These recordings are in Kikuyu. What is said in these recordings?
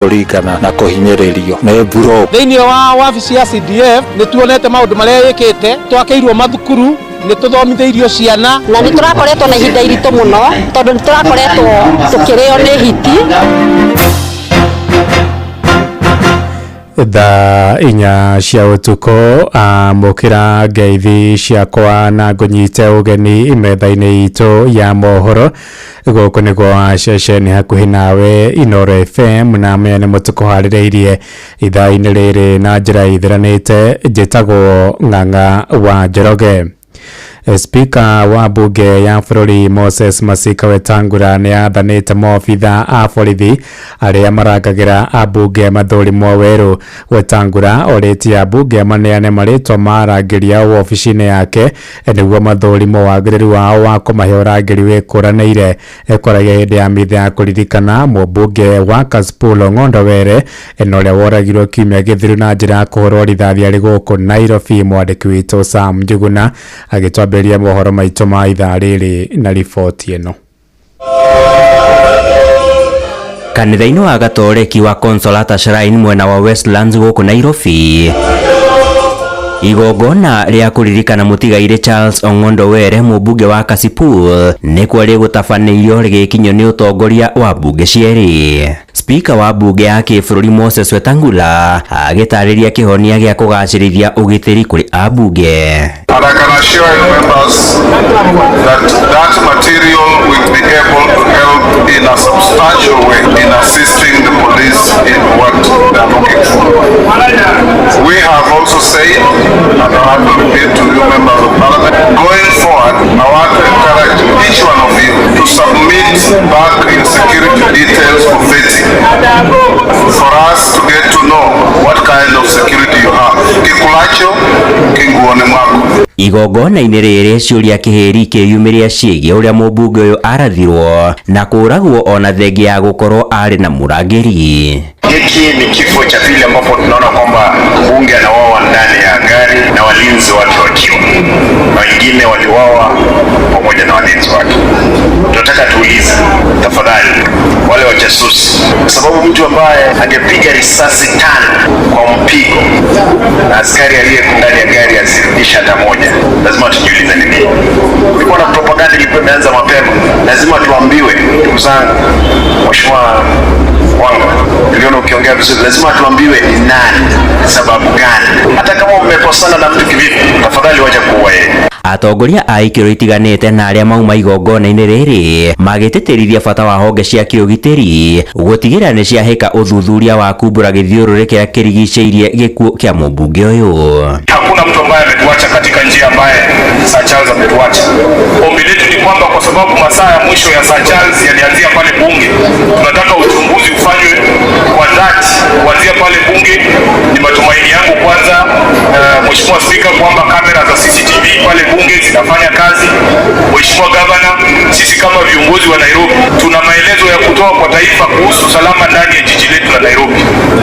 Kũringana na kũhinyĩrĩrio nĩ mburo. Thĩinĩ wa wabici ya CDF nĩ tuonete maũndũ marĩa ĩkĩte, twakĩirwo mathukuru, nĩ tũthomithĩirio ciana. Na nĩ tũrakoretwo na ihinda iritũ mũno tondũ nĩ tũrakoretwo tũkĩrĩo nĩ hiti. Thaa 4 cia ũtukũ, amũkĩra ngeithi ciakwa na ngũnyite ũgeni metha-inĩ itũ ya mohoro. Gũkũ nĩguo ceceni hakuhĩ nawe Inoro FM, na maya nĩmo tũkũharĩrĩirie ithaa-inĩ rĩrĩ na njĩra ithiranĩte. Njĩtagwo Ng'ang'a wa Njoroge. Spika wa bunge ya bũrũri Moses Masika Wetangula nĩ athanĩte maobitha a borithi arĩa marangagĩra ambunge mathũrimwo werũ. Wetangula orĩtie ambunge maneane marĩtwa ma arangĩri ao wabici-inĩ yake nĩguo mathũrimwo wagĩrĩru wao wa kũmahe ũrangĩri wĩkũranĩire. Ekoragia hĩndĩ ya mitha ya kũririkana mũmbunge wa Kasipul Ong'ondo Were na ũrĩa woragirwo kiumia gĩthiru na njĩra ya kũhũrwo rithathi arĩ gũkũ Nairobi. Mwandĩki witũ Sam Njuguna agĩtwambĩrĩria mohoro maitũ ma ithaa rĩrĩ na riboti ĩno. Kanitha-inĩ wa Gatoreki wa Consolata Shrine mwena wa Westlands gũkũ Nairobi, igongona rĩa kũririkana mũtigairĩ Charles Ong'ondo Were, mũmbunge wa Kasipul, nĩkuo rĩgũtabanĩirio rĩgĩkinyio nĩ ũtongoria wa mbunge cierĩ. Spika wa bunge ya kĩbũrũri Moses Wetangula agĩtarĩria kĩhonia gĩa kũgacĩrithia ũgitĩri kũrĩ ambunge. And I can assure you, members, that that material will be able to help in a substantial way in assisting the police in what they are looking for. We have also said, and I have to repeat to you, members of parliament, going forward, I want to encourage each one of you to submit back your security details for vetting, for us to get to know what kind of security you have. Kikulacho, kinguoni mwako. Igongona-inĩ rĩrĩ ciũria kĩhĩri kĩyumĩria ciĩgiĩ ũrĩa mũmbunge ũyũ arathirwo na kũragwo ona thengia ya gũkorwo arĩ na mũrangĩri. Hiki ni kifo cha pili ambapo tunaona kwamba mbunge anauawa ndani ya gari na walinzi wake wakiwa, na wengine waliuawa pamoja na walinzi wake. Tunataka tuulize tafadhali, wale wajasusi, kwa sababu mtu ambaye angepiga risasi 5 kwa mpigo na askari aliye ndani ya gari asirudishe hata moja, lazima tujiulize ni nini. Kulikuwa na propaganda ilikuwa imeanza mapema, lazima tuambiwe. Ndugu zangu, Mheshimiwa Wanga, niliona ukiongea vizuri, lazima tuambiwe ni nani, sababu gani. Hata kama mmekosana na mtu kivipi, tafadhali wacha kuua yeye. Atongoria a ikĩro itiganĩte na arĩa mauma igongona-inĩ rĩrĩ magĩtĩtĩrithia bata wa honge cia kĩũgitĩri gũtigĩrĩra nĩ ciahĩka ũthuthuria wa kumbũra gĩthiũrũrĩ kĩrĩa kĩrigicĩirie gĩkuũ kĩa mũmbunge ũyũ. Hakuna mtu ambaye ametuacha katika njia ambaye Sir Charles ametuacha. Ombi letu ni kwamba kwa sababu masaa ya mwisho ya Sir Charles yalianzia pale bunge, tunataka uchunguzi ufanywe kwa dhati kuanzia pale bunge. Ni matumaini yangu kwanza, Mheshimiwa Spika, kwamba kamera za CCTV pale bunge zinafanya kazi. Mheshimiwa Governor, sisi kama viongozi wa Nairobi tuna maelezo ya kutoa kwa taifa kuhusu usalama ndani ya jiji letu la Nairobi.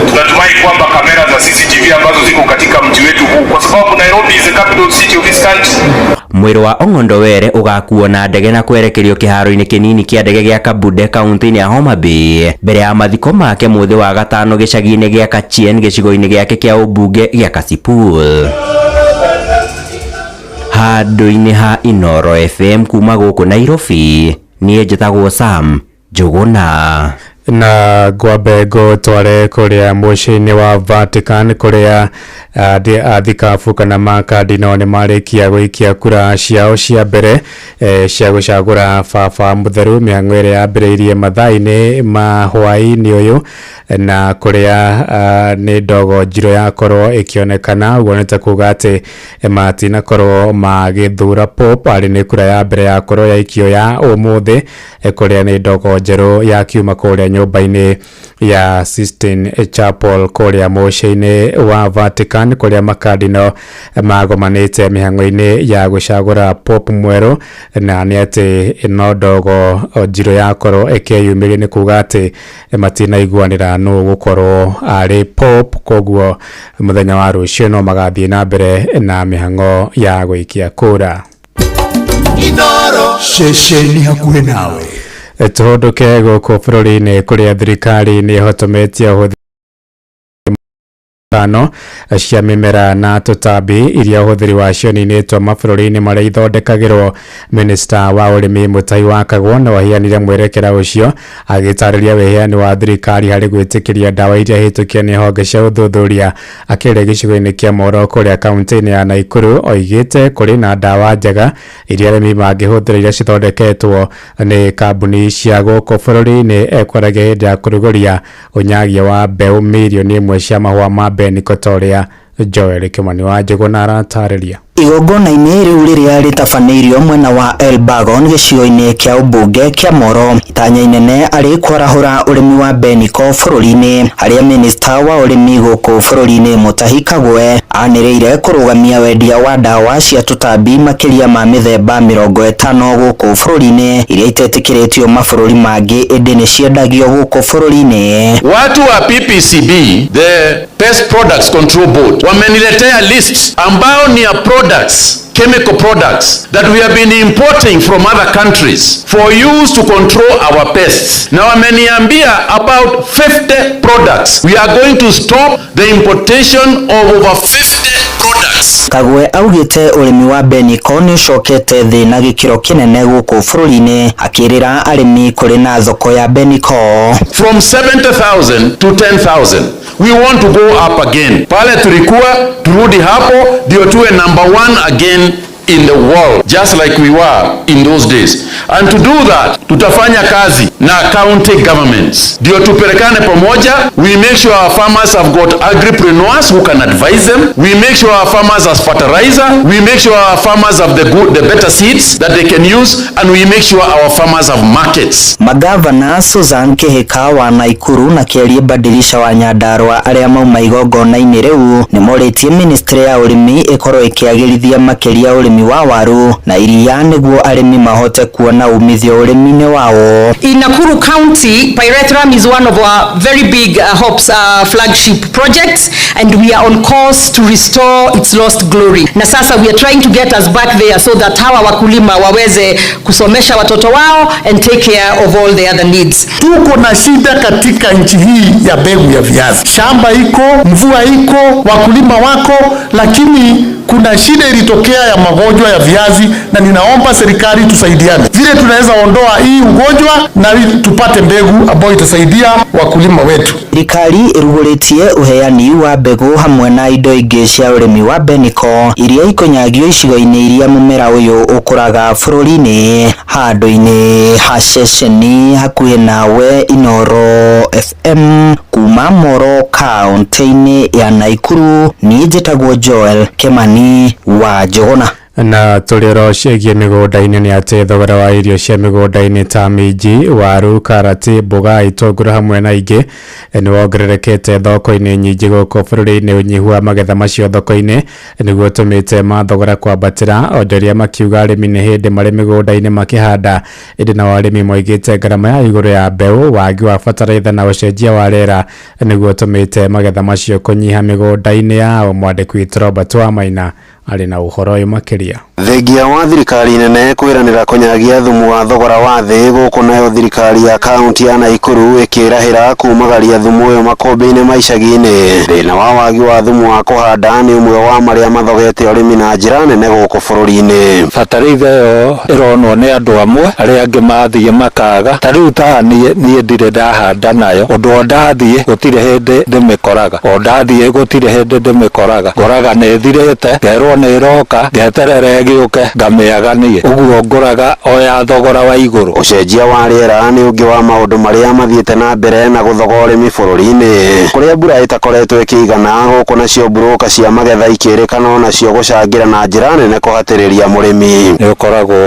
Tunatumai kwamba kamera za CCTV ambazo ziko katika mji wetu huu, kwa sababu Nairobi is the capital city of this country. Mwĩrĩ wa Ong'ondo Were ũgakuo na ndege na kwerekerio kĩharo-inĩ kĩnini kĩa ndege gĩa Kabunde kaunti-inĩ ya Homa Bay mbere ya mathiko make mũthĩ wa gatano gĩcagi-inĩ gĩa Kachien gĩcigo-inĩ gĩake kĩa ũmbunge gĩa Kasipul. Handũ-inĩ ha Inoro FM kuma gũkũ Nairobi, niĩ njĩtagwo Sam Njuguna. Na ngwambe ngũtware kũrĩa mũciĩ-inĩ wa Vatican kũrĩa athikabu kana makardino nĩ marĩkia gũikia kura ciao cia mbere cia gũcagũra baba mũtheru, mĩhang'o ĩrĩa yambĩrĩirie mathaa-inĩ ma hwaĩ-inĩ ũyũ, na kũrĩa nĩ ndogo njirũ yakorwo ĩkĩonekana. Ũguo nĩ ta kuga atĩ matinakorwo magĩthura Pope, arĩ nĩ kura ya mbere yakorwo yaikio ya ũmũthĩ, kũrĩa nĩ ndogo njerũ yakiuma kũrĩa nyũmba-inĩ ya Sistine Chapel kũrĩa mũciĩ-inĩ wa Vatican, kũrĩa makardino magomanĩte mĩhang'o-inĩ ya gũcagũra Pope mwerũ, na nĩ atĩ no ndogo njirũ yakorwo ĩkĩyumĩria, nĩ kuga atĩ matinaiguanĩra nũ gũkorwo arĩ Pope. Koguo mũthenya wa rũciũ no magathiĩ na mbere na mĩhang'o ya gũikia kura. Ceceni hakuhĩ nawe. Tũhũndũke gũkũ bũrũri-inĩ kũrĩa thirikari nĩ ĩhotometie ũhũthĩri 5 cia mĩmera na tũtambi iria ũhũthĩri wacio ũninĩtwo mabũrũri-inĩ marĩa ithondekagĩrwo. Minista wa ũrĩmi Mutahi wa Kagwo no aheanire mwerekera ũcio agĩtarĩria wĩheani wa thirikari harĩ gwĩtĩkĩria ndawa iria hĩtũkie nĩ honge cia ũthuthuria. Akĩaria gĩcigo-inĩ kĩa Moro kũrĩa kaunti-inĩ ya Nakuru, oigĩte kũrĩ na ndawa njega iria arĩmi mangĩhũthĩra iria cithondeketwo nĩ kambuni cia gũkũ bũrũri-inĩ. Ekwaragia hĩndĩ ya kũrugũria ũnyagia wa mbeũ 1 mirioni cia mahũa ma Beniko ta ũrĩa Joel Kimani wa Njũgũna aratarĩria. Igongona-inĩ rĩu rĩrĩa rĩtabanĩirio mwena wa Elbagon gĩcigo-inĩ kĩa ũmbunge kĩa Moro, itanya inene arĩ kwarahũra ũrĩmi wa Beniko bũrũri-inĩ, harĩa minista wa ũrĩmi gũkũ bũrũri-inĩ Mutahi Kagwe anĩrĩire kũrũgamia wendia wa ndawa cia tũtambi makĩria ma mĩthemba 50 gũkũ bũrũri-inĩ iria itetĩkĩrĩtio mabũrũri mangĩ ĩndĩ nĩ ciendagio gũkũ bũrũri-inĩ. Watu wa PPCB, the Pest Products Control Board, wameniletea list ambao ni ya products, chemical products that we have been importing from other countries for use to control our pests. Na wameniambia about 50 products. We are going to stop the importation of over 50 products. Kagwe augĩte ũrĩmi wa Beniko nĩ ũcokete thĩ na gĩkĩro kĩnene gũkũ bũrũri-inĩ, akĩrĩra arĩmi kũrĩ na thoko ya Beniko. From 70,000 to 10,000. We want to go up again. Pale tulikuwa turudi hapo ndio tuwe number one again in the world, just like we were in those days. And to do that, tutafanya kazi na county governments ndio tupelekane pamoja. We make sure our farmers have got agripreneurs who can advise them. We make sure our farmers have fertilizer. We make sure our farmers have the better seeds that they can use, and we make sure our farmers have markets. Magavana Susan Kihika wa Nakuru na Kĩarie Badilisha wa Nyandarua arĩa mauma igongona-inĩ rĩu nĩ morĩtie ministry ya ũrĩmi ĩkorwo ĩkĩagĩrithia makĩria ũrĩmi wa waru na iria nĩguo arĩmi mahote kuona umithio ũrĩmi-inĩ wao. In Nakuru County, pyrethrum is one of our very big Hope's flagship projects, and we are on course to restore its lost glory. Na sasa we are trying to get us back there so that hawa wakulima waweze kusomesha watoto wao and take care of all the other needs. Tuko na shida katika nchi hii ya mbegu ya viazi. Shamba iko, mvua iko, wakulima wako, lakini kuna shida ilitokea ya magonjwa ya viazi, na ninaomba serikali tusaidiane vile tunaweza ondoa hii ugonjwa na tupate mbegu ambayo itasaidia wakulima wetu. Thirikari ĩrugũrĩtie ũheani wa mbegũ hamwe na indo ingĩ cia ũrĩmi wa Beniko iria ikũnyagio icigo-inĩ iria mũmera ũyũ ũkũraga bũrũri-inĩ. Handũ-inĩ ha ceceni hakuhĩ nawe, Inoro FM kuma Moro kaunti-inĩ ya Nakuru, niĩ njĩtagwo Joel Kimani wa Njũgũna. Na tũrĩ oro ciĩgiĩ mĩgũnda-inĩ nĩ atĩ thogora wa irio cia mĩgũnda-inĩ ta minji, waru, karati, mboga, itũngũrũ hamwe na ingĩ nĩ wongererekete thoko-inĩ nyingĩ gũkũ bũrũri-inĩ. Ũnyihu wa magetha macio thoko-inĩ nĩguo ũtũmĩte mathogora kwambatĩra. Onjoria makiuga arĩmi nĩ hĩndĩ marĩ mĩgũnda-inĩ makĩhanda, ĩndĩ nao arĩmi moigĩte ngarama ya igũrũ ya mbeũ, wagi wa bataraitha na ũcenjia wa rĩera nĩguo ũtũmĩte magetha macio kũnyiha mĩgũnda-inĩ yao. Mwandĩki witũ Robert Wamaina arĩ na ũhoro ũyũ makĩria. Thengia wa thirikari nene kwĩranĩra kũnyagia thumu wa thogora wa thĩ gũkũ, nayo thirikari ya kaunti ya Nakuru ĩkĩrahĩra kumagaria thumu ũyũ makũmbĩ-inĩ ma icagi-inĩ. Thĩna wa wagi wa thumu wa kũhanda nĩ ũmwe wa marĩa mathogete ũrĩmi na njĩra nene gũkũ bũrũri-inĩ. Bataraitha ĩyo ĩronwo nĩ andũ amwe, arĩa angĩ mathiĩ makaga. Ta rĩu ta niĩ ndirĩ ndahanda nayo ũndũ, o ndathiĩ gũtirĩ hĩndĩ ndĩmĩkoraga, o ndathiĩ gũtirĩ hĩndĩ ndĩmĩkoraga, ngoraga nĩ ĩthirĩte, ngerwo nĩ ĩroka, ngeterera ĩgĩũke, ngamĩaga niĩ, ũguo ngũraga o ya thogora wa igũrũ. Ũcenjia wa rĩera nĩ ũngĩ wa maũndũ marĩa mathiĩte na mbere na gũthoga ũrĩmi bũrũri-inĩ, kũrĩa mbura ĩtakoretwo ĩkĩigana gũkũ, nacio mburũka cia magetha ikĩrĩkana onacio gũcangĩra na njĩra nene kũhatĩrĩria mũrĩmi. Nĩ ũkoragwo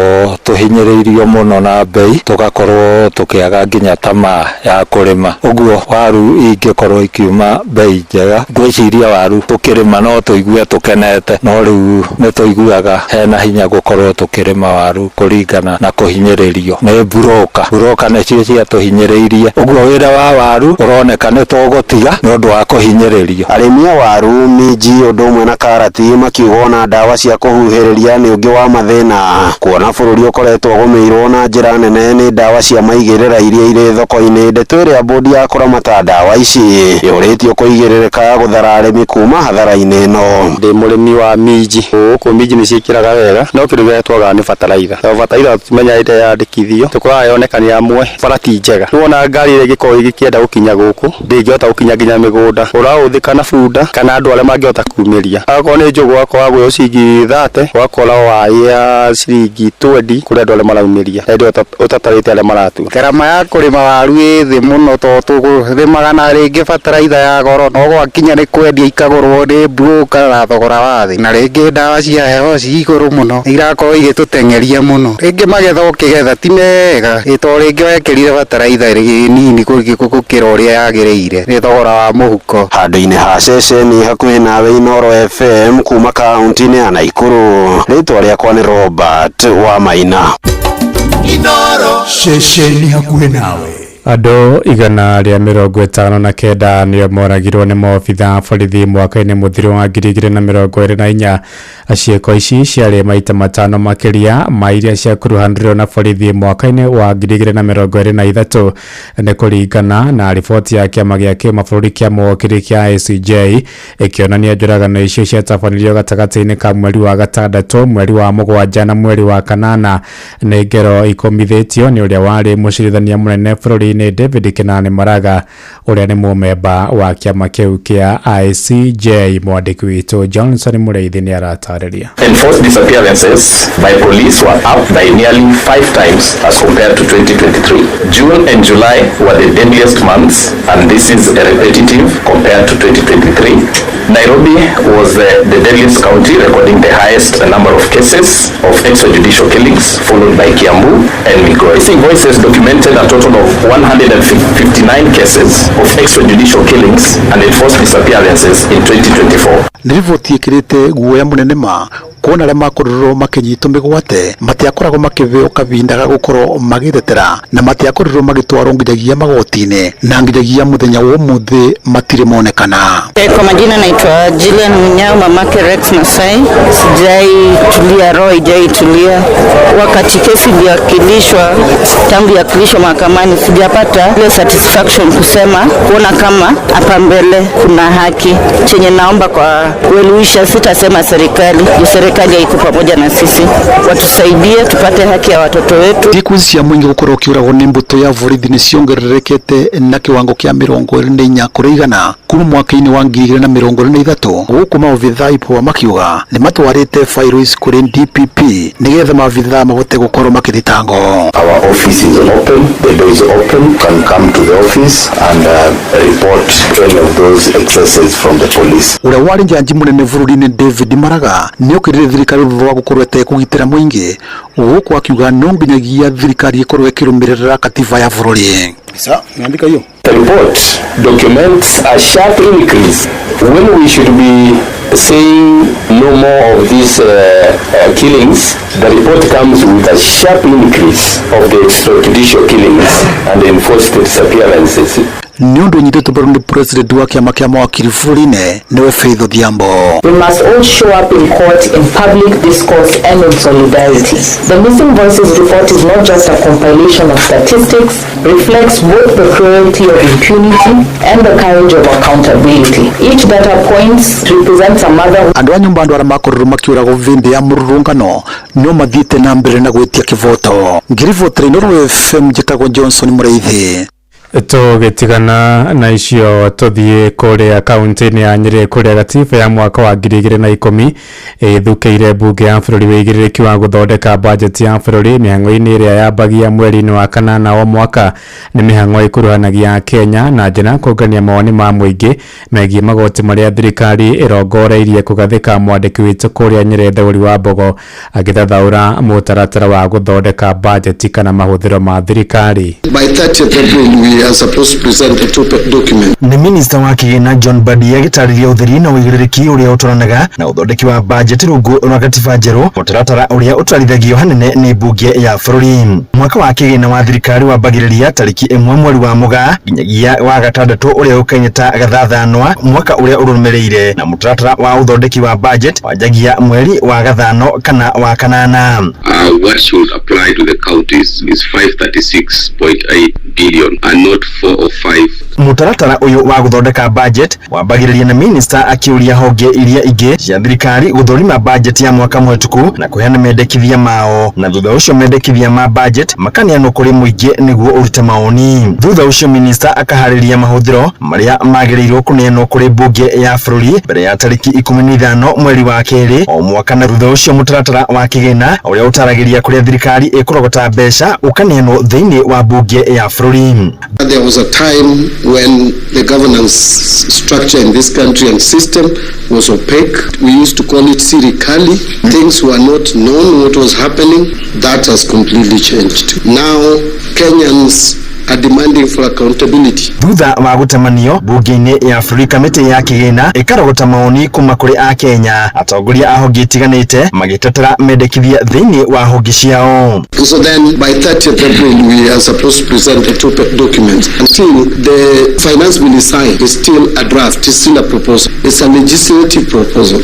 tũhinyĩrĩirio mũno na mbei, tũgakorwo tũkĩaga nginya tamaa ya kũrĩma. Ũguo waru ingĩkorwo ikiuma mbei njega, ngwĩciria waru tũkĩrĩma no tũigue tũkenete, no rĩu nĩ tũiguaga Tũroneka hena hinya gũkorwo tũkĩrĩma waru kũringana na kũhinyĩrĩrio nĩ buroka. Buroka nĩcio ciatũhinyĩrĩirie, ũguo wĩra wa waru ũroneka nĩ tũgũtiga nĩ ũndũ wa kũhinyĩrĩrio. Arĩmi a waru, minji ũndũ ũmwe na karati makiuga ona ndawa cia kũhuhĩrĩria nĩ ũngĩ wa mathĩna, kuona bũrũri ũkoretwo ũgũmĩirwo na njĩra nene nĩ ndawa cia maigĩrĩra iria irĩ thoko-inĩ. Ndeto ĩrĩa bodi ya kũramata ndawa ici yũrĩtio kũigĩrĩrĩka gũthara arĩmi kuma hathara-inĩ ĩno. Ndĩ mũrĩmi wa minji, gũkũ minji nĩ ciĩkĩraga wega, no kĩndũ kĩrĩa twagaga nĩ bataraitha. Tondũ bataraitha tũtimenyaga ĩrĩa yandĩkithio, tũkoraga yoneka nĩ amwe bara ti njega. Rĩu ona ngari ĩrĩa ĩngĩkorwo ĩgĩkĩenda gũkinya gũkũ ndĩngĩhota gũkinya nginya mĩgũnda, ũrahũthĩka na bunda kana andũ arĩa mangĩhota kumĩria. Akorwo nĩ njũgũ ũgakora gwĩo ciringi 30, ũgakora waya ciringi 20 kũrĩ andũ arĩa maraumĩria, na hĩndĩ ĩyo ũtatarĩte arĩa maratua. Ngarama ya kũrĩma waru ĩ thĩ mũno tondũ tũrĩmaga na rĩngĩ bataraitha ya goro, no gwakinya nĩ kwendia ikagũrwo nĩ broker na thogora wa thĩ, na rĩngĩ ndawa cia heho ci igũrũ mũno irakorwo igĩtũteng'eria mũno. Rĩngĩ magetha ũkĩgetha ti mega, tondũ rĩngĩ wekĩrire bataraitha nini gũkĩra ũrĩa yagĩrĩire, nĩ thogora wa mũhuko. Handũ-inĩ ha ceceni hakuhĩ nawe Inooro FM kuma kaunti-inĩ ya Nakuru, rĩtwa rĩakwa nĩ Robert wa Maina. Inooro ceceni hakuhĩ nawe. Andũ 159 nĩo moragirwo nĩ maobitha a borithi mwaka-inĩ mũthiru wa 2024. Ciĩko ici ciarĩ maita 5 makĩria ma iria ciakuruhanirio na borithi mwaka-inĩ wa 2023, nĩ kũringana na riboti ya kĩama gĩa kĩmabũrũri kĩa mawakiri kĩa ICJ, ĩkĩonania njũragano icio ciatabanirio gatagatĩ-inĩ ka mweri wa 6, mweri wa 7 na mweri wa 8. Nĩ ngero ikomithĩtio nĩ ũrĩa warĩ mũcirithania mũnene bũrũri-inĩ David Kenani Maraga, ũrĩa nĩ mũmemba wa kĩama kĩu kĩa ICJ. Mwandĩki witũ Johnson Mũrĩithi nĩ aratarĩria. Enforced disappearances by police were up by nearly 5 times as compared to 2023. June and July were the deadliest months, and this is a repetitive compared to 2023. Nairobi was the deadliest county, recording the highest number of cases of extrajudicial killings, followed by Kiambu and Migori. Missing Voices documented a total of 159 cases of extrajudicial killings and enforced disappearances in 2024. Nĩ riboti ĩkĩrĩte guoya mũnene ma kuona arĩa makorirwo makĩnyitwo mĩgwate matiakoragwo makĩheo kahinda ga gũkorwo magĩtetera, na matiakorirwo magĩtwarwo nginyagia magoti-inĩ, na nginyagia mũthenya wa ũmũthĩ matirĩ monekana. Kwa majina naitwa Jillian Munyao, mamake Rex Masai. Sijai tulia, roho ijai tulia. Wakati kesi iliwakilishwa, tangu iwakilishwa mahakamani, sijapata ile satisfaction kusema kuona kama hapa mbele kuna haki. Chenye naomba kwa well-wisher, sitasema serikali, serikali haiko pamoja na sisi, watusaidie tupate haki ya watoto wetu. Thikũ cia mũingĩ gũkorwo ũkĩũragwo nĩ mbũtũ ya borithi nĩ ciongererekete na kĩwango kĩa 24 kũrĩ igana kuma mwaka-inĩ wa 2023, gũkũ maobithaa IPOA makiuga nĩ matwarĩte fairo ici kũrĩ DPP nĩgetha maobithaa mahote gũkorwo makĩthitangwo. Our office is open, the door is open, you can come to the office and report any of those excesses from the police. Ũrĩa warĩ njanji mũnene bũrũri-inĩ David Maraga nĩ okĩrĩire thirikari thutha wa gũkorwo ĩtekũgitĩra mũingĩ, gũkũ akiuga no nginyagia thirikari ĩkorwo ĩkĩrũmĩrĩra katiba ya bũrũri. The report documents a sharp increase when we should be saying no more of these killings. The report comes with a sharp increase of the extrajudicial killings and enforced disappearances. Nĩ ũndũ ũnyitĩtwo mbaru nĩ president wa kĩama kĩa mawakiri bũrũri-inĩ nĩwe Faith Odhiambo. We must all show up in court in public discourse and in solidarity. The Missing Voices report is not just a compilation of statistics, reflects both the cruelty of impunity and the courage of accountability. Each data point represents a mother. Andũ a nyũmba andũ arĩa makorirwo makĩũragwo vĩndĩ ya mũrũrũngano no mathiĩte na mbere na gwĩtia kĩvoto. Ngĩribotera Inooro FM, njĩtagwo Johnson Mũrĩithi. Tũgĩtigana na icio tũthiĩ kũrĩa kaunti-inĩ ya Nyĩrĩ kũrĩa gatiba ya mwaka wa 2010 ĩthukĩire mbunge ya bũrũri wĩigĩrĩrĩki wa gũthondeka bajeti ya bũrũri mĩhang'o-inĩ ĩrĩa yambagia mweri-inĩ wa 8 o mwaka. Nĩ mĩhang'o ĩkuruhanagia Kenya na njĩra kũngania mawoni ma mũingĩ megiĩ magoti marĩa thirikari ĩrongoreirie kũgathĩka. Mwandĩki witũ kũrĩa Nyĩrĩ Theũri wa Mbogo agĩthathaũra mũtaratara wa gũthondeka bajeti kana mahũthĩro ma thirikari. By 30th April, we we are supposed to present the two documents. Nĩ minista wa kĩgĩna John Mbadi agĩtarĩria ũtheri na ũigĩrĩrĩki ũrĩa ũtwaranaga na ũthondeki wa bajeti rungu rwa gatiba njerũ, mũtaratara ũrĩa ũtwarithagio hanene nĩ mbunge ya bũrũri. Mwaka wa kĩgĩna wa thirikari wambagĩrĩria tarĩki 1 mweri wa Mũgaa nginyagia wa gatandatũ ũrĩa ũkaine ta gathathanwa mwaka ũrĩa ũrũmĩrĩire, na mũtaratara wa ũthondeki wa budget wanjagia mweri wa gathano kana wa kanana. What should apply to the counties is 536.8 billion and not 405. Mũtaratara ũyũ wa gũthondeka budget wambagĩrĩria na minista akĩũria honge iria ingĩ cia thirikari gũthũrima budget ya mwaka mũhetũku na kũheana mendekithia mao, na thutha ũcio mendekithia ma budget makaneanwo kũrĩ mũingĩ nĩguo ũrute maoni. Thutha ũcio minista akaharĩria mahũthĩro marĩa magĩrĩirwo kũneanwo kũrĩ mbunge ya bũrũri mbere ya tarĩki 15 mweri wa kerĩ o mwaka, na thutha ũcio mũtaratara wa kĩgĩna ũrĩa ũtaragĩria kũrĩa thirikari ĩkũrogota mbeca ũkaneanwo thĩinĩ wa mbunge ya bũrũri. There was a time when the governance structure in this country and system was opaque. We used to call it sirikali. Things were not known what was happening. That has completely changed. Now Kenyans are demanding for accountability. Thutha wa gũtemanio mbunge-inĩ ya bũrũri, kamĩtĩ ya kĩgĩna ĩkarogota maoni kuma kũrĩ akenya, atongoria a honge itiganĩte magĩtetera mendekithia thĩinĩ wa honge ciao. So then by 30th April we are supposed to present the two documents. Until the finance bill is signed, it's still a draft, it's still a proposal. It's a legislative proposal.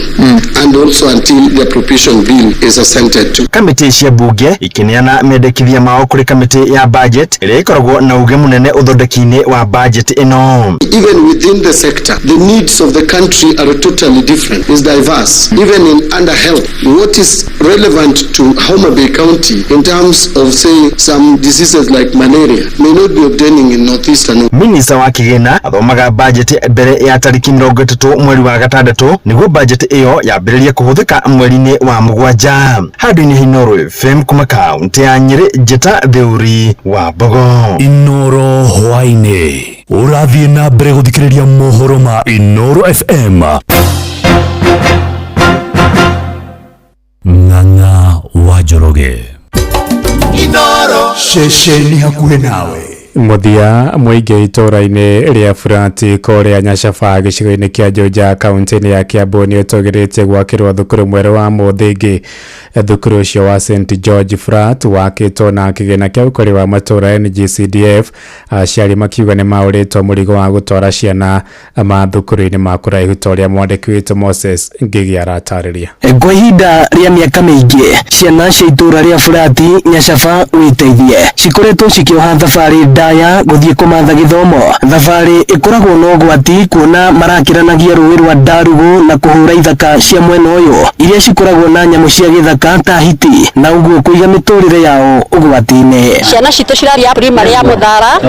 And also until the appropriation bill is assented to. Kamĩtĩ cia mbunge ikĩneana mendekithia mao kũrĩ kamĩtĩ ya budget ĩrĩa ĩkoragwo na uge mũnene ũthondeki-inĩ wa budget ĩno. Even within the sector, the needs of the country are totally different. It's diverse. Even in under health, what is relevant to Homa Bay County in terms of, say, some diseases like malaria may not be obtaining in northeastern. Minista wa kĩgĩna athomaga budget mbere ya tarĩki 30 mweri wa gatandatũ nĩguo budget ĩyo yambĩrĩrie kũhũthĩka mweri-inĩ wa mũgwanja. Handũ-inĩ Inooro FM kuma kaunti ya Nyĩrĩ, Njĩta Theuri wa Mbogo. Inooro hwaĩ-inĩ ũrathiĩ na mbere gũthikĩrĩria mohoro ma Inooro FM. Ng'ang'a wa Njoroge. Inooro ceceni hakuhĩ nawe. Mũthia mũingĩ itũũra-inĩ rĩa Furati kũrĩa Nyacaba gĩcigo-inĩ kĩa Juja kaunti-inĩ ya Kiambu nĩ ũtũgĩrĩtie gwakĩrwo thukuru mwerũ wa mũthingi. Thukuru ũcio wa St George Frat wakĩtwo na kĩgĩna kĩa ũkũria wa matũũra NGCDF. Aciari makiuga nĩ maũrĩtwo mũrigo wa gũtwara ciana mathukuru-inĩ ma kũraihu ta ũrĩa mwandĩki witũ Moses Ngigi aratarĩria. Kwa ihinda rĩa mĩaka mĩingĩ ciana cia itũũra rĩa Furati Nyacaba wĩteithie cikoretwo cikĩoha thabarĩ ndaya gũthiĩ kũmatha gĩthomo, thabarĩ ĩkoragwo na ũgwati kuona marakĩranagia rũĩ rwa Ndarugũ na kũhũra ithaka cia mwena ũyũ iria cikoragwo na nyamũ cia gĩthaka ta hiti, na ũguo kũiga mĩtũrĩre yao ũgwati-inĩ. Ciana citũ cirathiĩ primary ya Mũthara,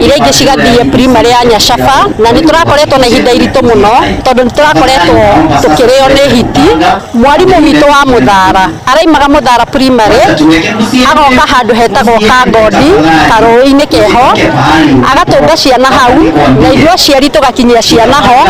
iria ingĩ cigathiĩ primary ya Nyacaba, na nĩ tũrakoretwo na ihinda iritũ mũno tondũ nĩ tũrakoretwo tũkĩrĩo nĩ hiti. Mwarimũ witũ wa Mũthara araimaga Mũthara primary agoka handũ hetagwo Kangodi karũĩ-inĩ keho, agatũnga ciana hau na ithuĩ aciari tũgakinyia ciana ho,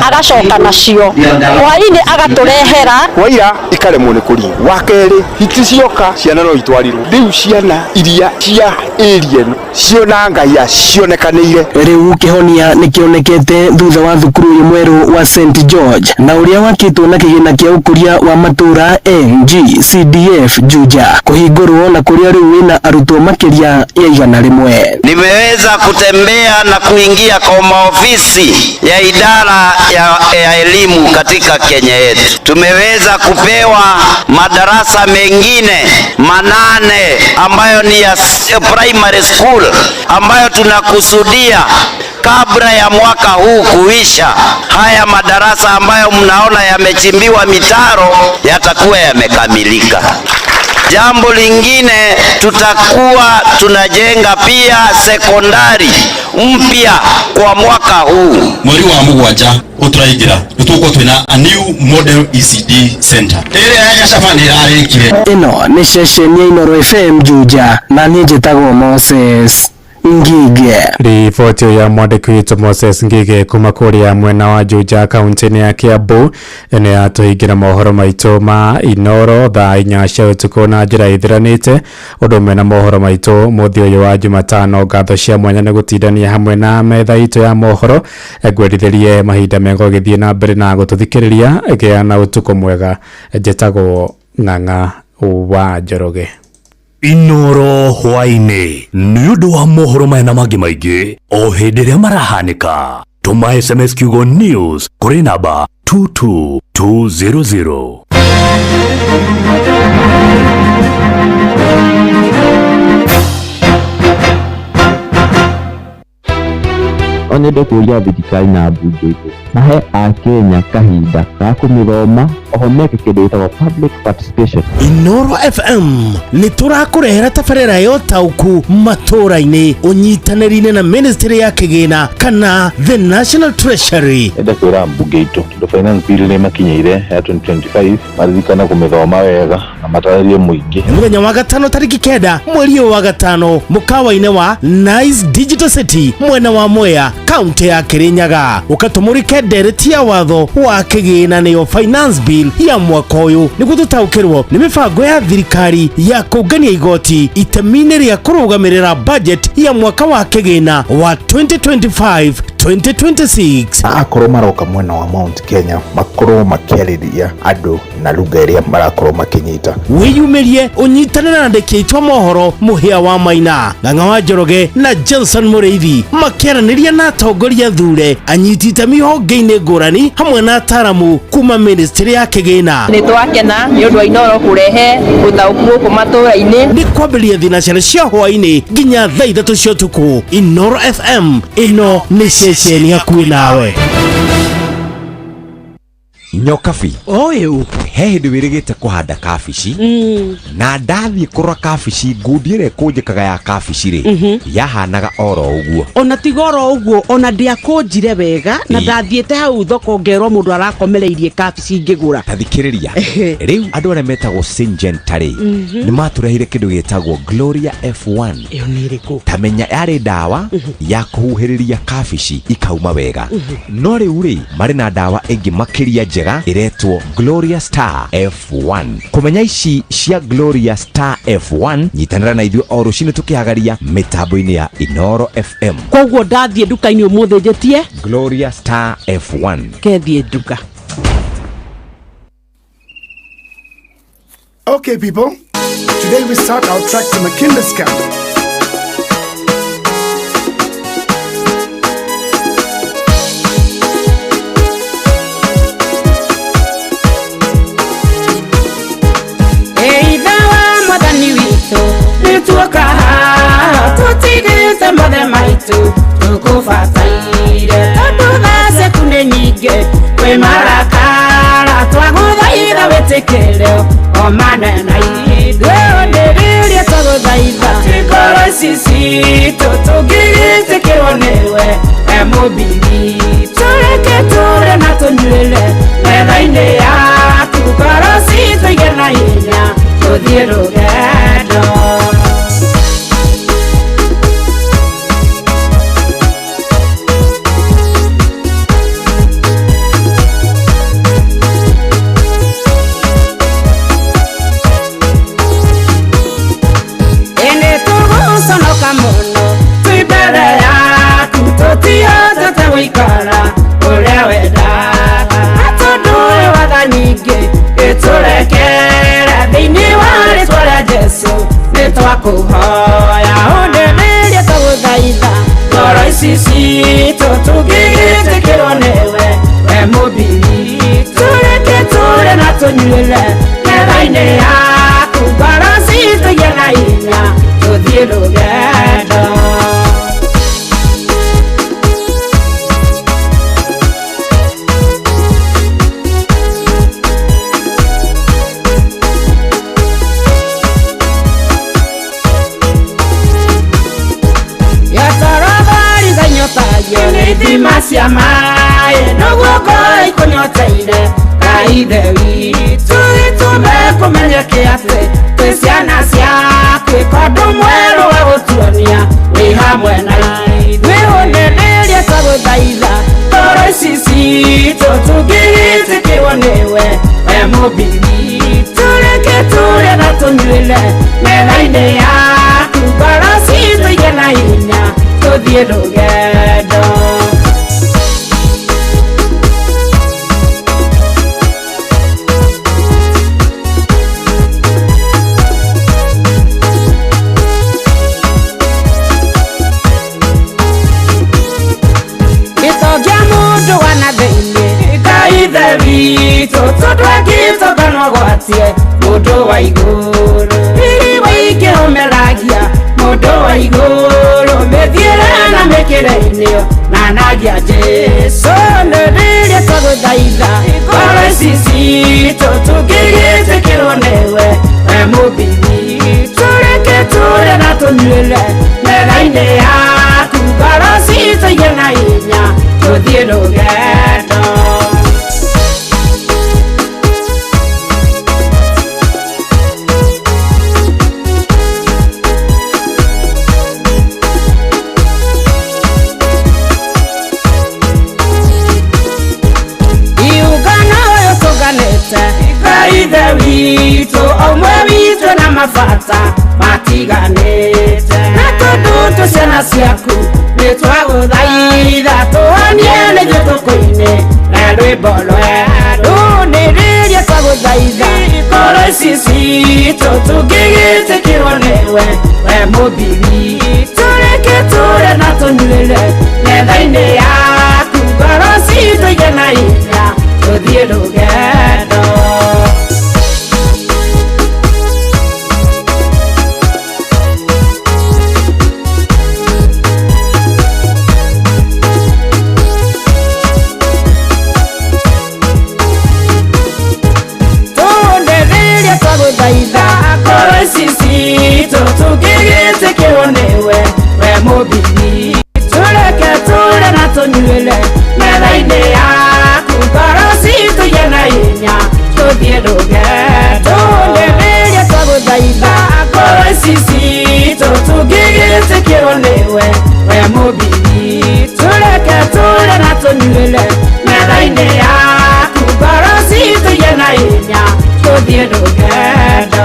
agacoka nacio hwaĩ-inĩ agatũrehera. Waira ikaremwo nĩ kũringa, wa kerĩ hiti cioka ciana no itwarirwo, rĩu ciana iria cia area ĩno ciona ngaia cionekanĩire. Rĩu kĩhonia nĩ kĩonekete thutha wa thukuru ũyũ mwerũ wa St George na ũrĩa wakĩtwo na kĩgĩna kĩa ũkũria wa matũũra NGCDF Juja kũhingũrwo, na kũrĩa rĩu wĩna arutwo makĩria ya 100. Nimeweza kutembea na kuingia kwa maofisi ya idara ya elimu katika Kenya yetu. Tumeweza kupewa madarasa mengine 8 ambayo ni ya primary school ambayo tunakusudia kabla ya mwaka huu kuisha, haya madarasa ambayo mnaona yamechimbiwa mitaro yatakuwa yamekamilika. Jambo lingine, tutakuwa tunajenga pia sekondari mpya kwa mwaka huu. Mweri wa mũgwanja ũtũraingĩra nĩtũgũkorwo twĩna a new model ECD center ĩrĩa ya Nyacaba nĩ ĩrarĩkire. Ĩno nĩ ceceni ya Inooro FM Juja, na niĩ njĩtagwo Moses Ngige. Riboti ya mwandĩki witũ Moses Ngige kuma kũrĩa mwena wa Juja kaunti-inĩ ya Kiambu nĩ yatũhingĩra mohoro maitũ ma Inoro thaa 4 cia ũtukũ na njĩra ĩthiranĩte ũndũ ũmwe na mohoro maitũ mũthĩ ũyũ wa Jumatano. Ngatho cia mwanya nĩ gũtindania hamwe na metha itũ ya mohoro. Ngwendithĩrie mahinda mega ũgĩthiĩ na mbere na gũtũthikĩrĩria. Gĩa na ũtukũ mwega. Njĩtagwo Ng'ang'a wa Njoroge. Inoro hwaini nĩ ũndũ wa mohoro maya na mangĩ maingĩ o hĩndĩ ĩrĩa marahanĩka. Tũma SMS kiugo news kũrĩ namba 22200. Nyende kũria thirikari na mbunge itũ mahe akenya kahinda ga kũmĩthoma oho meke kĩndũ gĩtagwo public participation. Inoro FM nĩ tũrakũrehera tabarĩra ya ũtaũku matũra-inĩ ũnyitanĩri-inĩ na Ministry ya Kĩgĩna kana the National Treasury. Enda kwĩra mbunge itũ tondũ finance bill nĩ makinyĩire ya 2025 maririkane kũmĩthoma wega na matarĩrie mũingĩ. Nĩ mũthenya wa gatano tarĩki 9 mweri ũyũ wa gatano mũkawa-inĩ wa Nice Digital City mwena wa Mwea kaunti ya Kirinyaga ũkatũmũrĩke ndereti ya watho wa kĩgĩna nĩyo finance bill ya mwaka ũyũ nĩguo tũtaũkĩrwo nĩ mĩbango ya thirikari ya kũngania igoti itemi-inĩ rĩa kũrũgamĩrĩra budget ya mwaka wa kĩgĩna wa 2025 2026. Akorwo maroka mwena wa Mount Kenya makorwo makĩarĩria andũ na lugha ĩrĩa marakorwo makĩnyita. Wĩyumĩrie ũnyitane na andĩki aitũ a mohoro Mũhĩa wa Maina, Ng'ang'a wa Njoroge na Johnson Mũrĩithi makĩaranĩria na atongoria thure anyiti itemi honge-inĩ ngũrani hamwe na ataramu kuma Ministry ya Kĩgĩna. Nĩ twakena nĩ ũndũ wa Inoro kũrehe ũtaũku gũkũ matũra-inĩ. Nĩ kwambĩrĩria thinacara cia hwaĩ-inĩ nginya thaa 3 cia ũtukũ. Inoro FM ĩno nĩ ceceni hakuhĩ nawe. Nyokabi ũyũ he hĩndĩ wĩrĩgĩte kũhanda kabici na ndathiĩ kũrora kabici ngundi ĩrĩa ĩkũnjĩkaga ya kabici rĩ yahanaga oro ũguo. Ona tiga oro ũguo ona ndiakũnjire wega na ndathiĩte hau thoko ngerwo mũndũ arakomereirie kabici ngĩgũra. Ta thikĩrĩria rĩu andũ arĩa metagwo Syngenta rĩ nĩ matũreheire kĩndũ gĩtagwo Gloria F1. Ĩyo nĩ ĩrĩkũ? Ta menya yarĩ ndawa ya kũhuhĩrĩria kabici ikauma wega. No rĩu rĩ marĩ na ndawa ĩngĩ makĩria njega iretwo Gloria Star F1. Kũmenya ici cia Gloria Star F1 nyitanĩra na ithuĩ o rũcinĩ tũkĩhagaria mĩtambo-inĩ ya Inoro FM. Koguo ndathiĩ nduka-inĩ ũmũthĩ njĩtie Gloria Star F1. Kethiĩ nduka. Okay people, today we start our trek to McKinley's camp. Tuoka tutigite mothe maitu tukubataire tondu thaa ciaku nĩ nyingĩ kwĩ marakara twagũthaitha wĩtĩkĩre o manene ithuĩ ndĩrĩria twagũthaitha ngoro ici citũ tũngĩgĩtĩkĩrwo nĩwe we mũmbini tũreke tũrĩe na tũnyuĩre metha-inĩ yaku ngoro citũ igĩe na hinya tũthiĩ rũgendo. Tũtiihotete gũikara ũrĩa wendaga na tondũ wĩ watha nyingĩ ĩtũrekere thĩinĩ wa rĩtwa rĩa Jesũ nĩ twakũhoya ũndĩrĩrie twagũthaitha ngoro ici citũ tũngĩgĩtĩkĩrwo nĩwe we mũmbini tũreke tũrĩe na tũnyuĩre metha-inĩ yaku ngoro citũ igĩe na hinya tũthiĩ rũgendo. Ithima cia maĩ noguo ngoro ikũnyoteire Ngai Ithe witũ ĩtũme kũmenyeke atĩ twĩ ciana ciaku ĩka ũndũ mwerũ wa gũtuonia wĩ hamwe Mũmbi witũ reke tũrĩe na tũnyuĩre metha-inĩ yaku ngoro citũ igĩe na hinya tũthiĩ rũgendo. Gĩtongia mũndũ wa na thĩinĩ Ngai Ithe witũ tondũ angĩtonga no agwatie mũndũ wa igũrũ riri waingĩ ũmeragia mũndũ wa igũrũ mĩthiĩre na mĩkĩre-inĩ nanagia Jesũ nĩ rĩrĩa twagũthaitha ngoro ici citũ tũngĩgĩtĩkĩrwo nĩwe we Mũmbi witũ reke tũrĩe na tũnyuĩre metha-inĩ yaku ngoro citũ igĩe na hinya tũthiĩ rũgendo. Iũngano ũyũ tũnganĩte Ngai Ithe witũ ũmwe witũ na mabata matiganĩte na tondũ twĩ ciana ciaku nĩ twagũthaitha tũhonie nĩthuĩ tũkũine na rwĩmbo rwerũ nĩ rĩrĩa twagũthaitha ngoro ici citũ tũngĩgĩtĩkĩrwo nĩwe we Mũmbi witũ reke tũrĩe na tũnyuĩre metha-inĩ yaku ngoro citũ igĩe na hinya tũthiĩ rũgendo. Tũndĩrĩria twagũthaitha ngoro ici citũ tũngĩgĩtĩkĩrwo nĩwe we Mũmbi witũ reke tũrĩe na tũnyuĩre metha-inĩ yaku ngoro citũ igĩe na hinya tũthiĩ rũgendo. Tũndĩrĩria twagũthaitha ngoro ici citũ tũngĩgĩtĩkĩrwo nĩwe we Mũmbi witũ reke tũrĩe na tũnyuĩre metha-inĩ yaku ngoro citũ igĩe na hinya tũthiĩ rũgendo.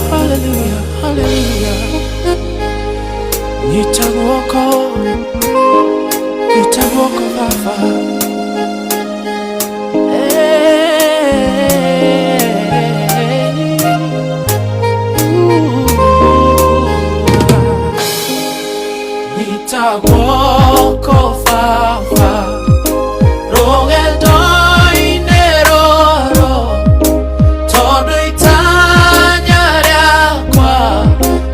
Hallelujah, hallelujah. Nyita guoko Baba. Hey, ooh. Nyita guoko Baba. Rũgendo-inĩ rũrũ tondũ itanya rĩakwa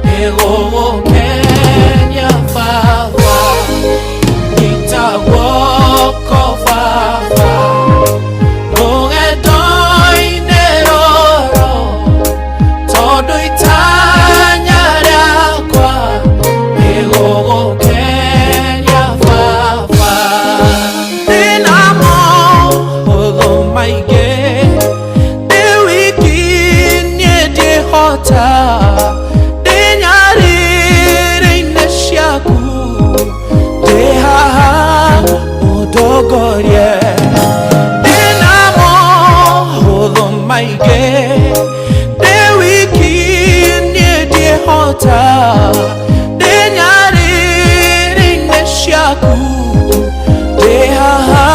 nĩ gũgũkenia Baba. Nyita guoko Baba. Rũgendo-inĩ rũrũ tondũ itanya rĩakwa nĩ gũgũkenia Baba. Ndĩna maũndũ maingĩ ndĩ wiki niĩ ndĩhota ndĩ nyarĩrĩ-inĩ ciaku ndĩ haha ũndongorie. Ndĩna maũndũ maingĩ ndĩ wiki niĩ ndĩhota ndĩ nyarĩrĩ-inĩ ciaku ndĩ haha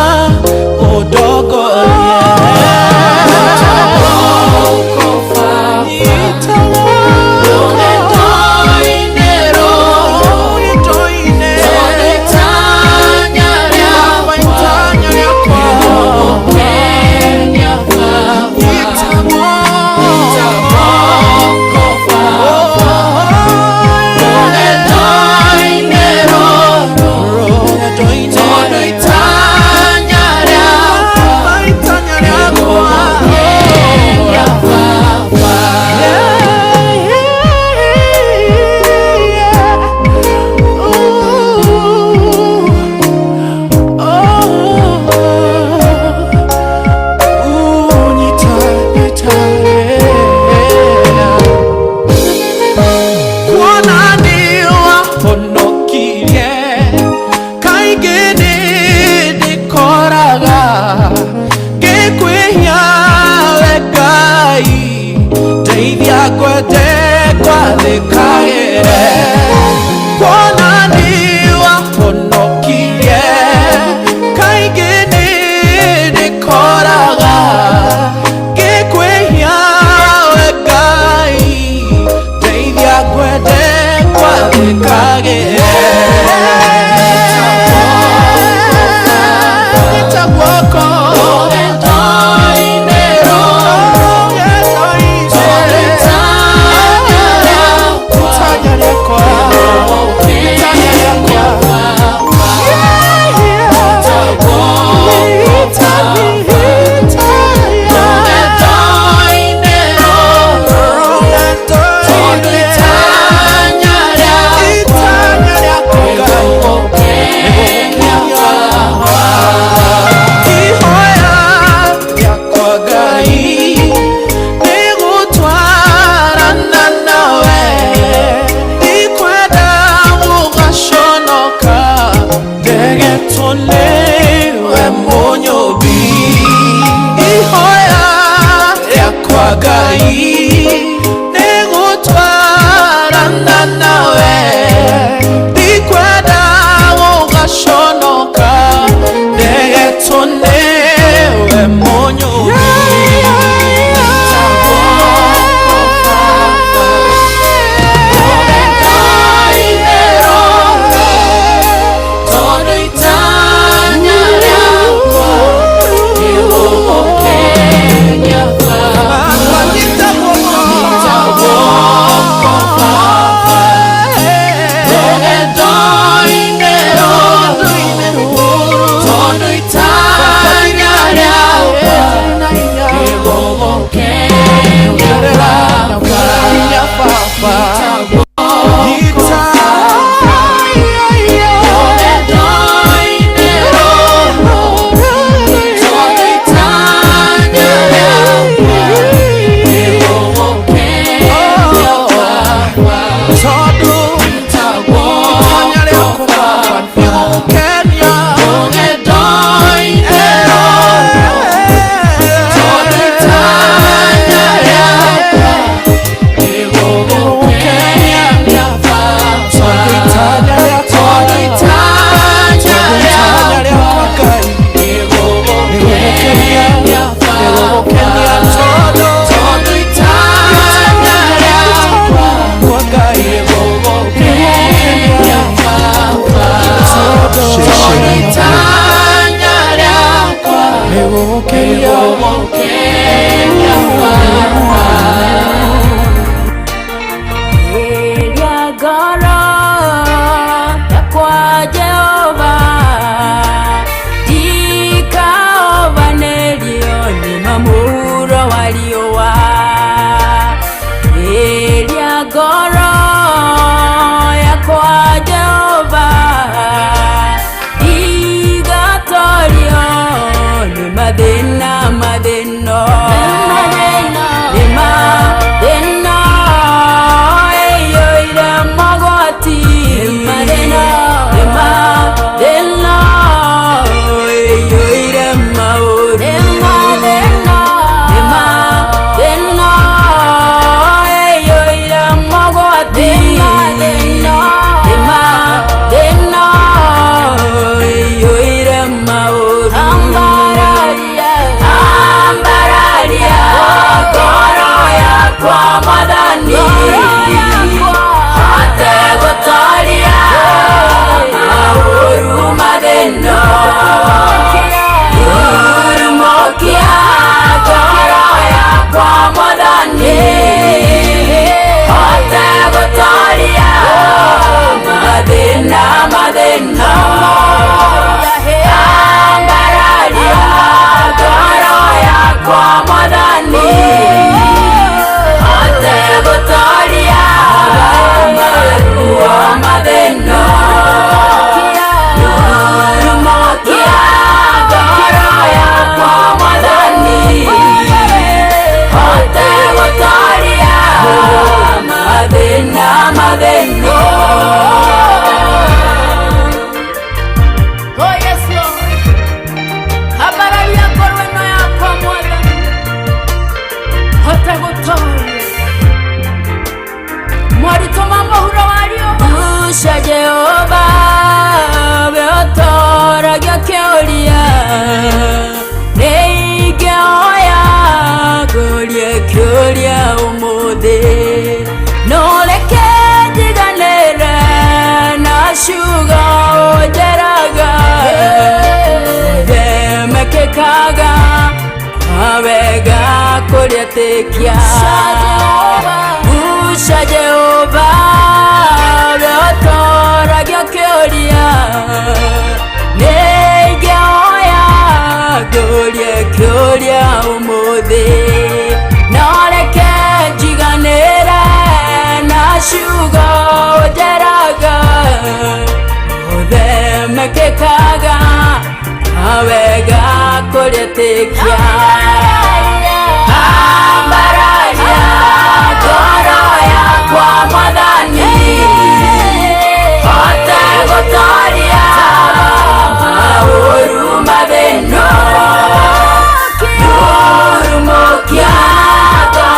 ũndongorie. Rũgendo-inĩ rũrũ tondũ itanya rĩakwa nĩ gũgũkenia Baba. Nyita guoko Baba. Ngai nĩgũtwarana nawe ndikwenda gũgaconoka ndegetwo nĩwe mũnyũmbi. Usha Jehova weotoragia kĩũria nĩingĩoya ngũrie kĩũria ũmũthĩ no reke njiganĩre na ciugo ũnjeraga othe mekĩkaga wega kũrĩtĩkia. Ambararia ngoro yakwa Mwathani hote gũtoria maũru mathĩno rurumũkia ngoro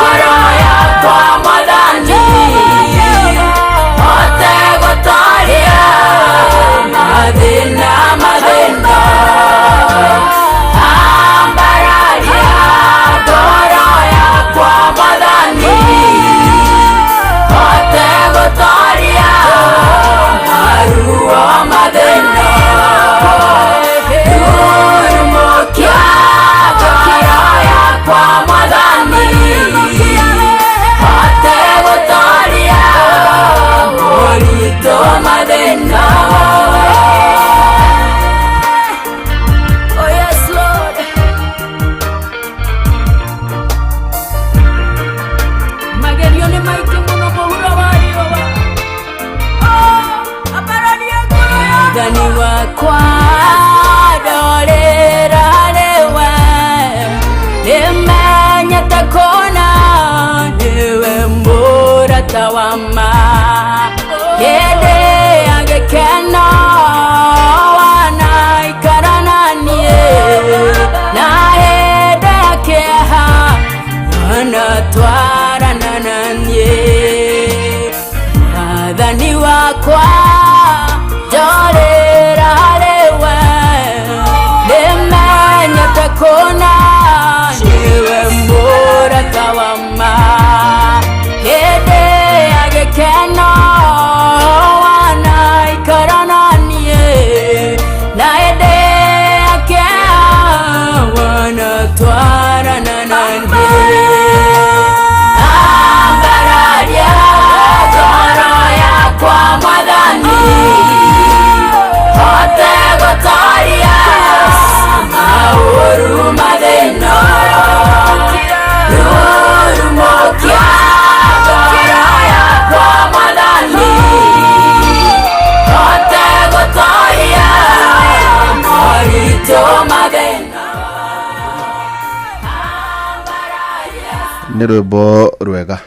Nĩ rwĩmbo rwega.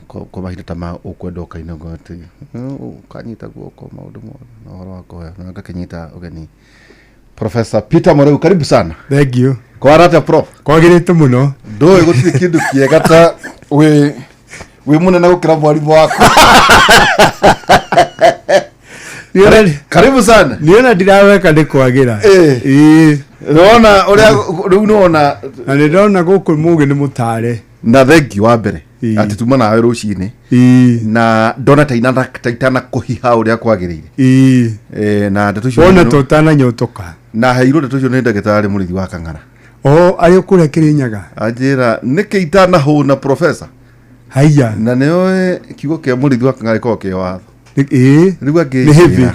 Kwa mahinda ta ma ũkwenda ũkaina ngo atĩ ũkanyita guoko maũndũ mothe na ũhoro wa kũhoya na ngakĩnyita ũgeni Professor Peter Mureu, karibu sana. Thank you. Kwarate prof. Kwagĩrĩte mũno. Ndũĩ gũtirĩ kĩndũ kĩega ta wĩ mũnene gũkĩra mwarimũ waku. Karibu sana. Niona ndiraweka nĩ kwagĩra. Nĩwona ũrĩa rĩu nĩwona. Na nĩndona gũkũ mũgĩ nĩ mũtare. Na thengi wa mbere atĩ tuma nawe rũcinĩ na ndona ta itana kũhiha ũrĩa kwagĩrĩire. Na ndeto icio wona ta ũtananyotoka. Na heirwo ndeto icio nĩ ndagĩtarĩ Mũrĩithi wa Kang'ara. O arĩ o kũrĩa Kĩrĩnyaga. Anjĩra nĩkĩ itanahũna professor. Haiya. Na nĩoĩ kiugo kĩa Mũrĩithi wa Kang'ara gĩkoragwo kĩ watho. Rĩu angĩnjĩra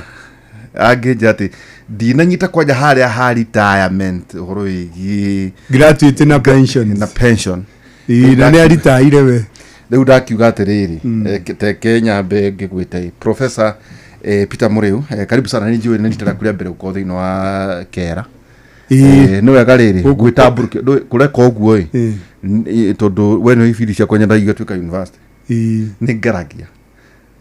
angĩnjĩra atĩ ndinanyita kwanja harĩa ha retirement ũhoro wĩgiĩ gratuity na pension. Na pension. Na nĩ aritaire we. Rĩu ndakiuga atĩrĩrĩ teke nyambe ngĩgwĩte Professor Peter Mureu, karibu sana. Nĩ njũĩ nĩ rita rĩaku rĩa mbere gũkorwo thĩinĩ wa kera. Nĩ wega rĩrĩ gwĩtambũrũkia kũreka ũguo ĩ tondũ we nĩ ibindi ciakwa nyendagia gũtuĩka university. Nĩ ngeragia.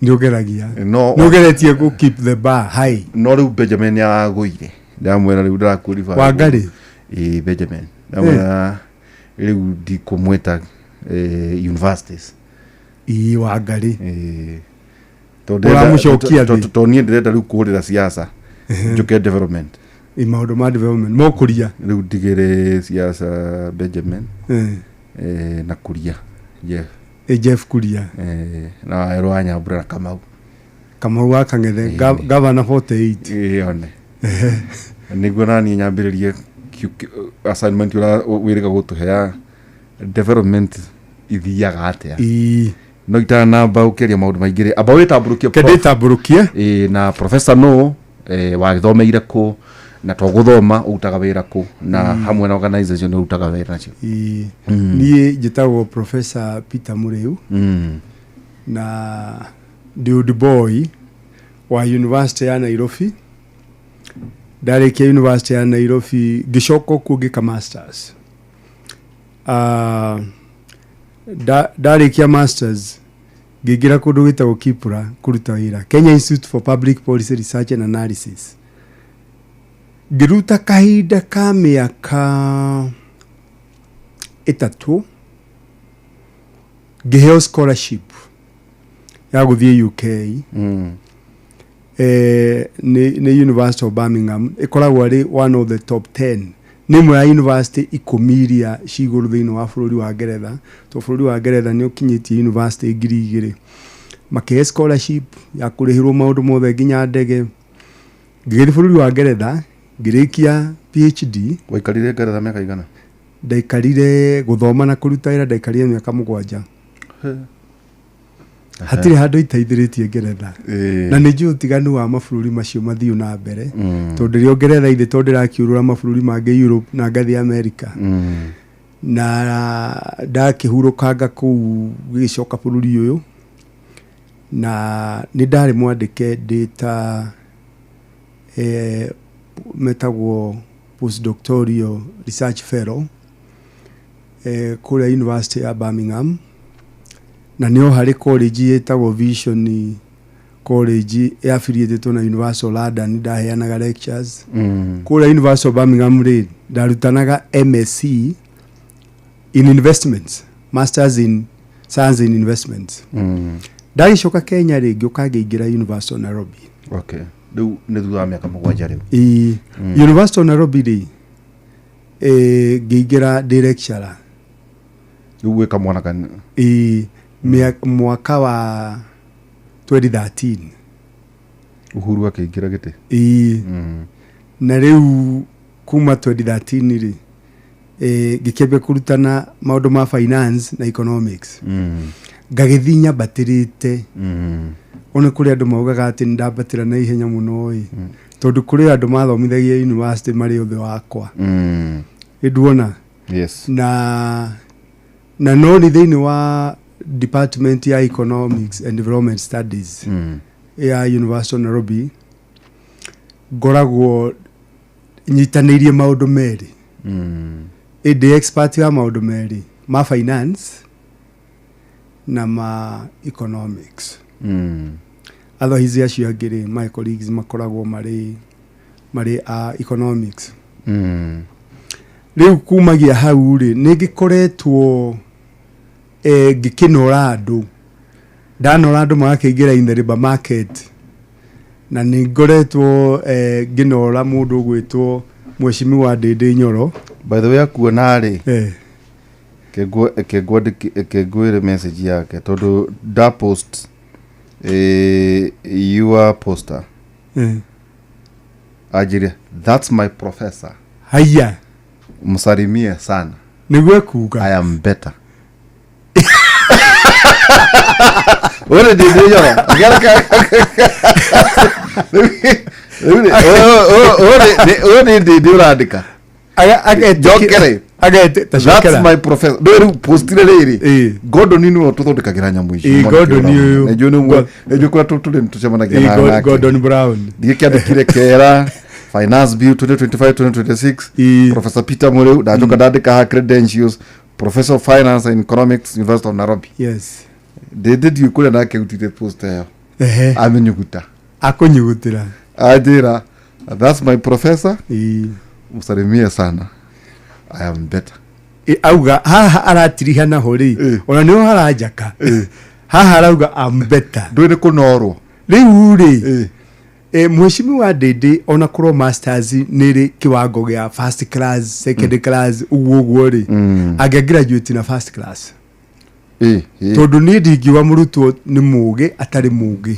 Nĩ ũgeragia. Nĩ ũgeretie gũ keep the bar high. No rĩu Benjamin nĩ aragũire. Ndamwĩra rĩu ndĩrakũriba. Wangarĩ? Ĩ Benjamin. Ndamwĩra rĩu ndikũmwĩta universities. Ĩ Wangarĩ. Ũramũcokia thĩ. Tondũ niĩ ndĩrenda rĩu kũhũrĩra siasa. Njũke development. Ĩ maũndũ ma development. Mokũria. Rĩu ndigĩre siasa Benjamin. Na Kuria. Jeff. Jeff Kuria. Na Wawerũ wa Nyambura na Kamau. Kamau wa Kang'ethe, Governor 48. One. Nĩguo naniĩ nyambĩrĩrie assignment ũrĩa wĩrĩga gũtũhe development ithiaga atĩa. No itanamba ũkĩaria maũndũ maingĩ rĩ, amba wĩtambũrũkie. Ndĩtambũrũkie. Na professor no wagĩthomeire kũ na to gũthoma ũrutaga wĩra kũ na hamwe na organization ũrutaga wĩra nacio. Niĩ njĩtagwo Professor Peter Mureu na ndĩ old boy wa University ya Nairobi. Ndarĩkia University ya Nairobi ngĩcoka kuo ngĩka masters. Ndarĩkia masters ngĩingĩra kũndũ gwĩtagwo KIPRA kũruta wĩra, Kenya Institute for Public Policy Research and Analysis. Ngĩruta kahinda ka mĩaka 3 ngĩheo scholarship ya gũthiĩ UK. Nĩ University of Birmingham, ĩkoragwo arĩ one of the top 10. Nĩ ĩmwe ya university 10 iria ci igũrũ thĩinĩ wa bũrũri wa Ngeretha. To bũrũri wa Ngeretha nĩ ũkinyĩtie university 2000. Makĩhe scholarship ya kũrĩhĩrwo maũndũ mothe nginya ndege. Ngĩgĩthiĩ bũrũri wa Ngeretha ngĩrĩkia PhD. Waikarire Ngeretha mĩaka igana? Ndaikarire gũthoma na kũruta wĩra, ndaikarire mĩaka 7. Hatirĩ handũ iteithĩrĩtie Ngeretha. Na nĩ njũĩ ũtiganu wa mabũrũri macio mathiũ na mbere. Tondũ rĩrĩa Ngeretha ithe tondũ ndĩrakiũrũra mabũrũri mangĩ Europe na ngathiĩ America. Na ndakĩhurũkanga kũu gĩgĩcoka bũrũri ũyũ. Na nĩ ndarĩ mwandĩke ndĩ ta metagwo postdoctoral research fellow kũrĩa University ya Birmingham. Na nĩo harĩ college ĩtagwo Vision College affiliated na University of London, ndaheanaga lectures. Kũrĩa University of Birmingham rĩ ndarutanaga MSc in investments, Masters in Science in Investments. Ndagĩcoka Kenya rĩ ngĩũka ngĩingĩra University of Nairobi. Okay. Rĩu nĩ thutha wa mĩaka 7 rĩu. University of Nairobi rĩ ngĩingĩra ndĩ lecturer. Rĩu gwĩka mwana kana? Mwaka wa 2013. Uhuru akĩingĩra gĩtĩ. Na rĩu kuma 2013 rĩ ngĩkĩambia kũrutana maũndũ ma finance na economics. Ngagĩthiĩ nyambatĩrĩte. Ona kũrĩ andũ maugaga atĩ nĩ ndambatĩra na ihenya mũno ĩ. Tondũ kũrĩ andũ mathomithagia university marĩ ũthĩ wakwa. Nduona. Yes. Na no nĩ thĩinĩ wa Department ya Economics and Development Studies ya University of Nairobi ngoragwo nyitanĩirie maũndũ merĩ. Ndĩ expert wa maũndũ merĩ ma finance na ma economics. Otherwise acio angĩ rĩ, my colleagues makoragwo marĩ a economics. Rĩu kumagia hau rĩ, nĩ ngĩkoretwo ngĩkĩnora andũ, ndanora andũ magakĩingĩra in the labour market, na nĩ ngoretwo ngĩnora mũndũ ũgwĩtwo Mheshimiwa Ndĩndĩ Nyoro. By the way, akuona rĩ, kengwĩre message yake tondũ nda post your poster. Anjĩre, "That's my professor." Haya. "Msalimie sana." Nĩguo kuga. "I am better." Ore Ndĩndĩ Nyoro. Ũyũ nĩ Ndĩndĩ ũrandĩka. Njokere. "That's my professor." Ndũĩ rĩu postire rĩrĩ, Gordon nĩwe ũtũthondekagĩra nyamũ ici. Gordon ũyũ. Nĩnjũĩ kũrĩa tũrĩ tũcemanagia nake. Gordon Brown. Ndikĩandĩkire kera Finance Bill 2025 2026, Professor Peter Muriu. Ndacoka ndandĩka ha credentials, Professor of Finance and Economics, University of Nairobi. Ndĩndĩ ndiũĩ kũrĩa nake rutire post ĩyo. Amenyuguta. Akũnyugutĩra. Anjĩra, "That's my professor, msalimie sana, I am better." Auga haha aratiriha naho rĩ, ona nĩho haranjaka haha, arauga, "Am better." Ndũĩ nĩ kũnorwo. Rĩu rĩ, Mheshimiwa Ndĩndĩ, ona korwo masters nĩ rĩ kiwango gĩa first class, second class, ũguo ũguo rĩ, angĩa graduate na first class, tondũ niĩ ndingiuga mũrutwo nĩ mũgĩ atarĩ mũgĩ,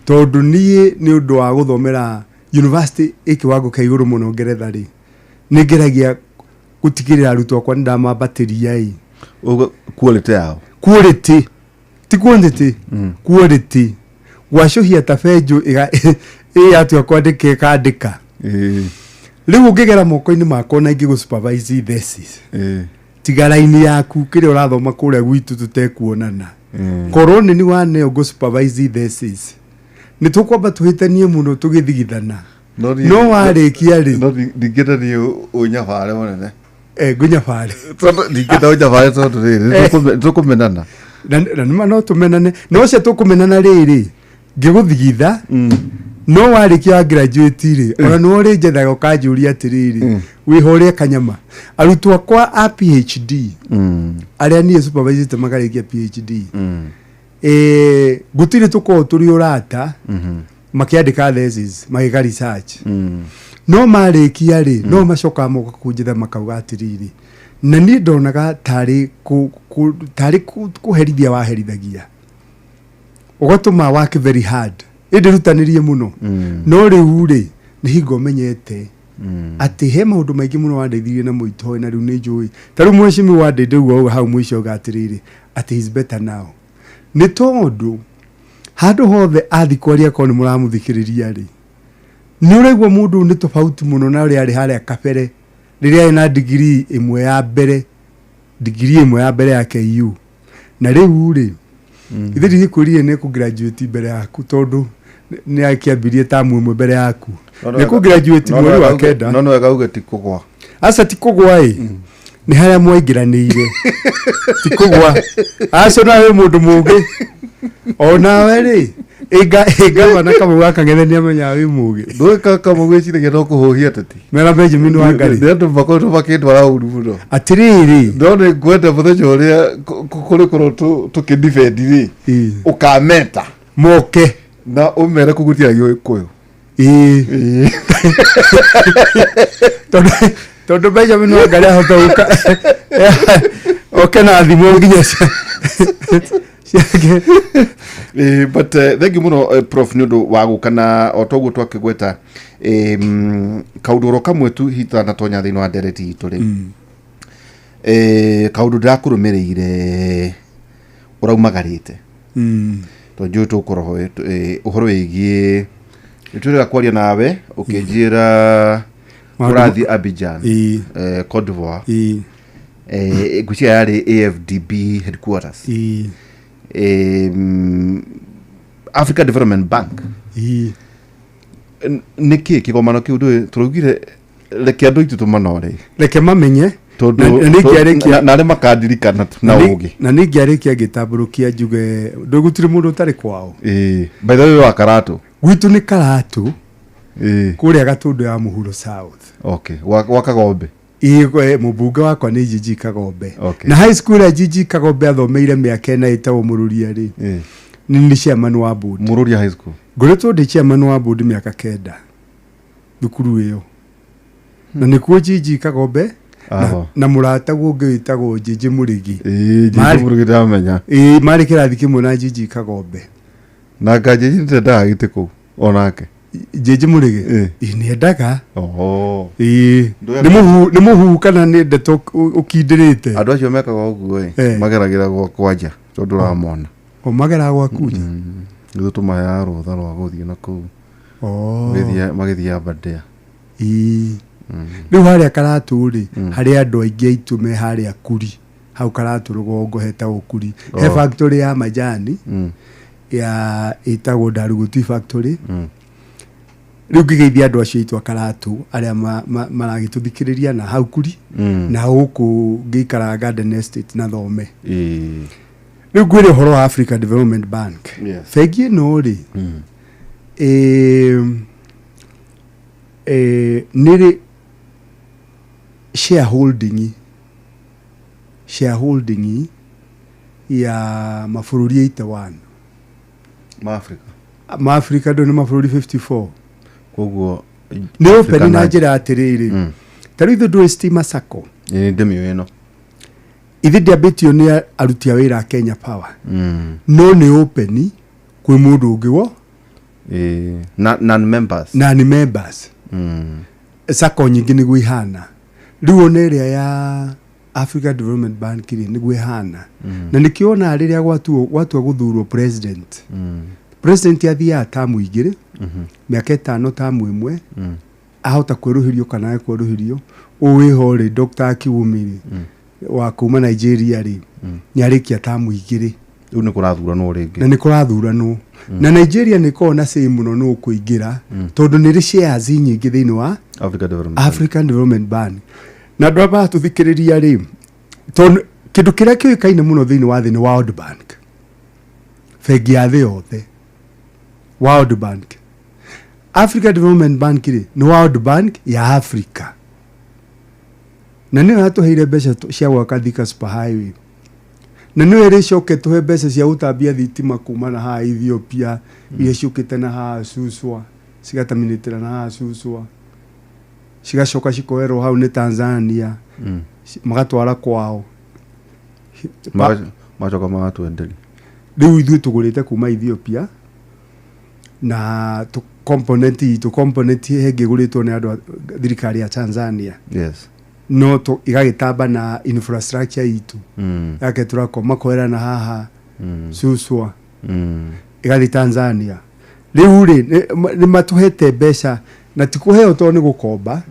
tondũ niĩ nĩ ũndũ wa gũthomera university ĩ kĩwango kĩa igũrũ mũno Ngeretha rĩ, nĩ ngeragia gũtigĩrĩra arutwo akwa nĩ ndamambatĩria ĩ Ũguo quality yao. Quality, ti quantity, quality. Gwacũhia ta benjũ ĩ yatua kwandĩka ĩkandĩka. Rĩu ũngĩgera moko-inĩ makwa na ingĩ supervise thesis, tiga raini yaku kĩrĩa ũrathoma kũrĩa gwitũ tũtekuonana, korwo nĩ ni waneo ngũ supervise thesis, nĩ tũkwamba tũhĩtanie mũno tũgĩthigithana, no warĩkia rĩ. No ndingĩenda niĩ ũnyabare mũnene. Ngũnyabare. Tondũ ndingĩenda ũnyabare, tondũ rĩrĩ tũkũmenana. Na nĩma no tũmenane, no ũcio tũkũmenana rĩrĩ ngĩgũthigitha, no warĩkia wa graduate rĩ, ona nĩwe ũrĩnjethaga ũkanjũria atĩrĩrĩ, wĩho ũrĩa kanyama. Arutwo akwa a PhD arĩa niĩ supervisĩte makarĩkia PhD, gũtirĩ tũkoragwo tũrĩ ũrata makĩandĩka thesis, magĩka research, no marĩkia rĩ, no macokaga moka kũnjetha makauga atĩrĩrĩ, na niĩ ndonaga tarĩ kũherithia waherithagia, ũgatũma work very hard, ĩndĩ rutanĩrie mũno. No rĩu rĩ, nĩ hingo menyete atĩ he maũndũ maingĩ mũno wandeithirie na mũitoĩ, na rĩu nĩ njũĩ. Ta rĩu Mheshimiwa Ndĩndĩ ũguo auga hau mũico auga atĩrĩrĩ, atĩ he's better now, nĩ tondũ handũ hothe athi kwaria, korwo nĩ mũramũthikĩrĩria rĩ, nĩ ũraigua mũndũ ũyũ nĩ tofauti mũno na ũrĩa arĩ harĩa kabere rĩrĩa arĩ na digiri ĩmwe ya mbere, digiri ĩmwe ya mbere ya KU. Na rĩu rĩ, ithe ndigĩkwĩrire nĩ kũ-graduate mbere yaku, tondũ nĩ akĩambirie tamu ĩmwe mbere yaku, nĩ kũ-graduate mweri wa 9. No nĩ wega uge ti kũgwa. Aca, ti kũgwa ĩ, nĩ harĩa mwaingĩranĩire, ti kũgwa. Acio nawe mũndũ mũgĩ onawe rĩ, ĩngavana Kamau gakang'ethe nĩ amenyaga wĩ mũgĩ. Ndũĩ Kamau gwĩciragia no kũhũhia teti. Mera Benjamin Wangari. Nĩ andũ makoretwo makĩndwara ũru mũno. Atĩrĩrĩ. No nĩ ngwenda mũthenya ũrĩa kũrĩ korwo tũkĩdefend rĩ, ũkameta moke na ũmere kũgutia Gĩkũyũ. Ĩĩ, tondũ Benjamin Wangari ahota gũka oke na thimũ nginya ciake. But thank you mũno, Prof, nĩ ũndũ wa gũka, na o toguo twakĩgweta kaũndũ oro kamwe tu hitanatonya thĩinĩ wa ndereti itũ rĩ, kaũndũ ndĩrakũrũmĩrĩire ũraumagarĩte, tondũ njũĩ tũkũroho ũhoro wĩgiĩ nĩtũrĩga kwaria nawe ũkĩnjĩra ũrathiĩ Abidjan, Cote d'Ivoire. Ngwĩciria yarĩ AFDB headquarters, Africa Development Bank. Nĩ kĩ kĩgomano kĩu? Ndũĩ tũraugire reke andũ aitũ tũmanore. Reke mamenye. Tondũ Na nĩ ingĩarĩkia- na arĩa makandirikana na ũgĩ. Na nĩ ingĩarĩkia ngĩtambũrũkia njuge ndũgũtirĩ mũndũ ũtarĩ kwao. Ĩĩ. By the way wa Karatũ. Gwitũ nĩ Karatũ. Ĩĩ. Kũrĩa Gatũndũ ya Mũhuro South. Okay. Gwa Kagombe. Ĩĩ, mũmbunge wakwa nĩ Gigi Kagombe. Okay. Na high school ya Gigi Kagombe athomeire mĩaka ĩna ĩtagwo Mũrũria rĩ. Nĩ nĩ chairman wa board. Mũrũria High School. Ngoretwo ndĩ chairman wa board mĩaka 9 thukuru ĩyo. Na nĩkuo Gigi Kagombe Aho. na mũrataguo ũngĩ wĩtagwo Gigi Mũrĩgi. Ĩĩ, Gigi Mũrĩgi ndamenya. Ĩĩ, marĩ kĩrathi kĩmwe na Gigi Kagombe. Na anga Gigi ndendaga gĩtĩ kũu onake. Gigi Mũrĩgi? Ĩĩ, nĩendaga. Oho. Ĩĩ. Nĩ mũhuhu kana nĩ ndeto ũkindĩrĩte? Andũ acio mekaga ũguo ĩ, mageragĩra gwakwa nja tondũ ũramona. O mageraga gwaku nja? Ithuĩ tũmaheaga rũtha rwa gũthiĩ na kũu. Oh. Magĩthiĩ Aberdare. Ĩĩ. Rĩu harĩa Karatũ rĩ, harĩ andũ aingĩ aitũ me harĩa Kuri, hau Karatũ rũgongo hetagwo Kuri. He Oh. factory ya majani ya ĩtagwo Ndarugu Tea Factory. Rĩu ngĩgeithia andũ acio aitũ a Karatũ arĩa maragĩtũthikĩrĩria na hau Kuri na gũkũ ngĩikaraga Garden Estate na Thome. Ĩĩ. Rĩu ngwĩre ũhoro wa Africa Development Bank. Yes. Bengi ĩno rĩ, nĩrĩ shareholding ya mabũrũri 81 Ma Africa. Ma Africa ndũ nĩ mabũrũri 54. Koguo Nĩ Africa open na njĩra atĩrĩrĩ, ta rĩu ithuĩ ndũĩ Stima Sacco? Ĩĩ, ndĩmĩũĩ ĩno. Ithuĩ ndĩambĩtio nĩ aruti a wĩra a Kenya Power, no nĩ open kwĩ mũndũ ũngĩ wo. Ĩĩ. Non members. Non members. Sacco nyingĩ nĩguo ihana. Rĩu ona ĩrĩa ya Africa Development Bank rĩ, nĩguo ĩhana. Na nĩkĩo wonaga rĩrĩa gwatua gũthurwo president, president athiaga tamu 2, mĩaka 5 tamu 1, ahota kwerũhĩrio kana age kwerũhĩrio. Ũyũ wĩho rĩ, Dr. Akiwumi rĩ, wa kuma Nigeria rĩ, nĩ arĩkia tamu 2. Rĩu nĩ kũrathuranwo rĩngĩ. Na nĩ kũrathuranwo. Na Nigeria nĩ ĩkoragwo na say mũno nũ ũkũingĩra, tondũ nĩ ĩrĩ shares nyingĩ thĩinĩ wa Africa Development Bank. African Development Bank. Na andũ arĩa maratũthikĩrĩria rĩ, tondũ kĩndũ kĩrĩa kĩũĩkaine mũno thĩinĩ wa thĩ nĩ World Bank, bengi ya thĩ yothe, World Bank. Africa Development Bank rĩ, nĩ World Bank ya Africa, na nĩyo yatũheire mbeca cia gwaka Thika Super Highway, na nĩyo ĩrĩcoke tũhe mbeca cia gũtambia thitima kuma na haha Ethiopia, iria ciũkĩte na haha Suswa, cigataminĩtĩra na haha Suswa, cigacoka cikoerwo hau nĩ Tanzania, magatwara kwao. Magacoka magatwenderia. Rĩu ithuĩ tũgũrĩte kuma Ethiopia na component itũ, component ĩngĩ ĩgũrĩtwo nĩ andũ a thirikari ya Tanzania. Yes. No igagĩtamba na infrastructure itũ yake tũrako makoera na haha Suswa, ĩgathiĩ Tanzania. Rĩu rĩ, nĩ matũhete mbeca, na ti kũheo tondũ nĩ gũkomba.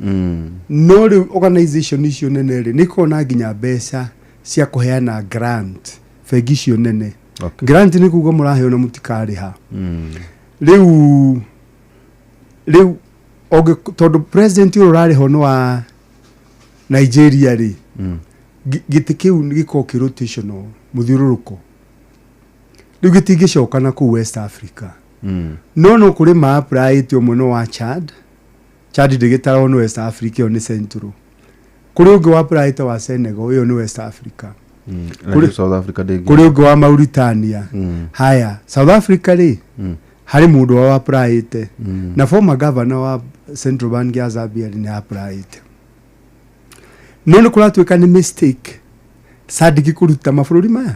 No rĩu organization icio nene rĩ, nĩ ikoragwo na nginya mbeca cia kũheana grant, bengi icio nene. Okay. Grant nĩ kuga mũraheo na mũtikarĩha. Rĩu tondũ president ũyũ ũrarĩho nĩ wa Nigeria rĩ, gĩtĩ kĩu gĩkoragwo kĩ rotational, mũthiũrũrũko. Rĩu gĩtingĩcoka na kũu West Africa. No kũrĩ ma-apply-ĩte ũmwe no wa Chad. Chad ndĩgĩtaragwo nĩ West Africa, ĩyo nĩ Central. Kũrĩ ũngĩ wa apply-ĩte wa Senegal, ĩyo nĩ West Africa. Na South Africa ndĩngĩ. Kũrĩ ũngĩ wa Mauritania. Haya, South Africa rĩ, harĩ mũndũ wa apply-ĩte, na former governor wa Central Bank ya Zambia rĩ, nĩ apply-ĩte. No nĩ kũratuĩka nĩ mistake SADC kũruta mabũrũri maya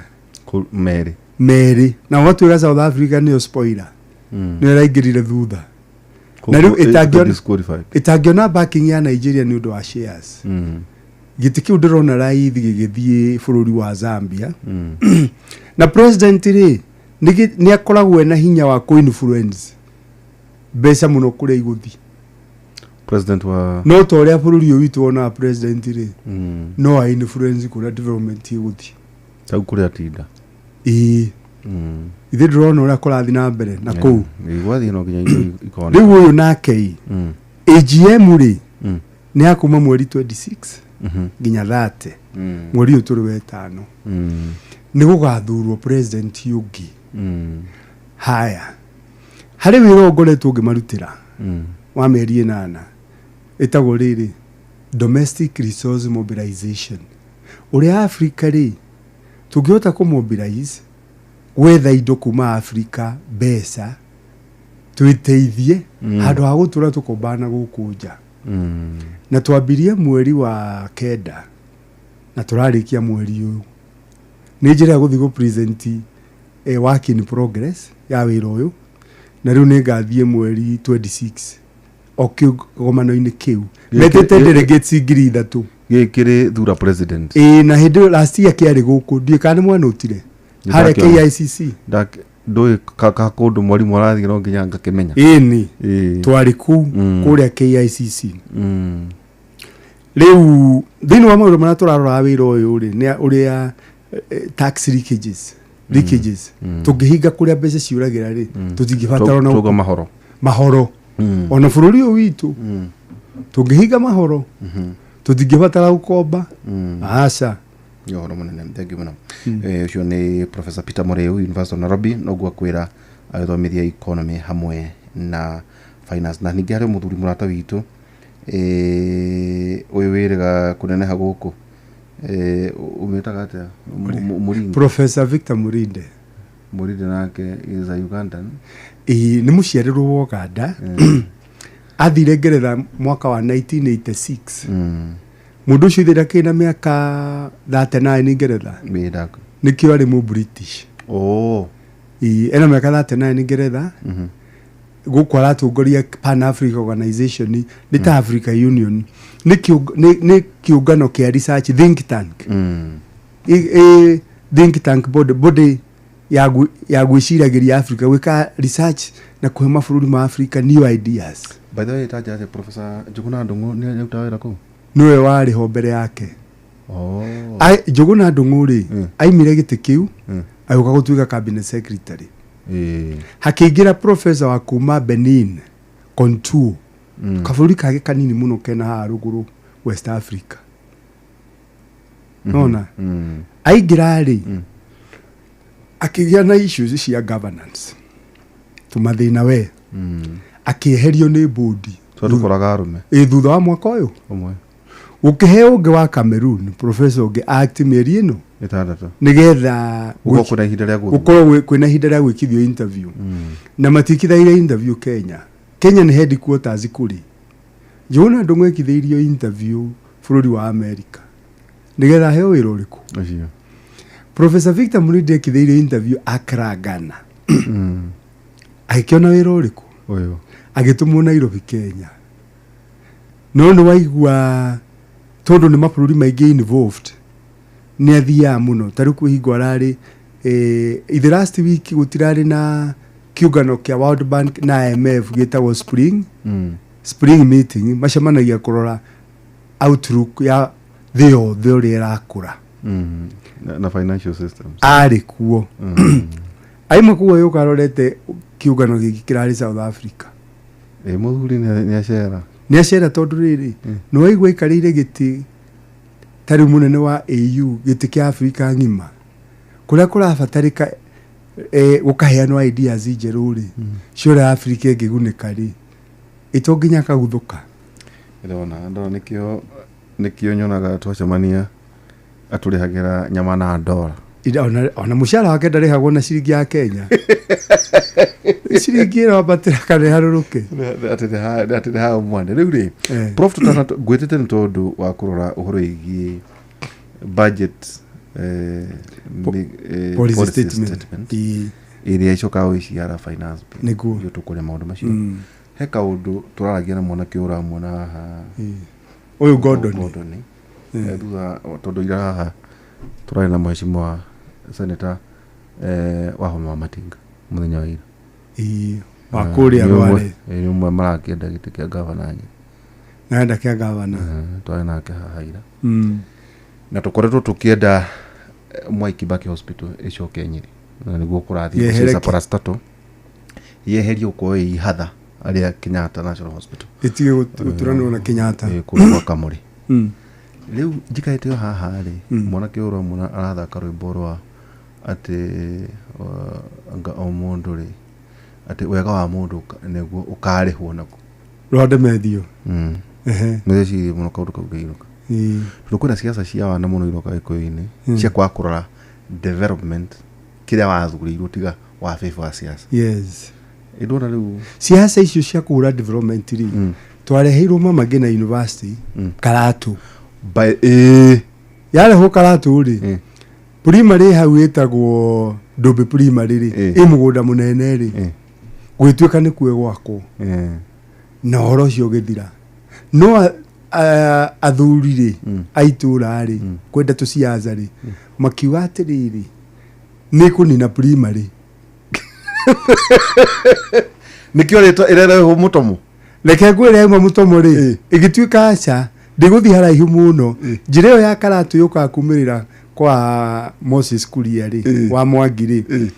Merĩ. Merĩ, na ũgatuĩka South Africa nĩyo spoiler, nĩyo ĩraingĩrire thutha, na rĩu Koguo disqualified. ĩtangĩona backing ya Nigeria nĩ ũndũ wa shares. Gĩtĩ kĩu ndĩrona raithi gĩgĩthiĩ bũrũri wa Zambia. Na president rĩ, nĩ akoragwo ena hinya wa kũ-influence mbeca mũno kũrĩa igũthiĩ. President wa No ta ũrĩa bũrũri ũyũ witũ wonaga president rĩ, no a influence kũrĩa development ĩgũthiĩ. Tau kũrĩa tinda. Ĩĩ. Ithuĩ ndĩrona ũrĩa kũrathiĩ na mbere na kũu. Gwathiĩ no nginya indo ikona. Rĩu ũyũ nake ĩ, AGM rĩ, nĩ ya kuma mweri 26. Nginya 30 mweri ũyũ tũrĩ wetano nĩ gũgathurwo president ũngĩ. Haya, harĩ wĩra ũyũ ngoretwo ngĩmarutĩra wa mĩeri 8, ĩtagwo rĩrĩ domestic resource mobilization, ũrĩa Africa rĩ tũngĩhota kũmobilize gwetha indo kuma Africa, mbeca twĩteithie handũ ha gũtũra tũkombana gũkũ nja. Na twambirie mweri wa 9 na tũrarĩkia mweri ũyũ. Nĩ njĩra ya gũthiĩ gũ present work in progress ya wĩra ũyũ, na rĩu nĩ ngathiĩ mweri 26 o kĩgomano-inĩ kĩu metĩte delegates 3,000. Gĩkĩ kĩrĩ thura president? Ĩĩ, na hĩndĩ ĩyo last year kĩarĩ gũkũ, ndiũĩ kana nĩ mwanũtire harĩa KICC. Ndũĩ ka kũndũ mwarimũ arathiĩ no nginya ngakĩmenya. Ĩni twarĩ kũu kũrĩa KICC. Rĩu thĩinĩ wa maũndũ marĩa tũraroraga wĩra ũyũ rĩ, nĩ ũrĩa tax leakages tũngĩhinga kũrĩa mbeca ciũragĩra rĩ, tũtingĩbatara ona Tuga mahoro. Mahoro. Ona bũrũri ũyũ witũ tũngĩhinga mahoro, tũtingĩbatara gũkomba, aca. Nĩ ũhoro mũnene, thank you mũno. Ũcio nĩ Professor Peter Mũrĩu, University of Nairobi, noguo akwĩra agĩthomithia economy hamwe na finance. Na ningĩ harĩ mũthuri mũrata witũ, ũyũ wĩrĩga kũneneha gũkũ, ũmĩtaga atĩa? Mũrinde. Professor Victor Murinde. Mũrinde nake is a Ugandan. Ĩĩ, nĩ mũciarĩrwo wa Uganda, athire Ngeretha mwaka wa 1986. Mũndũ ũcio ithe ndakĩrĩ na mĩaka 39 Ngeretha. Wĩra. Nĩkĩo arĩ mũ British. Oh. Ĩĩ, ena mĩaka 39 Ngeretha. Gũkũ aratongoria Pan Africa Organization, nĩ ta Africa Union, nĩ kĩũngano kĩa research think tank. Think tank body ya gwĩciragĩria Africa, gwĩka research na kũhe mabũrũri ma Africa new ideas. By the way, taja atĩ Professor Njuguna Ndung'u nĩ arutaga wĩra kũu? Nĩwe warĩ ho mbere yake. Oh. Njuguna Ndung'u rĩ, aimire gĩtĩ kĩu agĩũka gũtuĩka cabinet secretary. Hakĩingĩra professor wa kuma Benin, Contour, kabũrũri kangĩ kanini mũno kena haha rũgũrũ West Africa. Nona aingĩra rĩ, akĩgĩa na issues cia governance, tũmathĩna we, akĩeherio nĩ bodi. Tũkoraga arũme. Ĩ, thutha wa mwaka ũyũ ũmwe gũkĩheo ũngĩ wa Cameroon, professor ũngĩ act mĩeri ĩno 6 nĩgetha gũkorwo kwĩna ihinda rĩa gũthurwo. Gũkorwo kwĩna ihinda rĩa gwĩkithio interview. Na matiĩkithaire interview Kenya. Kenya nĩ headquarters kũrĩ Njuguna Ndung'u ekithĩirio interview bũrũri wa America nĩgetha aheo wĩra ũrĩkũ? Ũcio. Professor Victor Murinde ekithĩirio interview Accra, Ghana, agĩkĩona wĩra ũrĩkũ? Ũyũ. Agĩtũmwo Nairobi, Kenya. No nĩ waigua tondũ nĩ mabũrũri maingĩ involved, nĩ athiaga mũno. Ta rĩu kwĩ hingo ararĩ in the last week gũtirarĩ na kĩũngano kĩa World Bank na IMF gĩtagwo spring spring meeting, macemanagia kũrora outlook ya thĩ yothe ũrĩa ĩrakũra. Na financial systems. Arĩ kuo. Aima kuo yũka arorete kĩũngano gĩkĩ kĩrarĩ South Africa. Ĩ, mũthuri nĩ acera. Nĩ acera, tondũ rĩrĩ, nĩ waigua aikarĩire gĩtĩ ta rĩu mũnene wa AU, gĩtĩ kĩa Africa ng'ima, kũrĩa kũrabatarĩka gũkaheanwo ideas njerũ rĩ, cia ũrĩa Africa ĩngĩgunĩka rĩ, ĩto nginya akaguthũka. Ndĩrona nĩkĩo nyonaga twacemania atũrĩhagĩra nyama na ndora. Ona mũcara wake ndarĩhagwo na ciringi ya Kenya, ciringi ĩrambatĩra kana ĩharũrũke. Atĩ nĩ ha mwane rĩu rĩ. Prof, tũtana ngwĩtĩte nĩ tondũ wa kũrora ũhoro wĩgiĩ budget policy policy statement. Statement ĩrĩa ĩcokaga gwĩciara finance bill. Nĩguo. Nĩguo tũkũria maũndũ macio. He kaũndũ tũraragia na mwanake ũyũ ũramuona haha. Ũyũ Gordon. Gordon. Thutha tondũ ira haha tũrarĩ na mheshimiwa senator Wahome wa Matinga mũthenya wa ira. Ĩĩ, wa kũrĩa Nĩ ũmwe- Rware. Nĩ ũmwe marakĩenda gĩtĩ kĩa gavana Nyĩrĩ. Narenda kĩa gavana. Twarĩ nake haha ira na tũkoretwo tũkĩenda Mwai Kibaki Hospital ĩcoke Nyĩrĩ, na nĩguo kũrathiĩ Yehere gũceca parastatal yeherio gũkorwo ĩ ihatha arĩa Kenyatta National Hospital ĩtige gũturanĩrwo na Kenyatta. Kũndũ gwa Kamũrĩ. Rĩu njikarĩte o haha rĩ, mwanake ũyũ ũramwona arathaka rwĩmbo rwa atĩ anga o mũndũ rĩ, atĩ wega wa mũndũ nĩguo ũkarĩhwo naguo. Rwa Ndemethio. Ehe. Nĩrĩcirie mũno kaũndũ kau ngĩinũka. Tondũ kwĩna ciaca cia wana mũno iroka gĩkũyũ-inĩ cia kwaga kũrora development kĩrĩa wathurĩirwo tiga wa favor wa siasa. Yes. Ĩndona rĩu Siasa icio cia kũhũra development rĩ, twareheirwo Mama Ngina University Karatu. Yarehwo Karatu rĩ, primary hau ĩtagwo Ndũmbĩ primary rĩ, ĩ mũgũnda mũnene rĩ, gũgĩtuĩka nĩ kuo gwakwo na ũhoro ũcio ũgĩthira. No athuri rĩ a itũra rĩ, kwenda tũciaca rĩ, makiuga atĩrĩrĩ, nĩ kũnina primary. Nĩkĩo rĩtwa ĩrerehwo mũtomo. Reke ngwĩre yauma mũtomo rĩ, ĩgĩtuĩka aca ndĩgũthiĩ haraihu mũno. Njĩra ĩyo ya Karatu yũkaga kumĩrĩra kwa Moses Kuria rĩ, wa Mwangi rĩ,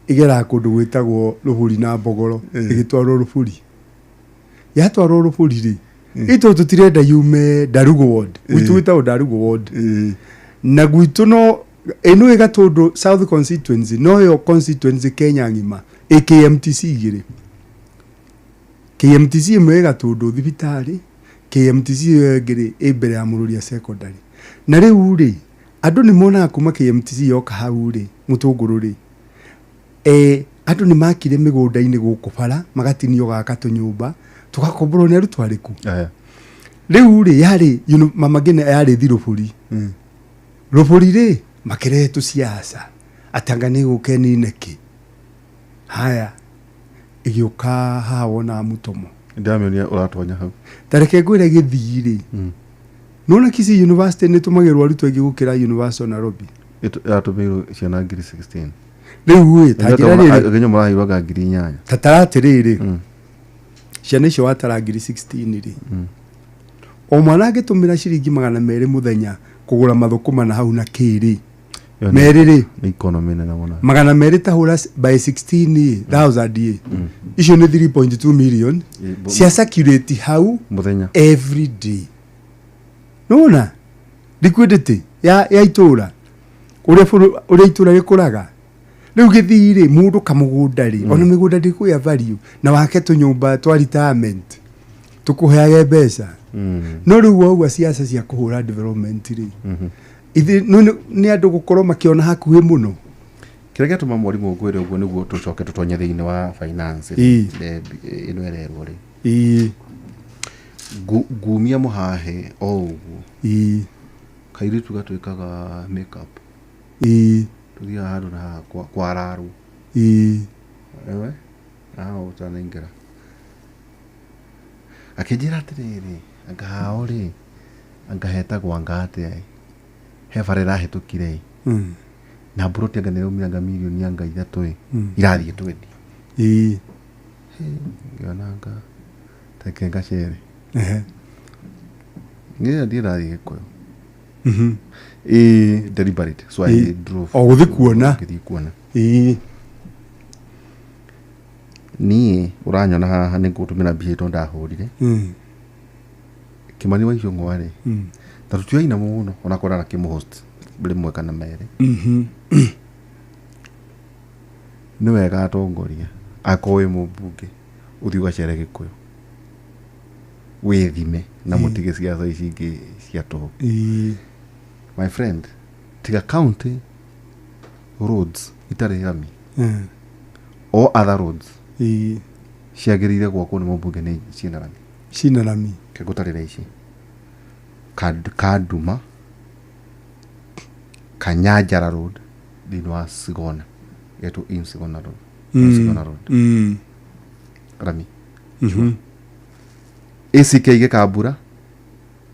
ĩgeraga kũndũ gwĩtagwo Rũburi na Mbogoro, ĩgĩtwarwo Rũburi. Yatwarwo Rũburi rĩ, itũ tũtirenda yume Ndarugu ward, gwitũ gwĩtagwo Ndarugu ward. Na gwitũ no ĩno ĩ Gatũndũ South constituency, noyo constituency Kenya ng'ima ĩ KMTC igĩrĩ. KMTC ĩmwe ĩ Gatũndũ thibitarĩ, KMTC ĩyo ĩngĩ rĩ ĩ mbere ya Mũrũria secondary. Na rĩu rĩ, andũ nĩ monaga kuma KMTC yoka hau rĩ, Mũtũngũrũ rĩ, andũ nĩ makire mĩgũnda-inĩ gũkũ bara, magatinio gaka tũnyũmba, tũgakomborwo nĩ arutwo arĩkũ. Rĩu rĩ, yarĩ, Mama Ngina yarĩ thi Rũburi. Rũburi rĩ, makĩrehe tũciaca, atanga nĩ gũka ĩnine kĩ. Haya, ĩgĩũka haha wonaga mũtomo. Ndĩramĩonia ũratonya hau. Ta reke ngwĩre gĩthii rĩ, nĩwona Kisii University nĩ ĩtũmagĩrwo arutwo aingĩ gũkĩra University of Nairobi. Ĩratũmĩirwo ciana ngiri 16. Rĩu ĩ, ta njĩra rĩrĩ. Nginya mũraheirwo anga ngiri inyanya. Ta tara atĩrĩrĩ, ciana icio watara ngiri 16 rĩ, o mwana angĩtũmĩra ciringi 200 mũthenya kũgũra mathũkũma na hau na kĩrĩ, merĩ rĩ, Nĩ economy nene mũno. 200 ta hũra by 16 thousand ĩ, icio nĩ 3.2 million cia circulate hau mũthenya every day. Nĩwona liquidity ya itũra ũrĩa itũra rĩkũraga. Rĩu gĩthii rĩ, mũndũ kamũgũnda rĩ, ona mĩgũnda ndĩkũgĩa value, na wake tũnyũmba twa retirement tũkũheage mbeca. No rĩu wauga ciaca cia kũhũra development rĩ, ithe nĩ andũ gũkorwo makĩona hakuhĩ mũno. Kĩrĩa gĩatũma mwarimũ ngwĩre ũguo nĩguo tũcoke tũtonye thĩinĩ wa finance ĩno ĩrerwo rĩ. Ngumia mũhahe o ũguo. Kairĩtu gatwĩkaga makeup. Tũthiaga handũ na haha kwararwo. Ewe? Haha ũtanaingĩra. Akĩnjĩra atĩrĩrĩ, anga hao rĩ, anga hetagwo anga atĩa ĩ. He bara ĩrahĩtũkire ĩ. Na mburoti anga nĩraumire anga mirioni anga 3 ĩ. Irathiĩ twendi. Ngĩona anga reke ngacere. Niĩ ndiĩ ndathiĩ Gĩkũyũ. Deliberate. So I drove. O gũthiĩ kuona. Ngĩthiĩ kuona. Niĩ ũranyona haha nĩ ngũtũmĩra mbica ĩyo ndahũrire. Kĩmani wa Ichung'wa rĩ, na tũtioaina mũno ona korwo arakĩmũhost rĩmwe kana merĩ. Nĩ wega atongoria akorwo wĩ mũmbunge ũthiĩ ũgacere Gĩkũyũ wĩthime na mũtige ciaca ici ingĩ cia tũhũ. My friend, tiga county roads itarĩ rami o other roads ciagĩrĩire gwakwo nĩ mũmbunge nĩ ciĩna rami. Ciĩna rami. Ngũtarĩra ici. Kanduma, Kanyanjara Road thĩinĩ wa Sigona, ĩtwo in Sigona Road. Sigona Road. Rami. ACK Gĩkambura,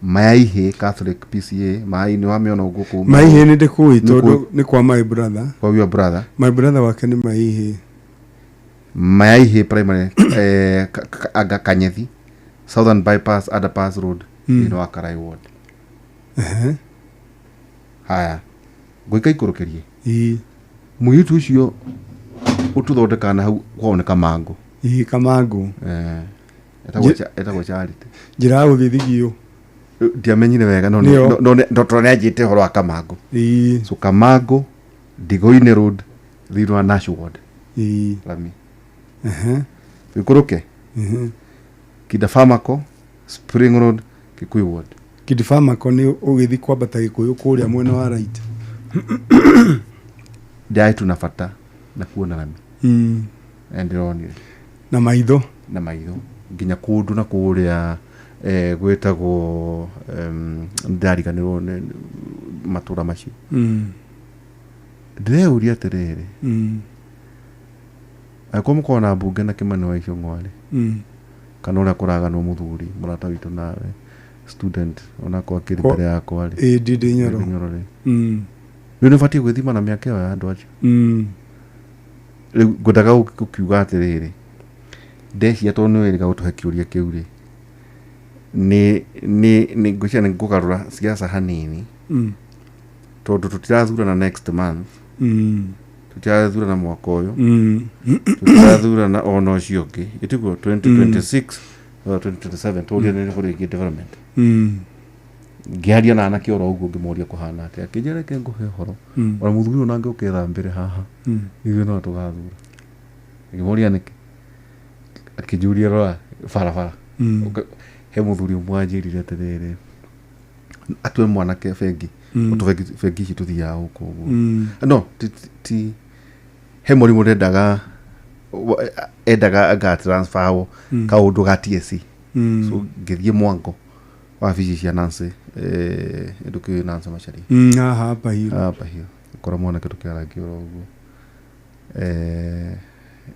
Mayaihĩ Catholic PCA, Maai nĩ wamĩona ũguo kũu. Maihĩ nĩ ndĩkũĩ tondũ nĩ kwa my brother. Kwa your brother. My brother wake nĩ Maihĩ. Mayaihĩ primary anga Kanyethi, Southern Bypass, Underpass Road, thĩinĩ wa Karai Ward. Haya, ngũika ikũrũkĩrie. Mũirĩtu ũcio ũtũthondekaga na hau kwao nĩ Kamangũ. Kamangũ. Etagwo Charity. Njĩra ya gũthiĩ Thigio. Ndiamenyire wega no Nĩyo. no tondũ nĩanjĩte ũhoro wa Kamango. Ĩĩ. So Kamango, Ndigoine Road, thĩinĩ wa Nash Ward. Ĩĩ. Lami. Ehe. Wĩkũrũke. Ehe. Kidafamako, Spring Road, Kikuyu Ward. Kidifamako nĩ ũgĩthiĩ kwambata Gĩkũyũ kũrĩa mwena wa right. Ndiarĩ tu na bata na kuona rami. Na ndĩronire. Na maitho. Na maitho. Nginya kũndũ na kũrĩa gwĩtagwo ndariganĩrwo nĩ matũra macio. Ndĩreyũria atĩrĩrĩ, angĩkorwo mũkorwo na mbunge na Kĩmani wa Ichung'wa rĩ, kana ũrĩa kũraganwo mũthuri mũrata witũ nawe student onakorwo akĩrĩ mbere yakwa rĩ, Ĩĩ, Ndindi Nyoro. Ndindi Nyoro rĩ, rĩu nĩ ũbatiĩ gwĩthima na mĩaka ĩyo ya andũ acio. Rĩu ngwendaga gũkiuga atĩrĩrĩ, ndecia tondũ nĩ wĩrĩga gũtũhe kĩũria kĩu rĩ, nĩ ngwĩciria nĩ ngũgarũra siasa hanini, tondũ tũtirathurana next month, tũtirathurana mwaka ũyũ, tũtirathurana ona ũcio ũngĩ, ĩtiguo 2026 or 2027 tũrie nĩ kũrĩ ĩngĩ development. Ngĩaria na anake oro ũguo ngĩmoria kũhana atĩa, akĩnjĩra reke ngũhe ũhoro, ona mũthuri ũyũ nangĩ ũkethambĩre haha, ithuĩ no tũgathura. Ngĩmũria nĩkĩ, akĩnjũria rora barabara. He mũthuri ũmwe wanjĩrire atĩrĩrĩ, atue mwanake bengi, tũ bengi ici tũthiaga gũkũ ũguo. No ti he mũrimũ ndendaga endaga anga transfer kaũndũ ga TSC. So ngĩthiĩ Mwango wabici cia Nancy, ndũkĩũĩ Nancy Macharia? Haha Upper Hill. Upper Hill. Kora mwanake tũkĩarangia oro ũguo.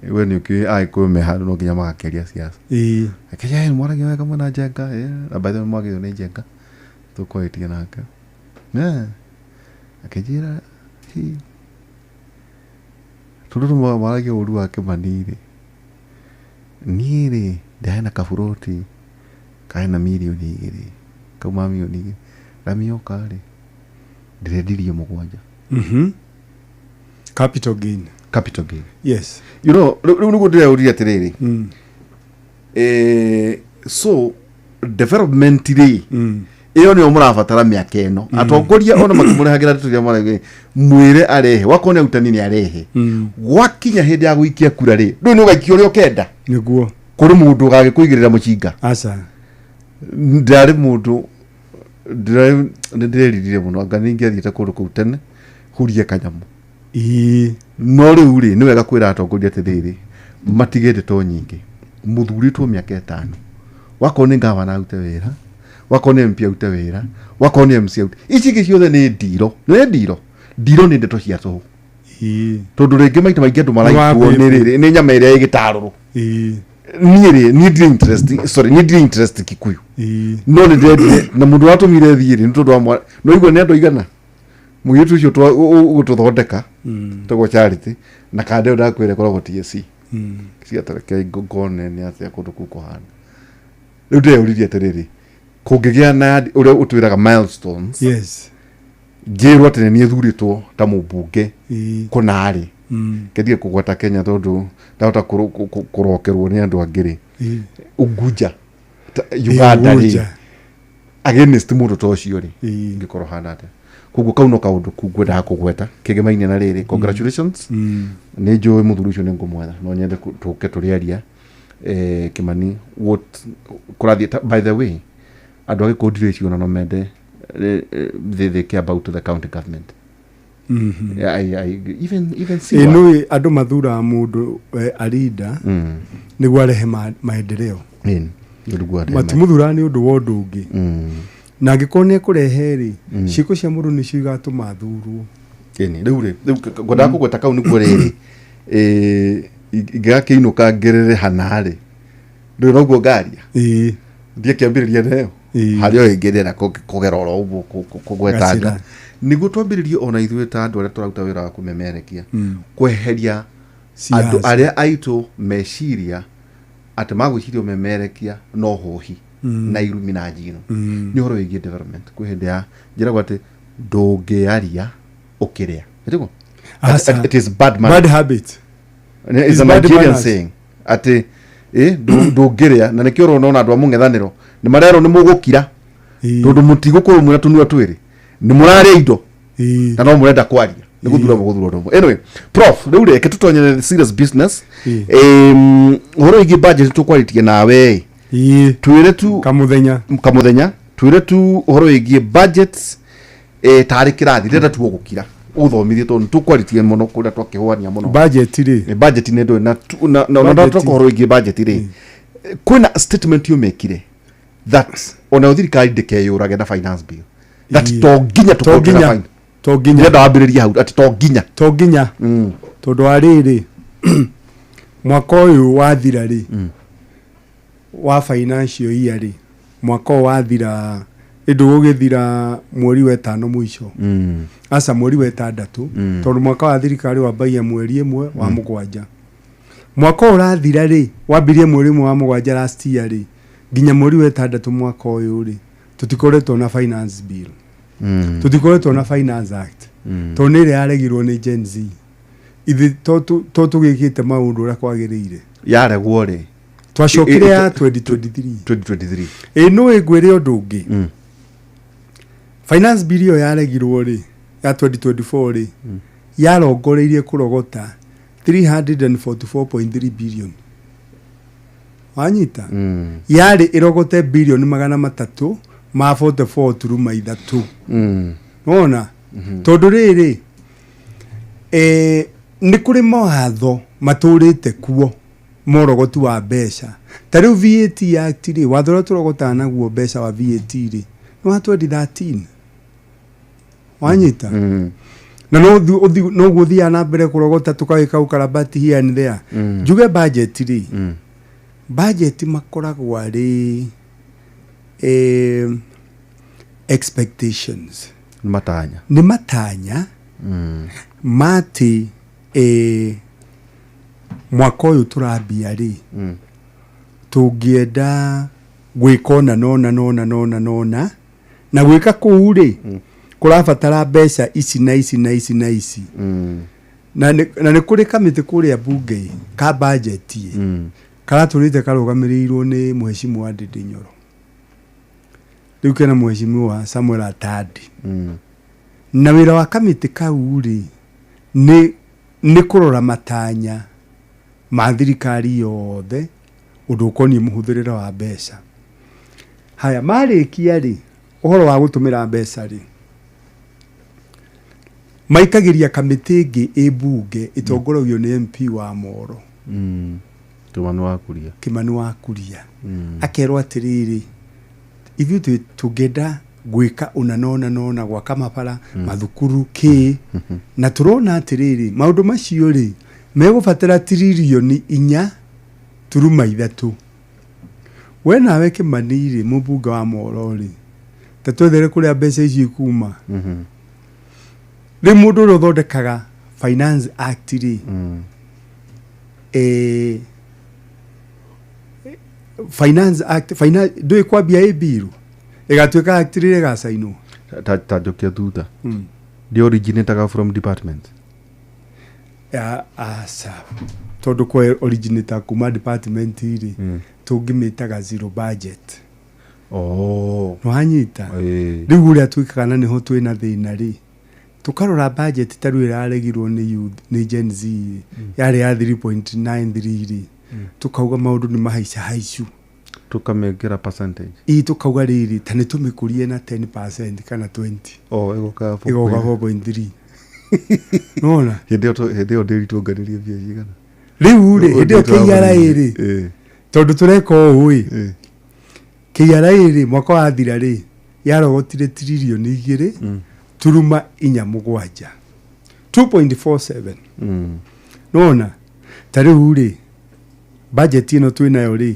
We nĩ ũkĩũĩ Agĩkũyũ me handũ no nginya magakĩaria siasa. Ĩĩ. Akĩnjĩra, mwaragia wega mwena Njenga, na by the way mwagĩrĩirwo nĩ Njenga tũkwarĩtie nake. Akĩnjĩra, hi, tondũ mwaragia ũru wa Kĩmani rĩ, niĩ rĩ ndarĩ na kaburoti karĩ na mirioni 2, kauma mirioni 2, rami yoka rĩ ndĩrendirie 7. Capital gain. Capital gain. Yes. You know, rĩu nĩguo ndĩreũria atĩrĩrĩ, so development rĩ, ĩyo nĩyo mũrabatara mĩaka ĩno. Atongoria ona makĩmũrehagĩra ndeto iria marauga, mwĩre arehe, wakorwo nĩ arutani nĩ arehe. Gwakinya hĩndĩ ya gũikia kura rĩ, ndũĩ nĩ ũgaikia ũrĩa ũkenda. Nĩguo. Kũrĩ mũndũ ũgagĩkũigĩrĩra mũcinga. Aca. Ndarĩ mũndũ nĩ ndĩreririre mũno, anga nĩ ingĩathiĩte kũndũ kũu tene hurie kanyamũ. No rĩu rĩ, nĩ wega kwĩra atongoria atĩrĩrĩ, matige ndeto nyingĩ. Mũthurĩtwo mĩaka 5, wakorwo nĩ gavana arute wĩra, wakorwo nĩ MP arute wĩra, wakorwo nĩ MC arute, ici ingĩ ciothe nĩ ndiro. Nĩ ndiro. Ndiro nĩ ndeto cia tũhũ. Tondũ rĩngĩ maita maingĩ andũ maraikuo nĩ rĩrĩ, nĩ nyama ĩrĩa ĩgĩtarũrũ. Niĩ rĩ, niĩ ndirĩ interest, sorry, niĩ ndirĩ interest Kikuyu. No nĩ ndĩrendire, na mũndũ watũmire thiĩ rĩ, nĩ tondũ wa mwana, no igua nĩ andũ aigana mũirĩtu ũcio ũgũtũthondeka, tagwo Charity, na kanda ĩyo ndakwĩra ĩkoragwo TSC. Ciatareke ngone nĩ atĩa kũndũ kũu kũhana. Rĩu ndĩreyũririe atĩrĩrĩ, kũngĩgĩa na ũrĩa ũtwĩraga milestones, Yes. njĩrwo atĩ nĩ niĩ thurĩtwo ta mũmbunge kũna rĩ, kĩndige kũgwata Kenya tondũ ndahota kũrokerwo nĩ andũ angĩ rĩ, Unguja, Uganda rĩ, against mũndũ ta ũcio rĩ, ngĩkorwo hana atĩa? Koguo kau no kaũndũ kau ngwendaga kũgweta kĩgemaine na rĩrĩ. Congratulations. Nĩ njũĩ mũthuri ũcio nĩ ngũmwetha, no nyende tũke tũrĩaria Kĩmani what kũrathiĩ. By the way, andũ a Gĩkũyũ ndirĩciona no mende, they care about the county government. Yeah, I even see Ĩ nĩ andũ mathuraga mũndũ arinda nĩguo arehe maendeleo. Matimuthuraga nĩ ũndũ wa ũndũ ũngĩ, na angĩkorwo nĩ ekũrehe rĩ, ciĩko cia mũndũ nĩcio igatũma athurwo. Ĩni rĩu rĩ, rĩu ngwendaga kũgweta kau nĩguo rĩrĩ, ingĩgakĩinũka ngĩrĩre hana rĩ, ndũĩ noguo ngaria thiĩ kĩambĩrĩria nayo harĩ o ĩngĩ ndĩrenda kũgera oro ũguo kũgwetanga Gacĩra. Nĩguo twambĩrĩrie ona ithuĩ ta andũ arĩa tũraruta wĩra wa kũmemerekia, kweheria Siasa. Andũ arĩa aitũ meciria atĩ magwĩciria ũmemerekia no hohi na irumi na njino. Nĩ ũhoro wĩgiĩ development. Kwĩ hĩndĩ ya njĩragwo atĩ ndũngĩaria ũkĩrĩa. Ĩtiguo? Aca. It is bad manners. Bad habit. It's It's a bad Nigerian manners. saying atĩ ndũngĩrĩa, na nĩkĩo ũrona ona andũ a mũng'ethanĩro nĩ marerwo nĩ mũgũkira. Tondũ mũtigũkorwo mwĩna tũnua twĩrĩ, nĩ mũrarĩa indo na no mũrenda kwaria, nĩ gũthura mũgũthura ũndũ ũmwe. Anyway, prof, rĩu reke tũtonyere serious business. Ũhoro wĩgiĩ budget tũkwarĩtie nawe ĩ, twĩre tu Kamuthenya. Kamuthenya, twĩre tu ũhoro wĩgiĩ budget, tarĩ kĩrathi ndĩrenda tu gũkira ũthomithie, tondũ nĩ tũkwarĩtie mũno kũrĩa twakĩhũania mũno. Budget rĩ? Budget nĩ ndũĩ na Budget. twaka ũhoro wĩgiĩ budget rĩ, kwĩna statement yũmĩkire that onayo thirikari ndĩkeyũrage na finance bill, that to nginya tũkorwo twĩna To nginya. Ndĩrenda wambĩrĩrie hau atĩ to nginya. To nginya, tondũ wa rĩrĩ, mwaka ũyũ wathira rĩ, wa financial year rĩ, mwaka ũyũ wathira ĩndũ gũgĩthira mweri wa ĩtano mũico, aca, mweri wa ĩtandatũ, tondũ mwaka wa thirikari wambagia mweri 1 wa mũgwanja. Mwaka ũyũ ũrathira rĩ, wambirie mweri 1 wa mũgwanja last year rĩ, nginya mweri wa ĩtandatũ mwaka ũyũ rĩ, tũtikoretwo na finance bill, tũtikoretwo na Finance Act, tondũ nĩ ĩrĩa yaregirwo nĩ Gen Z. Ithe to tũgĩkĩte maũndũ ũrĩa kwagĩrĩire. Yaregwo rĩ? Twacokire ya 2023. 2023. Ĩ, no ĩngwĩre ũndũ ũngĩ. Finance bill ĩyo yaregirwo rĩ, ya 2024 rĩ, yarongoreirie kũrogota 344.3 billion. Wanyita? Yarĩ ĩrogote bilioni 344.3. Wona tondũ rĩrĩ, nĩ kũrĩ mawatho matũrĩte kuo morogoti wa mbeca. Ta rĩu VAT Act rĩ, watho ũrĩa tũrogotaga naguo mbeca wa VAT rĩ, nĩ wa 2013. Wanyita? Na no noguo ũthiaga na mbere kũrogota, tũkagĩka ũkarabati here and there. Njuge budget rĩ, budget makoragwo arĩ expectations. Nĩ matanya. Nĩ matanya matĩ mwaka ũyũ tũrambia rĩ, tũngĩenda gwĩka ũna nona nona nona nona, na gwĩka kũu rĩ, kũrabatara mbeca ici na ici na ici na ici. Na nĩ kũrĩ kamĩtĩ kũrĩa bunge ka budget karatũrĩte karũgamĩrĩirwo nĩ mheshimiwa Ndindi Nyoro, rĩu kena mheshimiwa Samuel Atandi. Na wĩra wa kamĩtĩ kau rĩ, nĩ kũrora matanya ma thirikari yothe ũndũ ũkoniĩ mũhũthĩrĩre wa mbeca. Haya, marĩkia rĩ, ũhoro wa gũtũmĩra mbeca rĩ, maikagĩria kamĩtĩ ĩngĩ ĩ mbunge ĩtongoragio nĩ MP wa Moro. Kimani wa Kuria. Kimani wa Kuria. Akerwo atĩrĩrĩ, ithuĩ tũngĩenda gwĩka ũna nona nona, gwaka mabara, mathukuru, kĩ, na tũrona atĩrĩrĩ, maũndũ macio rĩ, megũbatara tiririoni 4.3. We nawe Kĩmani rĩ, mũmbunge wa Moro rĩ, ta twethere kũrĩa mbeca icio ikuma. Rĩu mũndũ ũrĩa ũthondekaga Finance Act rĩ, Finance Act ndũĩ kwambia ĩ bill ĩgatuĩka act rĩrĩa ĩgacainwo. Ta njokia thutha, ndi originataga from department? Ya, aca, tondũ kwa originator kuma department rĩ, tũngĩmĩtaga zero budget. Oh. Nĩwanyita? Rĩu ũrĩa twĩkaga, na nĩho twĩna thĩna rĩ, tũkarora budget ta rĩu ĩraregirwo nĩ youth, nĩ Gen Z rĩ, yarĩ ya 3.93 rĩ, tũkauga maũndũ nĩ mahaica haicu. Tukamekĩra percentage. Ii, tũkauga rĩrĩ, ta nĩ tũmĩkũrie na 10% kana 20. Oh, ĩgoka ĩgoka 4.3, nona. Hĩndĩ ĩyo ndĩri tuonganirie mbia cigana? Rĩu rĩ, hĩndĩ ĩyo KRA rĩ, tondũ tũreka ũũ ĩ, KRA rĩ, mwaka wathira rĩ, yarogotire tiririoni 2.47, 2.47. Nona ta rĩu rĩ, budget ĩno twĩnayo rĩ,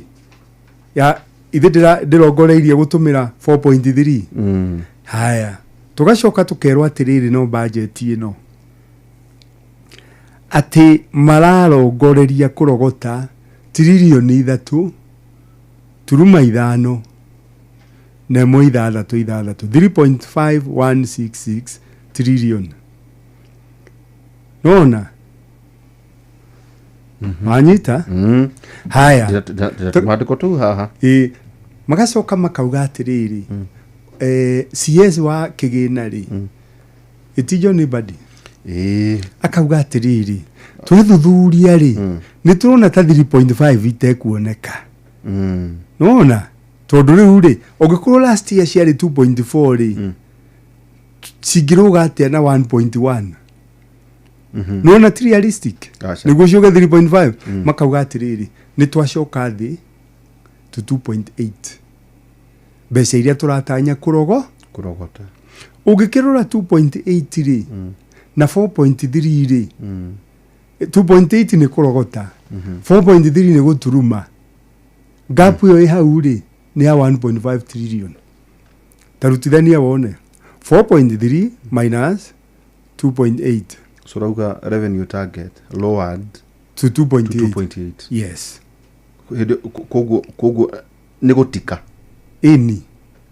ya ithe ndĩrongoreirie gũtũmĩra 4.3. Haya, tũgacoka tũkerwo atĩrĩrĩ, no budget ĩno atĩ mararongoreria kũrogota tiririoni 3.516, 3.5166 trillion. Nona wanyita? Haya. Mwandĩko tu haha. Ĩ, magacoka makauga atĩrĩrĩ, CS wa kĩgĩna rĩ, ĩti John Mbadi, akauga atĩrĩrĩ, twethuthuria rĩ, nĩ tũrona ta 3.5 itekuoneka. Nona tondũ rĩu rĩ, ũngĩkorwo last year ciarĩ 2.4 rĩ, cingĩrũga atĩa na 1.1? Nona ti realistic. Aca. Nĩguo ciũke 3.5. Makauga atĩrĩrĩ, nĩ twacoka thĩ to 2.8, mbeca iria tũratanya kũrogo. Kũrogota. Ũngĩkĩrora 2.8 rĩ na 4.3 rĩ, 2.8 nĩ kũrogota, 4.3 nĩ gũturuma. Gap ĩyo ĩ hau rĩ, nĩ ya 1.5 trillion. Ta rutithania wone 4.3 minus 2.8. So rauga revenue target lowered to 2.8. To 2.8. Yes. Hĩndĩ koguo nĩ gũtika. Ĩni.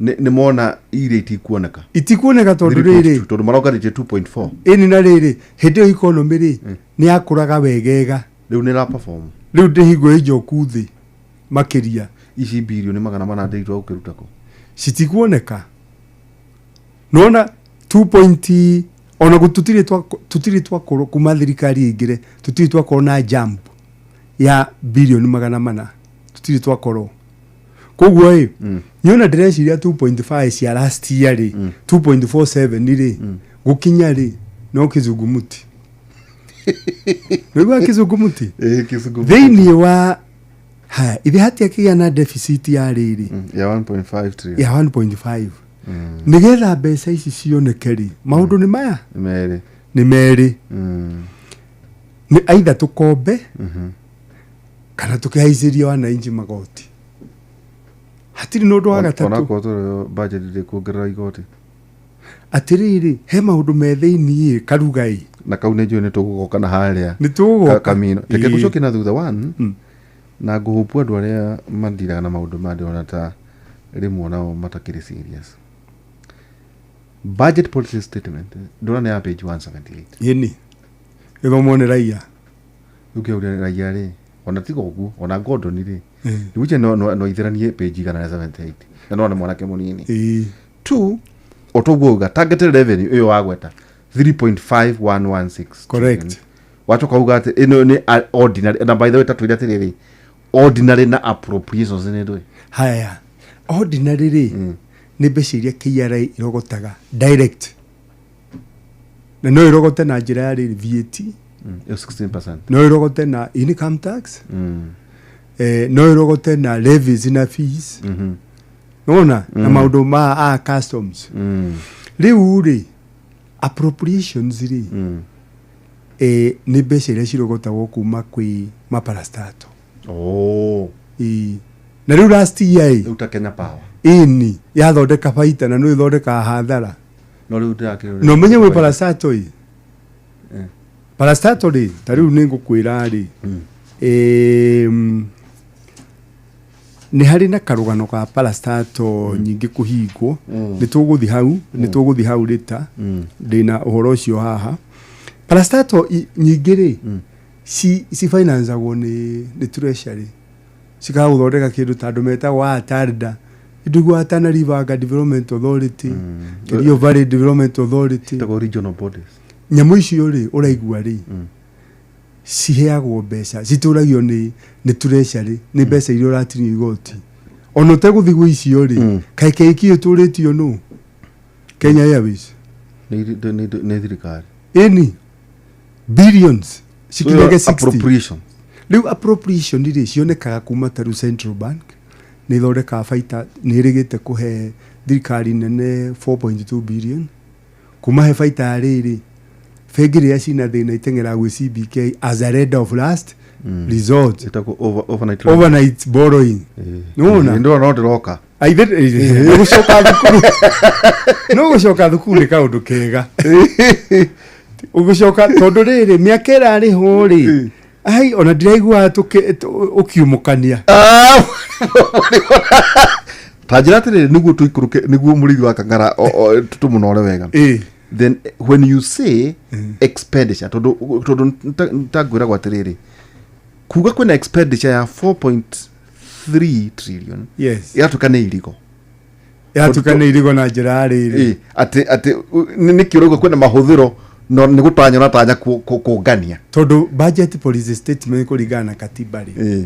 Nĩ mona iria itikuoneka. Itikuoneka tondũ rĩrĩ, 3.2, tondũ maronganĩtie 2.4. Ĩni, na rĩrĩ, hĩndĩ ĩyo economy rĩ, nĩ yakũraga wegega. Rĩu nĩ ĩra perform. Rĩu ndĩ hingo ĩ njoku thĩ makĩria. Ici birioni 400 ndĩirwo gũkĩruta kũ? Citikuoneka. Nona 2 point ona tũtirĩ twakorwo kuma thirikari ĩingĩre, tũtirĩ twakorwo na jump ya birioni 400, tũtirĩ twakorwo. Koguo ĩ, nyona ndĩreciria 2.5 cia last year rĩ, 2.47 rĩ, gũkinya rĩ, no kĩzungumuti. Nĩguo kĩzungumuti. Kĩzungumuti. Thĩinĩ wa haya ithe hatiakĩgĩa na deficit ya rĩrĩ, ya 1.5 trillion. Ya 1.5. Nĩgetha mbeca ici cioneke rĩ, maũndũ nĩ maya. Nĩ merĩ. Nĩ merĩ. Nĩ aitha tũkombe kana tũkĩhaicĩrie wananchi magoti. Hatirĩ na ũndũ wa gatatũ. Onakorwo tũrĩ budget ndĩkuongerera igoti. Atĩrĩrĩ, he maũndũ me thĩiniĩ karuga ĩ. Na kau nĩ njũĩ nĩ tũgũgoka na harĩa. Nĩ tũgũgoka. Kamino reke Ĩĩ. ngũcokie na thutha one na ngũhũpu andũ arĩa mandiraga na maũndũ ma ndĩrona ta rĩmwe nao matakĩrĩ serious. Budget policy statement ndĩrona nĩ ya page 178. Ĩni, gĩthomwo nĩ raia. Rĩu kĩũria raia rĩ, ona tiga ũguo, ona Gordon rĩ, rĩu no ithĩranie page 178 na no nĩ mwanake mũnini. Two, o toguo uga targeted revenue ĩyo wagweta 3.5116. Correct. Wacoka uga atĩ ĩno nĩ ordinary, na by the way tatwĩre atĩrĩrĩ, ordinary na appropriations nĩ ndũĩ? Haya, ordinary rĩ, nĩ mbeca iria KRA irogotaga direct, na no irogote na njĩra ya rĩrĩ, VAT. Ĩyo 16%. No irogote na income tax. No irogote na levies na fees. Nona na maũndũ ma customs. Rĩu rĩ, appropriations rĩ, nĩ mbeca iria cirogotagwo kuma kwĩ maparastato. Oh. Ĩĩ. Na rĩu last year ĩ, Rĩu ta Kenya Power. Ĩni, yathondeka baita na no ĩthondekaga hathara. No rĩu ndĩrakĩrĩ. Na ũmenye gwĩ parastato ĩ, parastato rĩ, ta rĩu nĩ ngũkwĩra rĩ, nĩ harĩ na karũgano ka parastato nyingĩ kũhingwo. Nĩ tũgũthi hau, nĩ tũgũthi hau rĩta. Ndĩna ũhoro ũcio haha. Parastato nyingĩ rĩ, cifinanceagwo nĩ treasury, cikaga gũthondeka kĩndũ ta andũ metagwo atarda, ndiguaga Tana River Development Authority, Kerio Valley Development Authority. Ĩtagwo regional bodies. Nyamũ icio rĩ, ũraigua rĩ, ciheagwo mbeca, citũragio nĩ treasury, nĩ mbeca iria ũratinio igoti ona ũtegũthiĩ gwĩ icio rĩ. Kaĩ KQ ĩtũrĩtio nũ? Kenya Airways. Nĩ thirikari. Ĩni, billions cikinyage So, 60. Appropriation. Rĩu appropriation rĩ, cionekaga kuma ta rĩu Central Bank nĩ ĩthondekaga baita, nĩ ĩrĩgĩte kũhe thirikari nene 4.2 billion kuma he baita ya rĩrĩ. Bengi rĩrĩa cina thĩna iteng'eraga gwĩ CBK as a lender of last resort. Ĩtagwo overnight. Overnight borrowing. Nĩwona? Ndĩrona no ndĩroka. Aithe gũcoka thukuru, no gũcoka thukuru nĩ kaũndũ kega ũgũcoka, tondũ rĩrĩ, mĩaka ĩrarĩhwo rĩ, ai, ona ndiraiguaga ũkiumũkania. Ta njĩra atĩrĩrĩ, nĩguo tũikũrũke, nĩguo mũrĩithi wa kang'ara tũmũnore wega. Then when you say expenditure, tondũ ta ngwĩragwo atĩrĩrĩ, kuga kwĩna expenditure ya 4.3 trillion, ĩgatuĩka nĩ irigo. Yatuĩka nĩ irigwo na njĩra ya rĩrĩ. Ĩ, atĩ atĩ nĩ kĩ ũrauga kwĩna mahũthĩro no nĩ gũtanya ũratanya kũngania. Tondũ budget policy statement kũringana na katiba rĩ,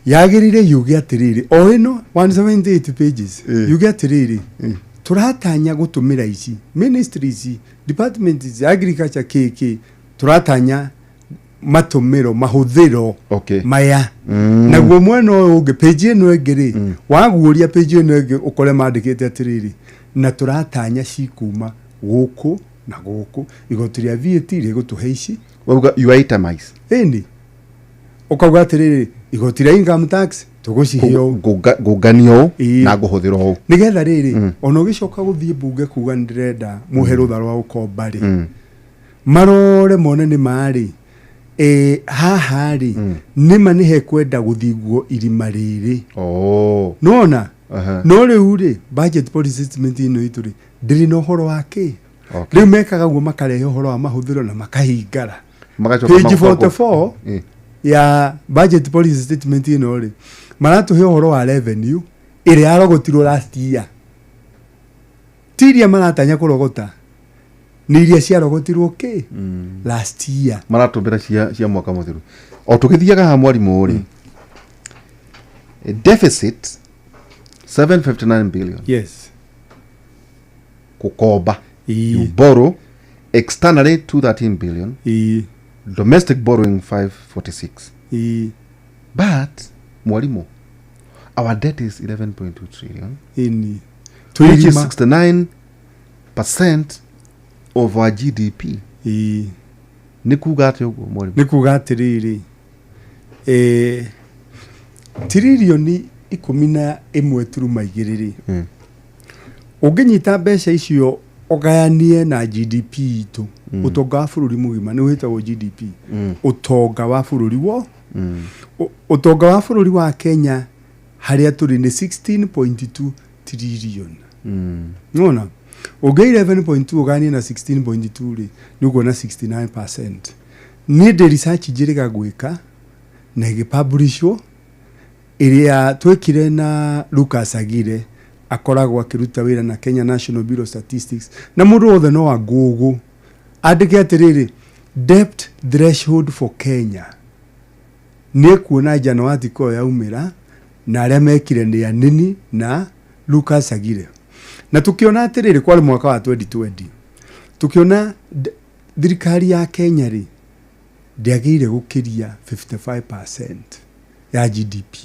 yagĩrĩire yuge atĩrĩrĩ, o ĩno 178 pages, yuge atĩrĩrĩ, tũratanya gũtũmĩra ici ministry, ici department, ici agriculture, kĩ tũratanya matũmĩro mahũthĩro maya. Naguo mwena ũyũ ũngĩ, page ĩno ĩngĩ rĩ, waguũria page ĩno ĩngĩ ũkore mandĩkĩte atĩrĩrĩ, na tũratanya cikuma gũkũ na gũkũ, igoti rĩa VAT rĩgũtũhe ici. Wauga you itemize. Ĩni, ũkauga atĩrĩrĩ, igoti rĩa income tax tũgũcihe ũũ. Ngũngania ũũ na ngũhũthĩra ũũ. Nĩgetha rĩrĩ, ona ũgĩcoka gũthiĩ mbunge kuga nĩ ndĩrenda mũhe rũtha rwa ũkomba rĩ, marore mone nĩ marĩ haha rĩ, nĩma nĩ hekwenda gũthingwo irima rĩrĩ. Nona no rĩu rĩ, budget policy statement ĩno itũ rĩ, ndĩrĩ na ũhoro wa kĩ. Rĩu mekaga guo, makarehe ũhoro wa mahũthĩro na makahingara. Magacoka page 44 ya budget policy statement ĩno rĩ, maratũhe ũhoro wa revenue ĩrĩa yarogotirwo last year, ti iria maratanya kũrogota, nĩ iria ciarogotirwo kĩ last year. Maratũmbĩra cia mwaka mũthiru. O tũgĩthiaga haha, mwarimũ rĩ, deficit 759 billion. Gũkomba, you borrow externally 213 billion, domestic borrowing 546. But mwarimũ, our debt is 11.2 trillion, which is 69% of our GDP. Nĩ kuga atĩ ũguo, mwarimũ? Nĩ kuga atĩrĩrĩ, tiririoni 11.2 rĩ, ũngĩnyita mbeca icio ũgayanie na GDP itũ, ũtonga wa bũrũri mũgima nĩ wĩtagwo GDP, ũtonga wa bũrũri wo, ũtonga wa bũrũri wa Kenya harĩa tũrĩ nĩ 16.2 trillion. Nona ũngĩ 11.2 ũganie na 16.2 rĩ, nĩ ũkuona 69%. Niĩ ndĩ research njĩrĩga gwĩka na ĩgĩpublishwo ĩrĩa twekire na Lucas Agire, akoragwo akĩruta wĩra na Kenya National Bureau of Statistics, na mũndũ wothe no angũgũ andĩke atĩrĩrĩ, debt threshold for Kenya, nĩ ekuona njano article ĩyo yaumĩra na arĩa mekire nĩ anini na Lucas Agire, na tukiona atĩrĩrĩ, kwarĩ mwaka wa 2020, tukiona thirikari ya Kenya rĩ, ndĩagĩrĩire gũkĩria 55% ya GDP,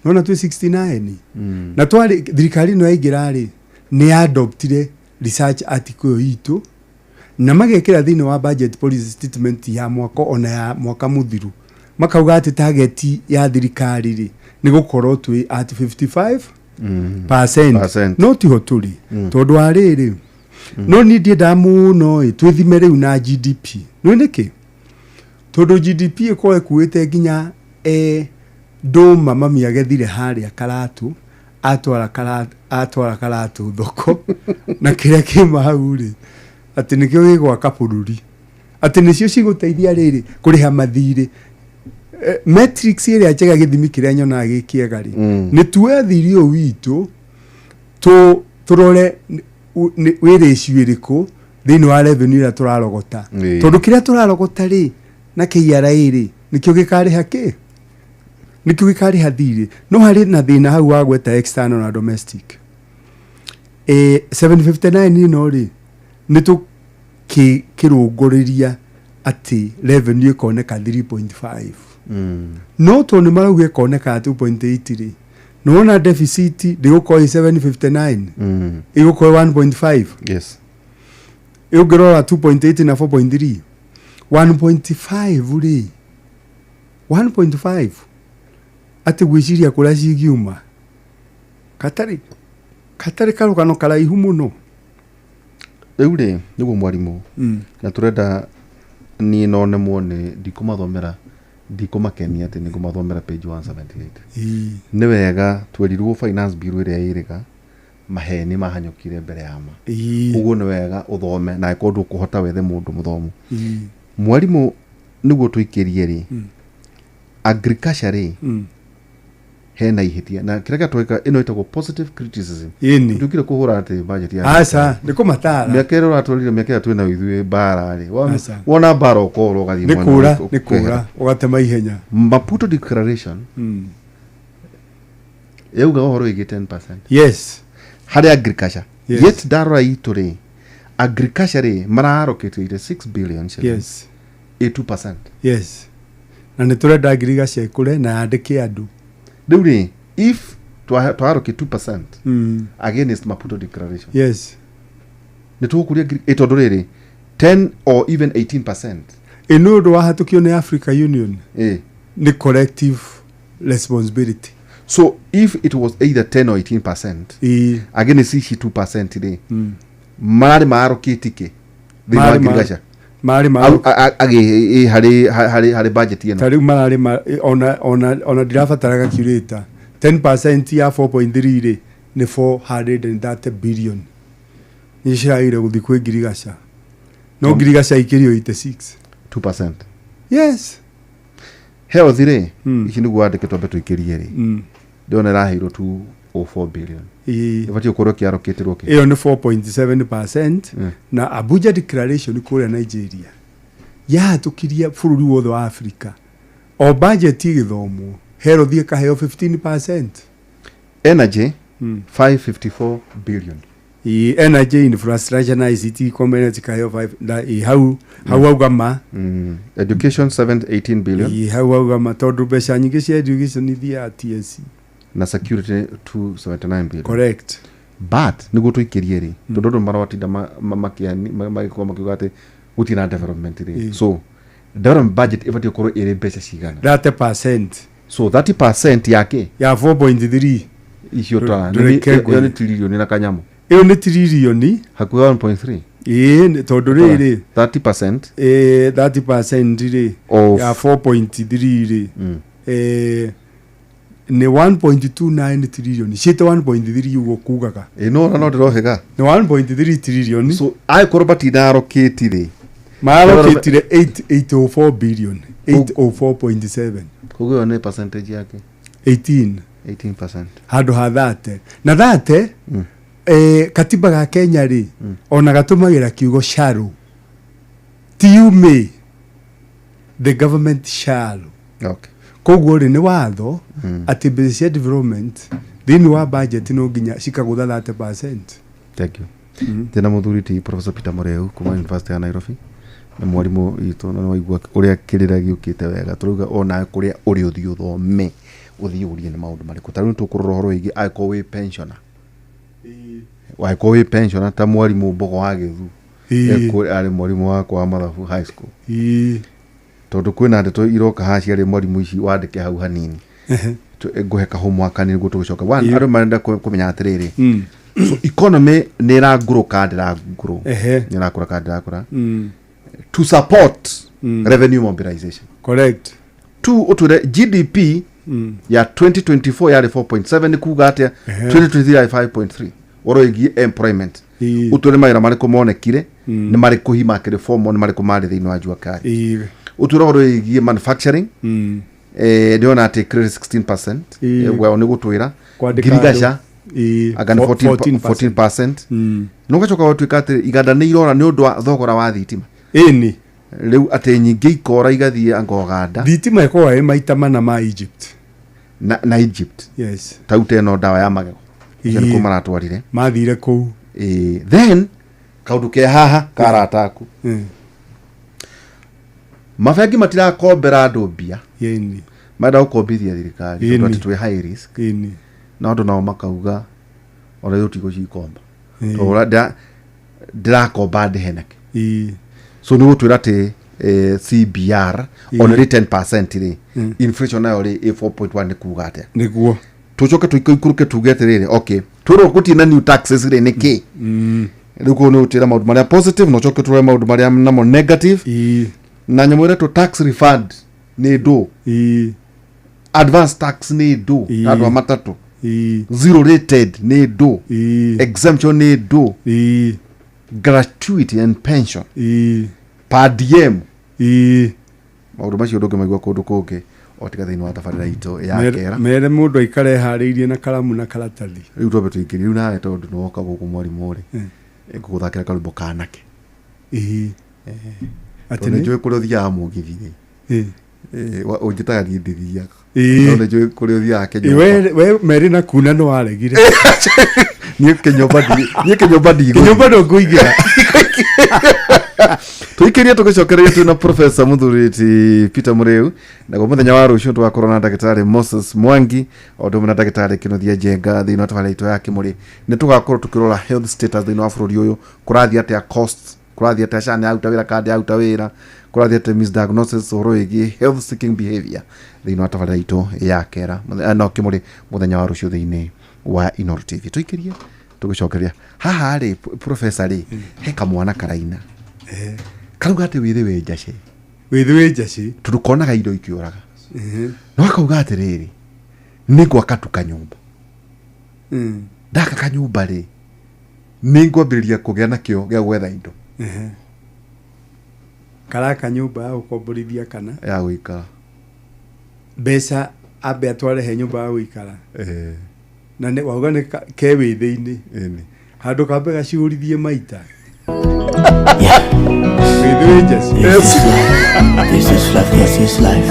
nona twĩ 69. Na twarĩ thirikari ĩno yaingĩra rĩ, nĩ adoptire research article ĩyo itũ na magekĩra thĩinĩ wa budget policy statement ya mwaka, ona ya mwaka mũthiru, makauga atĩ target ya thirikari rĩ, nĩ gũkorwo twĩ at 55 percent. Percent. No tiho tũrĩ, tondũ wa rĩrĩ, no niĩ ndiendaga mũno ĩ twĩthime rĩu na GDP. Nĩ nĩkĩ? Tondũ GDP ĩkorwo ĩkuĩte nginya ndũma mami agethire harĩa Karatu, atwara Karatu thoko, na kĩrĩa kĩma hau rĩ, atĩ nĩkĩo gĩgwaka bũrũri, atĩ nĩcio cigũteithia rĩrĩ kũrĩha mathirĩ. Metrics ĩrĩa njega, gĩthimi kĩrĩa nyonaga gĩ kĩega rĩ, nĩ tuoe thirĩ ũyũ witũ tũrore wĩ ratio ĩrĩkũ thĩinĩ wa revenue ĩrĩa tũrarogota. Tondũ kĩrĩa tũrarogota rĩ na KRA rĩ, nĩkĩo gĩkarĩha kĩ, nĩkĩo gĩkarĩha thirĩ. No harĩ na thĩna hau wa gweta external na domestic. 759 ĩno rĩ, nĩ tũkĩrũngũrĩria atĩ revenue ĩkoneka 3.5, no tondũ nĩ marauga ĩkoneka 2.8 rĩ, nĩwona deficit ndĩgũkorwo ĩ 759, ĩgũkorwo 1.5. Ũngĩrora 2.8 na 4.3, 1.5 rĩ, 1.5 atĩ gwĩciria kũrĩa cingiuma katarĩ karũgano karaihu mũno. Rĩu rĩ, nĩguo mwarimũ, na tũrenda niĩ no nemwo nĩ ndikũmathomera, ndikũmakenia atĩ nĩ ngũmathomera page 178. Nĩ wega twerirwo finance bill ĩrĩa ĩrĩga maheni mahanyũkire mbere ya ma. Ũguo nĩ wega ũthome, na angĩkorwo ndũkũhota wethe mũndũ mũthomu. Mwarimũ, nĩguo tũikĩrie rĩ, agriculture rĩ, Hena ihĩtia na kĩrĩa gĩatwĩka ĩno ĩtagwo positive criticism. Ĩni. Tũkire kũhũra atĩ budget ya Aca, nĩ kũmatara. Mĩaka ĩrĩa ũratwarire, mĩaka ĩrĩa twĩna ithuĩ mbara rĩ, Aca. wona mbara ũkorwo ũgathiĩ Nĩ mwena kũra, ũrĩkũ, nĩ kũra, ũgatema ihenya. Maputo Declaration yauga ũhoro wĩgiĩ 10% Yes. Harĩ agriculture. Yes. Yet ndarora itũ rĩ, agriculture rĩ maraallocate 86 billion shillings. Yes. Ĩ 2%. Yes. Na nĩ tũrenda ngirigaca ĩkũre na yandĩke andũ. Rĩu rĩ, if twaallocate 2% against Maputo Declaration, Yes. nĩ tũgũkũria ĩ tondũ rĩrĩ 10 or even 18%. Ĩ nĩ ũndũ wahatũkio nĩ Africa Union. Ĩ. Nĩ collective responsibility. So if it was either 10 or 18% Ĩ. against ici 2% rĩ, mararĩ maallocate kĩ thĩinĩ wa ngirigaca? Marĩ Harĩ budget ĩno. Ta rĩu mararĩ ona ndirabatara calculator. 10% ya 4.3 rĩ nĩ 430 billion. Nĩ ciragĩrĩire gũthiĩ kwĩ ngirigaca. No ngirigaca ikĩrio 86. 2%. Yes. Health rĩ, ici nĩguo wandĩke twambe tũikĩrie rĩ, ndĩrona ĩraheirwo 204 billion. Ĩĩ. Ĩbatiĩ gũkorwo ĩkĩallocatĩrwo kĩ? Ĩyo nĩ 4.7% na Abuja Declaration kũrĩa Nigeria yahatũkirie bũrũri wothe wa Africa o budget ĩgĩthomwo health ĩkaheo 15%. Energy 554 billion. Ĩ, energy infrastructure na ICT component ikaheo 5 na ĩ hau hau auga ma. Education 718 billion. Ĩ hau auga ma tondũ mbeca nyingĩ cia education ithiaga TSC. Na security 279 billion. Correct. But nĩguo tũikĩrie rĩ, tondũ andũ maratinda magĩkorwo makiuga atĩ gũtirĩ na development rĩ, so development budget ĩbatiĩ gũkorwo ĩrĩ mbeca cigana? 30%. So 30% yake ya 4.3. Icio ta Ndũreke ĩyo ngwĩre. nĩ tiririoni na kanyamũ. Ĩyo nĩ tiririoni hakuhĩ 1.3. Ĩĩ, tondũ rĩrĩ 30%. Ĩĩ, 30% rĩ ya 4.3 rĩ nĩ 1.29 trillion, ciĩte 1.3 ũguo kugaga. Ĩ no no ndĩrohĩga. Nĩ 1.3 trillion. So angĩkorwo matinarokĩti rĩ, Mararokĩtire 804 billion, 804.7. Koguo ĩyo nĩ percentage yake? 18. 18%. Handũ ha 30 na 30. Katiba ga Kenya rĩ, ona gatũmagĩra kiugo shall, ti you may, the government shall. Koguo rĩ, nĩ watho atĩ mbeca cia development thĩinĩ wa budget no nginya cikagũtha 30%. Thank you. Ndĩna mũthuri ti Professor Peter Mũreu kuma University ya Nairobi, nĩ mwarimũ witũ, na nĩwaigua ũrĩa kĩrĩra gĩũkĩte wega. Tũrauga ona kũrĩa ũrĩ ũthiĩ ũthome, ũthiĩ ũrie nĩ maũndũ marĩkũ. Ta rĩu nĩtũkũrora ũhoro wĩgiĩ angĩkorwo wĩ pensioner, angĩkorwo wĩ pensioner ta mwarimũ Mbogo wa Gĩthu. Arĩ mwarimũ wakwa wa mathabu high school. Tondũ kwĩna ndeto iroka haha ciarĩ mwarimũ ici, wandĩke hau hanini. Ngũhe kahomwork kanini nĩguo tũgĩcoka. One, andũ marenda kũmenya atĩrĩrĩ, so economy nĩ ĩrangũrũ kana ndĩrangũrũ? Nĩ ĩrakũra kana ndĩrakũra? To support revenue mobilization. Correct. Two, ũtwĩre GDP ya 2024 yarĩ 4.7 nĩ kuga atĩa? 2023 yarĩ 5.3. Ũhoro wĩgiĩ employment, ũtwĩre mawĩra marĩkũ monekire, nĩ marĩkũ hi makĩrĩ formal, nĩ marĩkũ marĩ thĩinĩ wa jua kali. Ũtwĩre ũhoro wĩgiĩ manufacturing. Ndĩrona atĩ credit 16%. Well, nĩ gũtwĩra Kwandĩka ngirigaca andũ. Anga nĩ 14%. 14%. No gacoka gwatuĩka atĩ iganda nĩ irora nĩ ũndũ wa thogora wa thitima. Ĩni. Rĩu atĩ nyingĩ ikora igathiĩ anga Ũganda. Thitima ĩkoragwo ĩ maita mana ma Egypt. Na Egypt. Yes. Tau ta ĩno ndawa ya magego. Ũcio nĩkuo maratwarire. Mathire kũu. Ĩĩ, then kaũndũ ke haha karata aku, mabengi matirakombera andũ mbia. Ĩni. Marenda gũkombithia thirikari tondũ Ĩni. atĩ twĩ high risk. Ĩni. Na andũ nao makauga ona rĩu tigũcikomba. Tondũ ndĩrakomba ndĩhe nakĩ? So nĩ gũtwĩra atĩ CBR ona rĩ 10% rĩ, inflation nayo rĩ ĩ 4.1 nĩ kuga atĩa? Nĩguo. Tũcoke tũikũrũke tuge atĩrĩrĩ, okay, twĩrwo gũtirĩ na new taxes rĩ, nĩ kĩ? Rĩu kũu nĩ gũtwĩra maũndũ marĩa positive na ũcoke tũrore maũndũ marĩa namo negative, na nyamũ ĩretwo tax refund nĩ ndũ, advance tax nĩ ndũ, na andũ a matatũ, zero rated nĩ ndũ, exemption nĩ ndũ, gratuity and pension, per diem. Maũndũ macio ndũngĩmaigua kũndũ kũngĩ o tiga thĩinĩ wa tabarĩra itũ ya kera. Mere mũndũ aikare harĩirie na karamu na karatathi. Rĩu twambe tũingĩrie rĩu nawe tondũ nĩwoka gũkũ mwarimũ rĩ, ngũgũthakĩra karwĩmbo kanake. Ĩĩ. Atĩ nĩ njũĩ kũrĩa ũthiaga mũgithi rĩ. Ũnjĩtaga niĩ ndĩthiaga. No nĩ njũĩ kũrĩa ũthiaga kĩnyũmba. We merĩ na kuna nĩ waregire. Niĩ kĩnyũmba ndigũthiĩ. Kĩnyũmba ndũkũingĩra. Tuikirie tugicokereria twina Professor Muthuriti Peter Muriu, naguo muthenya wa rucio tugakorwo na ndagĩtarĩ Moses Mwangi o ũndũ ũmwe na ndagĩtarĩ Kĩnuthia Njenga thĩinĩ wa tabarĩra itũ ya Kĩmũrĩ. Nĩ tũgakorwo tũkĩrora health status thĩinĩ wa bũrũri ũyũ, kũrathiĩ atĩa costs, kũrathiĩ atĩa SHA nĩ yaruta wĩra kana ndĩraruta wĩra, kũrathiĩ atĩa misdiagnosis, ũhoro wĩgiĩ health seeking behavior thĩinĩ wa tabarĩra itũ ya kera no Kĩmũrĩ mũthenya wa rũciũ thĩinĩ wa Inooro TV. Tuikirie tũgĩcokereria haha rĩ, Professor rĩ, he kamwana karaina karauga atĩ wĩthĩ wĩ njacĩ, wĩthĩ wĩ njacĩ, tondũ konaga indo ikĩũraga, no akauga atĩrĩrĩ, nĩ ngwaka tu kanyũmba, ndaka kanyũmba rĩ, nĩ ngwambĩrĩria kũgĩa nakĩo gĩa gwetha indo. Karaka nyũmba ya gũkomborithia kana ya gũikara, mbeca ambe atware he nyũmba ya gũikara, na nĩ wauga nĩ ke wĩthĩ-inĩ, handũ kambe gaciũrithie maita. This is life. This is life. This is life.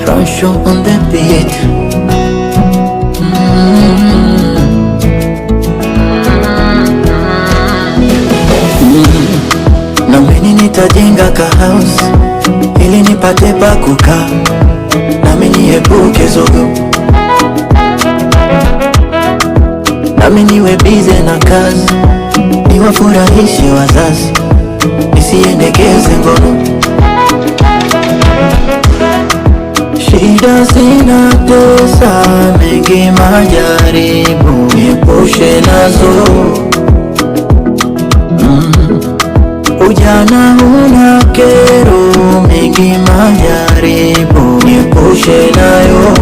Fresh on the beat. Na mimi nitajenga ka house ili nipate pa kukaa, nami niepuke zogo, nami niwe busy na kazi, niwafurahishe wazazi, nisiendekeze ngono. Shida zinatesa, mengi majaribu, niepushe nazo. Ujana una kero, mengi majaribu, niepushe nayo.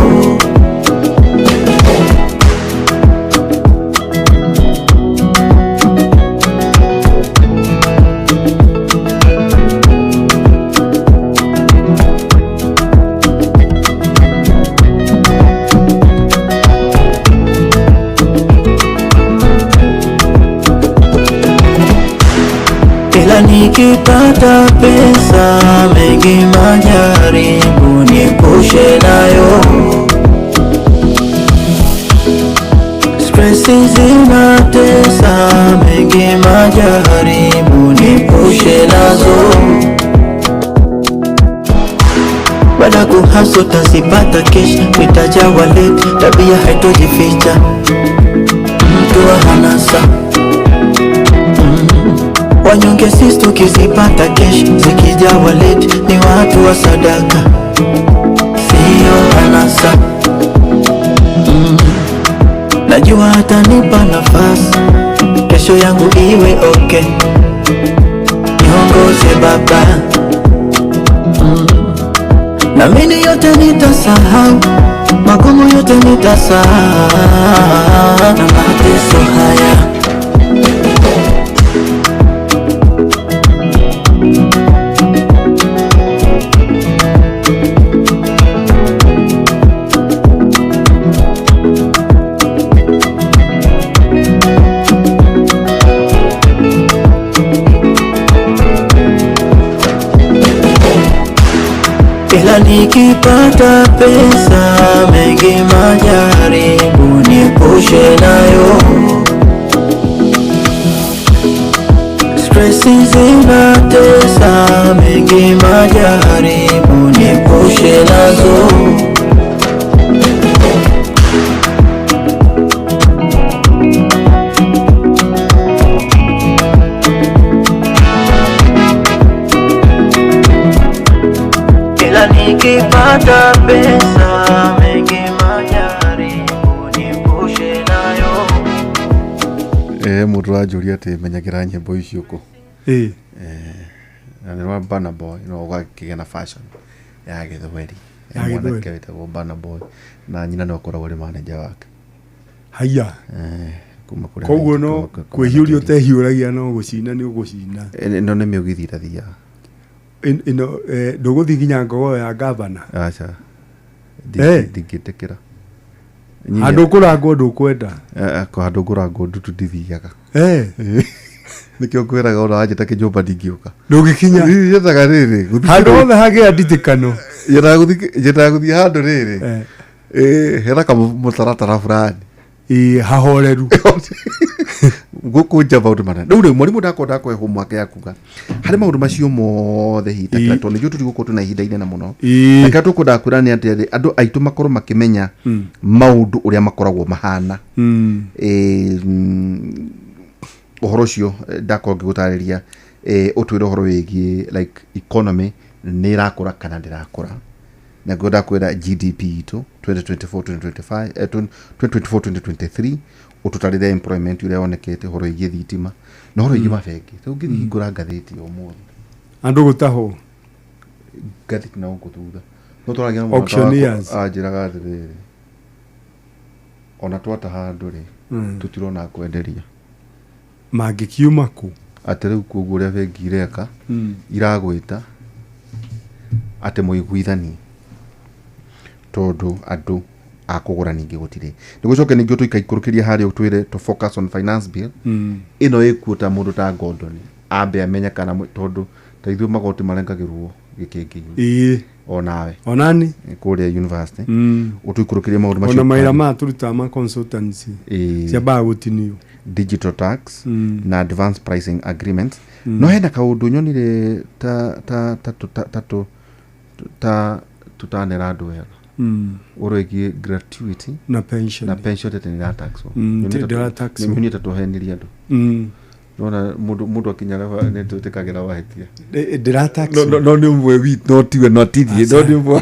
Nikipata pesa, mengi majaribu, niepushe nayo. Stresi zinatesa, mengi majaribu, niepushe nazo. Baada kuhaso tazipata kesha, nitaja wallet, tabia haitojificha, mtu wa hanasa. Wanyonge sisi tukizipata cash, zikija wallet ni watu wa sadaka, sio anasa. Najua atanipa nafasi, kesho yangu iwe okay, niongoze baba. Na mimi yote nitasahau, magumu yote nitasahau, na mateso haya. Ila nikipata pesa, mengi majaribu, niepushe nayo. Stresi zinatesa, mengi majaribu, niepushe nazo. Nikipata pesa, mengi majaribu, niepushe nayo. Mũndũ aranjũria atĩ menyagĩra nyĩmbo icio kũ. Na nĩ rwa Burna Boy, no ũgakĩgĩa na fashion ya gĩthweri. Mwanake wĩtagwo Burna Boy, na nyina no akoragwo arĩ manager wake. Haiya. Koguo no kwĩhiũria ũtehiũragia no gũcina nĩ ũgũcina. Ĩno nĩ mĩũgithi ĩtathiaga. Ino ndũgũthiĩ nginya ngogoyo ya gavana. Aca. Eh. Ndingĩtĩkĩra. Handũ ũkũrangwo ndũkwenda. Handũ ngũrangwo ndutu ndithiaga. Eh. Nĩkĩo ngwĩraga ona wanjĩta kĩnyũmba ndingĩũka. Ndũngĩkinya. Nyendaga rĩrĩ. Handũ hothe hagĩa nditikano. Nyendaga gũthiĩ handũ rĩrĩ. Hena kamũtaratara fulani. Ĩ hahoreru. Gũkũnja maũndũ mana. Rĩu rĩ mwarimũ ndakwenda kwe homework ya kuga. Harĩ maũndũ macio mothe hitakĩra tondũ nĩguo tũtigũkorwo twĩna ihinda inene mũno. Ĩ. Na kĩrĩa tũkwendaga kwĩra nĩ atĩ andũ aitũ makorwo makĩmenya maũndũ ũrĩa makoragwo mahana. Ũhoro ũcio ndakorwo ngĩgũtarĩria ũtwĩre ũhoro wĩgiĩ like economy nĩ ĩrakũra kana ndĩrakũra. Na nguo ndakwĩra GDP itũ 2024 2025 2024 2023 ũtũtarĩre employment ũrĩa wonekete ũhoro wĩgiĩ thitima na ũhoro wĩgiĩ mabengi. Rĩu ngĩthiĩ hingũra ngathĩti ũmũthĩ. Andũ gũtahwo. Ngathĩti na gũkũ thutha. No twaragia na mũrata Auctioneers. wakwa anjĩraga atĩrĩrĩ ona twataha andũ rĩ tũtirona kwenderia. Mangĩkiuma kũ? Atĩ rĩu koguo ũrĩa bengi ireka iragwĩta atĩ mũiguithanie tondũ andũ a kũgũra ningĩ gũtirĩ. Nĩgũcoke ningĩ tũikaikũrũkĩria harĩa ũtwĩre to focus on finance bill ĩno ĩkuo ta mũndũ ta Gordon ambe amenye kana tondũ ta ithuĩ magoti marengagĩrwo gĩkĩngĩ-inĩ. Ĩĩ. Onawe. Onani. Kũrĩa university. Ũtũikũrũkĩrie maũndũ macio. Ona mawĩra maya tũrutaga ma consultancy. Ĩĩ. Ciambaga gũtinio. Digital tax na advance pricing agreement. No hena kaũndũ nyonire ta ta ta ta ta ta ta tũtanera andũ wega. Ũhoro wĩgiĩ gratuity na pension na pension atĩ nĩ ĩrataxwo. Ndĩrataxwo. Nyonire ta tũhenirie andũ. Nona mũndũ mũndũ akinya nĩ twĩtĩkagĩra wahĩtia. Ndĩrataxwo. No nĩ ũmwe witũ no tiwe no tithiĩ no nĩ ũmwe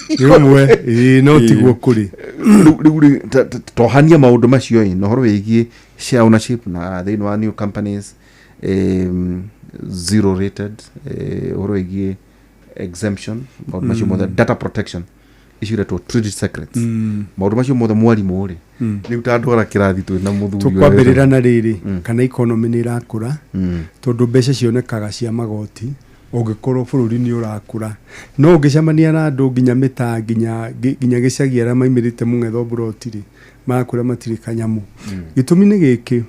Nĩ ũmwe ĩĩ no tiguo kũrĩ. Rĩu rĩ tohania maũndũ macio ĩ na ũhoro wĩgiĩ share ownership na thĩinĩ wa new companies zero rated ũhoro wĩgiĩ exemption maũndũ macio mothe data protection icio iretwo trade secrets maũndũ macio mothe mwarimũ rĩ rĩu ta ndwara kĩrathi twĩ na mũthuri ũrĩa Tũkwambĩrĩra na rĩrĩ kana economy nĩ ĩrakũra tondũ mbeca cionekaga cia magoti ũngĩkorwo bũrũri nĩ ũrakũra no ũngĩcemania na andũ nginya mĩtaa nginya gĩcagi arĩa maimĩrĩte mũng'etho mburoti rĩ marakwĩra matirĩ kanyamũ. Gĩtũmi nĩ gĩkĩ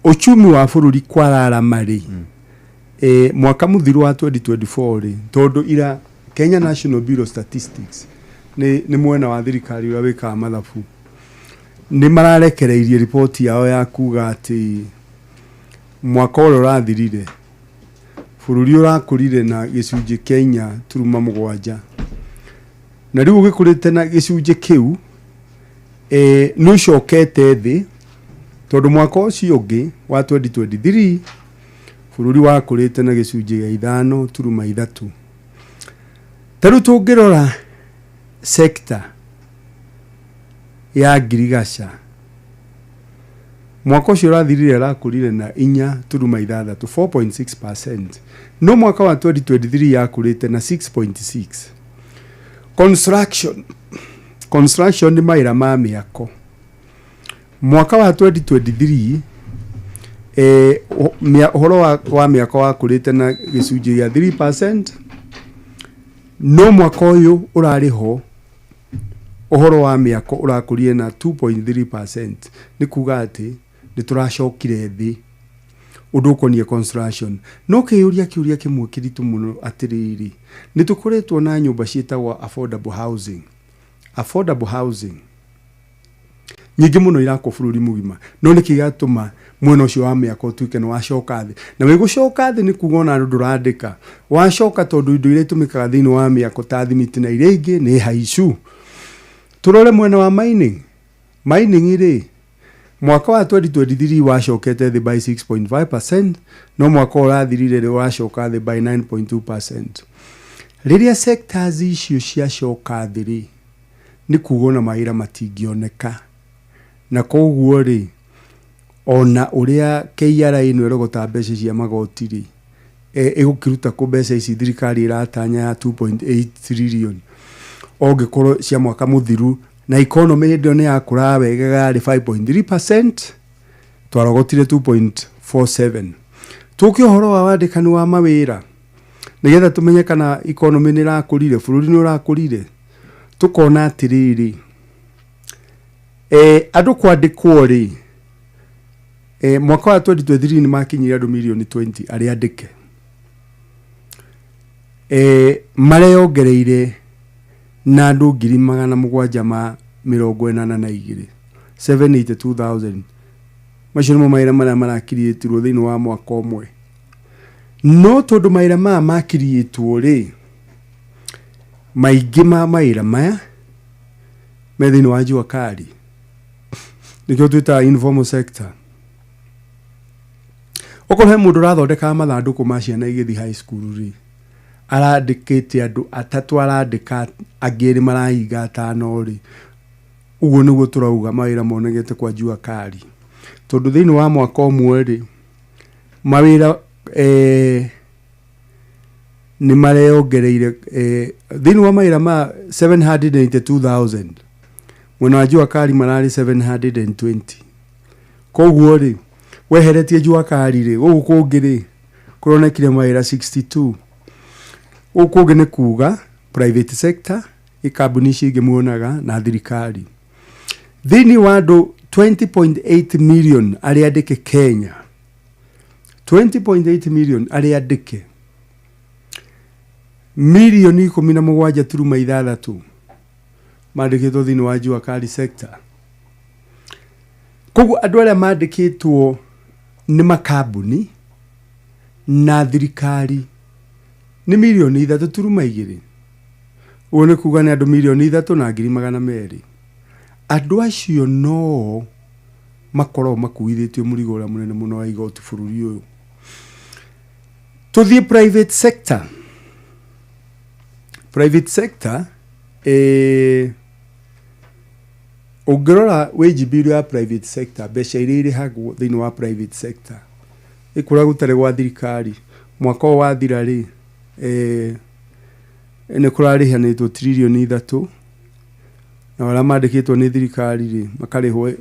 uchumi wa bũrũri kwararama rĩ mwaka mũthiru wa 2024 rĩ tondũ ira Kenya National Bureau of Statistics nĩ mwena wa thirikari ũrĩa wĩkaga mathabu nĩ mararekereirie riboti yao ya kuga atĩ mwaka ũrĩa ũrathirire bũrũri ũrakũrire na gĩcunjĩ kĩa 4.7 na rĩu ũgĩkũrĩte na gĩcunjĩ kĩu nĩ ũcokete thĩ tondũ mwaka ũcio ũngĩ wa 2023 bũrũri wakũrĩte na gĩcunjĩ gĩa 5.3. Ta rĩu tũngĩrora sector ya ngirigaca mwaka ũcio ũrathirire ĩrakũrire na 4.6 4.6% no mwaka wa 2023 yakũrĩte na 6.6. Construction nĩ mawĩra ma mĩako mwaka wa 2023 ũhoro wa mĩako wakũrĩte na gĩcunjĩ gĩa 3% no mwaka ũyũ ũrarĩ ho ũhoro wa mĩako ũrakũrire na 2.3% nĩ kuga atĩ nĩ tũracokire thĩ ũndũ ũkoniĩ construction. No kĩũria kĩũria kĩmwe kĩritũ mũno atĩrĩrĩ nĩ tũkoretwo na nyũmba ciĩtagwo affordable housing. Affordable housing nyingĩ mũno irakwo bũrũri mũgima no nĩkĩ gĩatũma mwena ũcio wa mĩako ũtuĩke nĩ wacoka thĩ na wĩgũcoka thĩ nĩ kuga ona andũ ndũrandĩka wacoka tondũ indo iria itũmĩkaga thĩinĩ wa mĩako ta thimiti na iria ingĩ nĩ haicu. Tũrore mwena wa mining. Mining rĩ mwaka wa 2023 wacokete thĩ by 6.5% no mwaka ũrathirire rĩ wacoka thĩ by 9.2%. Rĩrĩa sectors icio ciacoka thĩ rĩ nĩ kuga ona mawĩra matingĩoneka na koguo rĩ ona ũrĩa KRA ĩno ĩrogota mbeca cia magoti rĩ ĩgũkĩruta kũ mbeca ici thirikari ĩratanya ya 2.8 trillion ũngĩkorwo cia mwaka mũthiru na economy hĩndĩ ĩyo nĩ yakũraga wega yarĩ 5.3% twarogotire 2.47. Tũke ũhoro wa wandĩkani wa mawĩra Nĩgetha tũmenye kana economy nĩ ĩrakũrire, bũrũri nĩ ũrakũrire, tũkona atĩrĩrĩ, andũ kwandĩkwo rĩ, mwaka wa 2023 nĩ makinyire andũ mirioni 20 arĩa andĩke. Mareyongereire na andũ 782,000, 782,000. Macio nĩmo mawĩra marĩa marakiriĩtirwo thĩinĩ wa mwaka ũmwe. No tondũ mawĩra maya makiriĩtwo rĩ, maingĩ ma mawĩra maya me thĩinĩ wa jua kali, nĩkĩo twĩtaga informal sector. Okorwo he mũndũ ũrathondekaga mathandũkũ ma ciana igĩthiĩ high school rĩ, arandĩkĩte andũ atatũ, arandĩka angĩ erĩ marahinga atano rĩ, ũguo nĩguo tũrauga mawĩra monekete kwa jua kali. Tondũ thĩinĩ wa mwaka ũmwe rĩ, mawĩra nĩ mareyongereire, thĩinĩ wa mawĩra ma 782,000, mwena wa jua kali mararĩ 720. Koguo rĩ, weheretie jua kali rĩ, gũkũ kũngĩ rĩ, kũronekire mawĩra 62. Gũkũ kũngĩ nĩ kuga private sector, kambuni ici ingĩ muonaga, na thirikari. Thĩinĩ wa andũ 20.8 million arĩa andĩke Kenya, 20.8 million arĩa andĩke, 17.6 mirioni mandĩkĩtwo thĩinĩ wa jua kali sector. Koguo andũ arĩa mandĩkĩtwo nĩ makambuni na thirikari nĩ 3.2 mirioni. Ũguo nĩ kuga nĩ andũ 3.2 mirioni. Andũ acio no makoragwo makuithĩtio mũrigo ũrĩa mũnene mũno wa igoti bũrũri ũyũ. Tũthiĩ private sector. Private sector, ũngĩrora wage bill ya private sector, mbeca iria irĩhagwo thĩinĩ wa private sector ĩkũrĩa gũtarĩ gwa thirikari, mwaka ũyũ wathira rĩ, nĩ kũrarĩhanĩtwo 3 trillion, na arĩa mandĩkĩtwo nĩ thirikari rĩ, makarĩhwo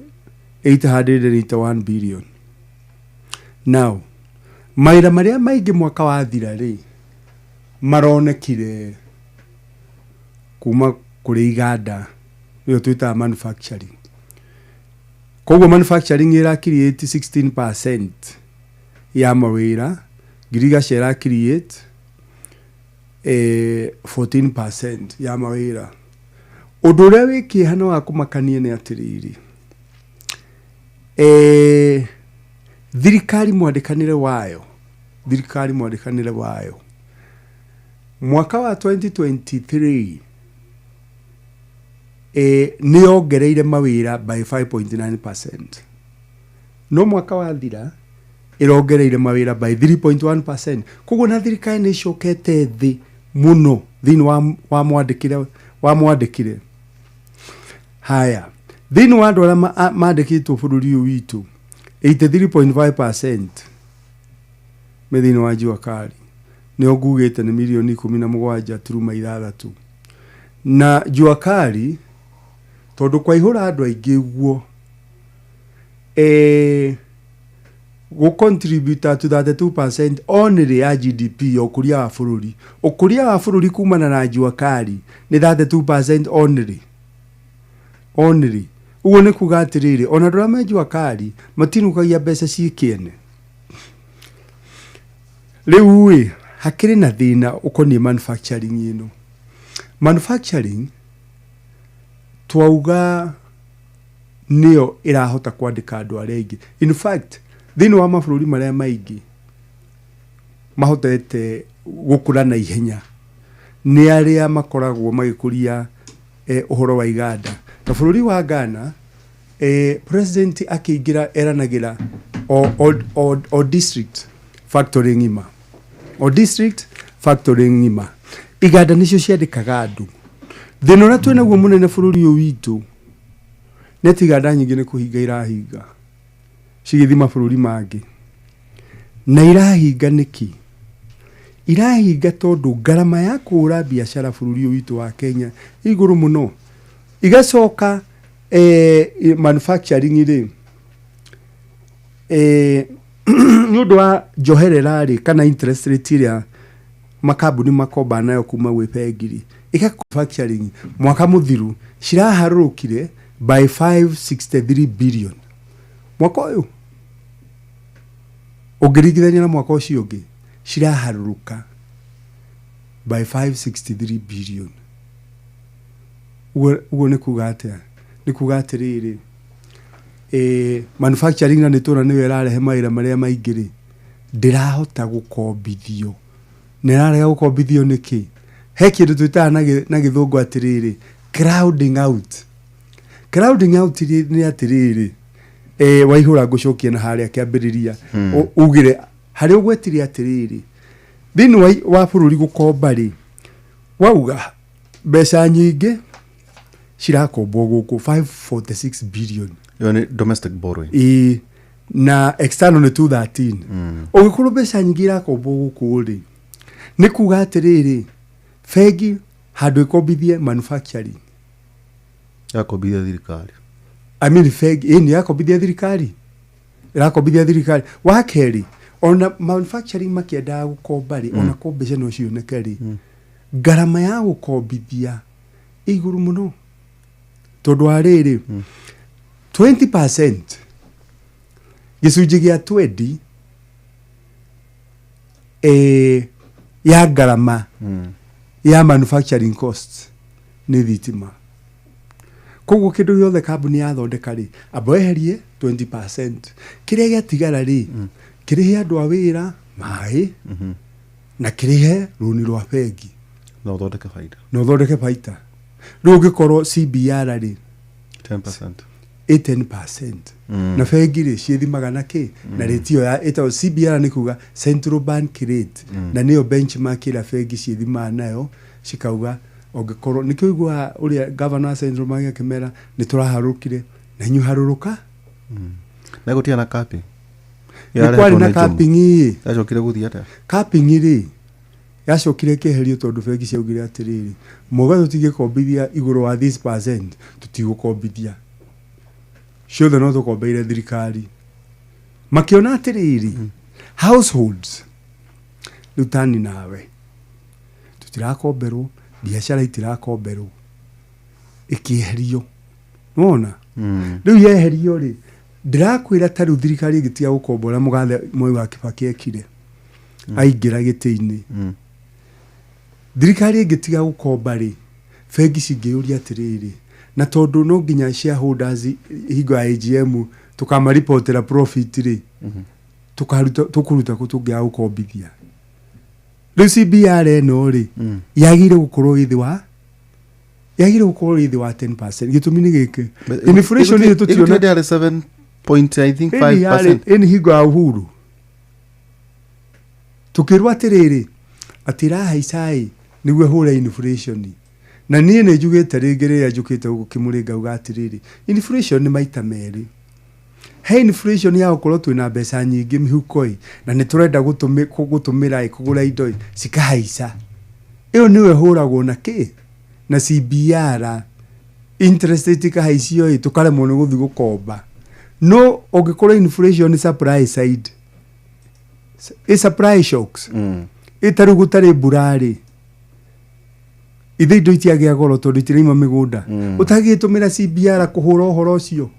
881 billion. Now mawĩra marĩa maingĩ mwaka wathira rĩ, maronekire kuma kũrĩ iganda, nĩyo twĩtaga manufacturing. Koguo manufacturing ĩra create 16% ya mawĩra, ngirigaca ĩra create 14% ya mawĩra. Ũndũ ũrĩa wĩ kĩeha na wa kũmakania nĩ atĩrĩrĩ, thirikari mwandĩkanĩre wayo, thirikari mwandĩkanĩre wayo mwaka wa 2023, nĩ yongereire mawĩra by 5.9%, no mwaka wathira ĩrongereire mawĩra by 3.1%. Koguo na thirikari nĩ ĩcokete thĩ mũno thĩinĩ wa mwandĩkĩre. Haya, thĩinĩ wa andũ arĩa mandĩkĩtwo bũrũri ũyũ witũ, 83.5% me thĩinĩ wa jua kali, nĩo ngugĩte nĩ 17.6 mirioni. Na jua kali tondũ kwaihũra andũ aingĩ ũguo, gũ contribute to 32% only ya GDP ya ũkũria wa bũrũri. Ũkũria wa bũrũri kumana na jua kali nĩ 32% only, only. Ũguo nĩ kuga atĩrĩrĩ, ona andũ arĩa me jua kali matinũkagia mbeca ciĩ kĩene. Rĩu ĩ hakĩrĩ na thĩna ũkoniĩ manufacturing ĩno. Manufacturing twauga nĩyo ĩrahota kwandĩka andũ arĩa aingĩ. In fact, thĩinĩ wa mabũrũri marĩa maingĩ mahotete gũkũra na ihenya nĩ arĩa makoragwo magĩkũria ũhoro wa iganda. Ta bũrũri wa Ghana, president akĩingĩra eranagĩra o district factory ng'ima, o district factory ng'ima. Iganda nĩcio ciandĩkaga andũ. Thĩna ũrĩa twĩnaguo mũnene bũrũri ũyũ witũ nĩ atĩ iganda nyingĩ nĩ kũhinga irahinga cigĩthiĩ mabũrũri mangĩ. Na irahinga nĩkĩ? Irahinga tondũ ngarama ya kũhũra biacara bũrũri ũyũ witũ wa Kenya ĩ igũrũ mũno. Igacoka, manufacturing rĩ, nĩ ũndũ wa njoherera rĩ, kana interest rate ĩrĩa Makambuni makomba nayo kuma gwĩ bengi rĩ, ĩka manufacturing mwaka mũthiru ciraharũrũkire by 563 billion mwaka ũyũ ũngĩringithania na mwaka ũcio ũngĩ, ciraharũrũka by 563 billion. Ũguo nĩ kuga atĩa? Nĩ kuga atĩrĩrĩ, manufacturing na nĩ tũra nĩyo ĩrarehe mawĩra marĩa maingĩ rĩ, ndĩrahota gũkombithio. Na ĩrarega gũkombithio nĩkĩ? He kĩndũ twĩtaga na gĩthũngũ atĩrĩrĩ, crowding out. Crowding out nĩ atĩrĩrĩ, Waihũra, ngũcokia na harĩa kĩambĩrĩria. Ugire harĩa ũgwetire atĩrĩrĩ, thĩinĩ wa bũrũri gũkomba rĩ, wauga mbeca nyingĩ cirakombwo gũkũ 546 billion. Ĩyo nĩ domestic borrowing. Ĩĩ, na external nĩ 213. Ũngĩkorwo mbeca nyingĩ irakombwo gũkũ rĩ, nĩ kuga atĩrĩrĩ, bengi handũ ĩkombithie manufacturing Yakombithia thirikari. I mean, bengi ĩ nĩ yakombithia thirikari, ĩrakombithia thirikari. Wa kerĩ, ona manufacturing makĩendaga gũkomba rĩ, ona ko mbeca no cioneke rĩ, ngarama ya gũkombithia ĩ igũrũ mũno, tondũ wa rĩrĩ, 20%, gĩcunjĩ gĩa 20 ya ngarama ya manufacturing costs nĩ thitima. Koguo kĩndũ gĩothe kambuni yathondeka rĩ, amba weherie 20%, kĩrĩa gĩatigara rĩ, kĩrĩhe andũ a wĩra, maĩ, na kĩrĩhe rũni rwa bengi. Na ũthondeke baida. Na ũthondeke baita. Rĩu ũngĩkorwo CBR rĩ 10%. Ĩ 10%. Na bengi rĩ, ciĩthimaga na kĩ? Na rate ĩyo ya ĩtagwo CBR, nĩ kuga central bank rate. Na nĩyo benchmark ĩrĩa bengi ciĩthimaga nayo, cikauga ũngĩkorwo nĩkĩo ũiguaga ũrĩa governor wa central bank akĩmera nĩ tũraharũrũkire na inyuĩ harũrũka. Na gũtirĩ na capping? Nĩ kwarĩ na capping ĩ. Yacokire gũthiĩ atĩa? Capping rĩ, yacokire ĩkĩeherio tondũ bengi ciaugire atĩrĩrĩ, mwauga tũtingĩkombithia igũrũ wa this percent, tũtigũkombithia ciothe, no tũkombeire thirikari. Makĩona atĩrĩrĩ, households rĩu tani nawe tũtirakomberwo, biacara itirakomberwo, ĩkĩeherio. Nĩwona rĩu yeherio rĩ, ndĩrakwĩra ta rĩu thirikari ĩngĩtiga gũkomba ũrĩa mũgathe Mwai wa Kibaki ekire aingĩra gĩtĩ-inĩ, thirikari ĩngĩtiga gũkomba rĩ, bengi cingĩyũria atĩrĩrĩ, na tondũ no nginya shareholders hingo ya AGM tũkamaripotera profit rĩ, tũkaruta tũkũruta kũ tũngĩaga gũkombithia? Rĩu CBR ĩno rĩ, yagĩrĩire gũkorwo ĩ thĩ wa, yagĩrĩire gũkorwo ĩ thĩ wa 10%. Gĩtũmi nĩ gĩkĩ, inflation ĩ tũtiona. Ĩgũtirĩ 7 point, I think, 5%. Ĩni hingo ya Uhuru tukĩrwo atĩrĩrĩ, atĩ ĩrahaica ĩ nĩguo ĩhũre inflation. Na niĩ nĩ njugĩte rĩngĩ rĩrĩa njũkĩte gũkũ Kĩmũrĩ, ngauga atĩrĩrĩ, inflation nĩ maita merĩ. He inflation ya gũkorwo twĩna mbeca nyingĩ mĩhuko ĩ, na nĩ tũrenda gũtũmĩra ĩ kũgũra indo ĩ, cikahaica. Ĩyo nĩyo ĩhũragwo na kĩ? Na CBR. Interest rate ikahaicio ĩ, tũkaremwo nĩ gũthiĩ gũkomba. No ũngĩkorwo inflation supply side, ĩ supply shocks, ĩ ta rĩu gũtarĩ mbura rĩ, ithe indo itiagĩa goro tondũ itiraima mĩgũnda. Ũtagĩtũmĩra CBR kũhũra ũhoro ũcio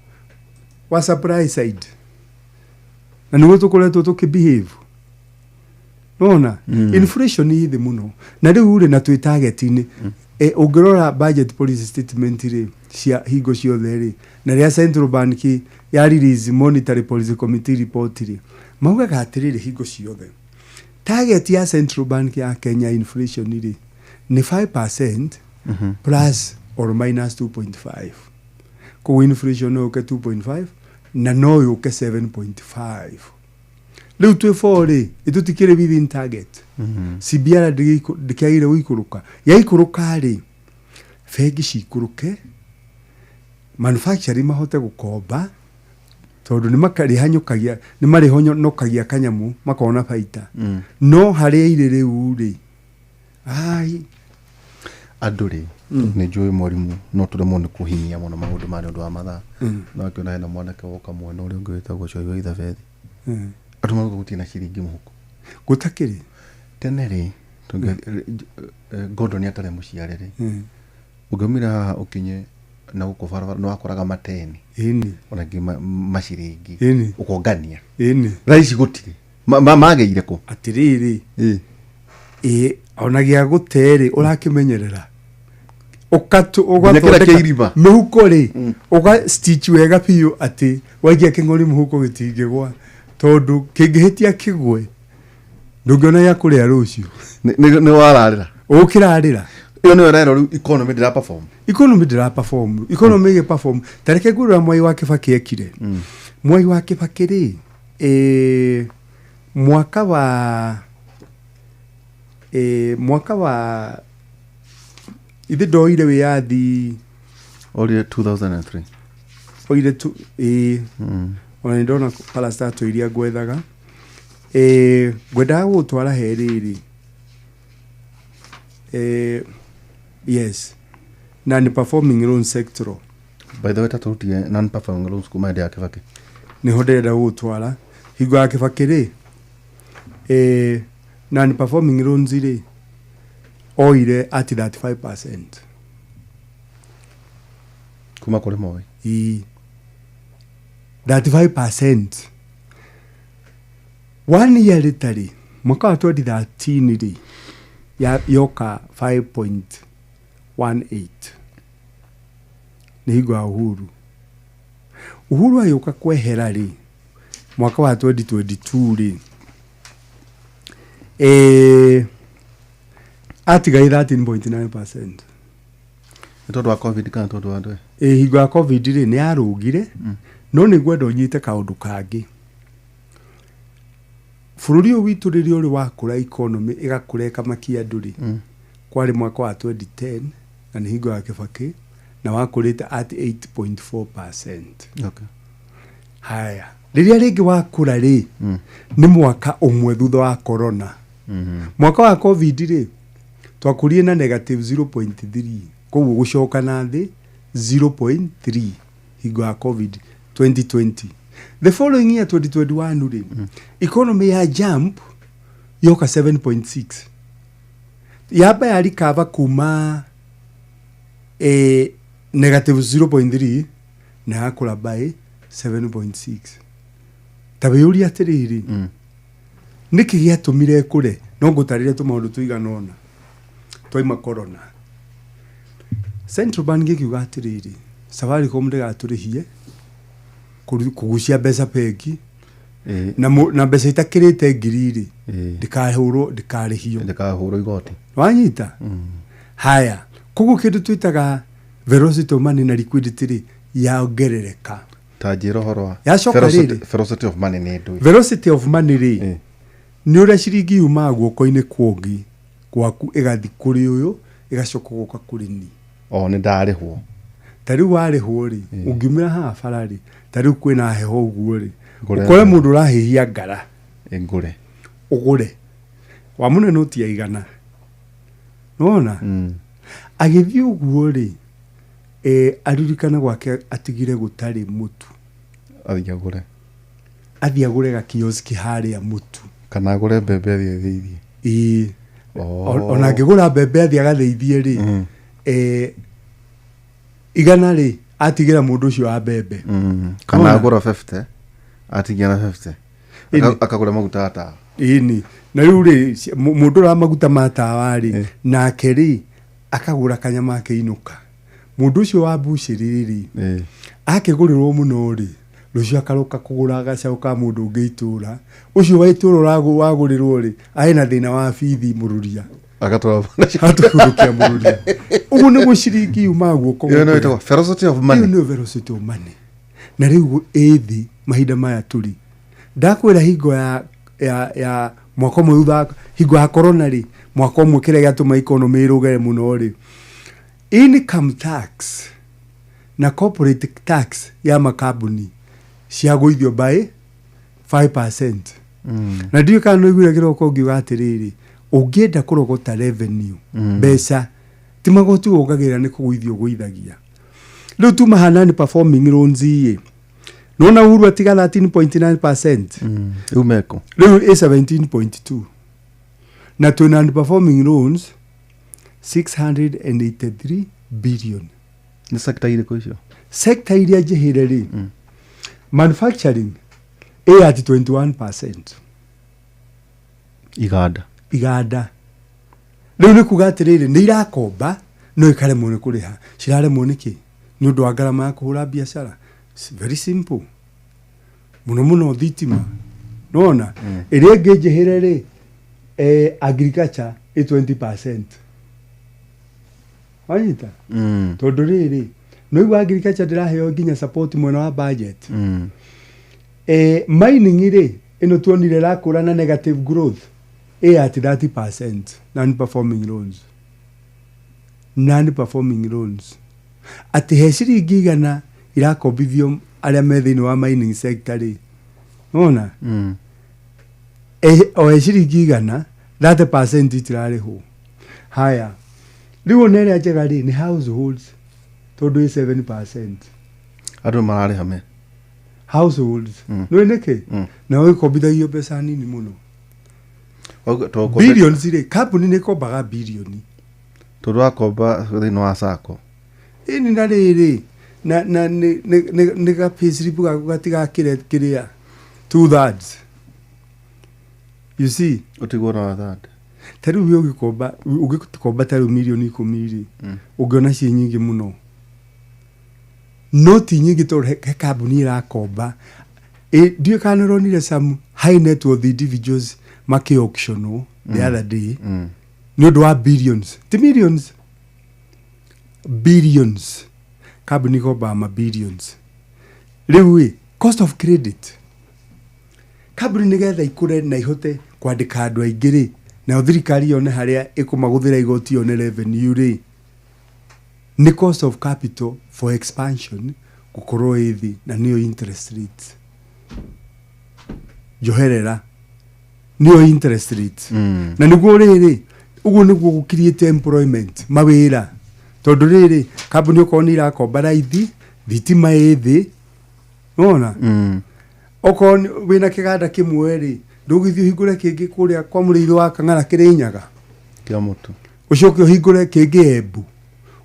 wa supply side, na nĩguo tũkoretwo tũkĩbehave. Nona inflation ĩ thĩ mũno na rĩu rĩ, na twĩ target-inĩ. Ũngĩrora budget policy statement rĩ, cia hingo ciothe rĩ, na rĩrĩa central bank ya release monetary policy committee report rĩ, maugaga atĩrĩrĩ, hingo ciothe target ya central bank ya Kenya inflation rĩ nĩ 5% plus or minus 2.5. Koguo inflation no yũke 2.5 na no yũke 7.5. Rĩu twĩ 4 rĩ, ĩtũtikĩrĩ within target. CBR ndĩkĩagĩrĩire gũikũrũka. Yaikũrũka rĩ, bengi cikũrũke, manufacturing mahote gũkomba, tondũ nĩ makarĩhanyũkagia, nĩ marĩhonokagia kanyamũ makona baita. No harĩa irĩ rĩu rĩ, ai. Andũ rĩ, nĩ njũĩ mwarimũ no tũremwo nĩ kũhinyia mũno maũndũ maya nĩ ũndũ wa mathaa. No akĩona hena mwanake woka mwena ũrĩa ũngĩ wĩtagwo Coi wa Ithabethi. Andũ marauga gũtirĩ na ciringi mũhuko. Gũtakĩrĩ. Tene rĩ, Gordon atarĩ mũciare rĩ, ũngĩumĩra haha ũkinye na gũkũ barabara nĩ wakoraga mateni ĩni ona ngĩ maciringi Ĩni. ũkongania. Ĩni. Thaa ici gũtirĩ. Magĩire kũ? Atĩrĩrĩ, ĩ ona gĩa gũte rĩ, ũrakĩmenyerera. Nginya kĩrĩa kĩa irima. Mĩhuko rĩ, ũga stitch wega biũ atĩ waikia kĩng'ori mũhuko gĩtingĩgwa, tondũ kĩngĩhĩtia kĩgwe ndũngĩona gĩa kũrĩa rũciũ. Nĩ wararĩra. Ũkĩrarĩra. Ĩyo nĩyo ĩrerwo rĩu economy ndĩra perform. Economy ndĩra perform. Economy ĩgĩ perform. Ta reke ngwĩre ũrĩa Mwai wa Kĩbakĩ ekire. Mwai wa Kĩbakĩ rĩ, mwaka wa ithe ndoire wĩyathi. Oire 2003. Oire tu, ona nĩ ndona parastato iria ngwethaga. Ngwendaga gũgũtwara he rĩrĩ. Yes. Non performing loan sector. By the way, tatũrutire non performing loans kuma hĩndĩ ya Kĩbakĩ. Nĩho ndĩrenda gũgũtwara. Hingo ya Kĩbakĩ rĩ, non performing loans rĩ, oire at 35%. Kuma kũrĩ Moi. Ii. 35%. 1 year later rĩ, mwaka wa 2013 rĩ, yoka 5.18. Nĩ hingo ya Uhuru. Uhuru agĩũka kwehera rĩ, mwaka wa 2022 rĩ, atigaire 13.9%. Nĩ tondũ wa COVID kana tondũ wa ndũĩ? Hingo ya COVID rĩ, nĩ yarũgire, no nĩ ngwenda ũnyite kaũndũ kangĩ. Bũrũri ũyũ witũ rĩrĩa ũrĩ wakũra economy ĩgakũra ĩkamakia andũ rĩ, kwarĩ mwaka wa 2010 na nĩ hingo ya Kĩbakĩ, na wakũrĩte at 8.4%. Haya, rĩrĩa rĩngĩ wakũra rĩ, nĩ mwaka ũmwe thutha wa corona. Mwaka wa COVID rĩ, twakũrire na negative 0.3, koguo gũcoka na thĩ 0.3 hingo ya COVID 2020. The following year 2021 rĩ, economy ya jump yoka 7.6. Yamba ya recover kuma negative 0.3 na yakũra by 7.6. Ta wĩyũrie atĩrĩrĩ, nĩkĩ gĩatũmire ĩkũre? No ngũtarĩrie tũmaũndũ tũigana ũna twaima corona. Central Bank ĩkiuga atĩrĩrĩ, Safaricom ndĩgatũrĩhie kũgucia mbeca bengi, na mbeca itakĩrĩte ngiri rĩ, ndĩkahũrwo, ndĩkarĩhio. Ndĩkahũrwo igoti. Wanyita? Haya, koguo kĩndũ twĩtaga velocity of money na liquidity rĩ, yaongerereka. Ta njĩra ũhoro wa Yacoka rĩrĩ. Velocity of money nĩ ndũĩ. Velocity of money rĩ, nĩ ũrĩa ciringi yumaga guoko-inĩ kwongi gwaku ĩgathiĩ kũrĩ ũyũ, ĩgacoka gũka kũrĩ niĩ. O, nĩ ndarĩhwo. Ta rĩu warĩhwo rĩ, ũngiumĩra haha bara rĩ, ta rĩu kwĩna heho ũguo rĩ, Ngũre. ũkore mũndũ ũrahĩhia ngara. Ngũre. Ũgũre. Wa mũnene ũti aigana. Nĩwona? Agĩthiĩ ũguo rĩ, aririkana gwake atigire gũtarĩ mũtu. Athiĩ agũre. Athiĩ agũre gakioski harĩa mũtu. Kana agũre mbembe athiĩ athĩithie. Ĩĩ. Ona angĩgũra mbembe athiĩ agathĩithie rĩ, igana rĩ, atigĩra mũndũ ũcio wa mbembe. Kana Nĩwona? agũra 50, atigia na 50. Ĩni. Akagũra maguta ma tawa. Ĩni. Na rĩu rĩ, mũndũ ũrĩa wa maguta ma tawa rĩ, nake rĩ, akagũra kanyama akĩinũka. Mũndũ ũcio wa mbucĩrĩ rĩ, akĩgũrĩrwo mũno rĩ, rũciũ akaroka kũgũra gacaũ ka mũndũ ũngĩ itũra. Ũcio wa itũra wagũrĩrwo rĩ, arĩ na thĩna wa bithi mũrũria. Agatwara Agatũrũkia mũrũria. Ũguo nĩguo ciringi yumaga guoko Ĩyo nĩyo gũkũ. ĩtagwo velocity of money. Ĩyo nĩyo velocity of money. Na rĩu ĩ thĩ mahinda maya tũrĩ. Ndakwĩra hingo ya mwaka ũmwe thutha wa hingo ya corona rĩ, mwaka ũmwe kĩrĩa gĩatũma economy ĩrũge mũno rĩ, income tax na corporate tax ya makambuni ciagũithio by 5%. Na ndiũĩ kana nĩũiguire kĩroko ngiuga atĩrĩrĩ, ũngĩenda kũrogota revenue, mbeca ti magoti wongagĩrĩra, nĩ kũgũithio ũgũithagia. Rĩu tuma haha non performing loans ĩ, nĩwona Uhuru atiga 13.9%. Rĩu meko rĩu ĩ 17.2. Na twĩ non-performing loans 683 billion. Nĩ sector irĩkũ icio? Sector iria njĩhĩre rĩ, manufacturing ĩ at 21%. Iganda. Iganda rĩu nĩ kuga atĩrĩrĩ, nĩ irakomba no ikaremwo nĩ kũrĩha. Ciraremwo nĩkĩ? Nĩ ũndũ wa ngarama ya kũhũra biacara. It's very simple. Mũno mũno thitima nona. Ĩrĩa ĩngĩ njĩhĩre rĩ, agriculture ĩ 20%. Wanyita? Tondũ rĩrĩ, no igua agriculture ndĩraheo nginya support mwena wa budget. Mining rĩ, ĩno tuonire ĩrakũra na negative growth, ĩ at 30% non-performing loans. Non-performing loans, atĩ he ciringi 100 irakombithio arĩa me thĩinĩ wa mining sector rĩ, nona, o he ciringi 100, 30% itirarĩhwo. Haya, rĩu ona ĩrĩa njega rĩ, nĩ households, tondũ ĩ 7%. Andũ mararĩha me Households. Nĩ nĩkĩ? Nao ĩkombithagio mbeca nini mũno. Billions rĩ, kambuni nĩ ĩkombaga bilioni. Tondũ wakomba thĩinĩ wa sacco. Ĩni, na rĩrĩ, na nĩ ga payslip gaku gatigakĩre kĩrĩa two thirds, you see. Ũtigwo na wa third. Ta rĩu we ũngĩkomba ta rĩu mirioni 10 rĩ, ũngĩona ciĩ nyingĩ mũno, no ti nyingĩ, tondũ he kambuni ĩrakomba. Ndiũĩ kana nĩũronire some high net worth individuals makĩ auctionwo the other day nĩ ũndũ wa billions, ti millions, billions. Kambuni ikombaga ma billions. Rĩu ĩ cost of credit, kambuni nĩgetha ikũre na ihote kwandĩka andũ aingĩ rĩ, nayo thirikari yone harĩa ĩkũmagũthĩra igoti, yone revenue rĩ, nĩ cost of capital for expansion gũkorwo ĩ thĩ, na nĩyo interest rate. Njoherera, nĩyo interest rate. Na nĩguo rĩrĩ, ũguo nĩguo gũ create employment, mawĩra, tondũ rĩrĩ, kambuni okorwo nĩ irakomba raithi, thitima ĩ thĩ, nona. Okorwo wĩna kĩganda kĩmwe rĩ, ndũgĩthiĩ ũhingũre kĩngĩ kũrĩa kwa mũrĩithi wa Kang'ara Kĩrĩnyaga, kĩa mũtu, ũcoke ũhingũre kĩngĩ Embu,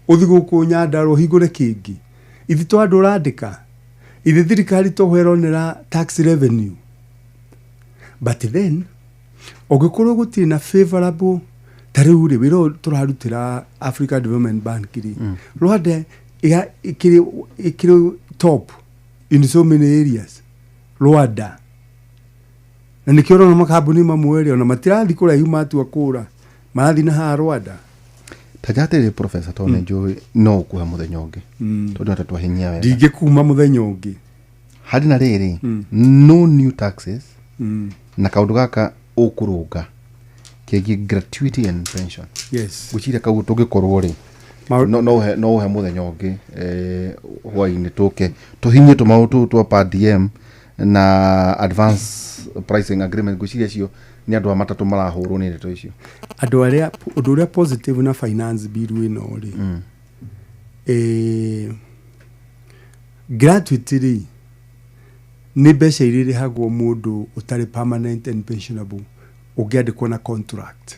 ũthi gũkũ Nyandarua ũhingũre kĩngĩ. Ithi to andũ ũrandĩka, ithi thirikari toho ĩronera tax revenue. But then ũngĩkorwo gũtirĩ na favorable, ta rĩu rĩ, wĩra ũyũ tũrarutĩra Africa Development Bank rĩ, Rwanda ĩkĩrĩ top in so many areas, Rwanda. Na nĩkĩo ũrona makambuni mamwe rĩ, ona matirathi kũraihu, matua kũra marathiĩ na haha Rwanda. Ta njatĩrĩ, professor, tondũ nĩ njũĩ no ũkuhe mũthenya ũngĩ, tondũ ata twahinyia wega. Ndingĩkuma mũthenya ũngĩ. Harĩ na rĩrĩ, no new taxes, na kaũndũ gaka ũkũrũnga kĩgiĩ gratuity and pension. Ngwĩciria kau tũngĩkorwo rĩ, no ũhe mũthenya ũngĩ, hwaĩ-inĩ, tũke tũhinyie tũmaũndũ tũu twa per diem na advance pricing agreement. Ngwĩciria cio nĩ andũ a matatũ marahũrwo nĩ ndeto icio. Andũ arĩa, ũndũ ũrĩa positive na finance bill ĩno rĩ, gratuity rĩ, nĩ mbeca iria irĩhagwo mũndũ ũtarĩ permanent and pensionable, ũngĩandĩkwo na contract.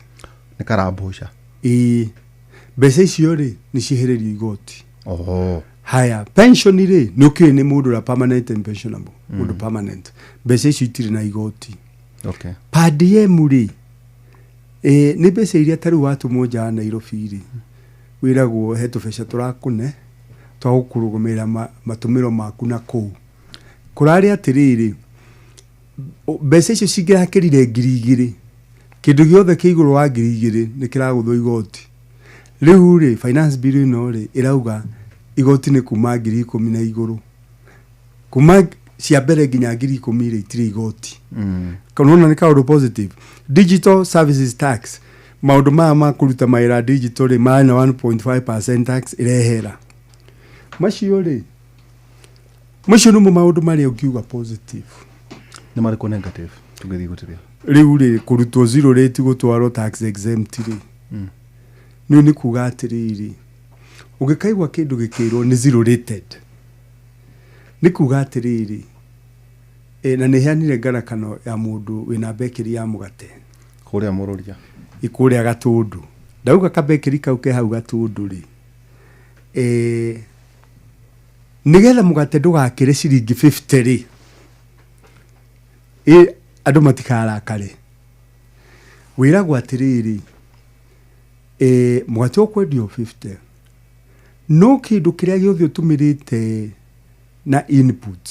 Nĩ karambũca. Ĩĩ, mbeca icio rĩ, nĩ ciehererio igoti. Oho. Haya, pension rĩ, nĩ ũkĩũĩ nĩ mũndũ ũrĩa permanent and pensionable, mũndũ permanent, mbeca icio itirĩ na igoti. Per diem rĩ, nĩ mbeca iria ta rĩu watũmwo nja wa Nairobi rĩ, wĩragwo he tũbeca tũrakũne twa gũkũrũgamĩrĩra matũmĩro maku na kũu. Kũrarĩ atĩrĩrĩ, mbeca icio cingĩrakĩrire 2,000, kĩndũ gĩothe kĩ igũrũ wa 2,000 nĩ kĩragũthwo igoti. Rĩu rĩ, finance bill ĩno rĩ, ĩrauga igoti nĩ kuma 10,000 na igũrũ. Kuma cia mbere nginya 10,000 rĩ, itirĩ igoti. Nona nĩ kaũndũ positive. Digital services tax, maũndũ maya ma kũruta mawĩra digital rĩ, marĩ na 1.5% tax ĩrehera. Macio rĩ, macio nĩmo maũndũ marĩa ũngiuga positive. Nĩ marĩkũ negative tũngĩthiĩ gũtĩria? Rĩu rĩ, kũrutwo zero rate gũtwarwo tax exempt rĩ, nĩ kuga atĩrĩrĩ, ũngĩkaigua kĩndũ gĩkĩrwo nĩ zero rated, nĩ kuga atĩrĩrĩ, na nĩ heanire ngarakano ya mũndũ wĩna bakery ya mũgate. Kũrĩa mũrũria. Ĩkũrĩa Gatũndũ. Ndauga kabekeri kau ke hau Gatũndũ rĩ, nĩgetha mũgate ndũgakĩre ciringi 50 rĩ, andũ matikarakare, wĩragwo atĩrĩrĩ, mũgate ũkwendio 50, no kĩndũ kĩrĩa gĩothe ũtũmĩrĩte na input,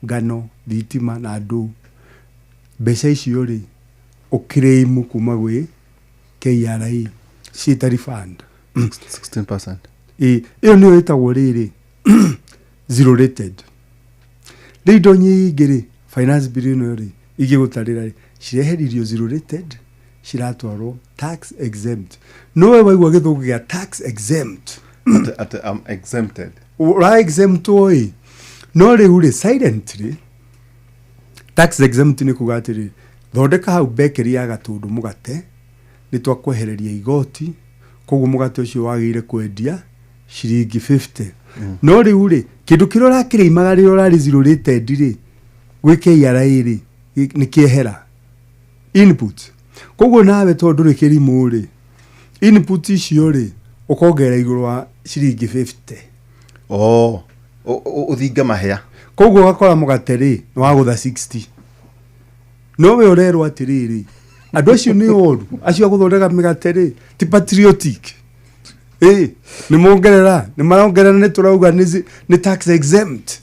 ngano, thitima na andũ, mbeca icio rĩ, ũkĩrĩimu kuma gwĩ KRA ciĩta refund. 16%. Ĩyo nĩyo ĩtagwo rĩrĩ zero rated. Rĩu indo nyingĩ rĩ, finance bill ĩno rĩ, ingĩgũtarĩra rĩ, cireheririo zero rated, ciratwarwo tax exempt. No we waigua gĩthũngũ gĩa tax exempt, Atĩ I'm exempted. Ũra exemptwo ĩ, no rĩu rĩ, silently tax exempt nĩ kuga atĩrĩrĩ, thondeka hau bakery ya Gatũndũ mũgate, nĩ twakwehereria igoti, koguo mũgate ũcio wagĩrĩire kwendia ciringi 50. No rĩu rĩ, kĩndũ kĩrĩa ũrakĩrĩimaga rĩrĩa ũrarĩ zero rated rĩ, gwĩ KRA rĩ, nĩ kĩehera input. Koguo nawe tondũ ndũrĩ kĩrimũ rĩ, input icio rĩ, ũkongerera igũrũ wa ciringi 50. Oh, ũthinge mahĩa. Koguo ũgakora mũgate rĩ, nĩ wagũtha 60, no we ũrerwo atĩrĩrĩ, andũ acio nĩ oru, acio a gũthondeka mĩgate rĩ, ti patriotic, nĩ mongerera, nĩ marongerera, nĩ tũrauga nĩ tax exempt.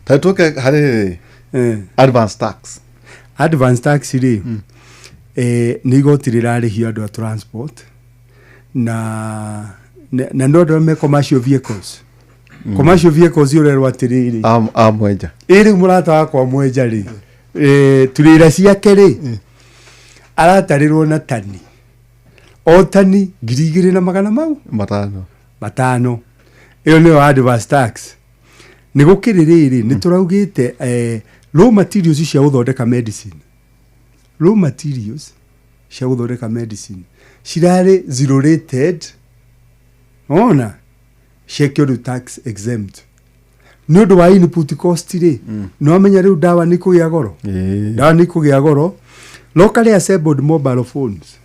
Ta tuke harĩ advance tax. Advance tax rĩ, nĩ igoti rĩrarĩhio andũ a transport na no andũ arĩa me commercial vehicles. Commercial vehicles, ũrerwo atĩrĩrĩ, Amwenja. Ĩ rĩu mũrata wakwa mwenja rĩ, turĩra ciake rĩ, aratarĩrwo na tani, o tani 2,000 na magana mau 500. 500. Ĩyo nĩyo advance tax. Nĩ gũkĩrĩ rĩrĩ, nĩ tũraugĩte raw materials cia gũthondeka medicine, raw materials cia gũthondeka medicine cirarĩ zero rated, ona ciekio rĩu tax exempt nĩ ũndũ wa input cost rĩ. Nĩ wamenya rĩu ndawa nĩ kũgĩa goro, ndawa nĩ kũgĩa goro. Locally assembled mobile phones,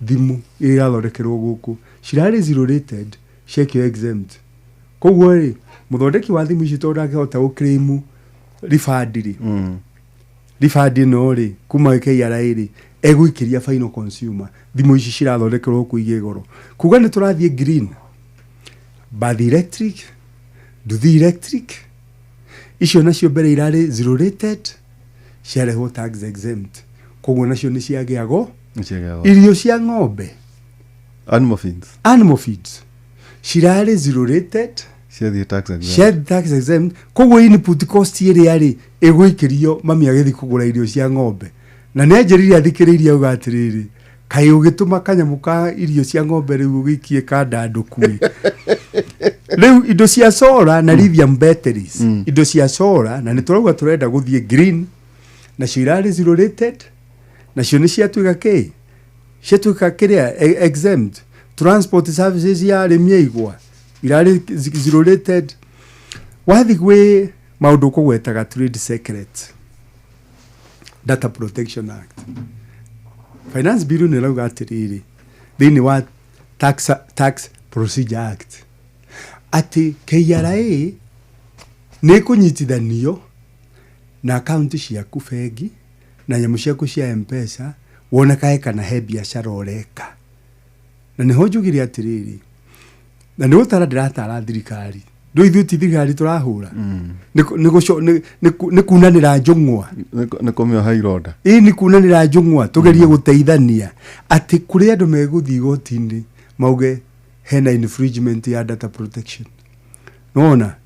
thimũ iria irathondekerwo gũkũ, cirarĩ zero rated, ciekio exempt. Koguo rĩ, mũthondeki wa thimũ ici tondũ ndangĩhota gũclaim refund rĩ, refund ĩno rĩ kuma KRA rĩ, egũikĩria final consumer. Thimũ ici cirathondekerwo gũkũ igĩ goro. Kuga nĩ tũrathiĩ green, bathi electric, nduthi electric, icio nacio mbere irarĩ zero rated, ciarehwo tax exempt, koguo nacio nĩ ciagĩa go. Irio cia ng'ombe, Animal feeds. Animal feeds cirarĩ zero rated, ciathiĩ tax exempt. Cia tax exempt. Koguo input cost ĩrĩa rĩ ĩgũikĩrio mami agĩthiĩ kũgũra irio cia ng'ombe. Na nĩ anjĩrire athikĩrĩirie auga atĩrĩrĩ, kaĩ ũgĩtũma kanyamũ ka irio cia ng'ombe rĩu ũgĩikie kandandũku ĩ. Rĩu indo cia solar na lithium batteries, indo cia solar, na nĩ tũrauga tũrenda gũthiĩ green, nacio irarĩ zero rated, nacio nĩ ciatuĩka kĩ, ciatuĩka kĩrĩa exempt. Transport services ya arĩmi a igwa irarĩ zero rated. Wathi gwĩ maũndũ kũgwetaga trade secret, Data Protection Act, finance bill nĩ ĩrauga atĩrĩrĩ, thĩinĩ wa Tax Procedure Act, atĩ KRA nĩ ĩkũnyitithanio na akaunti ciaku bengi na nyamũ ciaku cia Mpesa, wonekae kana he biacara ũreka. Na nĩho njugire atĩrĩrĩ, na nĩ gũtara ndĩratara thirikari, ndũ ithuĩ ti thirikari tũrahũra, nĩ kunanĩra njũng'wa. Nĩ kũmĩoha ironda. Ĩ, nĩ kunanĩra njũng'wa, tũgerie gũteithania atĩ kũrĩ andũ megũthiĩ igoti-inĩ mauge hena infringement ya data protection, nona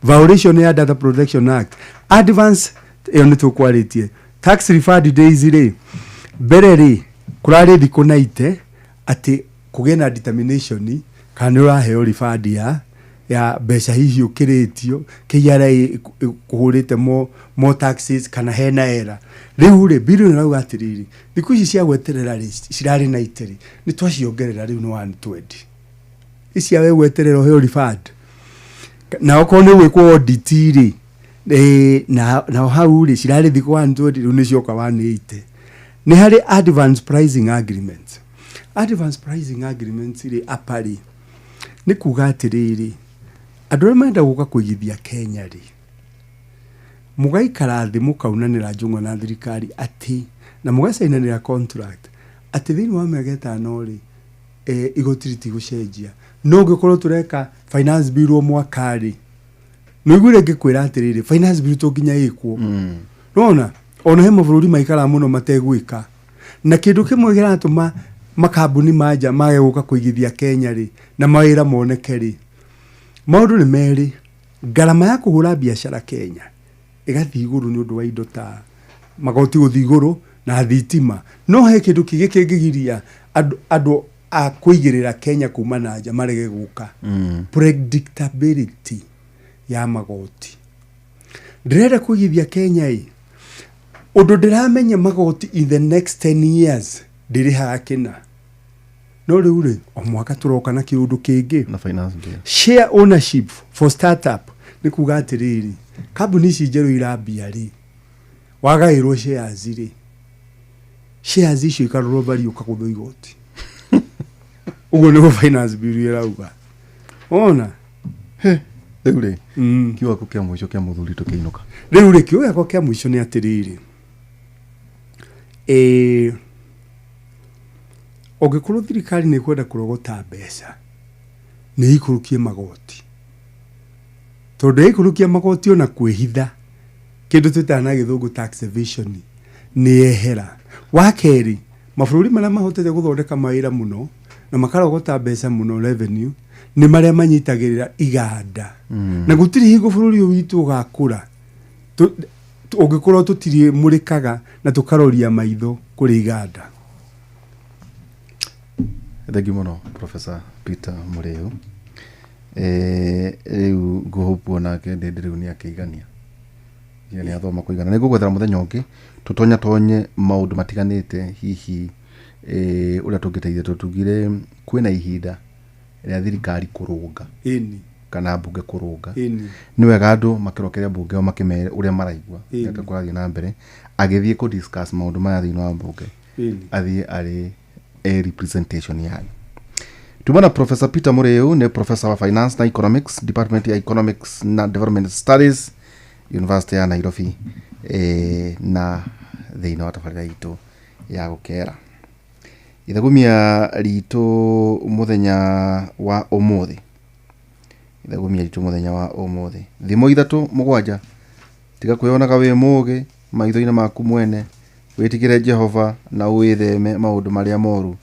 violation ya Data Protection Act. Advance ĩyo nĩ tũkwarĩtie. Tax refund days rĩ, mbere rĩ kũrarĩ thikũ 90 atĩ kũgĩe na determination kana nĩ ũraheo refund ya mbeca hihi ũkĩrĩtio KRA kũhũrĩte more taxes kana hena era. Rĩu rĩ, bill ĩrauga atĩrĩrĩ, thikũ ici cia gweterera rĩ, cirarĩ 90 rĩ, nĩ twaciongerera rĩu nĩ 120, ici we gweterera ũheo refund. Na okorwo nĩ gwĩkwo audit rĩ, nao hau rĩ, cirarĩ thikũ 120, rĩu nĩ cioka 180. Nĩ harĩ advance pricing agreements. Advance pricing agreements rĩ, apa rĩ, nĩ kuga atĩrĩrĩ, andũ arĩa marenda gũka kũigithia Kenya rĩ, mũgaikara thĩ mũkaunanĩra njũng'wa na thirikari atĩ na mũgacainanĩra contract atĩ thĩinĩ wa mĩaka 5 rĩ, igoti rĩtigũcenjia. No ũngĩkorwo tũreka finance bill o mwaka rĩ, nĩũiguire ngĩkwĩra atĩrĩrĩ, finance bill to nginya ĩkwo. Nona ona he mabũrũri maikaraga mũno mategwĩka. Na kĩndũ kĩmwe kĩratũma makambuni ma nja mage gũka kũigithia Kenya rĩ, na mawĩra moneke rĩ, maũndũ nĩ merĩ. Ngarama ya kũhũra biacara Kenya ĩgathiĩ igũrũ nĩ ũndũ wa indo ta magoti gũthiĩ igũrũ na thitima. No he kĩndũ kĩngĩ kĩngĩgiria andũ a kũigĩrĩra Kenya kuma na nja marege gũka. Predictability ya magoti. Ndĩrenda kũigithia Kenya ĩ, ũndũ ndĩramenya magoti in the next 10 years ndĩrĩhaga kĩna. No rĩu rĩ, o mwaka tũroka na kĩũndũ kĩngĩ. Na finance bill. Share ownership for startup nĩ kuga atĩrĩrĩ, kambuni ici njerũ irambia rĩ, wagaĩrwo shares rĩ, shares icio ikarorwo value ũkagũthwo igoti. Ũguo nĩguo finance bill ĩrauga. Wona? Rĩu rĩ, kiugo gĩaku kĩa mũico kĩa mũthuri tũkĩinũka. Rĩu rĩ, kiugo gĩakwa kĩa mũico nĩ atĩrĩrĩ, ũngĩkorwo thirikari nĩ ĩkwenda kũrogota mbeca, nĩ ĩikũrũkie magoti. Tondũ yaikũrũkia magoti ona kwĩhitha, kĩndũ twĩtaga na gĩthũngũ tax evasion nĩ yehera. Wa kerĩ, mabũrũri marĩa mahotete gũthondeka mawĩra mũno na makarogota mbeca mũno revenue nĩ marĩa manyitagĩrĩra iganda. Na gũtirĩ hingo bũrũri ũyũ witũ ũgakũra ũngĩkorwo tũtirĩ mũrĩkaga na tũkaroria maitho kũrĩ iganda. Thengiũ mũno Professor Peter Mũrĩu. Rĩu ngũhope nake ndĩndĩ rĩu nĩ akĩigania. Nĩ athoma kũigana. Nĩ ngũgwethera mũthenya ũngĩ tũtonya tonye maũndũ matiganĩte, hihi ũrĩa tũngĩteithia. Tũtugire kwĩna ihinda rĩa thirikari kũrũnga. Kana mbunge kũrũnga. Nĩ wega andũ makĩrokeria mbunge o makĩmere ũrĩa maraigua. Nĩ kũrathiĩ na mbere. Agĩthiĩ kũ discuss maũndũ maya thĩinĩ wa mbunge. Athiĩ arĩ a representation yanyu. Tumana Professor Peter Mũrĩu nĩ professor wa finance na economics, department ya economics na development studies, University ya Nairobi, na thĩinĩ wa tabarĩra itũ ya gũkera. Ithagumia ritũ mũthenya wa ũmũthĩ. Ithagumia ritũ mũthenya wa ũmũthĩ. Thimo 3 7. Tiga kwĩyonaga wĩ mũũgĩ maitho-inĩ maku mwene, wĩtigĩre Jehova na wĩtheme maũndũ marĩa moru.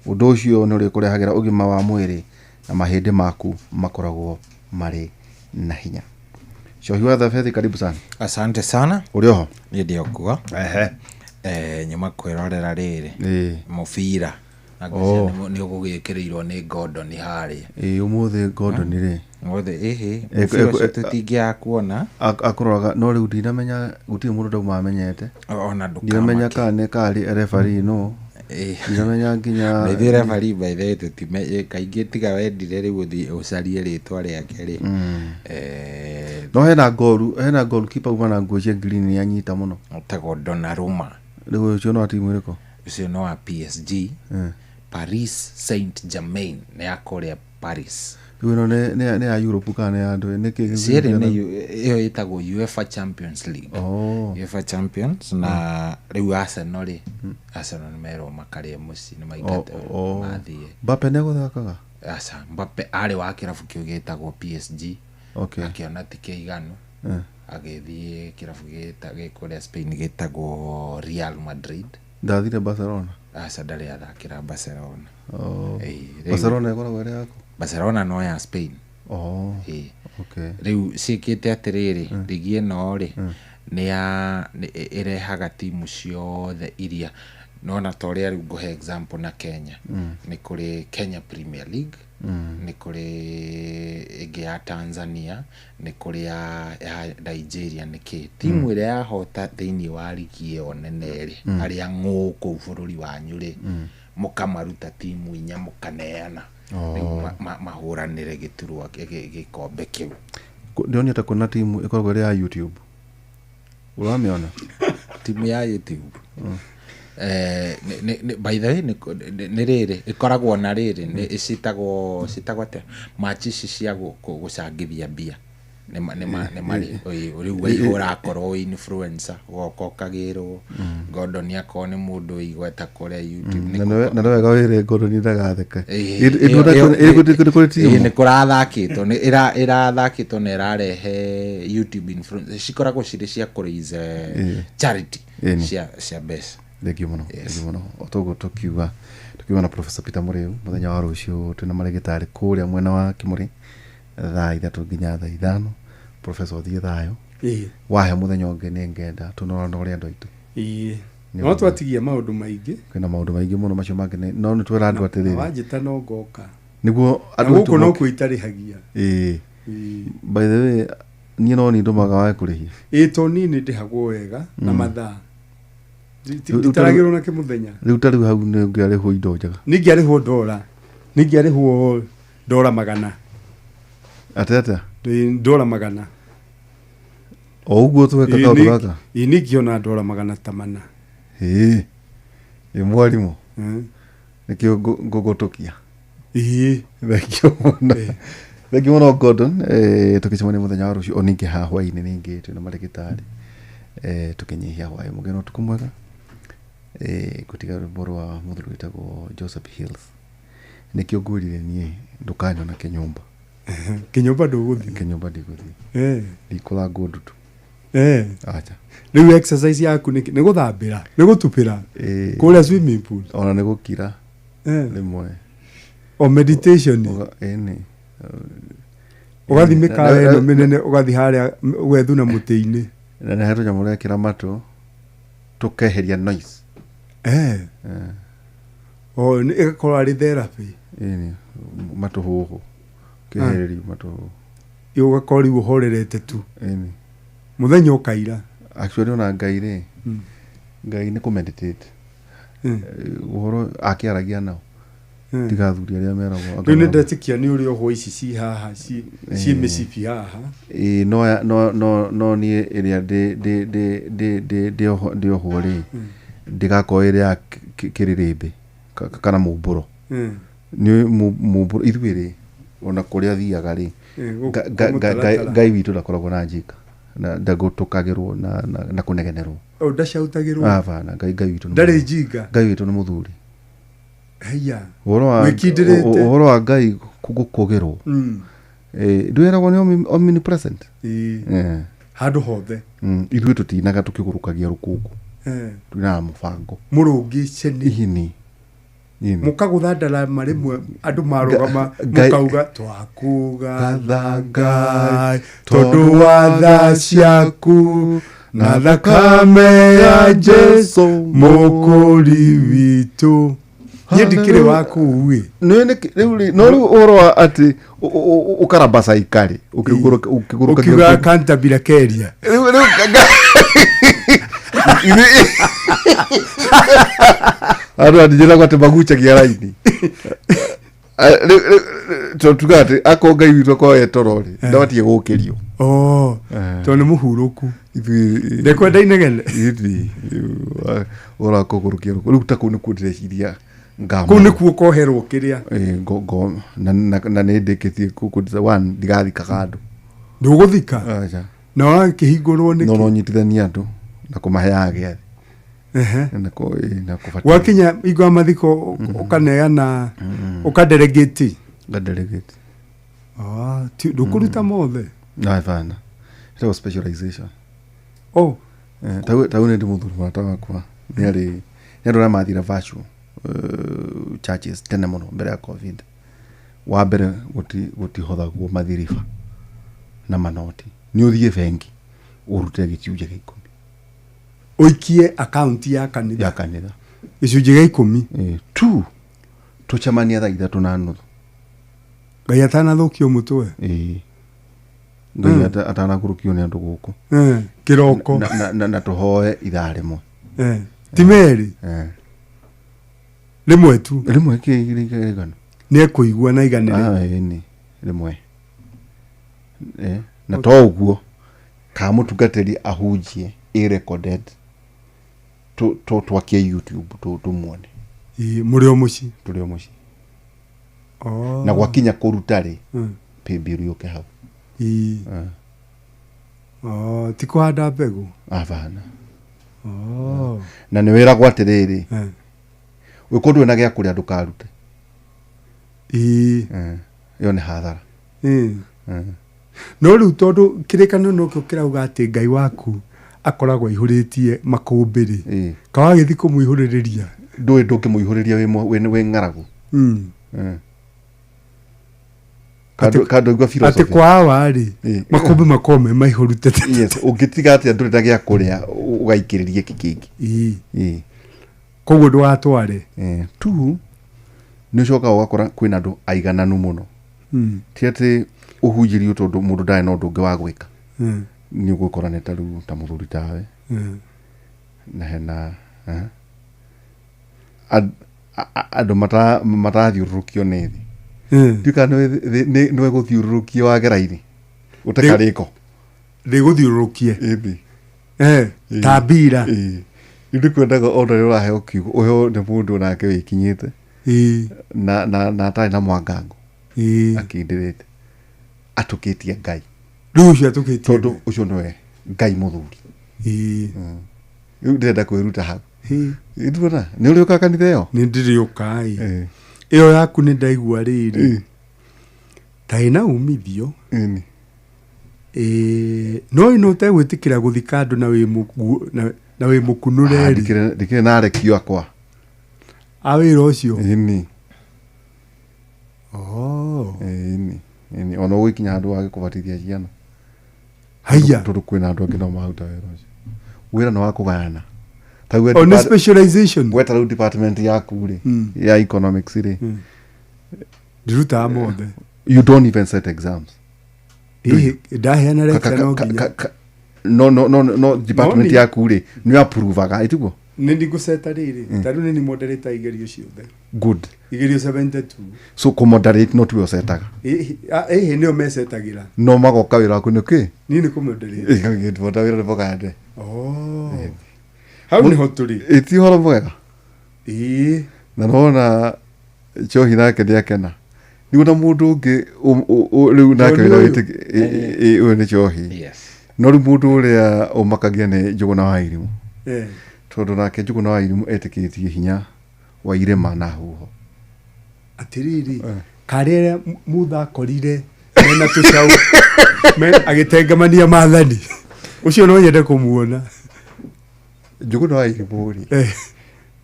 Ũndũ ũcio nĩ ũrĩkũrehagĩra ũgima wa mwĩrĩ na mahĩndĩ maku makoragwo marĩ na hinya. Shohi wa Thabethi, karibu sana. Asante sana. Ũrĩ oho? Niĩ ndĩ o kuo. Nyuma kwĩrorera rĩrĩ mũbira. Na ngwĩciria nĩ ũgũgĩkĩrĩirwo nĩ Gordon harĩa. Ũmũthĩ Gordon rĩ. Ũmũthĩ, mũbira ũcio tũtingĩaga kuona. Akũroraga, no rĩu ndinamenya, gũtirĩ mũndũ ndauma amenyete. Ona ndũkamake. Ndinamenya kana nĩ karĩ referee no. Ndinamenya nginya Na ithuĩ referee by the way kaingĩ tiga wendire rĩu ũthiĩ ũcarie rĩtwa rĩake rĩ. No hena goalkeeper uma na nguo cia green nĩ anyita mũno. Etagwo Donnarumma. Rĩu ũcio no wa timu ĩrĩkũ? Ũcio no wa PSG. Paris Saint-Germain nĩ ya kũrĩa Paris. Rĩu ĩno nĩ ya Europe kana nĩ ya andũ? Nĩ kĩ Cierĩ nĩ ĩyo ĩtagwo UEFA Champions League. UEFA Champions na rĩu Arsenal rĩ, Arsenal nĩ merwo makarĩe mũciĩ, nĩ maingate mathiĩ. Mbappe nĩ egũthakaga? Aca, Mbappe arĩ wa kĩrabu kĩu gĩtagwo PSG. Akĩona ti kĩiganu. Agĩthiĩ kĩrabu gĩ kũrĩa Spain gĩtagwo Real Madrid. Ndathire Barcelona? Aca, ndarĩ athakĩra Barcelona. Barcelona ĩkoragwo ĩrĩ yaku? Barcelona no ya Spain. Rĩu ciĩkĩte atĩrĩrĩ, ligi ĩno rĩ, nĩ ya, nĩ ĩrehaga timu ciothe iria nona ta ũrĩa rĩu ngũhe example na Kenya. Nĩ kũrĩ Kenya Premier League, nĩ kũrĩ ĩngĩ ya Tanzania, nĩ kũrĩ ya Nigeria, nĩ kĩ. Timu ĩrĩa yahota thĩinĩ wa ligi ĩyo nene rĩ, arĩa ng'ũ kũu bũrũri wanyu rĩ, mũkamaruta timu 4 mũkaneana. Rĩu mahũranĩre gĩturwa gĩkombe kĩu. Ndĩronire ta kwĩna timu ĩkoragwo ĩrĩ ya YouTube. Ũramĩona? Timu ya YouTube. By the way, nĩ rĩrĩ ĩkoragwo na rĩrĩ nĩ citagwo citagwo atĩa match ici cia gũcangithia mbia nĩ marĩ rĩu ũrakorwo wĩ influencer ũgoka ũkagĩrwo. Gordon akorwo nĩ mũndũ wĩ igweta kũrĩa YouTube. Na nĩ wega wĩre Gordon ndagatheke. Nĩ kũrĩ timu nĩ kũrathakĩtwo, nĩ ĩrathakĩtwo na ĩrarehe YouTube influence cikoragwo cirĩ cia kũraise charity cia mbeca. Thengio mũno, thengio mũno. O toguo tũkiuga na Professor Peter Mũrĩu, mũthenya wa rũciũ twĩna marĩgĩtarĩ kũrĩa mwena wa Kĩmũrĩ thaa 3 nginya thaa 5. Professor, ũthiĩ thayũ. Wahe mũthenya ũngĩ nĩ ngenda tũnoranore andũ aitũ. Ĩĩ, no twatigia maũndũ maingĩ. Kwĩna maũndũ maingĩ mũno macio mangĩ no nĩ twĩra andũ atĩrĩrĩ. Wanjĩta no ngoka. Nĩguo andũ gũkũ no kuo itarĩhagia. Ĩĩ. By the way, niĩ no niĩ ndũmaga wage kũrĩhia. Ĩĩ, to niĩ nĩ ndĩhagwo wega na mathaa. Nditaragĩrwo na kĩmũthenya. Rĩu ta rĩu hau nĩ ũngĩarĩhwo indo njega. Ningĩarĩhwo ndora. Ningĩarĩhwo ndora 100. Atĩa? Ndora 100. O ũguo tweka kaũndũ gaka? Ĩĩ, ningĩona ndora 400. Ĩĩ. Ĩ mwarimũ. Nĩkĩo ngũgũtũkia. Ĩĩ. Thengio mũno. Thengio mũno Gordon, tũgĩcemania mũthenya wa rũciũ o ningĩ haha hwaĩ-inĩ ningĩ twĩna marĩgĩtarĩ. Tũkĩnyihia hwaĩ mũgĩe na ũtukũ mwega. Ngũtiga rwĩmbo rwa mũthuri wĩtagwo Joseph Hills. Nĩkĩo ngwĩrire niĩ ndũkanyona kĩnyũmba. Kĩnyũmba ndũgũthiĩ? Kĩnyũmba ndigũthiĩ. Ndikũrangwo ndutu. Acha. Rĩu exercise yaku nĩ gũthambĩra, nĩ gũtubĩra kũrĩa swimming pool. Ona nĩ gũkira. Rĩmwe. O meditation. Ĩni. Ũgathiĩ mĩkawa ĩno mĩnene, ũgathiĩ harĩa ũgethuna mũtĩ-inĩ. Na nĩ he tũnyamũ ũrekĩra matũ tũkeheria noise. O ĩgakorwo arĩ therapy. Ĩni, matũhũhũ. Kehererio matũhũhũ. Ũgakorwo rĩu ũhorerete tu. Ĩni. Mũthenya ũkaira. Actually ona Ngai rĩ, Ngai nĩ kũmeditate. Ũhoro akĩaragia nao. Tiga athuri arĩa meragwo. Rĩu nĩ ndetĩkia nĩ ũrĩ ohwo ici ci haha ci mĩcibi haha. Ĩĩ, no niĩ ĩrĩa ndĩohwo rĩ, ndĩgakorwo ĩrĩ ya kĩrĩrĩmbĩ kana mũmbũro. Nĩ mũmbũro ithuĩ rĩ, ona kũrĩa thiaga rĩ, Ngai witũ ndakoragwo na njĩka. Na ndagũtũkagĩrwo na kũnegenerwo. O ndacautagĩrwo. Abana, Ngai witũ ndarĩ njinga. Ngai witũ nĩ mũthuri. Haiya. Ũhoro wa Ngai gũkũgĩrwo. Ndwĩragwo nĩ omnipresent. Handũ hothe. Ithuĩ tũtinaga tũkĩgũrũkagia rũkũngũ. Twinaga mũbango. Mũrũngĩceni. Ihini. Mũkagũtha ndarama rĩmwe andũ marũgama mũkauga twakũgatha Ngai tondũ wa tha ciaku na thakame ya Jesu mũkũri witũ. Niĩ ndikĩrĩ wa kũu ĩ. No rĩu ũhoro wa atĩ ũkarabaca ikarĩ ũkĩgũrũkagia ũkiuga Canterbury Keria. Rĩu andũ anjĩragwo atĩ magucagia raini. Tondũ tugaga atĩ akorwo Ngai witũ akorwo e toro rĩ, ndabatiĩ gũkĩrio. Tondũ nĩ mũhurũku. Ndekwenda inegene. Ũhoro wa kũgũrũkia rĩu ta kũu nĩkuo ndĩreciria ngama. Kũu nĩkuo ũkoherwo kĩrĩa. Na nĩ ndĩkĩtie one ndigathikaga andũ. Ndũgũthika? Na ũrakĩhingũrwo nĩkĩ? No nyitithanie andũ na kũmaheaga gĩathĩ. Na kũbatiĩ. Gwakinya hingo ya mathiko ũkaneana, ũkadelegate. Ngadelegate. Ndũkũruta mothe? Hapana. Ĩtagwo specialization. Oh. Tau nĩ ndĩ mũthuri mũrata wakwa. Nĩ arĩ nĩ andũ arĩa mathire virtual churches tene mũno mbere ya COVID. Wa mbere gũtihothagwo mathiriba na manoti. Nĩ ũthiĩ bengi ũrute gĩcunjĩ gĩa 10. Ũikie akaunti ya kanitha. Ya kanitha. Gĩcunjĩ gĩa 10. Tu tũcemania thaa 3:30. Ngai atanathũkio mũtwe. Ngai atanagũrũkio nĩ andũ gũkũ. Kĩroko. Na tũhoe ithaa rĩmwe. Ti merĩ. Rĩmwe tu. Rĩmwe kĩigano. Nĩ ekũigua na aiganĩre. Nĩ rĩmwe. Na to ũguo ka mũtungatĩri ahunjie ĩ recorded. Twakie YouTube tumuone. Mũrĩ o mũciĩ? Tũrĩ o mũciĩ. Na gwakinya kũruta rĩ, pay bill yũke hau. Oh, ti kũhanda mbegũ? Abana. Na nĩ wĩragwo atĩrĩrĩ, ũngĩkorwo ndũrĩ na gĩa kũrĩa ndũkarute. Ĩyo nĩ hathara. No rĩu tondũ kĩrĩkanĩro nokĩo kĩrauga atĩ Ngai waku akoragwo aihũrĩtie makũmbĩ rĩ, kawagĩthiĩ kũmũihũrĩrĩria? Ndũĩ ndũngĩmũihũrĩria wĩ ng'aragu. Atĩ kwa awa rĩ, makũmbĩ makoragwo me maihũru tete. Yes, ũngĩtiga atĩa ndũrĩ na gĩa kũrĩa ũgaikĩrĩrie kĩ kĩngĩ. Koguo ndũgatware. Tu nĩ ũcokaga ũgakora kwĩna andũ aigananu mũno. Ti atĩ ũhunjĩrio tondũ mũndũ ndarĩ na ũndũ ũngĩ wa gwĩka. Nĩ ũgũkora nĩ ta rĩu ta mũthuri tawe. Na hena andũ matathiũrũrũkio nĩ thĩ. Ndiũĩ kana nĩwe gũthiũrũrũkia wagera-inĩ ũte karĩko. Ndĩgũthiũrũrũkie. Ta mbira. Rĩu ndĩkwendaga ona rĩrĩa ũraheo kiugo ũheo nĩ mũndũ nake wĩkinyĩte na atarĩ na mwangango akindĩrĩte atũkĩtie Ngai. Rĩu ũcio atũkĩtie tondũ ũcio nĩwe Ngai mũthuri. Rĩu ndĩrenda kwĩruta hau. Nduona nĩ ũrĩũka kanitha ĩyo? Nĩ ndĩrĩũka ĩ. Ĩyo yaku nĩ ndaigua rĩrĩ ta ĩna umithio. No ĩno ũtegwĩtĩkĩra gũthika andũ na wĩ mũkunũre rĩ. Ndikĩrĩ na arekio akwa. A wĩra ũcio? Ĩni. Ĩni. Ĩni. Ona ũgũkinya handũ wage kũbatithia ciana. Haiya. Tondũ kwĩna andũ angĩ no maruta wĩra ũcio. Wĩra nĩ wa kũgayana. O nĩ specialization. Gweta rĩu department yaku rĩ, ya economics rĩ. Ndirutaga mothe. You don't even set exams. Ndaheana lecture no nginya. No department yaku rĩ, nĩ approvaga, ĩtiguo? Nĩ ndigũceta rĩrĩ, ta rĩu nĩ ni moderator igerio ciothe. Good. Igerio 72. So kũmoderate no tiwe ũcetaga. Ĩhĩ nĩo mecetagĩra. No magoka wĩra waku nĩ kĩ? Niĩ nĩ kũmoderate. Wĩra nĩ mũgande. Hau nĩho tũrĩ. Ĩ ti ũhoro mwega? Ĩĩ. Na nĩwona Njohi nake nĩakena. Nĩguo na mũndũ ũngĩ rĩu nake wĩna wĩtĩkio ũyũ nĩ Njohi. No rĩu mũndũ ũrĩa ũmakagia nĩ Njũgũna wa Irimũ. Tondũ nake Njũgũna wa Irimũ etĩkĩtie hinya wa irĩma na huho. Atĩrĩrĩ, karĩa Mutha akorire mena tũcaũ agĩtengamania maathani. Ũcio no nyende kũmuona. Njũgũna wa Irimũ rĩ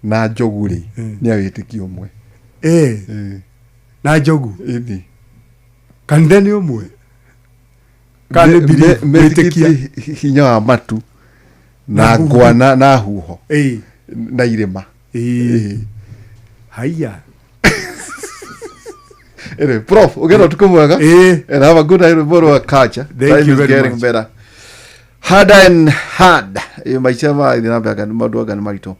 na njogu rĩ nĩ a wĩtĩkio ũmwe. Na njogu? Ĩni. Kanitha nĩ ũmwe? Kana nĩ belief, Metĩkĩtie hinya wa matu na ngwa na huho na irĩma. Haiya. Anyway, Prof, ũgĩra ũtukũ mwega. And have a good night with wa culture. Thank you Time is very getting much. better. Harder and hard. Maica ma na mbere maũndũ anga nĩ maritũ.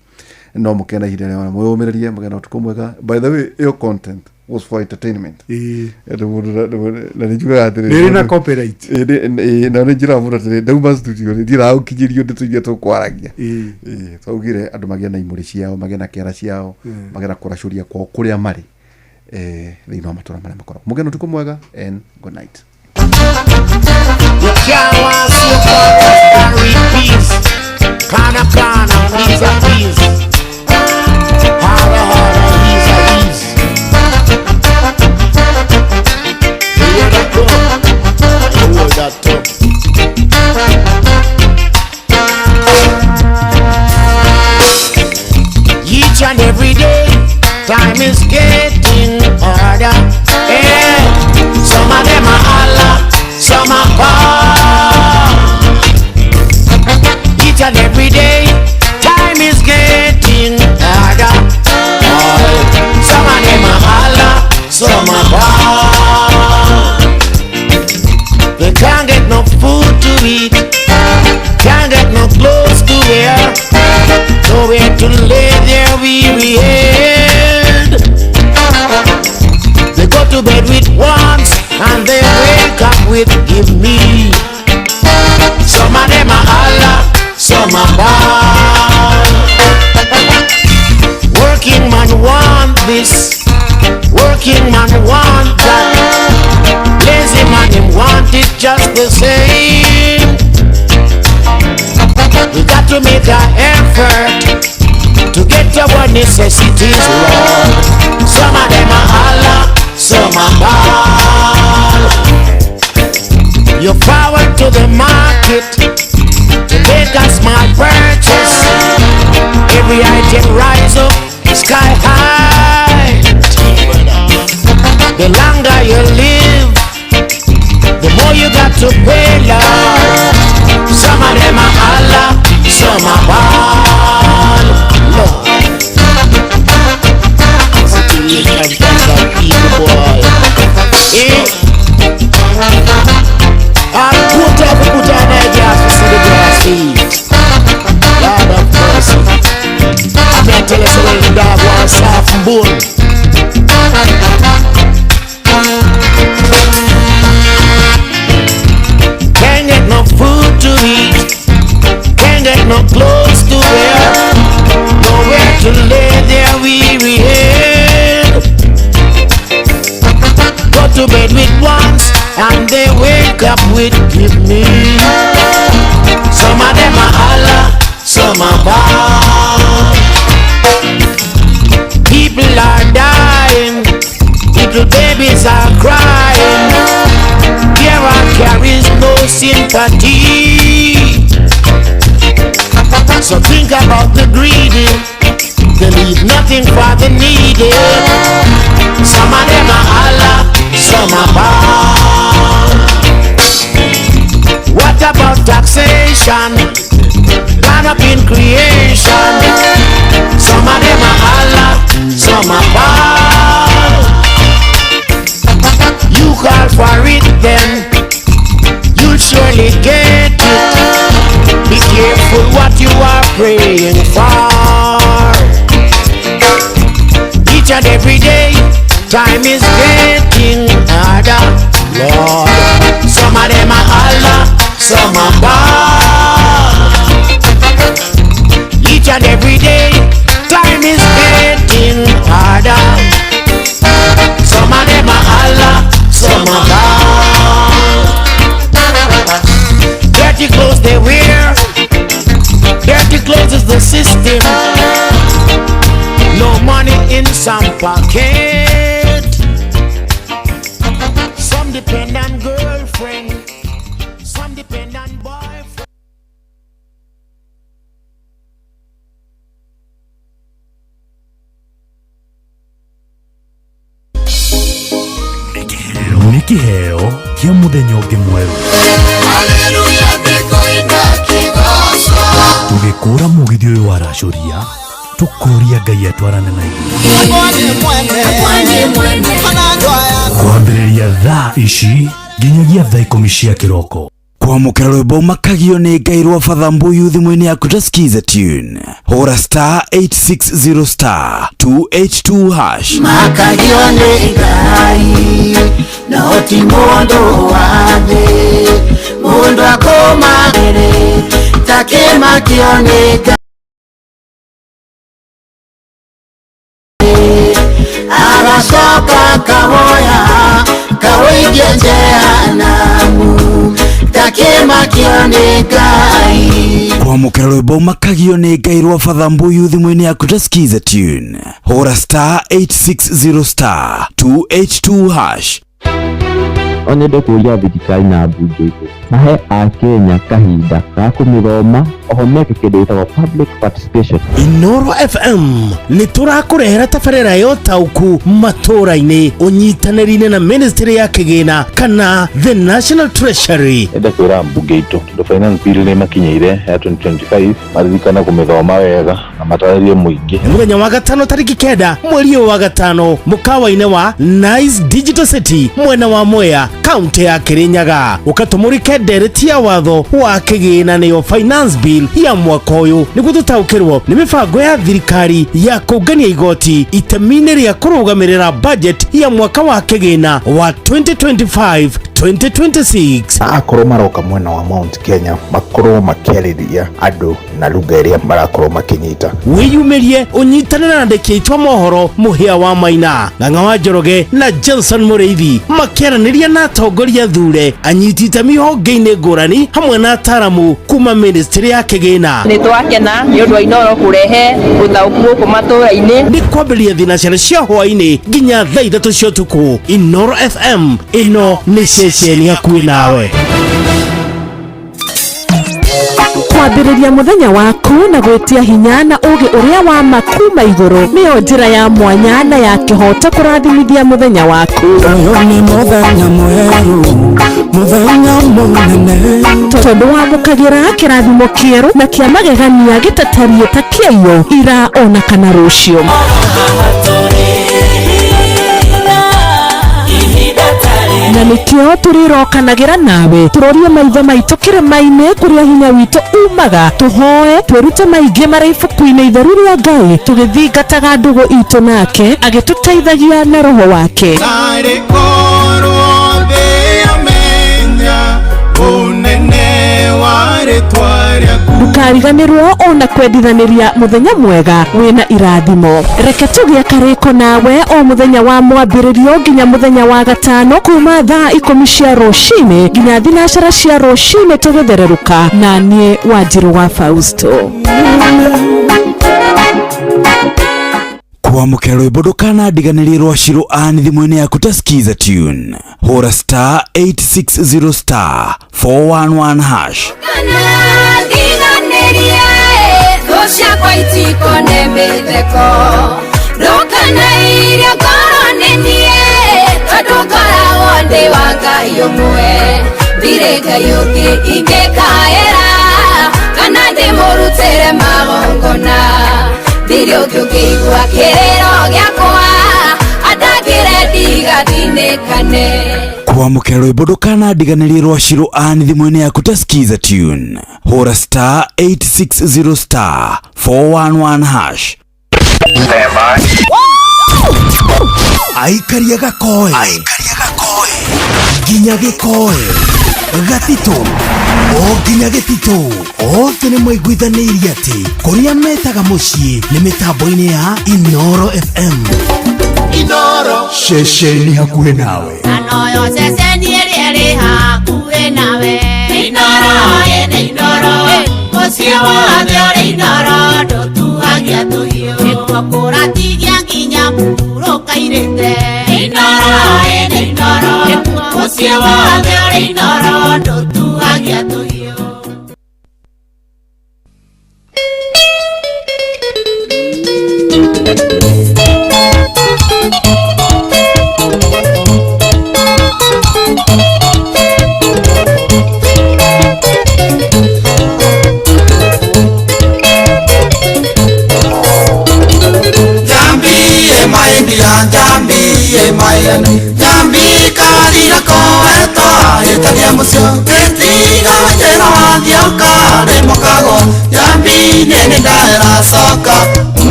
No mũkena ihinda rĩa mwĩyũmĩrĩrie mũgĩe na ũtukũ mwega. By the way, your content was for entertainment. Na nĩ njugaga atĩrĩrĩ. Nĩ ĩrĩ na copyright. Na nĩ njĩraga mũndũ atĩrĩrĩ, ndauma studio rĩ, ndiragũkinyĩrio ndeto iria tũkwaragia. Twaugire andũ magĩe na imũrĩ ciao, magĩe na kĩara ciao, magĩe na kũracũria kwao kũrĩa marĩ thĩinĩ wa matũra marĩa makoragwo. Mũgĩe na ũtukũ mwega and good night. You can't want see and repeat. Corner, corner, please, please. Harder, harder, easy, easy. You hear that go? You hold that up. Each and every day, time is getting harder. Yeah. Some of them are Allah, some are poor. Each and every day, time is getting harder. Oh, some of them are Allah, some are poor. They can't get no food to eat, can't get no clothes to wear, nowhere to lay their weary head. They go to bed with wants and they wake up with give me. Some of them are Allah, some are bad. Necessities, Lord. Some of them are Allah, some are bad. You forward to the market to make a small purchase. Every item rise up sky high. The longer you live, the more you got to pay, Lord. Some of them are Allah, some are bad. Lord. Situation and people, boy. Eh? And put up, put on ideas to see the grass feet. Lord of mercy. I may tell you so when the dog wants soft bone. Can't get no food to eat. Can't get no clothes to wear. Nowhere to lay their weary head. Go to bed with ones and they wake up with give me. Some of them are Allah, some are bad. People are dying, little babies are crying. There carries no sympathy. So think about the greedy. They leave nothing for the needy. Some of them are Allah, some are bad. What about taxation? Gone up in creation. Some of them are Allah, some are bad. You call for it then, you'll surely get it. Be careful what you are praying for. Each and every day, time is getting harder, Lord. Some of them are Allah, some are bad. Each and every day, time is getting harder. Some of them are Allah, some are bad. Dirty clothes they wear, dirty clothes is the system. No money in some pocket. Some depend on girlfriend, some depend on boyfriend. Nĩ kĩheo kĩa mũthenya ũngĩ mwerũ. Tũgĩkũra mũgithi ũyũ waracũria, tũkũria Ngai atwarane na ithuĩ. Kwambĩrĩria thaa ici nginyagia thaa 10 cia kĩroko. Kwamũkĩra rwĩmbo makagio nĩ Ngai rwa Father Mbuyu thimũ-inĩ yaku ta skiza tune. Hũra star 860 star 282 hash. Makagio nĩ Ngai no ti mũndũ wa thĩ, mũndũ akũmakĩre ta kĩmakio nĩ Ngai. Agacoka kawoya kawĩigie Jehanamu ta kĩmakio nĩ Ngai. Kwamũkĩra rwĩmbo makagio nĩ Ngai rwa Father Mbuyu thimũ-inĩ yaku ta skiza tune. Hũra star 860 star 282 hash. Onyende kũria thirikari na mbunge itũ mahe akenya kahinda ga kũmĩthoma oho meke kĩndũ gĩtagwo public participation. Inoro FM nĩ tũrakũrehera tabarĩra ya ũtaũku matũra-inĩ ũnyitanĩri-inĩ na Ministry ya Kĩgĩna kana the National Treasury. Enda kwĩra mbunge itũ tondũ finance bill nĩ makinyĩire ya 2025 maririkane kũmĩthoma wega na matarĩrie mũingĩ. Nĩ mũthenya wa gatano tarĩki 9 mweri ũyũ wa gatano mũkawa-inĩ wa Nice Digital City mwena wa Mwea kaunti ya Kirinyaga ũkatũmũrĩke ndereti ya watho wa kĩgĩna nĩyo finance bill ya mwaka ũyũ nĩguo tũtaũkĩrwo nĩ mĩbango ya thirikari ya kũngania igoti itemi-inĩ rĩa kũrũgamĩrĩra budget ya mwaka wa kĩgĩna wa 2025 2026. Na akorwo maroka mwena wa Mount Kenya makorwo makĩarĩria andũ na lugha ĩrĩa marakorwo makĩnyita. Wĩyumĩrie ũnyitanĩre na andĩki aitũ a mohoro Mũhĩa wa Maina, Ng'ang'a wa Njoroge na Johnson Mũrĩithi makĩaranĩria na atongoria thure, anyiti itemi honge-inĩ ngũrani hamwe na ataramu kuma ministry ya kĩgĩna. Nĩ twakena nĩ ũndũ wa Inooro kũrehe ũtaũku gũkũ matũũra-inĩ. Nĩ kwambĩrĩria thinacara cia hwaĩ-inĩ nginya thaa 3 cia ũtukũ. Inooro FM, ĩno nĩ ceceni hakuhĩ nawe. Kwambĩrĩria mũthenya waku na gwĩtia hinya na ũũgĩ ũrĩa wa ma kuma igũrũ nĩyo njĩra ya mwanya na ya kĩhooto kũrathimithia mũthenya waku. Ũyũ nĩ mũthenya mwerũ, mũthenya mũnene. Tondũ wamũkagĩra kĩrathimo kĩerũ na kĩa magegania gĩtatariĩ ta kĩaiyo ira ona kana rũciũ. Na nĩkĩo tũrĩrokanagĩra nawe tũrorie maitho maitũ kĩrĩma-inĩ kũrĩa hinya witũ umaga, tũhoe twĩrute maingĩ marĩ ibuku-inĩ itheru rĩa Ngai, tũgĩthingataga ndũgũ itũ nake agĩtũteithagia na roho wake. Narĩ korwo thĩ yamenya ũnene wa rĩtwa rĩaku. Ndũkariganĩrwo ona kwendithanĩria mũthenya mwega wĩna irathimo. Reke tũgĩe karĩko nawe o mũthenya wa mwambĩrĩrio nginya mũthenya wa gatano kuma thaa 10 cia rũcinĩ nginya 9 cia rũcinĩ tũgĩthererũka na niĩ Wanjirũ wa Fausto. Kwamũkĩra rwĩmbo ndũkanandiganĩrie rwa Shiro Ann thimũ-inĩ yaku ta Skiza Tune. Hũra star 860 star 411 hash. Ndiganĩrie thũ ciakwa itikone mĩtheko, ndũkanairie ngoro nĩ niĩ tondũ ngoragwo ndĩ wa Ngai ũmwe, ndirĩ Ngai ũngĩ ingĩkaĩra kana ndĩmũrutĩre magongona, ndirĩ ũngĩ ũngĩigua kĩrĩro gĩakwa andangĩre ndigathinĩkane. Kwamũkĩra rwĩmbo ndũkanandiganĩrie rwa Shiro Ann thimũ-inĩ yaku ta Skiza Tune. Hũra star 860 star 411 hash. Aikaria gakoe nginya gĩkoe gatitũ o nginya gĩtitũ othe nĩ maiguithanĩirie atĩ kũrĩa metaga mũciĩ nĩ mĩtambo-inĩ ya Inooro FM. Inooro ceceni hakuhĩ nawe. Anoyo ceceni ĩrĩa ĩrĩ hakuhĩ nawe. Inooro ĩnĩ Inooro mũciĩ wothe ũrĩ Inooro ndũtuagia tũhiũ nĩkuo kũratigia nginya mũhurũkairĩte. Inooro ĩnĩ Inooro mũciĩ wothe ũrĩ Inooro ndũtuagia tũhiũ. Jambi kadira koeto itagia mucio getiga njera wathioka ndĩ mũkago Jambi niĩ nĩ ndaĩra coka,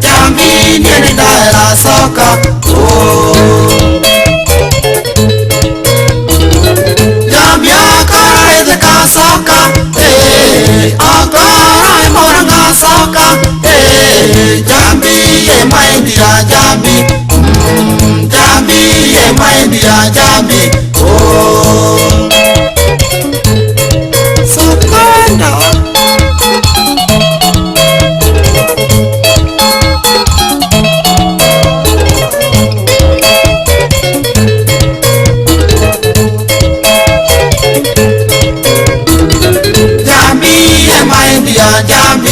Jambi niĩ nĩ ndaĩra coka, Jambi akora ĩthĩka coka, akora ĩmũrang'a coka, Jambi ĩmaindia Jambi, Jambi emaindia Jambi, oh Sokanda. Jambi emaindia Jambi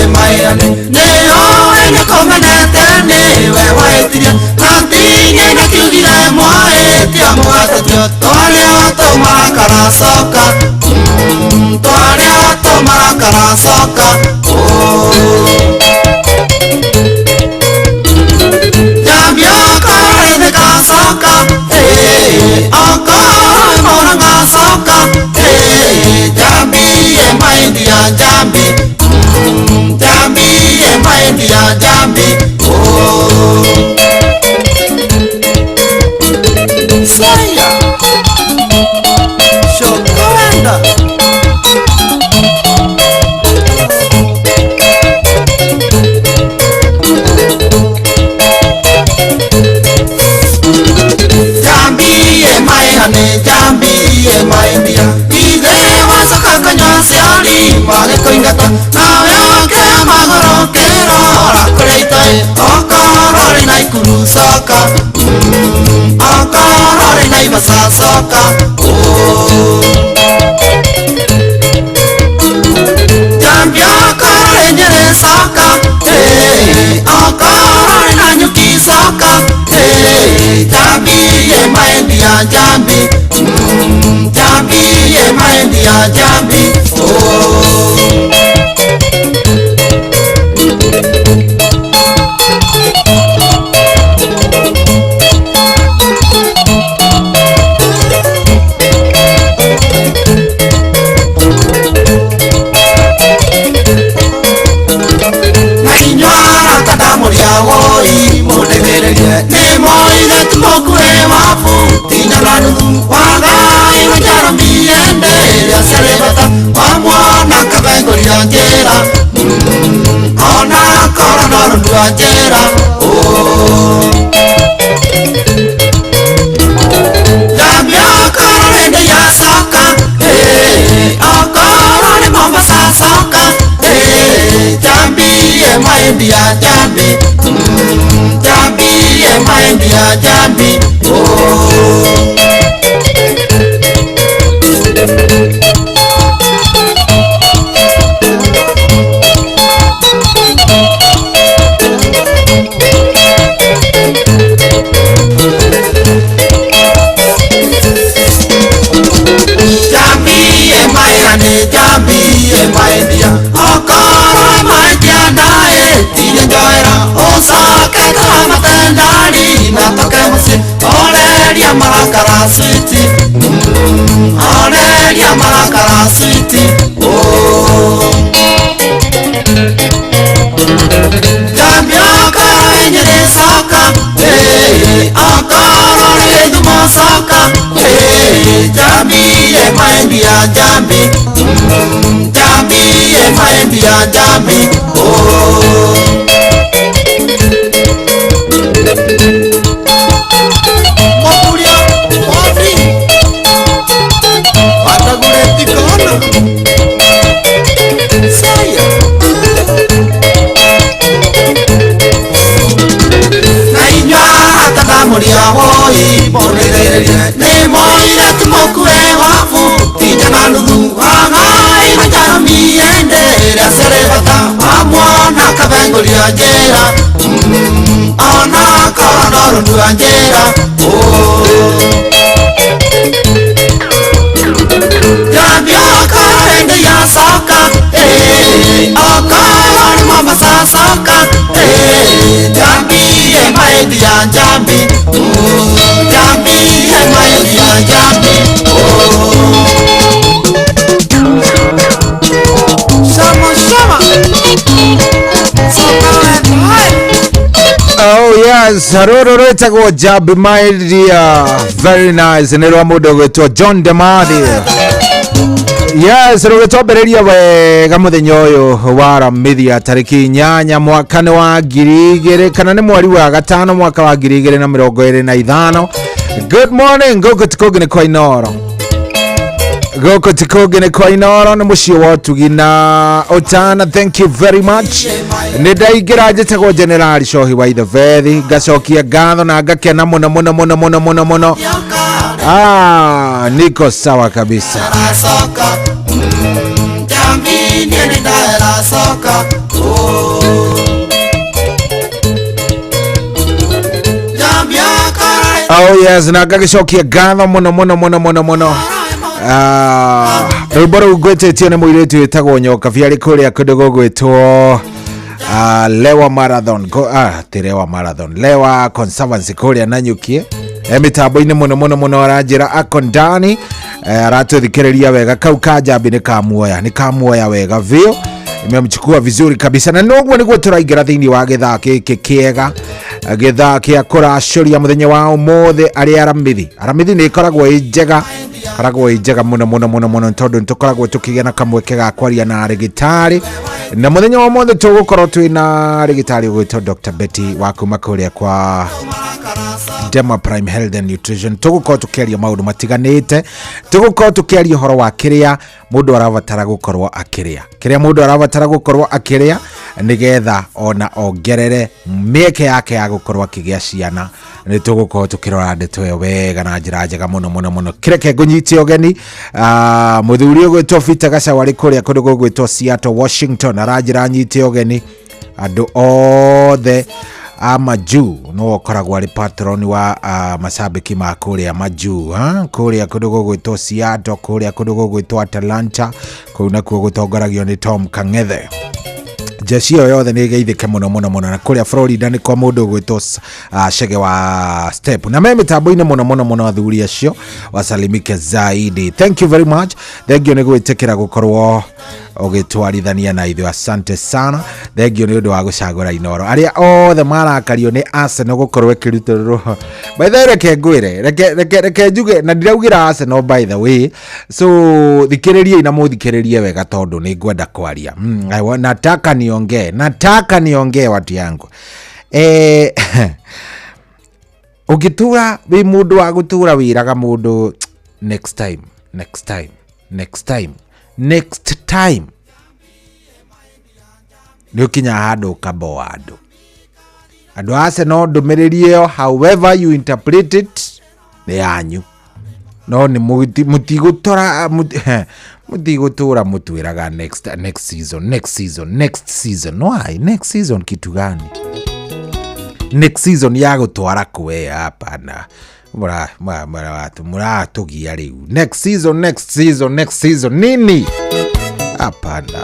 emaindia Neo enyokomenete niwe waetiria natinye nakiugire mwaetia mwatatio twaria tũmarakara coka, twaria tũmarakara coka, Jambi okora ĩthĩka coka, okora ĩmũrang'a coka, Jambi emaindia Jambi, Jambi emaindia Jambi, oh Saya. igata nawe oke magoro kerora kũrĩa itoĩ okorwo rĩ Naikuru coka okorwo rĩ Naivasha coka. Jambia okorwo rĩ Nyĩrĩ coka, okorwo rĩ Nanyuki coka, Jambi ye maendi ya Jambi, Jambi ye maendi ya Jambi, oh. Jambi, Jambi, ye maendi ya Jambi, oh. Jambi, ye maendi, Jambi, ye maendi ya okoro maendi ya ndae njoera ucoke tũramatendari na tũke mũciĩ oreria marakara switi, oreria marakara switi, oh. Jambi okorwo wĩ Nyĩrĩ coka, okorwo rĩ Gĩthumo coka, Jambi ye maendi ya Jambi, Jambi ye maendi ya Jambi, oh. Jambi, Jambi, ye maendi ya Jambi, oh. Shama, shama. Oh yes, rũrũ rwĩtagwo Jambi my dear. Very nice. Nĩ rwa mũndũ ũgwĩtwo John Demathi. Yes, rũgĩtwambĩrĩria wega mũthenya ũyũ wa Aramithi tarĩki 8 mwaka nĩ wa 2000 kana nĩ mweri wa 5 mwaka wa 2025. Good morning, gũkũ ti kũngĩ nĩ kwa Inooro. Gũkũ ti kũngĩ nĩ kwa Inooro nĩ mũciĩ wa ũtugi na ũtana. Thank you very much. Nĩ ndaingĩra njĩtagwo General Cohi wa Ithebethi, ngacokia ngatho na ngakena mũno mũno mũno mũno mũno mũno. Ah, niko sawa kabisa. Oh yes, na ngagicokia ngatho mũno mũno mũno mũno mũno. Rwĩmbo rũu ngwĩtĩtio nĩ mũirĩtu wĩtagwo Nyokabi arĩ kũrĩa kũndũ gũgwĩtwo Lewa Marathon, ti Lewa Marathon, Lewa Conservancy kũrĩa Nanyuki. Mĩtambo-inĩ mũno mũno mũno aranjĩra ako ndani, aratũthikĩrĩria wega. Kau ka Jambi nĩ kamuoya, nĩ kamuoya wega biũ, imemchukua vizuri kabisa. Na noguo nĩguo tũraingĩra thĩinĩ wa gĩthaa gĩkĩ kĩega, gĩthaa kĩa kũracũria mũthenya wa ũmũthĩ arĩ Aramithi. Aramithi nĩ ĩkoragwo ĩ njega, koragwo ĩ njega mũno mũno mũno mũno tondũ nĩ tũkoragwo tũkĩgĩa na kamweke ga kwaria na arĩgĩtarĩ Na muthenya wa mothe tũgũkorwo twĩna rĩgĩtarĩ ũgwĩtwo Dr. Betty wa kuma kũrĩa kwa Dema Prime Health and Nutrition. Tũgũkorwo tũkĩaria maũndũ matiganĩte, tũgũkorwo tũkĩaria ũhoro wa kĩrĩa mũndũ arabatara gũkorwo akĩrĩa, kĩrĩa mũndũ arabatara gũkorwo akĩrĩa nĩgetha ona ongerere mĩeke yake ya gũkorwo akĩgĩa ciana. Nĩ tũgũkorwo tũkĩrora ndeto ĩyo wega na njĩra njega mũno mũno mũno. Kĩreke ngũnyite ũgeni mũthuri ũgwĩtwo Peter Gachau arĩ kũrĩa kũndũ gũgwĩtwo Seattle, Washington, aranjĩra nyite ũgeni andũ othe a majuu no ũkoragwo arĩ patron wa macambĩki ma kũrĩa majuu, kũrĩa kũndũ gũgwĩtwo Seattle, kũrĩa kũndũ gũgwĩtwo Atlanta, kũu nakuo gũtongoragio nĩ Tom Kang'ethe. Jeshi ĩyo yothe nĩ ĩgeithĩke mũno mũno mũno. Na kũrĩa Florida nĩ kwa mũndũ ũgwĩtwo Chege wa Step, na me mĩtambo-inĩ mũno mũno mũno athuri acio wasalimike zaidi. Thank you very much, thank you nĩ gwĩtĩkĩra gũkorwo ũgĩtwarithania na ithuĩ, asante sana, thank you nĩ ũndũ wa gũcagũra Inoro. Arĩa othe marakario nĩ Arsenal gũkorwo ĩkĩrutĩrwo, by the way, reke ngwĩre, reke njuge, na ndiraugĩra Arsenal by the way, so thikĩrĩriai na mũthikĩrĩrie wega tondũ nĩ ngwenda kwaria. Nataka niongee, nataka niongee watu yangu. Ũngĩtũra wĩ mũndũ wa gũtũra wĩraga mũndũ next time, next time, next time, next time, nĩ ũkinyaga handũ ũkaboa andũ. Andũ a Arsenal ndũmĩrĩri ĩyo, however you interpret it, nĩ yanyu, no nĩ mũtigũtora mũtigũtũra mũtwĩraga next, next season, next season, next season. Why next season? Kitu gani next season ya gũtwara kwe? Hapana, mũratũgia rĩu. Next season, next season, next season nini? Hapana.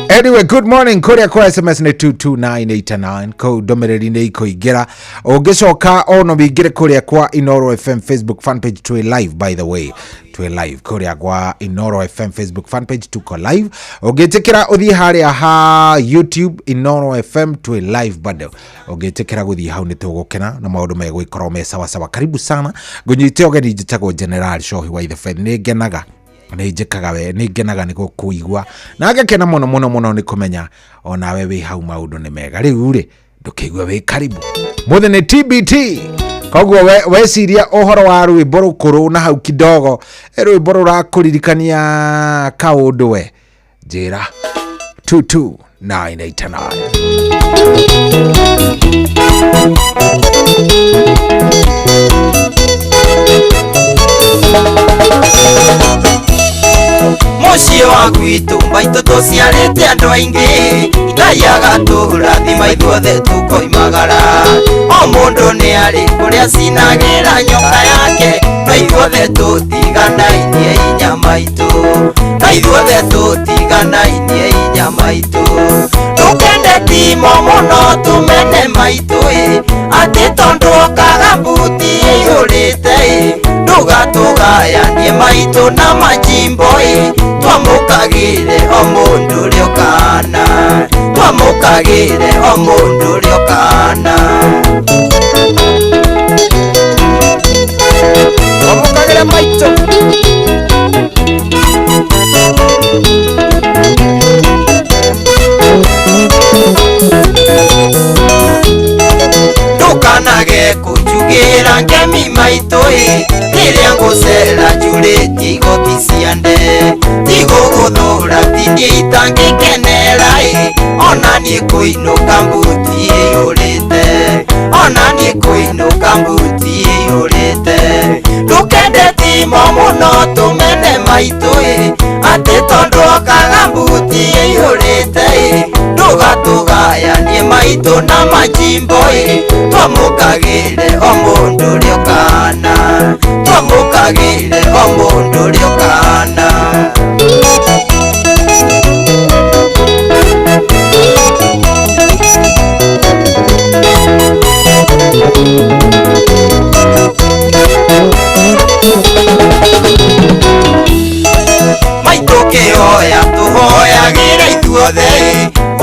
Anyway, good morning. Kũrĩa kwa SMS nĩ 22989, kũu ndũmĩrĩri nĩ ikũingĩra. Ũngĩcoka ono wĩingĩre kũrĩa kwa Inoro FM Facebook fan page, twĩ live by the way, twĩ live kũrĩa kwa Inoro FM Facebook fan page, tuko live. Ũngĩtĩkĩra ũthiĩ harĩa ha YouTube Inoro FM, twĩ live bado. Ũngĩtĩkĩra gũthiĩ hau nĩ tũgũkena na maũndũ megũikorwo me sawa sawa. Karibu sana, ngũnyite ũgeni, njĩtagwo General Shohi wa Ithe. Nĩ ngenaga, nĩ njĩkaga we, nĩ ngenaga nĩ gũkũigua na ngakena mũno mũno mũno nĩ kũmenya onawe wĩ hau, maũndũ nĩ mega. Rĩu rĩ, ndũkĩigua wĩ karibu. Mũthĩ nĩ TBT, koguo weciria ũhoro wa rwĩmbo rũkũrũ na hau kidogo, rwĩmbo rũrakũririkania kaũndũ, we njĩra 22989. Mũciĩ wa gwitũ maitũ tũciarĩte andũ aingĩ, Ngai agatũrathima ithuothe tũkoimagara. O mũndũ nĩ arĩ kũrĩa cinagĩra nyoka yake, no ithuothe tũtiganainie inya maitũ, no ithuothe tũtiganainie inya maitũ. Ndũkende timo mũno tũmene maitũ ĩ, atĩ tondũ okaga mbuti ĩihũrĩte ĩ, ndũgatũgayanie maitũ na majimbo ĩ, twamũkagĩre o mũndũ ũrĩa ũkana, twamũkagĩre o mũndũ ũrĩa ũkana. Twamũkagĩre maitũ. Ndũkanage kũnjugĩra ngemi maitũ ĩ, rĩrĩa ngũcera njurĩtie igoti cia nde, tigũgũthũra tiniĩ itangĩkenera ĩ, ona niĩ kũinũka mbuti ĩihũrĩte, ona niĩ kũinũka mbuti ĩihũrĩte. Ndũkende timo mũno tũmene maitũ ĩ, atĩ tondũ okaga mbuti ĩihũrĩte ĩ, ndũgatũgayanie maitũ na majimbo ĩ, twamũkagĩre o mũndũ ũrĩa ũkana, twamũkagĩre o mũndũ ũrĩa ũkana. Maitũ kĩhoya tũhoyagĩra ithuothe,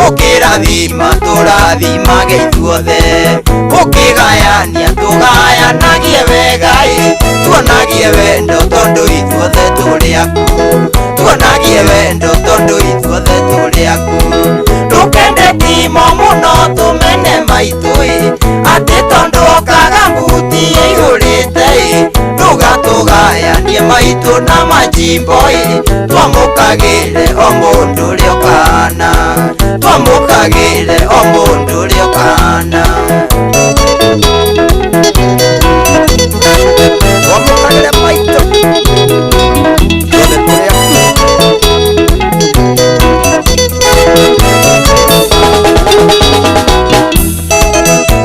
ũkĩrathima tũrathimage ithuothe, Ũkĩgayania tũgayanagie wega ĩ, tuonagie wendo tondũ ithuothe tũrĩ aku, tuonagie wendo tondũ ithuothe tũrĩ aku. Ndũkende timo mũno tũmene maitũ ĩ, atĩ tondũ okaga mbuti ĩihũrĩte ĩ, ndũgatũgayanie maitũ na majimbo ĩ, twamũkagĩre o mũndũ ũrĩa ũkahana, twamũkagĩre o mũndũ ũrĩa ũkahana. Twamũkagĩre maitũ ithuothe tũrĩ aku.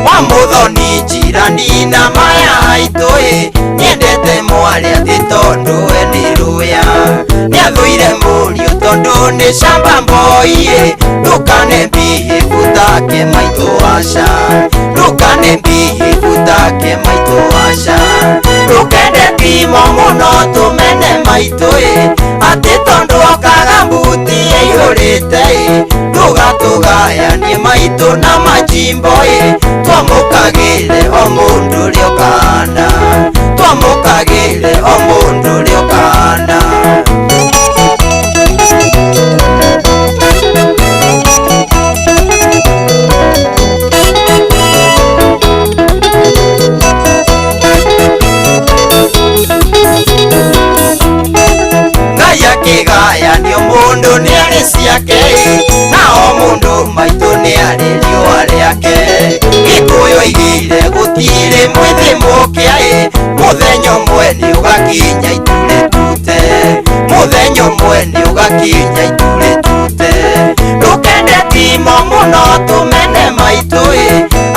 Wa mũthoni njirani na maya aitũ ĩ, niendete mwarĩ atĩ tondũ we nĩ rũya, nĩathũire mũriũ tondũ nĩ shamba mboi ĩ, ndũkane mbihĩbu take maitũ aca, ndũkane mbihĩbu take maitũ aca. Ndũkende timo mũno tũmene maitũ ĩ, atĩ tondũ okaga mbuti ĩihũrĩte ĩ, ndũgatũgayanie maitũ na majimbo ĩ, twamũkagĩre o mũndũ ũrĩa ũkahana, twamũkagĩre o mũndũ ũrĩa ũkahana. Ngai akĩgayanio mũndũ nĩ arĩ ciake ĩ, na o mũndũ maitũ nĩ arĩ riũa rĩake. Gĩkũyũ oigire gũtirĩ mwĩthĩ mũkĩa ĩ, mũthenya ũmwe nĩ ũgakinya itu rĩtute, mũthenya ũmwe nĩ ũgakinya itu rĩtute. Ndũkende timo mũno tũmene maitũ ĩ,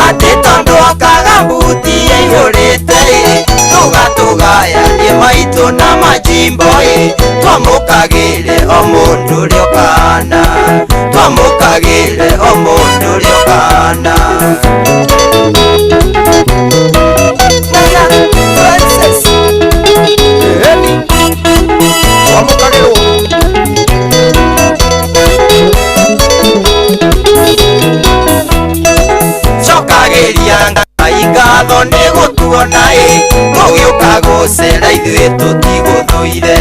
atĩ tondũ okaga mbuti ĩihũrĩte ĩ, ndũgatũgayanie maitũ na majimbo ĩ, twamũkagĩre o mũndũ ũrĩa ũkahana, twamũkagĩre o mũndũ ũrĩa ũkahana. Francis Eni twamũkagĩrwo. Cokagĩria Ngai ngatho nĩ gũtuona ĩ, tũgĩũka gũcera ithuĩ tũtigũthũire,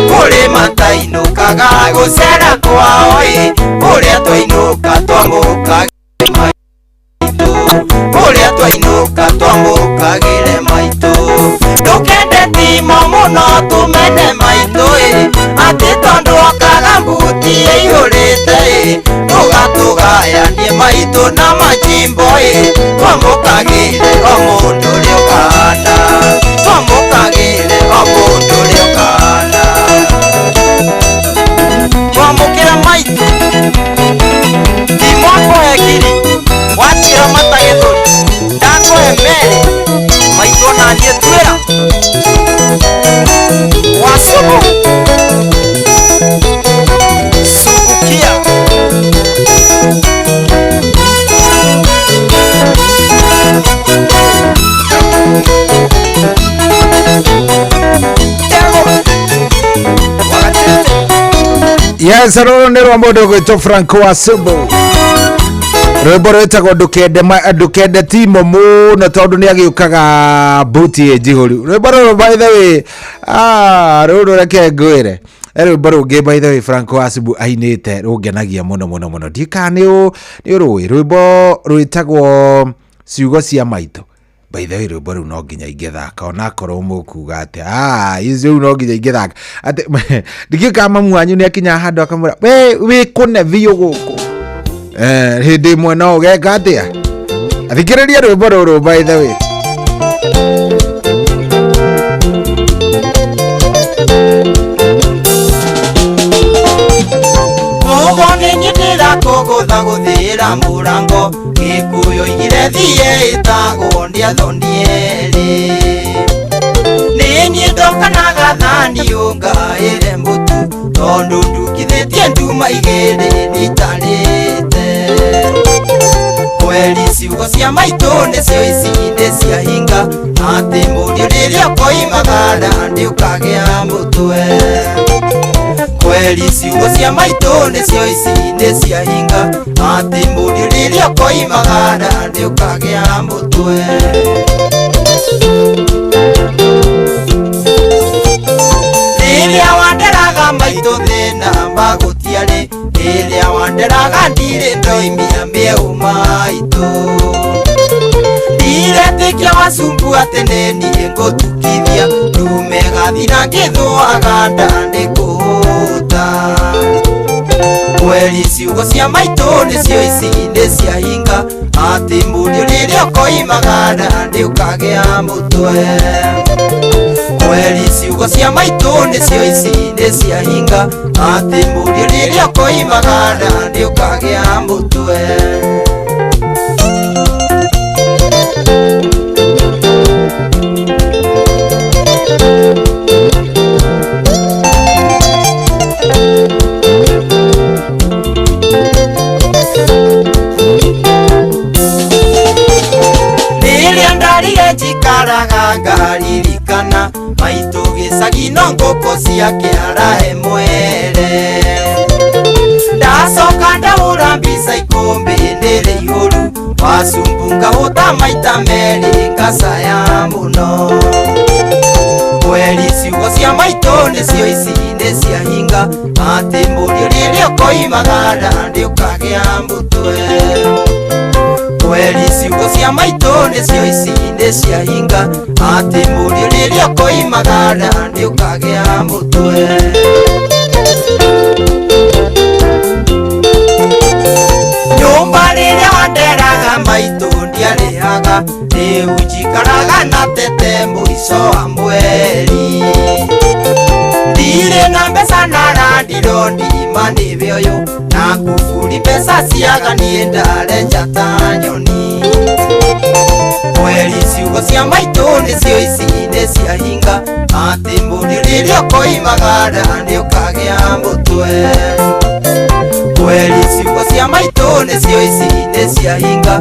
kũrĩ matainũkaga gũcera kwao ĩ, kũrĩa twainũka twamũkagĩre maitũ, kũrĩa twainũka twamũkagĩre maitũ. Ndũkende timo mũno tũmene maitũ ĩ, atĩ tondũ okaga mbuti ĩihũrĩte ĩ, ndũgatũgayanie maitũ na majimbo ĩ, twamũkagĩre o mũndũ ũrĩa ũkahana, twamũkagĩre o mũndũ ũrĩa ũkahana. Twamũkĩra maitũ timo akũhe ngiri, watiĩra mata gĩthũri, ndakũhe merĩ, maitũ onaniĩ tuĩra wasubu subukia. Yes, rũrũ nĩ rwa mũndũ ũgwĩtwo Franco Wasubu, rwĩmbo rwĩtagwo ndũkende timo mũno tondũ nĩ agĩũkaga mbuti ĩ njihũru. Rwĩmbo rũrũ by the way, rũrũ reke ngwĩre, rwĩmbo rũngĩ by the way Franco Wasubu ainĩte rũngenagia mũno mũno mũno. Ndiũĩ kana nĩ ũrũĩ rwĩmbo rwĩtagwo ciugo cia maitũ. By the way rwĩmbo rũu no nginya ingĩthaka onakorwo mũkuga atĩ ici rĩu no nginya ingĩthaka atĩ ndikĩũĩ kana mamu wanyu nĩ akinyaga handũ akamwĩra we wĩ kũne biũ gũkũ, hĩndĩ ĩmwe no ũgeka atĩa. Thikĩrĩria rwĩmbo rũrũ by the way. Ũguo nĩ niĩ ndĩrakũgũtha gũthĩra mũrango, Gĩkũyũ oigire thiĩ ĩtagwo nĩ athoni erĩ. Nĩ niĩ ndoka na gathani ũngaĩre mũtu, tondũ ndukithĩtie nduma igĩrĩ nitarĩte. Kweri ciugo cia maitũ nĩcio ici nĩ ciahinga, atĩ mũriũ rĩrĩa ũkoimagara ndĩũkagĩa mũtwe. Kweli ciugo cia maitũ nĩcio ici nĩ cia hinga, atĩ mũriũ rĩrĩa ũkoimagara nĩ ũkagĩa mũtwe. Rĩrĩa wanderaga maitũ thĩna magũtiarĩ, rĩrĩa wanderaga ndirĩ ndoimia mĩeũ maitũ. Ndiretĩkia wacumbu atĩ nĩ niĩ ngũtukithia, ndume gathira ngĩthũaga nda nĩ kũhũta. Kweli ciugo cia maitũ nĩcio ici nĩ cia hinga, atĩ mũriũ rĩrĩa ũkoimagara nĩ ũkagĩa mũtwe. Kweli ciugo cia maitũ nĩcio ici nĩ cia hinga, atĩ mũriũ rĩrĩa ũkoimagara nĩ ũkagĩa mũtwe. Rĩrĩa ndarire njikaraga ngaririkana maitũ gĩcagi no ngũkũ ciake arahe mwere. Ndacoka ndahũra mbica ikũmbĩ nĩrĩ ihũru, wacumbu ngahũta maita merĩ ngacaya mũno. Kweli ciugo cia maitũ nĩcio ici nĩ cia hinga, atĩ mũriũ rĩrĩa ũkoimagara nĩ ũkagĩa mũtwe. Kweli ciugo cia maitũ nĩcio ici nĩ cia hinga, atĩ mũriũ rĩrĩa ũkoimagara nĩ ũkagĩa mũtwe. Nyũmba rĩrĩa wanderaga maitũ ndiarĩhaga, rĩu njikaraga na tete mũico wa mweri. Ndirĩ na mbeca na randirondi manĩwe ũyũ, na kuburi mbeca ciaga niĩ ndarenja ta nyoni. Kweli ciugo cia maitũ nĩcio ici nĩ cia hinga, atĩ mũriũ rĩrĩa ũkoimagara nĩ ũkagĩa mũtwe. Kweli ciugo cia maitũ nĩcio ici nĩ cia hinga,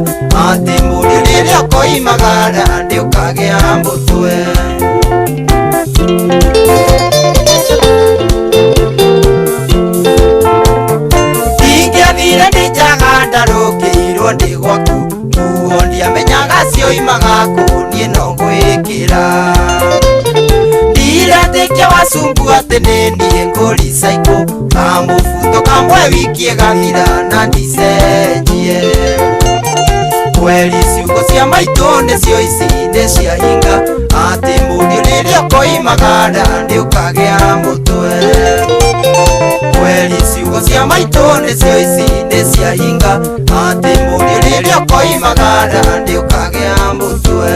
atĩ mũriũ rĩrĩa ũkoimagara nĩ ũkagĩa mũtwe. Ingĩathire ndĩ njaga ndarũkĩirwo ndĩ gwaku, nguo ndiamenyaga cioimaga kũ niĩ no ngwĩkĩra. Ndiretĩkia wacumbu atĩ nĩ niĩ ngũricaikũ, kamũbuto kamwe wiki ĩgathira na ndicenjie. Kweli ciugo cia maitũ nĩcio ici nĩ cia hinga, atĩ mũriũ rĩrĩa ũkoimagara nĩ ũkagĩa mũtwe. Kweli ciugo cia maitũ nĩcio ici nĩ cia hinga, atĩ mũriũ rĩrĩa ũkoimagara nĩ ũkagĩa mũtwe.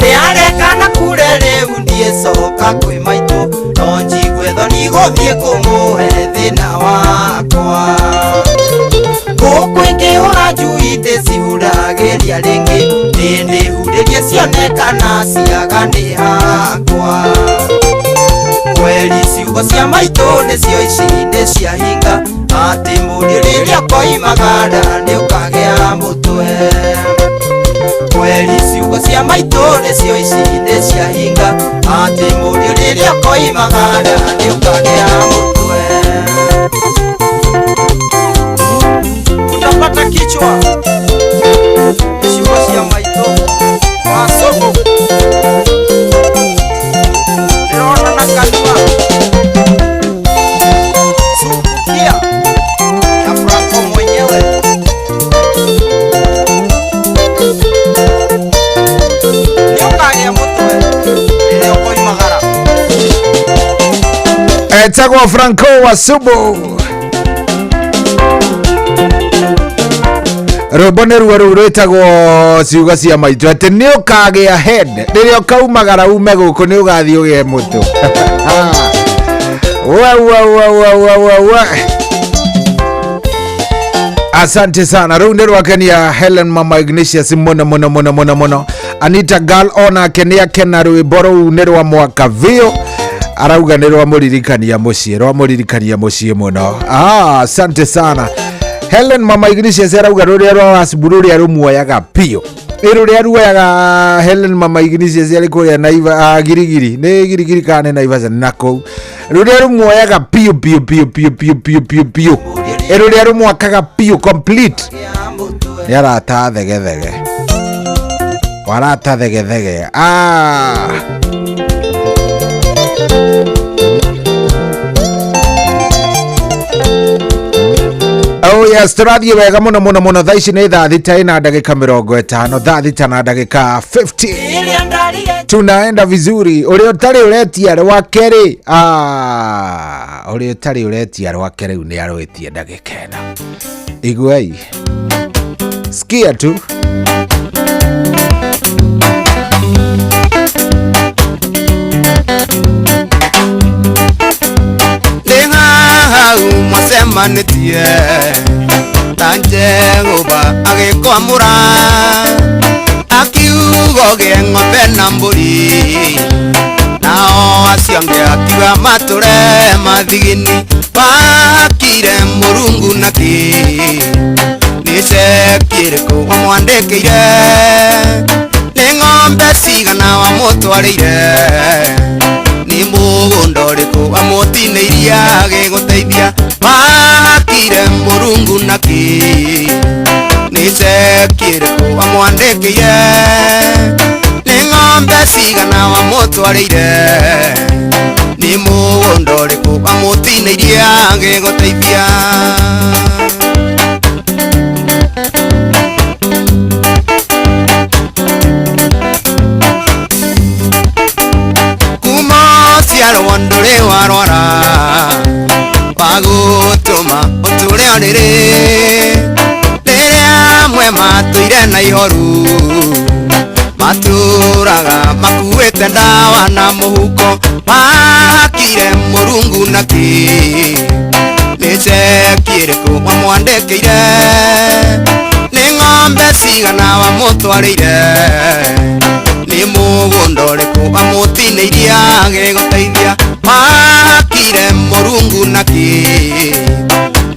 Rĩarekana kure rĩu ndiĩcoka kwĩ maitũ, no njigue thoni gũthiĩ kũmũhe thĩna wakwa. Gũkũ ingĩhũra njui ndĩcihuragĩria rĩngĩ, ndĩndĩhurĩrie cione kana ciaga nĩ hakwa. Kweli ciugo cia maitũ nĩcio ici nĩ cia hinga, atĩ mũriũ rĩrĩa ũkoimagara nĩ ũkagĩa mũtwe. Kweli ciugo cia maitũ nĩcio ici nĩ cia hinga, atĩ mũriũ rĩrĩa ũkoimagara nĩ ũkagĩa mũtwe. Utapata kichwa ciugo cia maitũ wacubu ndĩrona na kanua sumbukia na Franco mwenyewe. Nĩ ũkagĩa mũtwe rĩrĩa ũkoimagara. Etagwo Franco Wasubu. Rwĩmbo nĩ ruo rũu rwĩtagwo ciugo cia maitũ, atĩ nĩ ũkagĩa head rĩrĩa ũkaumagara ume gũkũ nĩ ũgathiĩ ũgĩe mũtũ. Wa wa wa wa wa wa wa. Asante sana. Rũu nĩ rwakenia Helen Mama Ignatius mũno mũno mũno mũno mũno. Anita Girl onake nĩ akena, rwĩmbo rũu nĩ rwa mwaka biũ. Arauga nĩ rwamũririkania mũciĩ, rwamũririkania mũciĩ mũno. Ah, asante sana Helen. Mama Ignatius arauga rũrĩa rwa Wasburu rũrĩa rũmuoyaga biũ, ĩ rũrĩa ruoyaga Helen Mama Ignatius arĩ kũrĩa Naiva, ah, Girigiri, nĩ Girigiri kana nĩ Naivasha na kũu, rũrĩa rũmuoyaga biũ biũ biũ biũ biũ biũ biũ biũ, ĩ rũrĩa rũmwakaga biũ complete, nĩ arata thegethege, warata thegethege, ah. Oh yes, tũrathiĩ wega mũno mũno mũno. Thaa ici nĩ 6:50, 6:50. Tunaenda vizuri. Ũrĩa ũtarĩ ũretia rwake rĩ, ah, ũrĩa ũtarĩ ũretia rwake rĩu nĩ arwĩtie ndagĩka ĩno. Iguai, sikia tu. Ndĩ hau mwacemanĩtie ta Jehova agĩkwamũra, akiuga ũgĩe ng'ombe na mbũri, nao acio angĩ akiuga matũre mathigini. Wakire Mũrungu nakĩ? Nĩ ceki ĩrĩkũ wamwandĩkĩire? Nĩ ng'ombe cigana wamũtwarĩire? Nĩ mũgũnda ũrĩkũ wamũtinĩirie agĩgũteithia? Wakire Mũrungu nakĩ? Nĩ ceki ĩrĩkũ wamwandĩkĩire? Nĩ ng'ombe cigana wamũtwarĩire? Nĩ mũgũnda ũrĩkũ wamũtinĩirie agĩgũteithia? Kuma ciarwo ndũrĩ warwara wagũtũma ũtũre ũrĩrĩ, rĩrĩa amwe matũire na ihoru matũraga makuĩte ndawa na mũhuko. Wakire Mũrungu nakĩ? Nĩ ceki ĩrĩkũ wamwandĩkĩire? Nĩ ng'ombe cigana wamũtwarĩire? Nĩ mũgũnda ũrĩkũ wamũtinĩirie agĩgũteithia? Wakire Mũrungu nakĩ?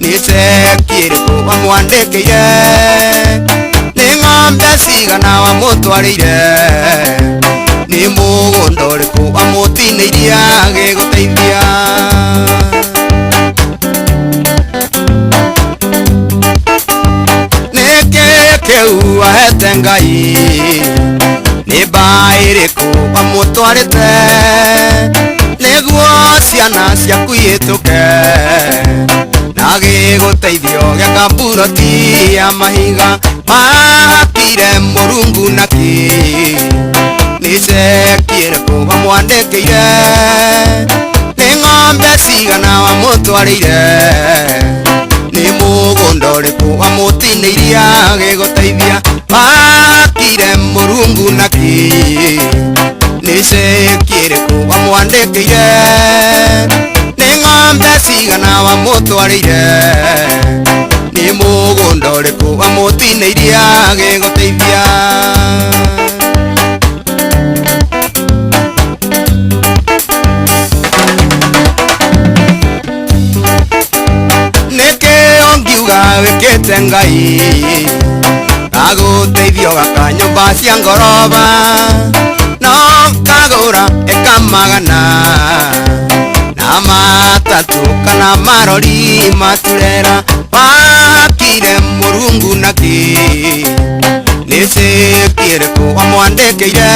Nĩ ceki ĩrĩkũ wamwandĩkĩire? Nĩ ng'ombe cigana wamũtwarĩire? Nĩ mũgũnda ũrĩkũ wamũtinĩirie agĩgũteithia? Nĩkĩ kĩu ahete Ngai? Nĩ mbaĩ ĩrĩkũ wamũtwarĩte nĩguo ciana ciaku ihĩtũke, na gĩgũteithio gĩa kamburoti ya mahiga? Wakire Mũrungu nakĩ? Nĩ ceki ĩrĩkũ wamwandĩkĩire? Nĩ ng'ombe cigana wamũtwarĩire? Nĩ mũgũnda ũrĩkũ wamũtinĩirie agĩgũteithia? Wakire Mũrungu nakĩ? Nĩ ceki ĩrĩkũ wamwandĩkĩire? Nĩ ng'ombe cigana wamũtwarĩire? Nĩ mũgũnda ũrĩkũ wamũtinĩirie agĩgũteithia? Nĩkĩ ũngiuga wĩkĩte Ngai agũteithio gaka nyũmba cia ngoroba, no kagũra ĩka magana na matatũ kana marori maturera? Wakire Mũrungu nakĩ? Nĩ ceki ĩrĩkũ wamwandĩkĩire?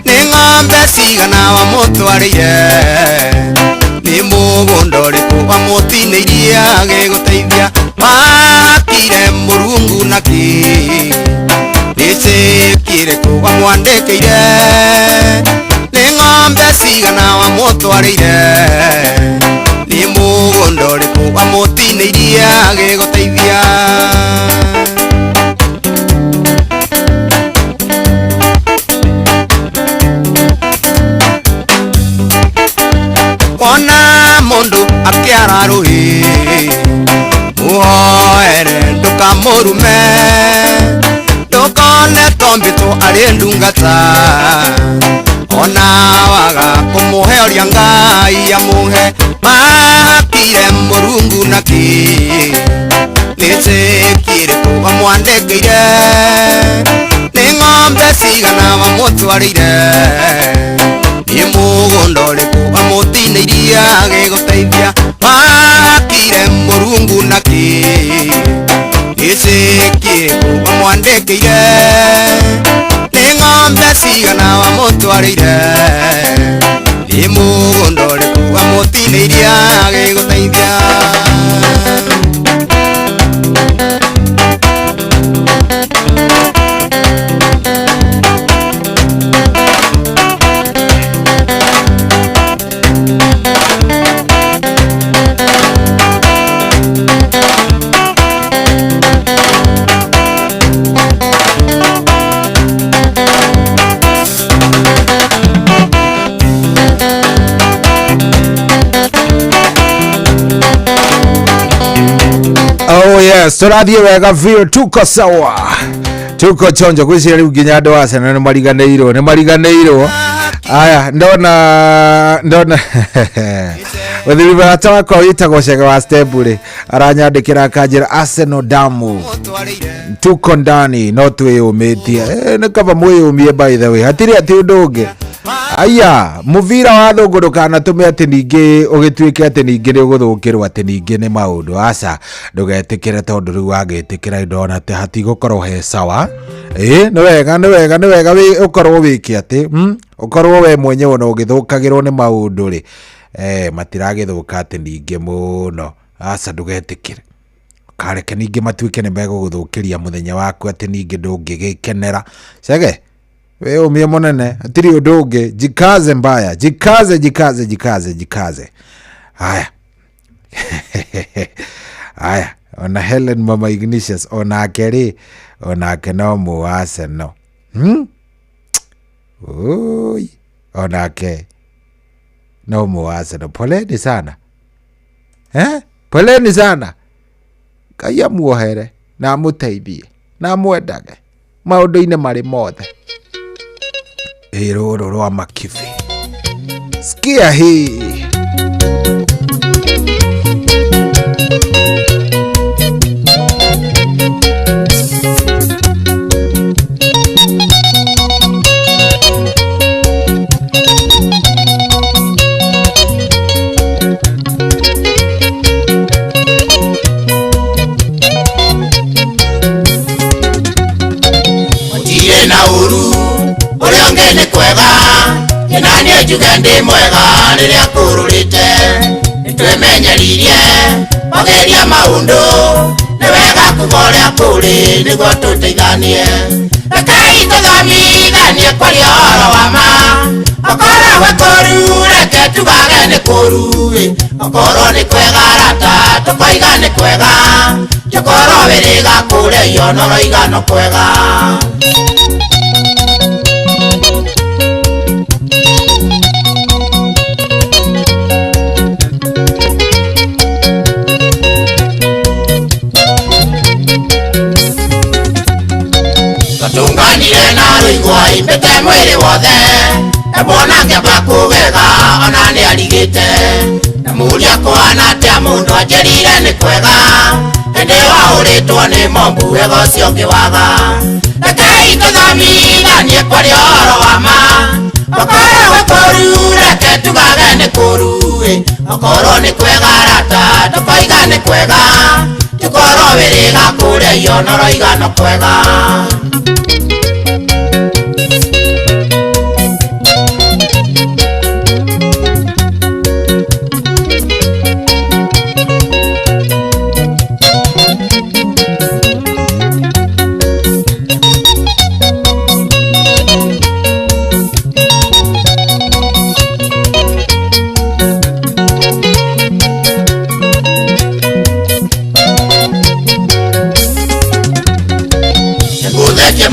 Nĩ ng'ombe cigana wamũtwarĩire? Nĩ mũgũnda ũrĩkũ wamũtinĩirie agĩgũteithia? Wakire Mũrungu nakĩ? Nĩ ceki ĩrĩkũ wamwandĩkĩire? Nĩ ng'ombe cigana wamũtwarĩire? Nĩ mũgũnda ũrĩkũ wamũtinĩirie agĩgũteithia? Wona mũndũ akĩara rũĩ, mũhoere ndũkamũrume, ndũkone tombĩtwo arĩ ndungata. Ona waga kũmũhe ũrĩa Ngai amũhe mahakire Mũrungu naki nĩ ceki ĩrĩkũ amwandĩkĩire nĩ ng'ombe cigana wamũtwarĩire nĩ mũgũnda ũrĩkũ amũtinĩirie agĩgũteithia mahakire Mũrungu naki nĩ ceki ĩrĩkũ amwandĩkĩire nĩ ng'ombe cigana wamũtwarĩire nĩ mũgũnda ũrĩkũ amũtinĩirie agĩgũteithia. Oh yes, tũrathiĩ wega biũ, tuko sawa, tuko chonjo. Gwĩciria rĩu nginya andũ a Arsenal nĩ mariganĩirwo, nĩ mariganĩirwo. Aya, ndona mũthuri mũrata wakwa wĩtagwo Cege wa Step rĩ, aranyandĩkĩra akanjĩra Arsenal damu tuko ndani no twĩyũmĩtie. Nĩ kaba mwĩyũmie, by the way, hatirĩ atĩ ũndũ ũngĩ. Aya mũbira wa thũngũ ndũkanatũme atĩ ningĩ ũgĩtuĩke atĩ ningĩ nĩ ũgũthũkĩrwo atĩ ningĩ nĩ maũndũ, aca ndũgetĩkĩre, tondũ rĩu wagĩtĩkĩra ndona atĩ hatigũkorwo he sawa. Ĩ nĩ wega, nĩ wega, nĩ wega ũkorwo wĩke atĩ ũkorwo we mwenyewe ona ũgĩthũkagĩrwo nĩ maũndũ rĩ, matiragĩthũka atĩ ningĩ mũno, aca ndũgetĩkĩre kareke ningĩ matuĩke nĩ megũgũthũkĩria mũthenya waku atĩ ningĩ ndũngĩgĩkenera. Cege, wĩyũmie mũnene, hatirĩ ũndũ ũngĩ, jikaze mbaya, jikaze, jikaze, jikaze, jikaze. Haya haya, ona Helen Mama Ignatius onake rĩ, onake no mũ Arsenal. Oi, onake no mũ Arsenal. Poleni sana, poleni sana. Ngai amuohere na amũteithie na amwendage maũndũ-inĩ marĩ mothe. Ĩ rũrũ rwa Makibi, sikia hii. Gũtirĩ na ũru ũrĩa ũngĩ nĩ kwega na niĩ njuge ndĩ mwega rĩrĩa kũrũrĩte nĩtwĩmenyeririe kwagĩria maũndũ nĩ wega kuga ũrĩa kũrĩ nĩguo tũteithanie rekei tũthomithanie kwaria ũhoro wa ma okorwo gwĩ kũru reke tugage nĩ kũru okorwo nĩ kwega rata tũkoiga nĩ kwega tũkorwo wĩrĩga kũrĩa iono roiga no kwega. Tũtunganire na rũigua imbĩte mwĩrĩ wothe ndamwona ngĩamba kũgega ona nĩ arigĩte ndamũria kũhana atĩa mũndũ anjĩrire nĩ kwega hĩndĩ wahũrĩtwo nĩ mombu wega ũcio ũngĩ waga rekei tũthomithanie kwaria ũhoro wa ma okorwo gwĩ kũru reke tugage nĩ kũru okorwo nĩ kwega rata tũkoiga nĩ kwega tũkorwo wĩrĩga kũrĩa iono roiga no kwega.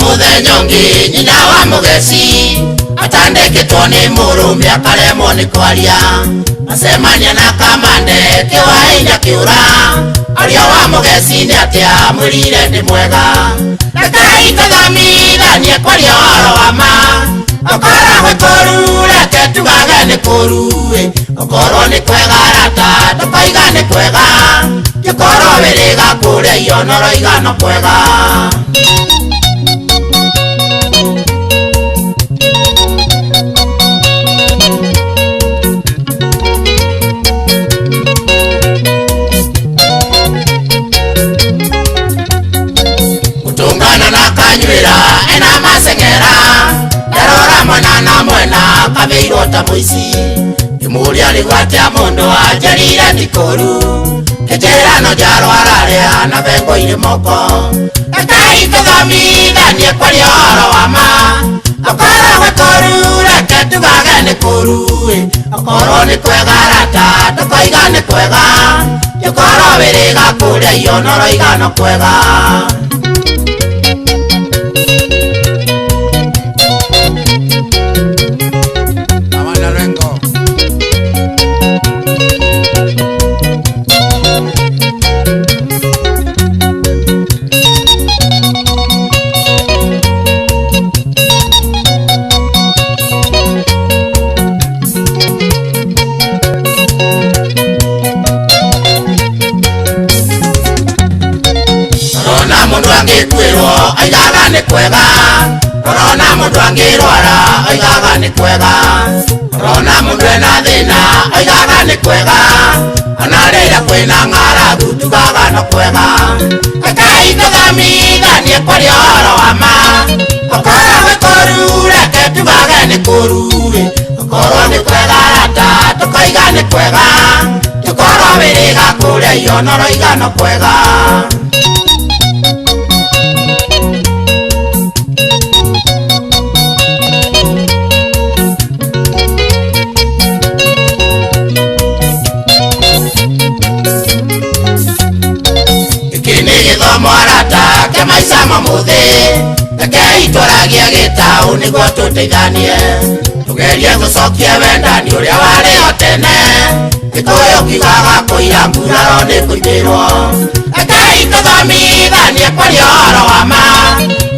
Mũthenya ũngĩ nyina wa mũgeci atandĩkĩtwo nĩ mũrũme akaremwo nĩ kwaria acemania na kamande kĩwaĩnya kĩũra aria wa mũgeci nĩ atĩa mwĩrire ndĩ mwega rekei tũthomithanie kwaria ũhoro wa ma Okorwo gwĩ kũru reke tugage nĩ kũru okorwo nĩ kwega rata tũkoiga nĩ kwega gĩkorwo wĩrĩga kũrĩa ionoro igano kwega. Gũtũngana na kanywĩra ena maceng'era ndarora mwena na mwena kabeirwo ta mũici ngĩmũria rĩu atĩa mũndũ anjĩrire ti kũru kĩnjĩra no njarwara na bengo irĩ moko. Rekei tũthomithanie kwaria ũhoro wa ma okorwo gwĩ kũru reke tugage nĩ kũru okorwo nĩ kwega rata tũkoiga nĩ kwega gĩkorwo wĩrĩga kũrĩa ionoro igano kwega. Aigaga nĩ kwega rorona mũndũ angĩrwara aigaga nĩ kwega rorona mũndũ ena thĩna aigaga nĩ kwega ona rĩrĩa kwĩna ng'aragu tugaga no kwega. Rekei tũthomithanie kwaria ũhoro wa ma okorwo gwĩ kũru reke tugage nĩ kũru okorwo nĩ kwega rata tũkoiga nĩ kwega tũkorwo wĩrĩga kũrĩa ionoro igano kwega. Mwarata ke maica mamũthĩ rekei twaragie gĩtaũ nĩguo tũteithanie tũgerie gũcokia wendani ũrĩa warĩ o tene gĩkũyũ kiugaga kũira nguraro nĩ kũimbĩrwo. Rekei tũthomithanie kwaria ũhoro wa ma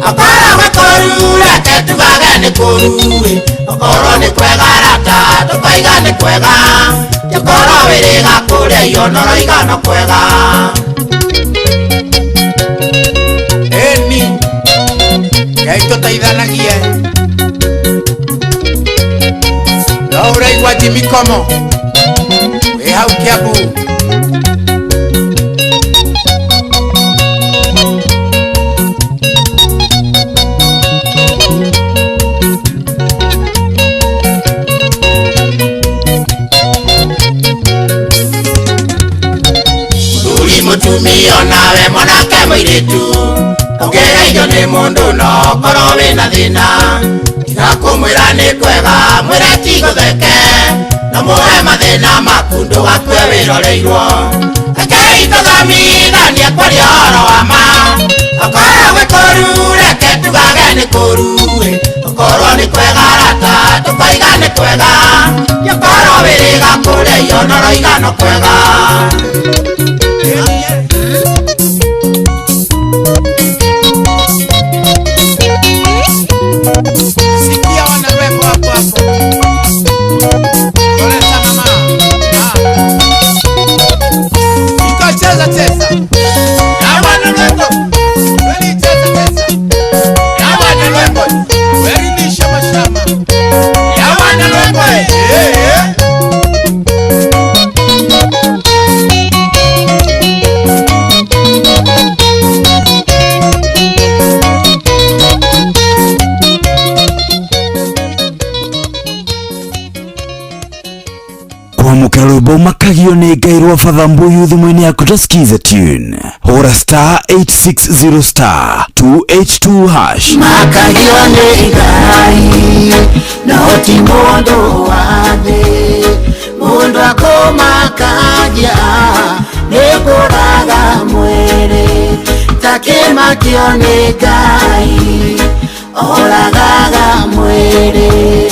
okorwo gwĩ kũru reke tugage nĩ kũru okorwo nĩ kwega rata tũkoiga nĩ kwega gĩkorwo wĩrĩga kũrĩa ionoro igano kwega. Ngai tũteithanagie no ũraigua Jimmy Komo wĩ hau Kiambu. Mũthuri mũtumia onawe mwanake mũirĩtu ũngĩgeithio nĩ mũndũ no korwo wĩna thĩna tiga kũmwĩra nĩ kwega mwĩre ti gũtheke no mũhe mathĩna maku ndũgakue wĩroreirwo. Rekei tũthomithanie kwaria ũhoro wa ma okorwo gwĩ kũru reke tugage nĩ kũru okorwo nĩ kwega rata tũkoiga nĩ kwega gĩkorwo wĩrĩga kũrĩa ionoro igano kwega. Sikia wanarembo hapo hapo. Loleta mama. Iko cheza cheza. Na wanarembo. Weli cheza cheza. Na wanarembo. Weli ni shama shama. Ya wanarembo. Eh. Kwamũkĩra rwĩmbo makagio nĩ Ngai rwa Father Mbuyu thimũ-inĩ yaku ta Skiza tune hũra star 860 star 282 hash. Makagio nĩ Ngai no ti mũndũ wa thĩ mũndũ akũmakagia nĩ kũraga mwĩrĩ takĩmakio nĩ Ngai oragaga mwĩrĩ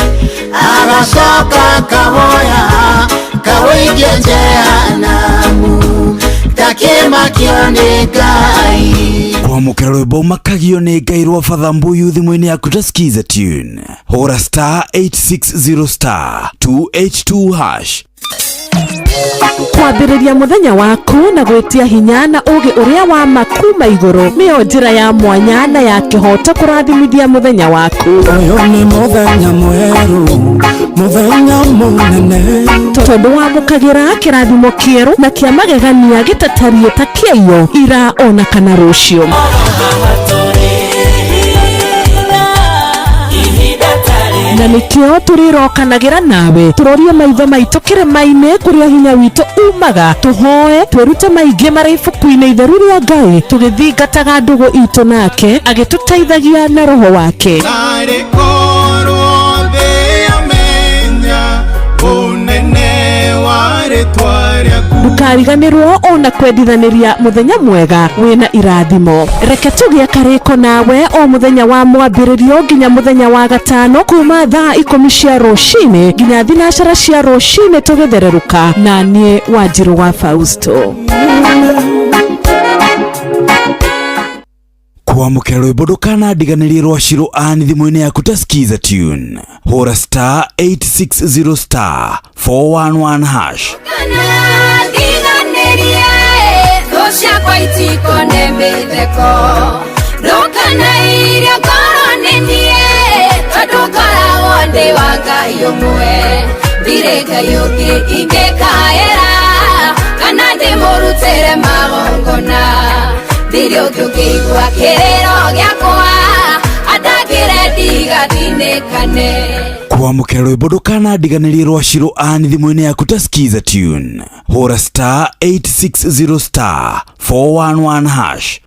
agacoka kawoya kawĩigie jehanamu takĩmakio nĩ Ngai. Kwamũkĩra Kwamũkĩra rwĩmbo makagio nĩ Ngai rwa Father Mbuyu thimũ-inĩ yaku ta Skiza tune. Hũra star 860 star 282 hash. Kwambĩrĩria mũthenya waku na gwĩtia hinya na ũũgĩ ũrĩa wa ma kuma igũrũ nĩyo njĩra ya mwanya na ya kĩhooto kũrathimithia mũthenya waku. Ũyũ nĩ mũthenya mwerũ, mũthenya mũnene. Tondũ wamũkagĩra kĩrathimo kĩerũ na kĩa magegania gĩtatariĩ ta kĩaiyo ira ona kana rũciũ. Na nĩkĩo tũrĩrokanagĩra nawe tũrorie maitho maitũ kĩrĩma-inĩ kũrĩa hinya witũ umaga, tũhoe twĩrute maingĩ marĩ ibuku-inĩ itheru rĩa Ngai, tũgĩthingataga ndũgũ itũ nake agĩtũteithagia na roho wake. Narĩ korwo thĩ yamenya ũnene wa rĩtwa rĩaku. Ndũkariganĩrwo ona kwendithanĩria mũthenya mwega wĩna irathimo. Reke tũgĩe karĩko nawe o mũthenya wa mwambĩrĩrio nginya mũthenya wa gatano kuma thaa 10 cia rũcinĩ nginya 9 cia rũcinĩ tũgĩthererũka na niĩ Wanjirũ wa Fausto. Kwamũkĩra rwĩmbo ndũkanandiganĩrie rwa Shiro Ann thimũ-inĩ yaku ta Skiza tune. Hũra star 860 star 411 hash. Ndiganĩrie thũ ciakwa itikone mĩtheko, ndũkanairie ngoro nĩ niĩ, tondũ ngoragwo ndĩ wa Ngai ũmwe. Ndirĩ Ngai ũngĩ ingĩkaĩra kana ndĩmũrutĩre magongona. Ndirĩ ũngĩ ũngĩigua kĩrĩro gĩakwa andangĩre ndigathinĩkane. Kwamũkĩra rwĩmbo ndũkanandiganĩrie rwa Shiro Ann thimũ-inĩ yaku ta Skiza tune. Hũra star 860 star 411 hash.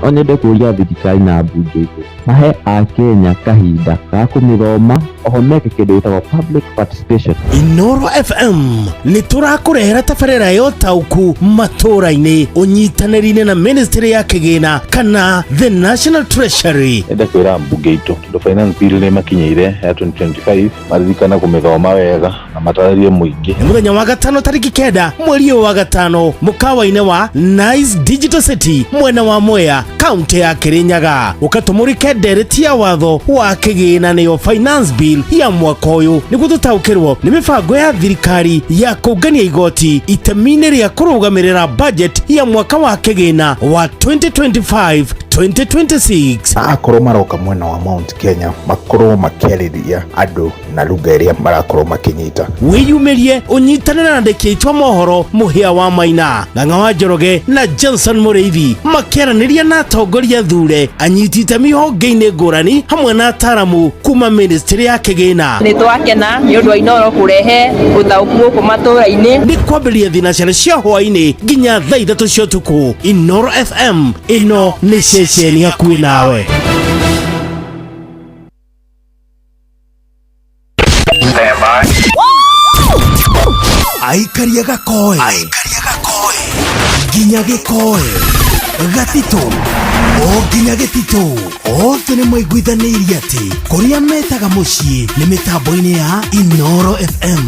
No nyende kũũria thirikari na mbunge itũ mahe akenya kahinda ga kũmĩthoma oho meke kĩndũ gĩtagwo public participation. Inoro FM nĩ tũrakũrehera tabarĩra ya ũtaũku matũra-inĩ ũnyitanĩri-inĩ na Ministry ya Kĩgĩna kana the National Treasury. Enda kwĩra mbunge itũ tondũ finance bill nĩ makinyĩire ya 2025 maririkane kũmĩthoma wega na matarĩrie mũingĩ. Nĩ mũthenya wa gatano tarĩki 9 mweri ũyũ wa gatano mũkawa-inĩ wa Nice Digital City mwena wa Mwea kaunti ya Kirinyaga, ũkatũmũrĩke ndereti ya watho wa kĩgĩna nĩyo finance bill ya mwaka ũyũ nĩguo tũtaũkĩrwo nĩ mĩbango ya thirikari ya kũngania igoti itemi-inĩ rĩa kũrũgamĩrĩra budget ya mwaka wa kĩgĩna wa 2025 2026. Akorwo maroka mwena wa Mount Kenya makorwo makĩarĩria andũ na lugha ĩrĩa marakorwo makĩnyita. Wĩyumĩrie ũnyitanĩre na andĩki aitũ a mohoro Mũhĩa wa Maina, Ng'ang'a wa Njoroge na Johnson Mũrĩithi makĩaranĩria na atongoria thure anyiti itemi honge-inĩ ngũrani hamwe na ataramu kuma Ministry ya Kĩgĩna. Nĩ twakena nĩ ũndũ wa Inoro kũrehe ũtaũku gũkũ matũra-inĩ. Nĩ kwambĩrĩria thinacara cia hwaĩ-inĩ nginya thaa 3 cia ũtukũ. Inoro FM ĩno nĩ ceceni hakuhĩ nawe. Aikaria gakoe nginya gĩkoe gatitũ o nginya gĩtitũ othe nĩ maiguithanĩirie atĩ kũrĩa metaga mũciĩ nĩ mĩtambo-inĩ ya Inoro FM.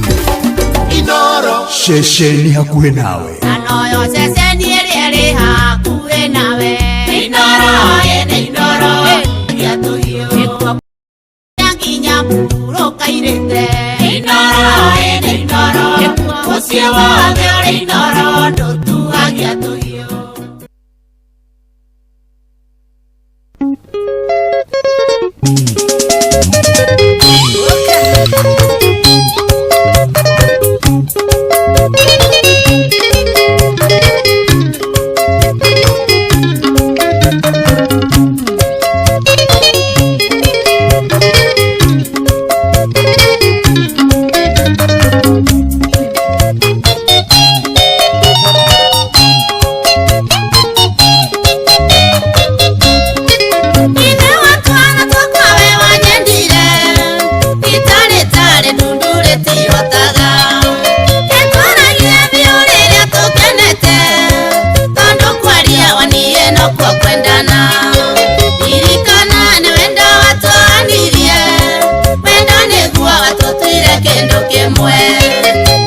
Inoro ceceni hakuhĩ nawe. Anoyo ceceni ĩrĩa ĩrĩ hakuhĩ nawe. Inoro ĩnĩ Inoro gĩatũhiũ nginya mũrũkairĩte. Inoro ĩnĩ Inoro mũciĩ wothe ũrĩ Inoro ndũtuagia tũhiũ.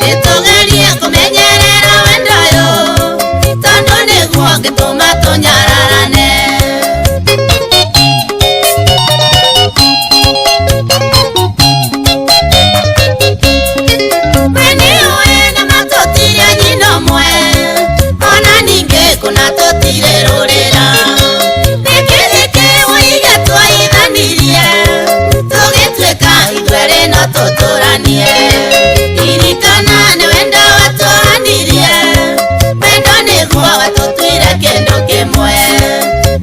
Nĩtũgerie kũmenyerera wendo ũyũ, tondũ nĩguo ũngĩtũma tũnyararane. nĩguo watũtuire kĩndũ kĩmwe.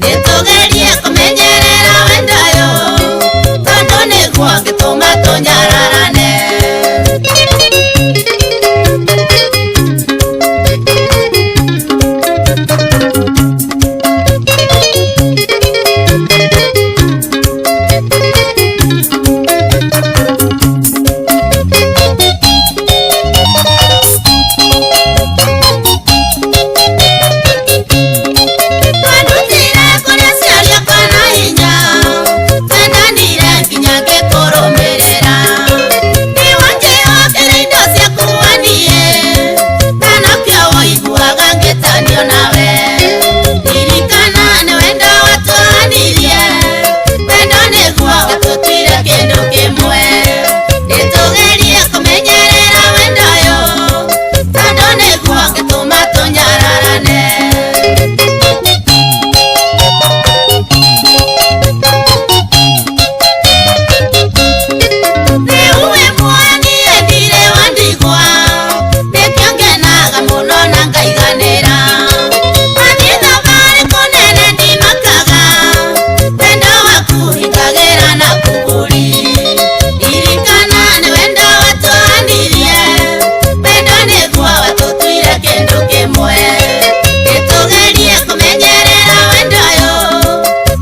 Nĩtũgerie kũmenyerera wendo ũyũ, tondũ nĩguo ũngĩtũma tũnyararane. Twendutire kũrĩa ciaria kana hinya, twendanire nginya ngĩkũrũmĩrĩra. Nĩwanjĩhokeire indo ciaku niĩ, na nokĩo ũiguaga ngĩtanio nawe. Ririkana nĩ wendo watũhanirie, wendo nĩguo watũtuire kĩndũ kĩmwe. Nĩtũgerie kũmenyerera wendo ũyũ, tondũ nĩguo ũngĩtũma tũnyararane. Rĩu wĩ muoyo niĩ ndirĩ wa ndigwa, nĩkĩo ngenaga mũno na ngaiganĩra. Wathiĩ thabarĩ kũnene ndimakaga, wendo waku hingagĩra na kuburi. Ririkana nĩ wendo watũhanirie, wendo nĩguo watũtuire kĩndũ kĩmwe. Nĩtũgerie kũmenyerera wendo ũyũ,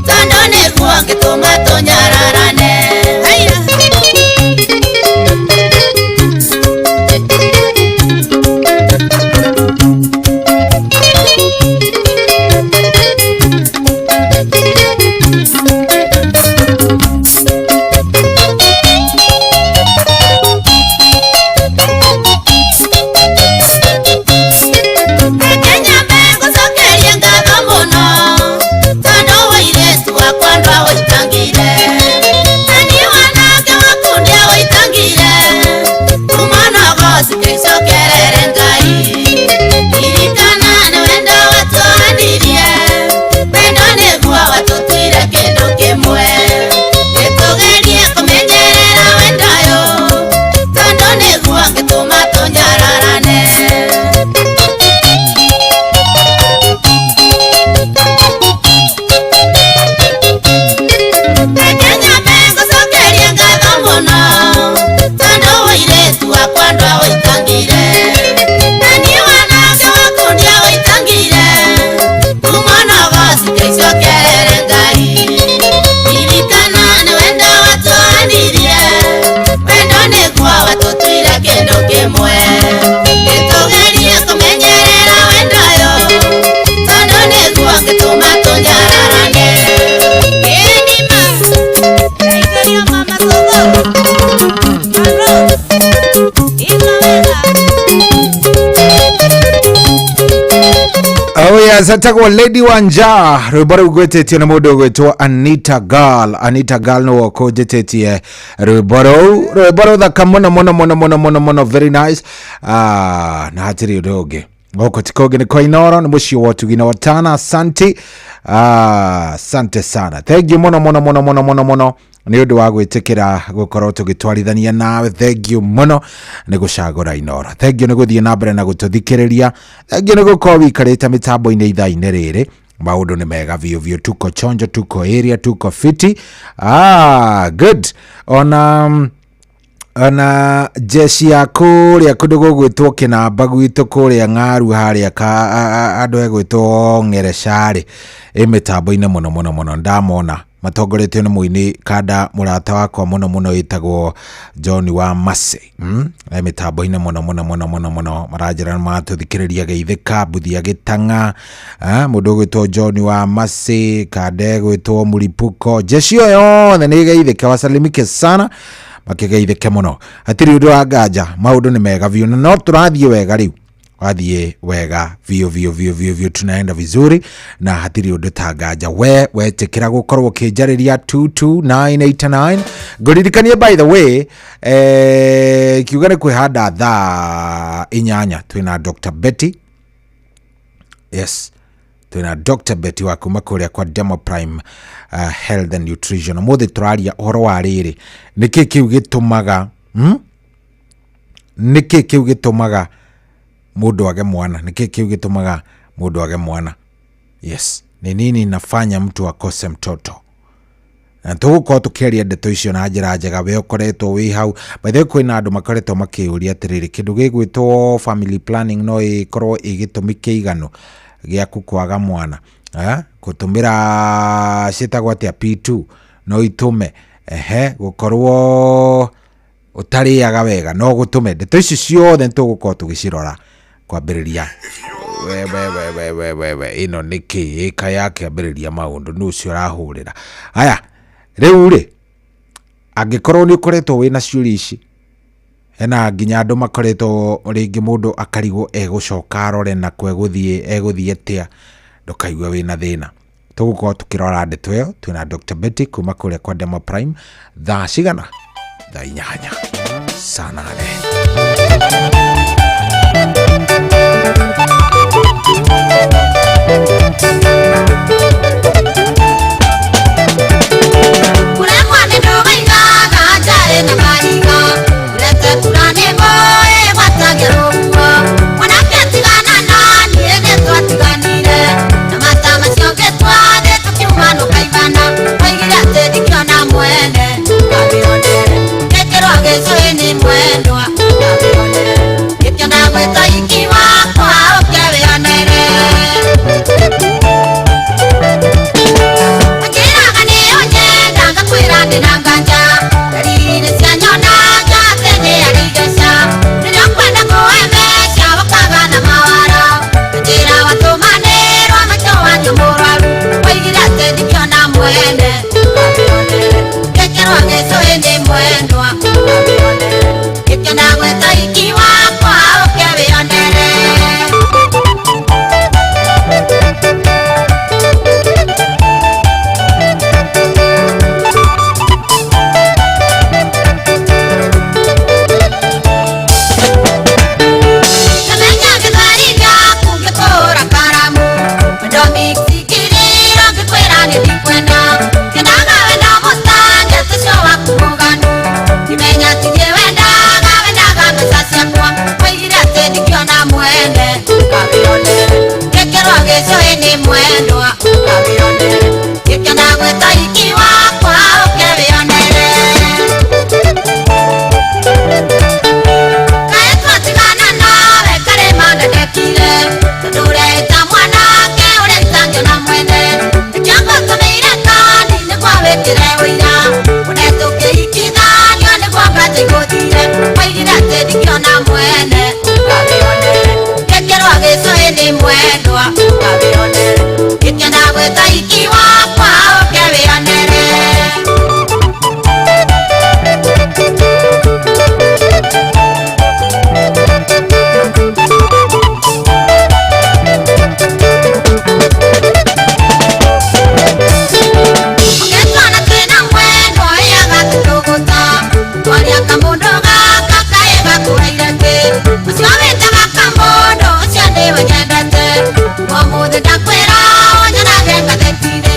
tondũ nĩguo ũngĩtũma tũnyararane. Haiya. Reke nyambe ngũcokerie ngatho mũno, tondũ ũirĩtu wakwa ndwaũitangire. Na niĩ wanake waku ndiaũitangire, kuma nogoci kĩcokerere Ngai. Ririkana nĩ wendo watũhanirie, wendo nĩguo watũtuire kĩndũ kĩmwe. Nĩtũgerie kũmenyerera wendo ũyũ, tondũ nĩguo ũngĩtũma tũnyararane. Reke nyambe ngũcokerie ngatho mũno, tondũ ũirĩtu wakwa ndwaũitangire. Na niĩ wanake waku ndiaũitangire, kuma nogoci kĩcokerere Ngai. Ririkana nĩ wendo watũhanirie, wendo nĩguo watũtuire kĩndũ kĩmwe. Nĩtũgerie kũmenyerera wendo ũyũ, tondũ nĩguo ũngĩtũma tũnyararane. Oh yes, etagwo Lady Wanja rwĩmbo rũu gwĩtĩtio nĩ mũndũ ũgwĩtwo Anita Girl. Anita Girl nĩwe ũkũnjĩtĩtie rwĩmbo rũu, rwĩmbo rũthaka mũno mũno mũno mũno mũno mũno, very nice. Ah, na hatirĩ ũndũ ũngĩ gũkũ ti kũngĩ nĩ kwa Inoro, nĩ mũciĩ wa ũtugi na watana. Asante, ah, asante sana, thank you mũno mũno mũno mũno mũno mũno nĩ ũndũ wa gwĩtĩkĩra gũkorwo tũgĩtwarithania nawe. Thank you mũno nĩ gũcagũra Inoro, thank you nĩ gũthiĩ na mbere na gũtũthikĩrĩria, thank you nĩ gũkorwo wĩikarĩte mĩtambo-inĩ ithaa-inĩ rĩrĩ. Maũndũ nĩ mega biũ biũ, tuko chonjo, tuko area, tuko fiti. Ah, good. Ona jeshi ya kũrĩa kũndũ gũgwĩtwo kĩnamba gwitũ kũrĩa ng'aru harĩa ka andũ egwĩtwo ng'erecarĩ ĩ mĩtambo-inĩ mũno mũno mũno, ndamona matongoretio nĩ mũini kanda mũrata wakwa mũno mũno wĩtagwo John wa Mase, E mĩtambo-inĩ mũno mũno mũno mũno mũno, maranjĩra matũthikĩrĩria geithĩka mbuthia gĩtang'a, mũndũ ũgwĩtwo John wa Mase, kanda ĩgwĩtwo Muripuko, jeshi ĩyo yothe nĩ ĩgeithĩke, wasalimike sana, makĩgeithĩke mũno, hatirĩ ũndũ wa nganja, maũndũ nĩ mega biũ na no tũrathiĩ wega rĩu, wathiĩ wega biũ biũ biũ biũ biũ, tunaenda vizuri na hatirĩ ũndũ ta nganja. We wetĩkĩra gũkorwo ũkĩnjarĩria 22989 ngũririkanie, by the way, kiuga nĩ kwĩhanda thaa 8 twĩna Dr. Betty. Yes, twĩna Dr. Betty wa kuma kũrĩa kwa Demo Prime Health and Nutrition. Ũmũthĩ tũraria ũhoro wa rĩrĩ, nĩkĩ kĩu gĩtũmaga, Nĩkĩ kĩu gĩtũmaga mũndũ age mwana? Nĩkĩ kĩu gĩtũmaga Mũndũ age mwana. Yes, ni nini inafanya mtu akose mtoto? Na tũgũkorwo tũkĩaria ndeto icio na njĩra njega. We ũkoretwo wĩ hau, by the way, kwĩna andũ makoretwo makĩũria atĩrĩrĩ, kĩndũ gĩgwĩtwo family planning no ĩkorwo ĩ gĩtũmi kĩiganu gĩaku kwaga mwana? Eh? Gũtũmĩra ciĩtagwo atĩa, P2 no itũme, ehe, gũkorwo ũtarĩaga wega no gũtũme. Ndeto icio ciothe nĩtũgũkorwo tũgĩcirora kwambĩrĩria. We we we we we we we, ĩno nĩ kĩ ĩka yakĩambĩrĩria maũndũ nĩ ũcio ũrahũrĩra aya rĩu rĩ. Angĩkorwo nĩ ũkoretwo wĩna ciũria ici, hena nginya andũ makoretwo rĩngĩ mũndũ akarigwo egũcoka arore na kũ egũthiĩ, egũthiĩ atĩa. Ndũkaigue wĩna thĩna, tũgũkorwo tũkĩrora ndeto ĩyo twĩna Dr. Betty kuma kũrĩa kwa Demo Prime. Thaa cigana? Thaa 8, saa 8. Kuremwa nĩ ndũgaigaga njarĩ na mahiga, urete kura nĩ ngũĩ gwatagia rũhuho. Mwanake tigana na niĩ nĩ twatiganire, na mata macio ngĩtwathĩ tũkiuma nũkaigana. Oigire atĩ ndikĩona mwene ngawĩonere, ngĩkĩrwo gĩcũhĩ nĩ mwendwa ngawĩonere, ngĩkĩona gwĩta iki wakwa ũke wĩonere. Njĩraga nĩ ũnyenda, ngakwĩra ndĩna nganja. Ndariri cia nyonaga atĩ nĩ arĩ igeca. Rĩrĩa ũkwenda kũhe mbeca ũkaga na mawara. Njĩra watũmanĩrwo maitũ wanyu mũrwaru. Oigire atĩ ndikĩona mwene ngawĩonere, ngĩkĩrwo gĩcũhĩ nĩ mwendwa ngawĩonere, ngĩkĩona gwĩta iki wakwa ũke wĩonere. Namenya gĩthweri gĩaku ngĩkũra karamu. Wendo mixikiriro ngĩkwĩra nĩ ndikwenda. Ngendaga wendo mũtange tũcio waku mũganu. Ndimenya ti niĩ wendaga, wendaga mbeca ciakwa. Oigire atĩ ndikĩona mwene ngawĩonere, ngĩkĩrwo gĩcũhĩ nĩ mwendwa ngawĩonere, ngĩkĩona gwĩta iki wakwa ũke wĩonere. Kaĩ twatigana nawe karĩma ndandekire, tondũ ũreĩta mwanake ũrĩa itangĩona mwene. Nĩkĩo ngũtũmĩire kandi nĩguo wĩkĩre ũira, one tũkĩhikithanio nĩguo nganja igũthire. Oigire atĩ ndikĩona mwene ngawĩonere, ngĩkĩrwo gĩcũhĩ nĩ mwendwa ngawĩonere, ngĩkĩona gwĩta iki wakwa ũke wĩonere. Ũngĩtuona twĩna mwendwa ĩaga tũtũgũta, twaria kamũndũ gaka kaĩ gakũheire kĩ? Ũcio wĩtaga kamũndũ ũcio nĩwe nyendete. Ũmũthĩ ndakwĩra ũnyonage ngathĩti-inĩ.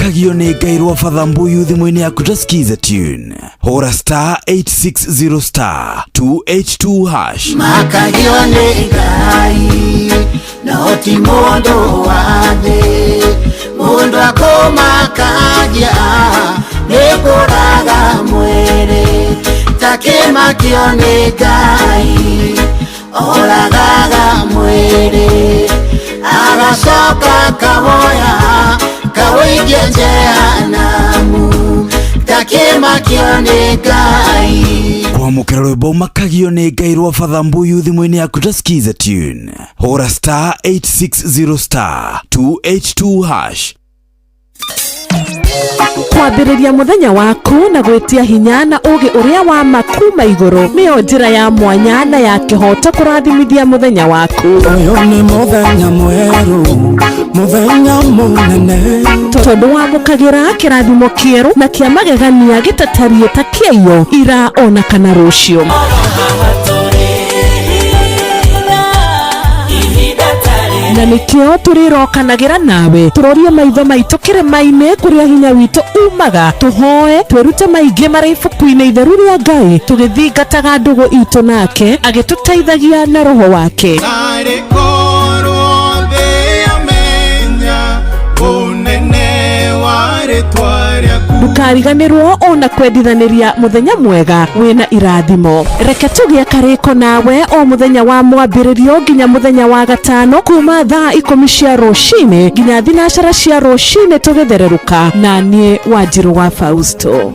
Makagio nĩ Ngai rwa Father Mbuyu thimũ-inĩ yaku ta skiza tune. Hũra star 860 star 282 hash. Makagio nĩ Ngai no ti mũndũ wa thĩ, mũndũ akũmakagia nĩ kũraga mwĩrĩ, takĩmakio nĩ Ngai oragaga mwĩrĩ, agacoka kawoya kawĩikia jehanamu, takĩmakio nĩ Ngai. Kwamũkĩra rwĩmbo Makagio nĩ Ngai rwa Father Mbuyu thimũ-inĩ yaku ta skiza tune. Hũra star 860 star 282 hash. Kwambĩrĩria mũthenya waku na gwĩtia hinya na ũgĩ ũrĩa wa ma kuma igũrũ nĩyo njĩra ya mwanya na ya kĩhoto kũrathimithia mũthenya waku. Ũyũ nĩ mũthenya mwerũ, mũthenya mũnene, tondũ wamũkagĩra kĩrathimo kĩerũ na kĩa magegania gĩtatariĩ ta kĩaiyo ira ona kana rũciũ. Na nĩkĩo tũrĩrokanagĩra nawe tũrorie maitho maitũ kĩrĩma-inĩ kũrĩa hinya witũ umaga, tũhoe twĩrute maingĩ marĩ ibuku-inĩ itheru rĩa Ngai, tũgĩthingataga ndũgũ itũ nake agĩtũteithagia na roho wake. Narĩ korwo thĩ yamenya ũnene wa rĩtwa rĩaku. Ndũkariganĩrwo ona kwendithanĩria mũthenya mwega wĩna irathimo. Reke tũgĩe karĩko nawe o mũthenya wa mwambĩrĩrio nginya mũthenya wa gatano kuma thaa 10 cia rũcinĩ nginya 9 cia rũcinĩ tũgĩthererũka, na niĩ Wanjirũ wa Fausto.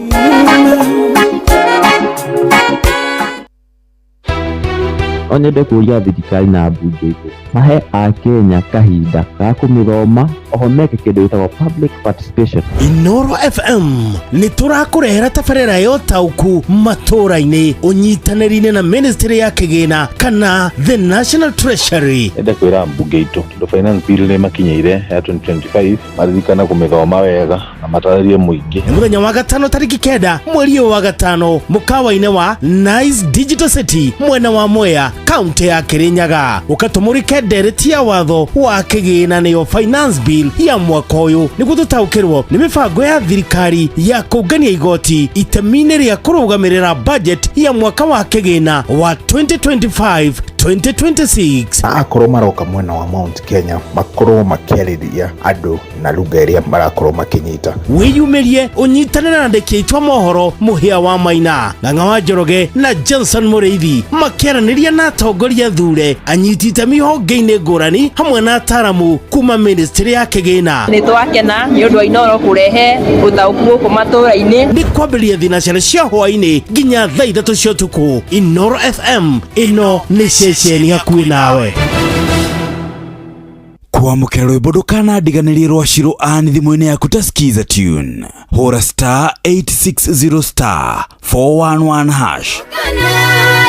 No nyende kũria thirikari na mbunge itũ mahe akenya kahinda ga kũmĩthoma oho meke kĩndũ gĩtagwo public participation. Inoro FM nĩ tũrakũrehera tabarĩra ya ũtaũku matũũra-inĩ ũnyitanĩri-inĩ na Ministry ya Kĩgĩna kana the National Treasury. Ende kwĩra mbunge itũ tondũ finance bill nĩ makinyĩire ya 2025 maririkane kũmĩthoma wega na matarĩrie mũingĩ. Nĩ mũthenya wa gatano tarĩki 9 mweri wa gatano mũkawa-inĩ wa Nice Digital City mwena wa Mwea kaunti ya Kirinyaga, ũkatũmũrĩke ndereti ya watho wa kĩgĩna nĩyo finance bill ya mwaka ũyũ nĩguo tũtaũkĩrwo nĩ mĩbango ya thirikari ya kũngania igoti itemi-inĩ rĩa kũrũgamĩrĩra budget ya mwaka wa kĩgĩna wa 2025 2026. Akorwo maroka mwena wa Mount Kenya makorwo makĩarĩria andũ na lugha ĩrĩa marakorwo makĩnyita. Wĩyumĩrie ũnyitanĩre na andĩki aitũ a mohoro Mũhĩa wa Maina, Ng'ang'a wa Njoroge na Johnson Mũrĩithi makĩaranĩria na atongoria thure anyiti itemi honge-inĩ ngũrani hamwe na ataramu kuma Ministry ya Kĩgĩna. Nĩ twakena nĩ ũndũ wa Inoro kũrehe ũtaũku gũkũ matũũra-inĩ. Nĩ kwambĩrĩria thinacara cia hwaĩ-inĩ nginya thaa 3 cia ũtukũ. Inoro FM ĩno nĩ ceceni hakuhĩ nawe. Kwamũkĩra rwĩmbo ndũkanandiganĩrie rwa Shiro Ann thimũ-inĩ yaku ta skiza tune. Hũra star 860 star 411 hash.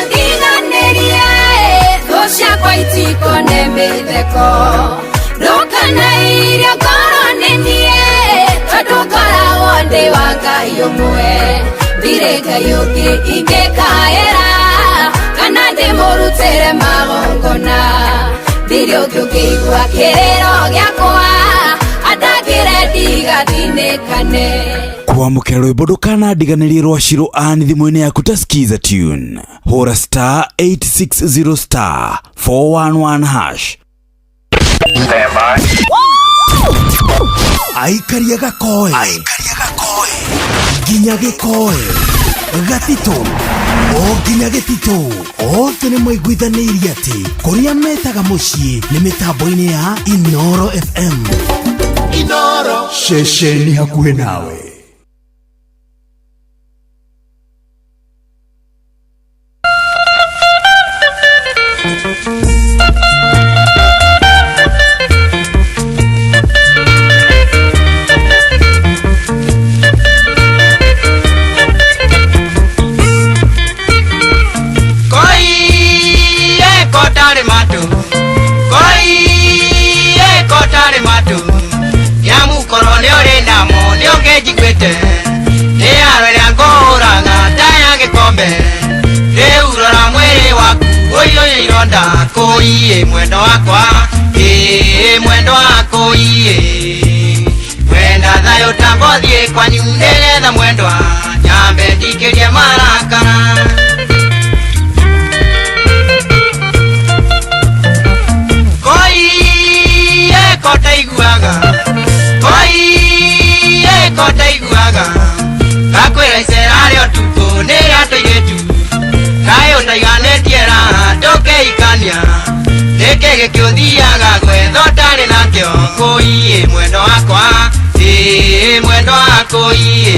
Ndiganĩrie thũ ciakwa itikone mĩtheko, ndũkanairio ngoro nĩ niĩ, tondũ ngoragwo ndĩ wa Ngai ũmwe, ndirĩ Ngai ũngĩ ingĩkaĩra kana ndĩmũrutĩre magongona, ndirĩ ũngĩ ũngĩigua kĩrĩro gĩakwa atangĩre ndigathinĩkane. Kwamũkĩra rwĩmbo ndũkanandiganĩrie rwa Shiro Ann thimũ-inĩ yaku ta skiza tune. Hũra star 860 star 411 hash. Aikaria gakoe nginya gĩkoe gatitũ o nginya gĩtitũ othe nĩ maiguithanĩirie atĩ kũrĩa metaga mũciĩ nĩ mĩtambo-inĩ ya Inoro FM. Inoro ceceni hakuhĩ nawe. Koi mwendo wakwa, mwendo wako iye, mwenda thayo. thayũ tambothiĩ kwanyu nĩgetha mwendwa nyambe ndikĩrie marakara. Koi eko taiguaga, koi eko taiguaga, gakwĩra icera rĩa ũtukũ nĩ rĩa tũirĩtu, kaĩ ũtaiganĩtie raha ndũkĩhikania, nĩkĩ gĩkĩũthiaga gwetha ũtarĩ nakĩo, kũiĩ mwendwa wakwa, ĩĩ mwendwa wakwa ĩĩ.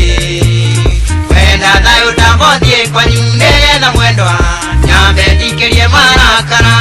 Wenda thayũ tambothiĩ kwanyu nĩgetha mwendwa nyambe ndikĩrie marakara.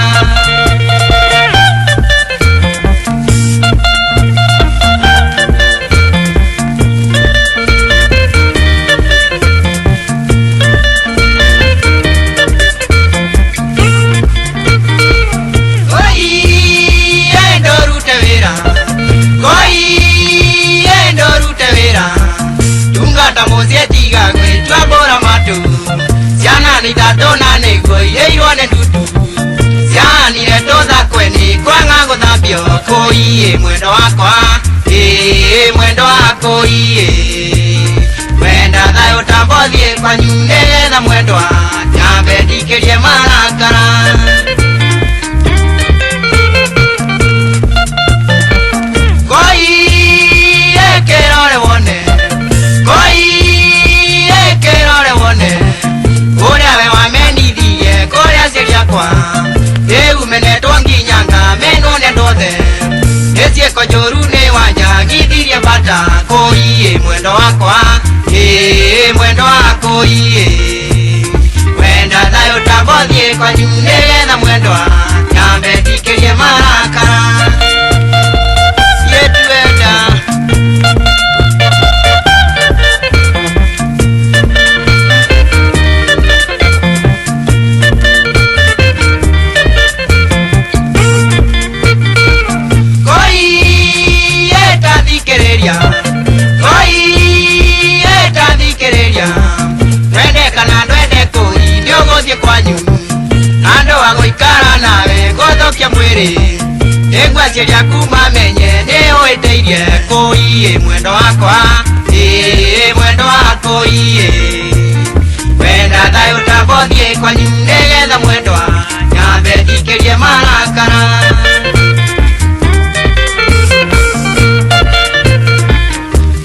Ciana nĩ ithatũ na nĩguo irĩirwo nĩ ndutu, cianire tũthakwe nĩ kwaga gũthambio, kũiĩ mwendwa wakwa, ĩĩ mwendwa wakwa ĩĩ. Wenda thayũ tambothiĩ kwanyu nĩgetha mwendwa nyambe ndikĩrie marakara. Kũiĩ kĩrore wone, kũiĩ kĩrore wone, ũrĩa we wamenithirie kũrĩa aciari akwa, rĩu menetwo nginya ngamenwo nĩ andũ othe, nĩ ciĩko njũru nĩ wanjagithirie bata, kũiĩ mwendwa wakwa, ĩĩ mwendwa wakwa ĩĩ. Wenda thayũ tambothiĩ kwanyu nĩgetha mwendwa nyambe ndikĩrie marakara. Sietuenda agũikara nawe gũthũkia mwĩrĩ, nĩguo aciari aku mamenye nĩ ũĩtĩirie, kũiĩ mwendwa wakwa, ĩĩ mwendwa wakwa ĩĩ. Wenda thayũ tambothiĩ kwanyu nĩgetha mwendwa nyambe ndikĩrie marakara.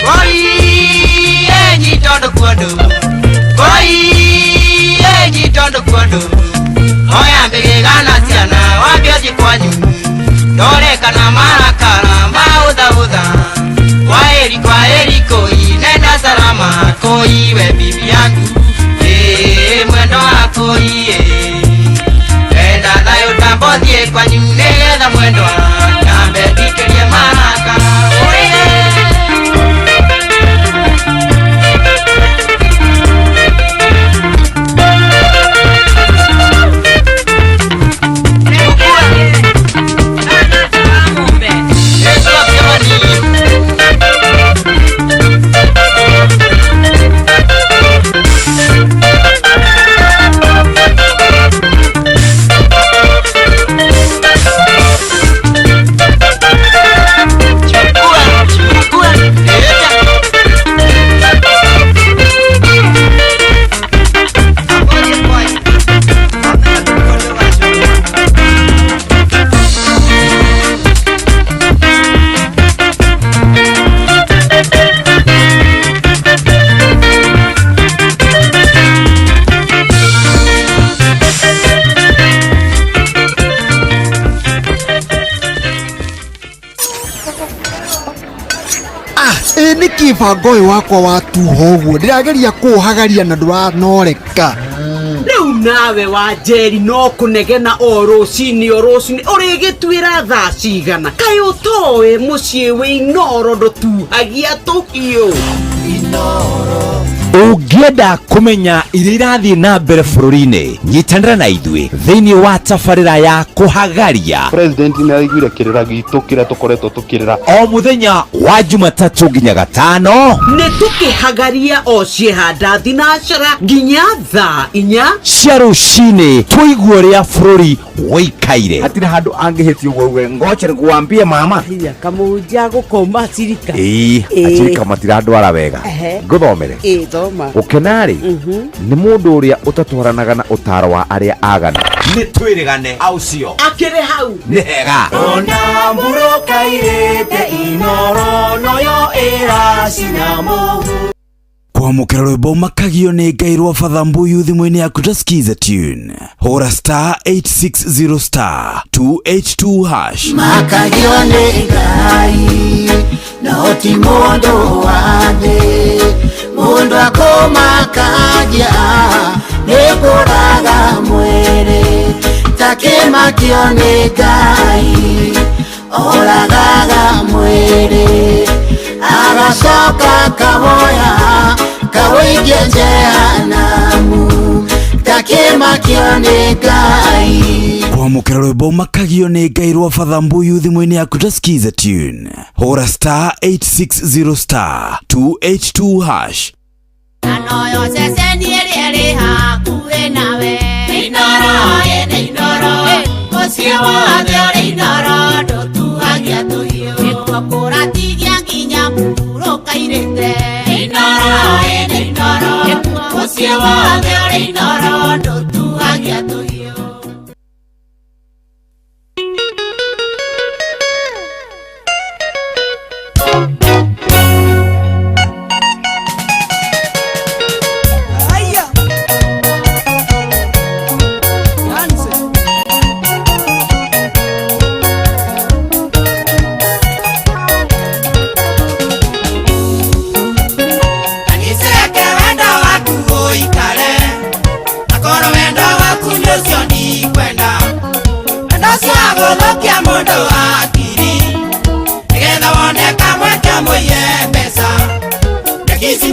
Kũiĩ nyitondũ kuondũ, kũiĩ nyitondũ kuondũ, oya mbĩgĩgana ciana wambe ũthiĩ kwanyu, ndore kana marakara maũthaũtha, kwaheri kwaheri kũi nenda salama, kũi we bibi yangu, ĩĩ mwendwa wakwa ĩĩ. Wenda thayũ tambothiĩ kwanyu nĩgetha mwendwa nyambe ndikĩrie marakara. Nĩkĩ bango ũyũ wakwa watuha ũguo ndĩrageria kũũhagaria na ndũranoreka. Rĩu nawe wa Njeri no kũnegena o rũcinĩ o rũcinĩ ũrĩgĩtuĩra thaa cigana, kaĩ ũtoĩ mũciĩ wĩ Inooro ndũtuhagia tũhiũ. Ũngĩ Ũngĩenda kũmenya iria irathiĩ na mbere bũrũri-inĩ, nyitanĩra na ithuĩ thĩinĩ wa tabarĩra ya kũhagaria. President nĩ araiguire kĩrĩra gitũ kĩrĩa tũkoretwo tũkĩrĩra. O mũthenya wa Jumatatũ nginya Gatano nĩ tũkĩhagaria o ciehanda thinacara nginya thaa 4 cia rũcinĩ, tũigue ũrĩa bũrũri wĩikaire. Hatirĩ handũ angĩhĩtia ũguo uge ngoche nĩkuambie mama. Kamũhunjia gũkoma cirika. Ĩĩ, acirika matirandwara wega. Ngũthomere. Ĩĩ, thoma. Gũkena-rĩ, nĩ mũndũ ũrĩa ũtatwaranaga na ũtaro wa arĩa aganu. Nĩ twĩrĩgane aucio. Akĩrĩ hau. Nĩ hega. Ona mburokairĩte Inoro noyo ĩracina mũhu. Kwamũkĩra rwĩmbo makagio nĩ Ngai rwa Father Mbuyu thimũ-inĩ yaku ta Skiza tune. Hũra star 860 star 282 hash. Makagio nĩ Ngai no ti mũndũ wa thĩ, mũndũ akũmakagia nĩ kũraga mwĩrĩ, takĩmakio nĩ Ngai oragaga mwĩrĩ, agacoka kawoya kawĩikie jehanamu, takĩmakio nĩ Ngai. Kwamũkĩra rwĩmbo makagio nĩ Ngai rwa Father Mbuyu thimũ-inĩ yaku ta Skiza tune. Hũra star 860 star 282 hash. Anoyo ceceni ĩrĩa ĩrĩ hakuhĩ nawe. Inoro, ĩnĩ Inoro, mũciĩ wothe ũrĩ Inoro, ndũtuagia tũhiũ. Nĩkuo kũratigia nginya mũhurũka-irĩte. Inoro, ĩnĩ Inoro, mũciĩ wothe ũrĩ Inoro, ndũtuagia tũhiũ.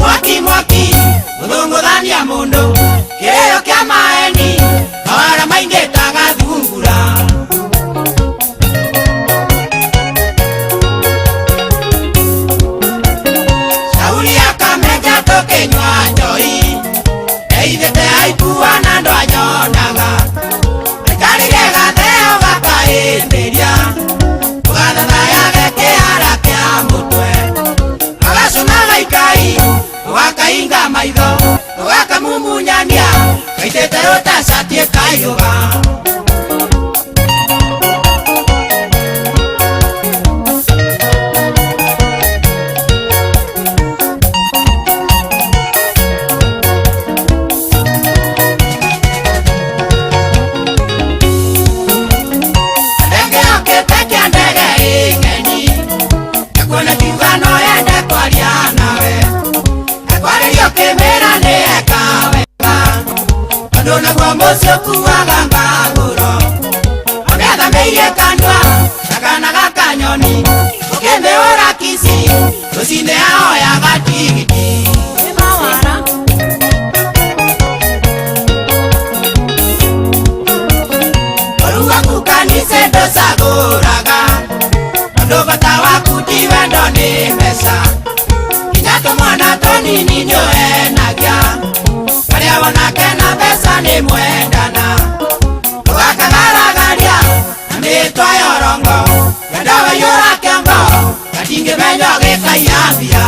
Mwaki mwaki uthunguthania mundu kĩrĩo kĩa maeni mawara maingĩ ta gathungura. Shauri akamenja tũkĩnyua njohi eithĩte aikua na andũ anyonaga, aikarire gatheo gakahĩmbĩria ũgathathayage kĩara kĩa mũtwe, agacũnaga ikai ũgakainga maitho ũgakamumunyania kaitĩte rũtacati ĩkaiyũga. Ndege yokĩte kĩa ndege ĩng'eni ekuona kiuga no yende kwaria nawe, ekwarĩrio kĩmĩra nĩ eka wega, tondũ naguo mũciĩ ũkuaga mbagũro, ũmĩathamĩirie kanua ta kana gakanyoni, ũkĩmĩhũra kici rũcinĩ ahoyaga tigiti. Ũru waku kanitha ndũcagũraga, tondũ bata waku ti wendo nĩ mbeca, nginya tũmwana tũnini nĩũhenagia, arĩa wonake na mbeca nĩ mwendana, ũgakagaragaria na mĩtwa ya ũrongo, wendo waiyũra kĩongo gatingĩmenywo gĩkaiya mbia.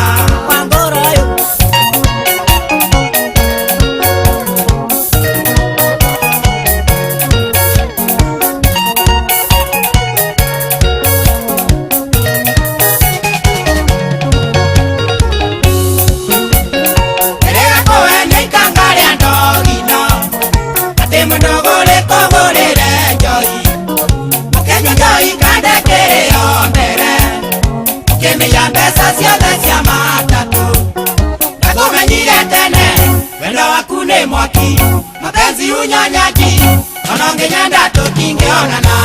Ũkĩmĩya mbeca ciothe cia matatũ, ndakũmenyire tene wendo waku nĩ mwaki, mapenzi unyonyaji, ona ũngĩnyenda tũtingĩonana.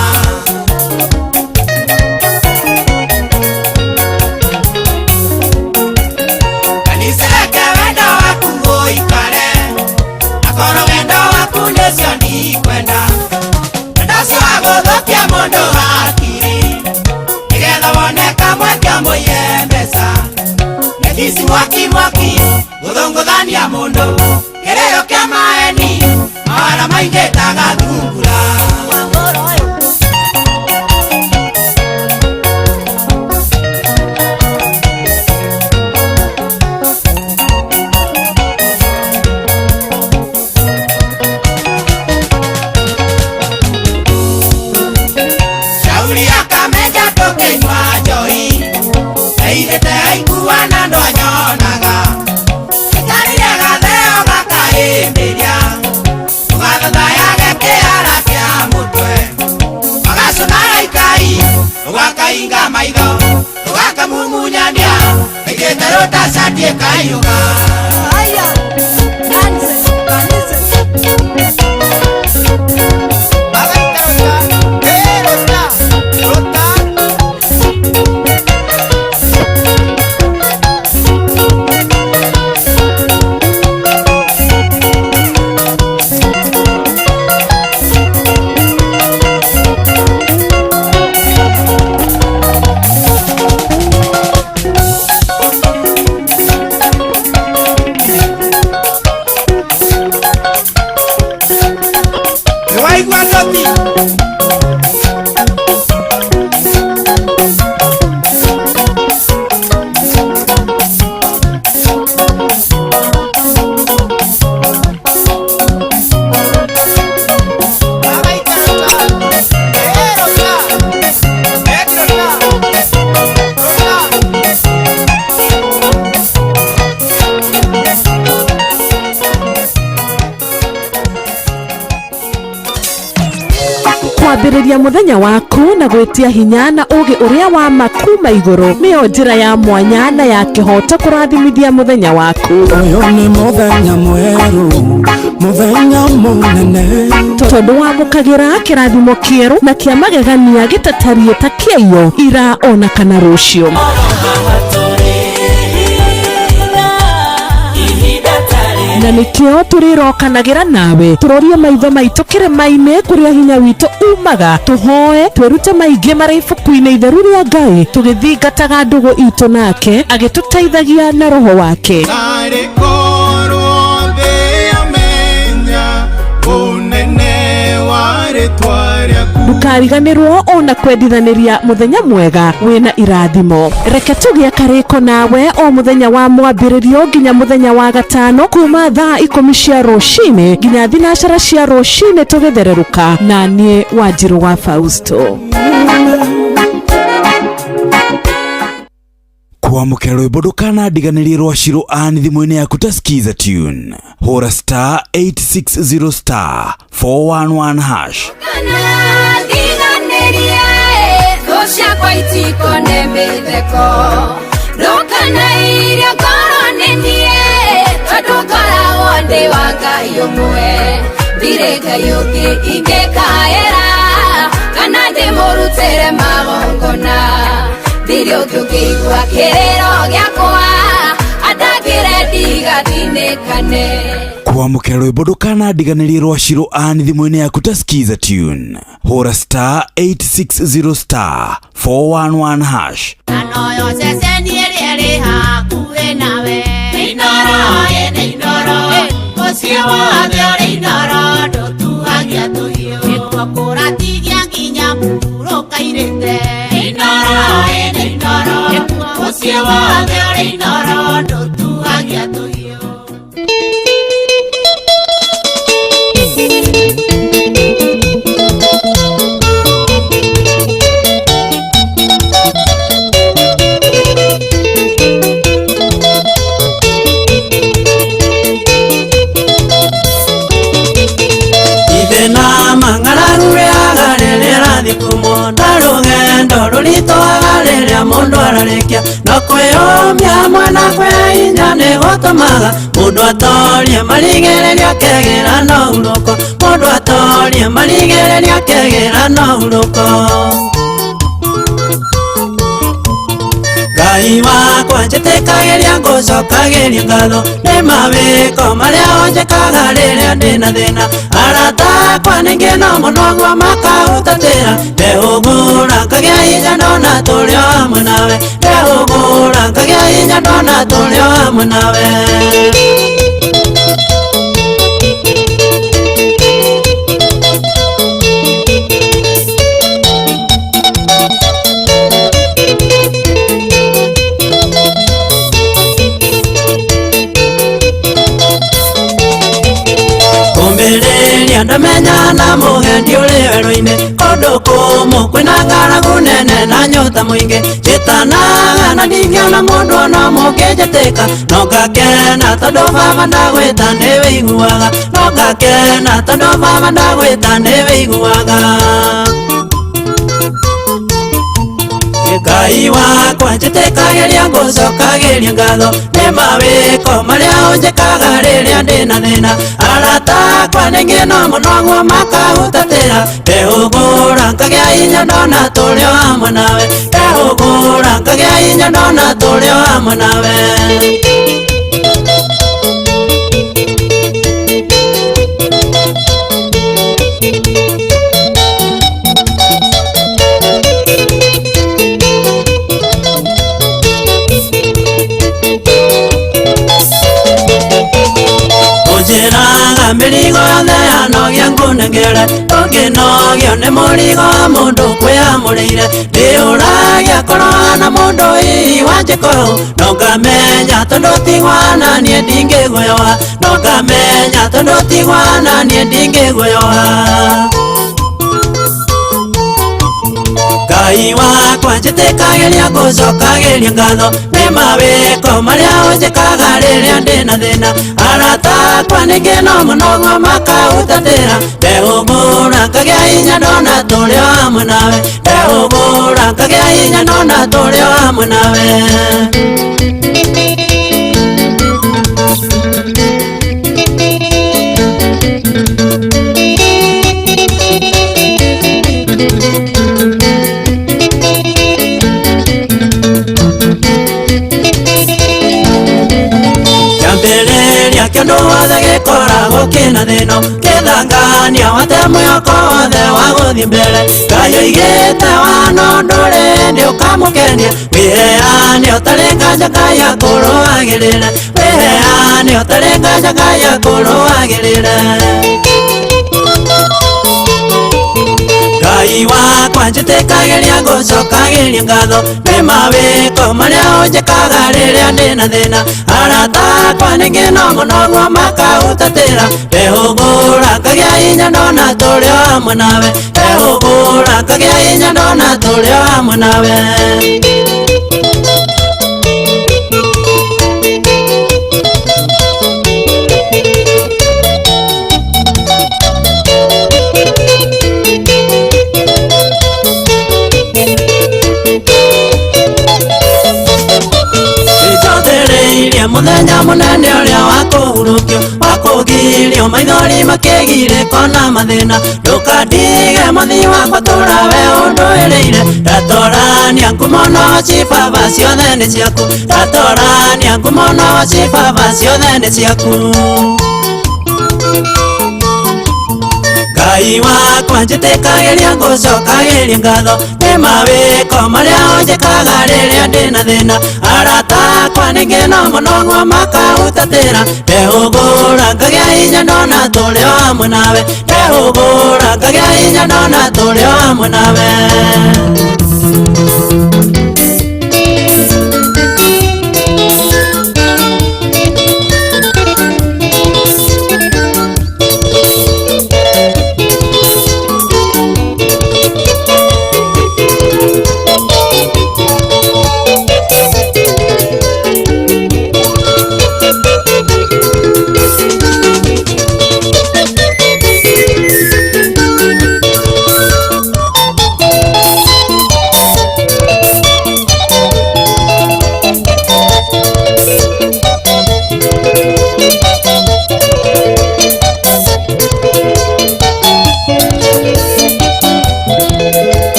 Kanitha reke wendo waku ũikare. Gũthũkia mũndũ hakiri nĩgetha wone kamwe kamũiye mbeca nĩkici mwaki mwaki gũthũngũthania mũndũ kĩrĩro kĩa maeni mawara maingĩ ta gathungura. Shauri akameja tũkĩnyua njohi eithĩte aigua na ndwanyonaga ikarire gatheo gakahĩmbĩria ũgathathayage kĩara kĩa mũtwe ũgacũna raikai ũgakainga maitho ũgakamumunyania ĩkĩte rũtacati ĩkaiyũga. Waigua ndoti Kwambĩrĩria mũthenya waku na gwĩtia hinya na ũũgĩ ũrĩa wa ma kuma igũrũ nĩyo njĩra ya mwanya na ya kĩhooto kũrathimithia mũthenya waku. Ũyũ nĩ mũthenya mwerũ, mũthenya mũnene. Tondũ wamũkagĩra kĩrathimo kĩerũ na kĩa magegania gĩtatariĩ ta kĩaiyo ira ona kana rũciũ. Na nĩkĩo tũrĩrokanagĩra nawe tũrorie maitho maitũ kĩrĩma-inĩ kũrĩa hinya witũ umaga tũhoe twĩrute maingĩ marĩ ibuku-inĩ itheru rĩa Ngai tũgĩthingataga ndũgũ itũ nake agĩtũteithagia na roho wake. Narĩ korwo thĩ yamenya ũnene wa rĩtwa rĩaku. Ndũkariganĩrwo ona kwendithanĩria mũthenya mwega wĩna irathimo. Reke tũgĩe karĩko nawe o mũthenya wa mwambĩrĩrio nginya mũthenya wa gatano kuma thaa 10 cia rũcinĩ nginya 12 cia rũcinĩ tũgĩthererũka na niĩ Wanjirũ wa Fausto. Kwamũkĩra rwĩmbo ndũkanandiganĩrie rwa Shiro Ann thimũ-inĩ yaku ta Skiza Tune. Hũra star 860 star 411 hash. Ndiganĩrie thũ ciakwa itikone mĩtheko ndũkanairio ngoro nĩ niĩ tondũ ngoragwo ndĩ wa Ngai ũmwe ndirĩ Ngai ũngĩ ingĩkaĩra kana ndĩmũrutĩre magongona ndirĩ ũngĩ ũngĩigua kĩrĩro gĩakwa atangĩre ndigathinĩkane. Kwamũkĩra rwĩmbo ndũkanandiganĩrie rwa Shiro Ann thimũ-inĩ yaku ta Skiza Tune. Hũra star 860 star 411 hash. Anoyo ceceni ĩrĩa ĩrĩ hakuhĩ nawe. Inooro ĩnĩ Inooro, mũciĩ wothe ũrĩ Inooro, ndũtuagia tũhiũ. Nĩkuo kũratigia nginya mũhurũka irĩte. Inooro ĩnĩ Inooro, mũciĩ wothe ũrĩ Inooro, ndũtuagia tũhiũ. Rũgendo rũritũhaga rĩrĩa mũndũ ararĩkia no kwĩyũmia mwana kwĩ hinya nĩ gũtũmaga mũndũ atorie marigĩrĩria akegĩra na hurũko mũndũ atorie marigĩrĩria akegĩra na hurũko. Ngai Ngai wakwa njĩtĩkagĩria ngũcokagĩria ngatho nĩ mawĩko marĩa ũnjĩkaga rĩrĩa ndĩna thĩna. Arata akwa ningĩ no mũno guo makahutatĩra, ndehũgũra ngagĩa hinya ndona tũrĩ o hamwe nawe, ndehũgũra ngagĩa hinya ndona tũrĩ o hamwe nawe. Kumbĩrĩria ndamenya na mũgendi ũrĩ werũ-inĩ, kũndũ kũmũ kwĩna ng'aragu nene na nyota mũingĩ. Njĩtanaga na ndingĩona mũndũ ona ũmwe ũngĩnjĩtĩka, no ngakena tondũ baba ndagwĩta nĩwĩiguaga, no ngakena tondũ baba ndagwĩta nĩwĩiguaga. Ngai wakwa njĩtĩkagĩria ngũcokagĩria ngatho nĩ mawĩko marĩa ũnjĩkaga rĩrĩa ndĩna thĩna. Arata akwa ningĩ no mũno guo makahutatĩra, ndehũgũra ngagĩa hinya ndona tũrĩ o hamwe nawe, ndehũgũra ngagĩa hinya ndona tũrĩ o hamwe nawe. Ũnjĩraga mĩrigo yothe yanogia ngũnengere, ũngĩnogio nĩ mũrigo wa mũndũ kwĩamũrĩire. Ndĩũragia korwo hana mũndũ hihi wanjĩka ũũ, no ngamenya tondũ tigwa na niĩ ndingĩguoyoha, no ngamenya tondũ tigwa na niĩ ndingĩguoyoha. Ngai wakwa njĩtĩkagĩria ngũcokagĩria ngatho nĩ mawĩko marĩa ũnjĩkaga rĩrĩa ndĩna thĩna. Arata akwa ningĩ no mũno guo makahutatĩra, ndehũgũra ngagĩa hinya ndona tũrĩ o hamwe nawe, ndehũgũra ngagĩa hinya ndona tũrĩ o hamwe nawe. Kĩambĩrĩria kĩndũ wothe gĩkoragwo kĩna thĩna, kĩthangania wate mwĩhoko wothe wa gũthiĩ mbere. Ngai oigĩte wano ndũrĩ hĩndĩ ũkamũkenia, wĩheane ũtarĩ nganja Ngai akũrũagĩrĩre, wĩheane ũtarĩ nganja Ngai akũrũagĩrĩre. Ngai wakwa njĩtĩkagĩria ngũcokagĩria ngatho nĩ mawĩko marĩa ũnjĩkaga rĩrĩa ndĩna thĩna. Arata akwa ningĩ no mũno guo makahutatĩra, ndehũgũra ngagĩa hinya ndona tũrĩ o hamwe nawe, ndehũgũra ngagĩa hinya ndona tũrĩ o hamwe nawe. Nĩnjothereirie mũthenya mũnene ũrĩa wa kũhurũkio, wa kũgirio maithori makĩgirĩko na mathĩna. Ndũkandige mũthii wakwa tũra we ũndũĩrĩire, ndatorania ngumo no cibaba ciothe nĩ ciaku, ndatorania ngumo no cibaba ciothe nĩ ciaku. Ngai wakwa njĩtĩkagĩria ngũcokagĩria ngatho nĩ mawĩko marĩa ũnjĩkaga rĩrĩa ndĩna thĩna. Arata akwa ningĩ no mũno guo makahutatĩra, ndehũgũra ngagĩa hinya ndona tũrĩ o hamwe nawe, ndehũgũra ngagĩa hinya ndona tũrĩ o hamwe nawe.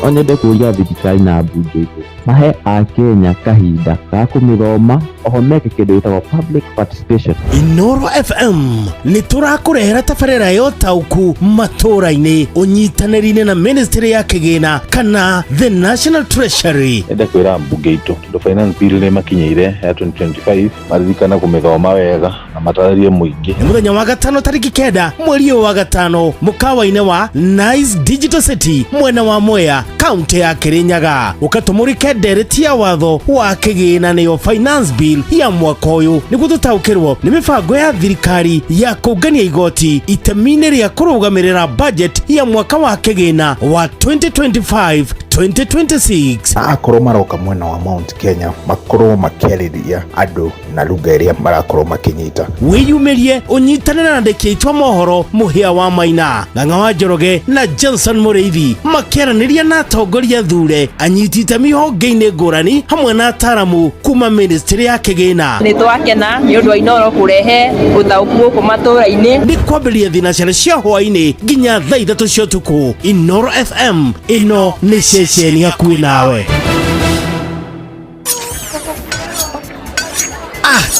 No nyende kũria thirikari na mbunge itũ mahe akenya kahinda ga kũmĩthoma oho meke kĩndũ gĩtagwo public participation. Inoro FM nĩ tũrakũrehera tabarĩra ya ũtaũku matũũra-inĩ ũnyitanĩri-inĩ na ministry ya kĩgĩna kana the National Treasury. Ende kwĩra mbunge itũ tondũ finance bill nĩ makinyĩire ya 2025 maririkane kũmĩthoma wega na matarĩrie mũingĩ. Nĩ mũthenya wa gatano tarĩki 9 mweri ũyũ wa gatano mũkawa-inĩ wa Nice Digital City mwena wa Mwea kaunti ya Kirinyaga ũkatũmũrĩke ndereti ya watho wa kĩgĩna nĩyo finance bill ya mwaka ũyũ nĩguo tũtaũkĩrwo nĩ mĩbango ya thirikari ya kũngania igoti itemi-inĩ rĩa kũrũgamĩrĩra budget ya mwaka wa kĩgĩna wa 2025 2026. Na akorwo maroka mwena wa Mount Kenya makorwo makĩarĩria andũ na lugha ĩrĩa marakorwo makĩnyita. Wĩyumĩrie ũnyitanĩre na andĩki aitũ a mohoro Mũhĩa wa Maina, Ng'ang'a wa Njoroge na Johnson Mũrĩithi makĩaranĩria na atongoria thure anyiti itemi honge-inĩ ngũrani hamwe na ataramu kuma ministry ya kĩgĩna. Nĩ twakena nĩ ũndũ wa Inoro kũrehe ũtaũku gũkũ matũũra-inĩ. Nĩ kwambĩrĩria thinacara cia hwaĩ-inĩ nginya thaa 3 cia ũtukũ. Inoro FM ĩno nĩ ceceni hakuhĩ nawe.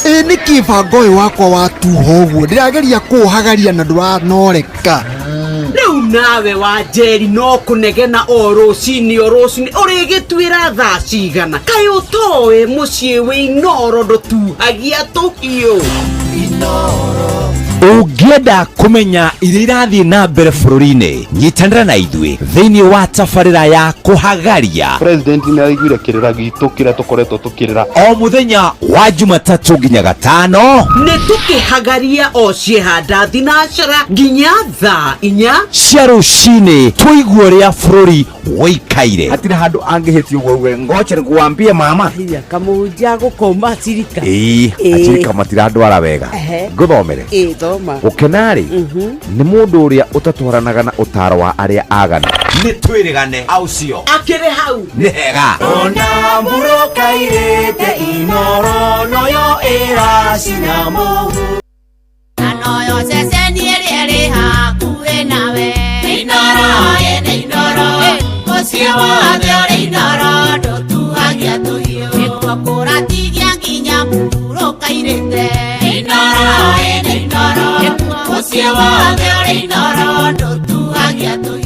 Ĩ nĩkĩ bango ũyũ wakwa watuha ũguo ndĩrageria kũũhagaria na ndũranoreka. Rĩu nawe wa Njeri no kũnegena o rũcinĩ o rũcinĩ ũrĩgĩtuĩra thaa cigana kaĩ ũtoĩ mũciĩ wĩ Inoro ndũtuhagia tũhiũ. Ũngĩenda kũmenya iria irathiĩ na mbere bũrũri-inĩ nyitanĩra na ithuĩ thĩinĩ wa tabarĩra ya kũhagaria. President nĩ araiguire kĩrĩra gitũ kĩrĩa tũkoretwo tũkĩrĩra o mũthenya wa Jumatatũ nginya gatano. Nĩ tũkĩhagaria o ciehanda thinacara nginya thaa 4 cia rũcinĩ tũigue ũrĩa bũrũri ũikaire. Hatirĩ handũ angĩhĩtia ũguo uge ngoche nĩkuambie mama kamũhunjia gũkoma cirika. Ĩĩ acirika matirandwara wega ngũthomere. Gũkena-rĩ nĩ mũndũ ũrĩa ũtatwaranaga na ũtaro wa arĩa aganu. Nĩ twĩrĩgane aucio akĩrĩ hau nĩ hega. Ona mũrũkairĩte Inoro noyo ĩracina mũhu. Noyo ceceni ĩrĩa ĩrĩ hakuhĩ nawe. Inoro ĩnĩ Inoro mũciĩ wothe ũrĩ Inoro ndũtuhagia tũhiũ. Nĩkuo kũratigia nginya mũrũkairĩte. Inoro ĩnĩ Inoro mũciĩ wothe ũrĩ Inoro ndũtuhagia tũhiũ.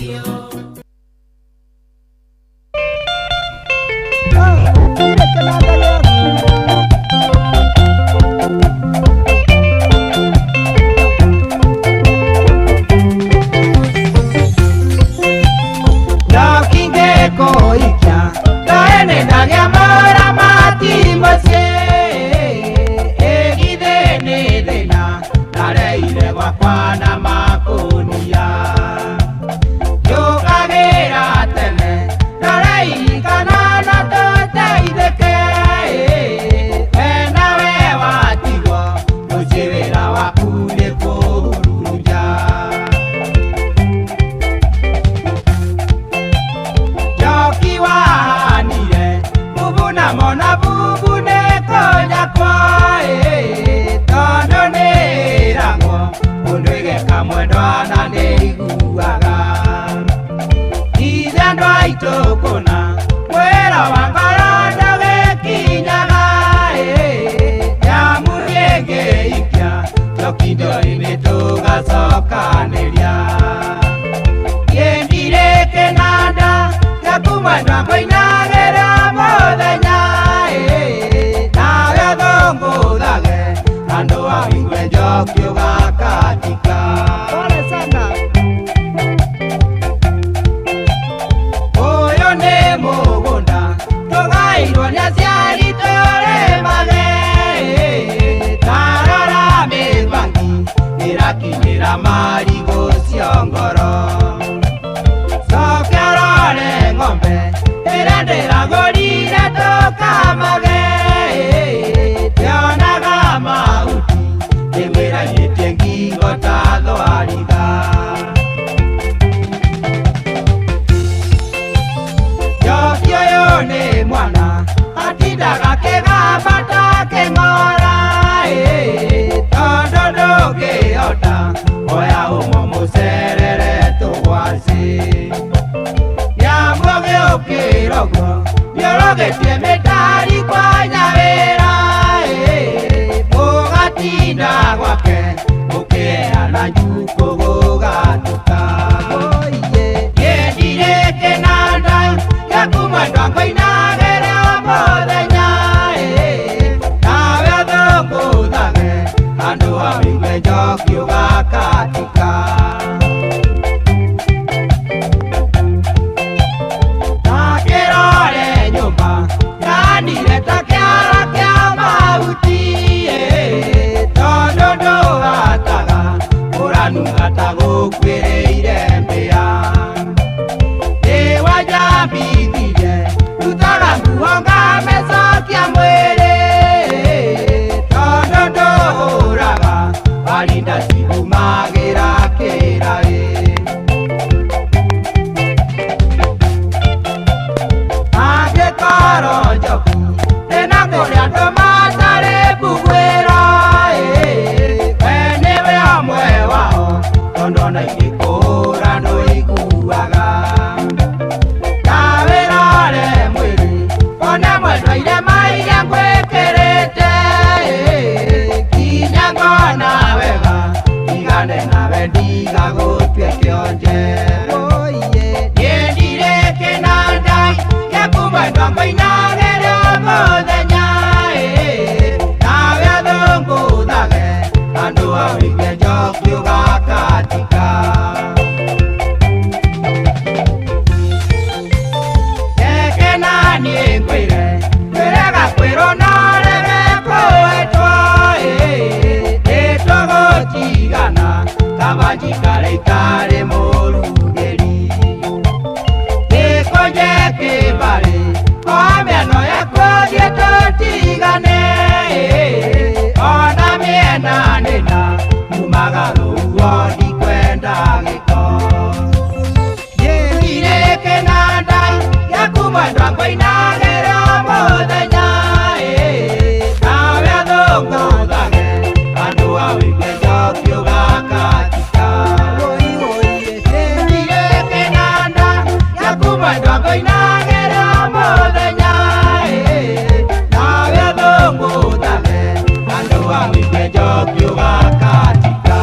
Ngoro. Sokerore ng'ombe. kĩonje. Nyendire kĩnanda gĩaku mwendwa ngũinagĩra mũthenya nawe athũngũthage andũ a wĩigue njoki ũgakatika. Reke naniĩ ngwĩre ngwĩrega kwĩrwo no rege kũĩtwo nĩtũgũtigana kaba njikare itarĩ mũrugĩri. Gĩkũnje kĩbarĩ o mĩano yakuo thiĩ tũtigane ona mĩena nĩna umaga rũhuho ndikwenda gĩko. Nyendire kĩnanda gĩaku mwendwa ngũinagĩra mũthenya nawe athũngũthage andũ a wĩigue njoki ũgakatika. Nyendire kĩnanda gĩaku mwendwa ngũinagĩra mũthenya nawe athũngũthage andũ a wĩigue njoki ũgakatika.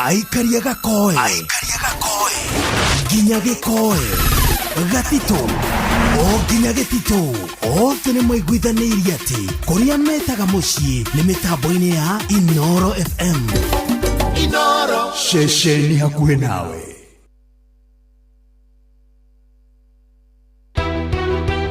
Aikaria gakoe nginya gĩkoe gatitũ o nginya gĩtitũ othe nĩ maiguithanĩirie atĩ kũrĩa metaga mũciĩ nĩ mĩtambo-inĩ ya Inoro FM. Inoro ceceni hakuhĩ nawe.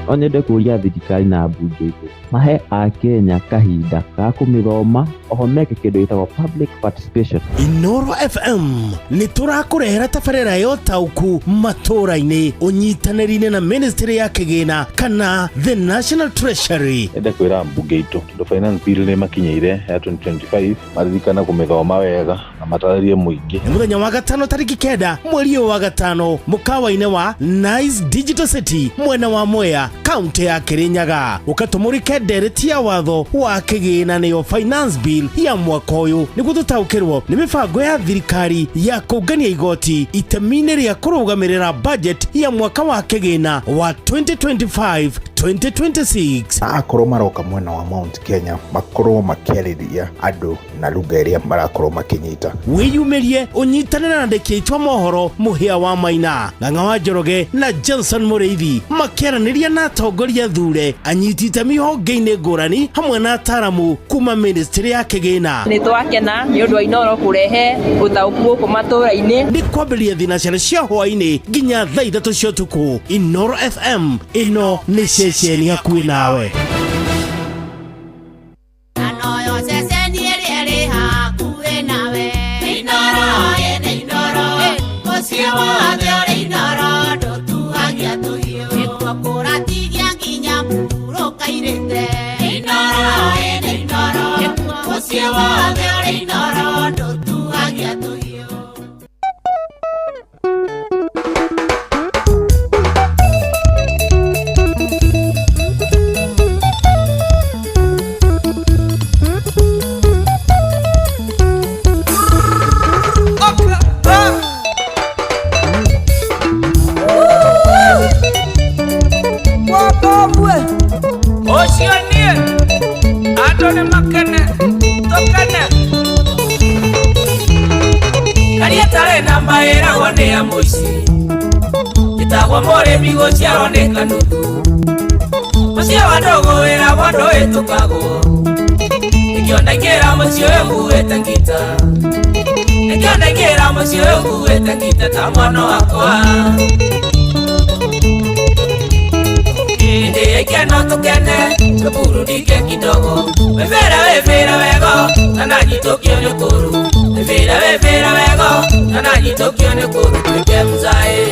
No nyende kũria thirikari na mbunge itũ mahe akenya kahinda ga kũmĩthoma oho meke kĩndũ gĩtagwo public participation. Inoro FM nĩ tũrakũrehera tabarĩra ya ũtaũku matũũra-inĩ ũnyitanĩri-inĩ na ministry ya kĩgĩna kana the National Treasury. Ende kwĩra mbunge itũ tondũ finance bill nĩ makinyĩire ya 2025 maririkane kũmĩthoma wega na matarĩrie mũingĩ. Nĩ mũthenya wa gatano tarĩki 9 mweri ũyũ wa gatano mũkawa-inĩ wa Nice Digital City mwena wa Mwea kaunti ya Kirinyaga ũkatũmũrĩke ndereti ya watho wa kĩgĩna nĩyo finance bill ya mwaka ũyũ nĩguo tũtaũkĩrwo nĩ mĩbango ya thirikari ya kũngania igoti itemi-inĩ rĩa kũrũgamĩrĩra budget ya mwaka wa kĩgĩna wa 2025 2026. Akorwo maroka mwena wa Mount Kenya makorwo makĩarĩria andũ na lugha ĩrĩa marakorwo makĩnyita. Wĩyumĩrie ũnyitanĩre na andĩki aitũ a mohoro Mũhĩa wa Maina, Ng'ang'a wa Njoroge na Johnson Mũrĩithi makĩaranĩria na atongoria thure anyiti itemi honge-inĩ ngũrani hamwe na ataramu kuma ministry ya kĩgĩna. Nĩ twakena nĩ ũndũ wa Inoro kũrehe ũtaũku gũkũ matũũra-inĩ. Nĩ kwambĩrĩria thinacara cia hwaĩ-inĩ nginya thaa 3 cia ũtukũ. Inoro FM ĩno nĩ ceceni hakuhĩ nawe. Anoyo ceceni ĩrĩa ĩrĩ hakuhĩ nawe. Inoro ĩnĩ Inoro mũciĩ wothe ũrĩ Inoro ndũtuhagia tũhiũ. Nĩkuo kũratigia nginya mũhurũka-irĩte. Inoro ĩnĩ Inoro mũciĩ wothe ũrĩ Inoro ndũtuhagia tũhiũ. Ĩtagwo mũrĩmi gũciarwo nĩ kanuthu mũciĩ wa ndũgũ wĩragwo ndũhĩtũkagwo ĩkĩona ingĩra mũciĩ ũyũ nguĩte ngita Nĩkĩo ndaingĩra mũciĩ ũyũ nguĩte ngita ta mwana wakwa. Hĩndĩ ya ikeno tũkene tũburudike kidogo. Wĩbĩra wĩbĩra wego kana nyitũkio nĩ ũkũrũ. Wĩbĩra wĩbĩra wego kana nyitũkio nĩ ũkũrũ tuĩke mzae.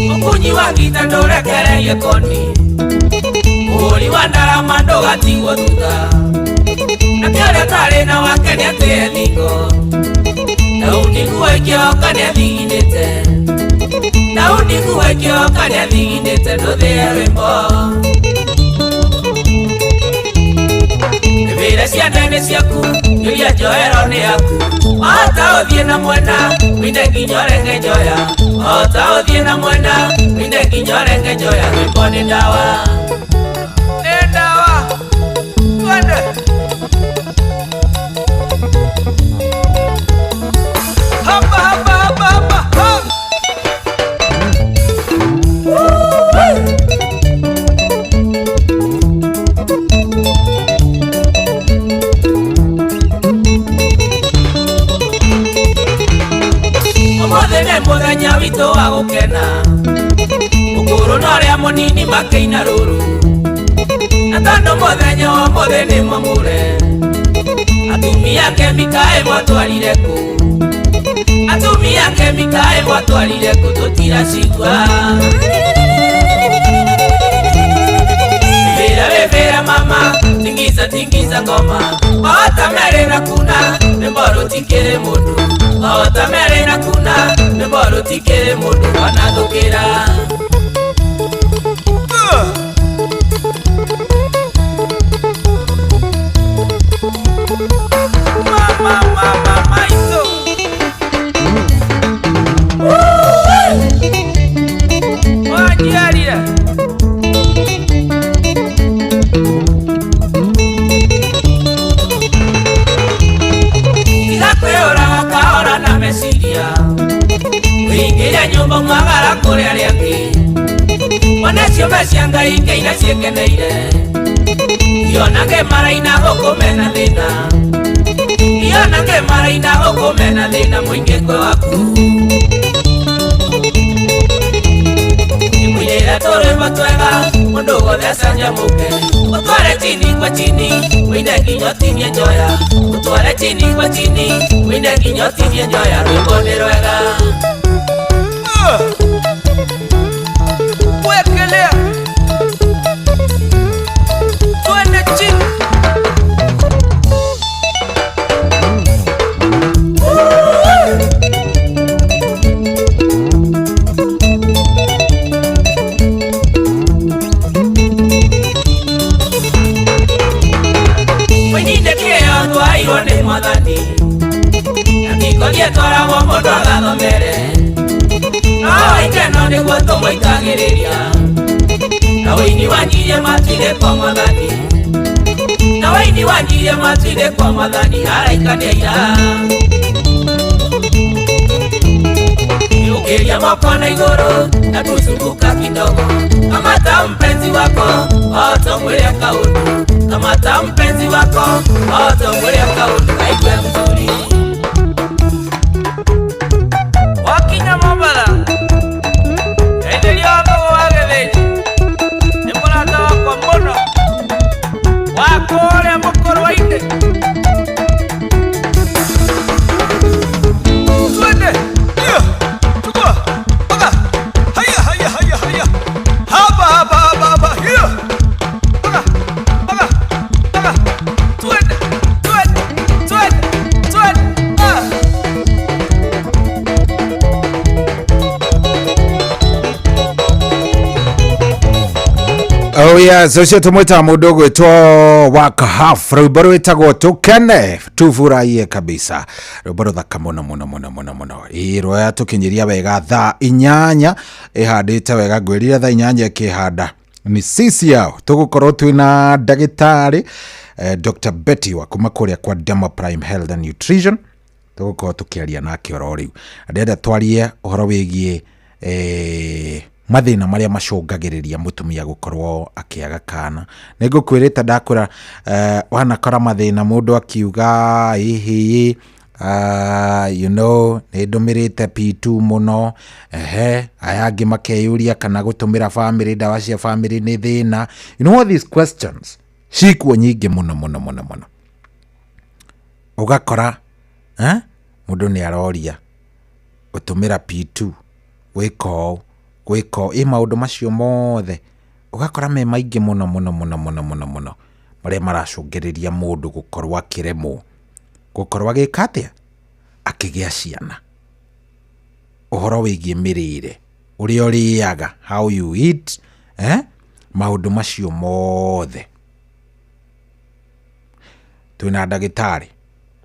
Mũkunyi wa ngita ndũrekererie koni. Mũhũri wa ndarama ndũgatigwo thutha. Nake ũrĩa ũtarĩ na wake nĩatĩe thingo. Daudi nguo ĩkĩoka nĩathiginĩte. Daudi nguo ĩkĩoka nĩathiginĩte ndũthĩe rwĩmbo. Mĩbĩra cia nda nĩ ciaku, iria njohero nĩ yaku. Wahota ũthiĩ na mwena, ũine nginya ũrenge njoya. Wahota ũthiĩ na mwena, ũine nginya ũrenge njoya. Rwĩmbo nĩ ndawa. Nĩ ndawa. Twende. Hapa hapa hapa hapa. Ha. Ũmũthĩ nĩ mũthenya witũ wa gũkena. Mũkũrũ na ũrĩa mũnini makĩina rũru. Na tondũ mũthenya wa ũmũthĩ nĩ mwamũre, atumia kemikaĩ mwatwarire kũ? Atumia kemikaĩ mwatwarire kũ? Tũtiracigua. Wĩbĩra wĩbĩra mama, tingiza tingiza ngoma. Wahota merĩ na kuna, rwĩmbo rũtikĩrĩ mũndũ. Wahota merĩ na kuna, rwĩmbo rũtikĩrĩ mũndũ wanathũkĩra. Mama mama maitũ. Wanjiarire. Tiga kwĩyũraga kahora na meciria. Wĩingĩre nyũmba mwagara kũrĩ arĩa angĩ. Wone ciũmbe cia Ngai ingĩina ciĩkeneire. Ionage maraina gũkũ mena thĩna. Ionage maraina gũkũ mena thĩna mũingĩ kwĩ waku. Ĩmũinĩre tũrwĩmbo twega mũndũ wothe acanjamũke. Ũtware chini kwa chini ũine nginya ũtinie njoya. Ũtware chini kwa chini ũine nginya ũtinie njoya. Rwĩmbo nĩ rwega. Wekelea. Twende chini. Wĩnyite kĩheo twaheirwo nĩ Mwathani. Na kĩkoria twaragwo mũndũ agathomere. No ikeno nĩguo tũmũikagĩrĩria. Na ũini wanyirie matu-inĩ kwa Mwathani. Na ũini wanyirie matu-inĩ kwa Mwathani araika nĩ aira. Ũkĩria moko na igũrũ na tuzunguka kidogo. Kamata mpenzi wako otomwĩre kaũndũ. Kamata mpenzi wako otomwĩre kaũndũ aigue mzuri. Wakinya Mombatha enderia wathogo wa Gĩthĩnji. Nĩ mũrata wakwa mũno wa kũrĩa mũkũrwa-inĩ. Twende. Chukua. Paka. Haya haya haya haya. Hapa hapa hapa hapa. Hiyo. Paka. Paka. Paka. Twende. Twende. Twende. Twende. Ah. Oh yes, ũcio tũmwĩtaga mũndũ ũgwĩtwo Wakahaf, rwĩmbo rwĩtagwo Tũkene tufurahie kabisa, rwĩmbo rũthaka mũno mũno mũno mũno mũno. Ĩĩ rwatũkinyĩria wega thaa 8 ĩhandĩte wega, ngwĩrire thaa 8 ĩkĩhanda Ni sisi yao tũgũkorwo twĩna ndagĩtarĩ Dr. Betty wa kuma kũrĩa kwa Demo Prime Health and Nutrition, tũgũkorwo tũkĩaria nake oro rĩu. Ndĩrenda twarie ũhoro wĩgiĩ mathĩna marĩa macũngagĩrĩria mũtumia gũkorwo akĩaga kana. Nĩ ngũkwĩrĩte ndakwĩra, wanakora mathĩna mũndũ akiuga hihi nĩ ndũmĩrĩte P2 mũno, ehe, aya angĩ makeyũria kana gũtũmĩra family, ndawa cia family nĩ thĩna. You know all these questions cikuo nyingĩ mũno mũno mũno mũno, ũgakora mũndũ nĩ aroria gũtũmĩra P2, gwĩka ũũ, gwĩka ũũ, ĩ maũndũ macio mothe ũgakora me maingĩ mũno mũno mũno mũno mũno mũno marĩa maracũngĩrĩria mũndũ gũkorwo akĩremwo gũkorwo agĩka atĩa, akĩgĩa ciana. Ũhoro wĩgiĩ mĩrĩre, ũrĩa ũrĩaga, how you eat, maũndũ macio mothe. Twĩna ndagĩtarĩ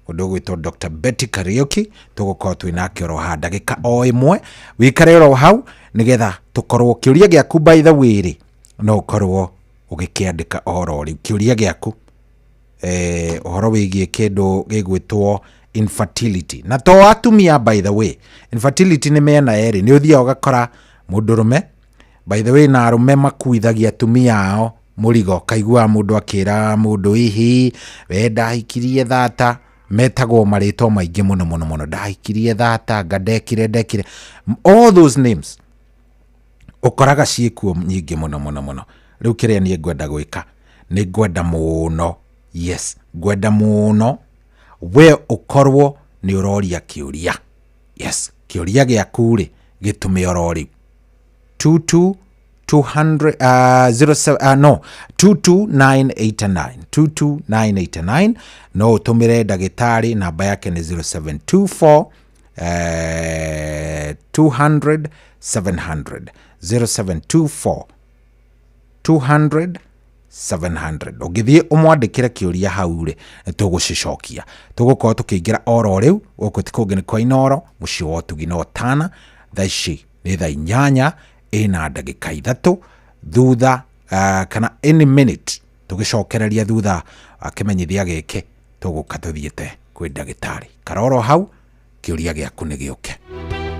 mũndũ ũgwĩtwo Dr. Betty Kariuki, tũgũkorwo twĩnake oro haha ndagĩka o ĩmwe. Wĩikare oro hau nĩgetha tũkorwo kĩũria gĩaku, by the way rĩ, no ũkorwo ũgĩkĩandĩka oro rĩu kĩũria gĩaku, ũhoro wĩgiĩ kĩndũ gĩgwĩtwo infertility. Na to atumia, by the way, infertility nĩ mĩena yerĩ. Nĩ ũthiaga ũgakora mũndũrũme, by the way, na arũme makuithagia atumia ao mũrigo. Kaiguaga mũndũ akĩra mũndũ, hihi we ndahikirie thata, metagwo marĩtwa maingĩ mũno mũno mũno, ndahikirie thata, nga ndekire ndekire, all those names ũkoraga ciĩkuo nyingĩ mũno mũno mũno. Rĩu kĩrĩa niĩ ngwenda gwĩka, nĩ ngwenda mũno, yes, ngwenda mũno we ũkorwo nĩ ũroria kĩũria. Yes, kĩũria gĩaku rĩ, gĩtũme oro rĩu 22 200 07 no 22989 22989. No ũtũmĩre ndagĩtarĩ, namba yake nĩ 0724 200 700, 0724 200 700. Ũngĩthiĩ ũmwandĩkĩre kĩũria hau rĩ, nĩ tũgũcicokia. Tũgũkorwo tũkĩingĩra oro rĩu. Gũkũ ti kũngĩ, nĩ kwa Inoro, mũciĩ wa ũtugi na ũtana. Thaa ici nĩ thaa 8 ĩna ndagĩka 3 thutha, kana any minute tũgĩcokereria thutha wa kĩmenyithia gĩkĩ, tũgũka tũthiĩte kwĩ ndagĩtarĩ. Karoro hau, kĩũria gĩaku nĩ gĩũke.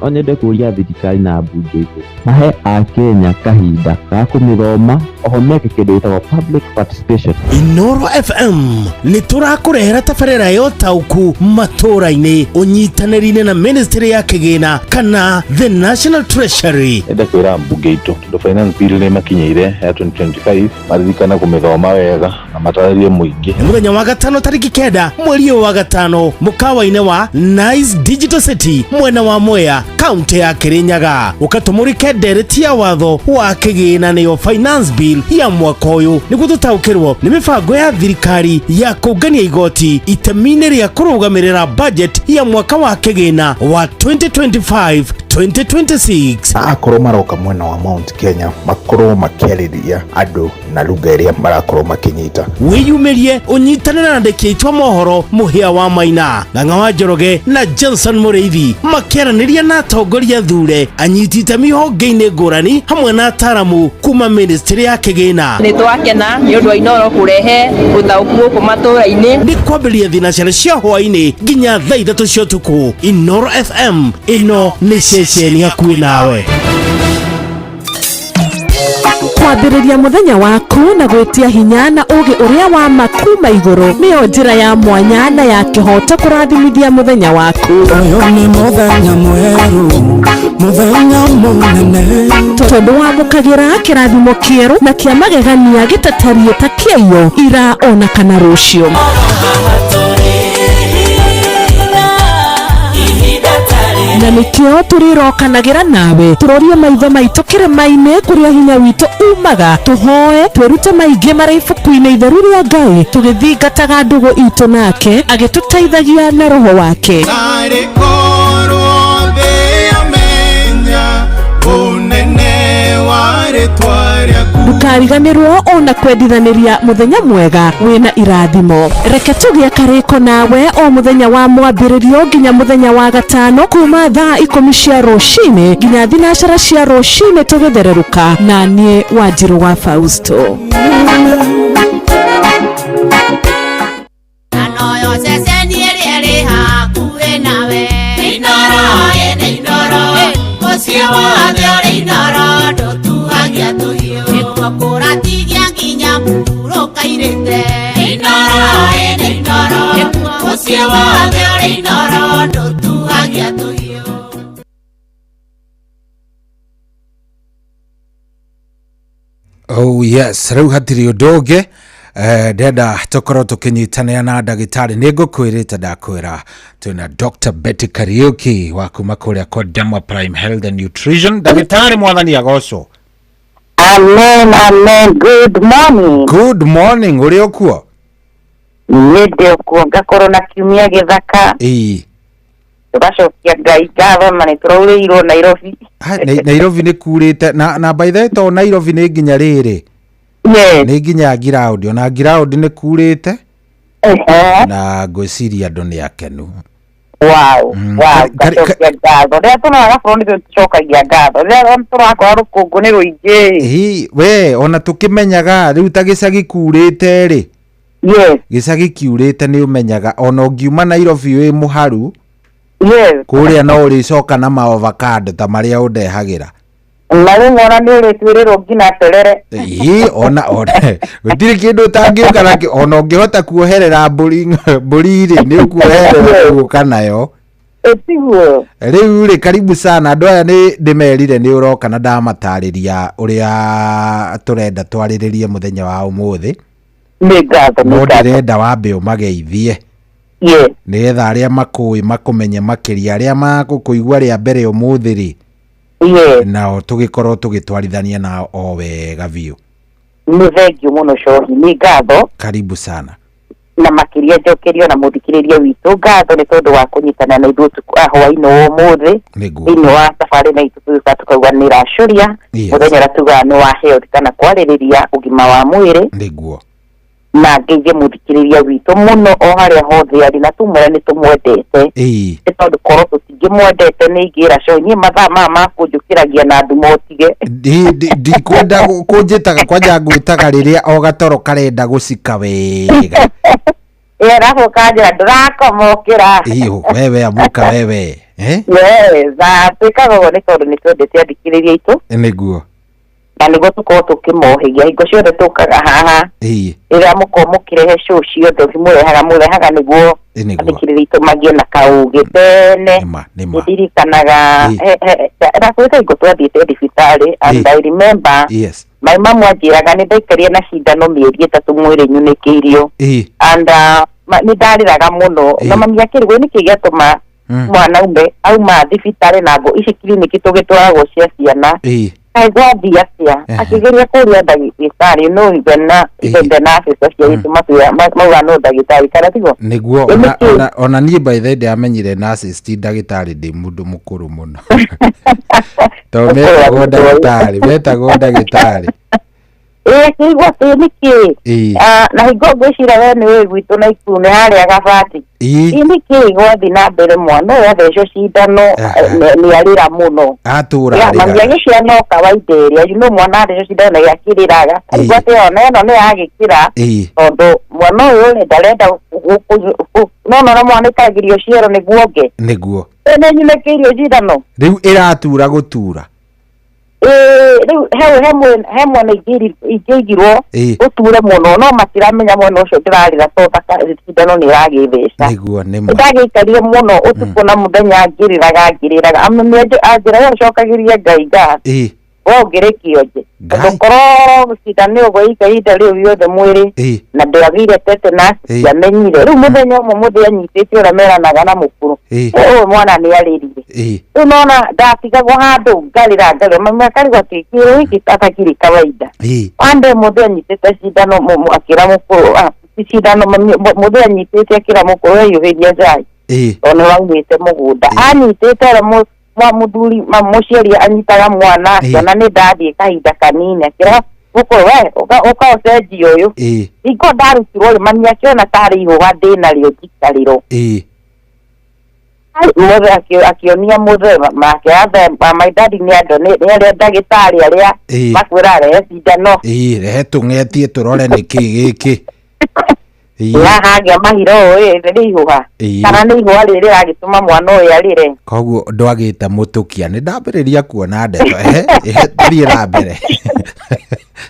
No nyende kũria thirikari na mbunge itũ mahe akenya kahinda ga kũmĩthoma, oho meke kĩndũ gĩtagwo public participation. Inoro FM nĩ tũrakũrehera tabarĩra ya ũtaũku matũũra-inĩ ũnyitanĩri-inĩ na Ministry ya Kĩgĩna kana the National Treasury. Enda kwĩra mbunge itũ, tondũ finance bill nĩ makinyĩire ya 2025, maririkane kũmĩthoma wega na matarĩrie mũingĩ. Nĩ mũthenya wa gatano tarĩki 9 mweri ũyũ wa gatano, mũkawa-inĩ wa Nice Digital City, mwena wa Mwea, kaunti ya Kirinyaga. Ũkatũmũrĩke ndereti ya watho wa kĩgĩna, nĩyo finance bill ya mwaka ũyũ, nĩguo tũtaũkĩrwo nĩ mĩbango ya thirikari ya kũngania igoti itemi-inĩ rĩa kũrũgamĩrĩra budget ya mwaka wa kĩgĩna wa 2025 2026. Akorwo maroka mwena wa Mount Kenya, makorwo makĩarĩria andũ na lugha ĩrĩa marakorwo makĩnyita. Wĩyumĩrie ũnyitanĩre na andĩki aitũ a mohoro Mũhĩa wa Maina, Ng'ang'a wa Njoroge na Johnson Mũrĩithi, makĩaranĩria na atongoria thure, anyiti itemi honge-inĩ ngũrani, hamwe na ataramu kuma ministry ya kĩgĩna. Nĩ twakena nĩ ũndũ wa Inoro kũrehe ũtaũku gũkũ matũũra-inĩ. Nĩ kwambĩrĩria thinacara cia hwaĩ-inĩ nginya thaa 3 cia ũtukũ. Inoro FM, ĩno nĩ ceceni hakuhĩ nawe. Kwambĩrĩria mũthenya waku na gwĩtia hinya na ũgĩ ũrĩa wa ma kuma igũrũ nĩyo njĩra ya mwanya na ya kĩhoto kũrathimithia mũthenya waku. Ũyũ nĩ mũthenya mwerũ, mũthenya mũnene, tondũ wamũkagĩra kĩrathimo kĩerũ na kĩa magegania gĩtatariĩ ta kĩaiyo ira ona kana rũciũ. Na nĩkĩo tũrĩrokanagĩra nawe, tũrorie maitho maitũ kĩrĩma-inĩ kũrĩa hinya witũ umaga, tũhoe twĩrute maingĩ marĩ ibuku-inĩ itheru rĩa Ngai, tũgĩthingataga ndũgũ itũ nake agĩtũteithagia na roho wake. Tarĩ korwo thĩ yamenya ũnene wa rĩtwa rĩaku. Ndũkariganĩrwo ona kwendithanĩria mũthenya mwega wĩna irathimo. Reke tũgĩe karĩko nawe o mũthenya wa mwambĩrĩrio nginya mũthenya wa gatano kuma thaa 10 cia rũcinĩ nginya 9 cia rũcinĩ tũgĩthererũka na niĩ Wanjirũ wa Fausto. Oh yes, rĩu hatirĩ ũndũ ũngĩ ndenda tũkorwo tũkĩnyitanĩra na ndagĩtarĩ. Nĩ ngũkwĩrĩte ndakwĩra twĩna Dr. Betty Kariuki wa kuma kũrĩa kwa Dema Prime Health and Nutrition. Ndagĩtarĩ, mwathani agocwo. Amen, amen. Good morning. Good morning. Ũrĩ ũkuo? Nĩ ndĩ ũkuo, ngakorwo na kiumia gĩthaka. Ĩĩ. Tũgacokia Ngai ngatho na nĩ tũraurĩirwo Nairobi. Nairobi nĩ kurĩte na by the way to Nairobi nĩ nginya rĩrĩ. Yes. Nĩ nginya ground, ona ground nĩ kurĩte. Na ngwĩciria andũ nĩ akenu. Wow, wow, ngacokia ngatho. Rĩrĩa tũroraga bũrũri nĩ tũcokagia ngatho. Rĩrĩa tũrakora rũkũngũ nĩ rũingĩ. Ĩĩ, we ona tũkĩmenyaga rĩu ta gĩcagi kurĩte rĩ. Yes. Gĩcagi kiurĩte nĩ ũmenyaga ona ũngiuma Nairobi wĩ mũharu. Yes. Kũrĩa no ũrĩcoka na maovacado ta marĩa ũndehagĩra. Na rĩu ona nĩ ũrĩtuĩrĩrwo nginya terere. Ĩĩ, ona gũtirĩ kĩndũ ũtangĩũka nakĩo, ona ũngĩhota kuoherera mbũri rĩ, nĩ ũkuoherera gũka nayo. Tiguo. Rĩu rĩ, karibu sana. Andũ aya nĩ ndĩmerire nĩ ũroka na ndamatarĩria ũrĩa tũrenda twarĩrĩrie mũthenya wa ũmũthĩ. Nĩ ngatho, nĩ No ngatho. ndĩrenda wambe ũmageithie. Yes. Nĩgetha arĩa makũĩ makũmenye makĩria, arĩa makũkũigua rĩa mbere ũmũthĩ rĩ. Yes. Nao tũgĩkorwo tũgĩtwarithania nao o wega biũ. Nĩ thengiũ mũno Cohi, nĩ ngatho. Karibu sana. Na makĩria njokerio na mũthikĩrĩria witũ ngatho nĩ tondũ wa kũnyitana na ithuĩ ũtukũ hwaĩ-inĩ wa ũmũthĩ. Nĩguo. Thĩinĩ wa thabarĩ na itũ tũgĩũka tũkauga nĩ racũria. Yes. Mũthenya ũrĩa tugaga nĩ wa health kana kwarĩrĩria ũgima wa mwĩrĩ. Nĩguo. Na ngeithie mũthikĩrĩria witũ mũno o harĩa hothe arĩ, na tumwĩre nĩ tũmwendete. Ĩĩ. Nĩ tondũ korwo tũtingĩmwendete nĩ ingĩra Cohi, niĩ mathaa maya ma kũnjũkĩragia na nduma ũtige. Ndikwenda kũnjĩtaga kwanja ngwĩtaga rĩrĩa o gatoro karenda gũcika wega. Ĩĩ, arabu ũkanjĩra ndũrakoma ũkĩra. Ĩĩ, wewe amuka wewe. Eh? Yes, na twĩkaga ũguo nĩ tondũ nĩ twendete athikĩrĩria aitũ. Nĩguo. Na nĩguo tũkorwo tũkĩmohĩgia hingo ciothe tũkaga haha. Ĩĩ. Rĩrĩa mũkorwo mũkĩrehe show ciothe mũrehaga nĩguo athikĩrĩria aitũ magĩe na kaũgĩ tene. Nĩma. Nĩndirikanaga ndakwĩta hingo twathiĩte thibitarĩ and I remember Yes. my mamu anjĩraga nĩ ndaikarire na cindano mĩeri 3 mwĩrĩ nyunĩkĩirio. Ĩĩ. And nĩ ndarĩraga mũno. Na mami akĩrigwo nĩkĩ gĩatũma mwanaume auma thibitarĩ na ngo ici kiriniki tũgĩtwaragwo cia ciana. Ĩĩ. Kaĩ gwathiĩ atĩa? Akĩgeria kũria ndagĩtarĩ no even the nurses acio aitũ mauga no ndagĩtarĩ kana tiguo? Nĩguo, Ĩ, ona niĩ by the way ndĩamenyire nurses ti ndagĩtarĩ ndĩ mũndũ mũkũrũ mũno. Tondũ metagwo ndagĩtarĩ, metagwo ndagĩtarĩ. Ĩĩ, akĩigua atĩ nĩkĩ? Ĩĩ. Na hingo ngwĩciria we nĩ ũĩ gwitũ Naikuru nĩ harĩa Gabati. Ĩĩ. Ĩ nĩkĩ gwathiĩ na mbere mwana ũyũ athecwo cindano nĩ arĩra mũno. Atũra Ya, mami arĩraga. agĩciara no kawaida ĩrĩa, you know mwana athecwo cindano nĩ akĩrĩraga. Arigwo atĩ ona ĩno nĩ yagĩkĩra. Ĩĩ. Tondũ mwana ũyũ rĩ ndarenda no no mwana aikaragĩrio ciero nĩguo onge. Nĩguo. Ĩ nĩ nyunĩkĩirio cindano. Rĩu ĩratura gũtura. Ĩĩ, rĩu he mwena ingĩigirwo ũture mũno no matiramenya mwena ũcio ndĩrarĩra tondũ cindano nĩ ĩragĩtheca. Nĩguo, nĩma. Ndagĩikarire mũno ũtukũ na mũthenya ngĩrĩraga. Anjĩra we ũcokagĩrie Ngai ngatho. Ĩĩ. We ũngĩrĩ kĩonje. Tondũ korwo cindano ĩyo gwĩika ihinda rĩu rĩothe mwĩrĩ na ndwagĩire tetanus ndiamenyire. Rĩu mũthenya ũmwe mũthĩ anyitĩte ũrĩa meranaga na mũkũrũ. Ũyũ mwana nĩ arĩrire. Rĩu nona ndatigagwo handũ ngarĩra mami akarigwo atĩ kĩrũ gĩkĩ atakĩrĩ kawaida. One day mũthĩ anyitĩte cindano akĩra mũkũrũ cindano mũthĩ anyitĩte akĩra mũkũrũ aiyũhĩria cai. Tondũ nĩ waumĩte mũgũnda. Anyitĩte ũrĩa mũthuri mũciari anyitaga mwana akĩona nĩ ndathiĩ kahinda kanini akĩra Mũkũrũ we ũka ũcenjie ũyũ. Hingo ndarutirwo rĩ, mami akĩona tarĩ ihũga ndĩnarĩo njikarĩro. Mũthee akĩonia mũthee make athe my daddy nĩ andũ nĩ arĩa ndagĩtarĩ arĩa makwĩra rehe cindano. Ĩĩ, rehe tũng'etie tũrore nĩkĩ gĩkĩ. Hagĩa mahira ũũ ĩ nĩ ihũha kana nĩ ihũa rĩrĩ rĩragĩtũma mwana ũyũ arĩre. Koguo ndwagĩte mũtũkia nĩ ndambĩrĩria kuona ndeto. Ehe, ehe, thiĩ na mbere.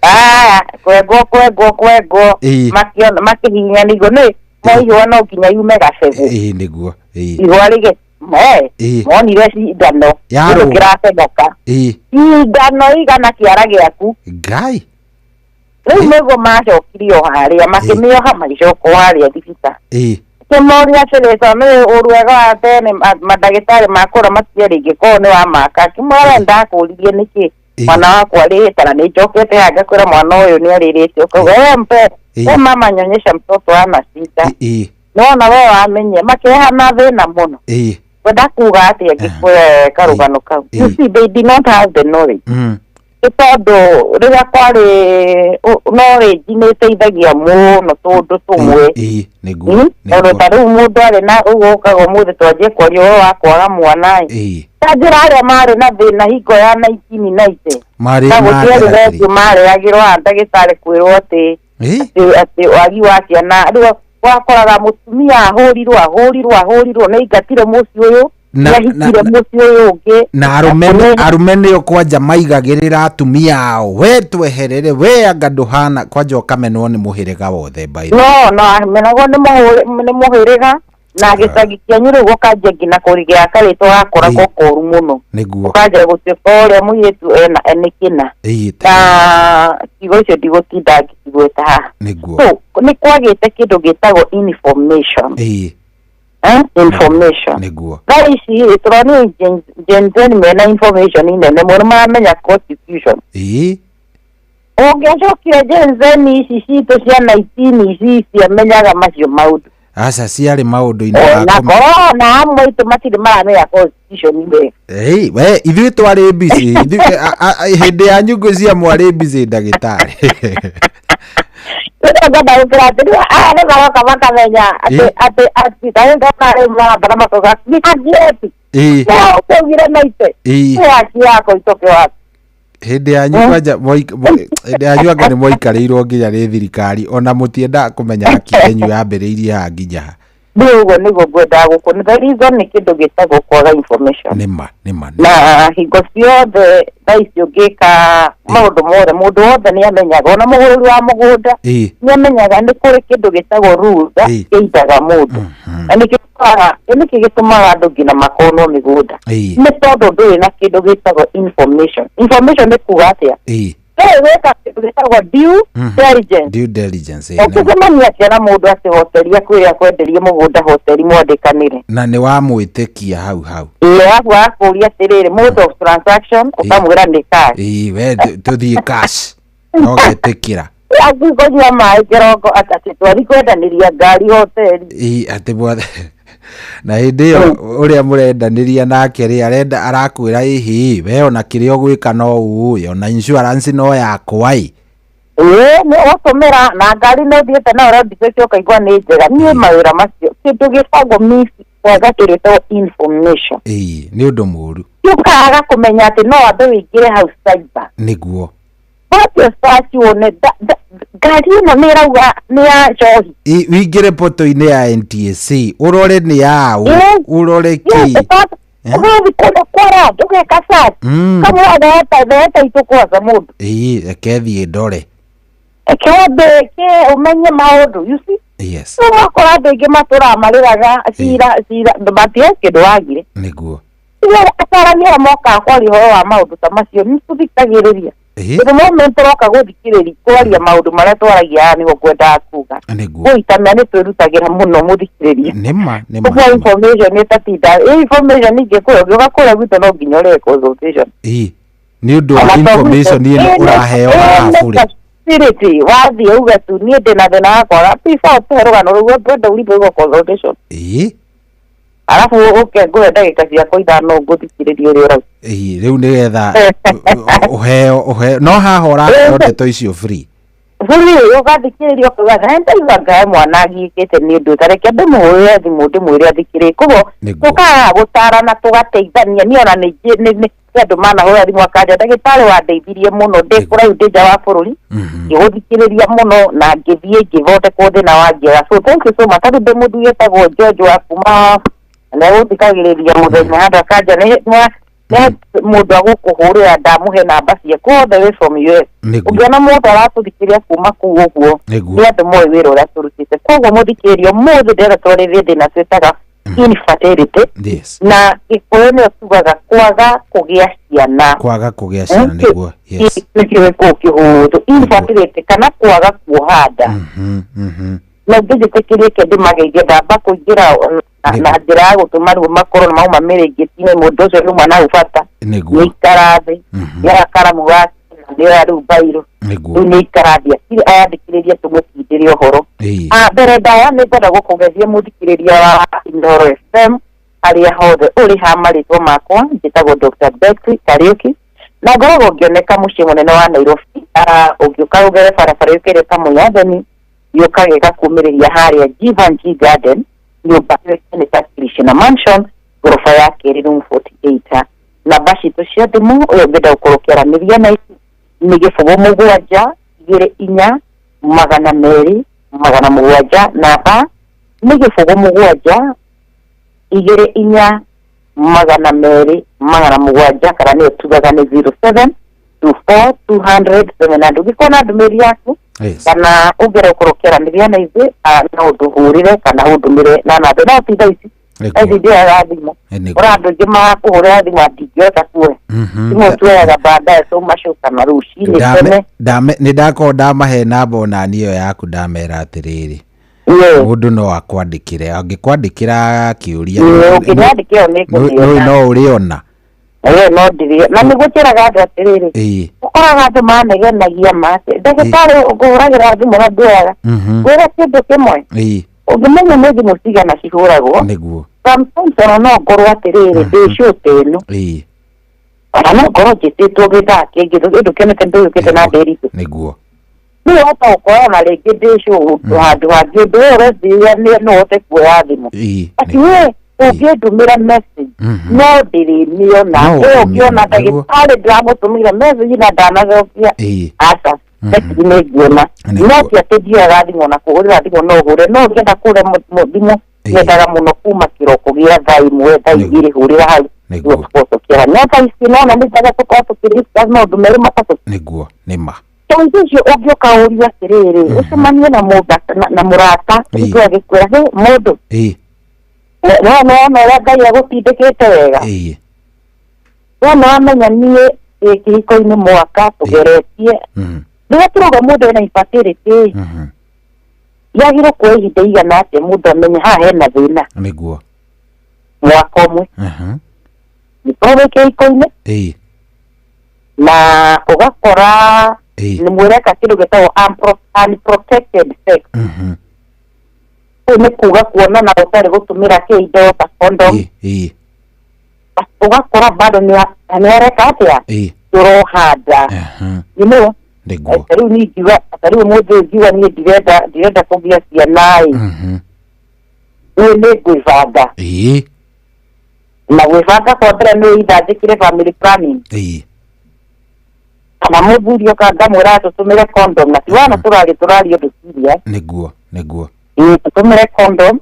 Aya, kwengwo kwengwo kwengwo, makĩona makĩhihinyanĩirwo nĩ mo ihũa no nginya yume gabegũ. Ĩĩ, nĩguo. Ĩĩ. Ihũa rĩgĩ monire cindano Yarũma. kĩndũ kĩracomoka. Cindano igana kĩara gĩaku. Ngai. Rĩu nĩguo macokire o harĩa makĩmĩoha magĩcoka o harĩa thibitarĩ. Kĩmoria atĩrĩ, tondũ nĩ ũru wega wa tene mandagĩtarĩ makũra matige rĩngĩ korwo nĩ wa maka. Akĩmwĩra we ndakũririe nĩkĩ mwana wakwa arĩrĩte na nĩ njokete haha ngakwĩra mwana ũyũ nĩ arĩrĩte. Ũkauga we mpe we mama nyonyesha mtoto ana shida. Nĩwona we wamenye makĩreha thĩna mũno. Kwenda kuga atĩa ngĩkũhe karũgano kau. You see, they did not have the knowledge. Nĩ tondũ rĩrĩa kwarĩ knowledge nĩ ĩteithagia mũno tũndũ tũmwe. Ĩĩ, nĩguo. Tondũ ta rĩu mũndũ arĩ na ũguo ũkaga ũmũthĩ twanjie kwaria ũhoro wa kwaga mwana ĩ. Ta njĩra arĩa marĩ na thĩna hingo ya 1990. Marĩ Na gũtiarĩ marĩ thengiũ marehagĩrwo haha ndagĩtarĩ kwĩrwo atĩ atĩ wagi wa ciana. Rĩu wakoraga mũtumia ahũrirwo ahũrirwo ahũrirwo nĩ aingatire mũciĩ ũyũ, Na- nĩ ahikire mũciĩ ũyũ ũngĩ. Na arũme nĩo kwanja maigagĩrĩra atumia ao, we tweherere, we anga ndũhana, kwanja ũkamenwo nĩ mũhĩrĩga wothe by the way. No, no, amenagwo nĩ mũhĩrĩga na gĩcagi kĩanyu rĩu ũkanjia nginya kũrigĩa karĩtwa gakoragwo koru mũno. Nĩguo. Ũkanjia gũtuĩka ũrĩa mũirĩtu ena nĩ kĩna. Na kiugo icio ndigũtinda ngĩcigweta haha. Nĩguo. So, nĩ kwagĩte kĩndũ gĩtagwo information. Information. Nĩguo. Thaa ici rĩ, tũronio Gen Z mena information nene mũno, maramenya constitution. Ũngĩacokire Gen Z ici citũ cia 19 ici ciamenyaga macio maũndũ. Aca ciarĩ maũndũ-inĩ Na korwo na amwe aitũ matirĩ maramenya constitution wega. Ĩĩ, we ithuĩ twarĩ busy, ithuĩ hĩndĩ yanyu ngwĩciria mwarĩ busy ndagĩtarĩ. Ngwenda gũkĩra atĩrĩ, aya nĩ maroka makamenya atĩ atĩ atĩ tarĩu ndona rĩu maramba na makoiga nĩ haki yetu. No ũkĩaugire maite. Nĩ haki yako itoke wapi. Hĩndĩ yanyu kwanja hĩndĩ yanyu anga nĩ mwaikarĩirwo nginya nĩ thirikari ona mũtiendaga kũmenya haki yenyu yambĩrĩirie ha nginya ha. Nĩ ũguo nĩguo ngwendaga gũkũ. The reason nĩ kĩndũ gĩtagwo kwaga information. Nĩma, nĩma. Na hingo ciothe thaa ici ũngĩka maũndũ mothe, mũndũ wothe nĩ amenyaga, ona mũgũrĩri wa mũgũnda nĩ amenyaga nĩ kũrĩ kĩndũ gĩtagwo rules kĩindaga mũndũ. Na nĩkĩo ũkoraga, nĩkĩ gĩtũmaga andũ nginya makonwo mĩgũnda. Nĩ tondũ ndũrĩ na kĩndũ gĩtagwo information. Information nĩ kuga atĩa? Ndũĩ gwĩka kĩndũ gĩtagwo due diligence. Due diligence, nĩma. Ũngĩcemania atĩa na mũndũ atĩ hoteli akwĩre akwenderie mũgũnda hoteli mwandĩkanĩre? Na nĩ wamwĩtĩkia hau hau. Ĩĩ, arabu agakũria atĩrĩrĩ, mode of transaction, ũkamwĩra nĩ cash. Ĩĩ, we tũthiĩ cash. No getĩkĩra. Athiĩ kũnyua maĩ kĩroko atĩ twathiĩ kwendanĩria ngari hoteli. Ĩĩ, atĩ na hĩndĩ ĩyo ũrĩa mũrendanĩria nake rĩ, arenda arakwĩra ĩhĩ, we ona kĩrĩa ũgwĩka no ũĩ, ona insurance no yakwa ĩ. Ĩĩ, nĩ ũgũtũmĩra na ngari nĩ ũthiĩte nayo road safety ũkaigua nĩ njega. Niĩ mawĩra macio, kĩndũ gĩtagwo miss kwaga kĩndũ gĩtagwo information. Ĩĩ, nĩ ũndũ mũũru. Ũkaga kũmenya atĩ no wambe wĩingĩre hau cyber. Nĩguo. Wambe search wone ngari ĩno nĩ ĩrauga nĩ ya njohi. Wĩingĩre poto-inĩ ya NTSA, ũrore nĩ yaũ, ũrore kĩ. Ũgathiĩ kũndũ kwara, ũgeka search. Kamwe theta itũ kwaca mũndũ. Ĩĩ, reke thiĩ ndore. Reke wambe wĩke ũmenye maũndũ, you see? Yes. Rĩu ũgakora andũ aingĩ matũraga marĩraga cira, cira, matirĩ kĩndũ wagire. Nĩguo. Rĩu atarani arĩa mokaga kwaria ũhoro wa maũndũ ta macio nĩ tũthikagĩrĩria. The moment ũroka gũthikĩrĩria kwaria maũndũ marĩa twaragia haha nĩguo ngwendaga kuga. Nĩguo. Gũitamia nĩ twĩrutagĩra mũno mũthikĩrĩria. Nĩma, nĩma. Ũguo information ĩtatinda, ĩ information ingĩkũhe, ũngĩũka kũrĩa gwitũ no nginya ũrĩhe consultation. Ĩĩ. Nĩ ũndũ wa Ona tondũ information ĩno ũraheo haha bure. Facility, wathiĩ uge tu niĩ ndĩna thĩna wa kwaga, before ũtũhe rũgano rũu, wenda ũribwo consultation. Ĩĩ. Arabu ũke ngũhe ndagĩka ciakwa 5 ngũthikĩrĩrie ũrĩa ũrauga. Ĩĩ, rĩu nĩgetha ũheo no haha ũraheo ndeto icio free. Bũrũri ũgathikĩrĩria ũkauga "Ngai, ndaigua ngae mwana agiĩkĩte nĩ ũndũ tareke ndĩmũhũrĩre thimũ ndĩmwĩre athikĩrĩrie." Koguo tũkaga gũtarana tũgateithania. Niĩ ona nĩ andũ manahũra thimũ akanja ndagĩtarĩ wandeithirie mũno ndĩ kũraihu ndĩ nja wa bũrũri ngĩgũthikĩrĩria mũno na ngĩthiĩ ngĩthondekwo thĩna wa ngĩaga. So thank you so much. Tondũ ndĩ mũthuri etagwo George wa kuma na gũthikagĩrĩria mũthenya handũ akanja nĩ mũndũ agũkũhũrĩra ndamũhe namba ciaku all the way from US. Ũngĩona mũndũ aratũthikĩrĩria kuma kũu ũguo nĩ andũ moĩ wĩra ũrĩa tũrutĩte. Koguo mũthikĩrĩrio ũmũthĩ ndĩrenda twarĩrie thĩna twĩtaga infertility. Na Gĩkũyũ nĩyo tugaga kwaga kũgĩa ciana. Kwaga kũgĩa ciana nĩguo. Yes. Nĩkĩo gĩkũyũ kĩhũthũ. Infertility kana kwaga kuoha nda. Na ngĩnjĩtĩkĩrie ke ndĩmageithie ndamba kũingĩra na njĩra ya gũtũma rĩu makorwo mauma mĩrĩngĩti-inĩ mũndũ ũcio nĩuma na bata. Nĩguo. Nĩikara thĩ. Nĩoya karamu gake na nĩoya rĩu mbairũ. Rĩu nĩikara thĩ ayandĩkĩrĩrie tũmũtindĩre ũhoro. Mbere ndaya nĩngwenda gũkũgeithia mũthikĩrĩria wa Inooro FM harĩa hothe ũrĩ ha marĩtwa makwa njĩtagwo Dr. Betty Kariuki na ngoragwo ngĩoneka mũciĩ mũnene wa Nairobi. Ũngĩũka ũgere barabara yũkĩre Kamũnyatheni yũkage ĩgakumĩrĩria harĩa Givenchy Garden nyũmba ĩyo nĩ ta Krishna Mansion goroba ya kerĩ room 48. Namba citũ cia thimũ ũyũ ũngĩenda gũkorwo ũkĩaranĩria na ithuĩ nĩ 0 7 2 4 200 700. Namba nĩ 0 7 2 4 200 700 kana nĩyo tugaga nĩ 07 24 200 700. Ũngĩkorwo na ndũmĩrĩri yaku kana ũngĩenda gũkorwo ũkĩaranĩria na ithuĩ no ũtũhũrĩre kana ũndũmĩre na namba no ti thaa ici thaa ici ndioyaga thimũ. Ũra andũ aingĩ makũhũrĩra thimũ ndingĩhota kuoya thimũ tuoyaga baadaye tũmacoka na rũcinĩ tene. Nĩ ndakorwo ndamahe namba ona niĩ ĩyo yaku ndamera atĩrĩrĩ mũndũ no akwandĩkĩre angĩkwandĩkĩra kĩũria ũngĩnyandĩkĩra nĩ ngũmĩona no ũrĩona. Ĩĩ no ndĩrĩ na nĩguo njĩraga andũ atĩrĩrĩ ũkoraga andũ manegenagia mate ndagĩtarĩ ngũhũragĩra thimũ na ndĩoyaga ngwĩre kĩndũ kĩmwe ũngĩmenya nĩ thimũ cigana cihũragwo nĩguo sometimes ona no ngorwo atĩrĩrĩ ndĩ short ĩno ona no ngorwo njĩtĩtwo gĩthaa kĩngĩ ũndũ kĩonete ndũyũkĩte na ndĩritũ nĩguo nĩ ũhota gũkorwo ona rĩngĩ ndĩ show handũ hangĩ ũndũ ũyũ ũreciria no ũhote kuoya thimũ ati we ũngĩndũmĩra message no ndĩrĩmĩona ĩyo ũngĩona ndagĩtarĩ ndĩramũtũmĩire message na ndanacokia aca message nĩ nguona no ti atĩ ndioyaga thimũ na kũhũrĩra thimũ no ũhũre no ũngĩenda kũhũra thimũ nyendaga mũno kuma kĩroko gĩa thaa 1 thaa 2 hũrĩra hau nĩguo tũkorwo tũkĩaranĩria. No thaa ici nona nĩ njaga tũkorwo tũkĩdiscuss maũndũ merĩ matatũ nĩguo nĩ ma tondũ ũcio ũngĩũka ũrie atĩrĩrĩ ũcemanie na mũndũ na mũrata ũngĩ agĩkwĩra he mũndũ no nĩwona ũrĩa Ngai agũtindĩkĩte wega we nĩwamenya niĩ ndĩ kĩhiko-inĩ mwaka tũgeretie rĩrĩa tũrauga mũndũ ena infertility yagĩrĩirwo kuoya ihinda igana atĩa mũndũ amenye haha hena thĩna nĩguo mwaka ũmwe nĩkorwo wĩ kĩhiko-inĩ na ũgakora nĩ mwĩreka kĩndũ gĩtagwo unprotected sex. Kũu nĩ kuga kuonana ũtarĩ gũtũmĩra kĩindo ta condom ũgakora bado nĩ areka atĩa tũrohanda you know nĩguo rĩu niĩ ingiuga rĩu mũndũ ingiuga niĩ ndirenda kũgĩa ciana ĩ niĩ nĩ ngwĩbanga na gwĩbanga kwa mbere nĩ either njĩkĩre family planning kana mũthuri oka ngamwĩra tũtũmĩre condom na ti wana tũraria ũndũ serious nĩguo nĩguo tũtũmĩre condom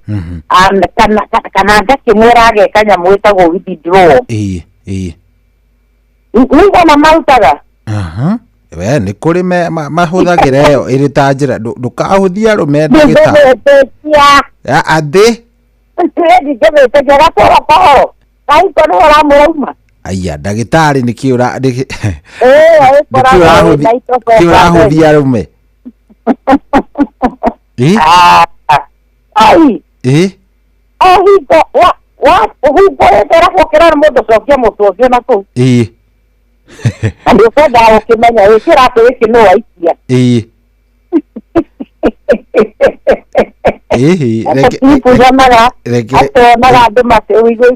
kana ngakĩmwĩra ageka nyamũ ĩtagwo withdraw. Nĩigana marutaga we nĩ kũrĩ mahũthagĩra ĩyo ĩrĩ ta njĩra ndũkahũthie arũme ndagĩtarĩ athĩ ndingĩmĩtĩkia gatoro kohoro kahiko nĩwe ũramũrauma aya ndagĩtarĩ nĩkĩ ũrahũthia arũme o hingo ũhingũrĩte arabu ũkĩrora mũndũ cokia mũtwe ũngĩ na kũu na nĩ ũkwendaga gũkĩmenya wĩkĩra atĩ gĩkĩ nũ waikia. Ĩhĩ, reke Atibujanaga reke atonaga andũ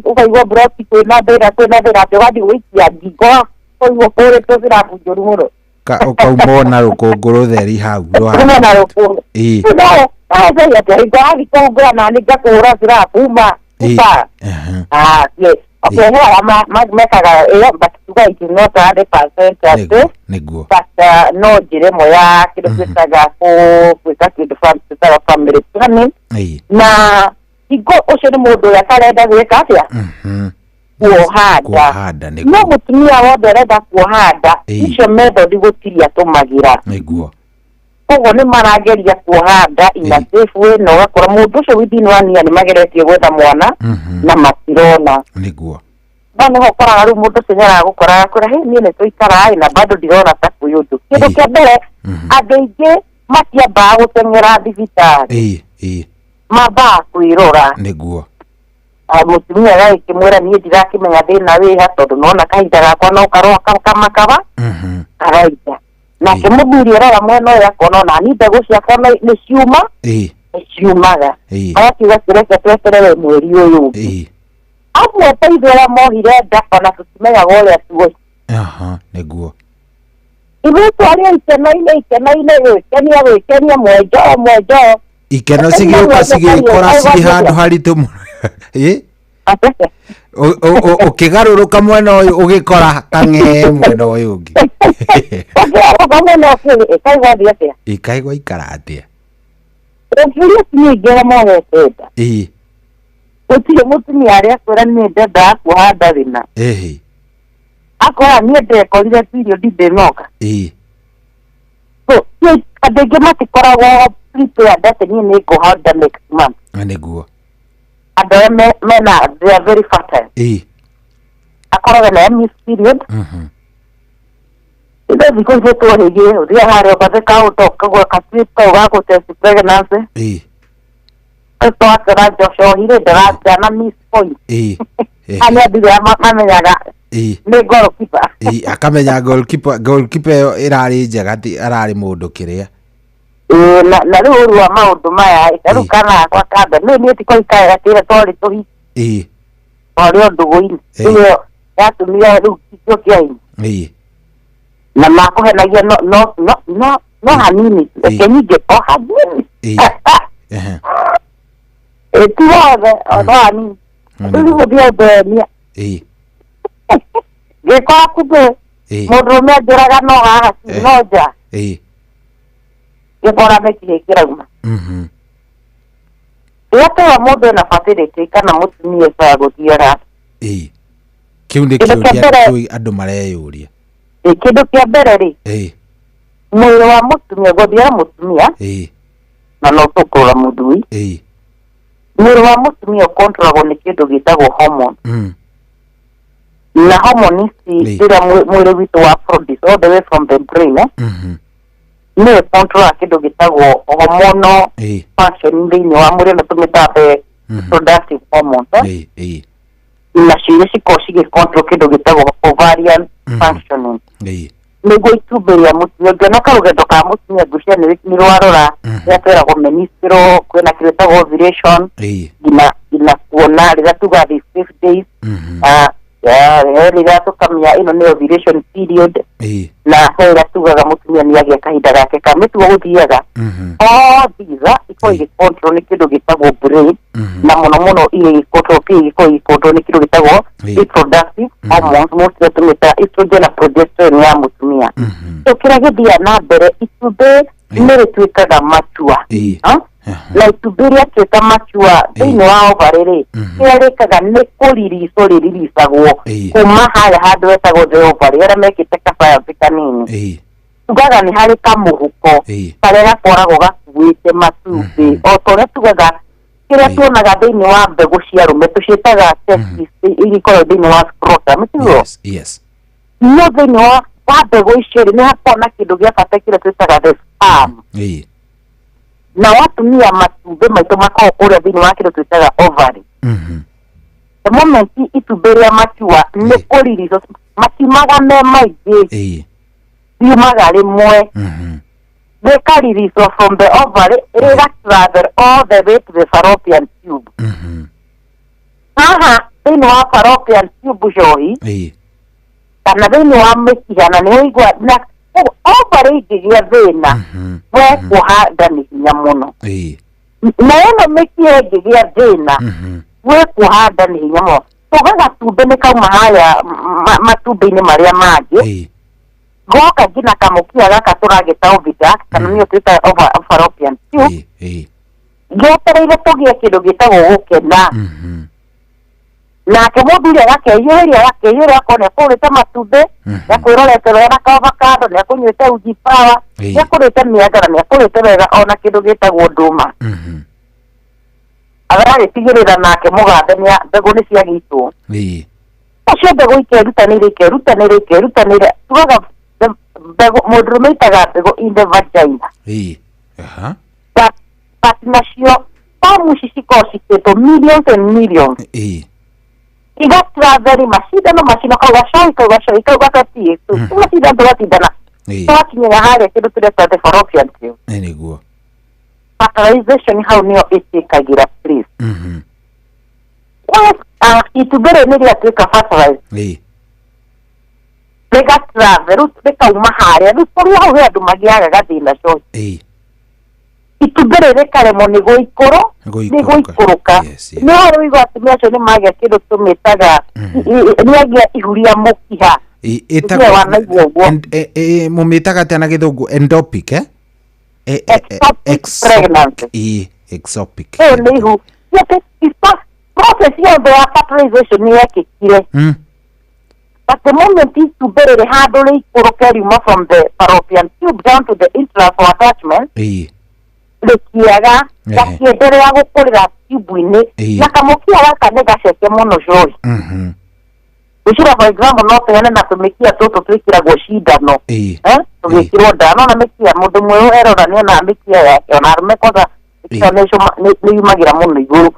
ũkaigua broti kwĩna thĩna kwĩna thĩna atĩ ũgathiĩ gũikia ngingo ũkaigua kũrĩtwo cirabu njũru mũno. Ũkauma na rũkũngũ rũtheri hau Kuma na rũkũngũ. Ĩĩ. Rĩu no no atĩa hingo wathiĩ kũhungũra nani ngakũhũra cirabu uma Ĩĩ. upa. Ah, yes. Okay, he arĩa mekaga ĩyo, but tuga it is not 100% atĩ nĩguo but no njĩra ĩmwe ya kĩndũ twĩtaga gwĩka kĩndũ twĩtaga family planning. Ĩĩ. Na hingo ũcio nĩ mũndũ ũrĩa atarenda gwĩka atĩa, kuoha nda. Kuoha nda, nĩguo. No mũtumia wothe ũrenda kuoha nda, Ĩĩ. icio method gũtirĩ atũmagĩra. Nĩguo. Koguo nĩ marageria kuoha nda in a safe way, na ũgakora mũndũ ũcio within one year nĩ mageretie gwetha mwana na matirona. Nĩguo. No nĩho ũkoraga rĩu mũndũ ũcio nĩaragũkora agakwĩra, "Hey, niĩ nĩ tũikara ĩ na bado ndirona ta kwĩ ũndũ." Kĩndũ kĩa mbere, andũ aingĩ matiambaga gũteng'era thibitarĩ. Ĩĩ, ĩĩ. Mambaga kwĩrora. Nĩguo. Ah, mũtumia agagĩkĩmwĩra, "Niĩ ndirakĩmenya thĩna wĩha tondũ nona kahinda gakwa no karoa kamakaba karaida." Nake mũthuri arora mwena ũyũ akona ona ni mbegũ ciakwa nĩ ciuma, Ĩĩ. nĩ ciumaga. Ĩĩ. Agakiuga, "Kĩreke tweterere mweri ũyũ ũngĩ." Ĩĩ. Amwe ta ithuĩ arĩa mohire nda ona tũtimenyaga ũrĩa tuohi. Aha, nĩguo. Ithuĩ twarĩ o ikeno-inĩ ikeno-inĩ, gwĩkenia gwĩkenia, mwenjoo mwenjoo. Ikeno cigĩũka cigĩkora cirĩ handũ haritũ mũno. Ĩ? Ũkĩgarũrũka mwena ũyũ ũgĩkora kang'ee mwena ũyũ ũngĩ. Ũkĩgarũrũka mwena ũngĩ ĩkaigua thiĩ atĩa? Ĩkaigua ikara atĩa? Ũngĩũria atumia aingĩ arĩa mohete nda, Ĩĩ. gũtirĩ mũtumia arĩa akwĩra, "Niĩ ndendaga kuoha nda rĩna." Ĩhĩ. Akora, "Niĩ ndekorire period ndĩnoka." Ĩĩ. So andũ aingĩ matikoragwo prepared atĩ niĩ nĩ ngũha nda next month. Nĩguo. Andũ arĩa mena, they are very fertile. Ĩĩ. Akoragwo na miss period. Ithe thikũ ici twahĩgie ũthiĩ harĩa ũbathe kaũndũ ũkagũra ka-strip kau ga gũ-test pregnancy. Ĩĩ. Twakĩra njocohi-rĩ ndana miss point. Ĩĩ. Aya andũ arĩa mamenyaga Ĩĩ. nĩ goalkeeper. Ĩĩ, akamenya goalkeeper goalkeeper ĩyo ĩrarĩ njega ti ararĩ mũndũ kĩrĩa. Ĩĩ, na rĩu ũru wa maũndũ maya ĩ, ta rĩu kana gakwa ka mbere nĩ niĩ tikoikaga tĩra twarĩ tũhi Ĩĩ. twarĩ o ndũgũ-inĩ. Ĩĩ. Rĩu ĩyo yatũmire rĩu ngĩũkia hinya Ĩĩ. Na makũhenagia no no no no no hanini, reke nyingĩ o hanini. Ĩĩ. Ehe. Ĩ, ti wothe, o no hanini. Rĩu gũthiĩ ndenia Ĩĩ. ngĩkora kumbe Ĩĩ. mũndũrũme anjĩraga no haha Eh. no nja, Ĩĩ. ngĩkora nĩ kĩhĩ kĩrauma. Rĩrĩa twera mũndũ ena fertility kana mũtumia ĩcaga gũthiaga, Ĩĩ. Kĩu nĩ Kĩndũ kĩa kĩũria mbere- tũĩ andũ mareyũria. Ĩ, kĩndũ kĩa mbere rĩ, Ĩĩ. mwĩrĩ wa mũtumia gũthiara mũtumia, Ĩĩ. na no tũkũrora mũthuri, Ĩĩ. mwĩrĩ wa mũtumia ũkontrolagwo nĩ kĩndũ gĩtagwo hormone. Na hormone ici rĩrĩa mwĩrĩ witũ wa produce all the way from the brain, eh, nĩyo ĩkontrolaga kĩndũ gĩtagwo hormonal Ĩĩ. function thĩinĩ wa mwĩrĩ, na tũmĩtaga the reproductive hormones, eh? Ĩĩ. Ĩĩ. Nacio iria cikoragwo cigĩcontrol kĩndũ gĩtagwo ovarian functioning, Ĩĩ. Nĩguo itumbĩ rĩa mũtumia ũngĩona karũgendo ka mũtumia ngwĩciria nĩ rwarora rĩrĩa tweragwo menstrual, kwĩna kĩndũ gĩtagwo ovulation, Ĩĩ. nginya kuona rĩrĩa tuga the safe days, ah, ah, he rĩrĩa tũkamenya ĩno nĩ ovulation period, Ĩĩ. na he rĩrĩa tugaga mũtumia nĩ agĩa kahinda gake ka mĩtugo gũthiaga. All these ikoragwo igĩcontrol nĩ kĩndũ gĩtagwo brain, na mũno mũno iria igĩcontrol kĩĩ gĩkoragwo igĩcontrol nĩ kĩndũ gĩtagwo reproductive hormones, mostly tũmĩtaga estrogen na progesterone ya mũtumia. So kĩrĩa gĩthiaga na mbere, itumbĩ nĩ rĩtuĩkaga mature. Ah? Na itumbĩ rĩatuĩka mature thĩinĩ wa ovary rĩ, kĩrĩa rĩkaga nĩ kũriricwo rĩriricagwo kuma harĩa handũ hetagwo the ovary, arĩa mekĩte kabayathi kanini tugaga nĩ harĩ kamũhuko karĩa gakoragwo gakuĩte matumbĩ, o ta ũrĩa tugaga kĩrĩa tuonaga thĩinĩ wa mbegũ cia arũme tũciĩtaga testis, iria ikoragwo thĩinĩ wa scrotum, tiguo? Yes. Yes. No thĩinĩ wa mbegũ icio rĩ, nĩ hakoragwo na kĩndũ gĩa bata kĩrĩa twĩtaga the sperm. Ĩĩ. Na watumia matumbĩ maitũ makoragwo kũrĩa thĩinĩ wa kĩndũ twĩtaga ovary. The moment itumbĩ rĩa matua nĩ kũriricwo, matiumaga me maingĩ, Ĩĩ. riumaga rĩmwe. Rĩkaririzwo from the ovary, rĩga travel all the way to the fallopian tube. Haha thĩinĩ wa fallopian tube njohi kana thĩinĩ wa mĩkiha, na nĩ ũigua na koguo ovary ingĩgĩa thĩna, we kuoha nda nĩ hinya mũno. Na ĩno mĩkiha ĩngĩgĩa thĩna, we kuoha nda nĩ hinya mũno. Tuga gatumbĩ nĩ kauma haya matumbĩ-inĩ marĩa mangĩ, goka nginya kamũkiha gaka tũragĩta oviduct, kana nĩyo twĩtaga fallopian tube, gĩetereire tũgĩe kĩndũ gĩtagwo gũkena. Nake mũthuri agakeyũrĩria, agakeyũrĩra, akona nĩakũrĩte matumbĩ, nĩakwĩrorete wega ka avocado, nĩakũnyuĩte uji power, nĩakũrĩte mĩanga na nĩakũrĩte wega ona kĩndũ gĩtagwo ndũma. Agagĩtigĩrĩra nake mũgathe mbegũ nĩ ciagĩitwo. Acio mbegũ ikerutanĩria, ikerutanĩria, ikerutanĩria, tugaga mbegũ mũndũrũme aitaga mbegũ in the vagina. But nacio sperm ici cikoragwo cikĩtwo millions and millions, igatravel macindano macindano, kau gacoi, kau gacoi, kau gakatiĩ, tũgacindana, tũgacindana, tũgakinyĩra harĩa kĩndũ tũreta the fallopian tube. Nĩguo. Fertilization hau nĩyo ĩtĩkagĩra place. Itumbĩ rĩrĩ nĩ rĩatuĩka fertilized, rĩgatravel rĩu rĩkauma harĩa rĩu kũrĩa hau he andũ magĩaga gathĩna coci. Itumbĩ rĩrĩ rĩkaremwo nĩ gũikũrũ nĩ gũikũrũka. Nĩ ũrĩa ũigua atumia acio nĩ magĩa kĩndũ tũmĩtaga nĩ agĩa ihu rĩa mũkiha. Ĩtagwo wanaigua ũguo. Mũmĩtaga atĩa na gĩthũngũ? Endopic, eh? Ectopic pregnancy. Ectopic. Ĩyo nĩ ihu. Process yothe ya fertilization nĩ yekĩkire. But the moment itumbĩ rĩrĩ handũ rĩikũrũke riuma from the fallopian tube down to the entrance for attachment, rĩkiaga gakĩenderea gũkũrĩra tube-inĩ, na kamũkiha gaka nĩ gaceke mũno coĩ. Gwĩciria for example no tũheane na tũmĩkiha tũtũ twĩkĩragwo cindano, tũgĩkĩrwo ndawa. No na mĩkiha mũndũ mwerũ erora nĩonaga mĩkiha yake, ona arũme kwanza mĩkiha nĩ yumagĩra mũno igũrũ.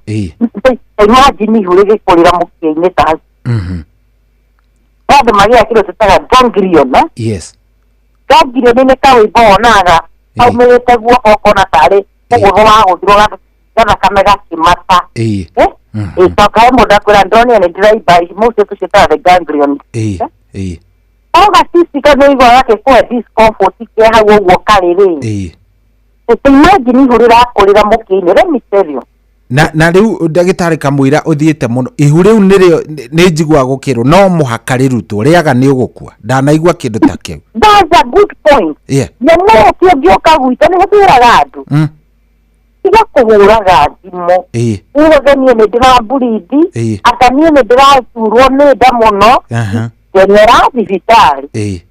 Imagine ihu rĩgĩkũrĩra mũkiha-inĩ ta hau. Andũ magĩaga kĩndũ twĩtaga ganglion. Ganglion nĩ kawĩmbo wonaga kaumĩrĩte guoko ũkona tarĩ kũgũthwo wagũthirwo gathakame gakĩmata. Ĩcoka he mũndũ akwĩra ndĩronire nĩ ndĩraimba, mũcio tũciĩtaga the ganglion. O gacici ka nĩ ũiguaga gagĩkũhe discomfort ke hau ũguo karĩ rĩ. Imagine ihu rĩrakũrĩra mũkiha-inĩ, let me tell you. Na rĩu ndagĩtarĩ kamũira ũthiĩte mũno, ihu rĩu nĩrĩo nĩ njiguaga gũkĩrwo no mũhaka rĩrutwo, rĩaga nĩ ũgũkua. Ndanaigua kĩndũ ta kĩu. That's a good point. Nyamũ ĩyo ti ũngĩũka gwitũ nĩ twĩraga andũ. Tiga kũhũraga thimũ. Uge niĩ nĩ ndĩramburindi, anga niĩ nĩ ndĩraturwo nĩ nda mũno, teng'era thibitarĩ.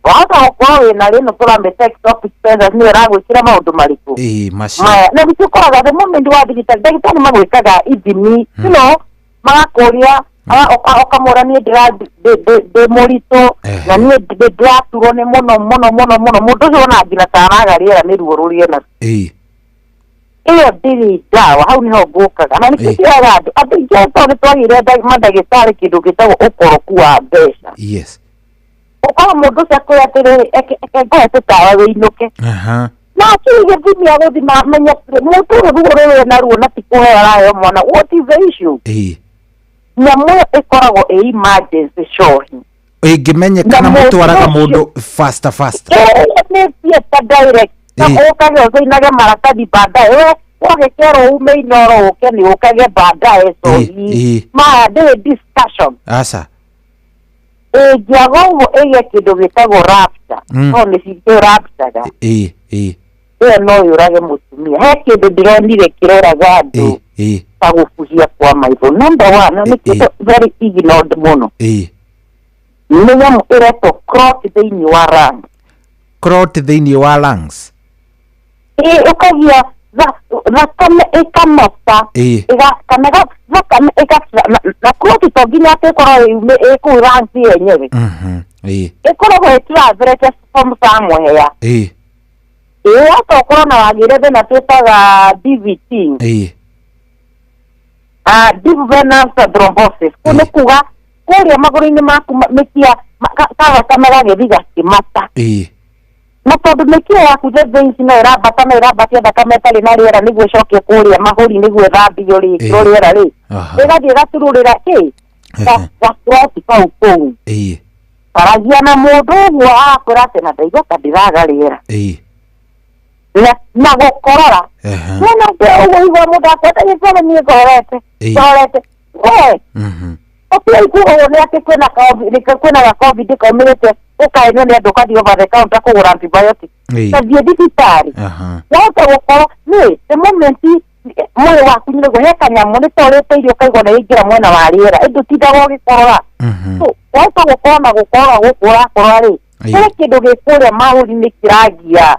Wahota gũkorwo wĩna rĩno tũramĩta ectopic pregnancy, nĩyo ĩragwĩkĩra maũndũ marĩkũ? Macio. Na nĩkĩo ũkoraga the moment wa thibitarĩ, ndagĩtarĩ magwĩkaga ithimi, magakũria, ũkamwĩra niĩ ndĩ mũritũ, na niĩ ndĩraturwo nĩ mũno mũno mũno mũno. Mũndũ ũcio ona nginya ta araga rĩera nĩ ruo rũrĩa enarũo. Ĩyo ndĩrĩ ndawa, hau nĩho ngũkaga. Na nĩkĩo njĩraga andũ, andũ aingĩ tondũ nĩ twagĩire mandagĩtarĩ kĩndũ gĩtagwo ũkoroku wa mbeca. Ũkorwo mũndũ ũcio akwĩra atĩrĩrĩ, eke ngũhe tũtawa wĩinũke. Na akĩrĩ gĩthimi agũthima amenye atĩrĩ, mũndũ ũyũ ruo rũrũ ena ruo na ti kũheo araheo mwana, what is the issue? Nyamũ ĩyo ĩkoragwo ĩ emergency cohi. Ĩngĩmenyekana mũtwaraga mũndũ faster faster. Nĩ theatre direct. Na ũkage ũcainage maratathi baadaye. We wagĩkerwo ume Inooro ũke nĩ ũkage baadaye cohi. Maya ndĩrĩ discussion. Aca. Ĩngĩaga ũguo ĩgĩe kĩndũ gĩtagwo rupture. No nĩ cikĩ rupture. Ĩyo no yũrage mũtumia. He kĩndũ ndĩronire kĩroraga andũ ta gũbuhia kwa maitho. Number one, na nĩ kĩndũ very ignored mũno. Nĩ nyamũ ĩretwo clot thĩinĩ wa lungs. Clot thĩinĩ wa lungs. Ũkagĩa thakame ĩkamata. Kana thakame na clot to nginya atĩ ĩkorwo ĩ kũu lungs yenyewe. Ĩkoragwo ĩtravelete from somewhere. Wahota gũkorwo na wagĩire thĩna twĩtaga DVT. Deep venous thrombosis. Kũu nĩ kuga kũrĩa magũrũ-inĩ maku mĩkiha gathakame gagĩthiĩ gakĩmata. Na tondũ mĩkiha yaku the veins no ĩrambata no ĩrambatia thakame ĩtarĩ na rĩera nĩguo ĩcoke kũrĩa mahũri nĩguo ĩthambio rĩ ĩkĩrwo rĩera rĩ, ĩgathiĩ ĩgaturũrĩra kĩ gakroti kau kũu. Aragia na mũndũ ũguo agakwĩra atĩ na ndaigua ta ndĩraga rĩera na gũkorora. Wona ũguo igua mũndũ akwenda gĩkorwo niĩ ngorete ngorete we ũtiaigua ũguo nĩ atĩ kwĩna kwĩna ga COVID kaumĩrĩte ũkaenio nĩ andũ ũkathiĩ over the counter kũgũra antibiotic, tathiĩ thibitarĩ. Wahota gũkorwo nĩ the moment mwĩrĩ waku nĩguo he kanyamũ nĩ ta ũrĩte irio ũkaigua nĩ yaingĩra mwena wa rĩera ĩndĩ ũtindaga ũgĩkorora. So wahota gũkorwo na gũkorora gũkũ ũrakorora rĩ, kũrĩ kĩndũ gĩ kũrĩa mahũri-inĩ kĩragia.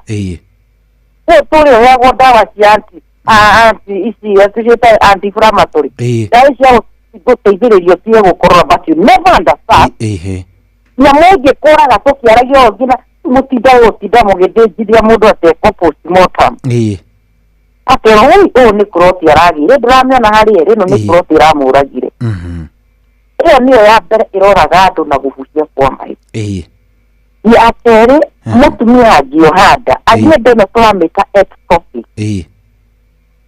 Tũrĩ ũheagwo ndawa cia anti ici tũciĩta anti-inflammatory, ndawa cia gũteithĩrĩria ũtige gũkorora, but you never understand. Nyamũ ĩngĩkũraga tũkĩaragia ũũ nginya mũtinda gũtinda mũgĩthĩnjithia mũndũ atekwo postmortem atĩ ũyũ ũyũ nĩ kroti aragĩire, ndĩramĩona harĩa ĩrĩ, ĩno nĩ kroti ĩramũragire. Ĩyo nĩyo ya mbere ĩroraga andũ na gũbucia kwa maĩ. Ya kerĩ, mũtumia angĩoha nda agĩe nda ĩno tũramĩta ectopic.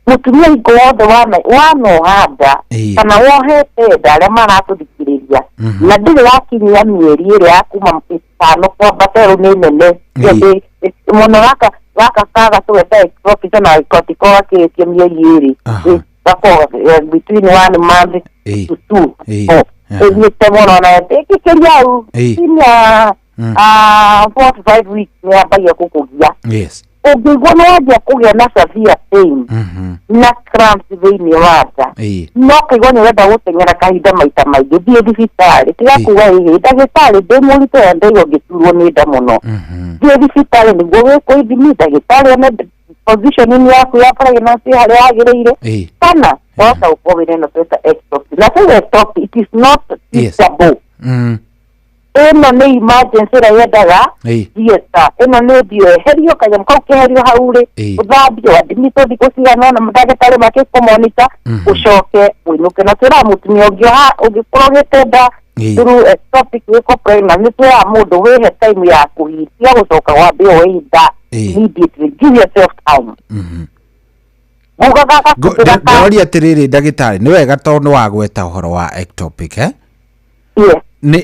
Mũtumia hingo wothe wanoha nda kana wohete nda, arĩa maratũthikĩrĩria, na ndĩrĩ wakinyia mĩeri ĩrĩa ya kuma 5 kwambata, rĩu nĩ nene mũno gaka kaga tũgeta ectopic na gatikorwo gakĩrĩtie mĩeri 2, gakorwo between 1 month to 2, ĩthiĩte mũno na ĩkĩkĩria hau kinya 4 to 5 weeks nĩ yambagia gũkũgia. Ũngĩigua nĩ wanjia kũgĩa na severe pain na cramps thĩinĩ wa nda, no kaigua nĩ ũrenda gũteng'era kahinda maita maingĩ, thiĩ thibitarĩ. Tiga kuga ĩhĩ ndagĩtarĩ ndĩ mũritũ na ndaigua ngĩturwo nĩ nda mũno, thiĩ thibitarĩ nĩguo wĩkwo ithimi, ndagĩtarĩ one positioning yaku ya pregnancy harĩa yagĩrĩire, kana wahota gũkorwo wĩna ĩno twĩta ectopic. Na tuge ectopic, it is not treatable. Ĩno nĩ emergency ĩrĩa yendaga theatre. Ĩno nĩ ũthiĩ weherio kanyamũ kau keherio hau rĩ, ũthambio admitwo thikũ cigana ũna ndagĩtarĩ makĩkũmonita, ũcoke ũinũke. Na twĩraga mũtumia ũngĩoha ũngĩkorwo ũgĩte nda through ectopic wĩkwo pregnant, nĩ twĩraga mũndũ wĩhe time ya kũhitia gũcoka wambe woe nda immediately, give yourself time. Ngugaga Ndĩroria atĩrĩrĩ ndagĩtarĩ, nĩ wega tondũ nĩ wagweta ũhoro wa ectopic nĩ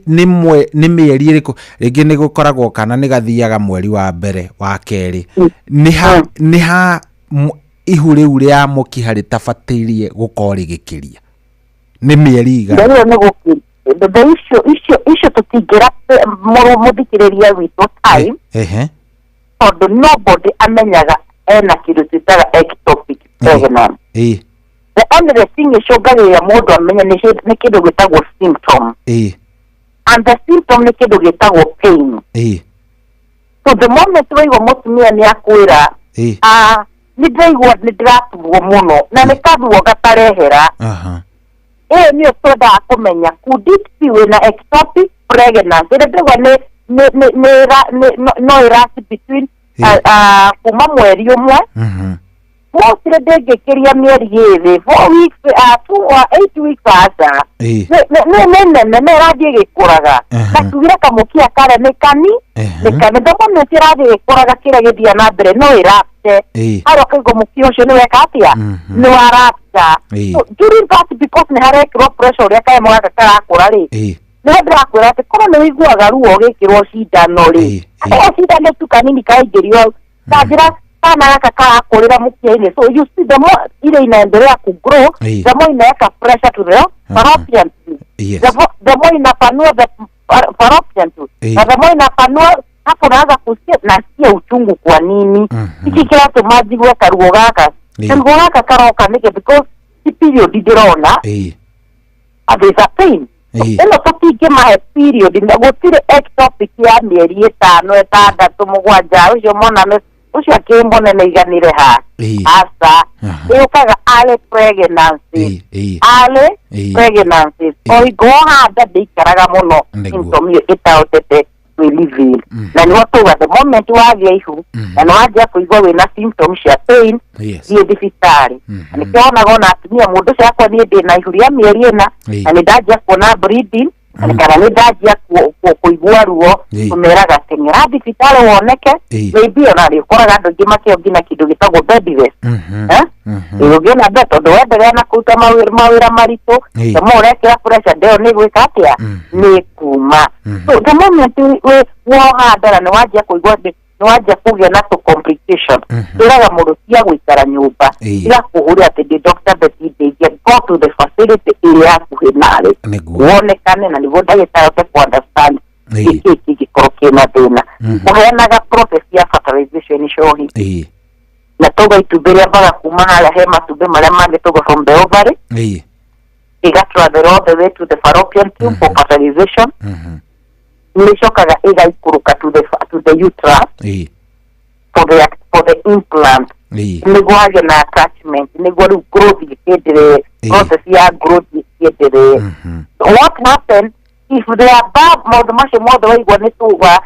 nĩ mĩeri ĩrĩkũ rĩngĩ nĩ gũkoragwo kana nĩ gathiaga mweri wa mbere wa kerĩ, nĩ ha ihu rĩu rĩa mũkiha rĩtabatĩrie gũkorwo rĩgĩkĩria nĩ mĩeri igana? Icio icio tũtingĩra mũthikĩrĩria witũ time, tondũ nobody amenyaga ena kĩndũ twĩtaga ectopic pregnancy. The only thing ĩcũngagĩrĩria mũndũ amenye nĩ kĩndũ gĩtagwo symptom. And the symptom nĩ kĩndũ gĩtagwo pain. So the moment waigua mũtumia nĩ akwĩra nĩ ndĩraigua nĩ ndĩraturwo mũno na nĩ kathuo gatarehera, ĩyo nĩyo twendaga kũmenya, could it be wĩna ectopic pregnancy ĩrĩa ndĩraigua nĩ no ĩrasi between kuma mweri ũmwe, mostly ndĩngĩkĩria mĩeri 2, 4 weeks, 2 or 8 weeks aca, nĩ nene na ĩrathiĩ ĩgĩkũraga, na tugire kamũkia karĩa nĩ kani nĩ kani, the moment ĩrathiĩ ĩgĩkũraga kĩrĩa gĩthiaga na mbere no ĩrapte harĩa ũkaigua mũkiha ũcio nĩ weka atĩa, nĩ warapta. So during that, because nĩ harekĩrwo pressure ũrĩa kanyamũ gaka karakũra rĩ, nĩho ndĩrakwĩra atĩ korwo nĩ ũiguaga ruo ũgĩkĩrwo cindano rĩ, ĩyo cindano tu kanini kaingĩrio ta njĩra kana gaka karakũrĩra mũkiha-inĩ. So you see, the more ile inaendelea kugrow, the more inaweka pressure to the fallopian tube, the more inapanua the fallopian tube, na the more inapanua hapo unaanza kusikia nasikia uchungu. Kwa nini hiki kĩratũma njigue karuo gaka, karuo gaka karoka nĩkĩ? Because ti period ndĩrona, there's a pain. Ĩno tũtingĩmahe period na gũtirĩ ectopic ya mĩeri 5, 6, 7, ũcio mona ũcio akĩrĩ mũnene iganĩre ha aca, ĩũkaga early pregnancy, early pregnancy o hingo woha nda ndĩikaraga mũno symptom ĩyo ĩtahotete kwĩlive, na nĩho tuga the moment wagĩa ihu na nĩ wanjia kũigua wĩna symptom cia pain, thiĩ thibitarĩ. Na nĩkĩo wonaga ona atumia mũndũ ũcio akwa niĩ ndĩna ihu rĩa mĩeri 4 na nĩ ndanjia kuona bleeding, Kana nĩ ndanjia kũigua ruo, tũmeraga teng'era thibitarĩ woneke. Maybe ona nĩ ũkoraga andũ aingĩ makĩo nginya kĩndũ gĩtagwo bed rest. Ũngĩona bed, tondũ wendelea na kũruta mawĩra maritũ, the more ũrekĩra pressure ndeo nĩ gwĩka atĩa, nĩ kuma. So the moment woha nda na nĩ wanjia kũigua nĩ wanjia kũgĩa na tũ complication, twĩraga mũndũ tiga gũikara nyũmba, tiga kũhũrĩra atĩ ndĩ Dr. Betty ndeithia, go to the facility ĩrĩa hakuhĩ nawe wonekane, na nĩguo ndagĩtarĩ ahote ku understand nĩkĩĩ kĩngĩkorwo kĩna thĩna. Kũheanaga process ya fertilization cohi, na tauga itumbĩ rĩambaga kuma harĩa he matumbĩ marĩa mangĩ, tauga from the ovary, ĩgatravel all the way to the fallopian tube for fertilization, nĩcokaga ĩgaikũrũka to the uterus for the implant, nĩguo hagĩe na attachment, nĩguo rĩu growth ĩkĩenderee, process ya growth ĩkĩenderee. What happen if the above maũndũ macio mothe waigua nĩ tuga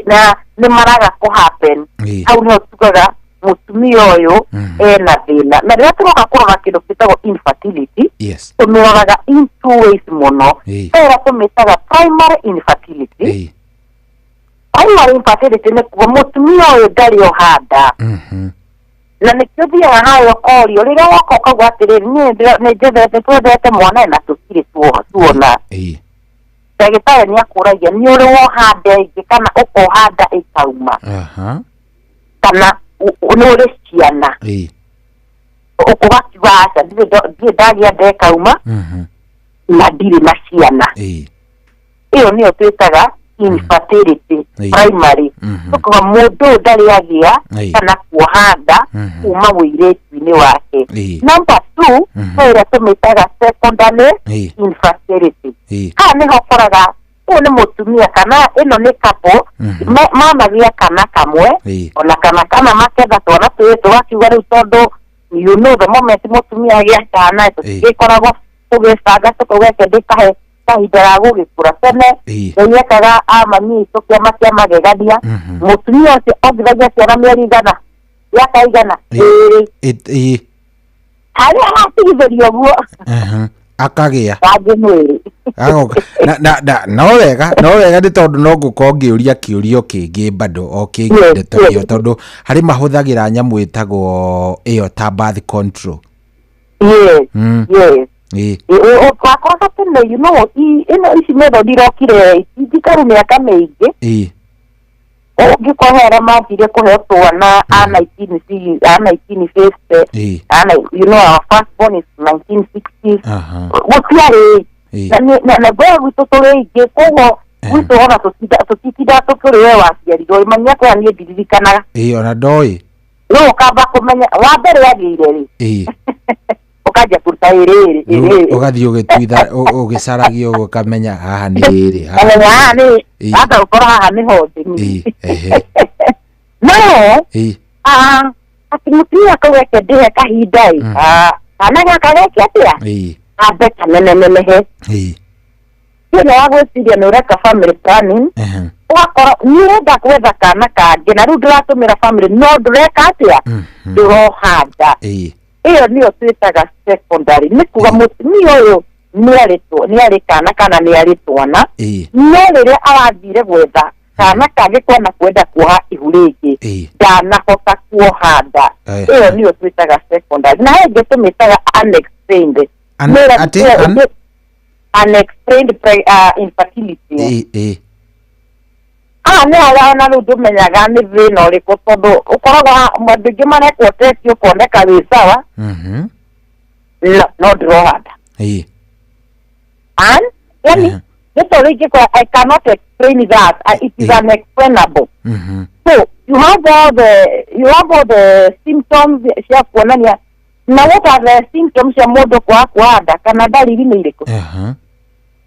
na nĩ maraga kũ happen, hau nĩho tugaga mũtumia ũyũ ena thĩna. Na rĩrĩa tũroka kũrora kĩndũ gĩtagwo infertility, tũmĩroraga in two ways mũno. Ĩrĩa tũmĩtaga primary infertility. Primary infertility nĩ kuga mũtumia ũyũ ndarĩ oha nda, na nĩkĩo thiaga harĩa ũkorio rĩrĩa woka ũkauga atĩrĩrĩ, niĩ nĩ njethete, twethete mwana na tũtirĩ tuona. Ndagĩtarĩ nĩ akũragia nĩ ũrĩ woha nda ĩngĩ kana ũkoha nda ĩkauma, kana nĩ ũrĩ ciana. Ũgakiuga aca, ndirĩ ndagĩa nda ĩkauma na ndirĩ na ciana. Ĩyo nĩyo twĩtaga infertility primary, tũkauga mũndũ ũyũ ndarĩ agĩa kana kuoha nda kuma ũirĩtu-inĩ wake. Number two, nĩ ĩrĩa tũmĩtaga secondary infertility. Haha nĩho ũkoraga ũyũ nĩ mũtumia kana ĩno nĩ couple, managĩa kana kamwe ona kana maketha twana twĩrĩ, tũgakiuga rĩu tondũ you know the moment mũtumia agĩa kana, tũtigĩkoragwo tũgĩbanga, tũkauga reke ndĩkahe kahinda ga gũgĩkũra. Tene Ngai ekaga amami aitũ kĩama kĩa magegania, mũtumia ũcio ongithagia ciana mĩeri igana, mĩaka igana ĩrĩ, harĩa aratigithĩria ũguo Akagĩa wangĩ mwĩrĩ. Agoka. Na no wega nĩ tondũ no ngũkorwo ngĩũria kĩũrio kĩngĩ bado o kĩngĩ ndeto ĩyo, tondũ harĩ mahũthagĩra nyamũ ĩtagwo ĩyo ta birth control. Yes. Wakoraga tene, ĩno ici method irokire njikaru mĩaka mĩingĩ. Ũngĩkohera manjirie kũheo twana a 19 a 1950, a our first born is 1960s. Gũtiarĩ na ngũya gwitũ tũrĩ aingĩ, koguo gwitũ ona tũtitindaga tũkĩũrĩ we waciarirwo mami akwa, niĩ ndiririkanaga. Ĩĩ, ona ndoĩ. Rĩu ũkamba kũmenya wa mbere agĩire rĩ, ũkanjia kũruta ĩrĩ ĩrĩ ĩrĩ ĩrĩ. Ũgathiĩ ũgĩtuitha ũgĩcaragia ũguo, ũkamenya haha nĩ rĩrĩ, haha. Kamenya haha nĩ amba gũkorwo haha nĩho ndĩ. No atĩ mũtumia kau reke ndĩhe kahinda ĩ, kana gaka geke atĩa, ambe kanenenenehe. Thĩna wa gwĩciria nĩ ũreka family planning, ũgakorwo nĩ ũrenda gwetha kana kangĩ na rĩu ndũratũmĩra family, no ndũreka atĩa, ndũroha nda. Ĩyo nĩyo twĩtaga secondary, nĩ kuga mũtumia ũyũ nĩ arĩ kana kana nĩ arĩ twana, no rĩrĩa arathire gwetha kana kangĩ kwana kwenda kuoha ihu rĩngĩ, ndanahota kuoha nda. Ĩyo nĩyo twĩtaga secondary. Na ĩngĩ tũmĩtaga unexplained. Atĩ, Unexplained infertility. Haha nĩ harĩa ona rĩu ndũmenyaga nĩ thĩna ũrĩkũ, tondũ ũkoragwo andũ aingĩ marekwo test, ũkoneka wĩ sawa, no ndũroha nda. And yani nĩ tondũ ingĩkorwo I cannot explain that, it is unexplainable. So you have all the symptoms cia kuonania. Na what are the symptoms cia mũndũ kwaga kuoha nda, kana ndariri nĩ irĩkũ?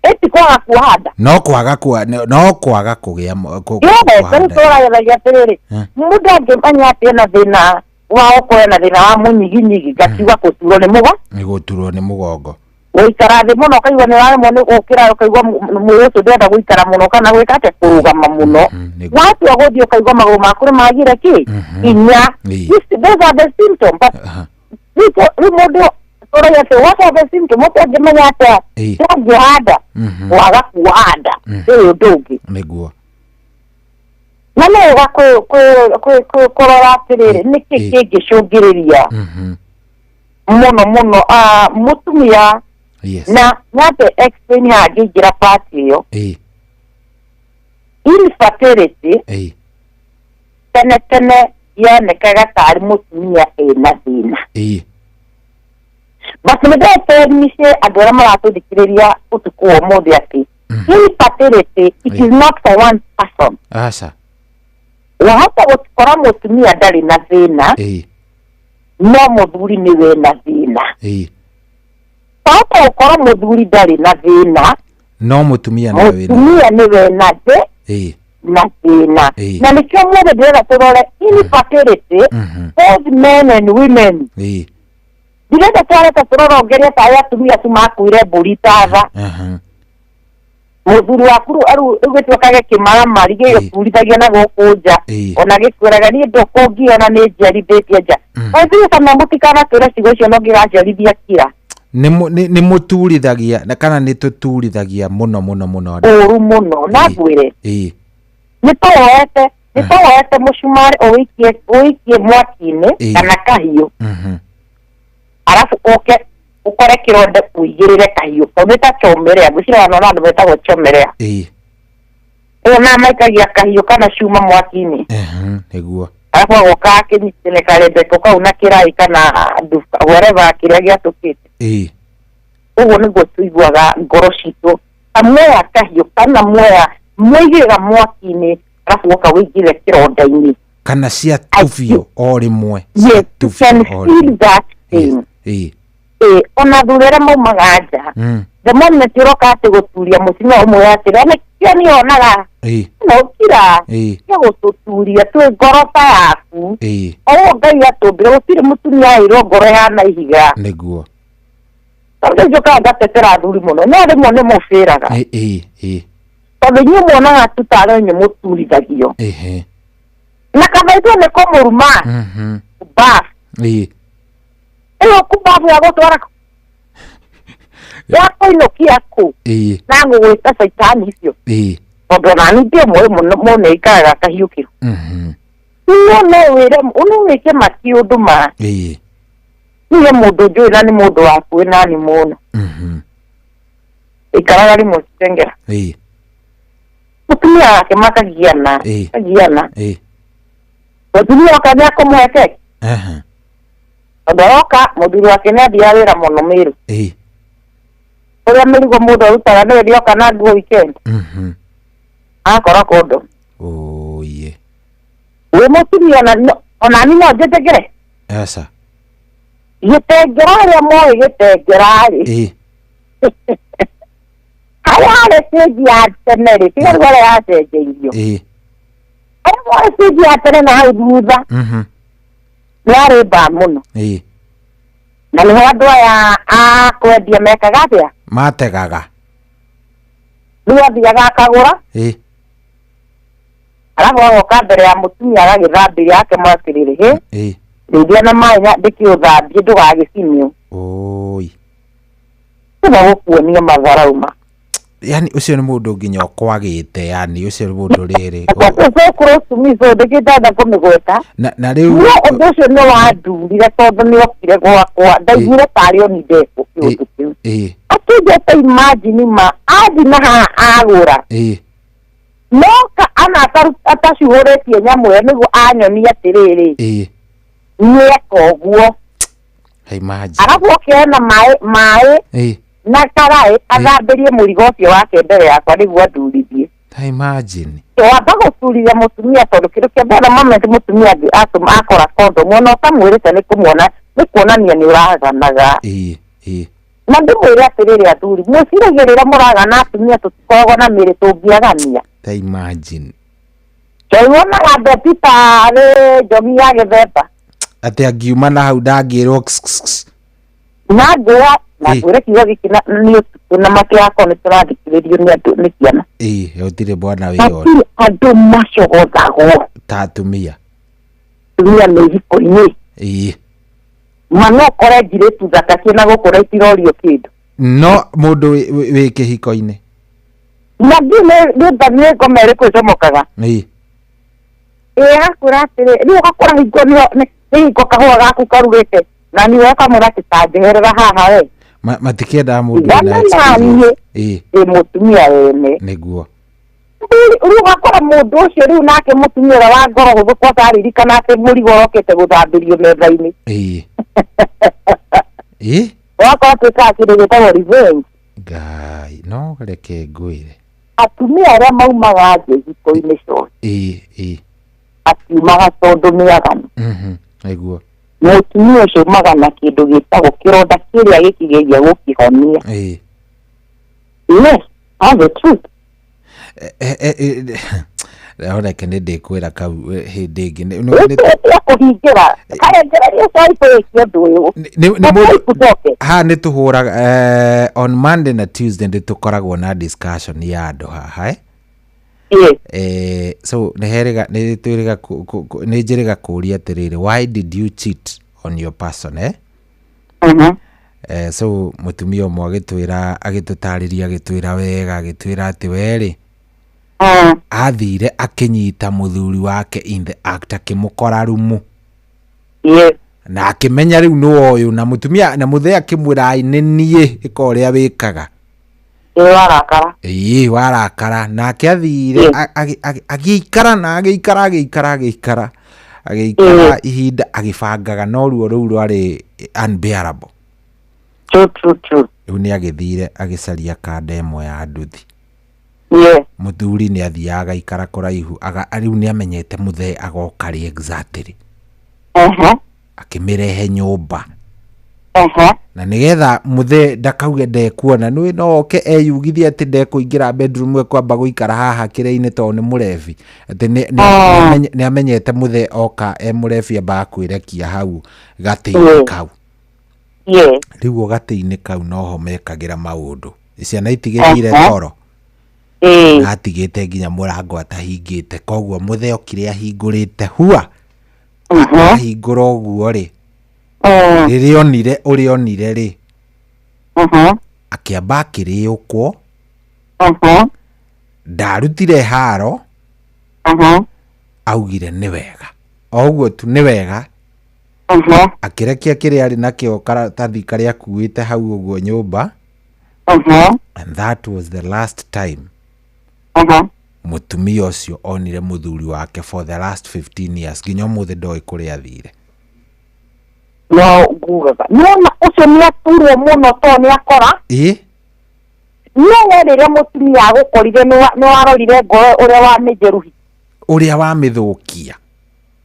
Ĩti kwaga kuoha nda. No kwaga kũgĩa Yes, kuoha rĩu nda. tũrageragia atĩrĩrĩ, mũndũ angĩmenya atĩ ena thĩna wa gũkorwo ena thĩna wa mũnyiginyigi, ngakiuga gũturwo nĩ mũgo Nĩ gũturwo nĩ mũgongo. Gũikara thĩ mũno ũkaigua nĩ ũraremwo nĩ gũkĩra, ũkaigua mwĩrĩ ũcio ndũrenda gũikara mũno kana gwĩka atĩa, kũrũgama mũno. Watua gũthiĩ ũkaigua magũrũ maku nĩ magire kĩ hinya. Those are the symptoms, but rĩu mũndũ Tũrauga atĩ what are the symptoms? Mũndũ angĩmenya atĩa ndangĩhanda waga kuhanda ndũrĩ ũndũ ũngĩ. Nĩguo. Na nĩ wega kũrora atĩrĩrĩ, nĩkĩ kĩngĩcũngĩrĩria mũno mũno mũtumia. Na nyambe explain haha ngĩingĩra part ĩyo. Infertility tene tene yonekaga tarĩ mũtumia ĩna thĩna, but nĩ ndĩretermice andũ arĩa maratũthikĩrĩria ũtukũ wa ũmũthĩ atĩ infertility, it is not for one person. Aca. Wahota gũkora mũtumia ndarĩ na thĩna, no mũthuri nĩwe na thĩna. Wahota gũkora mũthuri ndarĩ na thĩna, no mũtumia nĩwe wĩna. Mũtumia nĩwe na thĩ na thĩna. Na nĩkĩo mũthĩ ndĩrenda tũrore infertility, both men and women. Ndirenda twareta tũrorongeria tarĩ atumia tu makuire mbũri tatha. Mũthuri waku rĩu gĩtuĩkage kĩmaramari gĩgĩturithagia na gũkũ nja, ona gĩkwĩraga niĩ ndũkũngiona nĩ njiarithĩtie nja. Ithuĩ kana mũtikanatwĩre ciugo icio no ngĩgaciarithia kira. Nĩ mũturithagia na kana nĩ tũturithagia mũno mũno mũno andũ. Ũru mũno. Na ngwĩre nĩ tũwoete mũcumarĩ ũwĩikie mwaki-inĩ kana kahiũ, arabu ũke ũkore kĩronda ũigĩrĩre kahiũ kau. Nĩ ta chomerea, ngwĩciria ona andũ metagwo chomerea. Ĩyo na maikagia kahiũ kana cuma mwaki-inĩ. Nĩguo. Arabu agoka akĩnyitĩre karembeko kau na kĩrai kana whatever kĩrĩa gĩatũkĩte. Ũguo nĩguo tũiguaga ngoro citũ, ta muoya kahiũ kana muoya mũigĩrĩra mwaki-inĩ, arabu woka ũigĩrĩre kĩronda-inĩ. Kana cia tubio o rĩmwe. Yes, you can feel that pain. Ona athuri arĩa maumaga nja, the moment ũroka atĩ gũturia mũtumia ũmwe atĩrĩ, nĩkĩo niĩ onaga no kira cia gũtũturia twĩ ngoro ta yaku. O ũguo Ngai atũmbire, gũtirĩ mũtumia aheirwo ngoro ĩhana ihiga. Nĩguo. Tondũ njũkaga ngatetera athuri mũno, no rĩmwe nĩ mũbĩraga. Tondũ inyuĩ muonaga tu tarĩ inyuĩ mũturithagio. Na kana ithuĩ nĩ kũmũruma. Bafu. Ĩyo kumbabu ya gũtwara ya kũinũkia kũ na ngũgwĩta caitani icio. Tondũ ona niĩ ndĩ ũmwe mũno ikaraga kahiũkĩro. No no wĩre no wĩke makiũndũ ma. Niĩ mũndũ njũĩ na nĩ mũndũ wakuĩ nani mũno. Ikaraga rĩmwe Kitengela. Mũtumia wake makagiana. Kagiana. Mũtumia wake nĩ akũmũhe keki. Tondũ aroka mũthuri wake nĩ athiaga wĩra mũno Meru. Ũrĩa mĩrigo mũndũ arutaga nĩwe ndioka na nguo weekend. Akora kũndũ. Wĩ mũtumia ona niĩ no njĩtĩkĩre. Aca. Gĩtengera arĩa moĩ gĩtengera rĩ. Harĩa harĩ stage ya tene rĩ, tiga rĩu harĩa yacenjeirio. Harĩa moĩ stage ya tene na hau thutha nĩ yarĩ mbaa mũno. Na nĩho andũ aya a kwendia mekaga atĩa? Mategaga. Rĩu athiaga akagũra. Arabu agoka mbere ya mũtumia agagĩthambĩria akemwĩra atĩrĩrĩ, hĩ, rĩithia na maĩ ndĩkĩũthambie ndũgagĩcinio. Tiga gũkuonia matharau ma. Yani ũcio nĩ mũndũ nginya ũkwagĩte, yani ũcio nĩ mũndũ rĩrĩ. So close to me, so ndĩkĩndenda kũmĩgweta. Na rĩu no ũndũ ũcio nĩ wandurire tondũ nĩ okire gwakwa, ndaiguire tarĩ oni ndekwo kĩũndũ kĩu. Akĩnjĩta imagine ma athi na haha agũra. No ka ana atacuhũrĩtie nyamũ ĩyo nĩguo anyonie atĩrĩrĩ. Nĩeka ũguo. Arabu oke ena maĩ na karaĩ athambĩrie mũrigo ũcio wake mbere yakwa nĩguo andurithie. Imagine. Wamba gũturithia mũtumia tondũ kĩndũ kĩa mbere moment mũtumia akora kondomu ona ũtamwĩrĩte nĩ kũmuona nĩ kuonania nĩ ũraganaga. Na ndĩmwĩre atĩrĩrĩ athuri, mwĩciragie rĩrĩa mũragana atumia tũtikoragwo na mĩĩrĩ tũngĩagania. Imagine. Njohi wonaga mbeti tarĩ njohi ya gĩthemba. Atĩ angiuma na hau ndangĩrwo. Na ngwĩra na ngwĩre kiugo gĩkĩ nĩ ũtukũ na matigakorwo nĩ tũrathikĩrĩrio nĩ andũ nĩ ciana. Gũtirĩ bwana wĩyona. Gũtirĩ andũ macogothagwo ta atumia. Atumia me ihiko-inĩ. Ma no ũkore njirĩtu thaka ciĩna gũkũ na itirorio kĩndũ. No mũndũ wĩ kĩhiko-inĩ. Na ndiũ nĩ ngoma ĩrĩkũ ĩcomokaga. Ĩĩ. Ĩĩ agakwĩra atĩrĩ, rĩu ũgakora hingo nĩ hingo kahũa gaku karugĩte na nĩwe ũkamwĩra atĩ ta njeherera haha we. Matikĩendaga mũndũ Tigana wĩna na experience. niĩ. Ĩĩ. Ĩ mũtumia wene. Nĩguo. Rĩu ũgakora mũndũ ũcio rĩu nake mũtumia ũrĩa wa ngoro hũthũ kwanza aririkana atĩ mũrigo ũrokĩte gũthambĩrio metha-inĩ. Ĩĩ. Ĩĩ. Ũgakora twĩkaga kĩndũ gĩtagwo revenge. Ngai, no reke ngwĩre. Atumia arĩa maumaga nja ihiko-inĩ ciothe. Ĩĩ, ĩĩ. Matiumaga tondũ nĩ aganu. Nĩguo. Mũtumia ũcio umaga na kĩndũ gĩtagwo kĩronda kĩrĩa gĩkĩgeria gũkĩhonia. Ĩĩ. Yes, that's the truth. Reke nĩ ndĩkwĩra kau hĩndĩ ĩngĩ. Ĩtia kũhingĩra. Karengereria cai tũrĩkie ũndũ ũyũ. Nĩ mũndũ haha nĩ tũhũraga on Monday na Tuesday nĩ tũkoragwo na discussion ya andũ haha eh? So nĩ herĩga nĩ twĩrĩga nĩ njĩrĩga kũũria atĩrĩrĩ, why did you cheat on your person eh? So mũtumia ũmwe agĩtwĩra, agĩtũtarĩria, agĩtwĩra wega, agĩtwĩra atĩ werĩ athire akĩnyita mũthuri wake in the act, akĩmũkora rumu. Na akĩmenya rĩu nĩ ũyũ, na mũtumia na mũthee akĩmwĩra, ai nĩ niĩ ĩka ũrĩa wĩkaga. Ĩĩ warakara. Ĩĩ warakara. Nake athire agĩikara na agĩikara agĩikara agĩikara agĩikara ihinda agĩbangaga, no ruo rũu rwarĩ unbearable. True, true, true. Rĩu nĩ agĩthire agĩcaria kanda ĩmwe ya nduthi. Mũthuri nĩ athiaga agaikara kũraihu, rĩu nĩ amenyete mũthee agoka rĩ exactly. Akĩmĩrehe nyũmba. Na nĩgetha mũthee ndakauge ndekuona, nĩũĩ no oke eyugithie atĩ ndekũingĩra bedroom ekwamba gũikara haha kĩrĩa-inĩ tondũ nĩ mũrebi. Atĩ nĩ amenyete mũthee oka e mũrebi ambaga kwĩrekia hau gatĩ-inĩ kau. Rĩu o gatĩ-inĩ kau noho mekagĩra maũndũ. Ciana itigĩthire toro. Na atigĩte nginya mũrango atahingĩte, koguo mũthee okire ahingũrĩte hua. Ahingũra ũguo rĩ, rĩrĩa onire ũrĩa onire rĩ, akĩamba akĩrĩũkwo. Ndarutire haro. Augire nĩ wega. O ũguo tu nĩ wega. Akĩrekia kĩrĩa arĩ nakĩo karatathi karĩa akuĩte hau ũguo nyũmba. And that was the last time mũtumia ũcio onire mũthuri wake for the last 15 years, nginya ũmũthĩ ndoĩ kũrĩa athire. No ngugaga nĩwona ũcio nĩ aturwo mũno tondũ nĩ akora. Ĩĩ. No we rĩrĩa mũtumia agũkorire nĩ warorire ngoro ũrĩa wamĩjeruhi, ũrĩa wamĩthũkia.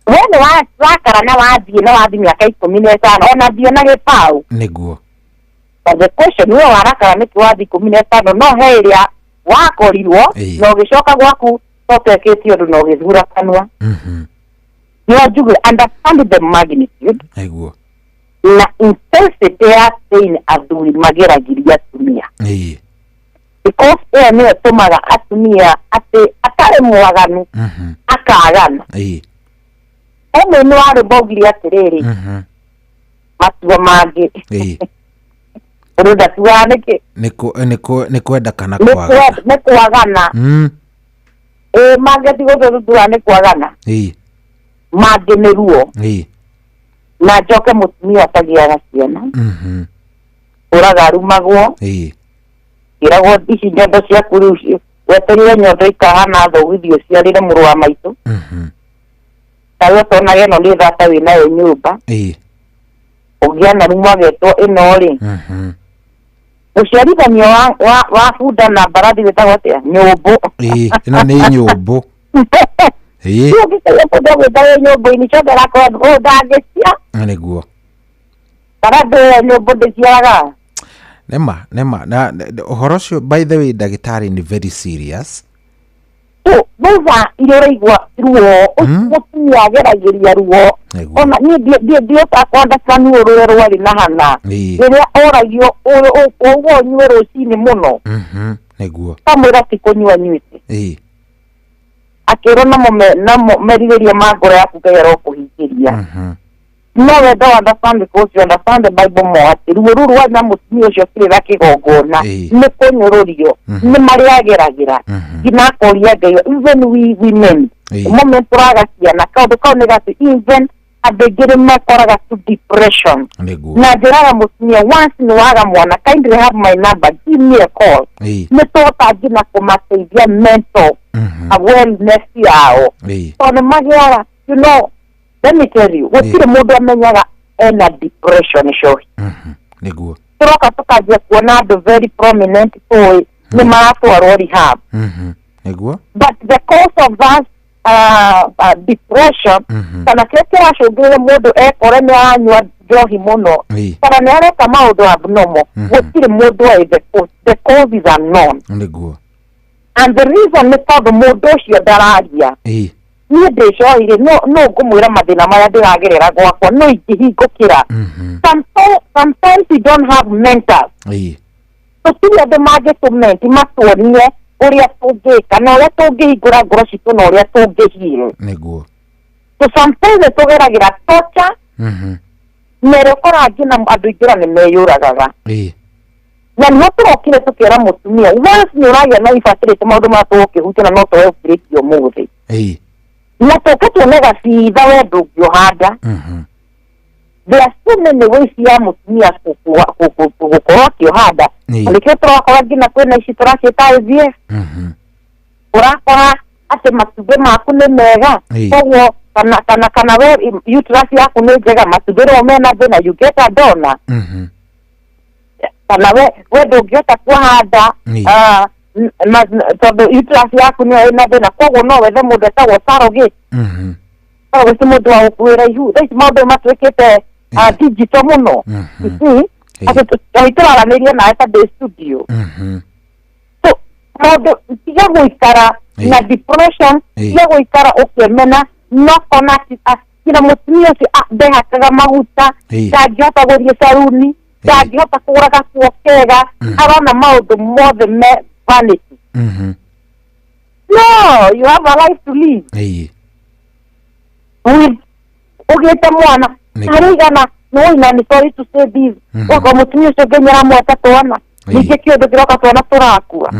We nĩ wakara na wathiĩ na wathiĩ mĩaka 15 ona thiĩ na gĩbaũ. Nĩguo. But the question we warakara nĩkĩ wathiĩ 15, no he ĩrĩa wakorirwo na ũgĩcoka gwaku totekĩtie ũndũ na ũgĩthura kanua. No njuge understand the magnitude. Nĩguo. Na intensity ya pain athuri mageragĩria atumia. Ĩĩ. Because ĩyo nĩyo ĩtũmaga atumia atĩ atarĩ mwaganu akagana. Ĩĩ. Ũmwe nĩ warĩ mbaugire atĩrĩrĩ, matua mangĩ. Ĩĩ. Ũndũ ndatuaga nĩkĩ? Nĩ kwenda kana kwagana. Nĩ kwagana. Ĩĩ mangĩ ti gũtũ nĩ kwagana. Ĩĩ. Mangĩ nĩ ruo. Ĩĩ. Na njoke mũtumia atagĩaga ciana. Ũraga arumagwo. Ĩĩ. Ĩragwo ici nyondo ciaku rĩu weterire nyondo ikahana thogithi ũciarĩre mũrũ wa maitũ. Tarĩu ũtonaga ĩno nĩ thata wĩnayo nyũmba. Ĩĩ. Ũngĩana rumu agetwo ĩno rĩ. Mũciarithanio wa bunda na mbarathi wĩtagwo atĩa? Nyũmbũ. Ĩĩ, ĩno nĩ nyũmbũ. Ĩĩ. Rĩu ũngĩcaria bunda ũgwĩtagwo nyũmbũ-inĩ, coke ĩrakorwo ũyũ ndangĩcia. Nĩguo. Mbarathi ĩyo nyũmbũ ndĩciaraga. Nĩma, nĩma. Na ũhoro ũcio by the way ndagĩtarĩ nĩ very serious. So thutha iria ũraigua ruo, mũtumia ageragĩria ruo. Ona niĩ ndiũkaga kũ-understand ruo rũrĩa rwarĩ na Hana. Rĩrĩa oragio ũguo ũnyue rũcinĩ mũno. Nĩguo. Kamwĩra ti kũnyua nyuĩte. Ĩĩ. Akĩrwo namo merirĩria ma ngoro yaku Ngai arokũhingĩria. No wenda understand because you understand the Bible more atĩ ruo rũu rwa na mũtumia ũcio kĩrĩra kĩgongona nĩ kũnyũrũrio nĩ marĩa ageragĩra nginya akoria Ngai. Even we women, the moment tũraga ciana, kaũndũ kau nĩ gati even andũ aingĩ nĩ mekoraga to depression. Na njĩraga mũtumia, once nĩ waga mwana, kindly have my number, give me a call. Nĩ tũhota nginya kũmateithia mental wellness yao, tondũ magĩaga, let me tell you, gũtirĩ mũndũ amenyaga ena depression cohi. Nĩguo. Tũroka tũkanjia kuona andũ very prominent tũĩ nĩ maratwarwo rehab. Nĩguo. But the cause of that depression, kana kĩrĩa kĩracũngĩrĩria mũndũ ekore nĩ aranyua njohi mũno kana nĩ areka maũndũ abnormal, gũtirĩ mũndũ oĩ the cause. The cause is unknown. Nĩguo. And the reason nĩ tondũ mũndũ ũcio ndararia. Niĩ ndĩcoire no ngũmwĩra mathĩna marĩa ndĩragerera gwakwa, no ingĩhingũkĩra. Sometimes we don't have mentors. Tũtirĩ andũ mangĩtũmenti matuonie ũrĩa tũngĩka na ũrĩa tũngĩhingũra ngoro citũ na ũrĩa tũngĩheal. Nĩguo. So sometimes nĩ tũgeragĩra torture na ĩrĩa ũkoraga nginya andũ aingĩ ona nĩ meyũragaga. Na nĩho tũrokire tũkĩra mũtumia, once nĩ ũragĩa na infertility, maũndũ maya tũgũkĩhutia na no tũhe break ũmũthĩ. Na tũke tuone gacitha we ndũngĩũhanda. There are so many ways ya mũtumia gũkorwo akĩũhanda. Nĩkĩo tũrakora nginya kwĩna ici tũraciĩta IVF. Ũrakora atĩ matumbĩ maku nĩ mega, koguo kana we uterus yaku nĩ njega, matumbĩ rĩo mena thĩna, you get a donor. Kana we ndũngĩhota kũhanda tondũ uterus yaku nĩyo ĩna thĩna, koguo no wethe mũndũ etagwo surrogate. Surrogate mũndũ wa gũkuĩra ihu. Thaa ici maũndũ matuĩkĩte digital mũno. You see, atĩ tũraranĩria nawe ta ndĩ studio. So maũndũ tiga gũikara na depression, tiga gũikara ũkĩmena, no kona nginya mũtumia ũcio ndehakaga maguta, ndangĩhota gũthiĩ caruni, ndangĩhota kũgũra gakuo kega, arona maũndũ mothe me vanity. No, you have a life to live. With ũgĩte mwana arigana no ina ni sorry to say this, ũguo mũtumia ũcio nginya aramweta twana, ningĩ kĩũndũ kĩroka twana tũrakua.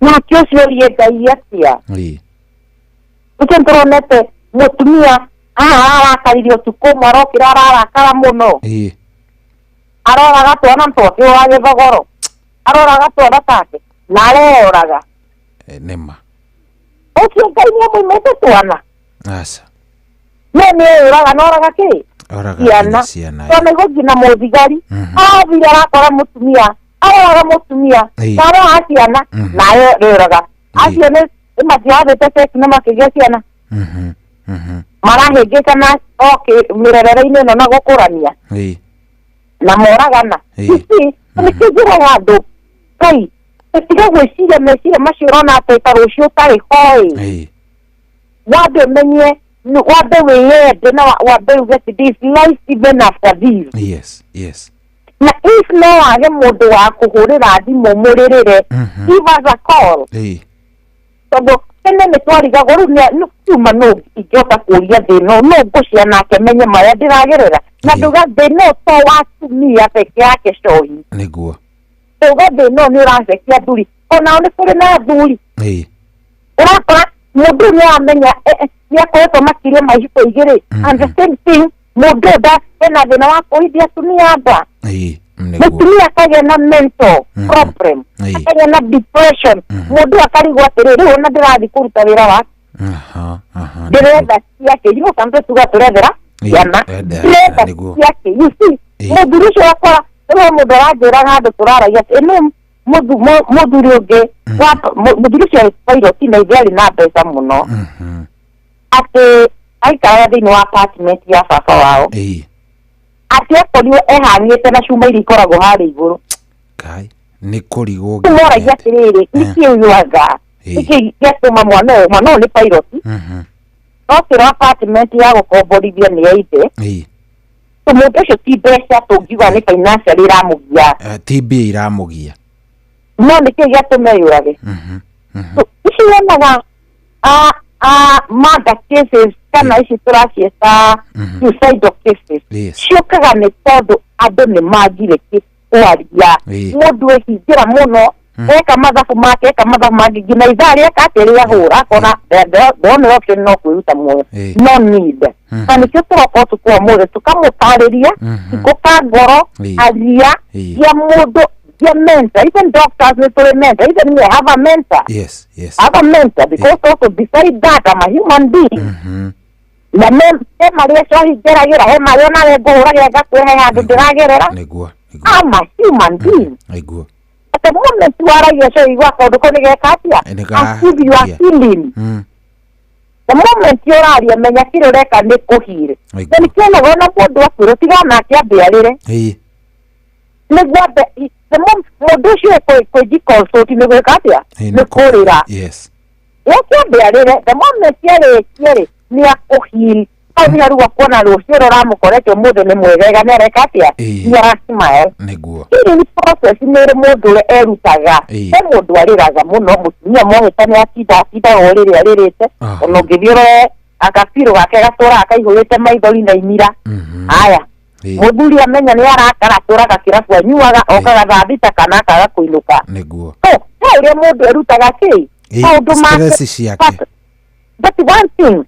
Nake ũcio ũrie Ngai atĩa? Ũcio nĩtũronete mũtumia haha arakarire ũtukũ ũmwe, arokĩra ararakara mũno, aroraga twana twake wa gĩthogoro, aroraga twana take na areyoraga. Nĩma. Ũcio Ngai nĩamũimĩte twana. Aca. No nĩeyũraga, noraga kĩ? Oraga ciana. Twana igũ nginya mũthigari arathire arakora mũtumia, aroraga mũtumia na aroraga ciana na areyũraga. Acio nĩ matihathĩte sex na makĩgĩa ciana. Marahĩngĩcana mĩrerere-inĩ ĩno na gũkũrania na moragana. Ici nĩkĩo njĩraga andũ, Ngai tiga gwĩciria meciria macio ũrona atĩ ta rũciũ ũtarĩ ho-ĩ. Wambe ũmenye, wambe wĩyende na wambe uge atĩ this life even after this. Yes, yes. Na if no wage mũndũ wa kũhũrĩra thimũ mũrĩrĩre, give us a call. Tondũ tene nĩ twarigagwo rĩu kiuma no ingĩhota kũria thĩna no ngũcia nake menye marĩa ndĩragerera. Na nduga thĩna to wa atumia peke yake cohi. Nĩguo. Nduga thĩna nĩ ũracekia athuri, onao nĩ kũrĩ na athuri. Ũrakora mũndũ nĩ aramenya nĩ akoretwo makĩria ma iciko igĩrĩ, and the same thing mũndũ nda ena thĩna wa kũhithia atumia nda. Mũtumia akagĩa na mental problem, akagĩa na depression, mũndũ akarigwo atĩrĩrĩ, rĩu ona ndĩrathiĩ kũruta wĩra wa ndĩretha ciake, you know, sometimes tuga tũrethera ciana, ndĩretha ciake, you see, mũthuri ũcio akora rĩu mũndũ aranjĩraga handũ tũraragia atĩ ĩno mũthuri ũngĩ, mũthuri ũcio arĩ pilot na ithe arĩ na mbeca mũno, atĩ aikaraga thĩinĩ wa apartment ya baba wao, atĩ akorirwo ehang'ĩte na cuma iria ikoragwo harĩa igũrũ. Kai, nĩ kũrigwo. Moragia atĩrĩrĩ, nĩkĩ ũyuaga? Nĩkĩ gĩatũma mwana ũyũ, mwana ũyũ nĩ pilot, no kĩro apartment ya gũkomborithia nĩ ya ithe. So mũndũ ũcio ti mbeca tũngiuga nĩ financial iramũgia. Ti mbia iramũgia. No nĩkĩ gĩatũma eyũrage? So ici wonaga murder cases Kana ici tũraciĩta suicidal cases ciũkaga nĩ tondũ andũ nĩ magire kwaria. Mũndũ ehingĩra mũno, eka mathabu make, eka mathabu mangĩ, nginya ithaa rĩeka atĩ rĩahũra akona the only option no kwĩruta muoyo, no need. Na nĩkĩo tũroka ũtukũ wa ũmũthĩ tũkamũtarĩria ikũka ngoro aria ya mũndũ ya mentor. Even doctors nĩ tũrĩ mentor. Even me, I have a mentor. I have a mentor because also beside that I'm a human being. Na me he marĩa cohi ngeragĩra, he marĩa onawe ngũhũragĩra ngakwĩra he handũ ndĩragerera. I'm a human being. Nĩguo. At the moment waragia cohi gwa kaũndũ kau nĩgeka atĩa? As if you are feeling. The moment ũraria, menya kĩrĩa ũreka nĩ kũhire. Na nĩkĩonaga ona mũndũ akwĩrwo tiga onake ambe arĩre nĩguo ambe the moment mũndũ ũcio kwĩji consult nĩ gwĩka atĩa? Nĩ kũrĩra. Yake ambe arĩre. The moment arĩkie rĩ, nĩ akũheal. Hau nĩ haruga kuona rũciũ rũramũkorete ũmũthĩ nĩ mwegega, nĩ areka atĩa? Nĩ arasmile. Ĩrĩ nĩ process, nĩ ĩrĩ mũndũ ũrĩa erutaga. He mũndũ arĩraga mũno, mũtumia mohĩtania atinda atindaga o rĩrĩa arĩrĩte, ona ũngĩthiĩ ũrore agabirũ gake gatũraga kaihũrĩte maithori na imira. Haya, mũthuri amenya nĩ arakara, atũraga kĩrabu, anyuaga, okaga thaa 6 kana akaga kũinũka. So he ũrĩa mũndũ erutaga kĩ maũndũ make. Stress ciake. But one thing,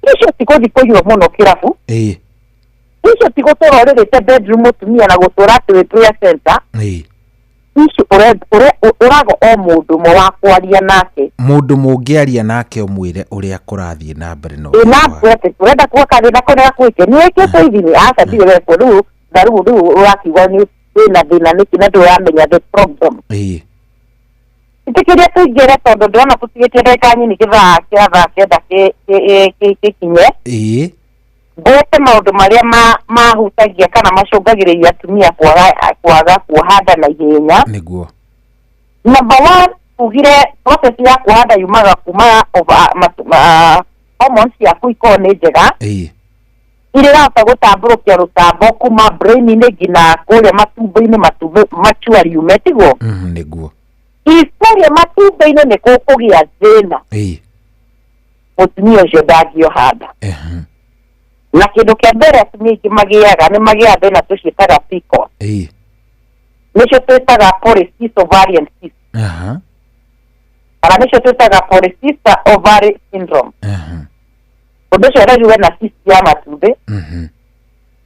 icio ti gũthiĩ kũnyua mũno kĩrabu, icio ti gũtũra ũrĩrĩte bedroom mũtumia na gũtũra atĩ wĩ prayer center. Icio ũraga o mũndũ ũmwe wa kwaria nake. Mũndũ mũngĩaria nake ũmwĩre ũrĩa kũrathiĩ na mbere no ĩna ũrenda kuga kathĩna kau nĩgakwĩte nĩ wĩkĩtwo ithimi, aca ndirĩ wekwo rĩu na rĩu ũrakiuga nĩ wĩna thĩna nĩkĩ na ndũramenya the problem. Ĩtĩkĩria tũingĩre tondũ ndĩrona tũtigĩtie ndagĩka nyinyi gĩthaa kĩa thaa 9 gĩkinye. Ngwete maũndũ marĩa mahutagia kana macũngagĩrĩria atumia kwaga kuoha nda na ihenya. Number one, ugire process ya kuoha nda yumaga kuma hormones ciaku ikorwo nĩ njega, iria irahota gũtambũrũkia rũtambo kuma brain-inĩ nginya kũrĩa matumbĩ-inĩ, matumbĩ mature riume, tiguo? Nĩguo. If kũrĩa matumbĩ-inĩ nĩ gũkũgĩa thĩna, mũtumia ũcio ndangĩoha nda. Na kĩndũ kĩa mbere atumia aingĩ magĩaga nĩ magĩaga thĩna tũciĩtaga PCOS. Nĩcio twĩtaga polycystic ovarian cyst. Kana nĩcio twĩtaga polycystic ovary syndrome. Ũndũ ũcio ũraigua na cyst ya matumbĩ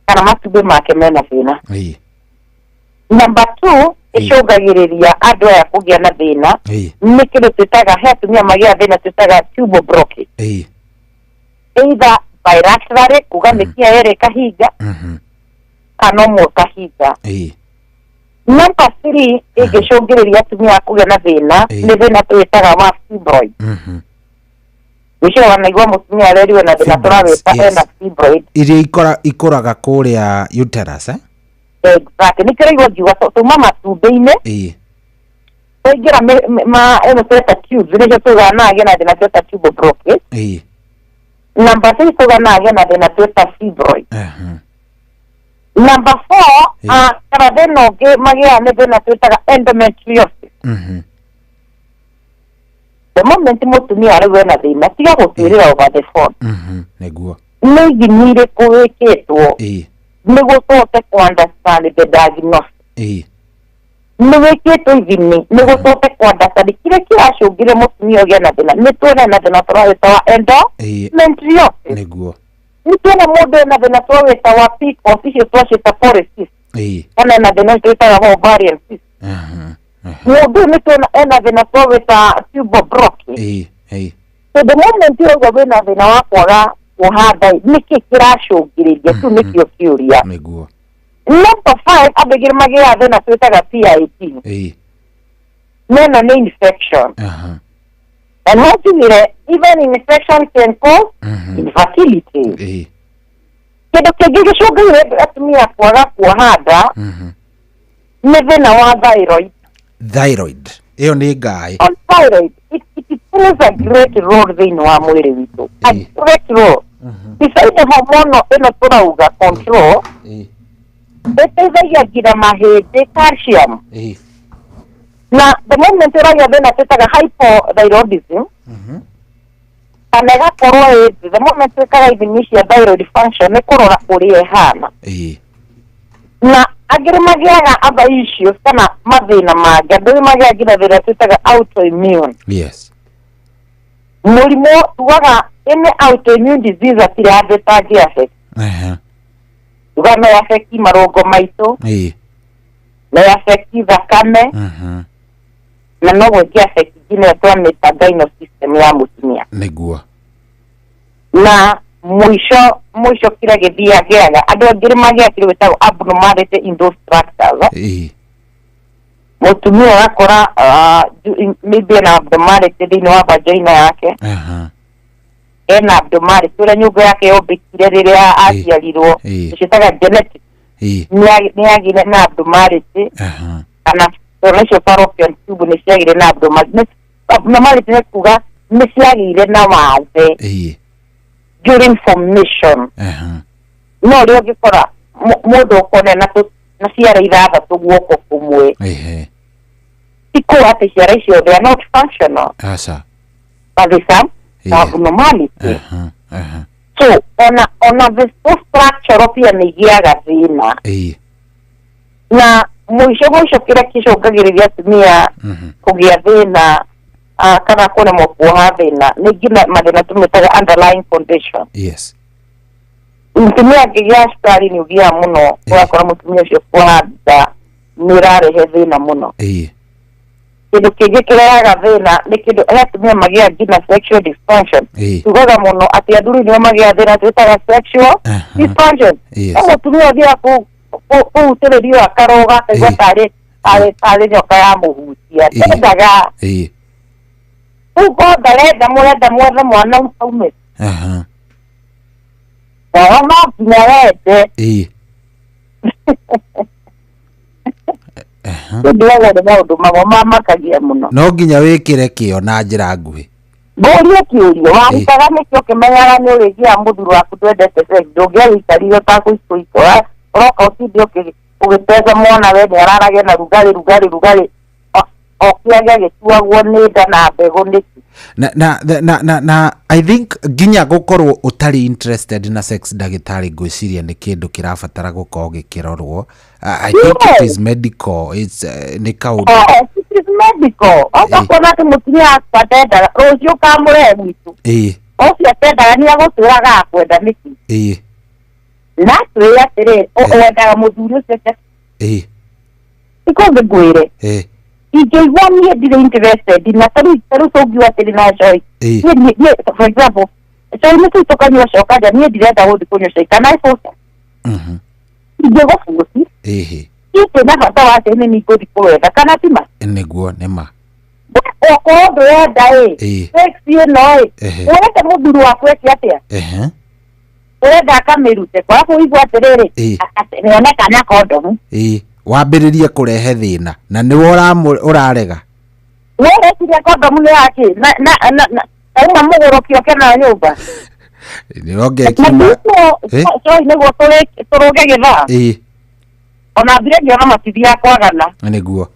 kana matumbĩ make mena thĩna. Number two, ĩcũngagĩrĩria andũ aya kũgĩa na thĩna nĩ kĩndũ twĩtaga, he atumia magĩaga thĩna twĩtaga tubal blockage. Either bilaterally, kuga mĩkiha yerĩ ĩkahinga, kana ũmwe ũkahinga. Number three, ĩngĩcũngĩrĩria atumia kũgĩa na thĩna nĩ thĩna twĩtaga wa fibroid. Nĩcio wanaigua mũtumia arerirwo na thĩna tũrawĩta ena fibroid. Iria ikũraga kũrĩa uterus, eh? Exactly. Nĩkĩo ũraigua ngiuga tuma matumbĩ-inĩ twaingĩra ma ĩno tweta tubes, nĩcio tugaga no agĩe na thĩna tweta tubal blockage. Number three, tugaga no agĩe na thĩna tweta fibroid. Number four, kana thĩna ũngĩ magĩaga nĩ thĩna twĩtaga endometriosis. The moment mũtumia arauga ena thĩna, tiga gũtwĩrĩra over the phone. Nĩguo. Nĩ ithimi irĩkũ wĩkĩtwo nĩguo tũhote kũ understand the diagnosis? Nĩ wĩkĩtwo ithimi nĩguo tũhote kũ understand kĩrĩa kĩracũngĩrĩria mũtumia ũgĩe na thĩna? Nĩ tuona ena thĩna tũrawĩta wa endometriosis. Nĩguo. Nĩ tuona mũndũ ena thĩna tũrawĩta wa PCOS, icio twaciĩta polycyst, kana ena thĩna twĩtaga wa ovarian cyst. Mũndũ ũyũ nĩ tuona ena thĩna tũrawĩta tubal blockage. So the moment ũraigua wĩna thĩna wa kwaga kuoha nda, nĩkĩ kĩracũngĩrĩria? Kĩu nĩkĩo kĩũria. Nĩguo. Number five, andũ aingĩ nĩmagĩaga thĩna twĩtaga PID. Neno nĩ infection. And hopefully, even infection can cause infertility. Kĩndũ kĩngĩ gĩcũngĩrĩria atumia kwaga kuoha nda nĩ thĩna wa thyroid. Thyroid ĩyo nĩ ngaĩ. On thyroid, it plays a great role thĩinĩ wa mwĩrĩ witũ. A great role. Beside hormonal ĩno tũrauga control, ĩteithagia nginya mahĩndĩ, calcium. Na the moment ũragĩa thĩna twĩtaga hypothyroidism, Kana ĩgakorwo ĩ thĩ. The moment twĩkaga ithimi cia thyroid function nĩ kũrora ũrĩa ĩhana. Na angĩ nĩ magĩaga other issues kana mathĩna mangĩ. Andũ nĩ magĩaga nginya thĩna twĩtaga autoimmune. Mũrimũ tugaga any autoimmune disease hatirĩ handũ ĩtangĩ affect. Tugaga no affect marũngo maitũ, no affect thakame, na no ĩngĩ affect nginya twamĩta gyno system ya mũtumia. Na mũico mũico kĩrĩa gĩthiagĩaga andũ angĩ nĩ magĩaga kĩndũ gĩtagwo abnormality in those structures. Mũtumia ũgakora maybe ena abnormality thĩinĩ wa vagina yake, ena abnormality ũrĩa nyũngũ yake yombĩkire rĩrĩa aciarirwo, tũciĩtaga genetic, nĩ yagĩire na abnormality, kana tondũ icio fallopian tube nĩ ciagĩire na abnormality. Abnormality nĩ kuga nĩ ciagĩire na wathe during formation. No ũrĩa ũngĩkora mũndũ ũkona na ciara 6 guoko kũmwe, ti kuga atĩ ciara icio they are not functional. Aca. But there's some abnormality. So ona the structure pia nĩ igĩaga thĩna. Na mũico mũico kĩrĩa kĩcũngagĩrĩria atumia kũgĩa thĩna, kana kũremwo kuoha thĩna, nĩ nginya mathĩna tũmĩtaga underlying condition. Mũtumia angĩgĩa cukari nĩ ũgĩaga mũno, ũgakora mũtumia ũcio kuoha nda nĩ ĩrarehe thĩna mũno. Kĩndũ kĩngĩ kĩrehaga thĩna nĩ kĩndũ he atumia magĩaga nginya sexual dysfunction. Tugaga mũno atĩ athuri nĩo magĩaga thĩna twĩtaga sexual dysfunction. No mũtumia ũthiaga kũhutĩrĩrio akaroga akaigua tarĩ nyoka ya mũhutia. Ndendaga. Rĩu korwo ndarenda, mũrenda mwethe mwana aume. Nawe no nginya wende. Ndĩrauga nĩ maũndũ mamwe mamakagia mũno. No nginya wĩkĩre kĩo na njĩra nguhĩ. Ngũrie kĩũria, warutaga nĩkĩ ũkĩmenyaga nĩ ũrĩgĩaga mũthuri waku ndwendete sex, ndũngĩagĩikarire ũtakũikũikũra, ũroka ũtinde ũgĩteca mwana we nĩ ararage na rugarĩ rugarĩ rugarĩ, okĩage agĩtuagwo nĩ nda na mbegũ nĩkĩ? Na I think nginya gũkorwo ũtarĩ interested na sex ndagĩtarĩ ngwĩciria nĩ kĩndũ kĩrabatara gũkorwo gĩkĩrorwo. I think it is medical. It's nĩ kaũndũ. Yes, it is medical. Oka kuona atĩ mũtumia waku atendaga, rũciũ ũkamũrehe gwitũ. Ũcio atendaga nĩ agũtwĩraga akwenda nĩkĩ? Na twĩre atĩrĩrĩ, wendaga mũthuri ũcio atĩa? Ti kũngĩ ngwĩre. Ingĩigua niĩ ndirĩ interested na tarĩu tũngiuga atĩrĩ na cai. Niĩ, for example, cai nĩ tũu tũkanyua coka nja, niĩ ndirenda gũthiĩ kũnyua cai. Kana ĩbũca? Ingĩgũbuci. Itĩ na bata wa cai nĩ ningũthiĩ kũwetha, kana ti ma? Nĩguo, nĩ ma. Okorwo ndũrenda ĩ, sex ĩno ĩ, ũrenda mũthuri waku eke atĩa? Ũrenda akamĩrute, kwaga kũigua atĩrĩrĩ, nĩoneka na kondomu. Wambĩrĩrie kũrehe thĩna na nĩwe ũrarega. We ũreciria kondomu nĩ yakĩ? Na auma mũgũrũki oke na nyũmba. Nĩronge Na kiuma. Sorry, nĩguo tũrũge gĩthaa. Ona mbire ngĩona matithiaga kwagana. Nĩguo.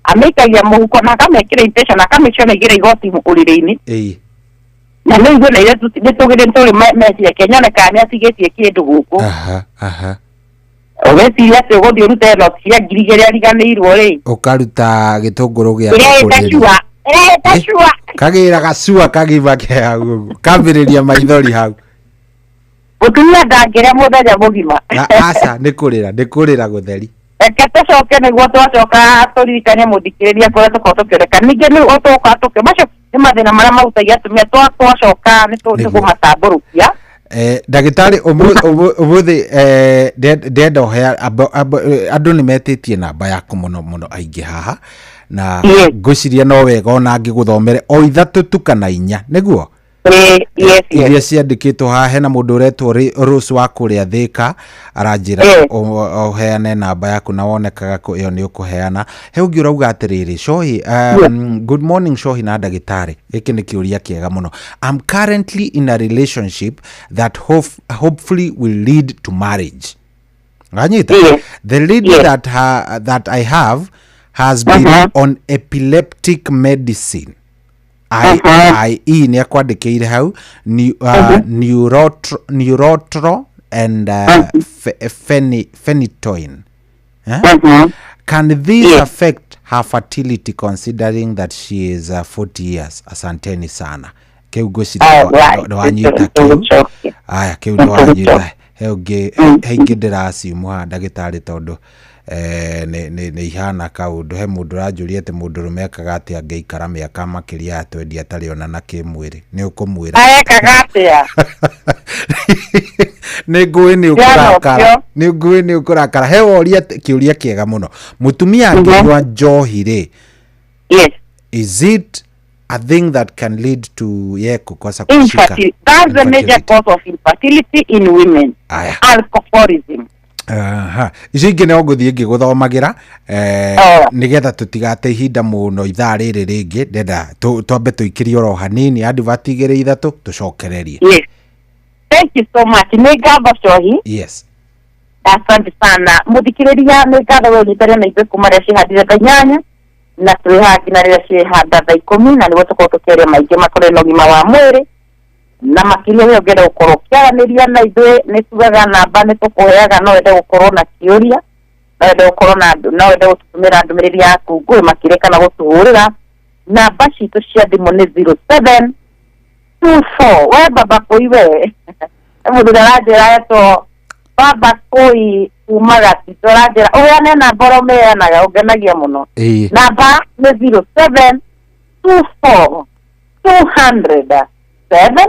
Amĩikagia mũhuko na akamĩkĩra intention, akamĩciona igĩra igoti ũrĩrĩ-inĩ. Na nĩ igue na ithuĩ nĩ tũgĩrĩ tũrĩ meciria ke nyone kana nĩ atigĩtie kĩndũ gũkũ. Ũgeciria atĩ ũgũthiĩ ũrute noti cia 2,000 ariganĩirwo rĩ. Ũkaruta gĩtũngũrũ gĩa Ĩrĩa ĩta kũrĩrĩ. cua. Ĩrĩa ĩta cua. Kagĩra gacua kagima ke hau ũguo. Kambĩrĩria maithori hau. Mũtumia ndangĩrĩa mũthenya mũgima. Na aca, nĩ kũrĩra, nĩ kũrĩra gũtheri. Reke tũcoke nĩguo twacoka tũririkanie mũthikĩrĩria kũrĩa tũkoragwo tũkĩoneka. Ningĩ nĩ tũgũkorwo tũkĩ-, macio nĩ mathĩna marĩa mahutagia atumia, twacoka nĩ tũkũmatambũrũkia. Ndagĩtarĩ, ũmũthĩ, ndĩrenda ũhea, andũ nĩ metĩtie namba yaku mũno mũno aingĩ haha, na ngwĩciria no wega ona ngĩgũthomere o 3 tu kana 4, nĩguo? Iria ciandĩkĩtwo haha, hena mũndũ ũretwo Rose wa kũrĩa Thĩka, aranjĩra ũheane namba yaku na wonekaga kũ ĩyo nĩ ũkũheana. He ũngĩ ũrauga atĩrĩrĩ, Shohi, good morning Shohi na ndagĩtarĩ. Gĩkĩ nĩ kĩũria kĩega mũno. I'm currently in a relationship that hopefully will lead to marriage. Anyita? The lady that I have has been on epileptic medicine. I E nĩ akwandĩkĩire hau neurotro and phenytoin. Eh? Can this affect her fertility considering that she is 40 years? Asanteni sana. Kĩu ngwĩciria nĩwanyita kĩu. Aya, kĩu nĩwanyita. He ũngĩ, he ingĩ ndĩraciumũha ndagĩtarĩ tondũ nĩ ihana kaũndũ. He mũndũ ũranjũria atĩ mũndũrũme ekaga atĩa angĩikara mĩaka makĩria ya 20 atarĩ onana kĩmwĩrĩ. Nĩ ũkũmwĩra? Arekaga atĩa? Nĩ ngũĩ nĩ ũkũrakara, nĩ ngũĩ nĩ ũkũrakara. He woria kĩũria kĩega mũno. Mũtumia angĩnyua njohi rĩ, yes, is it a thing that can lead to ye kukosa kushika? Infertility. That's the major cause of infertility in women. Aya. Alcoholism. Aha. Icio ingĩ no ngũthiĩ ngĩgũthomagĩra nĩgetha tũtigate ihinda mũno ithaa rĩrĩ rĩngĩ. Ndenda twambe tũikĩrie oro hanini advert igĩrĩ ithatũ tũcokererie. Yes. Thank you so much. Nĩ ngatho Cohi. Yes. Asante sana. Mũthikĩrĩria, nĩ ngatho we ũnyitanĩre na ithuĩ kuma rĩrĩa cihandire thaa 8 na twĩ haha nginya rĩrĩa ciĩhanda thaa 10, na nĩguo tũkorwo tũkĩaria maingĩ makorwo na ũgima wa mwĩrĩ na makĩria we ũngĩenda gũkorwo ũkĩaranĩria na ithuĩ nĩ tugaga namba nĩ tũkũheaga, no wende gũkorwo na kĩũria, no wende gũkorwo na, no wende gũtũtũmĩra ndũmĩrĩri yaku ngũĩ makĩria kana gũtũhũrĩra. Namba citũ cia thimũ nĩ 0724. We baba kũi, we mũthuri aranjĩra etwo baba kũi kuma Gatitũ, aranjĩra ũheane namba ũrũmĩheanaga, ũngenagia mũno. Namba nĩ 0724 200 700.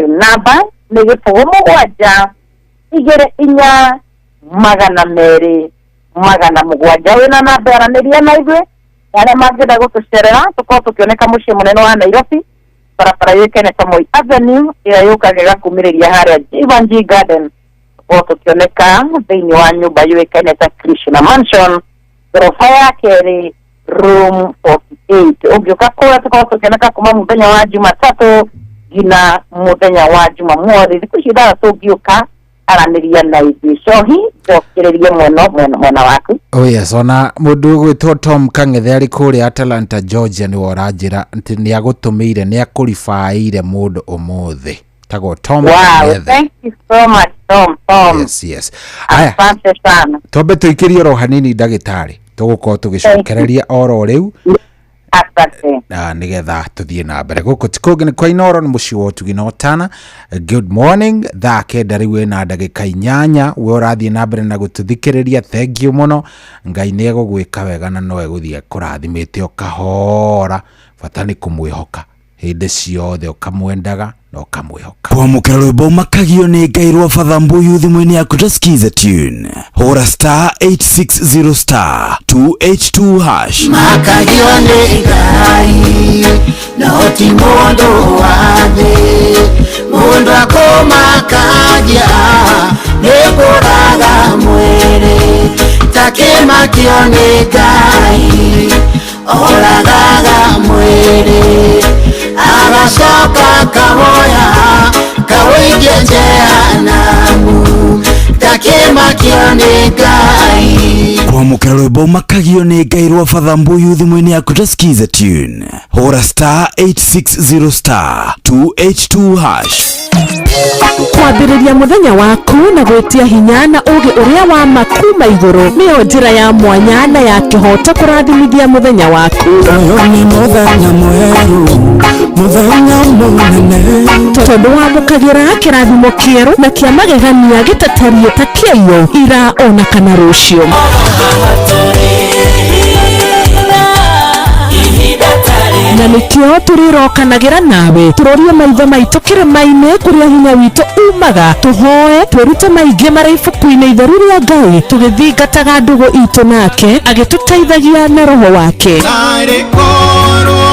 Namba nĩ 0 7 2 4 200 700. Wĩna namba aranĩria na ithuĩ. Arĩa mangĩenda gũtũcerera, tũkorwo tũkĩoneka mũciĩ mũnene wa Nairobi, barabara yũĩkaine ta Moi Avenue, ĩrĩa yũkaga ĩgakumĩrĩria harĩa Jeevanjee Garden. Tũkorwo tũkĩoneka thĩinĩ wa nyũmba yũĩkaine ta Krishna Mansion, goroba ya kerĩ, room 48. Ũngĩũka kũrĩa tũkorwo tũkĩoneka kuma mũthenya wa Jumatatũ nginya mũthenya wa Jumamothi. Thikũ ici ithathatũ ũngĩũka aranĩria na ithuĩ. Cohi, njokererie mwena waku. Oh yes, ona mũndũ ũgwĩtwo Tom Kang'ethe arĩ kũrĩa Atlanta, Georgia, nĩwe ũranjĩra atĩ nĩ agũtũmĩire, nĩ akũribaĩire mũndũ ũmũthĩ tagwo Tom Wow, Kang'ethe. thank you so much, Tom. Tom. Yes. Aya, Asante sana. twambe tũikĩrie oro hanini ndagĩtarĩ, tũgũkorwo tũgĩcokereria oro rĩu. Asante. Na nĩgetha tũthiĩ na mbere. Gũkũ ti kũngĩ nĩ kwa Inooro, nĩ mũciĩ wa ũtugi na ũtana. Good morning. Thaa 9 rĩu ĩna ndagĩka 8. We ũrathiĩ na mbere na gũtũthikĩrĩria, thank you mũno. Ngai nĩ egũgwĩka wega na no egũthiĩ akũrathimĩte o kahora. Bata nĩ kũmwĩhoka hĩndĩ ciothe, ũkamwendaga na ũkamwĩhoka. Kwamũkĩra rwĩmbo makagio nĩ Ngai rwa Father Mbuyu thimũ-inĩ yaku ta skiza tune, hũra star 860 star 282 hash. Makagio nĩ Ngai no ti mũndũ wa thĩ, mũndũ akũmakagia nĩ kũraga mwĩrĩ, takĩmakio nĩ Ngai oragaga mwĩrĩ, agacoka kawoya kawĩikie jehanamu, takĩmakio nĩ Ngai. Kwamũkĩra rwĩmbo makagio nĩ Ngai rwa Father Mbuyu thimũ-inĩ yaku ta skiza tune, hũra star 860 star 282 hash. Kwambĩrĩria mũthenya waku na gwĩtia hinya na ũũgĩ ũrĩa wa ma kuma igũrũ nĩyo njĩra ya mwanya na ya kĩhoto kũrathimithia mũthenya waku. Ũyũ nĩ mũthenya mwerũ, mũthenya mũnene, tondũ wamũkagĩra kĩrathimo kĩerũ na kĩa magegania gĩtatariĩ ta kĩaiyũ ira ona kana rũciũ. Na nĩkĩo tũrĩrokanagĩra nawe tũrorie maitho maitũ kĩrĩma-inĩ kũrĩa hinya witũ umaga, tũhoe twĩrute maingĩ marĩ ibuku-inĩ itheru rĩa Ngai, tũgĩthingataga ndũgũ itũ nake agĩtũteithagia na roho wake. Tarĩ korwo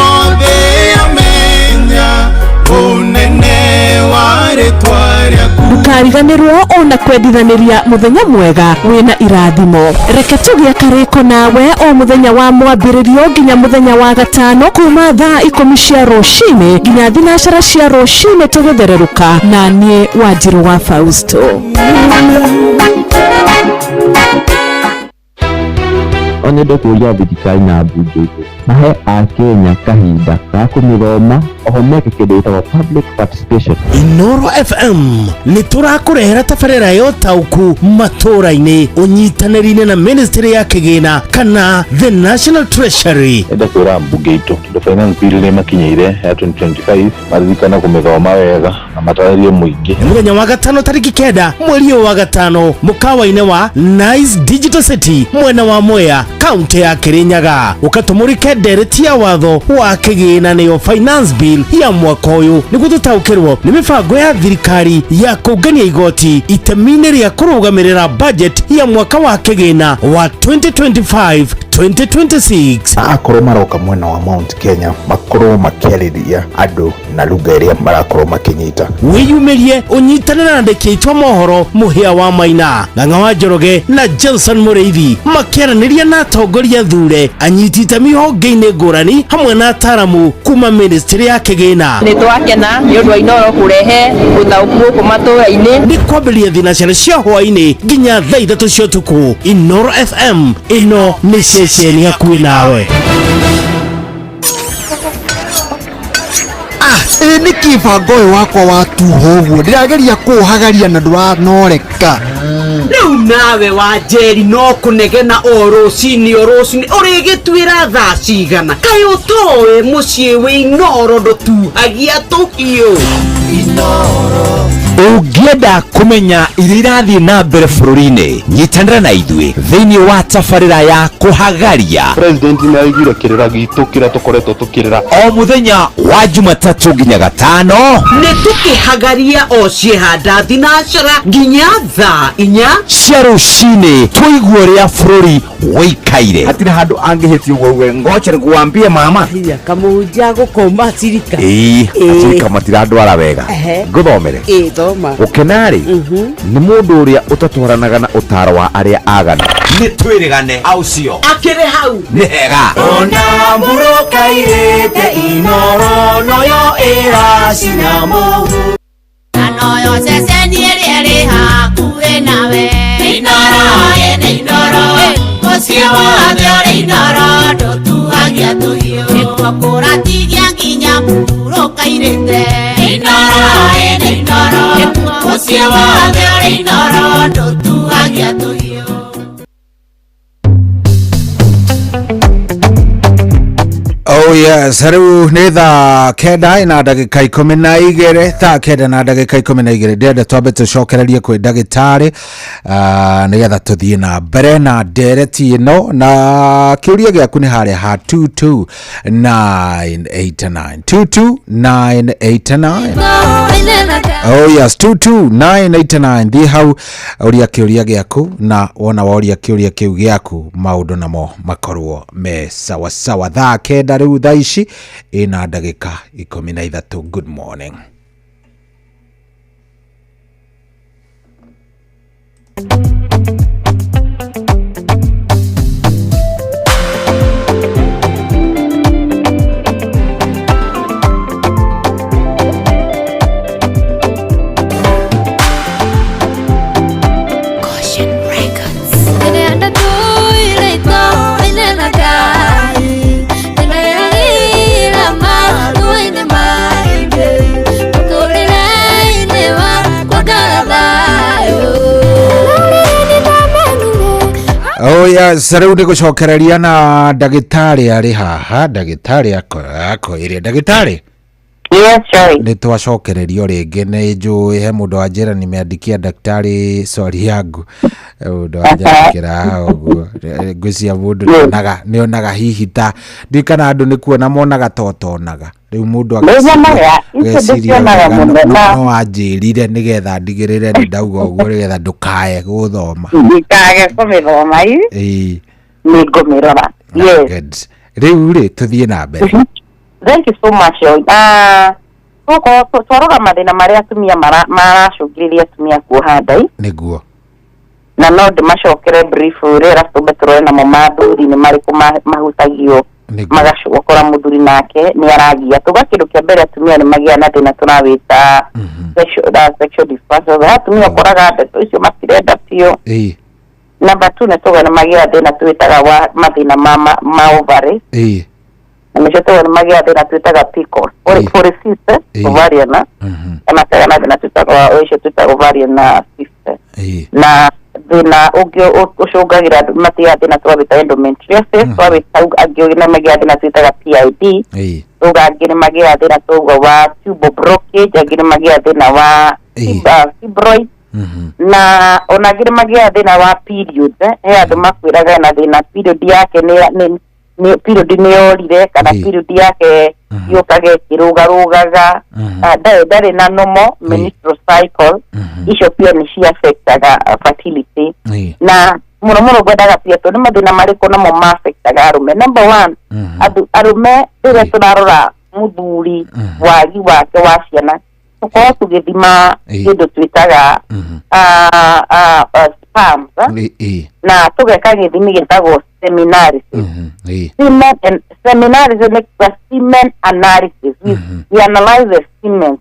thĩ yamenya ũnene wa rĩtwa rĩaku. Ndũkariganĩrwo ona kwendithanĩria mũthenya mwega wĩna irathimo. Reke tũgĩe karĩko nawe o mũthenya wa mwambĩrĩrio nginya mũthenya wa gatano kuma thaa 10 cia rũcinĩ nginya 12 cia rũcinĩ tũgĩthererũka na niĩ Wanjirũ wa Fausto. No nyende kũria thirikari na mbunge itũ mahe akenya kahinda ga kũmĩthoma oho meke kĩndũ gĩtagwo public participation. Inoro FM nĩ tũrakũrehera tabarĩra ya ũtaũku matũũra-inĩ ũnyitanĩri-inĩ na ministry ya kĩgĩna kana the National Treasury. Enda kwĩra mbunge itũ tondũ finance bill nĩ makinyĩire ya 2025 maririkane kũmĩthoma wega na matarĩrie mũingĩ. Nĩ mũthenya wa gatano tarĩki 9 mweri ũyũ wa gatano mũkawa-inĩ wa Nice Digital City mwena wa Mwea kaunti ya Kirinyaga ũkatũmũrĩke ndereti ya watho wa kĩgĩna nĩyo finance bill ya mwaka ũyũ nĩguo tũtaũkĩrwo nĩ mĩbango ya thirikari ya kũngania igoti itemi-inĩ rĩa kũrũgamĩrĩra budget ya mwaka wa kĩgĩna wa 2025 2026. Na akorwo maroka mwena wa Mount Kenya makorwo makĩarĩria andũ na lugha ĩrĩa marakorwo makĩnyita. Wĩyumĩrie ũnyitanĩre na andĩki aitũ a mohoro Mũhĩa wa Maina, Ng'ang'a wa Njoroge na Johnson Mũrĩithi makĩaranĩria na atongoria thure anyiti itemi honge-inĩ ngũrani hamwe na ataramu kuma ministry ya kĩgĩna. Nĩ twakena nĩ ũndũ wa Inoro kũrehe ũtaũku gũkũ matũũra-inĩ. Nĩ kwambĩrĩria thinacara cia hwaĩ-inĩ nginya thaa 3 cia ũtukũ. Inoro FM ĩno nĩ ceceni hakuhĩ nawe. Ĩ nĩkĩ bango ũyũ wakwa watuha ũguo ndĩrageria kũũhagaria na ndũranoreka. Rĩu nawe wa Njeri no kũnegena o rũcinĩ o rũcinĩ ũrĩgĩtuĩra thaa cigana kaĩ ũtoĩ mũciĩ wĩ Inoro ndũtuhagia tũhiũ. Ũngĩenda kũmenya iria irathiĩ na mbere bũrũri-inĩ nyitanĩra na ithuĩ thĩinĩ wa tabarĩra ya kũhagaria. President nĩ aiguire kĩrĩra gitũ kĩrĩa tũkoretwo tũkĩrĩra o mũthenya wa Jumatatũ nginya gatano. Nĩ tũkĩhagaria o ciehanda thinacara nginya thaa 4 cia rũcinĩ tũigue ũrĩa bũrũri wĩikaire. Hatirĩ handũ angĩhĩtia ũguo uge ngoche nikuambie mama kamũhunjia gũkũma cirika. Ĩĩ acirika matirandwara wega ngũthomere. Gũkena-rĩ nĩ mũndũ ũrĩa ũtatwaranaga na ũtaro wa arĩa aganu. Nĩ twĩrĩgane au cio akĩrĩ hau nĩ hega. Ona mbũrũkairĩte Inoro noyo ĩracina mũhu. Noyo ceceni ĩrĩa ĩrĩ hakuhĩ nawe. Inoro ĩnĩ Inoro mũciĩ wothe ũrĩ Inoro ndũtuhagia tũhiũ. Nĩkuo kũratigia nginya mbũrũkairĩte. Inoro ĩnĩ Inoro mũciĩ wothe ũrĩ Inoro ndũtuhagia tũhiũ. Oh yes, rĩu nĩ thaa 9 na ndagĩka 12, thaa 9 na ndagĩka 12. Ndĩrenda twambe tũcokererie kwĩ ndagĩtarĩ nĩgetha tũthiĩ na mbere na ndereti ĩno na kĩũria gĩaku nĩ harĩa ha 22989 22989. Oh yes, 22989. Thiĩ hau ũria kĩũria gĩaku na wona woria kĩũria kĩu gĩaku maũndũ namo makorwo me sawa sawa. Thaa 9 rĩu thaa ici ĩna ndagĩka 13. Good morning. Oh yes, rĩu nĩ gũcokereria na ndagĩtarĩ arĩ haha. Ndagĩtarĩ akoire ndagĩtarĩ. Yes, sorry. Nĩ twacokererio rĩngĩ nĩ njũĩ he mũndũ wanjĩra nimeandikia daktari swali yangu. Mũndũ wanjandĩkĩra haha ũguo ngwĩciria mũndũ nĩonaga hihi ta ndiũĩ kana andũ nĩ kuona monaga ta ũtonaga. Rĩu mũndũ ageciria no anjĩrire nĩgetha ndigĩrĩre nĩ ndauga ũguo nĩgetha ndũkae gũthoma. Ndikage kũmĩthoma ĩ nĩ ngũmĩrora. Yes. Rĩu rĩ tũthiĩ na mbere. Thank you so much. Twarora mathĩna marĩa atumia maracũngĩrĩria atumia kuoha nda nĩguo na no ndĩmacokere brief rĩ arabu tũmbe tũrore namo mathuri nĩ marĩkũ mahutagio magacokora mũthuri nake nĩ aragia. Tuga kĩndũ kĩa mbere atumia nĩ magĩa na thĩna tũrawĩta sexual dysfunction. Atumia ũkoraga ndeto icio matirenda biũ. Number 2 nĩ tuga nĩ magĩaga thĩna twĩtaga wa mathĩna ma ovary. Na nĩcio tuga nĩ magĩaga thĩna twĩtaga PCOS, polycystic ovarian, na makaga na thĩna twĩtaga wa ũcio twĩtaga ovarian na cyst. Na thĩna ũngĩ ũcũngagĩra andũ matigaga thĩna twawĩta endometriosis, twawĩta angĩ nĩ magĩaga thĩna twĩtaga PID, tuga angĩ nĩ magĩaga thĩna tuga wa tubal blockage, angĩ nĩ magĩaga thĩna wa fibroid, na ona angĩ nĩ magĩaga thĩna wa period. He andũ makwĩraga na thĩna period yake nĩ period nĩ yorire, kana period yake yũkaga ĩkĩrũgarũgaga, ndarĩ na normal menstrual cycle. Icio pia nĩ ciaffectaga fertility. Na mũno mũno ngwendaga pia tondũ nĩ mathĩna marĩkũ namo maaffectaga arũme. Number 1, arũme rĩrĩa tũrarora mũthuri wagi wake wa ciana, tũkorwo tũgĩthima kĩndũ twĩtaga sperms, na tũgeka gĩthimi gĩtagwo seminalysis. Seminalysis nĩ kuga semen analysis. We analyze the semen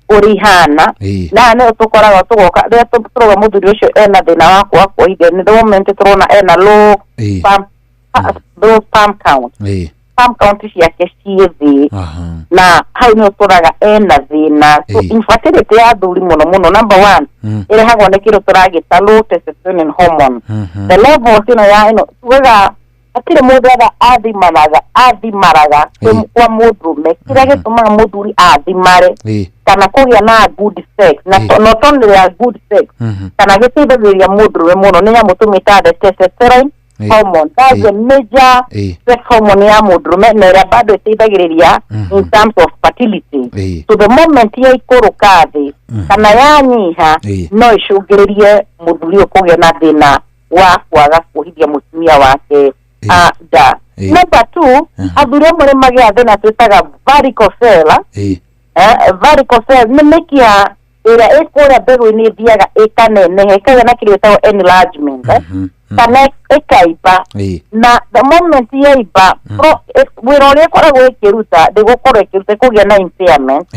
ũrĩa ihana, na nĩ tũkoraga tũgoka rĩrĩa tũroga mũthuri ũcio ena thĩna wa kwaga kuohithia, nĩ the moment tũrona ena low sperm count, sperm count ciake ciĩ thĩ, na hau nĩ ũtũraga ena thĩna. So infertility ya athuri mũno mũno, number 1, ĩrehagwo nĩ kĩndũ tũragĩta low testosterone hormone. The levels ĩno ya ĩno tugaga hatirĩ mũndũ othe athimaraga kwa mũndũrũme. Kĩrĩa gĩtũmaga mũthuri athimare kana kũgĩa na good sex, na not only ya good sex, kana gĩteithagĩrĩria mũndũrũme mũno nĩ nyamũ tũmĩtaga the testosterone hormone. That's the major sex hormone ya mũndũrũme, na ĩrĩa bado ĩteithagĩrĩria in terms of fertility. So the moment yaikũrũka thĩ kana yanyiha, no ĩcũngĩrĩrie mũthuri ũyũ kũgĩa na thĩna wa kwaga kuohithia mũtumia wake nda. Number 2, athuri amwe nĩ magĩaga thĩna twĩtaga varicocele. Varicocele nĩ mĩkiha ĩrĩa ĩkũrĩa mbegũ-inĩ ĩthiaga ĩkaneneha, ĩkagĩa na kĩndũ gĩtagwo enlargement, kana ĩkaimba. Na the moment yaimba, wĩra ũrĩa ĩkoragwo ĩkĩruta ndĩgũkorwo ĩkĩruta, ĩkũgĩa na impairment.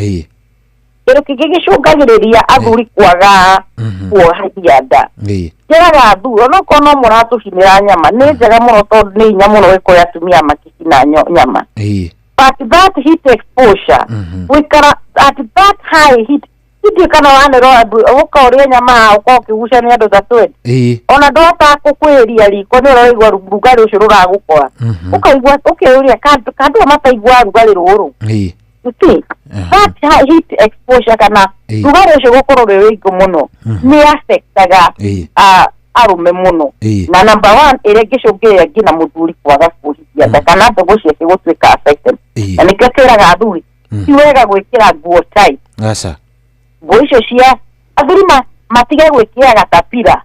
Kĩndũ kĩngĩ gĩcũngagĩrĩria athuri kwaga kuohagia nda, njĩraga athuri onokorwo no mũratũcinĩra nyama nĩ njega mũno, tondũ nĩ hinya mũno gũkora atumia makĩcina nyama, but that heat exposure, gũikara at that high heat, ithuĩ kana wanĩrwo ũka ũrĩe nyama ũkorwo ũkĩgucania andũ ta 20, ona ndũhotaga kũkwĩria riko nĩ ũraigua rugarĩ ũcio rũragũkora, ũkaigua ũkeyũria kandũ mataiguaga rugarĩ rũrũ. You see, that heat exposure kana rugarĩ ũcio gũkorwo rwĩ rũingĩ mũno nĩ affectaga arũme mũno. Na number 1 ĩrĩa ĩngĩcũngĩrĩria nginya mũthuri kwaga kuohithia nda kana mbegũ ciake gũtuĩka affected, na nĩkĩo twĩraga athuri ti wega gwĩkĩra nguo tight. Nguo icio cia athuri matige gwĩkĩra gatapira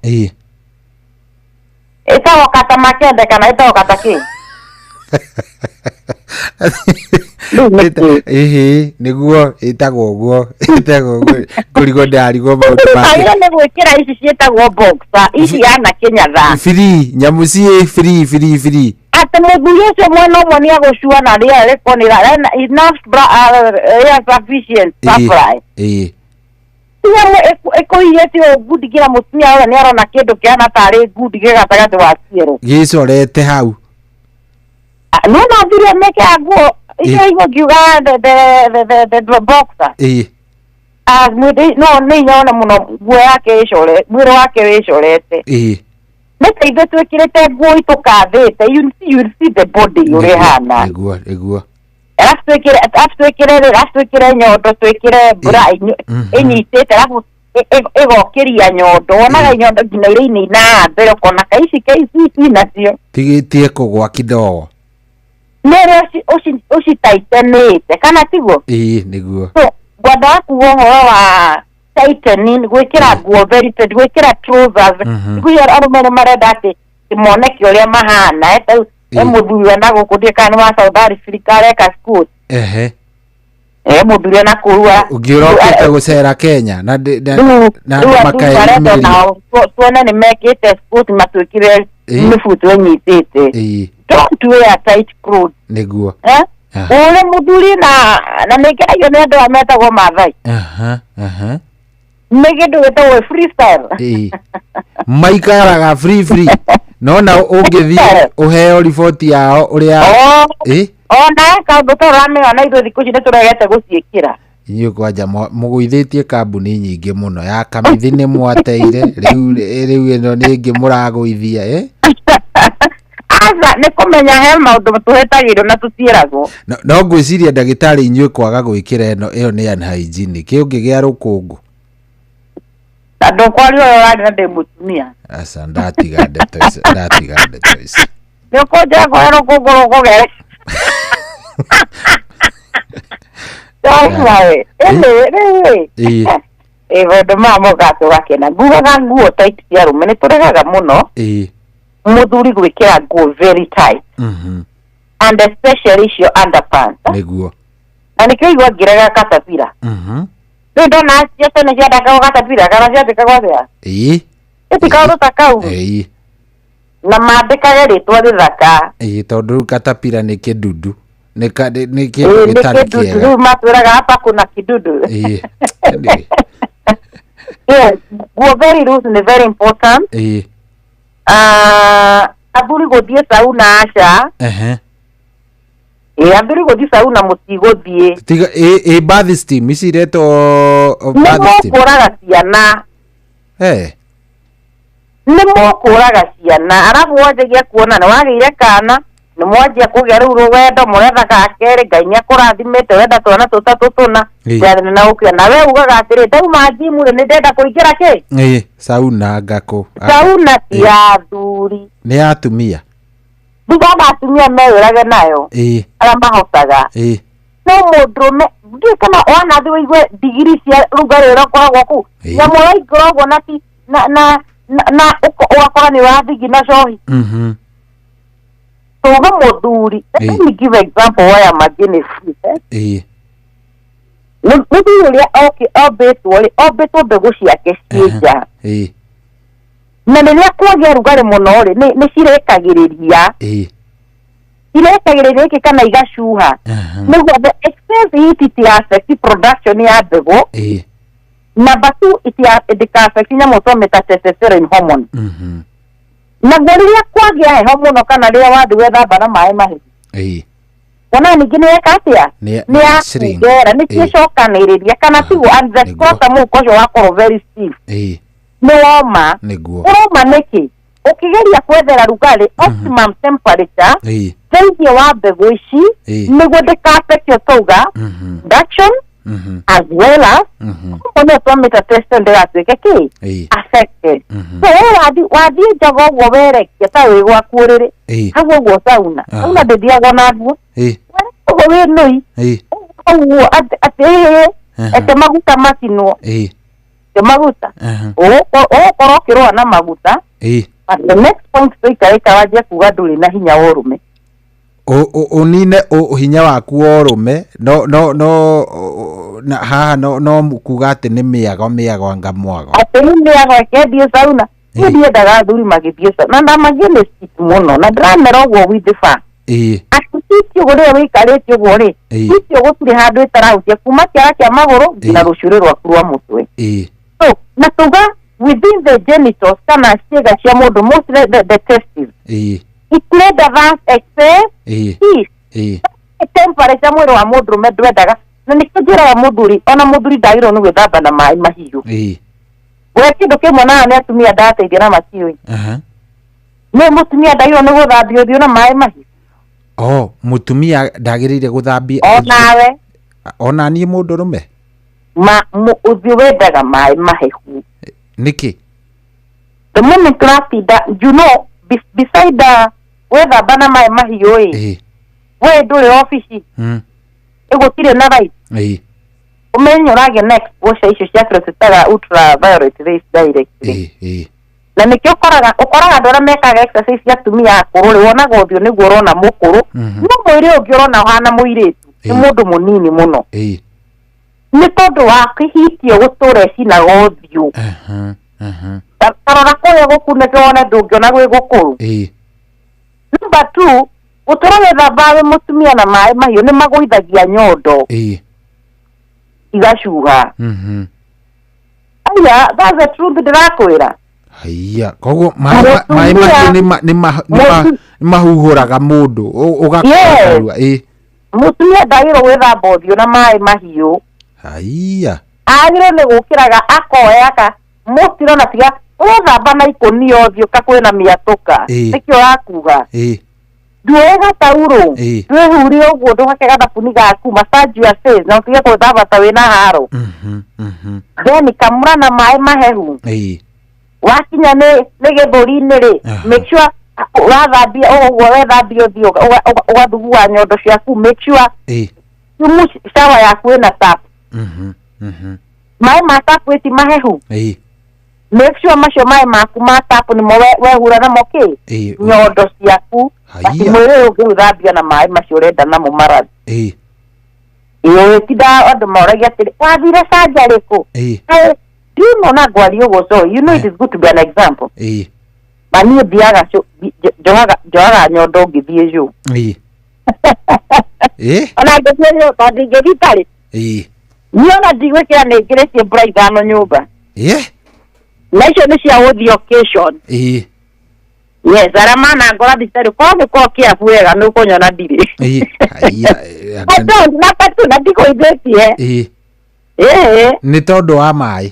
ĩtagwo kata makende kana ĩtagwo kata kĩ. Nĩguo ĩtagwo ũguo, ĩtagwo ũguo, ngũrigwo ndĩrarigwo maũndũ make. Agĩrĩire nĩ gwĩkĩra ici ciĩtagwo boxer, ici anake nyatha free, nyamũ ciĩ free free free, atĩ mũthuri ũcio mwena ũmwe nĩ agũcua na rĩera rĩkorwo nĩ enough air sufficient supply. Nyamũ ĩkũhihĩte ũũ ngundi nginya mũtumia ũrĩa nĩ arona kĩndũ kĩhana tarĩ ngundi gĩ gatagatĩ wa ciero gĩcorete hau. No na athuri mekĩraga nguo icio igua ngiuga the boxer. No nĩ hinya wone mũno nguo yake ĩcore, mwĩrĩ wake wĩcorete. Nĩ ta ithuĩ twĩkĩrĩte nguo itũkathĩte, you see the body ũrĩa ĩhana. Nĩguo. Arabu twĩkĩre nyondo, twĩkĩre bra ĩnyitĩte, arabu ĩgokĩria nyondo, wonaga nyondo nginya iria inaina mbere ũkona kaici kaici nacio tigĩtie kũgwa kidogo nĩ ũrĩa ũcitaitenĩte kana tiguo? Nĩguo. So ngwendaga kuga ũhoro wa tightening, gwĩkĩra nguo very tight, gwĩkĩra trousers. Ngwĩciria arũme nĩ marenda atĩ moneke ũrĩa mahana, mũthuri wena gũkũ ndiũĩ kana nĩ wa South Africa areka squat. Mũthuri wena kũu ũngĩ ũrokĩte gũcera Kenya na makaerimĩria tuone nĩ mekĩte squat matwĩkire mĩbuto ĩnyitĩte. Don't wear tight clothes. Nĩguo. Ũrĩ mũthuri na nĩ ngeragio nĩ andũ aya metagwo Maathai. Nĩ kĩndũ gĩtagwo freestyle. Ĩĩ. Maikaraga free free no na ũngĩthiĩ ũheo riboti yao ũrĩa Oh. ĩ Ona kaũndũ ta ũramenya na ithuĩ thikũ ici nĩ tũregete gũciĩkĩra. Inyuĩ kwanja mũgũithĩtie kambuni nyingĩ mũno ya kamithi nĩ mwateire rĩu rĩu ĩno nĩ ĩngĩ mũragũithia ĩ. Aca nĩ kũmenya he maũndũ tũhetagĩrwo na tũtiĩragwo. No ngwĩciria ndagĩtarĩ inyuĩ kwaga gwĩkĩra ĩno ĩyo nĩ unhygienic ũngĩgĩa rũkũngũ. Na ndũkwaria ũrĩa ũrarĩ na ndĩ mũtumia. Aca ndatiga ndeto icio ndatiga ndeto icio. Nĩ ũkũnjĩra kũrĩa rũkũngũ rũkũgere. Ndauma we. Ĩndĩ rĩu ĩ. Ĩĩ. Ĩ maũndũ maya mokaga tũgakena. Ngugaga nguo tight cia arũme nĩ tũregaga mũno Ĩĩ. mũthuri gwĩkĩra nguo very tight and especially icio underpants. Nĩguo. Na nĩkĩo igua ngĩrega katapira. Rĩu ndona cia tene ciandĩkagwo katapira kana ciandĩkagwo atĩa? Ĩĩ. Ĩti kaũndũ ta kau. Ĩĩ. Na mandĩkage rĩtwa rĩthaka. Ĩĩ tondũ rĩu katapira nĩ kĩndundu nĩ nĩ kĩndũ Ĩĩ nĩ gĩtarĩ kĩndundu kĩega. rĩu matwĩraga hapa kuna kidudu. Ĩĩ. Anyway, Yes, nguo very loose nĩ very important. Ĩĩ. Ah, athuri gũthiĩ sauna aca. Ehe. Ĩĩ athuri gũthiĩ sauna mũtigũthiĩ. Tiga ĩ ĩ bath steam ici iretwo Nĩ bath steam. mũkũraga ciana. Eh. Nĩ mũkũraga ciana arabu wanjagia kuona nĩ wagĩire kana nĩ mwanjia kũgĩa rĩu rũwendo mũretha ga kerĩ Ngai nĩ akũrathimĩte wenda twana tũtatũ tũna Ĩĩ. njathĩ na ũkĩa na we ugaga atĩrĩ ndauma njimu rĩ nĩ ndenda kũingĩra kĩ Ĩĩ sauna ngakũ. sauna ti ya athuri. Nĩ ya atumia. Thutha na atumia mewĩrage nayo Ĩĩ. arĩa mahotaga. Ĩĩ. No mũndũrũme ndiũĩ kana wanathiĩ ũigue ndigiri cia rugarĩ ũrĩa ũkoragwo kũu Ĩĩ. nyamũ ũraingĩra ũguo na ti na na na na ũgakora nĩ ũrathigina cohi. Tuge mũthuri, let Ĩĩ. me give example why I'm against it, eh? Ĩĩ. Mũthuri ũrĩa ombĩtwo rĩ ombĩtwo mbegũ ciake ciĩ nja Ĩĩ. na rĩrĩa kwagĩa rugarĩ mũno rĩ nĩ cirekagĩrĩria Ĩĩ. irekagĩrĩria gĩkĩ kana igacuha nĩguo the excess heat it affect production ya mbegũ. Ĩĩ. Number two it ndĩka affect nyamũ twamĩta testosterone hormone. Naguo rĩrĩa kwagĩa heho mũno kana rĩrĩa wathiĩ wethamba na maĩ mahehu Ĩĩ. wona ningĩ nĩ yeka atĩa Nĩ nĩ shrink. yakungera nĩ Ĩĩ. ciĩcokanĩrĩria kana tiguo and the scrotum mũhuko ũcio wakorwo very stiff Ĩĩ. nĩ woma. Nĩguo. Ũroma nĩkĩ ũkĩgeria kwethera rugarĩ optimum temperature Ĩĩ. thĩinĩ wa mbegũ ici Ĩĩ. nĩguo ndĩka-affect tauga production as well as koguo nĩyo twamĩta testosterone ndĩgatuĩke kĩ Ĩĩ. affected. So we wathiĩ njaga ũguo werekia ta wĩ gwaku ũrĩrĩ Ĩĩ. hau ũguo sauna sauna ndĩthiagwo na nguo Ĩĩ. ũguo wĩ nũi Ĩĩ. ũguo atĩ ĩĩ ete maguta macinwo Ĩĩ. te maguta ũgũkorwo ũkĩrũa na maguta. Ĩĩ. But the next point tũikaraika wanjia kuga ndũrĩ na hinya wa ũrũme. Ũnine hinya waku wa ũrũme no no no na haha no no kuga atĩ nĩ mĩago mĩago anga mwago. Atĩ rĩu mĩago ĩkendie sauna niĩ ndiendaga athuri magĩthiĩ sauna na ndamagĩnĩ mũno na ndĩramera ũguo with the fact Ĩĩ. atĩ titi ũguo rĩrĩa wĩikarĩte ũguo rĩ Ĩĩ. titi ũguo gũtirĩ handũ ĩtarahutia kuma kĩara kĩa magũrũ nginya rũcuĩrĩ rwaku rwa mũtwe. Ĩĩ. So na tuga within the genitals kana ciĩga cia mũndũ mostly the testes Ĩĩ. itirenda that excess Ĩĩ. heat. Ĩĩ. Temperature mwĩrĩ wa mũndũrũme ndwendaga na nĩkĩo njĩraga mũthuri ona mũthuri ndagĩrĩirwo nĩ gwĩthamba na maĩ mahiũ. Ĩĩ. We kĩndũ kĩmwe nayo nĩ atumia ndateithia na matiũĩ Aha. nĩ mũtumia ndagĩrĩirwo nĩ gũthambia ũthiũ na maĩ mahiũ. Oh, mũtumia ndagĩrĩire gũthambia Onawe ona niĩ mũndũrũme ma ũthiũ wendaga maĩ mahehu. Nĩkĩ? The moment ũratinda you know beside the wethamba na maĩ mahiũ ĩ we ndũrĩ obici ĩgũtirĩ na right Ĩĩ. ũmenye ũragĩa na exposure icio cia kĩrĩa twĩtaga ultraviolet rays directly. Ĩĩ. Na nĩkĩo ũkoraga andũ arĩa mekaga exercise cia atumia akũrũ rĩ wonaga ũthiũ nĩguo ũrona mũkũrũ no mwĩrĩ ũngĩ ũrona ũhana mũirĩtu nĩ mũndũ mũnini mũno Ĩĩ. nĩ tondũ wa kĩhitio gũtũra ĩcinaga ũthiũ. Ta rora kũrĩa gũkunĩke wone ndũngĩona gwĩ gũkũrũ. Ĩĩ. Number two gũtũra wĩthamba wĩ mũtumia na maĩ mahiũ nĩ magũithagia nyondo Ĩĩ. igacuha. Aya, that's the truth ndĩrakwĩra. Haiya, koguo maĩ mahiũ nĩ mahuhũraga mũndũ ũgakorwo. Ĩ mũtumia ndagĩrwo gwĩthamba ũthiũ na maĩ mahiũ. Haiya, agĩrĩirwo nĩ gũkĩraga akoya ka mũtiro na tiga ũrethamba na ikũnia ũthiũ ka kwĩna mĩatũka. Nĩkĩo ũrakuga nduoe gataurũ, ndwĩhure ũguo, ndũhake gathabuni gaku, massage your face na ũtige gwĩthamba ta wĩna haro. Then kamũra na maĩ mahehu. Wakinya nĩ gĩthũri-inĩ rĩ, make sure ũrathambia ũguo wethambia ũthiũ, ũgathugua nyondo ciaku, make sure shower yaku ĩna tap. Maĩ ma tap ti mahehu. Make sure macio maĩ maku ma tap nĩmo wehura namo kĩ nyondo ciaku. Basi mwĩrĩ ũngĩũthambia na maĩ macio ũrenda namo marathi. Ĩĩ, tinda andũ moragia atĩrĩ, wathire surgery kũ? Do you know na ngwaria ũguo? So you know it is good to be an example. Ma niĩ thiaga njohaga nyondo ngĩthiĩ show. Ona ngĩthiĩ show tondũ ndingĩthiĩ itarĩ. Niĩ ona ndigwĩkĩra nĩ ngĩrĩtie mbura 5 nyũmba. Na icio nĩ cia gũthiĩ occasion. Yes, arĩa manangora thibitarĩ korwo nĩ korwo kĩabu wega nĩ ũkũnyona ndirĩ. I don't, na tatu na ndikũithĩtie. Nĩ tondũ wa maĩ.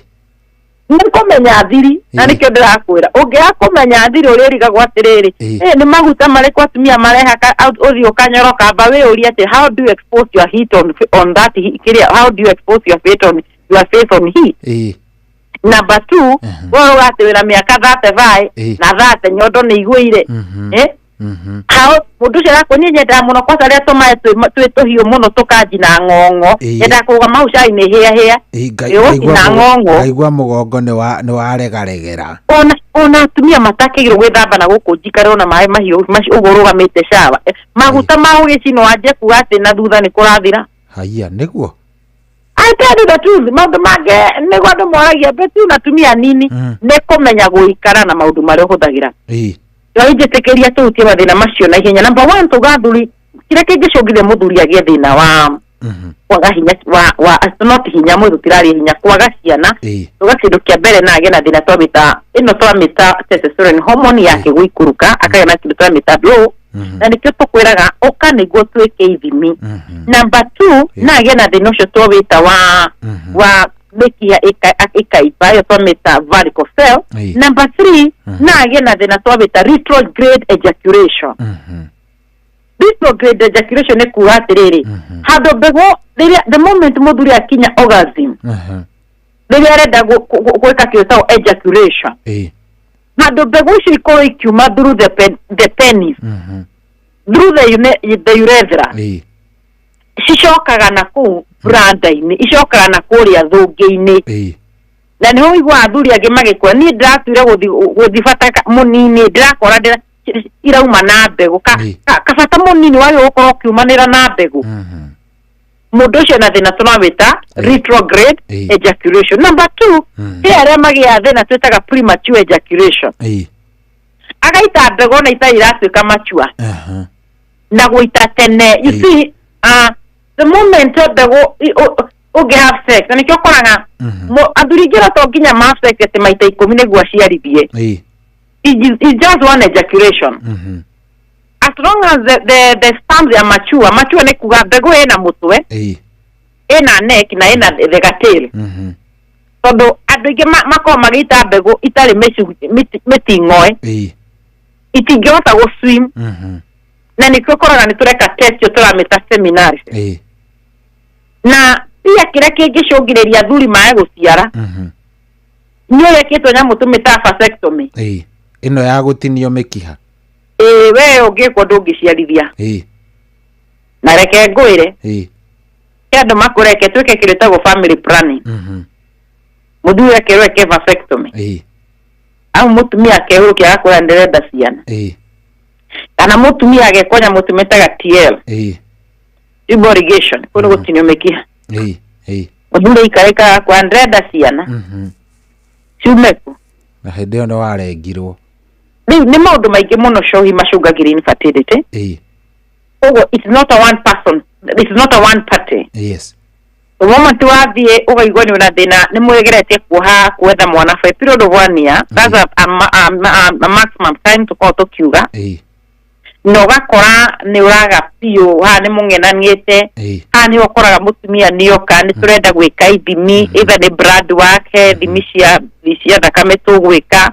Nĩ kũmenya thiri, na nĩkĩo ndĩrakwĩra. Ũngĩaga kũmenya thiri ũrĩrigagwo atĩrĩrĩ, nĩ maguta marĩkũ atumia marehaka ũthiũ ũkanyoroka, amba wĩyũrie atĩ how do you expose your heat on that kĩrĩa, how do you expose your face on your face on heat? Number 2, wewe ũgatĩ wĩna mĩaka 35 na 30 nyondo nĩ igũire. Hao mũndũ ũcio arakwo niĩ nyendaga mũno kwanza rĩrĩa tũmaĩ twĩ tũhiũ mũno tũkanjina ng'ong'o. Nyendaga kũrũgama hau cai-inĩ hĩa hĩa. Ĩgũcina ng'ong'o. Ngaigua mũgongo nĩ waregaregera. Ona atumia matakĩgĩrwo gwĩthamba na gũkũ njikare ona maĩ mahiũ macio ũguo ũrũgamĩte shower. Maguta ma gũgĩcinwo wanjie kuga atĩ na thutha nĩ kũrathira. Haiya, nĩguo. I tell you the truth, maũndũ mangĩ nĩguo andũ moragia but na atumia nini nĩ kũmenya gũikara na maũndũ marĩa ũhũthagĩra. Ngai njĩtĩkĩria tũhutie mathĩna macio na ihenya. Number 1, tuga athuri kĩrĩa kĩngĩcũngĩrĩria mũthuri agĩe thĩna wa kwaga hinya wa not hinya mwĩrĩ tũtiraria hinya, kwaga ciana. Tuga kĩndũ kĩa mbere na agĩe na thĩna twamĩta ĩno twamĩta testosterone hormone yake gũikũrũka, akagĩa na kĩndũ twamĩta low, na nĩkĩo tũkwĩraga ũka nĩguo twĩke ithimi. Number 2, na agĩe na thĩna ũcio twawĩta wa mĩkiha ĩkaimba, ĩyo twamĩta varicocele. Number 3, na agĩe na thĩna twamĩta retrograde ejaculation. Retrograde ejaculation nĩ kuga atĩrĩrĩ, handũ mbegũ rĩrĩa the moment mũthuri akinya orgasm, rĩrĩa arenda gwĩka kĩndũ gĩtagwo ejaculation, handũ mbegũ icio ikorwo ikiuma through the penis, through the urethra, cicokaga na kũu branda-inĩ, icokaga na kũrĩa thũngĩ-inĩ. Na nĩho ũiguaga athuri angĩ magĩkũra, niĩ ndĩratuire gũthiĩ bata mũnini, ndĩrakora irauma na mbegũ. Kabata mũnini wagĩrĩirwo gũkorwo ũkiumanĩra na mbegũ. Mũndũ ũcio na thĩna tũrawĩta retrograde ejaculation. Number 2, he arĩa magĩaga thĩna twĩtaga premature ejaculation. Agaita mbegũ na itarĩ iratuĩka mature. Na gũita tene. You see, the moment mbegũ ũngĩ have sex, na nĩkĩo ũkoraga athuri aingĩ to nginya ma have sex atĩ maita 10 nĩguo aciarithie. It's just one ejaculation. As long as the sperms are mature, mature nĩ kuga mbegũ ĩna mũtwe, ĩna neck na ĩna the tail. Tondũ andũ aingĩ makoragwo magĩita mbegũ itarĩ mĩting'oe, itingĩhota gũ swim. Na nĩkĩo ũkoraga nĩ tũreka test ĩyo tũramĩta seminars. Na pia kĩrĩa kĩngĩcũngĩrĩria athuri mae gũciara nĩ ũrekĩtwo nyamũ tũmĩtaga vasectomy. Ĩno ya gũtinio mĩkiha. We ũngĩkwo ndũngĩciarithia. Na reke ngwĩre, kĩ andũ makũreke twĩke kĩndũ gĩtagwo family planning. Mũthuri akerwo eke vasectomy. Au mũtumia akehũrũkia agakwĩra ndĩrenda ciana. Kana mũtumia agekwo nyamũ tũmĩtaga TL. Tubal irrigation, kũu nĩ gũtinio mĩkiha. Mũthuri aikarĩkaga kwa ndĩrenda ciana. Ciume kũ? Na hĩndĩ ĩyo nĩ warengirwo. Rĩu nĩ maũndũ maingĩ mũno cohi macũngagĩrĩria infertility. Koguo it's not a one person, it's not a one party. Yes. The moment wathiĩ ũkaigua nĩ ũna thĩna, nĩ mwĩgeretie kuoha kwetha mwana for a period of one year, that's a maximum time tũkoragwo tũkiuga, na ũgakora nĩ ũraga biũ, haha nĩ mũng'enanĩte, haha nĩ ũkoraga mũtumia nĩoka, nĩ tũrenda gwĩka ithimi, either nĩ blood wake, ithimi cia thakame tũgwĩka,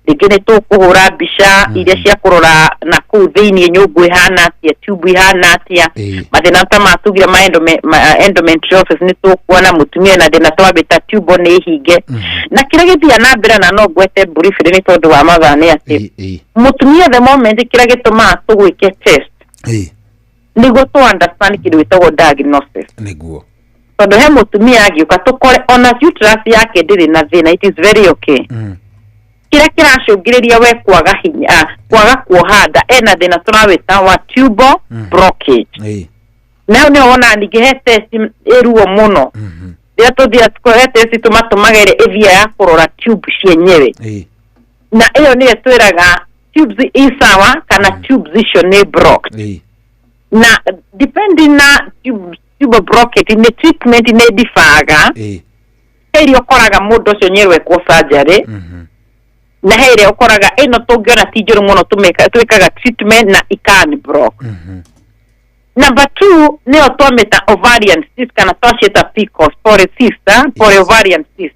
rĩngĩ nĩ tũkũhũra mbica iria cia kũrora na kũu thĩiniĩ nyũngũ ĩhana atĩa, tube ĩhana atĩa, mathĩna ta matugire ma endometriosis nĩ tũkuona mũtumia ena thĩna twambĩta tube nĩ hinge. Na kĩrĩa gĩthiaga na mbere, na no ngwete briefly nĩ tondũ wa mathaa, nĩ atĩ mũtumia, the moment kĩrĩa gĩtũmaga tũgwĩke test nĩguo tũ understand kĩndũ gĩtagwo diagnosis. Tondũ he mũtumia angĩũka tũkore ona uterus yake ndĩrĩ na thĩna, it is very okay, kĩrĩa kĩracũngĩrĩria we kwaga hinya, kwaga kuoha nda, ena thĩna tũrawĩta wa tubal blockage. Nayo nĩyo wonaga ningĩ he test ĩruo mũno rĩrĩa tũthiaga, he test tũmatũmaga ĩrĩa ĩthiaga ya kũrora tube cienyewe, na ĩyo nĩyo ĩtwĩraga tubes i sawa kana tubes icio nĩ blocked. Na depending na tube blockage, nĩ treatment nĩ ndibaga he iria ũkoraga mũndũ ũcio nĩ egwĩkwo surgery, na he ĩrĩa ũkoraga ĩno tũngĩona ti njũru mũno, twĩkaga treatment na ikan block. Number two nĩyo twamĩta ovarian cyst, kana twaciĩta PCOS, polycyst, polyovarian cyst.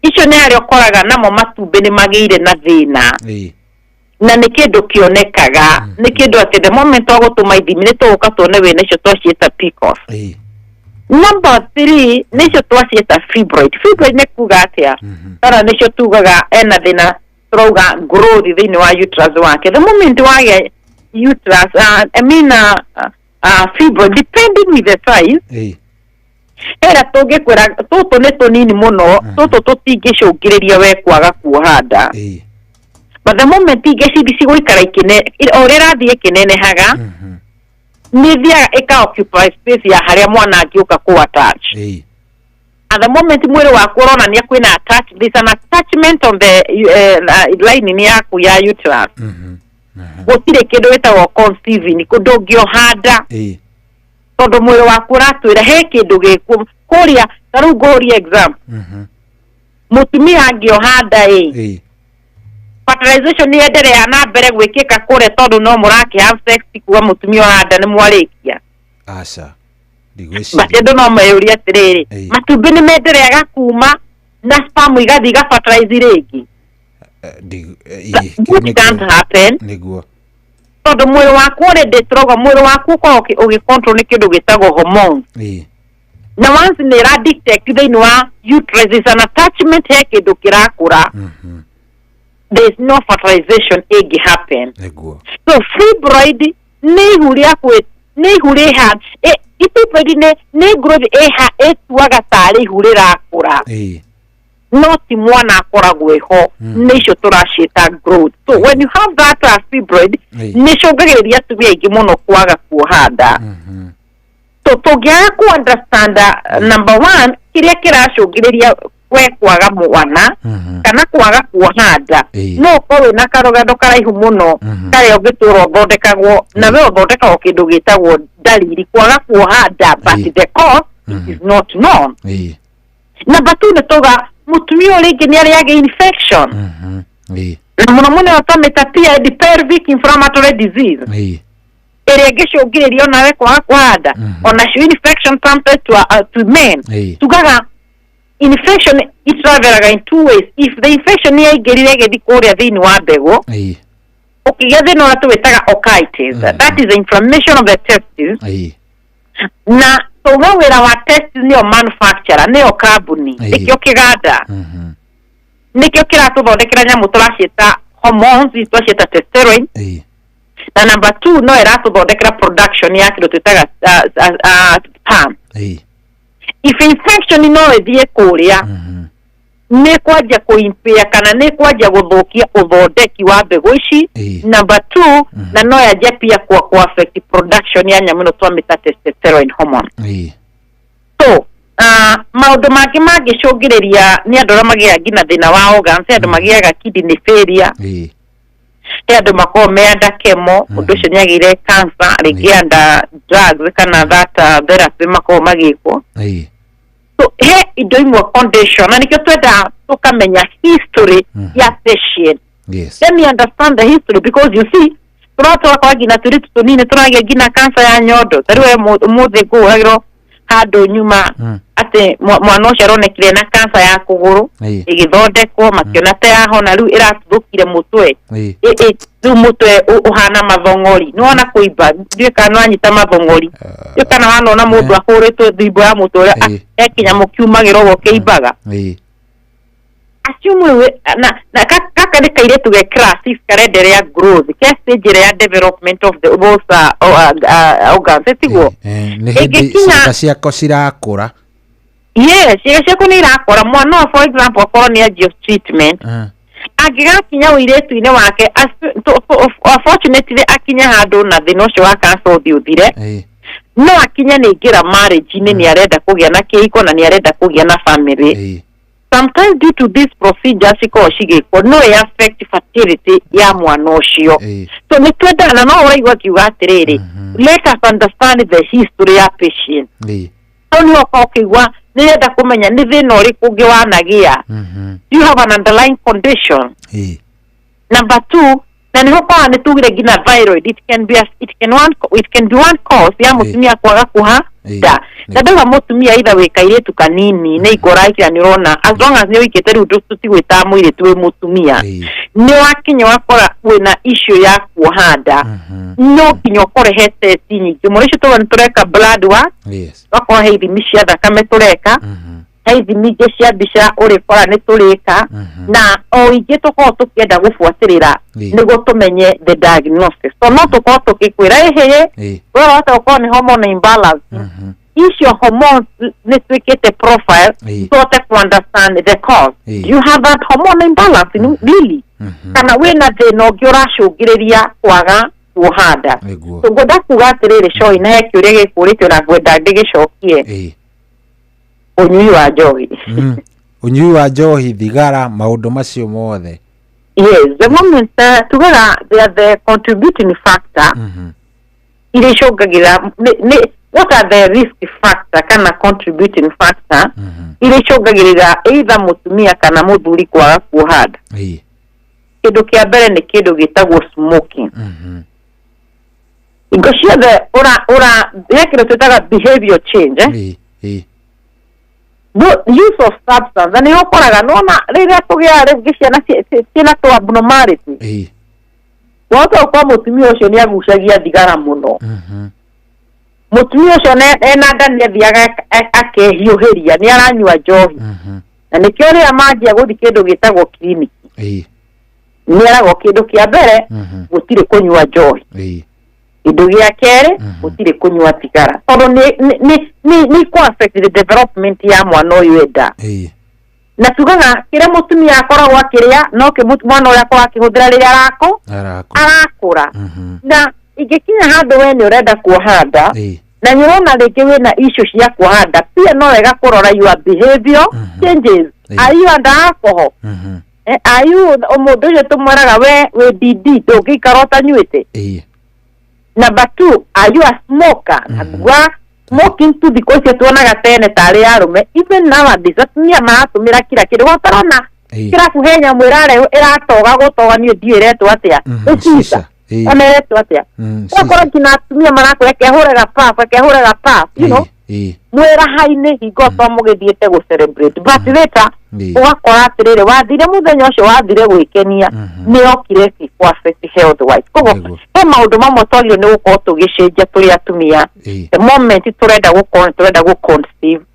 Icio nĩ harĩa ũkoraga namo matumbĩ nĩ magĩire na thĩna, na nĩ kĩndũ kĩonekaga, nĩ kĩndũ atĩ the moment wagũtũma ithimi nĩ tũgũka tuone wĩna icio twaciĩta PCOS. Number three nĩcio twaciĩta fibroid. Fibroid nĩ kuga atĩa? Tara nĩcio tugaga ena thĩna, tũrauga growth thĩinĩ wa uterus wake. The moment wagĩa uterus, I mean, fibroid, depending with the size, hera tũngĩkwĩra tũtũ nĩ tũnini mũno, tũtũ tũtingĩcũngĩrĩria we kwaga kuoha nda, but the moment ingĩ cigũikara ikĩne, o ũrĩa ĩrathiĩ ĩkĩnenehaga, nĩ ĩthiaga ĩka occupy space ya harĩa mwana angĩũka kũ attach. At the moment mwĩrĩ waku ũronania kwĩna attach, there's an attachment on the line yaku ya uterus, gũtirĩ kĩndũ gĩtagwo conceiving, ndũngĩoha nda, tondũ mwĩrĩ waku ũratwĩra he kĩndũ gĩkuo kũrĩa. Ta rĩu ngũhũrie exam, mũtumia angĩoha nda ĩ, fertilization nĩ endelea na mbere gwĩkĩka kũrĩa, tondũ no mũrakĩ have sex, ti kuga mũtumia oha nda nĩ mwarĩkia. Aca. But andũ no meyũrie atĩrĩrĩ, matumbĩ nĩ mendereaga kuma na sperm igathiĩ igafertilize rĩngĩ? Which can't happen. Tondũ mwĩrĩ waku already, tũrauga mwĩrĩ waku ũkoragwo ũgĩcontrol nĩ kĩndũ gĩtagwo hormones, na once nĩ ĩra detect thĩinĩ wa uterus is an attachment, he kĩndũ kĩrakũra, there is no fertilization ĩngĩ happen. So fibroid nĩ ihu rĩa kwĩ, nĩ ihu rĩha, fibroid nĩ growth ĩha ĩtuaga tarĩ ihu rĩrakũra, no ti mwana akoragwo ĩho, nĩ icio tũraciĩta growth. So when you have that fibroid, nĩ icũngagĩrĩria atumia aingĩ mũno kwaga kuoha nda. So tũngĩaga ku understand, number one, kĩrĩa kĩracũngĩrĩria we kwaga mwana kana kwaga kuoha nda, no ũkorwo wĩna karũgano karaihu mũno karĩa ũngĩtũra ũthondekagwo, na we ũthondekagwo kĩndũ gĩtagwo ndariri kwaga kuoha nda, but the cause is not known. Number two, nĩ tuga mũtumia ũyũ rĩngĩ nĩ arĩaga infection, na mũno mũno twamĩta PID, pelvic inflammatory disease, ĩrĩa ĩngĩcũngĩrĩria onawe kwaga kuoha nda. Onacio infection sometimes to men, tugaga infection itravelaga in two ways. If the infection nĩ yaingĩrire ĩgĩthiĩ kũrĩa thĩinĩ wa mbegũ, ũkĩgĩa thĩna ũrĩa tũwĩtaga orchitis, that is the inflammation of the testes. Na tauga wĩra wa testis nĩyo manufacturer, nĩyo kambuni, nĩkĩo kĩganda, nĩkĩo kĩratũthondekera nyamũ tũraciĩta hormones, ici twaciĩta testosterone. Na number two, no ĩratũthondekera production ya kĩndũ twĩtaga sperm. If infection no ĩthiĩ kũrĩa, nĩ kwanjia kũimpea kana nĩ kwanjia gũthũkia ũthondeki wa mbegũ ici, number two, na no yanjia pia kwa ku affect production ya nyamũ ĩno twamĩta testosterone hormone. So maũndũ mangĩ mangĩcũngĩrĩria nĩ andũ arĩa magĩaga nginya thĩna wa organs, andũ magĩaga kidney failure. He andũ makoragwo me under chemo, mũndũ ũcio nĩ agĩire cancer, rĩngĩ under drugs kana that therapy makoragwo magĩkwo. So he indo imwe condition, na nĩkĩo twenda tũkamenya history ya patient. Let me understand the history, because you see tũratwakwa nginya tũirĩtu tũnini tũragĩa nginya cancer ya nyondo. Ta rĩu we ũmũthĩ ngũhũragĩrwo handũ nyuma atĩ mwana ũcio aronekire na cancer ya kũgũrũ, ĩgĩthondekwo makĩona ta yahona, rĩu ĩratuthũkire mũtwe. Rĩu mũtwe ũhana mathong'ori, nĩwona kũimba, ndiũĩ kana nĩwanyita mathong'ori, ndiũĩ kana wanona mũndũ ahũrĩtwo thimbo ya mũtwe ũrĩa he kĩnyamũ kiumagĩra ũguo kĩimbaga. Assume we na kaka nĩ kairĩtu ge class 6 karenderea growth, ke stage ĩrĩa ya development of the those organs, tiguo? Nĩ hĩndĩ Ĩngĩkinya ciĩga ciako cirakũra. Yes, ciĩga ciaku nĩ irakũra. Mwana ũyũ, for example, akorwo nĩ anjio treatment, angĩgakinya ũirĩtu-inĩ wake, unfortunately akinye handũ na thĩna ũcio wa cancer ũthiĩ ũthire, no akinye nĩ aingĩra marriage-inĩ, nĩ arenda kũgĩa na kĩhiko na nĩ arenda kũgĩa na family. Sometimes due to this procedure cikoragwo cigĩkwo, no ĩ affect fertility ya mwana ũcio. So nĩ twendaga, na no ũraigua ngiuga atĩrĩrĩ, let us understand the history ya patient. Hau nĩho ũkorwo ũkĩigua nĩrenda kũmenya nĩ thĩna ũrĩkũ ũngĩ wanagĩa. Do you have an underlying condition? Number two, na nĩho ũkoraga nĩ tugire nginya thyroid, it can be a, it can one it can be one cause ya mũtumia kwaga kuha nda. Na ndauga mũtumia either wĩ kairĩtu kanini nĩ ikũraikira, nĩ ũrona as long as nĩ ũikĩte rĩu tũtigwĩtaga mũirĩtu wĩ mũtumia, nĩ wakinya wakora wĩna issue ya kuoha nda, no nginya ũkore he test nyingĩ mũno. Icio tũrona nĩ tũreka blood work, wakorwo he ithimi cia thakame tũreka, he ithimi ingĩ cia mbica ũrĩkora nĩ tũrĩka, na o ingĩ tũkorwo tũkĩenda gũbuatĩrĩra nĩguo tũmenye the diagnosis. So no tũkorwo tũkĩkwĩra ĩhĩĩ, we wahota gũkorwo nĩ hormone imbalance. Icio hormones nĩ twĩkĩte profile tũhote ku understand the cause. Do you have that hormone imbalance really, kana wĩna thĩna ũngĩ ũracũngĩrĩria kwaga kuoha nda? So ngwenda kuga atĩrĩrĩ, Coĩ, na he kĩũria gĩkũrĩtio na ngwenda ndĩgĩcokie: ũnyui wa njohi. Ũnyui wa njohi, thigara, maũndũ macio mothe. Yes, the moment tugaga they are the contributing factor iria icũngagĩra what are the risk factor kana contributing factor iria icũngagĩrĩra either mũtumia kana mũthuri kwaga kuoha nda? Kĩndũ kĩa mbere nĩ kĩndũ gĩtagwo smoking. Hingo ciothe ũra he kĩndũ twĩtaga behavior change, eh? No, use of substance, na nĩ ũkoraga nona rĩrĩa tũgĩaga rĩngĩ ciana ciĩna tũ abnormality, wahota gũkorwo mũtumia ũcio nĩ agucagia thigara mũno, mũtumia ũcio ena nda nĩ athiaga akehiũhĩria, nĩ aranyua njohi, na nĩkĩo rĩrĩa manjia gũthiĩ kĩndũ gĩtagwo kiriniki nĩ eragwo kĩndũ kĩa mbere gũtirĩ kũnyua njohi, kĩndũ gĩa kerĩ gũtirĩ kũnyua thigara, tondũ nĩ ikũ affect the development ya mwana ũyũ enda. Na tugaga kĩrĩa mũtumia akoragwo akĩrĩa no mwana ũrĩa akoragwo akĩhũthĩra rĩrĩa arakũra. Na ingĩkinya handũ we nĩ ũrenda kuoha nda na nĩ ũrona rĩngĩ wĩna issue cia kuoha nda, pia no wega kũrora your behavior changes. Are you under alcohol? Are you mũndũ ũcio tũmwĩraga we wĩ DD, ndũngĩikara ũtanyuĩte? Number two, are you a smoker? Nagua smoking tu thikũ icio tuonaga tene tarĩ arũme, even nowadays atumia maratũmĩra kira kĩndũ watarona kĩrabu, he nyamũ ĩrarehwo ĩratoga gũtoga, niĩ ndiũĩ ĩretwo atĩa, nĩ shisha ona ĩretwo atĩa. Ũgakora nginya atumia marakwĩra kehũre gapuff, kehũre gapuff, mwĩraha-inĩ hingo to mũgĩthiĩte gũ celebrate, but later ũgakora atĩrĩrĩ, wathire mũthenya ũcio wathire gwĩkenia nĩ okire ĩkũ affect health wise. Koguo he maũndũ mamwe twagĩrĩirwo nĩ gũkorwo tũgĩcenjia tũrĩ atumia the moment tũrenda gũkorwo tũrenda gũ conceive.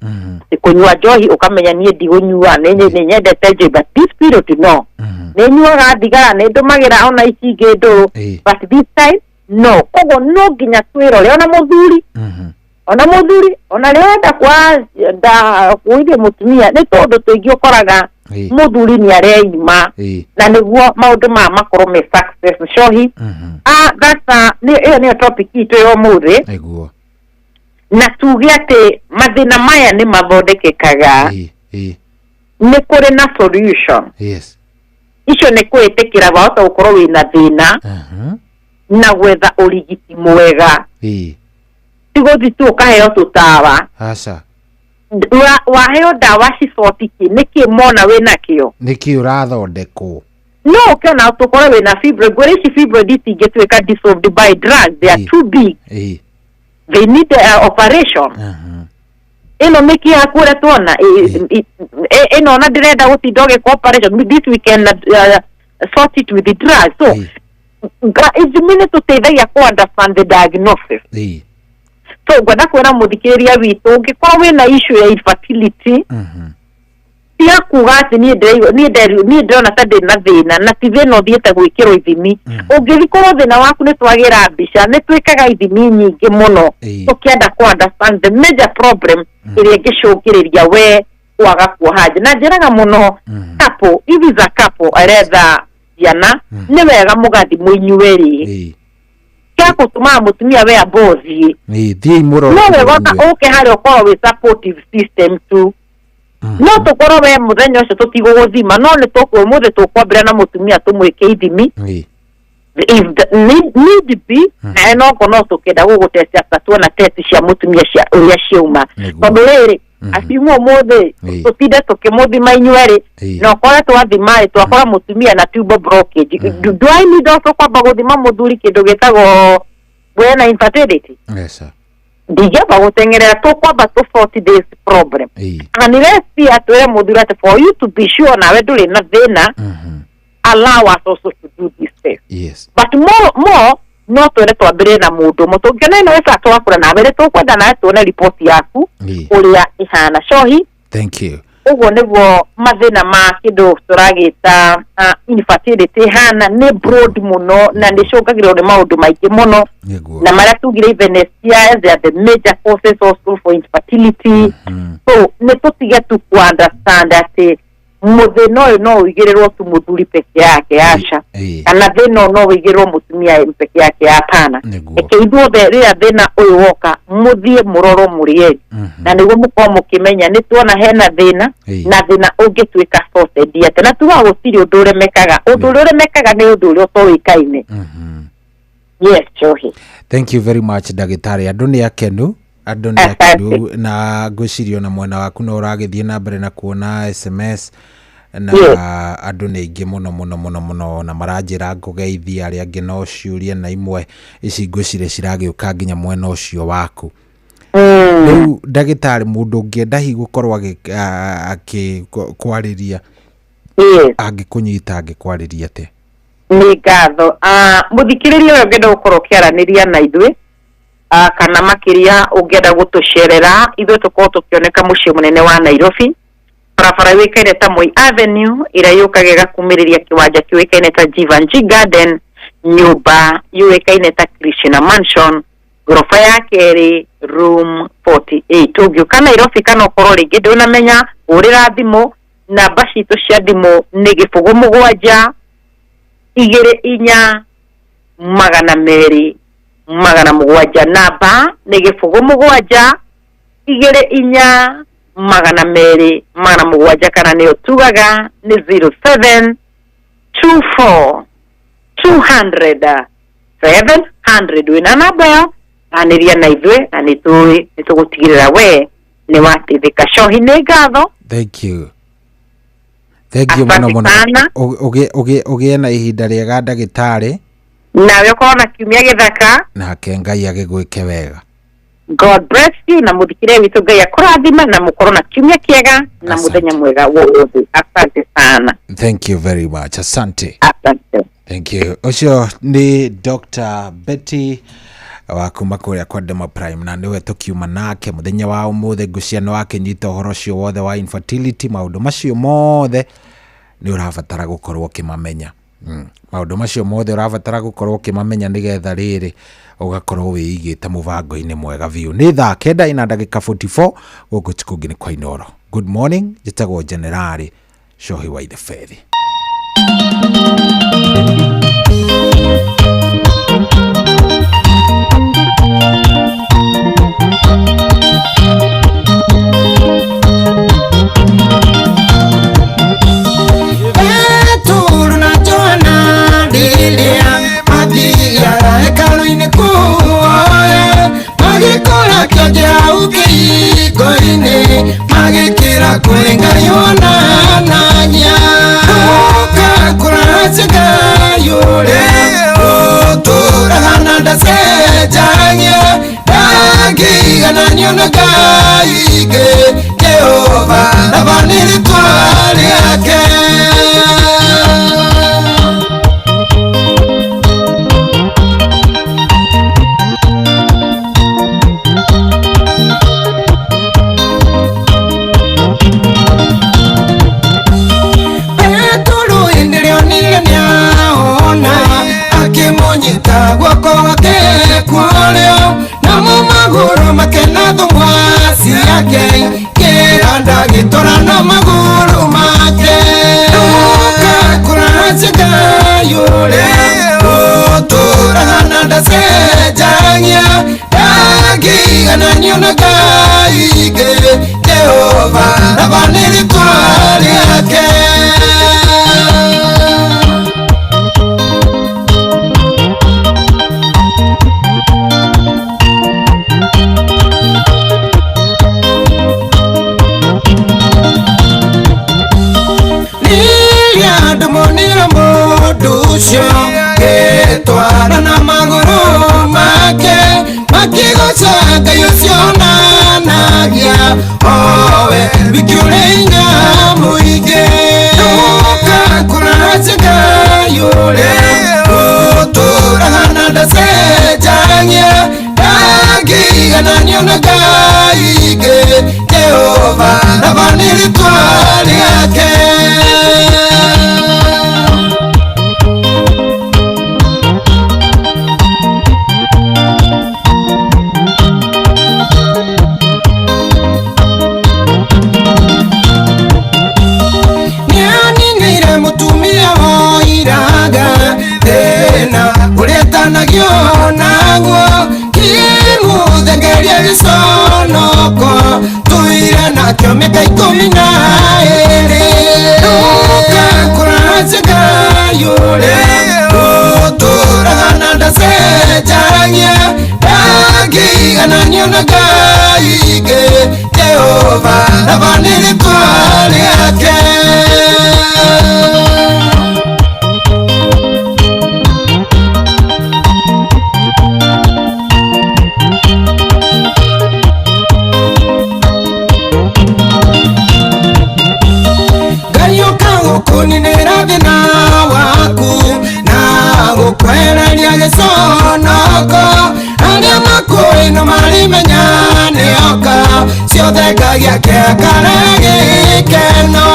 Kũnyua njohi, ũkamenya niĩ ndigũnyua, nĩ nyendete njohi, but this period no. Nĩ nyuaga thigara, nĩ ndũmagĩra ona ici ingĩ ndũrũ, but this time no. Koguo no nginya twĩrore, ona mũthuri, ona mũthuri, ona rĩrĩa wenda kwa nda kuithie mũtumia, nĩ tondũ tũingĩ ũkoraga mũthuri nĩ areima na nĩguo maũndũ maya makorwo me success. Cohi, that's ĩyo nĩyo topic itũ ya ũmũthĩ. Na tuge atĩ mathĩna maya nĩ mathondekekaga, nĩ kũrĩ na solution. Icio nĩ kwĩtĩkĩra wahota gũkorwo wĩna thĩna na gwetha ũrigiti mwega. Ti gũthiĩ tu ũkaheo tũtawa. Aca. Waheo ndawa cicoti kĩ nĩkĩ mona wĩnakĩo? Nĩkĩ ũrathondekwo? No ũkĩona tũkorwo wĩna fibroid, ngwĩra ici fibroid itingĩtuĩka dissolved by drugs, they are too big. They need operation. Ĩno mĩkiha yaku ũrĩa tuona ĩno ona ndĩrenda gũtinda ũgĩka operation, this we can sort it with the drug. So ithimi nĩ tũteithagia kũ understand the diagnosis. So ngwenda kwĩra mũthikĩrĩria witũ, ũngĩkorwo wĩna issue ya infertility, tiga kuga atĩ niĩ ndĩraigua niĩ ndĩrona ta ndĩ na thĩna, na ti thĩna ũthiĩte gwĩkĩrwo ithimi. Ũngĩkorwo thĩna waku nĩ twagĩra mbica, nĩ twĩkaga ithimi nyingĩ mũno tũkĩenda kũ understand the major problem ĩrĩa ĩngĩcũngĩrĩria we kwaga kuoha nja. Na njĩraga mũno couple, if is a couple aretha ciana, nĩ wega mũgathi mũinyuerĩ kĩa gũtũmaga mũtumia we amba ũthiĩ. Thiĩi mũrore. No wega ũke harĩa ũkorwo wĩ supportive system tu. No tũkorwo we mũthenya ũcio tũtigũgũthima, no nĩ ũmũthĩ tũkwambĩra na mũtumia tũmwĩke ithimi if the need be, nawe no no tũkĩenda gũgũtest after tuona test cia mũtumia cia ũrĩa ciauma. Tondũ rĩrĩ aciumwo ũmũthĩ tũtinde tũkĩmũthima inyuerĩ, na ũkore twathima-ĩ twakora mũtumia na tubal blockage. Do I need also kwamba gũthima mũthuri kĩndũ gĩtagwo wena infertility? Yes sir. Ndingĩamba gũteng'erera, tũkwamba tũ 40 days problem. Unless atwĩre mũthuri atĩ for you to be sure nawe ndũrĩ na thĩna, allow us also to do this test. Yes. But more no twende twambĩrĩrie na mũndũ ũmwe, tũngĩona ĩno ĩca twakũra nawe nĩ tũkwenda nawe tuone report yaku ũrĩa ĩhana. Cohi. Thank you. Ũguo nĩguo mathĩna ma kĩndũ tũragĩta infertility ĩhana, nĩ broad mũno na nĩ ĩcũngagĩrĩrwo nĩ maũndũ maingĩ mũno, na marĩa tugire even STIs, they are the major causes also for infertility. So nĩ tũtige tu ku understand atĩ mũthĩna ũyũ no ũigĩrĩrwo tu mũthuri peke yake, aca, kana thĩna ũyũ no ũigĩrĩrwo mũtumia peke yake, hapana. Reke ithuothe rĩrĩa thĩna ũyũ woka mũthiĩ mũrorwo mũrĩ erĩ, na nĩguo mũkorwo mũkĩmenya nĩ tuona hena thĩna, na thĩna ũngĩtuĩka sorted atĩa. Na tugaga gũtirĩ ũndũ ũremekaga, ũndũ ũrĩa ũremekaga nĩ ũndũ ũrĩa ũtoĩkaine. Yes, Johi. Thank you very much ndagĩtarĩ. Andũ nĩ akenu, andũ nĩ akenu, na ngwĩciria ona mwena waku no ũragĩthiĩ na mbere na kuona SMS na andũ nĩ aingĩ mũno mũno mũno mũno, na maranjĩra ngũgeithie arĩa angĩ no ciũrie, na imwe ici ngwĩciria ciragĩũka nginya mwena ũcio waku. Rĩu ndagĩtarĩ, mũndũ ũngĩenda hihi gũkorwo akĩkwarĩria, angĩkũnyita angĩkwarĩria atĩa? Nĩ ngatho. Mũthikĩrĩria ũyũ ũngĩenda gũkorwo ũkĩaranĩria na ithuĩ, kana makĩria ũngĩenda gũtũcerera, ithuĩ tũkorwo tũkĩoneka mũciĩ mũnene wa Nairobi, barabara yũĩkaine ta Moi Avenue, ĩrĩa yũkaga ĩgakumĩrĩria kĩwanja kĩũĩkaine ta Givenchy Garden, nyũmba yũĩkaine ta Krishna Mansion, goroba ya kerĩ, room 48. Ũngĩũka Nairobi kana ũkorwo rĩngĩ ndũnamenya, hũrĩra thimũ, namba citũ cia thimũ nĩ 07 24 200 700. Namba nĩ 07 24 200 700, kana nĩyo tugaga nĩ 07 24 200 700. Wĩna namba ĩyo anĩria na ithuĩ, na nĩ tũĩ nĩ tũgũtigĩrĩra we nĩ wateithĩka. Cohi, nĩ ngatho. Thank you. Thank you mũno mũno. Ũgĩe na ihinda rĩega ndagĩtarĩ. Nawe ũkorwo na kiumia gĩthaka. Nake Ngai agĩgwĩke wega. God bless you, na mũthikĩrĩria witũ Ngai akũrathime, na mũkorwo na kiumia kĩega na mũthenya mwega wothe. Asante sana. Thank you very much. Asante. Asante. Thank you. Ũcio nĩ Dr. Betty wa kuma kũrĩa kwa Demo Prime, na nĩwe tũkiuma nake mũthenya wa ũmũthĩ. Ngũcia nĩ wakĩnyita ũhoro ũcio wothe wa infertility, maũndũ macio mothe nĩ ũrabatara gũkorwo ũkĩmamenya. Maũndũ macio mothe ũrabatara gũkorwo ũkĩmamenya nĩgetha rĩrĩ ũgakorwo wĩigĩte mũbango-inĩ mwega biũ. Nĩ thaa 9:44 gũkũ Chikũngĩ nĩ kwa Inooro. Good morning, njĩtagwo Generali Cohi wa Itheberi. Magĩkĩra kwĩ Ngai onanagia Ũka kũracia Ngai ũrĩa ũtũũraga na ndacenjagia ndangĩigananio na Ngai ingĩ Jehova Raba nĩ rĩtwa rĩake. Petero hĩndĩ ĩrĩa onire nĩahona akĩmũnyita guoko gwake kwa ũrĩo namo magũrũ make na thũng'wa ciake kĩranda gĩtũra na magũrũ make. Ũka kũracia Ngai ũrĩa ũtũũraga na ndacenjagia ndangĩigananio na Ngai ingĩ Jehova Raba nĩ rĩtwa rĩake. Rĩrĩa ndamonire mũndũ ũcio gĩtwara na magũrũ make makĩgoca Ngai ũcio onanagia owe wiki ũrĩ hinya mũingĩ. Ũka kũracia Ngai ũrĩa ũtũũraga na ndacenjagia ndangĩigananio na Ngai ingĩ Jehova Raba nĩ rĩtwa rĩake. Nĩaninire mũtumia woiraga thĩna ũrĩa etanagio naguo kĩmũthengeria gĩconoko tũire nakĩo mĩaka 12. Ũka kũracia Ngai ũrĩa ũtũũraga na ndacenjagia ndangĩigananio na Ngai ingĩ Jehova Raba nĩ rĩtwa rĩake. Ngai ũka gũkũninĩra thĩna waku na gũkwehereria gĩconoko arĩa makũĩ no marimenya nĩoka ciothe Ngai akĩakara gĩkeno.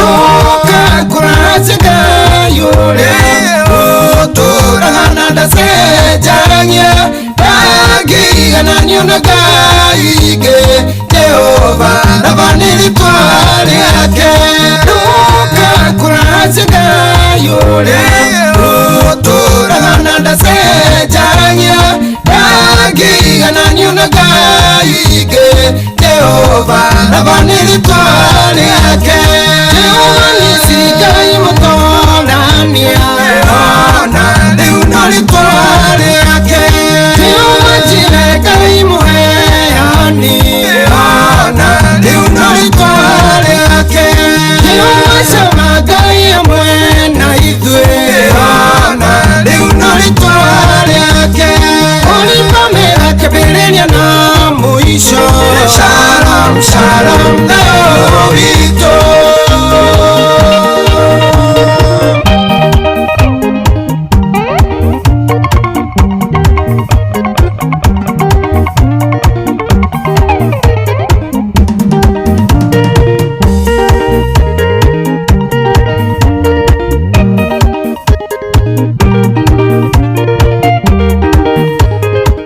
Ũka kũracia Ngai ũrĩa ũtũũraga na ndacenjagia ndangĩigananio na Ngai ingĩ Jehova Raba nĩ rĩtwa rĩake. Ũka kũracia Ngai ũrĩa ũtũũraga na ndacenjagia ndangĩigananio na Ngai ingĩ Jehova Raba nĩ rĩtwa rĩake. Jehova nĩ Ngai mũtoorania ona rĩu no rĩtwa rĩake. Jehova Jire Ngai mũheani ona rĩu no rĩtwa rĩake. Jehova Shama Ngai hamwe na ithuĩ ona rĩu no rĩtwa rĩake. Ũrĩpamĩra kĩambĩrĩria na mũico Shalom shalom thayũ witũ.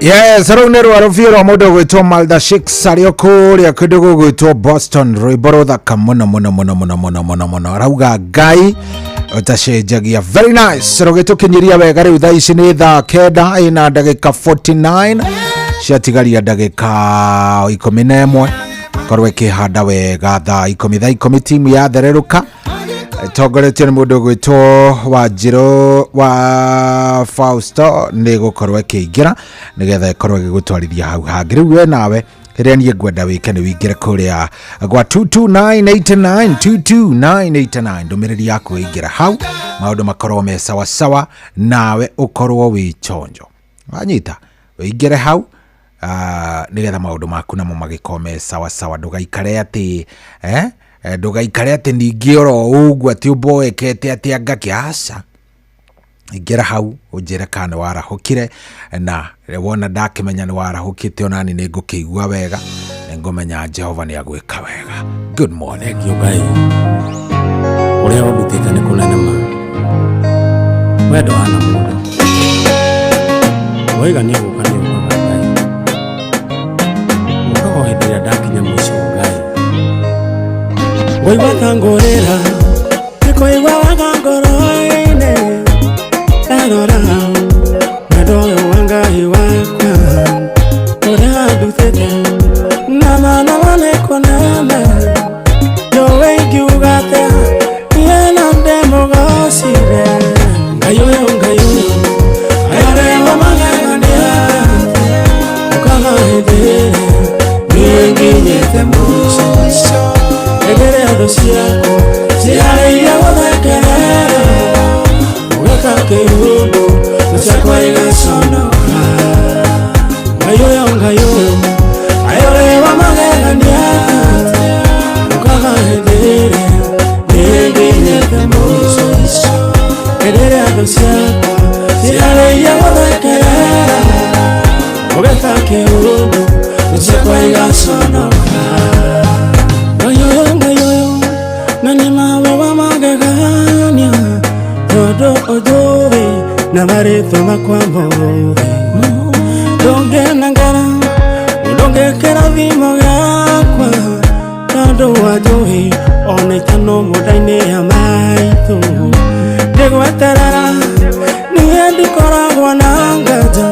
Yes, rũu nĩ rwaro biũ rwa mũndũ ũgwĩtwo Malda Shakes arĩ o kũrĩa kũndũ gũgwĩtwo Boston, rwĩmbo rũthaka mũno mũno mũno mũno mũno mũno mũno, arauga Ngai ũtacenjagia. Very nice, rũgĩtũkinyĩria wega. Rĩu thaa ici nĩ thaa 9 ĩna ndagĩka 49, ciatigaria ndagĩka 11 korwo ĩkĩhanda wega thaa 10. Thaa 10 timu ya thererũka tongoretio nĩ mũndũ ũgwĩtwo Wanjirũ wa Fausto nĩ gũkorwo ĩkĩingĩra nĩgetha ĩkorwo ĩgĩgũtwarithia hau hangĩ. Rĩu we nawe Kĩrĩa niĩ ngwenda wĩke nĩ wĩingĩre kũrĩa gwa 22989 22989, ndũmĩrĩri yaku ĩingĩra hau, maũndũ makorwo me sawasawa, nawe ũkorwo wĩ chonjo. Wanyita, wĩingĩre hau nĩgetha maũndũ maku namo magĩkorwo me sawasawa. Ndũgaikare atĩ ndũgaikare atĩ ningĩ oro ũguo atĩ ũmboekete atĩ anga kĩ aca. Ingĩra hau ũnjĩre kana nĩ warahũkire, na wona ndakĩmenya nĩ warahũkĩte, onani nĩ ngũkĩigua wega, nĩ ngũmenya Jehova nĩ agwĩka wega. Good morning. Thank you Ngai ũrĩa ũndutĩte nĩ kũnene ma wendo hana mũndũ waiga nĩ ũgũka, nĩ ũkaga Ngai, ũkaga o hĩndĩ ĩrĩa ndakinya mũico. Ngai, ngũigua ta ngũrĩra, nĩ kũigua waga ngoro-inĩ, ndarora wendo ũyũ wa Ngai wakwa ũrĩa ndutĩte na mana nĩ kũnene. Njowe ingiuga atĩa niĩ na ndĩmũgocire Ngai ũyũ, Ngai ũyũ ayarĩwa magegania, ũkaga hĩndĩ ĩrĩa niĩ nginyĩte mũico, hĩndĩ ĩrĩa thũ ciakwa ciarĩire gũthekerera, ũgeka kĩũndũ thũ ciakwa igaconoka. Ngai ũyũ, Ngai ũyũ ayũrĩwa magegania, ũkaga hĩndĩ ĩrĩa niĩ nginyĩte mũico, hĩndĩ ĩrĩa thũ ciakwa ciarĩire gũthekerera, ũgeka kĩũndũ thũ ciakwa igaconoka. Ngai ũyũ, Ngai ũyũ na nĩ mawe wa magegania, tondũ ũnjũĩ na marĩtwa makwa mothe, ndũngĩnengera ndũngĩkĩra thimo gĩakwa, tondũ wanjũĩ ona itano mũnda-inĩ ya maitũ. Ndĩgweterera niĩ ndikoragwo na nganja,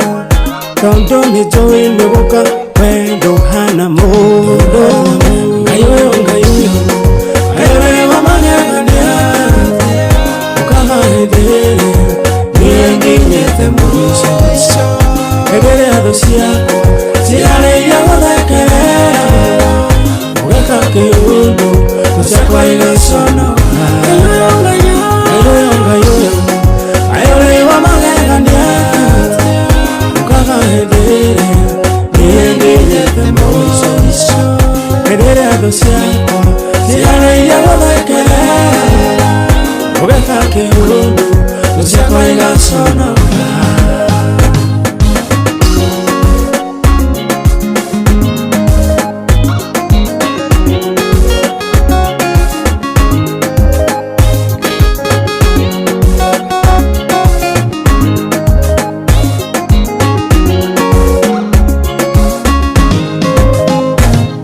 tondũ nĩ njũĩ nĩ gũka wendo hana mũndũ. Ngai ũyũ, Ngai ũyũ ayũrĩwa magegania, ũkaga hĩndĩ ĩrĩa niĩ nginyĩte mũico, hĩndĩ ĩrĩa thũ ciakwa ciarĩire gũthekerera, ũgeka kĩũndũ thũ ciakwa igaconoka. Ngai ũyũ, Ngai ũyũ ayũrĩwa magegania, ũkaga hĩndĩ ĩrĩa niĩ nginyĩte mũico, hĩndĩ ĩrĩa thũ ciakwa ciarĩire gũthekerera, ũgeka kĩũndũ thũ ciakwa igaconoka.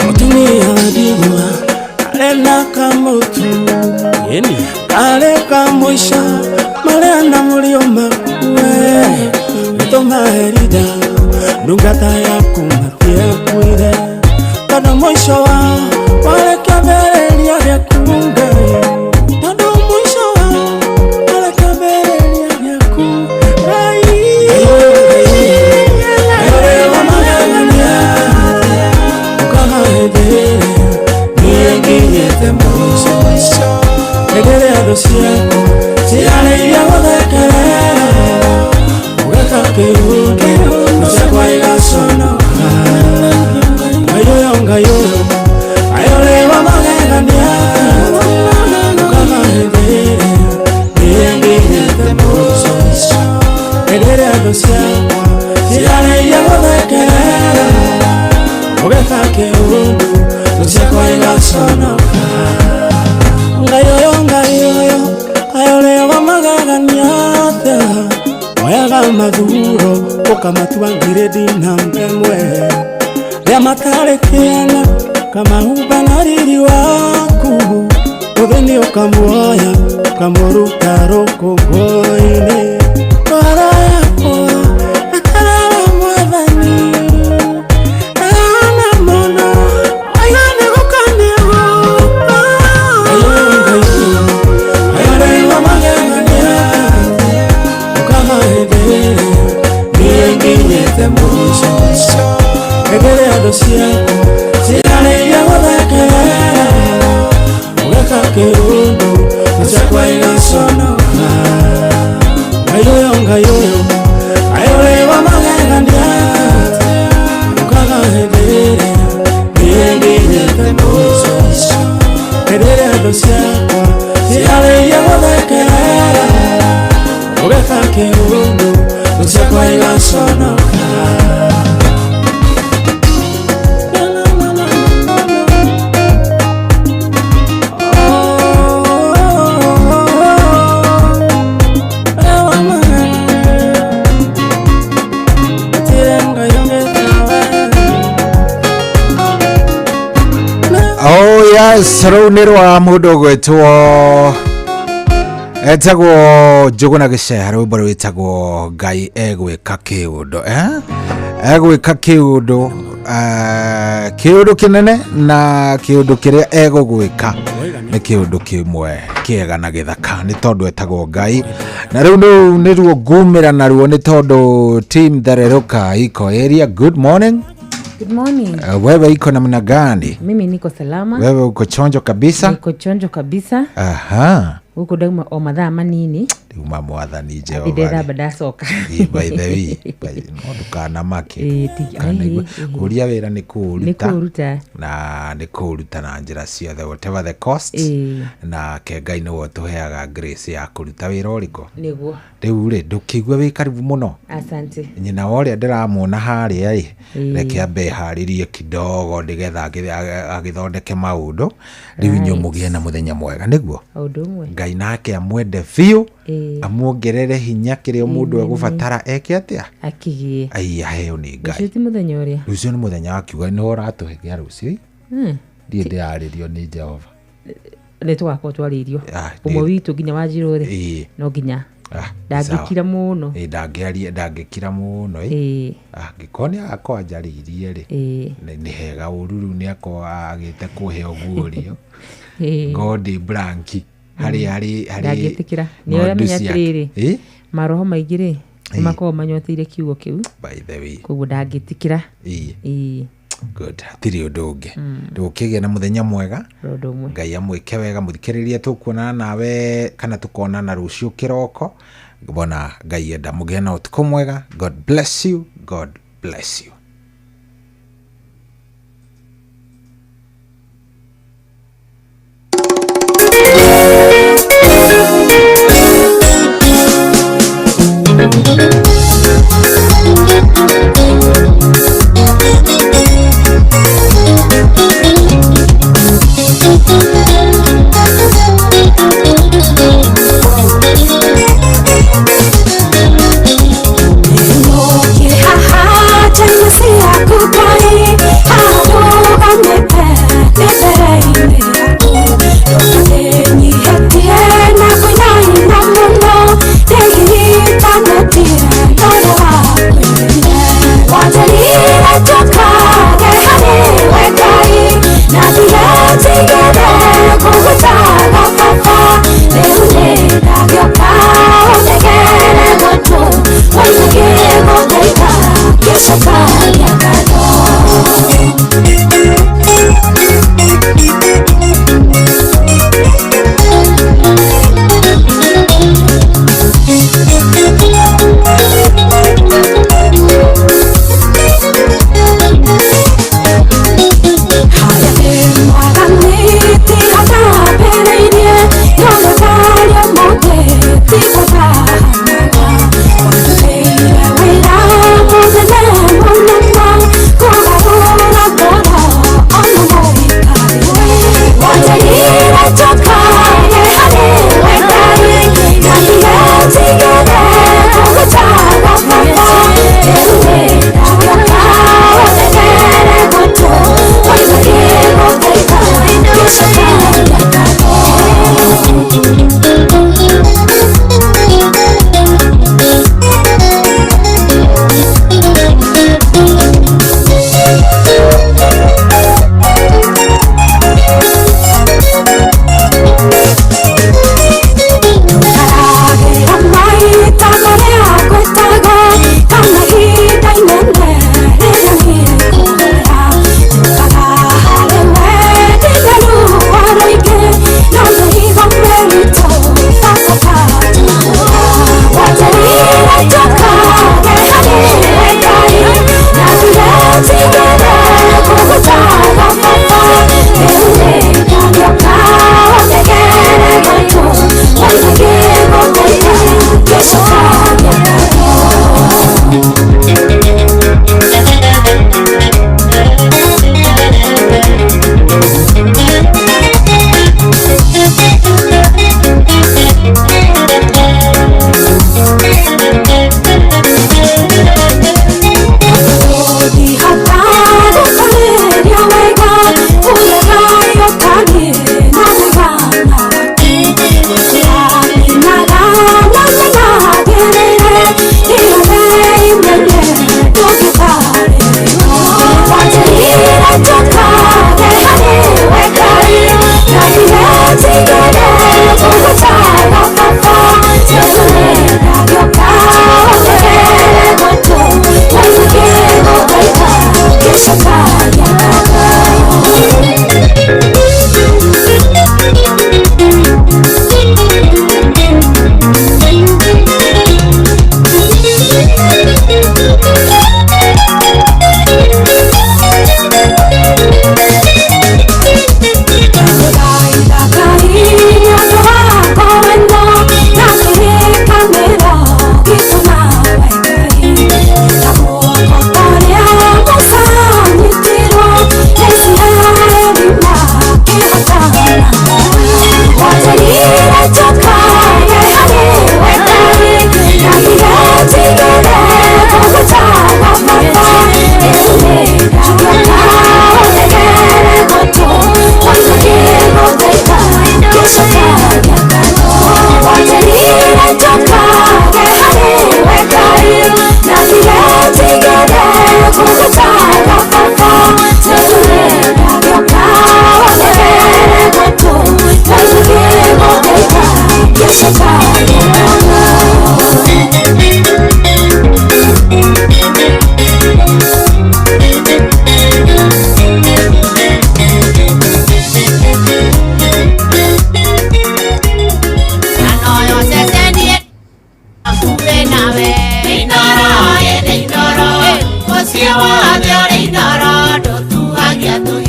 Mũtumia wa ndigwa arĩ na kamũtu karĩ kamũico marĩa na mũrio makue, gĩtũma Elija ndungata yaku matiakuire, tondũ mũico wao warĩ kĩambĩrĩria gĩaku Ngai, tondũ mũico wao warĩ kĩambĩrĩria gĩaku Ngai. Ayũrĩwa magegania, ũkaga hĩndĩ ĩrĩa niĩ nginyĩte mũico, hĩndĩ ĩrĩa thũ ciakwa ciarĩire gũthekerera, ũgeka kĩũndũ thũ ciakwa igaconoka. Ngai ũyũ, Ngai ũyũ ayũrĩwa magegania, ũkaga hĩndĩ ĩrĩa niĩ nginyĩte mũico, hĩndĩ ĩrĩa thũ ciakwa ciarĩire gũthekerera, ũgeka kĩũndũ thũ ciakwa igaconoka. Ngai ũyũ, Ngai ũyũ ayũrĩwa magegania atĩa, oyaga mathuro ũkamatua ngirĩndi namba ĩmwe, rĩa matarĩ kĩene ũkamahumba na riri waku, mũthĩni ũkamuoya ũkamũruta rũkũngũ-inĩ. Ngoro yakwa ĩkarara Mwathani, ndagana mũno oiga nĩ gũka nĩ gũka. Ngai ũyũ, Ngai ũyũ ayũrĩwa magegania, ũkaga hĩndĩ ĩrĩa niĩ nginyĩte mũico, hĩndĩ ĩrĩa thũ ciakwa kĩũndũ ciakwa igaconoka. Ngai ũyũ, Ngai ũyũ, Ngai ũrĩ wa magegania, ũkaga hĩndĩ ĩrĩa niĩ nginyĩte mũico. Hĩndĩ ĩrĩa thũ ciakwa ciarĩirie gũthekerera, ũgeka kĩũndũ ciakwa igaconoka. Oh yes, rũu nĩ rwa mũndũ ũgwĩtwo etagwo Njũgũna Gĩceha, rwĩmbo rwĩtagwo Ngai egwĩka kĩũndũ, eh? Egwĩka kĩũndũ, kĩũndũ kĩnene na kĩũndũ kĩrĩa egũgwĩka nĩ kĩũndũ kĩmwe kĩega na gĩthaka nĩ tondũ etagwo Ngai. Na rĩu nĩruo ngumĩra naruo nĩ tondũ team Thererũka iko area. Good morning. Good morning. Wewe iko namna gani? Mimi niko salama. Wewe uko chonjo kabisa? Niko chonjo kabisa. Aha. Huko ndauma o mathaa manini. Ndiuma mwathani Jehova. Ndĩrethamba ndacoka. By the way, no ndukanamake. Kũria wĩra nĩ kũũruta. Nĩ kũũruta. Na nĩ kũũruta na njĩra ciothe, whatever the cost. Na ke Ngai nĩwe ũtũheaga grace ya kũruta wĩra ũrĩkũ. Nĩguo. Rĩu rĩ, ndũkĩigue wĩ karibu mũno. Asante. Nyina wa ũrĩa ndĩramuona harĩa ĩ, reke ambe harĩrie kidogo nĩgetha agĩthondeke maũndũ. Rĩu inyuĩ mũgĩe na mũthenya mwega, nĩguo? Ũndũ ũmwe. Ngai nake amwende biũ, amuongerere hinya kĩrĩa mũndũ egũbatara eke atĩa? Akĩgĩe. Ai, aheo nĩ Ngai. Rũciũ ti mũthenya ũrĩa? Rũciũ nĩ mũthenya wa kiuga, nĩwe ũratũhe kĩa rũciũ. Ndiĩ ndĩrarĩrio nĩ Jehova. Nĩ tũgakorwo twarĩirio. Ũmwe witũ nginya Wanjirũ rĩ, no nginya. Ndangĩkira mũno. Ndangĩkira mũno. Angĩkorwo nĩ agakorwo anjarĩirie rĩ, nĩ hega ũru rĩu nĩ akorwo agĩte kũhe ũguũrio. Ngorwo ndĩ blank harĩ ndangĩtĩkĩra. Nĩ ũramenya atĩrĩrĩ, maroho maingĩ rĩ, nĩ makoragwo manyoteire kiugo kĩu. By the way. Koguo ndangĩtĩkĩra. Good. Hatirĩ ũndũ ũngĩ. Ndũkĩgĩe na mũthenya mwega. Ngai amwĩke wega. Mũthikĩrĩria, tũkuonana nawe kana tũkonana rũciũ kĩroko. Mbona Ngai enda mũgĩe na ũtukũ mwega. God bless you. God bless you. Haha,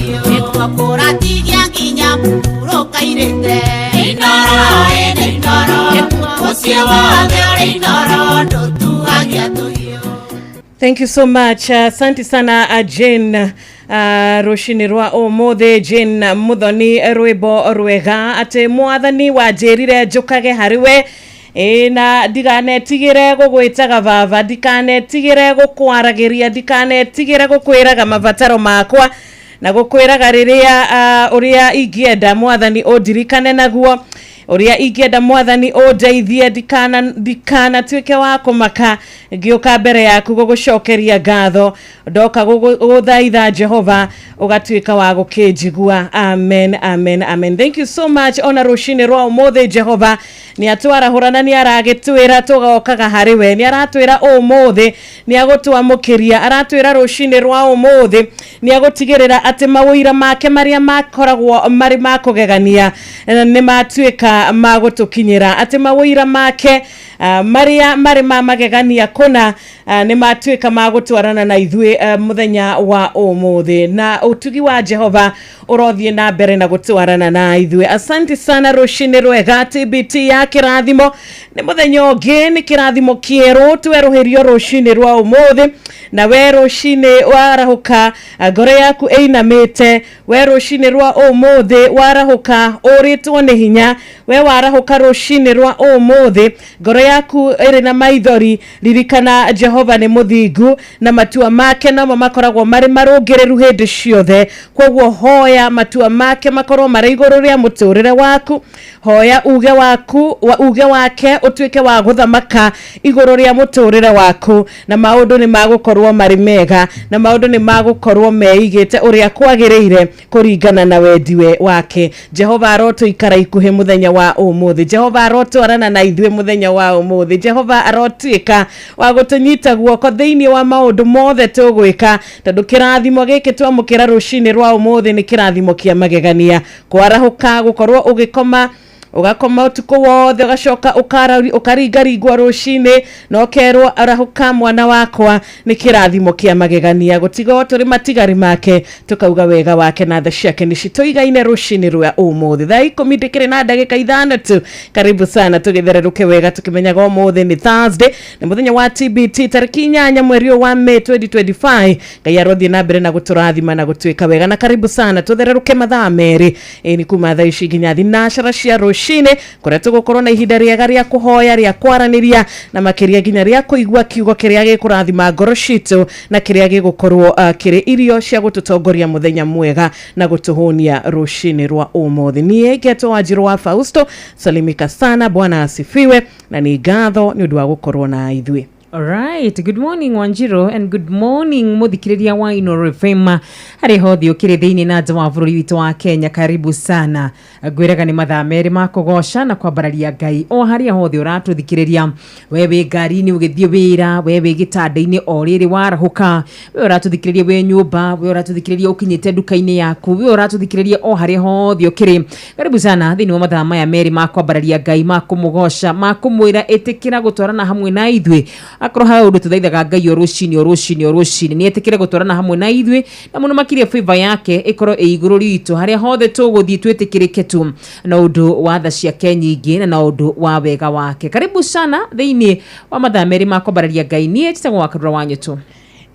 tũhiũ. Nĩkuo kũratigia nginya mũrũkairĩte. Inooro ĩnĩ Inooro, mũciĩ wothe ũrĩ Inooro ndũtuhagia tũhiũ. Thank you so much. Asante sana Jane. Rũcinĩ rwa ũmũthĩ Jane Muthoni, rwĩmbo rwega atĩ mwathani wanjĩrire njũkage harĩ we, ĩ na ndiganetigĩre gũgwĩtaga baba, ndikanetigĩre gũkwaragĩria, ndikanetigĩre gũkwĩraga mabataro makwa na gũkwĩraga rĩrĩa ũrĩa ingĩenda mwathani ũndirikane naguo, ũrĩa ingĩenda mwathani ũndeithie, ndikanatuĩke wa kũmaka ngĩũka mbere yaku gũgũcokeria ngatho, ndoka gũgũthaitha Jehova ũgatuĩka wa gũkĩnjigua. Amen, amen, amen. Thank you so much. Ona rũcinĩ rwa ũmũthĩ Jehova nĩ atwarahũra na nĩ aragĩtwĩra tũgokaga harĩ we, nĩ aratwĩra ũmũthĩ nĩ agũtwamũkĩria, aratwĩra rũcinĩ rwa ũmũthĩ nĩ agũtigĩrĩra atĩ mawĩra make marĩa makoragwo marĩ ma kũgegania nĩ matuĩka ma gũtũkinyĩra, atĩ mawĩra make marĩa marĩ ma magegania kũna nĩ matuĩka ma gũtwarana na ithuĩ mũthenya wa ũmũthĩ, na ũtugi wa Jehova ũrothiĩ na mbere na gũtwarana na ithuĩ. Asante sana, rũcinĩ rwega. TBT ya kĩrathimo nĩ mũthenya ũngĩ, nĩ kĩrathimo kĩerũ twerũhĩrio rũcinĩ rwa ũmũthĩ, na we rũcinĩ warahũka ngoro yaku ĩinamĩte, we rũcinĩ rwa ũmũthĩ warahũka ũrĩtwo nĩ hinya, we warahũka rũcinĩ rwa ũmũthĩ ngoro yaku ĩrĩ na maithori, ririkana Jehova nĩ mũthingu na matua make nomo makoragwo marĩ marũngĩrĩru hĩndĩ ciothe. Koguo hoya matua make makorwo marĩ igũrũ rĩa mũtũrĩre waku, hoya uge waku uge wake ũtuĩke wa gũthamaka igũrũ rĩa mũtũrĩre waku, na maũndũ nĩ magũkorwo marĩ mega, na maũndũ nĩ magũkorwo meigĩte ũrĩa kwagĩrĩire kũringana na wendi wake. Jehova arotũikara ikuhĩ mũthenya wa ũmũthĩ, Jehova arotwarana na ithuĩ mũthenya wa ũmũthĩ, Jehova arotuĩka wa gũtũnyita guoko thĩinĩ wa maũndũ mothe tũgwĩka, tondũ kĩrathimo gĩkĩ twamũkĩra rũcinĩ rwa ũmũthĩ nĩ kĩrathimo kĩa magegania. Kwarahũka gũkorwo ũgĩkoma ũgakoma ũtukũ wothe, ũgacoka ũkaringaringwo rũcinĩ na ũkerwo arahũka mwana wakwa, nĩ kĩrathimo kĩa magegania. Gũtigwo tũrĩ matigari make, tũkauga wega wake na tha ciake nĩ citũigaine rũcinĩ rwa ũmũthĩ. Thaa 10 ndĩkĩrĩ na ndagĩka 5 tu. Karibu sana, tũgĩthererũke wega tũkĩmenyaga ũmũthĩ nĩ Thursday, nĩ mũthenya wa TBT, tarĩki 8 mweri wa May 2025. Ngai arothiĩ na mbere na gũtũrathima na gũtuĩka wega, na karibu sana tũthererũke mathaa 2 ĩ nĩ kuma thaa ici nginya thinashara cia rũcinĩ, kũrĩa tũgũkorwo na ihinda rĩega rĩa kũhoya, rĩa kwaranĩria, na makĩria nginya rĩa kũigua kiugo kĩrĩa gĩkũrathima ngoro citũ na kĩrĩa gĩgũkorwo kĩrĩ irio cia gũtũtongoria mũthenya mwega na gũtũhũnia rũcinĩ rwa ũmũthĩ. Niĩ ngetwo Wanjirũ wa Fausto, salimika sana, Bwana asifiwe, na nĩ ngatho nĩ ũndũ wa gũkorwo na ithuĩ. All right, good morning Wanjiro and good morning muthikiriria wa Inooro FM harĩ hothe ũkĩrĩ thĩinĩ na nja wa bũrũri witũ wa Kenya. Karibu sana, ngwĩraga nĩ mathaa 2 ma kũgoca na kwambararia Ngai o harĩa hothe ũratũthikĩrĩria, we wĩ ngari-inĩ ũgĩthiĩ wĩra, we wĩ gĩtanda-inĩ o rĩrĩ warahũka, we ũratũthikĩrĩria wĩ nyũmba, we ũratũthikĩrĩria ũkinyĩte nduka-inĩ yaku, we ũratũthikĩrĩria o harĩa hothe ũkĩrĩ. Karibu sana thĩinĩ wa mathaa maya 2 ma kwambararia Ngai, ma kũmũgoca, ma kũmwĩra ĩtĩkĩra gũtwarana hamwe na ithuĩ. Akorwo ha ũndũ tũthaithaga Ngai o rũcinĩ o rũcinĩ o rũcinĩ, nĩ etĩkĩre gũtwarana hamwe na ithuĩ, na mũno makĩria favor yake ĩkorwo ĩ igũrũ ritũ harĩa hothe tũgũthiĩ twĩtĩkĩrĩke tu na ũndũ wa tha ciake nyingĩ na ũndũ wa wega wake. Karibu sana thĩinĩ wa mathaa 2 ma kwambararia Ngai. Niĩ njĩtagwo Wakarura wa Nyũtũ.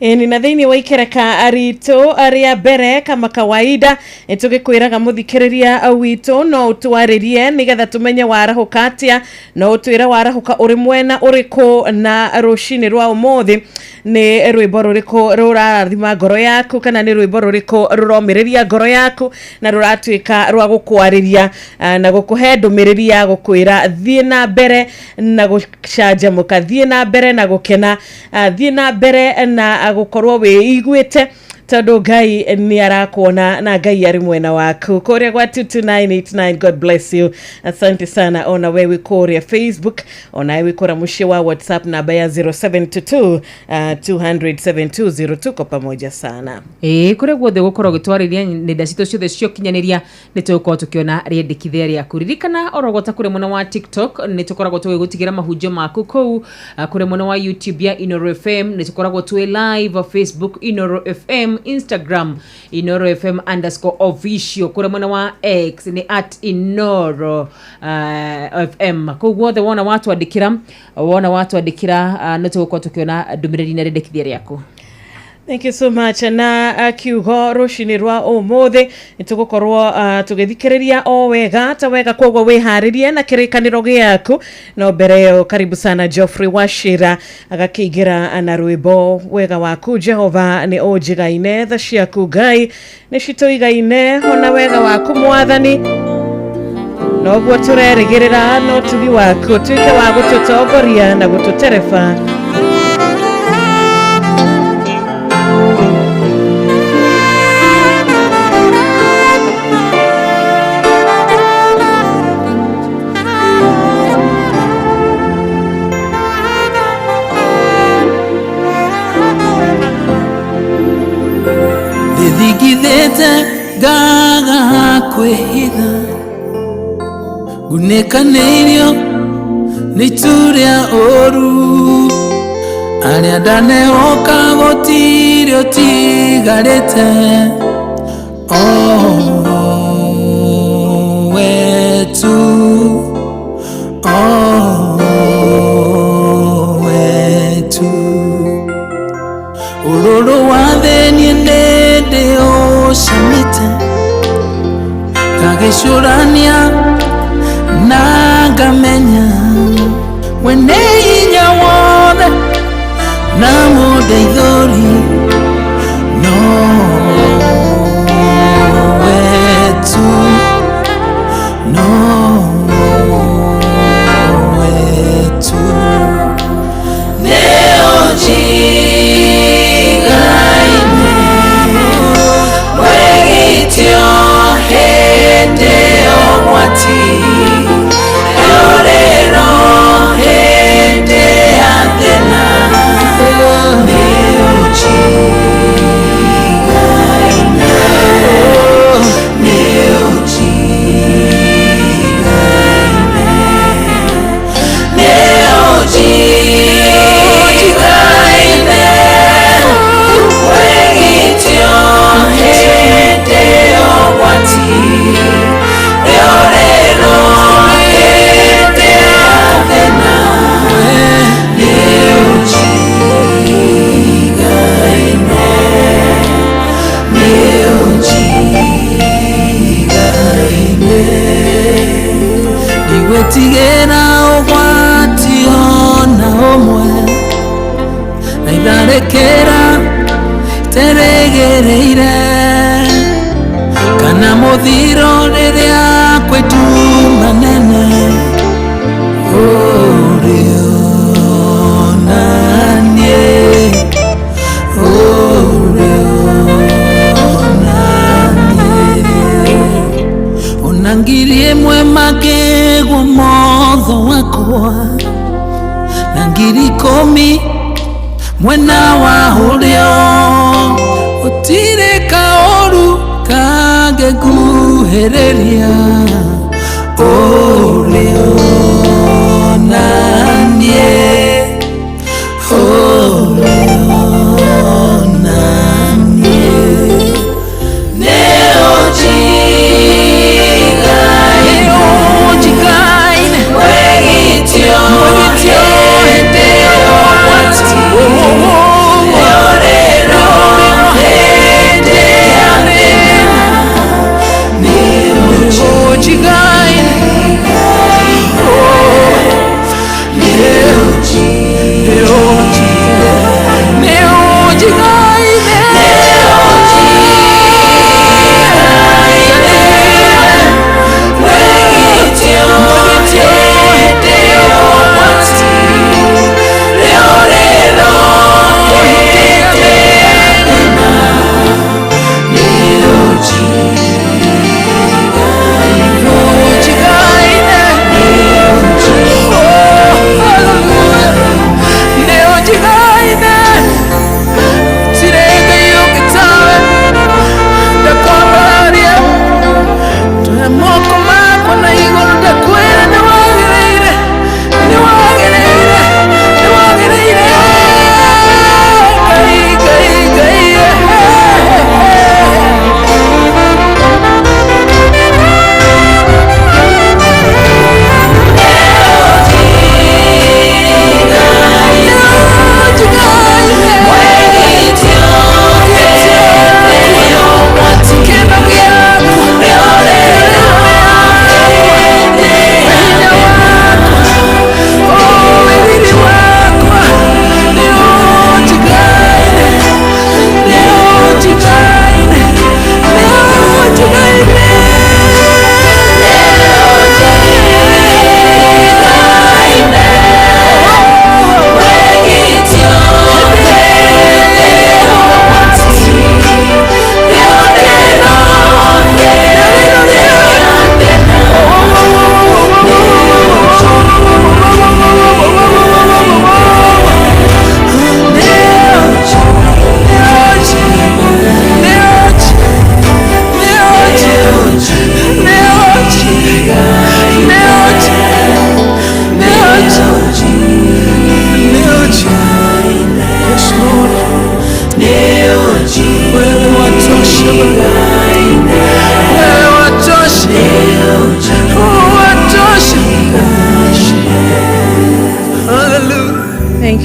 Ĩni na thĩinĩ wa ikereka ritũ rĩa mbere kama kawaida tũgĩkwĩraga mũthikĩrĩria witũ no ũtwarĩrie nĩgetha tũmenye warahũka atĩa, no ũtwĩre warahũka ũrĩ mwena ũrĩkũ na rũcinĩ rwa ũmũthĩ nĩ rwĩmbo rũrĩkũ rũrarathima ngoro yaku, kana nĩ rwĩmbo rũrĩkũ rũromĩrĩria ngoro yaku na rũratuĩka rwa gũkwarĩria na gũkũhe ndũmĩrĩri ya gũkwĩra thiĩ na mbere na gũcanjamũka, thiĩ na mbere na gũkena, thiĩ na mbere na gũkorwo wĩiguĩte, tondũ Ngai nĩ arakuona na Ngai arĩ mwena waku. Kũrĩa gwa 22989, God bless you, asante sana. Ona wewe kũrĩa Facebook, ona wewe kũrĩa mũciĩ wa WhatsApp namba ya 0722 200 720, tuko pamoja sana. Ĩĩ, kũrĩa guothe gũkorwo ũgĩtwarĩria nenda citũ ciothe cia ũkinyanĩria nĩ tũgũkorwo tũkĩona rĩendekithia rĩaku. Ririkana orogota kũrĩa mwena wa TikTok nĩ tũkoragwo tũgĩgũtigĩra mahunjio maku kũu, kũrĩa mwena wa YouTube ya Inooro FM nĩ tũkoragwo twĩ live, Facebook Inooro FM, Instagram Inoro FM underscore official, kũrĩa mwena wa X nĩ at Inoro FM. Kũu guothe wona watwandĩkĩra, wona watwandĩkĩra, nĩ tũgũkorwo tũkĩona ndũmĩrĩri na rĩndĩkithia rĩaku. Thank you so much. Na kiugo rũcinĩ rwa ũmũthĩ nĩ tũgũkorwo tũgĩthikĩrĩria o wega ta wega, koguo wĩharĩrie na kĩrĩkanĩro gĩaku. No mbere ĩyo, karibu sana Geoffrey Wachira agakĩingĩra na rwĩmbo "Wega waku Jehova nĩ ũnjigaine, tha ciaku Ngai nĩ citũigaine, ona wega waku Mwathani noguo tũrerĩgĩrĩra, no tugi waku ũtuĩke wa gũtũtongoria na gũtũtereba." Thithingithĩte ngaga kwĩhitha, ngunĩkanĩirio nĩ itu rĩa ũru, arĩa ndanehoka gũtirĩ ũtigarĩte, o we tu, o we tu. Ũrũrũ wa thĩ niĩ nĩ ndĩũcamĩte, ngagĩcũrania na ngamenya we nĩ hinya wothe na mũndeithũri, no we tu, no we tu. Nĩ ũnjigaine wegitio hĩndĩ ũgwati, rĩũrĩro hĩndĩ ya thĩna, nĩ ũnjigaine, nĩ ũnjigaine, nĩ ũnjigaine wegitio hĩndĩ ũgwati, rĩũrĩro hĩndĩ ya thĩna, nĩ ũnjigaine, nĩ ũnjigaine. Ndigwĩtigĩra ũgwati ona ũmwe, na itharĩkĩra iterĩgĩrĩire, kana mũthiro rĩrĩa kwĩ nduma nene, ũrĩ ona niĩ, ũrĩ ona niĩ. Ona 1,000 makĩgwo motho wakwa, na 10,000 mwena wa ũrĩo, gũtirĩ kaũru kangĩnguhĩrĩria, ũrĩ ona niĩ, ũrĩ ona niĩ. Nĩ ũnjigaine wegitio hĩndĩ ũgwati, rĩũrĩro hĩndĩ ya thĩna, nĩ ũnjigaine,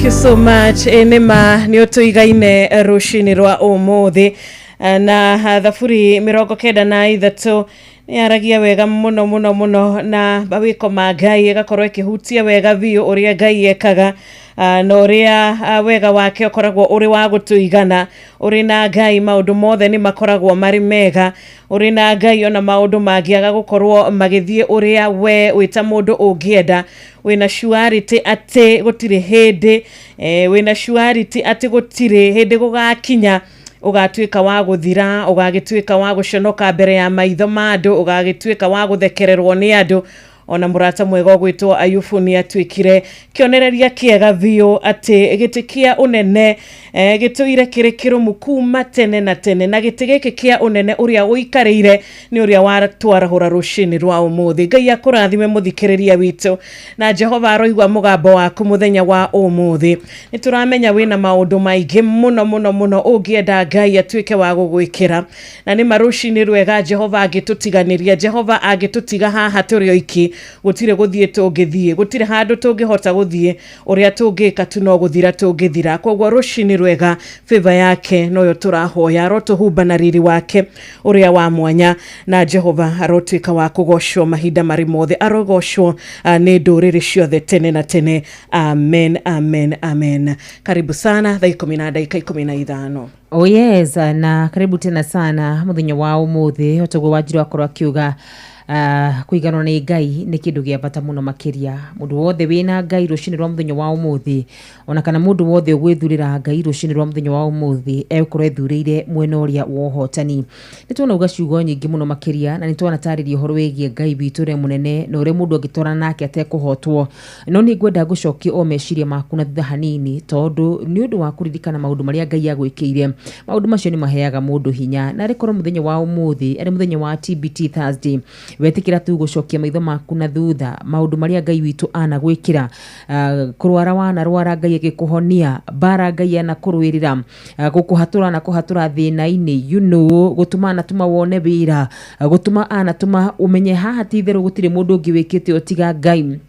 Thank you so much. Ĩ nĩ ma nĩ ũtũigaine rũcinĩ rwa ũmũthĩ. Na thaburi 93 nĩ yaragia wega mũno mũno mũno na mawĩko ma Ngai, ĩgakorwo ĩkĩhutia wega biũ ũrĩa Ngai ekaga, na ũrĩa wega wake ũkoragwo ũrĩ wa gũtũigana. Ũrĩ na Ngai maũndũ mothe nĩ makoragwo marĩ mega. Ũrĩ na Ngai ona maũndũ mangĩaga gũkorwo magĩthiĩ ũrĩa we wĩ ta mũndũ ũngĩenda, wĩna surety atĩ gũtirĩ hĩndĩ, wĩna surety atĩ gũtirĩ hĩndĩ gũgakinya ũgatuĩka wa gũthira, ũgagĩtuĩka wa gũconoka mbere ya maitho ma andũ, ũgagĩtuĩka wa gũthekererwo nĩ andũ. Ona mũrata mwega ũgwĩtwo Ayubu nĩ atuĩkire kĩonereria kĩega biũ atĩ gĩtĩ kĩa ũnene gĩtũire kĩrĩ kĩrũmu kuma tene na tene, na gĩtĩ gĩkĩ kĩa ũnene ũrĩa ũikarĩire nĩ ũrĩa watwarahũra rũcinĩ rwa ũmũthĩ. Ngai akũrathime mũthikĩrĩria witũ, na Jehova aroigua mũgambo waku mũthenya wa ũmũthĩ. Nĩ tũramenya wĩna maũndũ maingĩ mũno mũno mũno ũngĩenda Ngai atuĩke wa gũgwĩkĩra, na nĩ ma rũcinĩ rwega Jehova angĩtũtiganĩria, Jehova angĩtũtiga haha tũrĩ oiki, gũtirĩ gũthiĩ tũngĩthiĩ, gũtirĩ handũ tũngĩhota gũthiĩ, ũrĩa tũngĩka tu no gũthira tũngĩthira. Koguo rũcinĩ rwega favor yake noyo tũrahoya, arotũhumba na riri wake ũrĩa wa mwanya, na Jehova arotuĩka wa kũgocwo mahinda marĩ mothe, arogocwo nĩ ndũrĩrĩ ciothe tene na tene. Amen, amen, amen. Karibu sana thaa 10 na ndagĩka 15. Oh yes, na karibu tena sana muthenya wa umuthi otoguo Wanjiru akorwo akiuga kũiganwo nĩ Ngai nĩ kĩndũ gĩa bata mũno makĩria. Mũndũ wothe wĩna Ngai rũcinĩ rwa mũthenya wa ũmũthĩ, ona kana mũndũ wothe ũgwĩthurĩra Ngai rũcinĩ rwa mũthenya wa ũmũthĩ, egũkorwo ethurĩire mwena ũrĩa wa ũhotani. Nĩ twanauga ciugo nyingĩ mũno makĩria, na nĩ twanatarĩria ũhoro wĩgiĩ Ngai witũ ũrĩa mũnene na ũrĩa mũndũ angĩtwarana nake atekũhotwo. No nĩ ngwenda ngũcokie o meciria maku na thutha hanini, tondũ nĩ ũndũ wa kũririkana maũndũ marĩa Ngai agwĩkĩire. Maũndũ macio nĩ maheaga mũndũ hinya, na arĩ korwo mũthenya wa ũmũthĩ arĩ mũthenya wa TBT Thursday, wetĩkĩra tu gũcokia maitho maku na thutha maũndũ marĩa Ngai witũ anagwĩkĩra, kũrwara wanarwara Ngai agĩkũhonia, mbara Ngai anakũrũĩrĩra, gũkũhatũra na kũhatũra thĩna-inĩ, gũtũma anatũma wone wĩra, gũtũma anatũma ũmenye haha ti itherũ gũtirĩ mũndũ ũngĩ wĩkĩte ũtiga Ngai.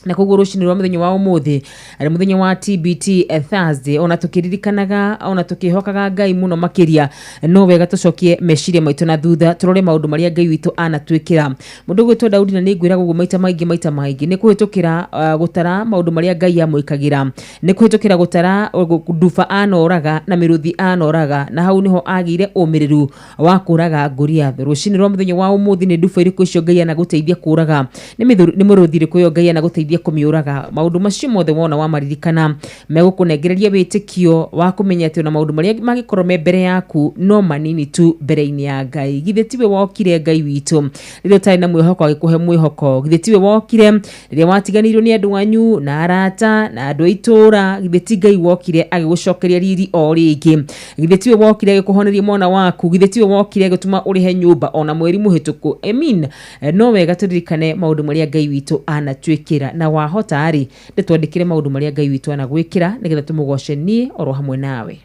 Na koguo rũcinĩ rwa mũthenya wa ũmũthĩ arĩ mũthenya wa TBT Thursday, ona tũkĩririkanaga ona tũkĩhokaga Ngai mũno makĩria, no wega tũcokie meciria maitũ na thutha tũrore maũndũ marĩa Ngai witũ anatwĩkĩra. Mũndũ ũgwĩtwo Daudi, na nĩ ngwĩraga ũguo maita maingĩ maita maingĩ, nĩ kũhĩtũkĩra gũtara maũndũ marĩa Ngai amwĩkagĩra, nĩ kũhĩtũkĩra gũtara nduba anoraga na mĩrũthi anoraga, na hau nĩho agĩire ũmĩrĩru wa kũraga Goliath. Rũcinĩ rwa mũthenya wa ũmũthĩ nĩ nduba irĩkũ icio Ngai anagũteithia kũraga, nĩ mũrũthi ĩrĩkũ ĩyo Ngai anagũteithia kũmĩũraga? Maũndũ macio mothe wona wamaririkana megũkũnengereria wĩtĩkio wa kũmenya atĩ ona maũndũ marĩa mangĩkorwo me mbere yaku no manini tu mbere-inĩ ya Ngai. Githĩ tiwe wokire Ngai witũ rĩrĩa ũtarĩ na mwĩhoko agĩkũhe mwĩhoko? Githĩ tiwe wokire rĩrĩa watiganĩirio nĩ andũ anyu na arata na andũ a itũũra? Githĩ ti Ngai wokire agĩgũcokeria riri o rĩngĩ? Githĩ tiwe wokire agĩkũhoneria mwana waku? Githĩ tiwe wokire agĩtũma ũrĩhe nyũmba ona mweri mũhĩtũku? I mean, no wega tũririkane maũndũ marĩa Ngai witũ anatwĩkĩra, na wahota rĩ ndĩtwandĩkĩre maũndũ marĩa Ngai witũ anagwĩkĩra nĩgetha tũmũgoce niĩ oro hamwe nawe.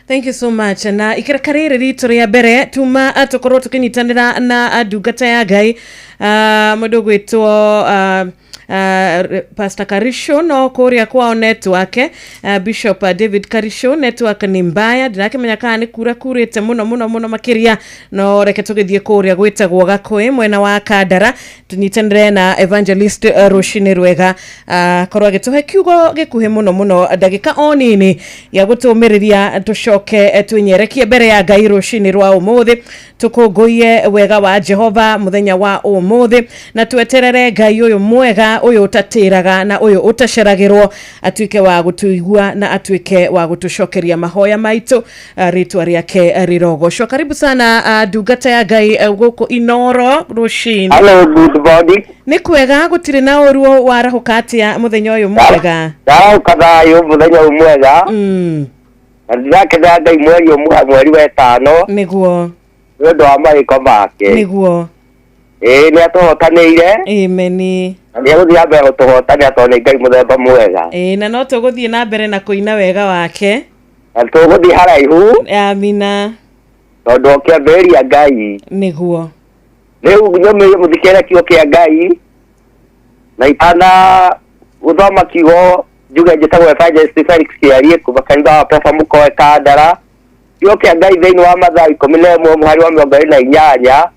Thank you so much. Na ikereka rĩrĩ ritũ rĩa mbere tuma tũkorwo tũkĩnyitanĩra na ndungata ya Ngai, mũndũ ũgwĩtwo Pastor Karisho, no kũrĩa kwao network, Bishop David Karisho, network nĩ mbaya, ndirakĩmenya kana nĩ kura kurĩte mũno mũno mũno makĩria, no reke tũgĩthiĩ kũrĩa gwĩtagwo Gakũĩ mwena wa Kandara tũnyitanĩre na Evangelist rũcinĩ rwega, korwo agĩtũhe kiugo gĩkuhĩ mũno mũno ndagĩka o nini ya gũtũmĩrĩria tũcoke twĩnyerekie mbere ya Ngai rũcinĩ rwa ũmũthĩ, tũkũngũiye wega wa Jehova mũthenya wa ũmũthĩ, na tweterere Ngai ũyũ mwega, ũyũ ũtatĩraga na ũyũ ũtaceragĩrwo atuĩke wa gũtũigua na atuĩke wa gũtũcokeria mahoya maitũ, rĩtwa rĩake rĩrogocwo. Karibu sana ndungata ya Ngai gũkũ Inoro rũcinĩ. Hello, good morning. Nĩ kwega, gũtirĩ na ũru. Warahũka atĩa mũthenya ũyũ mwega? Ndarahũka thayũ mũthenya ũyũ mwega. Na ndĩrakenera Ngai mweri ũmwe, mweri wa ĩtano. Nĩguo. Nĩ ũndũ wa mawĩko make. Nĩguo. Ĩĩ, nĩ atũhotanĩire. Amen. Na nĩ egũthiĩ na mbere gũtũhotanĩra tondũ nĩ Ngai mũthemba mwega. Ĩĩ, na no tũgũthiĩ na mbere na kũina wega wake. Na tũgũthiĩ haraihu. Amina. Tondũ o kĩambĩrĩria Ngai. Nĩguo. Rĩu nyũmĩrĩrie mũthikĩre kiugo kĩa Ngai, na itana gũthoma kiugo Njuge njĩtagwo Evangelist Felix Kĩarie kuma kanitha wa Pefa Mũkoe Kandara. Kiugo kĩa Ngai thĩinĩ wa Mathayo 11 mũhari wa 28,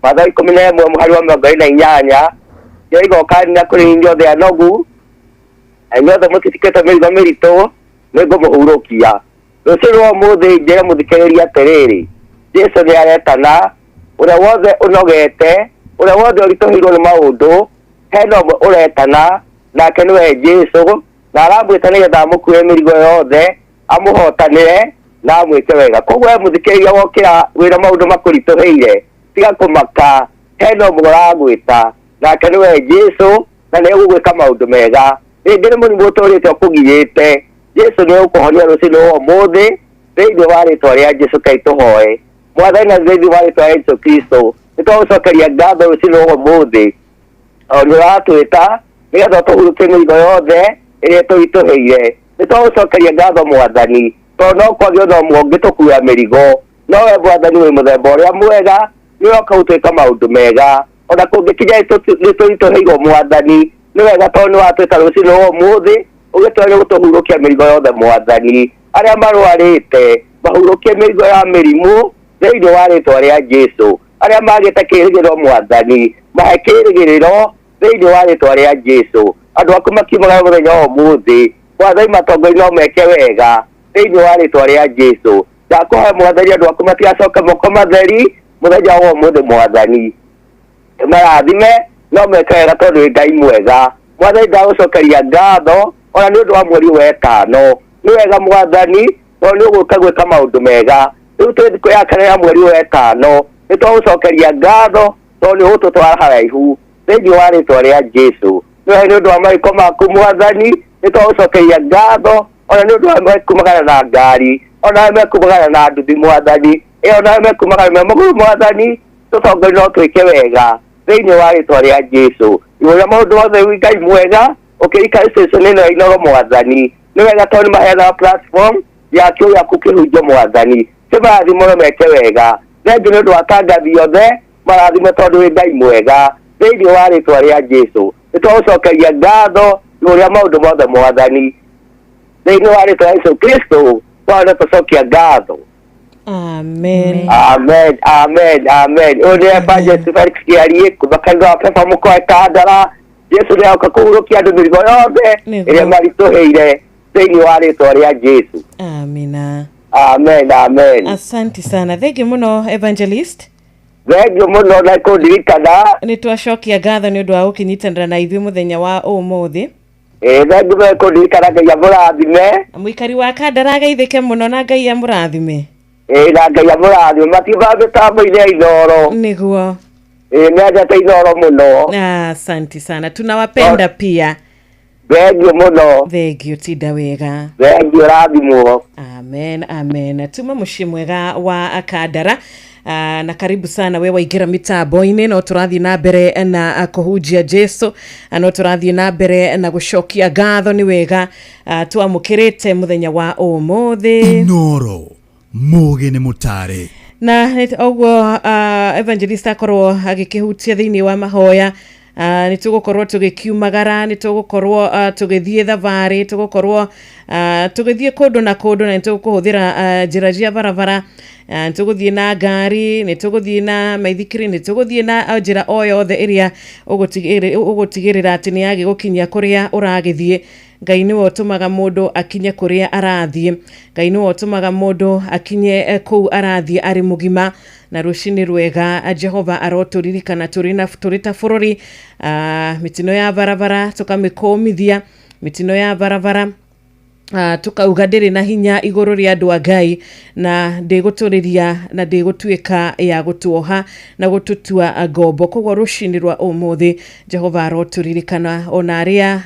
Mathayo 11 mũhari wa 28, kĩroiga na kũrĩ inyuothe anogu na inyuothe mũtitikĩte mĩrigo mĩritũ, nĩngũmũhurũkia. Rũciũ rwa ũmũthĩ njĩre mũthikĩrĩria atĩrĩrĩ, Jesũ nĩ aretana, ũrĩa wothe ũnogete, ũrĩa wothe ũritũhĩirwo nĩ maũndũ, hena ũmwe ũretana, nake nĩwe Jesũ, na aramwĩta nĩgetha amũkuĩre mĩrigo yothe, amũhotanĩre na amwĩke wega. Koguo we mũthikĩrĩria wokĩra wĩna maũndũ makũritũhĩire, tiga kũmaka, hena ũmwe ũragwĩta, nake nĩwe Jesũ, na nĩ egũgwĩka maũndũ mega. Rĩngĩ nĩ mũrimũ ũtũrĩte ũkũgiĩte, Jesũ nĩ egũkũhonia rũciinĩ rwa ũmũthĩ, thĩinĩ wa rĩtwa rĩa Jesũ Ngai tũhoe. Mwathani na thĩinĩ wa rĩtwa rĩa Jesũ Kristo, nĩ twagũcokeria ngatho rũciinĩ rwa ũmũthĩ, o nĩ ũratwĩta nĩgetha ũtũhurũkie mĩrigo yothe ĩrĩa ĩtũritũhĩire. Nĩ twagũcokeria ngatho Mwathani, tondũ no kwagĩa ũndũ ũmwe ũngĩtũkuĩra mĩrigo, no we Mwathani wĩ mũthemba ũrĩa mwega, nĩ ũroka gũtwĩka maũndũ mega. Ona kũngĩkinya nĩ tũritũhĩirwo Mwathani, nĩ wega tondũ nĩ watwĩta rũciinĩ rwa ũmũthĩ, ũgĩtwĩra gũtũhurũkia mĩrigo yothe Mwathani. Arĩa marwarĩte mahurũkie mĩrigo ya mĩrimũ thĩinĩ wa rĩtwa rĩa Jesũ. Arĩa magĩte kĩĩrĩgĩrĩro Mwathani, mahe kĩĩrĩgĩrĩro thĩinĩ wa rĩtwa rĩa Jesũ. Andũ aku makiumaga mũthenya wa ũmũthĩ, Mwathani matongoria no meke wega thĩinĩ wa rĩtwa rĩa Jesũ. Ndakũhoya Mwathani andũ aku matigacoke moko matheri mũthenya wa ũmũthĩ Mwathani, marathime no meke wega tondũ wĩ Ngai mwega. Mwathani ndagũcokeria ngatho ona nĩ ũndũ wa mweri wa ĩtano. Nĩ wega Mwathani tondũ nĩ ũgũka gwĩka maũndũ mega. Rĩu twĩ thikũ ya kana ya mweri wa ĩtano, nĩ twagũcokeria ngatho tondũ nĩ ũgũtũtwara haraihu thĩinĩ wa rĩtwa rĩa Jesũ. Nĩ ũndũ wa marĩko maku Mwathani, nĩ twagũcokeria ngatho ona nĩ ũndũ wa mekumagana na ngari, ona mekumagana na nduthi Mwathani, ona mekumagana me magũrũ Mwathani, tũtongorie no twĩke wega thĩinĩ wa rĩtwa rĩa Jesũ. Igũrũ rĩa maũndũ mothe wĩ Ngai mwega, ũkĩrika station ĩno ya Inooro Mwathani, nĩ wega tondũ nĩ maheanaga platform ya kiugo gĩaku kĩhunjio Mwathani. Kĩmarathimo no meke wega. Thengiũ nĩ ũndũ wa tangathi othe, marathime tondũ wĩ Ngai mwega thĩinĩ wa rĩtwa rĩa Jesũ. Nĩ twagũcokeria ngatho igũrũ rĩa maũndũ mothe Mwathani, thĩinĩ wa rĩtwa rĩa Jesũ Kristo twana tũcokia ngatho. Amen. Amen, amen, amen. Ũyũ nĩ Evangelist Felix Kĩarie kuma kanitha wa Pefa Mũkoe Kandara. Jesũ nĩ agoka kũhurũkia andũ mĩrigo yothe ĩrĩa maritũhĩire thĩinĩ wa rĩtwa rĩa Jesũ. Amina. Amen, amen. Asante sana, thengiũ mũno Evangelist. Thengiũ mũno na kũndirikana. Nĩ twacokia ngatho nĩ ũndũ wa gũkĩnyitanĩra na ithuĩ mũthenya wa ũmũthĩ. Thengiũ mũno kũndirikana, Ngai amũrathime. Mũikari wa Kandara ageithĩke mũno na Ngai amũrathime. Na Ngai amũrathime. Matiugaga mĩtambo-inĩ ya Inooro. Nĩguo. Mendete Inooro mũno. Asante sana, tunawapenda pia. Thengiũ mũno. Thengiũ, tinda wega. Thengiũ, rathimwo. Amen, amen. Tuma mũciĩ mwega wa Kandara. Na karibu sana we waingĩra mĩtambo-inĩ, no tũrathiĩ na mbere na kũhunjia Jesu, no tũrathiĩ na mbere na gũcokia ngatho. Nĩ wega twamũkĩrĩte mũthenya wa ũmũthĩ. Inooro mũgĩ nĩ mũtare. Na ũguo Evangelist akorwo agĩkĩhutia thĩinĩ wa mahoya, nĩ tũgũkorwo tũgĩkiumagara, nĩ tũgũkorwo tũgĩthiĩ thabarĩ, tũgũkorwo tũgĩthiĩ kũndũ na kũndũ, na nĩ tũkũhũthĩra njĩra cia barabara, nĩ tũgũthiĩ na ngari, nĩ tũgũthiĩ na maithikiri, nĩ tũgũthiĩ na njĩra o yothe ĩrĩa ũgũtigĩrĩra atĩ nĩ yagĩgũkinyia kũrĩa ũragĩthiĩ. Ngai nĩwe ũtũmaga mũndũ akinye kũrĩa arathiĩ. Ngai nĩwe ũtũmaga mũndũ akinye kũu arathiĩ arĩ mũgima. Na rũcinĩ rwega Jehova arotũririkana tũrĩ ta bũrũri. Mĩtino ya barabara tũkamĩkũmithia, mĩtino ya barabara tukauga ndĩrĩ na hinya igũrũ rĩa andũ a Ngai, na ndĩgũtũrĩria na ndĩgũtuĩka ya gũtuoha na gũtũtua ngombo. Koguo rũcinĩ rwa ũmũthĩ Jehova arotũririkana, ona arĩa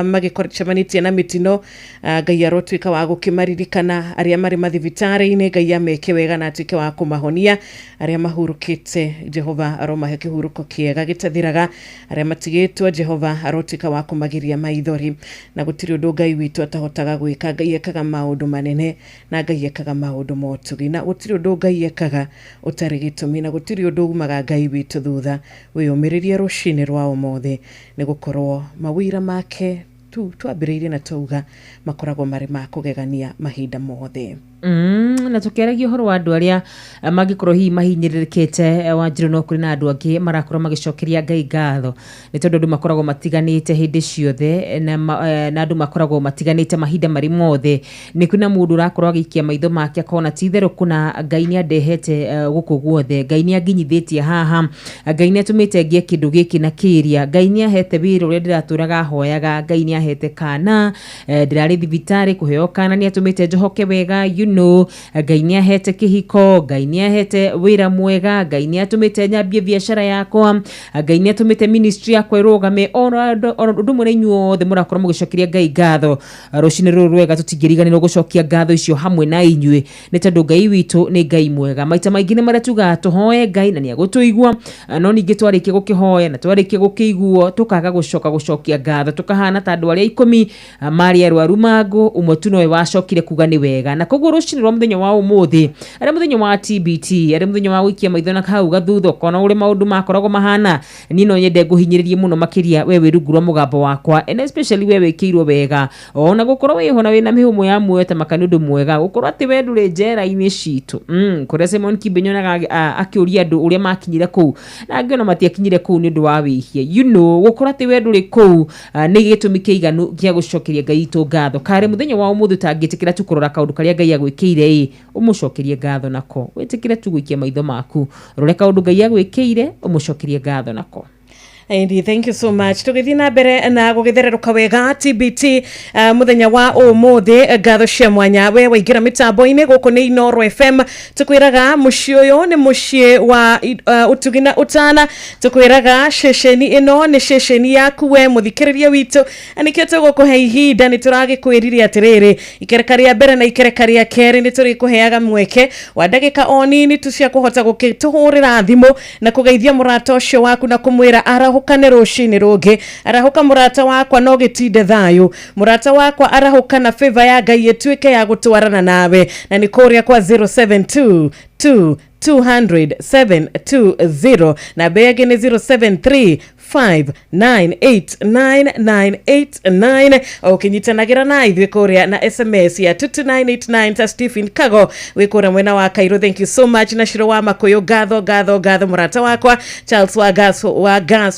magĩcemanĩtie na mĩtino, Ngai arotuĩka wa gũkĩmaririkana, arĩa marĩ mathibitarĩ-inĩ Ngai ameke wega na atuĩke wa kũmahonia, arĩa mahurũkĩte Jehova aromahe kĩhurũko kĩega gĩtathiraga, arĩa matigĩtwo Jehova arotuĩka wa kũmagiria maithori, na gũtirĩ ũndũ Ngai witũ atahotaga gwĩka. Ngai ekaga maũndũ manene na Ngai ekaga maũndũ motugi, na gũtirĩ ũndũ Ngai ekaga ũtarĩ gĩtũmi, na gũtirĩ ũndũ umaga Ngai witũ thutha. Wĩyũmĩrĩrie rũcinĩ rwa ũmũthĩ, nĩ gũkorwo mawĩra make tu twambĩrĩirie na twauga makoragwo marĩ ma kũgegania mahinda mothe. Na tũkĩaragia ũhoro wa andũ arĩa mangĩkorwo hihi mahinyĩrĩrĩkĩte, Wanjirũ, no kũrĩ na andũ angĩ marakorwo magĩcokeria Ngai ngatho nĩ tondũ andũ makoragwo matiganĩte hĩndĩ ciothe na andũ makoragwo matiganĩte mahinda marĩ mothe. Nĩ kwĩna mũndũ ũrakorwo agĩikia maitho make akona ti itherũ kũna Ngai nĩ andehete gũkũ guothe, Ngai nĩ anginyithĩtie haha, Ngai nĩ atũmĩte ngĩe kĩndũ gĩkĩ na kĩrĩa, Ngai nĩ ahete wĩra ũrĩa ndĩratũraga hoyaga, Ngai nĩ ahete kana, ndĩrarĩ thibitarĩ kũheo kana, nĩ atũmĩte njohoke wega, Ngai nĩ ahete kĩhiko, Ngai nĩ ahete wĩra mwega, Ngai nĩ atũmĩte nyambie biacara yakwa, Ngai nĩ atũmĩte ministry yakwa ĩrũgame. Ona ũndũ ũmwe na inyuothe mũrakorwo mũgĩcokeria Ngai ngatho rũcinĩ rũrũ rwega, tũtingĩriganĩrwo gũcokia ngatho icio hamwe na inyuĩ nĩ tondũ Ngai witũ nĩ Ngai mwega. Maita maingĩ nĩ marĩa tugaga tũhoe Ngai na nĩ agũtũigua, no ningĩ twarĩkia gũkĩhoya na twarĩkia gũkĩiguo tũkaga gũcoka gũcokia ngatho, tũkahana ta andũ arĩa 10 marĩ arwaru mangũ, ũmwe tu nowe wacokire kuga nĩ wega. Na koguo rũcinĩ rwa mũthenya wa ũmũthĩ, arĩ mũthenya wa TBT, arĩ mũthenya wa gũikia maitho na hau gathutha ũkona ũrĩa maũndũ makoragwo mahana, niĩ no nyende ngũhinyĩrĩrie mũno makĩria we wĩ rungu rwa mũgambo wakwa, and especially we wĩkĩirwo wega, ona gũkorwo wĩho na wĩna mĩhũmũ ya muoyo ta maka nĩ ũndũ mwega, gũkorwo atĩ we ndũrĩ njera-inĩ citũ, kũrĩa Simon Kibe nyonaga akĩũria andũ ũrĩa makinyire kũu, na angĩ ona matiakinyire kũu nĩ ũndũ wa wĩhia, gũkorwo atĩ we ndũrĩ kũu nĩ gĩtũmi kĩiganu gĩa gũcokeria Ngai witũ ngatho. Karĩ mũthenya wa ũmũthĩ ũtangĩtĩkĩra tu kũrora kaũndũ karĩa Ngai agwĩkĩire ĩ, ũmũcokerie ngatho nako, wĩtĩkĩre tu gũikia maitho maku rore kaũndũ Ngai agwĩkĩire, ũmũcokerie ngatho nako. Indeed, thank you so much. Tũgĩthiĩ na mbere na gũgĩthererũka wega TBT mũthenya wa ũmũthĩ, ngatho cia mwanya we waingĩra mĩtambo-inĩ gũkũ nĩ Inooro FM. Tũkwĩraga mũciĩ ũyũ nĩ mũciĩ wa ũtugi na ũtana, tũkwĩraga ceceni ĩno nĩ ceceni yaku we mũthikĩrĩria witũ, na nĩkĩo tũgũkũhe ihinda. Nĩ tũragĩkwĩrire atĩrĩrĩ, ikereka rĩa mbere na ikereka rĩa kerĩ nĩ tũrĩkũheaga mweke wa ndagĩka o nini tu cia kũhota gũkĩtũhũrĩra thimũ na kũgeithia mũrata ũcio waku na kũmwĩra arahũkane rũcinĩ rũngĩ. Arahũka mũrata wakwa, no gĩtinde thayũ mũrata wakwa, arahũka na favor ya Ngai ĩtuĩke ya gũtwarana nawe, na nĩ kũrĩa kwa 072 2 200 720, namba ĩngĩ nĩ 073 5989989, ũkĩnyitanagĩra na ithuĩ kũrĩa na SMS ya 22989 ta Stephen Kago wĩ kũrĩa mwena wa Cairo, thank you so much. Na Shiro wa Makũyũ, ngatho ngatho ngatho mũrata wakwa Charles wa Gas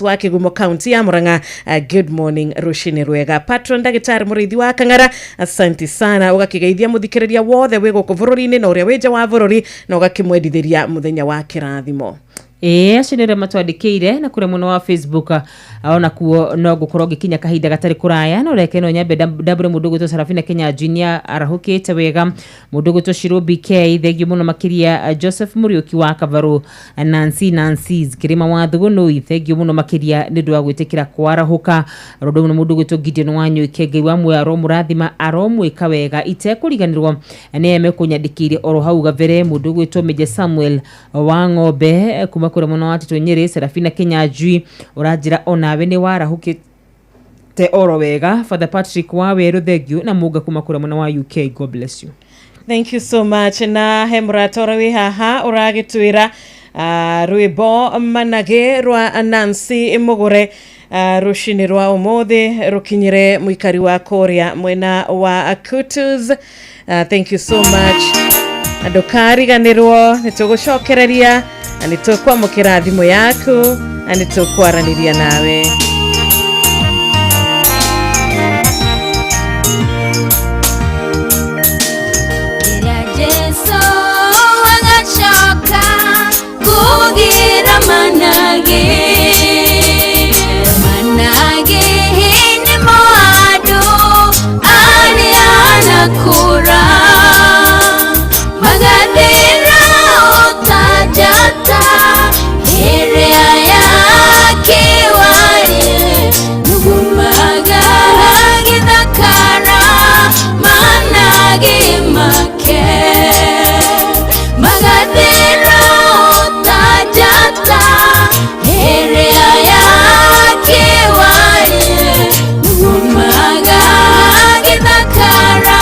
wa Kĩgumo, county ya Murang'a, good morning, rũcinĩ rwega. Patron ndagĩtarĩ mũrĩithi wa Kang'ara, asante sana, ũgakĩgeithia mũthikĩrĩria wothe wĩ gũkũ bũrũri-inĩ na ũrĩa wĩ nja wa bũrũri, na ũgakĩmwendithĩria mũthenya wa kĩrathimo. Ĩĩ, acio nĩ arĩa matwandĩkĩire na kũrĩa mwena wa Facebook, ona kuo no ngũkorwo ngĩkinya kahinda gatarĩ kũraya, no reke no nyambe ndambũre mũndũ ũgwĩtwo Sarafina Kenya Junior, arahũkĩte wega, mũndũ ũgwĩtwo Shiro BK, thengiũ mũno makĩria, Joseph Mũriũki wa Kavarũ, Nancy Nancy's Kĩrĩma wa Thugunui, thengiũ mũno makĩria nĩ ũndũ wa gwĩtĩkĩra kwarahũka rũndũ mũno. Mũndũ ũgwĩtwo Gideon Wanyũike, Ngai wa muoyo aromũrathima, aromwĩka wega. Itekũriganĩrwo nĩ eme kũnyandĩkĩire oro hau gabere, mũndũ ũgwĩtwo Meja Samuel wa ng'ombe kuma kũrĩa mwena wa Tito Nyĩrĩ. Serafina Kinyanjui, ũranjĩra onawe nĩ warahũkĩte oro wega. Father Patrick wa Werũ, thengiũ, na Mũnga kuma kũrĩa mwena wa UK, God bless you. Thank you so much. Na he mũrata ũrĩa wĩ haha ũragĩtwĩra rwĩmbo Managĩ rwa Nancy Mũgũre rũcinĩ rwa ũmũthĩ rũkinyĩre mũikari wa kũrĩa mwena wa Kutus. Thank you so much, na ndũkariganĩrwo nĩ tũgũcokereria na nĩ tũkwamũkĩra thimũ yaku na nĩ tũkwaranĩria nawe. Rĩrĩa Jesũ agacoka kũgĩra managĩ, managĩ nĩmo andũ arĩa anakũra, magathĩra ota njata ĩrĩa yakĩwarie, nugumaga gĩthakara managĩ make, magathĩra ota njata ĩrĩa yakĩwarie, nugumaga gĩthakara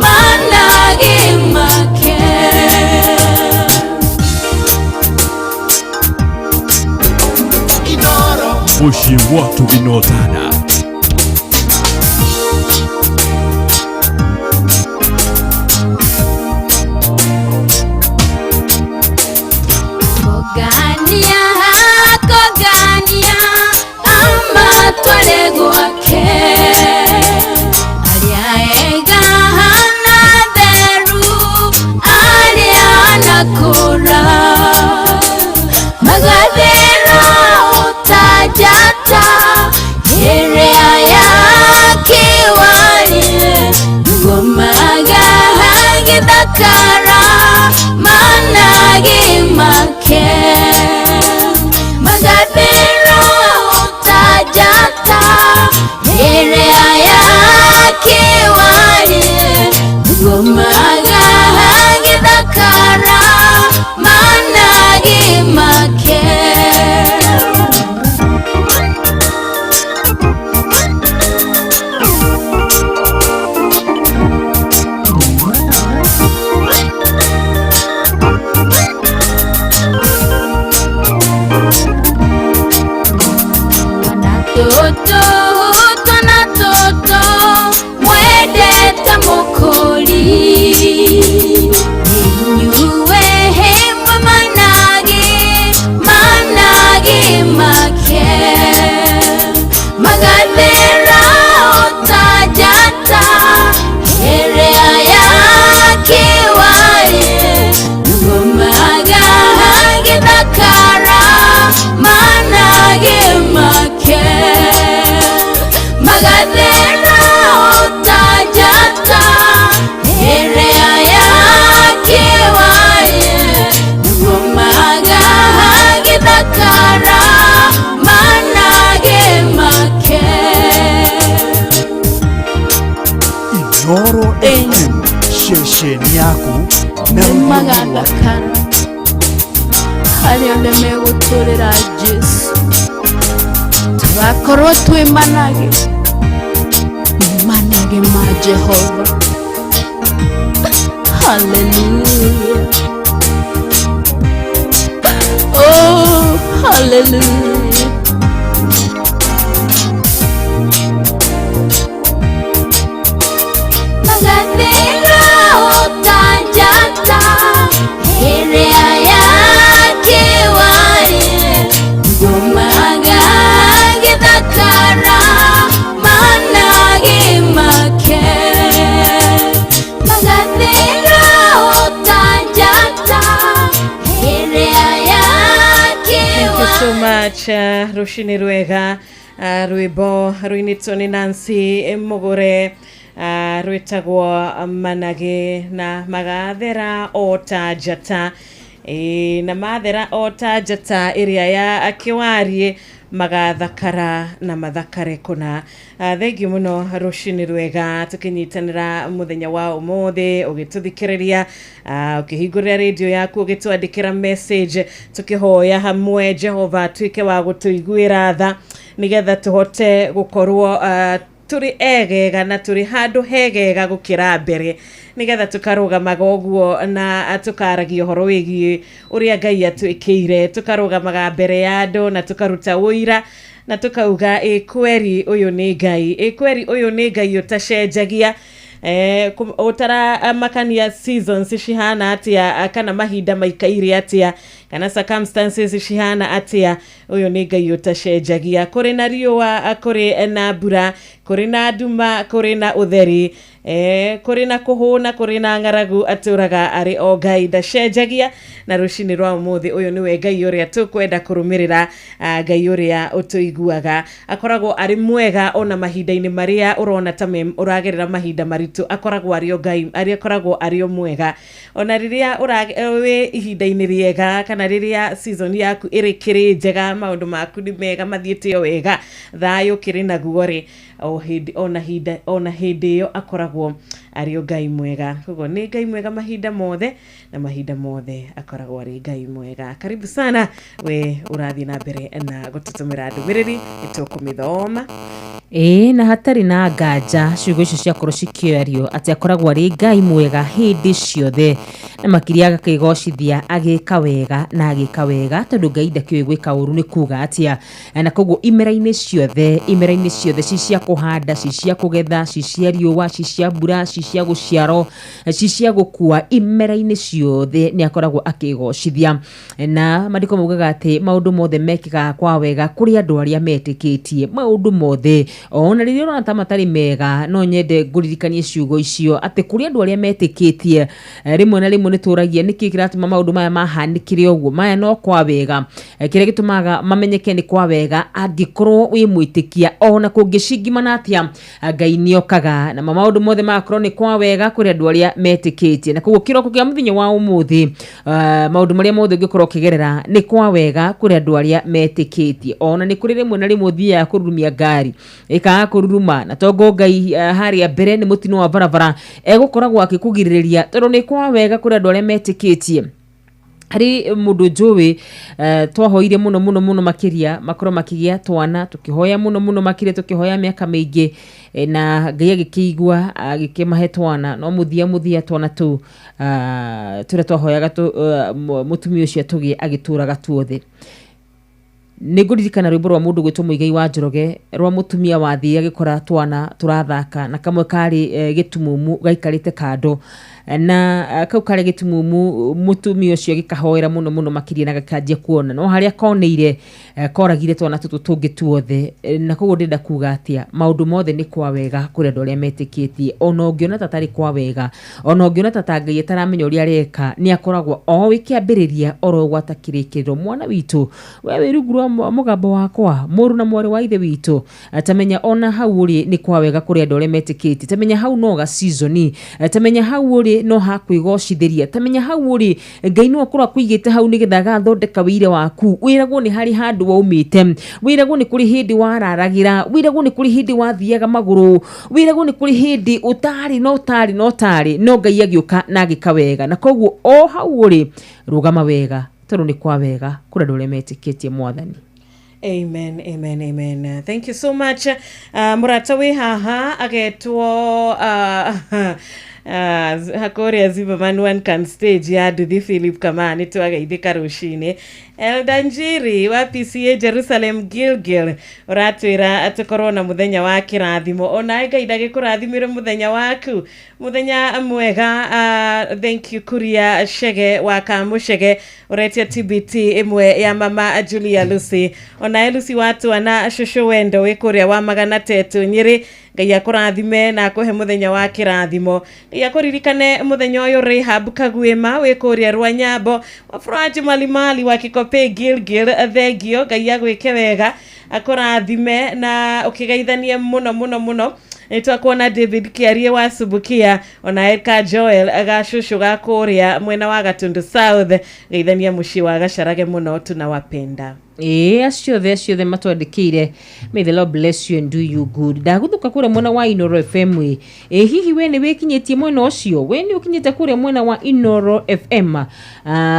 managĩ make. Mũciĩ wa Tũginotana. Akongania, akongania amatware gwake aria ega na theru aria anakura magathera utajata iria yakiwarie ngomaga githakara manage make magathera utajata iria yakiwarie ngomaga githakara manage make. Toto, twana toto, mwendete mukuri inyuwe hemwe manage, manage make magathera utajata iria yakiwarie ngomaga githakara manage make magathera utajata iria yakiwarie ngomaga githakara manage make. Inoro FM ceceni yaku na magathakara haria othe megũtũrĩra Jesu tũgakorwo twĩ manage manage ma Jehova. Hallelujah. Oh, hallelujah. Magathera utajata iria yakiwarie ngomaga githakara manage make magathera utajata iria Thank you yakiwarie. so much, rucini rwega, rwimbo ruinĩtwo nĩ Nancy Mugure, rwĩtagwo manage na magathera o ta njata. Ĩĩ, na mathera o ta njata ĩrĩa ya kĩwariĩ magathakara na mathakare kũna. Thengiũ mũno rũcinĩ rwega tũkĩnyitanĩra mũthenya wa ũmũthĩ ũgĩtũthikĩrĩria, ũkĩhingũrĩra rĩndiũ yaku ũgĩtwandĩkĩra message tũkĩhoya hamwe Jehova atuĩke wa gũtũiguĩra tha nĩgetha tũhote gũkorwo tũrĩ egega na tũrĩ handũ hegega gũkĩra mbere nĩgetha tũkarũgamaga ũguo na tũkaragia ũhoro wĩgiĩ ũrĩa Ngai atwĩkĩire, tũkarũgamaga mbere ya andũ na tũkaruta ũira na tũkauga ĩ kweri ũyũ nĩ Ngai, ĩ kweri ũyũ nĩ Ngai ũtacenjagia, ũtaramakania seasons cihana atĩa kana mahinda maikaire atĩa kana circumstances cihana atĩa, ũyũ nĩ Ngai ũtacenjagia. Kũrĩ na riũa, kũrĩ na mbura, kũrĩ na nduma, kũrĩ na ũtheri, kũrĩ na kũhũna, kũrĩ na ng'aragu, atũraga arĩ o Ngai ndacenjagia. Na rũcinĩ rwa ũmũthĩ ũyũ nĩwe Ngai ũrĩa tũkwenda kũrũmĩrĩra, Ngai ũrĩa ũtũiguaga, akoragwo arĩ mwega ona mahinda-inĩ marĩa ũrona ta ũragerera mahinda maritũ, akoragwo arĩ o Ngai, arĩ akoragwo arĩ o mwega ona rĩrĩa wĩ ihinda-inĩ rĩega kana rĩrĩa season yaku ĩrĩ kĩrĩ njega, maũndũ maku nĩ mega mathiĩte o wega, thayũ kĩrĩ naguo rĩ, o hĩndĩ ona hinda ona hĩndĩ ĩyo akoragwo arĩ o Ngai mwega. Koguo nĩ Ngai mwega mahinda mothe na mahinda mothe akoragwo arĩ Ngai mwega. Karibu sana we ũrathiĩ na mbere na gũtũtũmĩra ndũmĩrĩri nĩtũkũmĩthoma. Ĩĩ, na hatarĩ na nganja ciugo icio ciakorwo cikĩario atĩ akoragwo arĩ Ngai mwega hĩndĩ ciothe, na makĩria agakĩgocithia agĩka wega na agĩka wega, tondũ Ngai ndakĩũĩ gwĩka ũru nĩ kuga atĩa. Na koguo imera-inĩ ciothe, imera-inĩ ciothe, ci cia kũhanda, ci cia kũgetha, ci cia riũa, ci cia mbura, ci cia gũciarwo, ci cia gũkua, imera-inĩ ciothe nĩ akoragwo akĩgocithia. Na maandĩko maugaga atĩ maũndũ mothe mekĩkaga kwa wega kũrĩ andũ arĩa metĩkĩtie. Maũndũ mothe, ona rĩrĩa ũrona ta matarĩ mega, no nyende ngũririkanie ciugo icio atĩ kũrĩ andũ arĩa metĩkĩtie. Rĩmwe na rĩmwe nĩ tũragia nĩkĩ kĩratũma maũndũ maya mahanĩkĩre ũguo, maya no kwa wega. Kĩrĩa gĩtũmaga mamenyeke nĩ kwa wega, angĩkorwo wĩ mwĩtĩkia, ona kũngĩcingimana atĩa, Ngai nĩokaga na maũndũ mothe magakorwo nĩ kwa wega kũrĩ andũ arĩa metĩkĩtie. Na koguo kĩroko kĩa mũthenya wa ũmũthĩ, maũndũ marĩa mothe ũngĩkorwo ũkĩgerera nĩ kwa wega kũrĩ andũ arĩa metĩkĩtie. Ona nĩ kũrĩ rĩmwe na rĩmwe ũthiaga kũrurumia ngari ĩkaga kũruruma, na tongo Ngai harĩa mbere nĩ mũtino wa barabara egũkoragwo akĩkũgirĩrĩria, tondũ nĩ kwa wega kũrĩ andũ arĩa metĩkĩtie. Harĩ mũndũ njũĩ, twahoire mũno mũno mũno makĩria makorwo makĩgĩa twana, tũkĩhoya mũno mũno makĩria, tũkĩhoya mĩaka mĩingĩ, na Ngai agĩkĩigua agĩkĩmahe twana, no mũthia mũthia twana tũu tũrĩa twahoyaga mũtumia ũcio atũgĩe agĩtũraga tuothe. Nĩ ngũririkana rwĩmbo rwa mũndũ gwĩtwo Mũigai wa Njoroge rwa mũtumia wathiĩ agĩkora twana tũrathaka, na kamwe karĩ gĩtumumu gaikarĩte kando, na kau karĩ gĩtumumu mũtumia ũcio agĩkahoera mũno mũno makĩria na gakĩanjia kuona, no harĩa koneire koragire twana tũtũ tũngĩ tuothe. Na koguo ndĩrenda kuga atĩa, maũndũ mothe nĩ kwa wega kũrĩ andũ arĩa metĩkĩtie. Ona ũngĩona ta tarĩ kwa wega, ona ũngĩona ta Ngai ataramenya ũrĩa areka, nĩ akoragwo oĩ kĩambĩrĩria oro gwata kĩrĩkĩrĩro. Mwana witũ, we wĩ rungu rwa mũgambo wakwa, mũrũ na mwarĩ wa ithe witũ, tamenya ona hau ũrĩ nĩ kwa wega kũrĩ andũ arĩa metĩkĩtie. Tamenya hau no ga season, tamenya hau ũrĩ no ha kwĩgocithĩria, tamenya hau ũrĩ Ngai no akorwo akũigĩte hau nĩgetha agathondeka wĩira waku. Wĩragwo nĩ harĩ handũ waumĩte, wĩragwo nĩ kũrĩ hĩndĩ wararagĩra, wĩragwo nĩ kũrĩ hĩndĩ wathiaga magũrũ, wĩragwo nĩ kũrĩ hĩndĩ ũtarĩ na ũtarĩ na ũtarĩ, no Ngai agĩũka na agĩka wega. Na koguo o hau ũrĩ rũgama wega, tondũ nĩ kwa wega kũrĩ andũ arĩa metĩkĩtie Mwathani. Amen, amen, amen. Thank you so much. Mũrata wĩ haha agetwo hakuria Zimmerman One Can Stage ya Nduthi Philip Kama, nĩ twageithĩka rũcinĩ. Elda Njiri wa PCA Jerusalem Gilgil ũratwĩra tũkorwo na mũthenya wa kĩrathimo. Ona Ngai ndagĩkũrathimĩre mũthenya waku, mũthenya mwega. Thank you Kuria Shege wa Kamushege ũretia TBT ĩmwe ya mama Julia Lucy. Ona Lucy wa na cũcũ wendo wĩ kũrĩa wa Magana Tetu Nyĩrĩ, Ngai akũrathime na akũhe mũthenya wa kĩrathimo. Ngai akũririkane mũthenya ũyũ Rahab Kaguĩma wĩ kũrĩa Rwanyambo, wa Furaji Malimali wa Kikope Gilgil, thengio. Ngai agwĩke wega, akũrathime na ũkĩgeithanie mũno mũno mũno. Nĩ twakuona David Kiarie wa Subukia, ona Eka Joel gacũcũ ga kũrĩa mwena wa Gatundu South, geithania mũciĩ wa Gacarage mũno, tunawapenda. Ĩĩ, acio othe matwandĩkĩire, may the Lord bless you and do you good. Ndagũthũka kũrĩa mwena wa Inoro FM. Ĩ hihi we nĩ wĩkinyĩtie mwena ũcio? We nĩ ũkinyĩte kũrĩa mwena wa Inoro FM?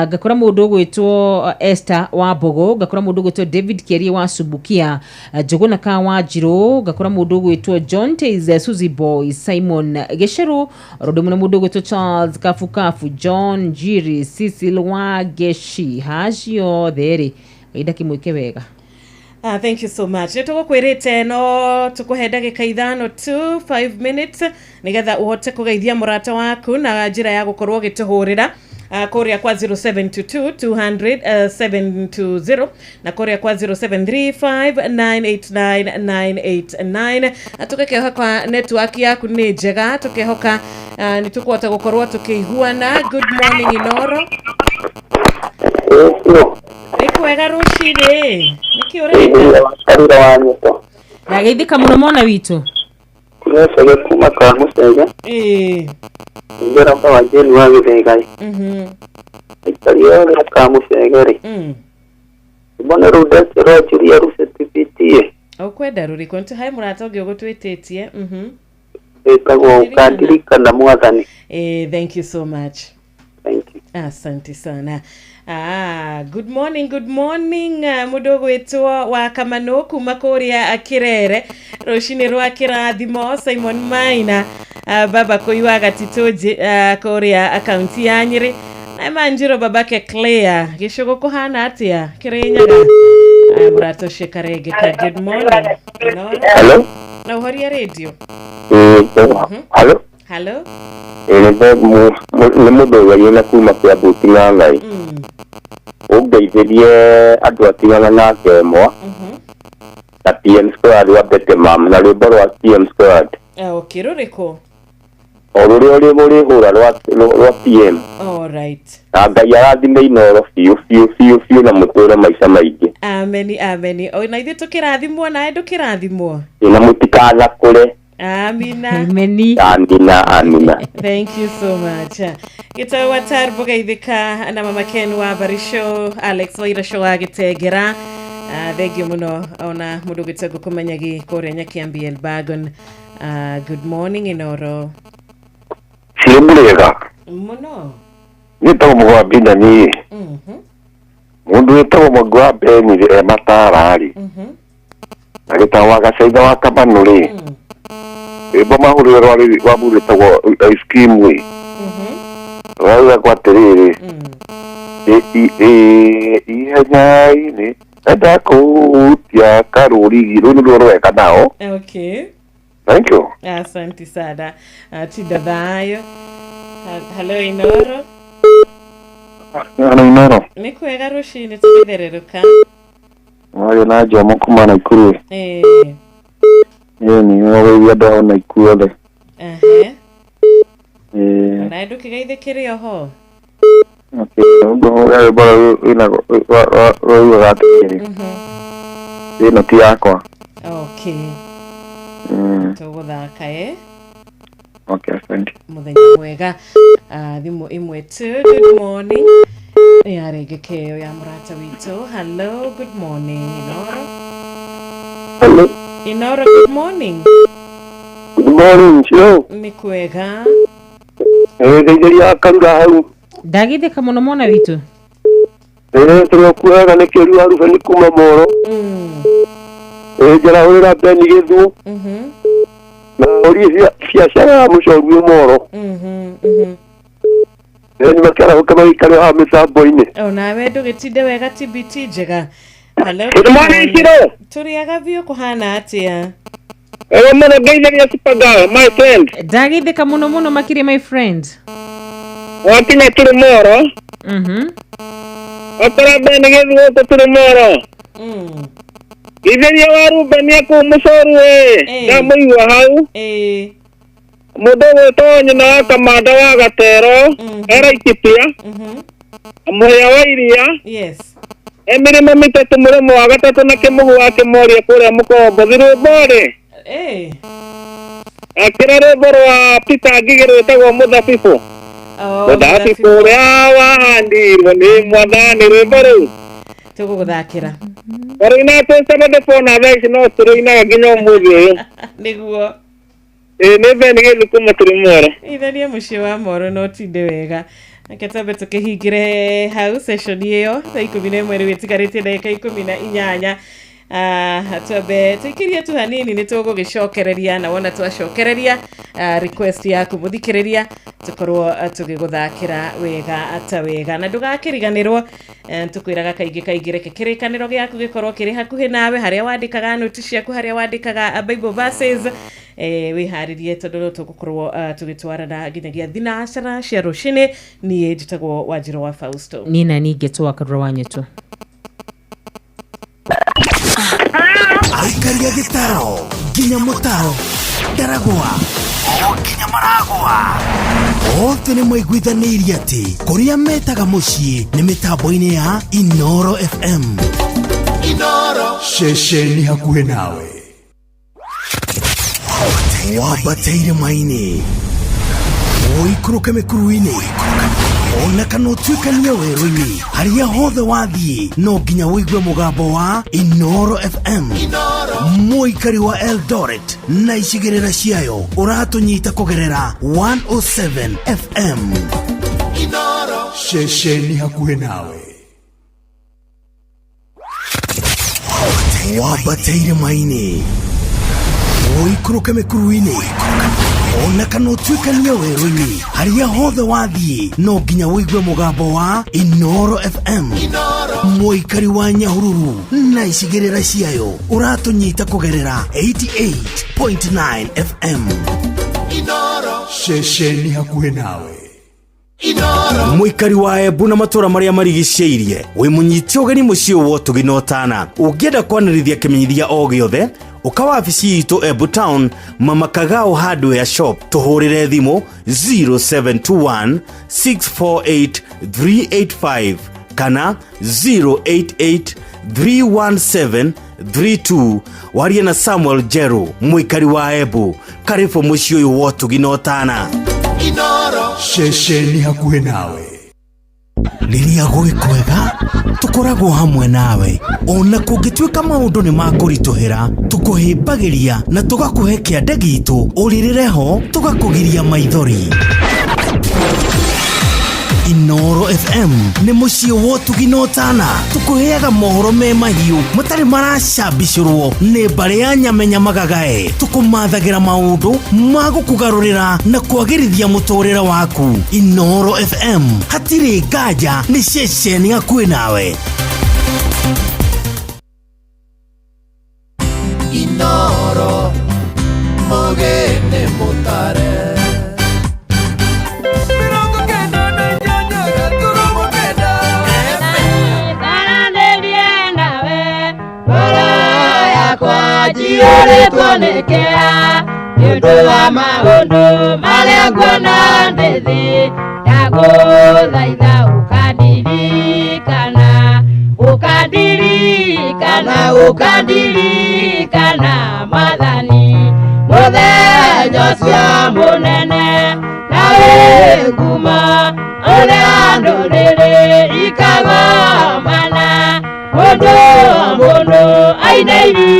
Ngakora mũndũ ũgwĩtwo Esther wa Mbogo, ngakora mũndũ ũgwĩtwo David Kiarie wa Subukia, Njũgũna ka wa Njirũ, ngakora mũndũ ũgwĩtwo John Tays, Suzy Boy, Simon Gĩcerũ, oro ũndũ mũndũ ũgwĩtwo Charles Kabukabu, John Njiri, Cecil wa Geshi, hacio othe rĩ, Ngai ndakĩmwĩke wega. Thank you so much. Nĩ tũgũkwĩrĩte no tũkũhe ndagĩka 5 to 5 minutes nĩgetha ũhote kũgeithia mũrata waku na njĩra ya gũkorwo ũgĩtũhũrĩra kũrĩa kwa 0722 200 720 na kũrĩa kwa 0735 989 989. Tũgakĩhoka network yaku nĩ njega, tũkĩhoka nĩ tũkũhota gũkorwo tũkĩiguana. Good morning Inoro. Nĩ kwega rũcinĩ, nĩkĩ ũreka? Karura wa nyũkwa. Ndageithĩka mũno mwana witũ. Gecege kuma Kamucege. Ĩĩ. Ngĩramba wa Jane wa Gĩthĩgai. Aikari othe a Kamucege rĩ. Mbona rĩu ndekĩrwo Julia Lucy TBT. Ũkwenda rũrĩkũ? Nĩ harĩ mũrata ũngĩ ũgũtwĩtĩtie. Ĩtagwo Ũkandirikana Mwathani. Thank you so much. Thank you. Asante sana. Ah, good morning, good morning. Mũndũ ũgwĩtwo wa Kamanũ kuma kũrĩa Kĩrere, rũcinĩ rwa kĩrathimo. Simon Maina, baba kũi wa Gatitũ kũrĩa kaunti ya Nyĩrĩ, na Manjiro babake Claire. Gĩcũgũ kũhana atĩa Kĩrĩnyaga? Aya, mũrata ũcio karengeka. Good morning. Inoro. Hello? Na ũhorie radio. Hello? Hello. Nĩ mũndũ ũgaire na kuma Kĩambu Ting'ang'ai. Ũngeithĩrie andũ atigana nake mwa na PM Squad wa Betemam na rwĩmbo rwa PM Squad. Ah, okay, rũrĩkũ? O rũrĩa ũrĩhũra rwa PM. All right. Na Ngai arathime Inoro biũ biũ biũ biũ na mũtũre maica maingĩ. Ameni, ameni. O na ithuĩ tũkĩrathimwo, nawe ndũkĩrathimwo. Na mũtikanakũre. Amina. Ameni. Amina, amina. Thank you so much. Gĩtau wa Tarbo geithĩka na Mama Ken wa Barisho, Alex Wairasho wa Gĩtengera. Thengio mũno ona mũndũ gĩtengwo kũmenyagi kũrĩa Nyakiambi Elbagon. Good morning, Inoro. Cirĩ Mũno. Wĩtagwo Mũgwambi na niĩ mũndũ wĩtagwo Mwangi wa Beni e matara rĩ, agĩtagwo wa Gacaitha wa Kamanũ rĩ, rwĩmbo mahũrĩre rwa mũndũ wĩtagwo Ice Cream rĩ, rwauga atĩrĩrĩ, ihenya-inĩ enda kũhutia karũrigi, rũu nĩruo rwega nao. Okay. Thank you. Asante sana. Tinda thayo. Hello, Inoro. Hano Inoro. Nĩ kwega rũcinĩ tũgĩthererũka. Waria na Jomo kuma Naikuru. Ĩĩ, nĩ ũgeithia andũ a Naikuru othe. Nawe ndũkĩgeithĩkĩre oho. Okay, ũguo rwĩmbo rũu rwaugaga atĩrĩrĩ, ĩno ti yakwa. Okay. Tũgũthaka ĩ. Okay, asante. Mũthenya mwega. Thimũ ĩmwe tu. Good morning. Yarengeka ĩyo ya mũrata witũ. Hello, good morning, Inoro. Hello. Inoro, good morning. Good morning, Joe. Nĩ kwega. Geithĩria Karura hau. Ndagithĩka mũno mwana witũ. Tũrĩ kuoyaga nĩ kĩũri wa Rubeni kuma Moro. Njarahũrĩra Beni Gĩthuo. Na ũrie biacara ya mũcoru wĩ Moro. Nĩ makĩarahũka magĩikare haha mĩtambo-inĩ. Onawe ndũgĩtinde wega, TBT njega. Hello. Good morning, Shiro. Tũrĩaga biũ, kũhana atĩa? Ewe mũno, ngeithĩria Supergirl, my friend. Ndagithĩka mũno mũno makĩria, my friend. Wakinya tũrĩ Moro. Wakora Beni Gĩthuo gũkũ tũrĩ Moro. Geithĩria wa Rubeni kũu mũcoru ĩ. Ndamũigua hau. Mũndũ ũgwĩtwo nyina wa Kamanda wa Gatero Eraikipia, mũhĩa wa iria. Yes. E mĩrĩmo mĩtatũ, mũrĩmo wa gatatũ na kĩmũgũ wa kĩmoria kũrĩa mũkombothi. Rwĩmbo rĩ, akĩra rwĩmbo rwa Peter Ngigĩ rwĩtagwo Mũthabibũ. Mũthabibũ ũrĩa wahandirwo nĩ Mwathani, rwĩmbo rũu. Tũgũgũthakĩra. Tũrũinaga twĩ 74 na thaa ici no tũrũinaga nginya ũmũthĩ ũyũ. Nĩguo. Ĩĩ, nĩ Beni Gĩthu kuma tũrĩ Moro. Itherie mũciĩ wa Moro no tinde wega. Reke twambe tũkĩhingĩre hau session ĩyo thaa 11 rĩu ĩtigarĩtie ndagĩka 18. Twambe tũikĩrie tu hanini, nĩ tũgũgĩcokereria na wona twacokereria request yaku mũthikĩrĩria, tũkorwo tũgĩgũthakĩra wega ta wega, na ndũgakĩriganĩrwo, tũkwĩraga kaingĩ kaingĩ, reke kĩrĩkanĩro gĩaku gĩkorwo kĩrĩ hakuhĩ nawe, harĩa wandĩkaga noti ciaku, harĩa wandĩkaga Bible verses, wĩharĩrie tondũ no tũgũkorwo tũgĩtwarana nginyagia thinacara cia rũcinĩ. Niĩ njĩtagwo Wanjĩrũ wa Fausto. Niĩ na ningĩ twa Karura wa Nyetu. Aikaria gĩtaro nginya mũtaro ndaragwa o nginya maragwa othe nĩ maiguithanĩirie atĩ kũrĩa metaga mũciĩ nĩ mĩtambo-inĩ ya Inoro FM. Inoro. Ceceni hakuhĩ nawe, wambate irĩma-inĩ, ũikũrũke mĩkuru-inĩ, ona kana ũtuĩkanie werũ-inĩ, harĩa hothe wathiĩ no nginya ũigue mũgambo wa Inoro FM. Mũikari wa Eldoret na icigĩrĩra ciayo, ũratũnyita kũgerera 107 FM. Inoro. Ceceni hakuhĩ nawe. Wambate irĩma-inĩ, ũikũrũke mĩkuru-inĩ, ona kana ũtuĩkanie werũ-inĩ, harĩa hothe wathiĩ no nginya ũigue mũgambo wa Inoro FM. Mũikari wa Nyahururu na icigĩrĩra ciayo ũratũnyita kũgerera 88.9 FM. Ceceni hakuhĩ nawe. Mũikari wa Embu na matũra marĩa marigicĩirie, wĩ mũnyiti ũgeni mũciĩ wa ũtugi na ũtana. Ũngĩenda kwanĩrithia kĩmenyithia o gĩothe, ũka wabici itũ Embu Town, Mama Kagao Hardware Shop, tũhũrĩre thimũ 0721 648 385 kana 088 317 32. Warie na Samuel Jeru, mũikari wa Embu. Karibu mũciĩ ũyũ wa ũtugi na ũtana. Ceceni hakuhĩ nawe. Rĩrĩa gwĩ kwega tũkoragwo hamwe nawe, ona kũngĩtuĩka maũndũ nĩ makũritũhĩra, tũkũhĩmbagĩria na tũgakũhe kĩande gitũ, ũrĩrĩre ho tũgakũgiria maithori. Inoro FM nĩ mũciĩ wa ũtugi na ũtana. Tũkũheaga mohoro me mahiũ matarĩ maracambicũrwo nĩ mbarĩ ya nyamenya magagae. Tũkũmathagĩra maũndũ ma gũkũgarũrĩra na kwagĩrithia mũtũrĩre waku. Inoro FM hatirĩ nganja, nĩ ceceni hakuhĩ nawe. Inoro mogene mutare. Njiũrĩtwo nĩ kĩeha nĩ ũndũ wa maũndũ marĩa nguona ndĩ thĩ, ndagũthaitha ũkandirikana, ũkandirikana, ũkandirikana Mwathani, mũthenya ũcio mũnene na wĩ ngumo, ũrĩa ndũrĩrĩ ikagomana, mũndũ o mũndũ aine iri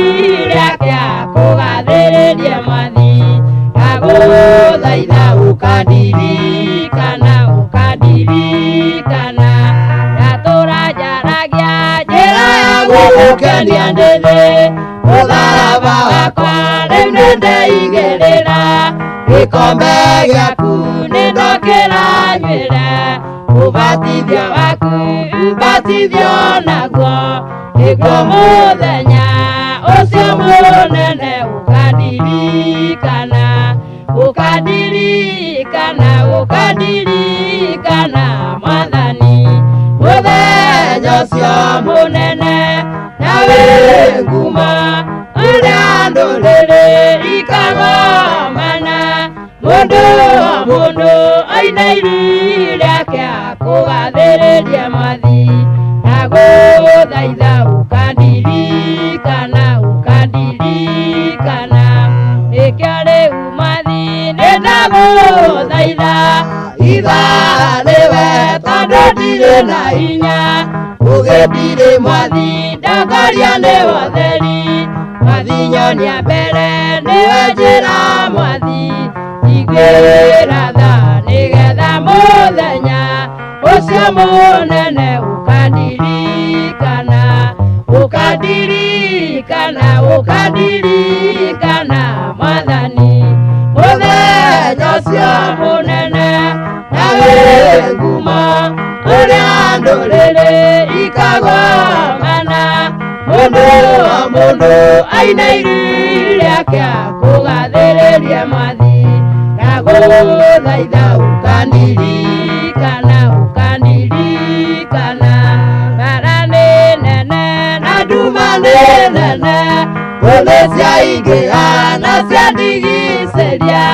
rĩake akũgathĩrĩrie Mwathi, ndagũthaitha ũkandirikana, ũkandirikana, ndatũra njaragia njĩra ya gũgũkenia ndĩ thĩ, mũtharaba wakwa rĩu nĩndeigĩrĩra, gĩkombe gĩaku nĩndokĩra nywĩre, ũbatithio waku ũbatithio naguo, nĩguo mũthenya ũcio mũnene ũkandirikana, ũkandirikana, ũkandirikana Mwathani, mũthenya ũcio mũnene na wĩ ngumo, ũrĩa ndũrĩrĩ ikagomana, mũndũ o mũndũ aine iri rĩake akũgathĩrĩrie Mwathi, ndagũthaitha ũkandirikana, ũkandirikana, nĩkĩo rĩu Mwathi nĩndagũthaitha, ithaa nĩwe tondũ ndirĩ na hinya, ũgĩ ndirĩ Mwathi, ndongoria nĩ ũtheri, Mwathi nyonia mbere nĩwe njĩra Mwathi, njiguĩra tha nĩgetha mũthenya ũcio mũnene ũkandirikana, ũkandirikana, ũkandirikana Mwathani, mũthenya ũcio mũnene na wĩ ngumo, ũrĩa ndũrĩrĩ ikagomana, mũndũ o mũndũ aine iri rĩake akũgathĩrĩrie Mwathi, ndagũthaitha ũkandirikana, ũkandirikana, mbara nĩ nene na nduma nĩ nene, thũ ciaingĩha na ciandigicĩria,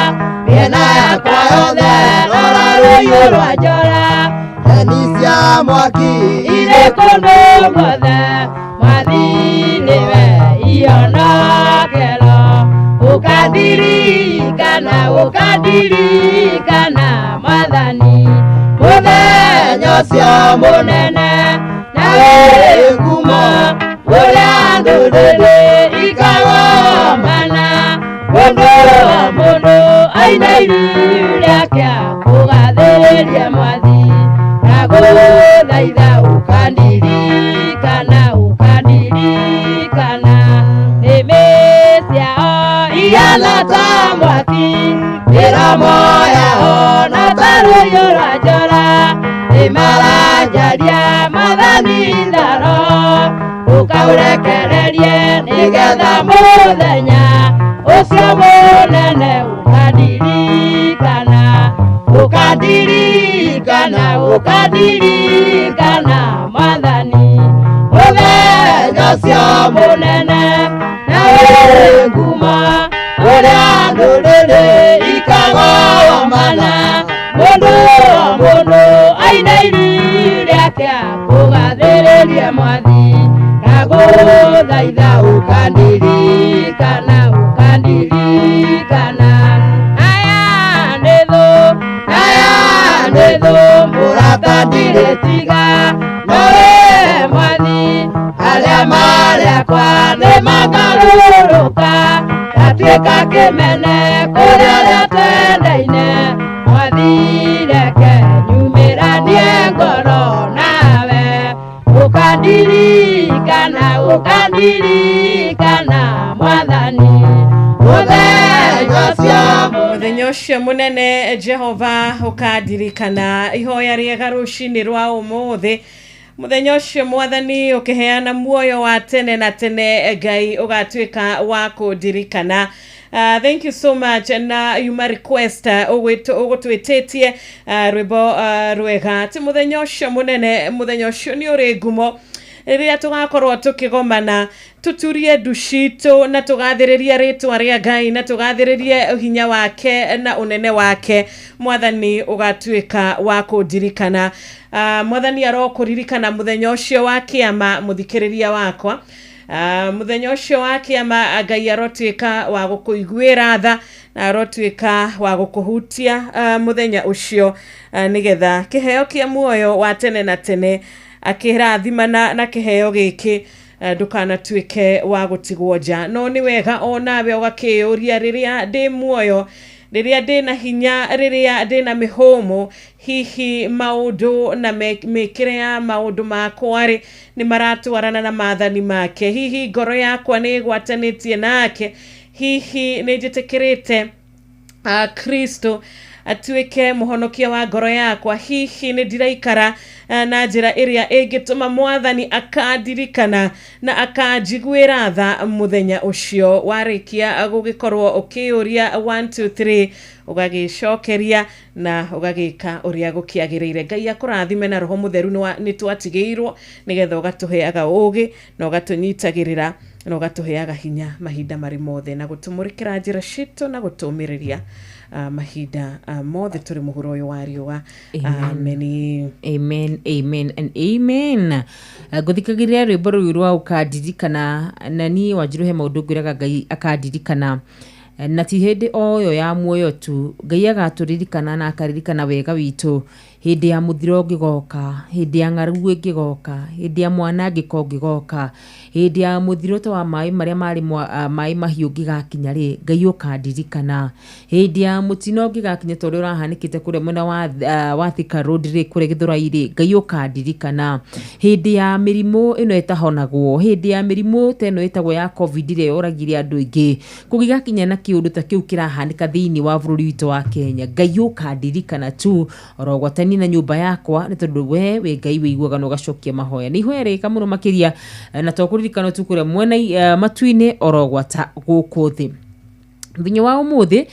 mĩena yakwa yothe rora rũhiũ rwa njora, heni cia mwaki irĩ kũndũ guothe, Mwathi nĩwe ihonokero, ũkandirikana, ũkandirikana Mwathani, mũthenya ũcio mũnene na wĩ ngumo, ũrĩa ndũrĩrĩ ikagomana, mũndũ o mũndũ aine iri rĩake akũgathĩrĩrie Mwathi, ndagũthaitha ũkandirikana, ũkandirikana. Ĩhana ta mwaki mĩromo yao na ta rũhiũ rwa njora nĩmaranjaria Mwathani tharo ũkaũrekererie nĩgetha mũthenya ũcio mũnene ũkandirikana ũkandirikana ũkandirikana Mwathani mũthenya ũcio mũnene na wĩ ngumo ũrĩa ndũrĩrĩ ikagomana mũndũ o mũndũ aine iri rĩake akũgathĩrĩrie Mwathi ndagũthaitha ũkandirikana ũkandirikana aya nĩ thũ aya nĩ thũ mũrata ndirĩ tiga nowe Mwathi arĩa marĩ akwa nĩmakarũrũka gatuĩka kĩmene kũrĩ arĩa twendaine Mwathi reke nyumĩranie ngoro nawe ũkandirikana ũkandirikana Mwathani mũthenya ũcio Mũthenya ũcio mũnene Jehova ũkandirikana ihoya rĩega rũcinĩ rwa ũmũthĩ mũthenya ũcio Mwathani ũkĩheana muoyo wa tene na tene Ngai ũgatuĩka wa kũndirikana. Thank you so much na yuma request ũgũtwĩtĩtie rwĩmbo rwega atĩ mũthenya ũcio mũnene mũthenya ũcio nĩ ũrĩ ngumo rĩrĩa tũgakorwo tũkĩgomana tuturie ndu citũ na tũgathĩrĩrie rĩtwa rĩa Ngai na tũgathĩrĩrie hinya wake na ũnene wake Mwathani ũgatuĩka wa kũndirikana. Mwathani arokũririkana mũthenya ũcio wa kĩama mũthikĩrĩria wakwa. Mũthenya ũcio wa kĩama Ngai arotuĩka wa gũkũiguĩra tha na arotuĩka wa gũkũhutia mũthenya ũcio nĩgetha kĩheo kĩa muoyo wa tene na tene akĩrathimana na kĩheo gĩkĩ ndũkanatuĩke wa gũtigwo nja no nĩ wega o nawe ũgakĩyũria rĩrĩa ndĩ muoyo rĩrĩa ndĩna hinya rĩrĩa ndĩna mĩhũmũ hihi maũndũ na mĩkĩre ya maũndũ makwa rĩ nĩ maratwarana na maathani make hihi ngoro yakwa nĩ ĩgwatanĩtie nake hihi nĩ njĩtĩkĩrĩte Kristo atuĩke mũhonokia wa ngoro yakwa hihi nĩ ndiraikara na njĩra ĩrĩa ĩngĩtũma Mwathani akandirikana na akanjiguĩra tha mũthenya ũcio warĩkia gũgĩkorwo ũkĩyũria 1 2 3 ũgagĩcokeria na ũgagĩka ũrĩa gũkĩagĩrĩire Ngai akũrathime na Roho Mũtheru nĩ twatigĩirwo nĩgetha ũgatũheaga ũũgĩ na ũgatũnyitagĩrĩra na ũgatũheaga hinya mahinda marĩ mothe na gũtũmũrĩkĩra njĩra citũ na gũtũmĩrĩria mahinda mothe tũrĩ mũhuro ũyũ wa riũa. Amen. Amen, amen and amen. Ngũthikagĩrĩria rwĩmbo rũu rwa ũkandirikana na niĩ Wanjirũ he maũndũ ngwĩraga Ngai akandirikana na ti hĩndĩ o ĩyo ya muoyo tu Ngai agatũririkana na akaririkana wega witũ hĩndĩ ya mũthiro ũngĩgoka hĩndĩ ya ng'aragu ĩngĩgoka hĩndĩ ya mwanangĩko ũngĩgoka hĩndĩ ya mũthiro ta wa maĩ marĩa marĩ maĩ mahiũ ũngĩgakinya rĩ Ngai ũkandirikana hĩndĩ ya mũtino ũngĩgakinya ta ũrĩa ũrahanĩkĩte kũrĩa mwena wa Thika Road rĩ kũrĩa Gĩthũrai rĩ Ngai ũkandirikana hĩndĩ ya mĩrimũ ĩno ĩtahonagwo hĩndĩ ya mĩrimũ ta ĩno ĩtagwo ya COVID ĩrĩa yoragire andũ aingĩ kũngĩgakinya na kĩũndũ ta kĩu kĩrahanĩka thĩinĩ wa bũrũri witũ wa Kenya Ngai ũkandirikana tu orogwatani na nyũmba yakwa nĩ tondũ we wĩ Ngai wĩiguaga na ũgacokia mahoya nĩ ihoya rĩka mũno makĩria na to kũririkana tu kũrĩa mwena matu-inĩ orogwata gũkũ thĩ Mũthenya wa ũmũthĩ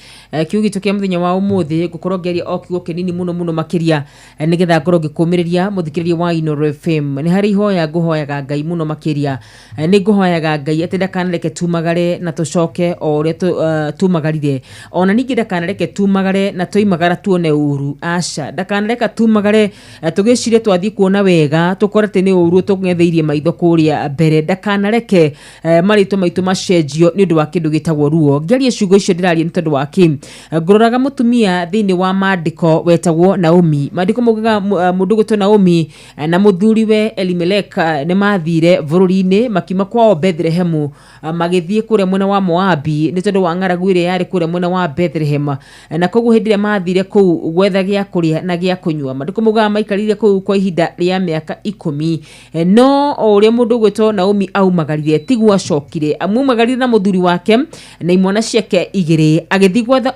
kiugo gitũ kĩa mũthenya wa ũmũthĩ ngũkorwo ngĩaria o kiugo kĩnini mũno mũno makĩria nĩgetha ngorwo ngĩkũmĩrĩria mũthikĩrĩria wa Inooro FM nĩ harĩ ihoya ngũhoyaga Ngai mũno makĩria nĩ ngũhoyaga Ngai atĩ ndakanareke tumagare na tũcoke o ũrĩa tumagarire ona ningĩ ndakanareke tumagare na twoimagara tuone ũru aca ndakanareka tumagare tũgĩcirie twathiĩ kuona wega tũkore atĩ nĩ ũru tũng'etheirie maitho kũrĩa mbere ndakanareke marĩtwa maitũ macenjio nĩ ũndũ wa kĩndũ gĩtagwo ruo ngĩaria ciugo icio ndĩraria nĩ tondũ wa kĩ ngũroraga mũtumia thĩinĩ wa maandĩko wetagwo Naomi maandĩko maugaga mũndũ ũgwĩtwo Naomi na mũthuriwe Elimelek nĩ mathire bũrũri-inĩ makiuma kwao Bethlehemu magĩthiĩ kũrĩa mwena wa Moabi nĩ tondũ wa ng'aragu ĩrĩa yarĩ kũrĩa mwena wa Bethlehem na koguo hĩndĩ ĩrĩa mathire kũu gwetha gĩa kũrĩa na gĩa kũnyua maandĩko maugaga maikarire kũu kwa ihinda rĩa mĩaka 10 no o ũrĩa mũndũ ũgwĩtwo Naomi aumagarire tiguo acokire amumagarire na mũthuri wake na imwana ciake ciake igĩrĩ agĩthiĩ gwetha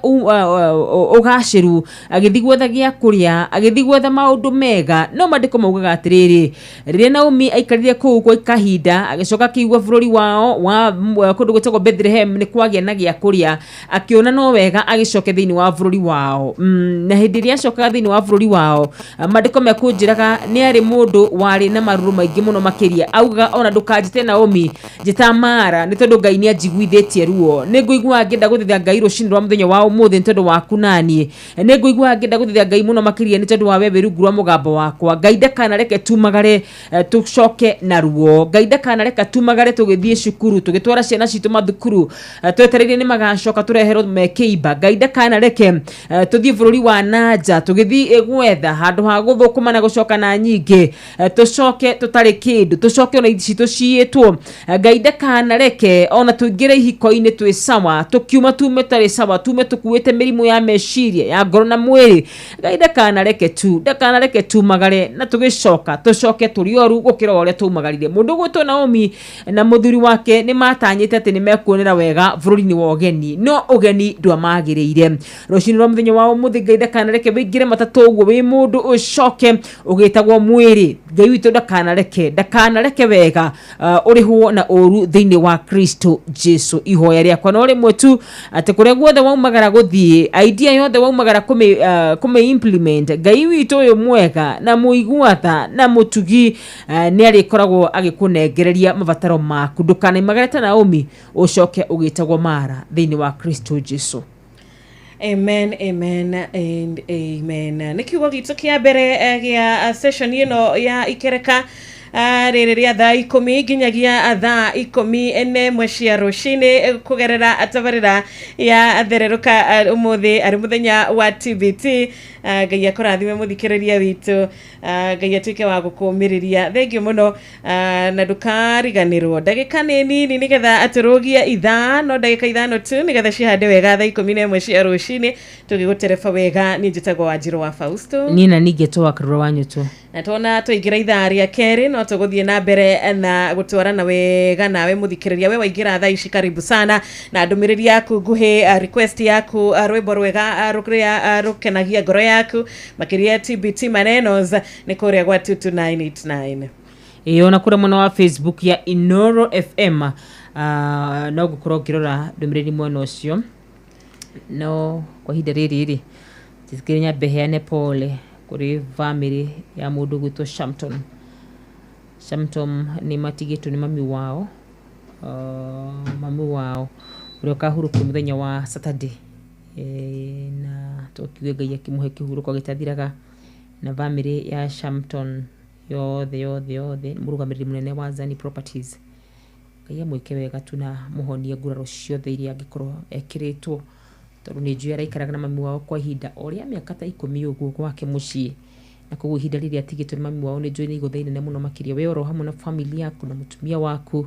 ũgacĩru, agĩthiĩ gwetha gĩa kũrĩa, agĩthiĩ gwetha maũndũ mega. No maandĩko maugaga atĩrĩrĩ, rĩrĩa Naomi aikarire kũu kwa kahinda, agĩcoka akĩigua bũrũri wao wa kũndũ gwĩtagwo Bethlehem nĩ kwagĩa na gĩa kũrĩa, akĩona no wega agĩcoke thĩinĩ wa bũrũri wao. Na hĩndĩ ĩrĩa acokaga thĩinĩ wa bũrũri wao, maandĩko mekũnjĩraga nĩ arĩ mũndũ warĩ na marũrũ maingĩ mũno makĩria. Augaga ona ndũkanjĩte Naomi, njĩta Mara, nĩ tondũ Ngai nĩ anjiguithĩtie ruo. Nĩ ngũigua ngĩenda gũthĩthia Ngai rũcinĩ rwa mũthenya wa ũmũthĩ nĩ tondũ waku naniĩ. Nĩ ngũigua ngĩenda gũthĩthia Ngai mũno makĩria nĩ tondũ wa we wĩ rungu rwa mũgambo wakwa. Ngai ndakanareke tumagare tũcoke na ruo. Ngai ndakanareke tumagare tũgĩthiĩ cukuru, tũgĩtwara ciana citũ mathukuru, twetereire nĩ magacoka tũreherwo me kĩimba. Ngai ndakanareke tũthiĩ bũrũri wa nanja tũgĩthiĩ gwetha handũ ha gũthũkũma na gũcoka na nyingĩ, tũcoke tũtarĩ kĩndũ, tũcoke ona indo citũ ciĩtwo. Ngai ndakanareke ona tũingĩre ihiko-inĩ twĩ sawa, tũkiuma tume tũtarĩ sawa, tume tũkuĩte mĩrimũ ya meciria ya ngoro na mwĩrĩ. Ngai ndakanareke tu, ndakanareke tumagare na tũgĩcoka tũcoke tũrĩ oru gũkĩra ũrĩa tumagarire. Mũndũ ũgwĩtwo Naomi na mũthuri wake nĩ matanyĩte atĩ nĩ mekuonera wega bũrũri-inĩ wa ũgeni, no ũgeni ndwamagĩrĩire. Rũcinĩ rwa mũthenya wa ũmũthĩ Ngai ndakanareke wĩingĩre matatũ ũguo wĩ mũndũ ũcoke ũgĩtagwo mwĩrĩ. Ngai witũ ndakanareke, ndakanareke wega ũrĩhwo na ũru thĩinĩ wa Kristo Jesu. Ihoya rĩakwa no rĩmwe tu, atĩ kũrĩa guothe waumagara gũthiĩ, idea yothe waumagara kũmĩ implement, Ngai witũ ũyũ mwega na mũigua tha na mũtugi nĩ arĩkoragwo agĩkũnengereria mabataro maku. Ndũkanaimagare ta Naomi ũcoke ũgĩtagwo Mara thĩinĩ wa Kristo Jesu. Amen, amen and amen. Nĩ kiugo gitũ kĩa mbere gĩa session ĩno ya ikereka rĩrĩ rĩa thaa 10 nginyagia thaa 11 cia rũcinĩ kũgerera tabarĩra ya thererũka ũmũthĩ arĩ mũthenya wa TBT. Ngai akũrathime mũthikĩrĩria witũ, Ngai atuĩke wa gũkũmĩrĩria. Thengiũ mũno, na ndũkariganĩrwo ndagĩka nĩ nini nĩgetha atũrũgie ithaa, no ndagĩka 5 tu nĩgetha cihande wega thaa 11 cia rũcinĩ tũgĩgũtereba wega. Niĩ njĩtagwo Wanjirũ wa Fausto, niĩ na ningĩ twa Karura wa Nyũtũ, na tuona twaingĩra ithaa rĩa kerĩ no tũgũthiĩ na mbere na gũtwarana wega nawe mũthikĩrĩria. We waingĩra thaa ici, karibu sana na ndũmĩrĩri yaku nguhĩ, request yaku, rwĩmbo rwega rũrĩa rũkenagia ngoro yaku makĩria TBT manenos nĩ kũrĩa gwa 22989. Ĩĩ, ona kũrĩa mwena wa Facebook ya Inoro FM no ngũkorwo ngĩrora ndũmĩrĩri mwena ũcio. No kwa ihinda rĩrĩ rĩ, njĩtĩkĩre nyambe heane pole kũrĩ bamĩrĩ ya mũndũ ũgwĩtwo Shamton. Shamton nĩ matigĩtwo nĩ mami wao, mami wao ũrĩa ũkahurũkio mũthenya wa Saturday, na tũkiuge Ngai akĩmũhe kĩhurũko gĩtathiraga. Na bamĩrĩ ya Shamton yothe yothe yothe, mũrũgamĩrĩri mũnene wa Zani Properties, Ngai amwĩke wega tu na mũhonie nguraro ciothe iria angĩkorwo ekĩrĩtwo, tondũ nĩ njũĩ araikaraga na mami wao kwa ihinda o rĩa mĩaka ta 10 ũguo gwake mũciĩ, na koguo ihinda rĩrĩa atigĩtwo nĩ mami wao nĩ njũĩ nĩ igũtha inene mũno makĩria. We oro hamwe na family yaku na mũtumia waku,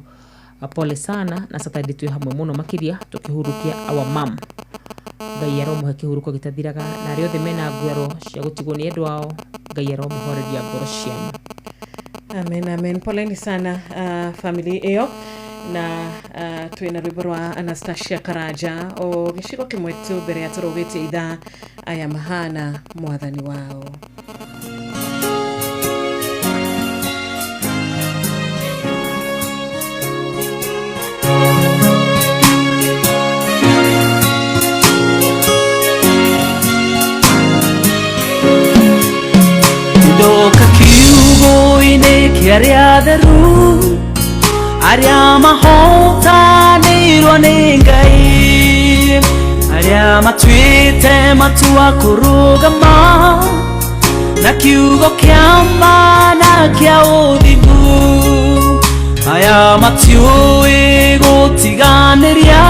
pole sana, na Saturday twĩ hamwe mũno makĩria tũkĩhurũkia our mom. Ngai aromũhe kĩhurũko gĩtathiraga, na arĩa othe mena nguraro cia gũtigwo nĩ endwa ao, Ngai aromũhoreria ngoro cianyu. Amen, amen. Poleni sana family ĩyo. Na twĩna rwĩmbo rwa Anastasia Karanja o gĩcigo kĩmwe tu mbere ya tũrũgĩtie ithaa, aya mahana mwathani wao. Ndoka kiugo-inĩ kĩa arĩa atheru, arĩa mahotanĩirwo nĩ Ngai, arĩa matuĩte matua kũrũgama na kiugo kĩa ma na kĩa ũthingu. Aya matiũĩ gũtiganĩria,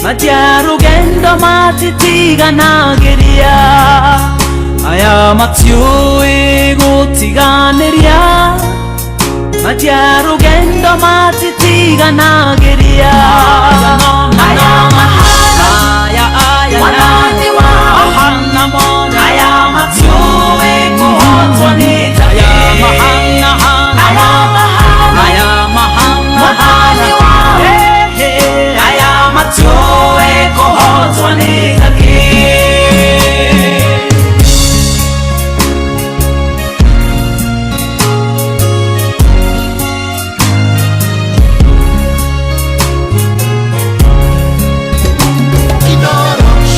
matia rũgendo matitiganagĩria. Aya matiũĩ gũtiganĩria, matia rũgendo matitiganagĩria. Aya mahana mwathani wao, aya matiũĩ kũhotwo nĩ Ngai. Aya mahana mwathani wao, aya matiũĩ kũhotwo nĩ takĩ.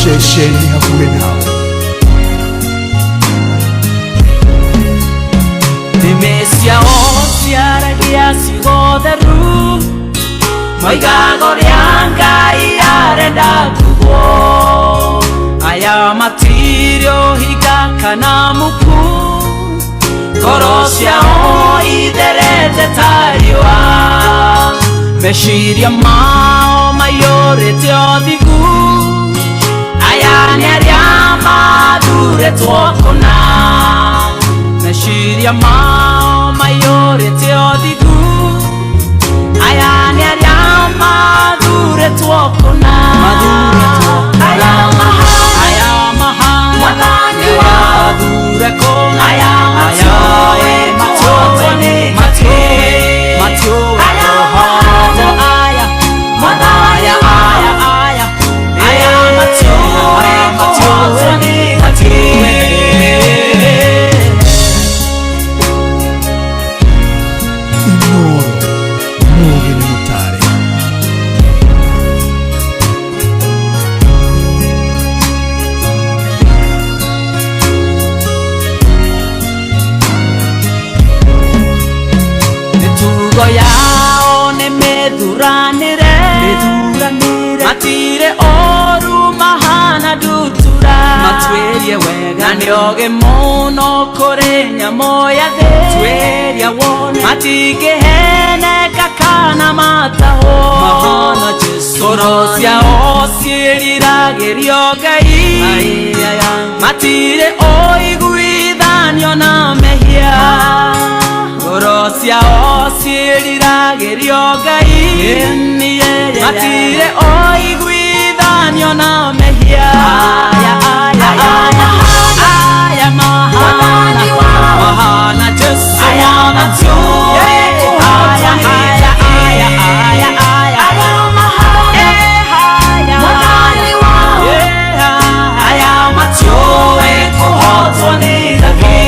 Ceceni hakuhĩ nawe. Nĩmĩ ciao ciaragia ciugo theru, moigaga ũrĩa Ngai arenda kugwo. Aya matirĩ ũhinga kana muku, ngoro ciao itherete ta riũa. Meciria mao maiyũrĩte ũthingu, aya nĩ arĩa mathurĩtwo kũna. Meciria mao maiyũrĩte ũthingu, aya nĩ arĩa mathurĩtwo kũna. Aya mahana mwathani wao athure kũna, aya matiũĩ kũhotwo nĩ takĩ. Aya mahana aya mwathani wao aya aya matiũĩ kũhotwo nĩ takĩ. Inoro mũgĩ nĩ mũtare. Mĩtugo yao nĩ mĩthuranĩre, matirĩ ũru mahana ndutura. Matuĩrie wega na nĩ ogĩ mũno kũrĩ nyamũ ya thĩ. Tuĩria wone matingĩheneka kana matahwo. Mahana Jesũ. Ngoro ciao ciĩriragĩrio Ngai, matirĩ ũiguithanio na mehia. Ngoro ciao ciĩriragĩrio Ngai, matirĩ ũiguithanio na mehia. Aya aya aya aya mahana mahana Jesũ aya matiũĩ kũhotwo nĩ takĩ. Aya aya aya aya mwathani wao aya matiũĩ kũhotwo nĩ takĩ.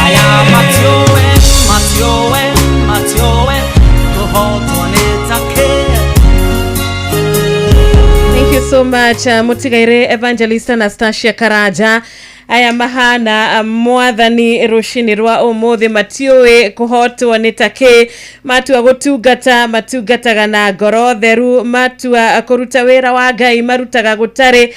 Aya matiũĩ matiũĩ matiũĩ kũhotwo nĩ takĩ. Thank you so much, Mutigaire Evangelist Anastasia Karaja. Aya mahana mwathani rũcinĩ rwa ũmũthĩ matiũĩ kũhotwo nĩ takĩ. Matua gũtungata matungataga na ngoro theru, matua kũruta wĩra wa Ngai marutaga gũtarĩ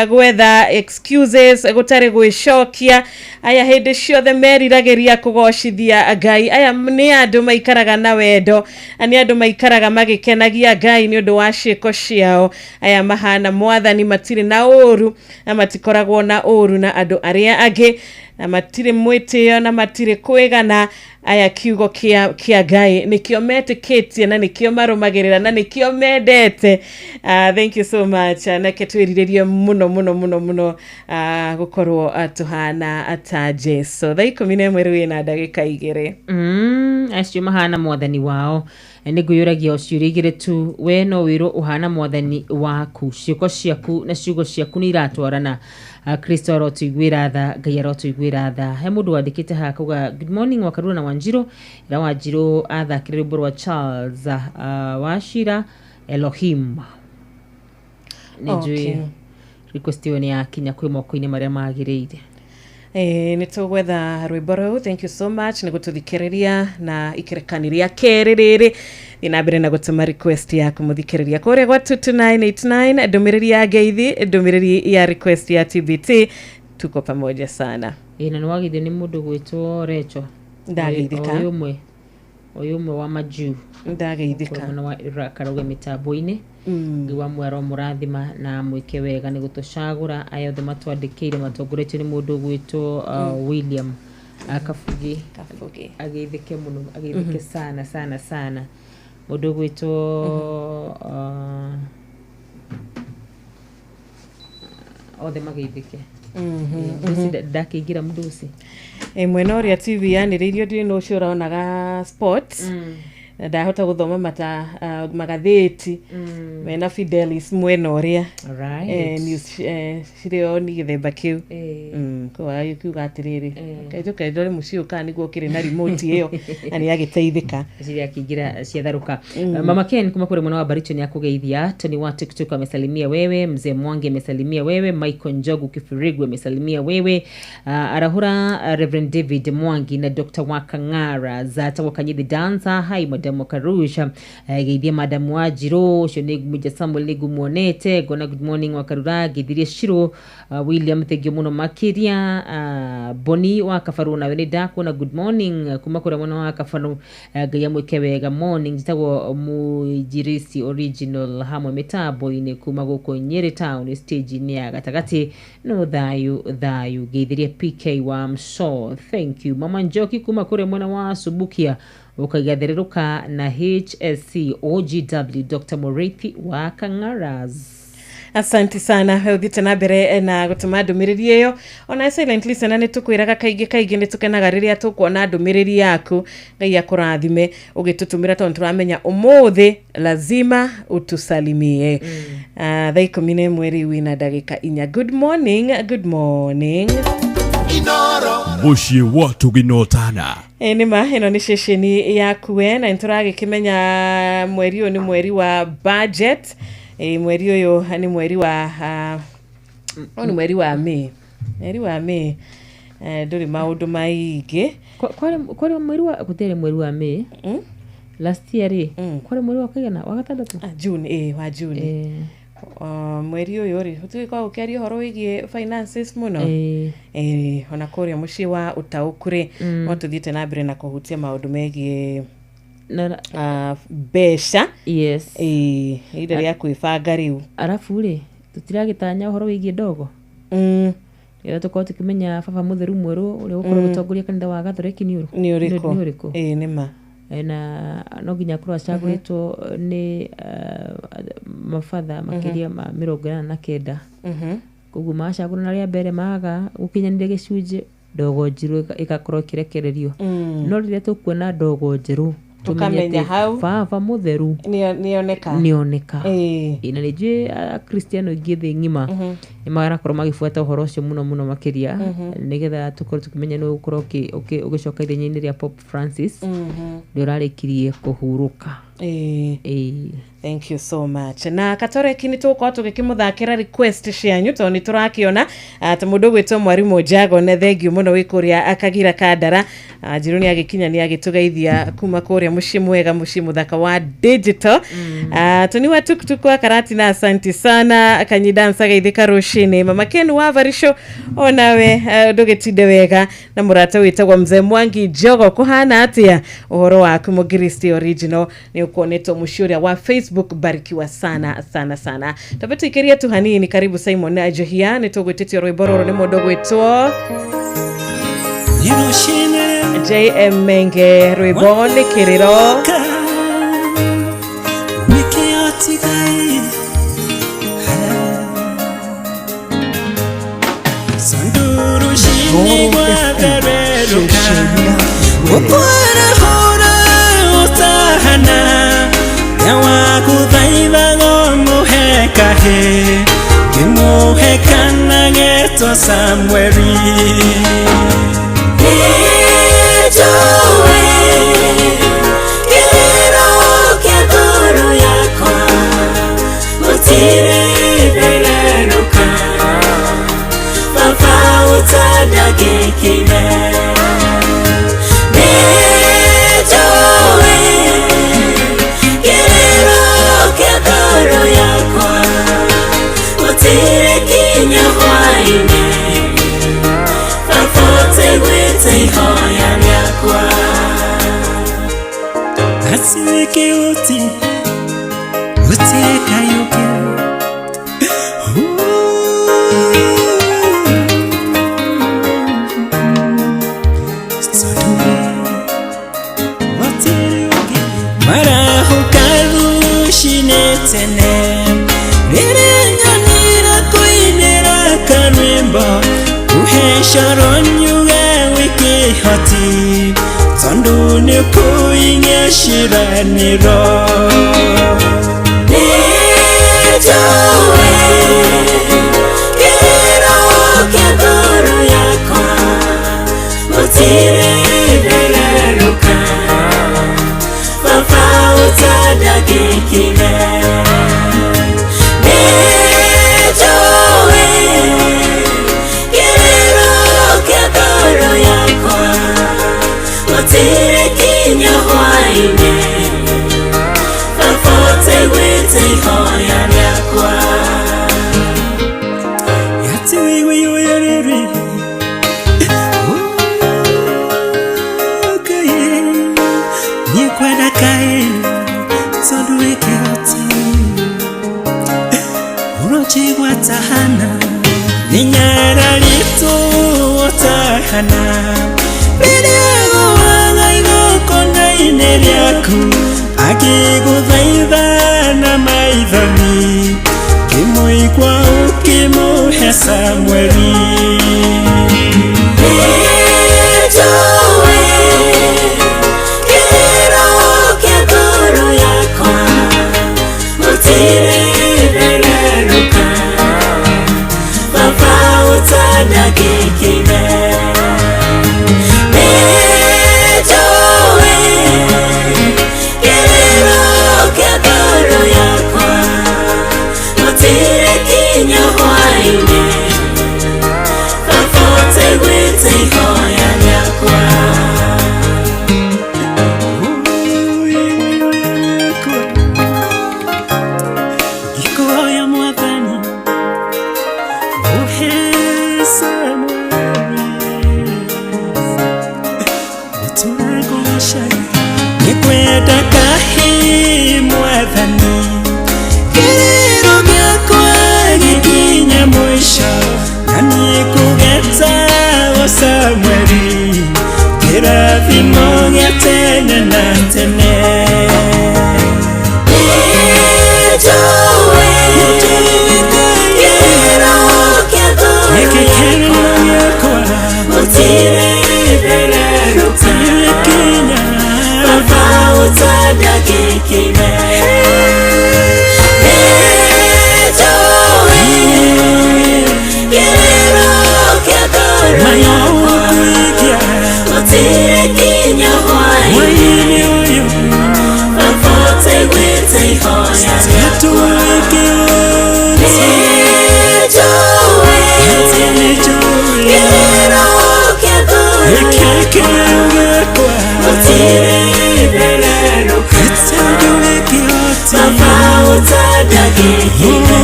gwetha excuses, gũtarĩ gwĩcokia. Aya hĩndĩ ciothe meriragĩria kũgocithia Ngai. Aya nĩ andũ maikaraga na wendo, nĩ andũ maikaraga magĩkenagia Ngai nĩ ũndũ wa ciĩko ciao. Aya mahana mwathani matirĩ na ũru na matikoragwo na ũru na andũ arĩa angĩ, na matirĩ mwĩtĩo na matirĩ kwĩgana. Aya kiugo kĩa Ngai nĩkĩo metĩkĩtie na nĩkĩo marũmagĩrĩra na nĩkĩo mendete. Thank you so much. Nake twĩrirĩrie mũno mũno mũno mũno gũkorwo tũhana ta Jesu. Thaa 11 rĩu na ndagĩka 2. Acio mahana mwathani wao. Nĩ ngwĩyũragia o ciũria igĩrĩ tu, we no wĩrwo ũhana mwathani waku, ciĩko ciaku na ciugo ciaku nĩ iratwarana. Kristo arotũiguĩra tha, Ngai arotũiguĩra tha. He mũndũ wandĩkĩte haha akauga good morning Wakarura na Wanjirũ. Ĩra Wanjirũ athakĩre rwĩmbo rwa Charles Wachira Elohim. Nĩ njũĩ request ĩyo nĩ yakinya kwĩ moko-inĩ marĩa magĩrĩire. Nĩ tũgwetha rwĩmbo rũu. Thank you so much nĩ gũtũthikĩrĩria na ikerekani rĩa kerĩ rĩrĩ. Thiĩ na mbere na gũtũma request yaku mũthikĩrĩria kũrĩa gwa 22989, ndũmĩrĩri ya ngeithi, ndũmĩrĩri ya request ya TBT. Tuko pamoja sana. Na nĩ wageithio nĩ mũndũ gwĩtwo Recho. Ndageithĩka. Ũyũ ũmwe wa majuu. Ndageithĩka. Mwena wa Iraq arauga mĩtambo-inĩ. Ngai wa muoyo mũrathima na mwĩke wega nĩ gũtũcagũra. Aya othe matwandĩkĩire matongoretio nĩ mũndũ ũgwĩtwo William Kabugi. Ageithĩke mũno, ageithĩke sana sana sana. Mũndũ ũgwĩtwo othe mageithĩke. Ndakĩingĩra mũndũ ũcio. Mwena ũrĩa TV yanĩrĩirio ndirĩ na ũcio ũronaga sports. Na ndahota gũthoma mata magathĩti mena Fidelis mwena ũrĩa. News cirĩ o nĩ gĩthemba kĩu. Koguo agĩkiuga atĩrĩrĩ, kaĩ ndore mũciĩ ũyũ kana nĩguo ũkĩrĩ na remote ĩyo na nĩ agĩteithĩka. Ciria akĩingĩra ciatharũka. Mama Ken kuma kũrĩ mwena wa Baricho nĩ akũgeithia. Tony wa TikTok amesalimia wewe, Mzee Mwangi amesalimia wewe, Michael Njogu Kifirigu amesalimia wewe, arahura Reverend David Mwangi na Dr. Wakang'ara Zata Wakanyithi Dancer, hai Madamu Karusha, geithia Madamu Wajiro ũcio nĩ Mũja Samuel nĩ ngũmuonete, ngona good morning wa Karura, geithirie Shiro, William thengio mũno makĩria, Boni wa Kabaru nawe nĩ ndakuona good morning kuma kũrĩa mwena wa Kabaru, Ngai amwĩke wega. Morning njĩtagwo Mũnjirisi original hamwe mĩtambo-inĩ kuma gũkũ Nyeri town stage-inĩ ya gatagatĩ, no thayũ thayũ, geithirie PK wa Msho, thank you. Mama Njoki kuma kũrĩa mwena wa Subukia ũkaigathererũka na HSC OGW Dr. Muriithi wa Kang'aras. Asante sana ũthiĩte na mbere na gũtũma ndũmĩrĩri ĩyo ona silent listener nĩ tũkwĩraga kaingĩ kaingĩ nĩ tũkenaga rĩrĩa tũkuona ndũmĩrĩri yaku. Ngai akũrathime ũgĩtũtũmĩra tondũ tũramenya ũmũthĩ lazima utusalimie. Thaa 11 rĩu ina ndagĩka 4. Good morning, good morning. Mũciĩ wa tũginotana. Nĩ ma ĩno nĩ ceceni yaku na nĩtũragĩkĩmenya mweri ũyũ nĩ mweri wa budget. Mweri ũyũ nĩ mweri wa ũyũ nĩ mweri wa May. Mweri wa May ndũrĩ maũndũ maingĩ. Kwarĩ mweri wa gũtirĩ mweri wa May last year rĩ, kwarĩ mweri wa kaigana wa gatandatũ? June, wa June. Mweri ũyũ rĩ tũgĩkoragwo ũkĩaria ũhoro wĩgiĩ finances mũno. Ona kũrĩa mũciĩ wa ũtaũku rĩ, no tũthiĩte na mbere na kũhutia maũndũ megiĩ mbeca. Yes. Ihinda rĩa kwĩbanga rĩu. Arabu rĩ tũtiragĩtanya ũhoro wĩgiĩ ndogo, nĩgetha tũkorwo tũkĩmenya baba mũtheru mwerũ ũrĩa ũgũkorwo ũgĩtongoria kanitha wa Gathoreki nĩ ũrĩkũ. Ũrĩkũ? Nĩ ma. Na no nginya akorwo acagũrĩtwo nĩ mabatha makĩria ma 89. Koguo macagũrana rĩa mbere maga gũkinyanĩria gĩcunjĩ, ndogo njirũ ĩgakorwo ĩkĩrekererio. No rĩrĩa tũkuona ndogo njerũ tukamenya hau baba mũtheru nĩoneka nĩoneka. Na nĩ njũĩ akristiano aingĩ thĩ ng'ima nĩ marakorwo magĩbuata ũhoro ũcio mũno mũno makĩria, nĩgetha tũkorwo tũkĩmenya nĩ ũgũkorwo ũgĩcoka ithenya-inĩ rĩa Pope Francis nĩ ũrarĩkirie kũhurũka. Thank you so much. Na katoreki nĩ tũgũkorwo tũgĩkĩmũthakĩra request cianyu tondũ nĩ tũrakĩona ta mũndũ ũgwĩtwo Mwarimũ Njago na thengio mũno wĩ kũrĩa Akagira Kandara. Njirũ nĩ agĩkinya nĩ agĩtũgeithia kuma kũrĩa mũciĩ mwega mũciĩ mũthaka wa digital. Toni wa tuktuk wa Karatina, asante sana. Kanyidansa geithĩka rũcinĩ. Mama Ken wa Varisho onawe ndũgĩtinde wega na mũrata wĩtagwo Mzee Mwangi Njogo kũhana atĩa ũhoro waku Mũgiristi original nĩ ũkuonetwo mũciĩ ũrĩa wa Facebook. Barikiwa sana sana sana. Tabe tuikiria tu hanini. Karibu Simon Ajohia nĩ tũgwĩtĩtio rwĩmbo rũrũ nĩ mũndũ ũgwĩtwo JM Menge, rwĩmbo nĩ kĩrĩro. Samueli Tondu nĩ kũinya ciĩranĩro. Nĩnjũĩ kĩrĩro kĩa ngoro yakwa gũtirĩ thererũka, Baba ũtandagĩkire. Nĩnjũĩ kĩrĩro kĩa ngoro yakwa gũtirĩ kinya hwaĩ-inĩ, Baba ũtaiguĩte ihoya rĩakwa. Akiguthaitha na maithori kĩmũigua ũkĩmũhe Samueli. Nĩnjũĩ kĩrĩro kĩa ngoro yakwa gũtirĩ thererũka, Baba ũtandagĩkire. Nĩnjũĩ kĩrĩro kĩa ngoro yakwa gũtirĩ kinya hwaĩ-inĩ, Baba ũtaiguĩte ihoya rĩakwa. Ngĩkũhoya Mwathani ũhe Samueli gũtũũra ngũgocaga. Nĩngwenda kahĩ Mwathani kĩrĩro gĩakwa gĩkinye mũico, na niĩ ngũgetagwo Samueli kĩrathimo gĩa tene na tene. Nĩnjũĩ kĩrĩro kĩa ngoro yakwa gũtirĩ thererũka, Baba ũtandagĩkire. Nĩnjũĩ kĩrĩro kĩa ngoro yakwa gũtirĩ kinya hwaĩ-inĩ, Baba ũtaiguĩte ihoya rĩakwa. Nĩnjũĩ kĩrĩro kĩa ngoro yakwa gũtirĩ thererũka, Baba ũtandagĩkire.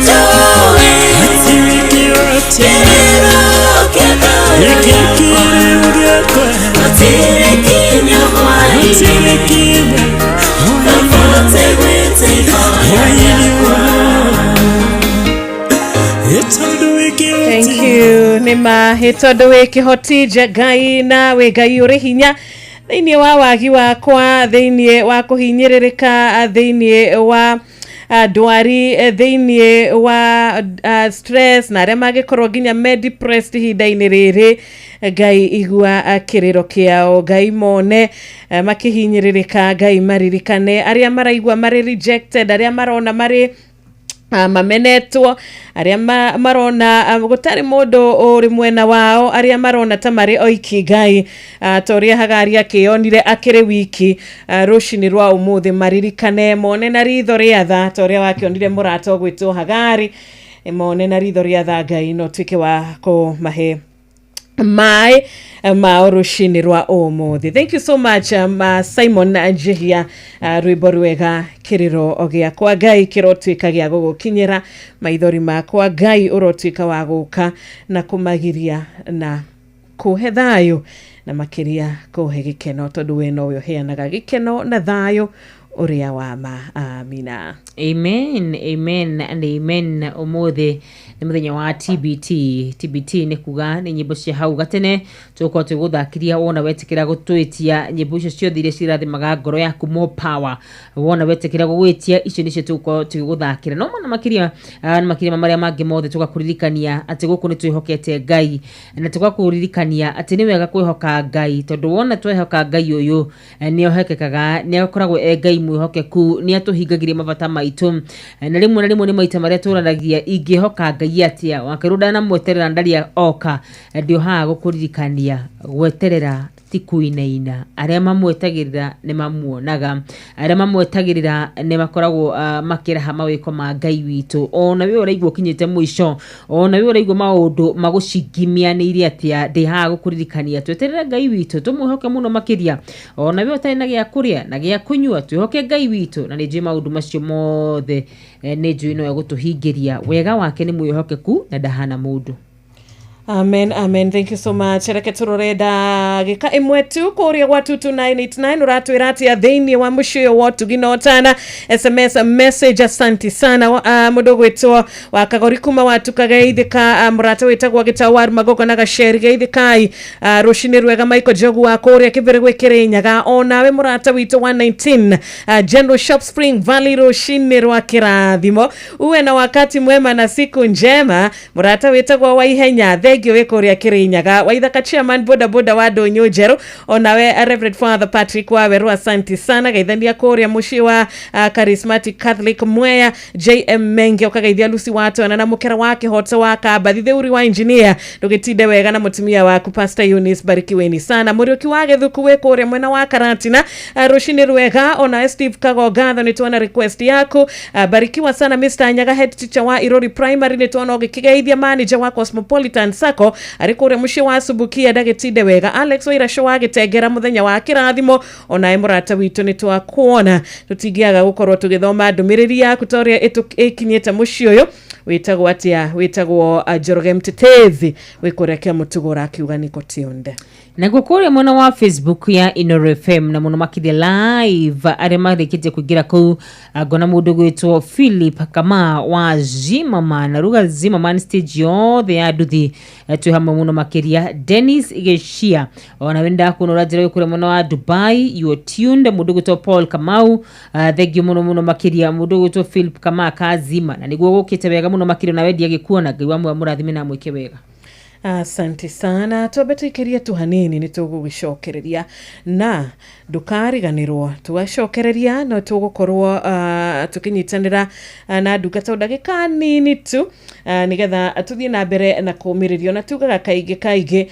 Nĩnjũĩ kĩrĩro kĩa ngoro yakwa gũtirĩ kinya hwaĩ-inĩ, Baba ũtaiguĩte ihoya rĩakwa. Thank you. Nĩ ma ĩ tondũ wĩ kĩhoti Ngai na wĩ Ngai ũrĩ hinya thĩinĩ wa wagi wakwa, thĩinĩ wa kũhinyĩrĩrĩka, thĩinĩ wa ndwari, thĩinĩ wa stress na arĩa mangĩkorwo nginya me depressed ihinda-inĩ rĩrĩ. Ngai igua kĩrĩro kĩao, Ngai mone makĩhinyĩrĩrĩka, Ngai maririkane arĩa maraigua marĩ rejected, arĩa marona marĩ mamenetwo, arĩa marona gũtarĩ mũndũ ũrĩ mwena wao, arĩa marona ta marĩ oiki. Ngai ta ũrĩa Hagari akĩonire akĩrĩ wiki, rũcinĩ rwa ũmũthĩ maririkane, mone na ritho rĩa tha ta ũrĩa wakĩonire mũrata ũgwĩtwo Hagari, mone na ritho rĩa tha. Ngai no tuĩke wa kũmahe maĩ mao rũcinĩ rwa ũmũthĩ. Thank you so much, Simon Njihia, rwĩmbo rwega kĩrĩro gĩakwa. Ngai kĩrotuĩka gĩa gũgũkinyĩra maithori makwa. Ngai ũrotuĩka wa gũka na kũmagiria na kũhe thayũ na makĩria kũhe gĩkeno, tondũ we nowe ũheanaga gĩkeno na thayũ. Ũrĩa wa ma. Amina. Amen, amen and amen. Ũmũthĩ nĩ mũthenya wa TBT. TBT nĩ kuga nĩ nyĩmbo cia hau gatene tũgũkorwo twĩgũthakithia. Wona wetĩkĩra gũtwĩtia nyĩmbo icio ciothe iria cirathimaga ngoro yaku more power, wona wetĩkĩra gũgwĩtia icio nĩcio tũgũkorwo twĩgũthakĩra. No mana makĩria makĩria ma marĩa mangĩ mothe, tũgakũririkania atĩ gũkũ nĩ twĩhokete Ngai, na tũgakũririkania atĩ nĩ wega kwĩhoka Ngai, tondũ wona twehoka Ngai ũyũ nĩ ohekekaga, nĩ akoragwo e Ngai mwĩhokeku, nĩ atũhingagĩria mabata maitũ. Na rĩmwe na rĩmwe nĩ maita marĩa tũranagia, ingĩhoka Ngai atĩa wakerwo ndanamweterera ndarĩ oka. Ndĩ haha gũkũririkania gweterera ti kuinaina. Arĩa mamwetagĩrĩra nĩ mamuonaga, arĩa mamwetagĩrĩra nĩ makoragwo makĩraha mawĩko ma Ngai witũ. Ona we ũraigua ũkinyĩte mũico, ona we ũraigua maũndũ magũcingimianĩire atĩa, ndĩ haha gũkũririkania tweterere Ngai witũ, tũmwĩhoke mũno makĩria. Ona we ũtarĩ na gĩa kũrĩa na gĩa kũnyua, twĩhoke Ngai witũ, na nĩ njũĩ maũndũ macio mothe nĩ njũĩ no egũtũhingĩria. Wega wake nĩ mwĩhokeku na ndahana mũndũ. Amen, amen. Thank you so much. Reke turore ndagĩka ĩmwe tu kũrĩa gwa 22989 ũratwĩra atĩa thĩinĩ wa mũciĩ ũyũ wa ũtugi na ũtana. SMS message, asanti sana. Mũndũ ũgwĩtwo wa Kagori kuma watuka geithĩka, mũrata wĩtagwo Gĩtaũ wa Magogo na Gaceri, geithĩkai. Rũcinĩ rwega Michael Njogu wa kũrĩa Kĩbĩrĩ gwĩ Kĩrĩnyaga, onawe mũrata witũ 119 General Shop Spring Valley, rũcinĩ rwa kĩrathimo, uwe na wakati mwema na siku njema. Mũrata wĩtagwo wa Ihenya, thengio wĩ kũrĩa Kĩrĩnyaga. Waithaka chairman boda boda wa Ndũnyũ Njerũ, onawe Reverend Father Patrick Waweru, asanti sana. Geithania kũrĩa mũciĩ wa Charismatic Catholic Mwea. JM Menge ũkageithia Lucy Watona na mũkera wa kĩhoto wa Kambathi Theuri wa engineer, ndũgĩtinde wega na mũtumia waku Pastor Eunice, barikiweni sana. Mũriũki wa Gĩthuku wĩ kũrĩa mwena wa Karatina, rũcinĩ rwega. Ona Steve Kagongatho, nĩ tuona request yaku, barikiwa sana. Mr Nyaga, head teacher wa Irori Primary, nĩ tuona ũgĩkĩgeithia manager wa Cosmopolitan Sacco arĩ kũrĩa mũciĩ wa Subukia, ndagĩtinde wega. Alex Wairacũ wa Gĩtengera, mũthenya wa kĩrathimo. Onawe mũrata witũ, nĩ twakuona, tũtingĩaga gũkorwo tũgĩthoma ndũmĩrĩri yaku ta ũrĩa ĩkinyĩte mũciĩ ũyũ. Wĩtagwo atĩa? Wĩtagwo Njoroge Mtetezi wĩ kũrĩa Kĩamũtugo, ũrakiuga niko tuned. Naguo kũrĩa mwena wa Facebook ya Inoro FM na mũno makĩria live arĩa marĩkĩtie kũingĩra kũu, ngona mũndũ gwĩtwo Philip Kama wa Zimmerman, aruga Zimmerman stage yothe ya nduthi, twĩ hamwe mũno makĩria. Dennis Gĩcia, ona we ndakuona ũranjĩra wĩ kũrĩa mwena wa Dubai, you are tuned. Mũndũ gwĩtwo Paul Kamau, thengio mũno mũno makĩria. Mũndũ gwĩtwo Philip Kama Kazima, na nĩguo gũkĩte wega mũno makĩria, nawe ndiagĩkuona. Ngai wa muoyo mũrathime na amwĩke wega. Asante sana. Twambe tũikĩrie tu hanini, nĩ tũgũgĩcokereria na ndũkariganĩrwo tũgacokereria no tũgũkorwo tũkĩnyitanĩra na ndungata o ndagĩka nini tu, nĩgetha tũthiĩ na mbere na kũũmĩrĩrio. Na tugaga kaingĩ kaingĩ,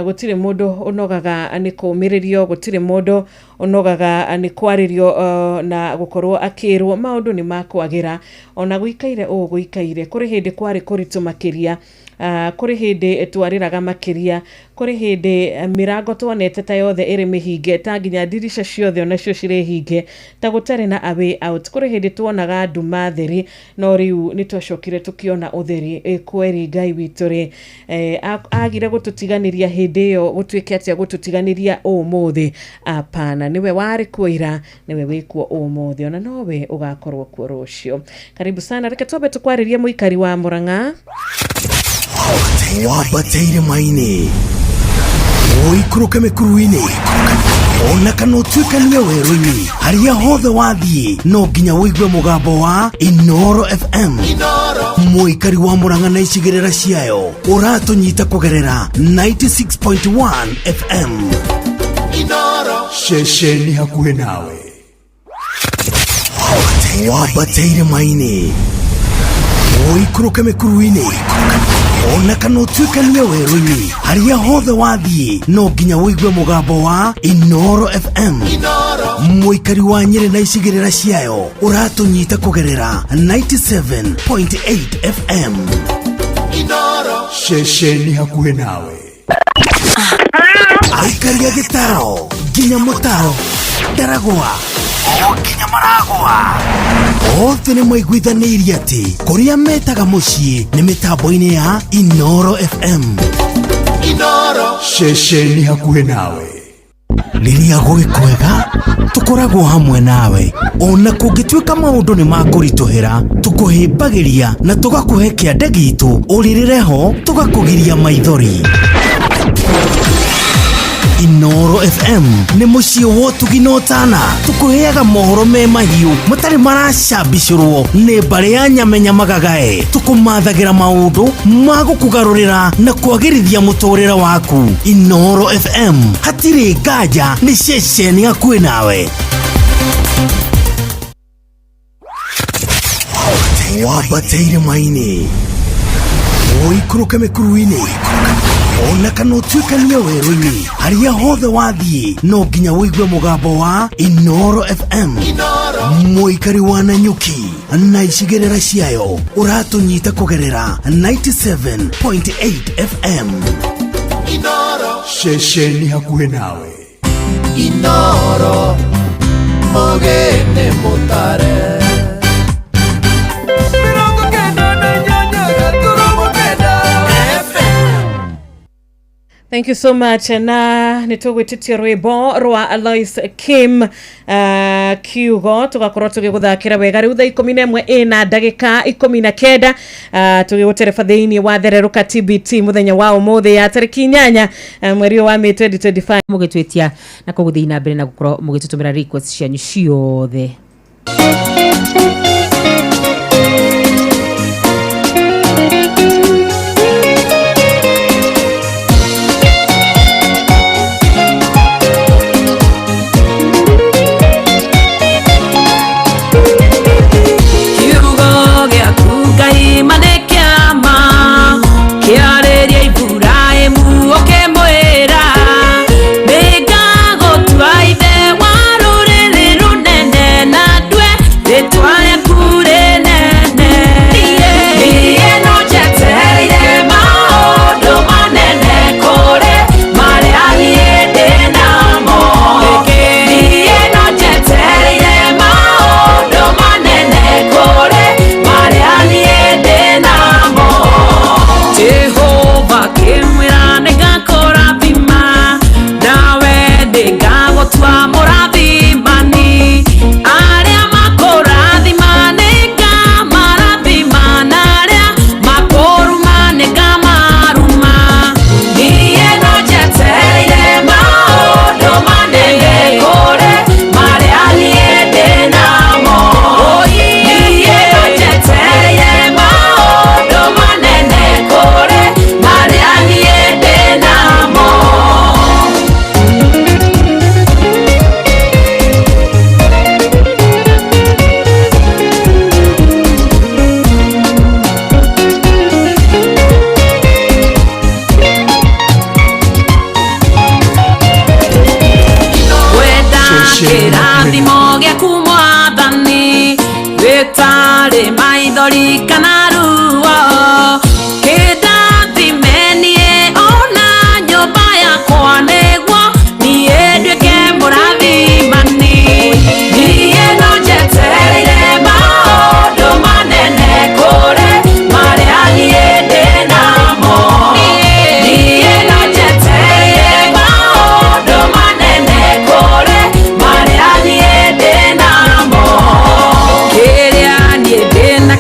gũtirĩ mũndũ ũnogaga nĩ kũũmĩrĩrio, gũtirĩ mũndũ ũnogaga nĩ kwarĩrio, na gũkorwo akĩrwo maũndũ nĩ makwagĩra. Ona gũikaire ũũ gũikaire, kũrĩ hĩndĩ kwarĩ kũritũ makĩria, kũrĩ hĩndĩ twarĩraga makĩria, kũrĩ hĩndĩ mĩrango tuonete ta yothe ĩrĩ mĩhinge, ta nginya ndirica ciothe onacio cirĩ hinge, ta gũtarĩ na a way out. Kũrĩ hĩndĩ tuonaga nduma theri, no rĩu nĩ twacokire tũkĩona ũtheri. Kweri Ngai witũ rĩ, agire gũtũtiganĩria hĩndĩ ĩyo, gũtuĩke atĩa gũtũtiganĩria ũmũthĩ? Apana, nĩwe warĩ kuo ira, nĩwe wĩkuo ũmũthĩ, ona nowe ũgakorwo kuo rũciũ. Karibu sana. Reke twambe tũkwarĩrie mũikari wa Mũrang'a. Wambate irĩma-inĩ, ũikũrũke mĩkuru-inĩ, ona kana ũtuĩkanie werũ-inĩ, harĩa hothe wathiĩ no nginya ũigue mũgambo wa Inoro FM. Mũikari wa Mũrang'a na icigĩrĩra ciayo, ũratũnyita kũgerera 96.1 FM, ceceni hakuhĩ nawe. Wambate irĩma-inĩ, ũikũrũke mĩkuru-inĩ, ona kana ũtuĩkanie werũ-inĩ, harĩa hothe wathiĩ no nginya ũigue mũgambo wa Inoro FM. Mũikari wa Nyĩrĩ na icigĩrĩra ciayo, ũratũnyita kũgerera 97.8 FM, ceceni hakuhĩ nawe. Aikaria gĩtaro nginya mũtaro, Ndaragwa o nginya Maragwa, othe nĩ maiguithanĩirie atĩ kũrĩa metaga mũciĩ nĩ mĩtambo-inĩ ya Inoro FM, ceceni hakuhĩ nawe. Rĩrĩa gwĩ kwega tũkoragwo hamwe nawe, ona kũngĩtuĩka maũndũ nĩ makũritũhĩra, tũkũhĩmbagĩria na tũgakũhe kĩande gitũ, ũrĩrĩre ho tũgakũgiria maithori. Inoro FM nĩ mũciĩ wa ũtugi na ũtana, tũkũheaga mohoro me mahiũ matarĩ maracambicũrwo nĩ mbarĩ ya nyamenya magagae, tũkũmathagĩra maũndũ ma gũkũgarũrĩra na kwagĩrithia mũtũrĩre waku. Inoro FM hatirĩ nganja, nĩ ceceni hakuhĩ nawe. Wambate irĩma-inĩ, ũikũrũke mĩkuru-inĩ, ona kana ũtuĩkanie werũ-inĩ, harĩa hothe wathiĩ no nginya ũigue mũgambo wa Inoro FM. Mũikari wa Nanyuki na icigĩrĩra ciayo ũratũnyita kũgerera 97.8 FM. Inoro ceceni hakuhĩ nawe. Inoro mũgene mũtare. Thank you so much. Na nitũgwĩtĩtie rwĩmbo rwa Alois Kim kiugo tũgakorwo tũgĩgũthakĩra wega rĩu thaa 11 ĩna ndagĩka 19, tũgĩgũtereba thĩinĩ wa thererũka TBT mũthenya wa ũmũthĩ ya tarĩki 8 mweri wa May 2025. Mũgĩtwĩtia na kũgũthiĩ na mbere na gũkorwo mũgĩtũtũmĩra request cianyu ciothe.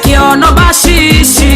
Kiono bashishi.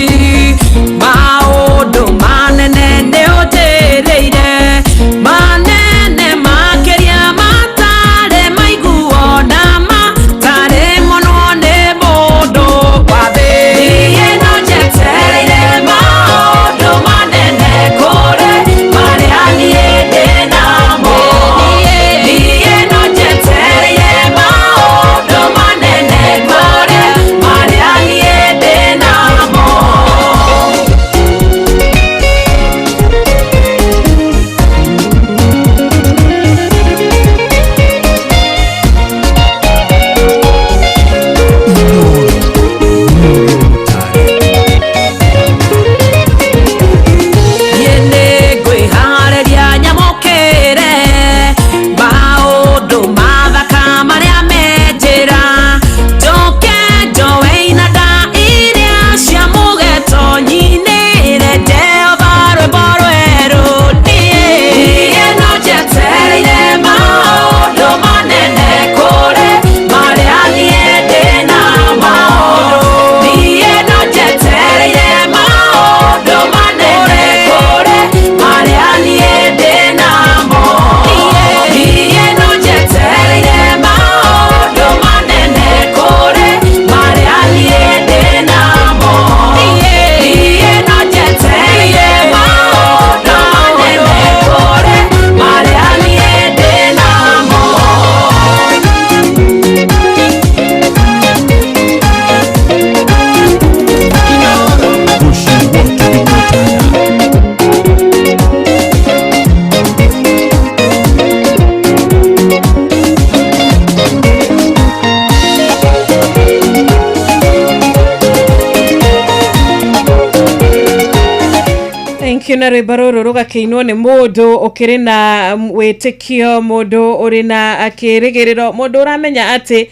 Thank you na rwĩmbo rũrũ rũgakĩinwo nĩ mũndũ ũkĩrĩ na wĩtĩkio, mũndũ ũrĩ na kĩrĩgĩrĩro, mũndũ ũramenya atĩ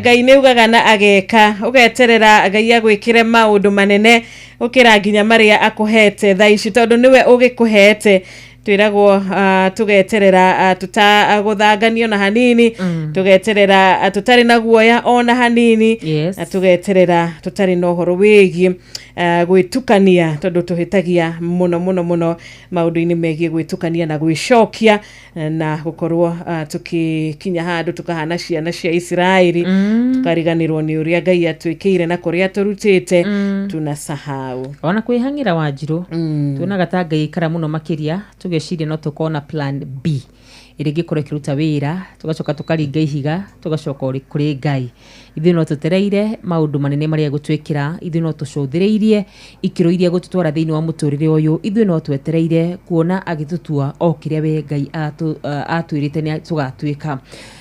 Ngai nĩ ugaga na ageka, ũgeterera Ngai agwĩkĩre maũndũ manene gũkĩra nginya marĩa akũhete thaa ici, tondũ nĩwe ũgĩkũhete. Twĩragwo tũgeterera tũtagũthanganio na hanini, tũgeterera tũtarĩ na guoya ona hanini, na tũgeterera tũtarĩ na ũhoro wĩgiĩ gwĩtukania, tondũ tũhĩtagia mũno mũno mũno maũndũ-inĩ megiĩ gwĩtukania na gwĩcokia na gũkorwo tũkĩkinya handũ tũkahana ciana cia Isiraeli, tukariganĩrwo nĩ ũrĩa Ngai atwĩkĩire na kũrĩa atũrutĩte, tunasahau. Ona kwĩhang'ĩra Wanjirũ, tuonaga ta Ngai aikara mũno makĩria, tũgeciria no tũkorwo na plan B ĩrĩa ĩngĩkorwo ĩkĩruta wĩra, tũgacoka tũkaringa ihiga, tũgacoka kũrĩ Ngai. Ithuĩ no tũtereire maũndũ manene marĩa egũtwĩkĩra, ithuĩ no tũcũthĩrĩirie ikĩro iria egũtũtwara thĩinĩ wa mũtũrĩre ũyũ, ithuĩ no twetereire kuona agĩtũtua o kĩrĩa we Ngai atwĩrĩte nĩ tũgatuĩka.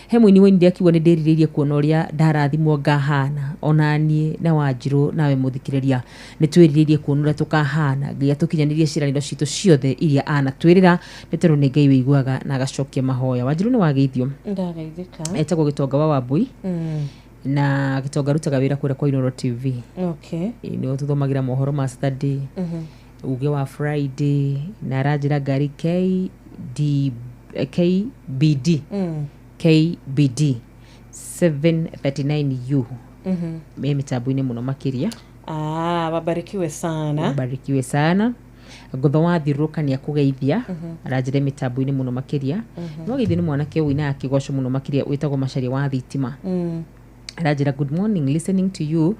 He mũini wainire akiuga nĩ ndĩrirĩirie kuona ũrĩa ndarathimwo ngahana, ona niĩ na Wanjirũ nawe mũthikĩrĩria nĩ twĩrirĩirie kuona ũrĩa tũkahana. Ngai atũkinyanĩrie ciĩranĩro citũ ciothe iria anatwĩrĩra, nĩ tondũ nĩ Ngai wĩiguaga na agacokia mahoya. Wanjirũ nĩ wageithio. Ndageithĩka. Etagwo Gĩtonga wa Wambui. Na Gĩtonga arutaga wĩra kũrĩa kwa Inooro TV. Nĩwe tũthomagĩra mohoro ma Saturday, uge wa Friday, na aranjĩra ngari KBD KBD 739U. Me mĩtambo-inĩ mũno makĩria. Wabarikiwe sana. Wabarikiwe sana. Ngotho wa thiũrũrũka nĩ akũgeithia, aranjĩra mĩtambo-inĩ mũno makĩria. No geithio nĩ mwanake ũinaga kĩgoco mũno makĩria wĩtagwo Macharia wa Thitima. Aranjĩra good morning, listening to you.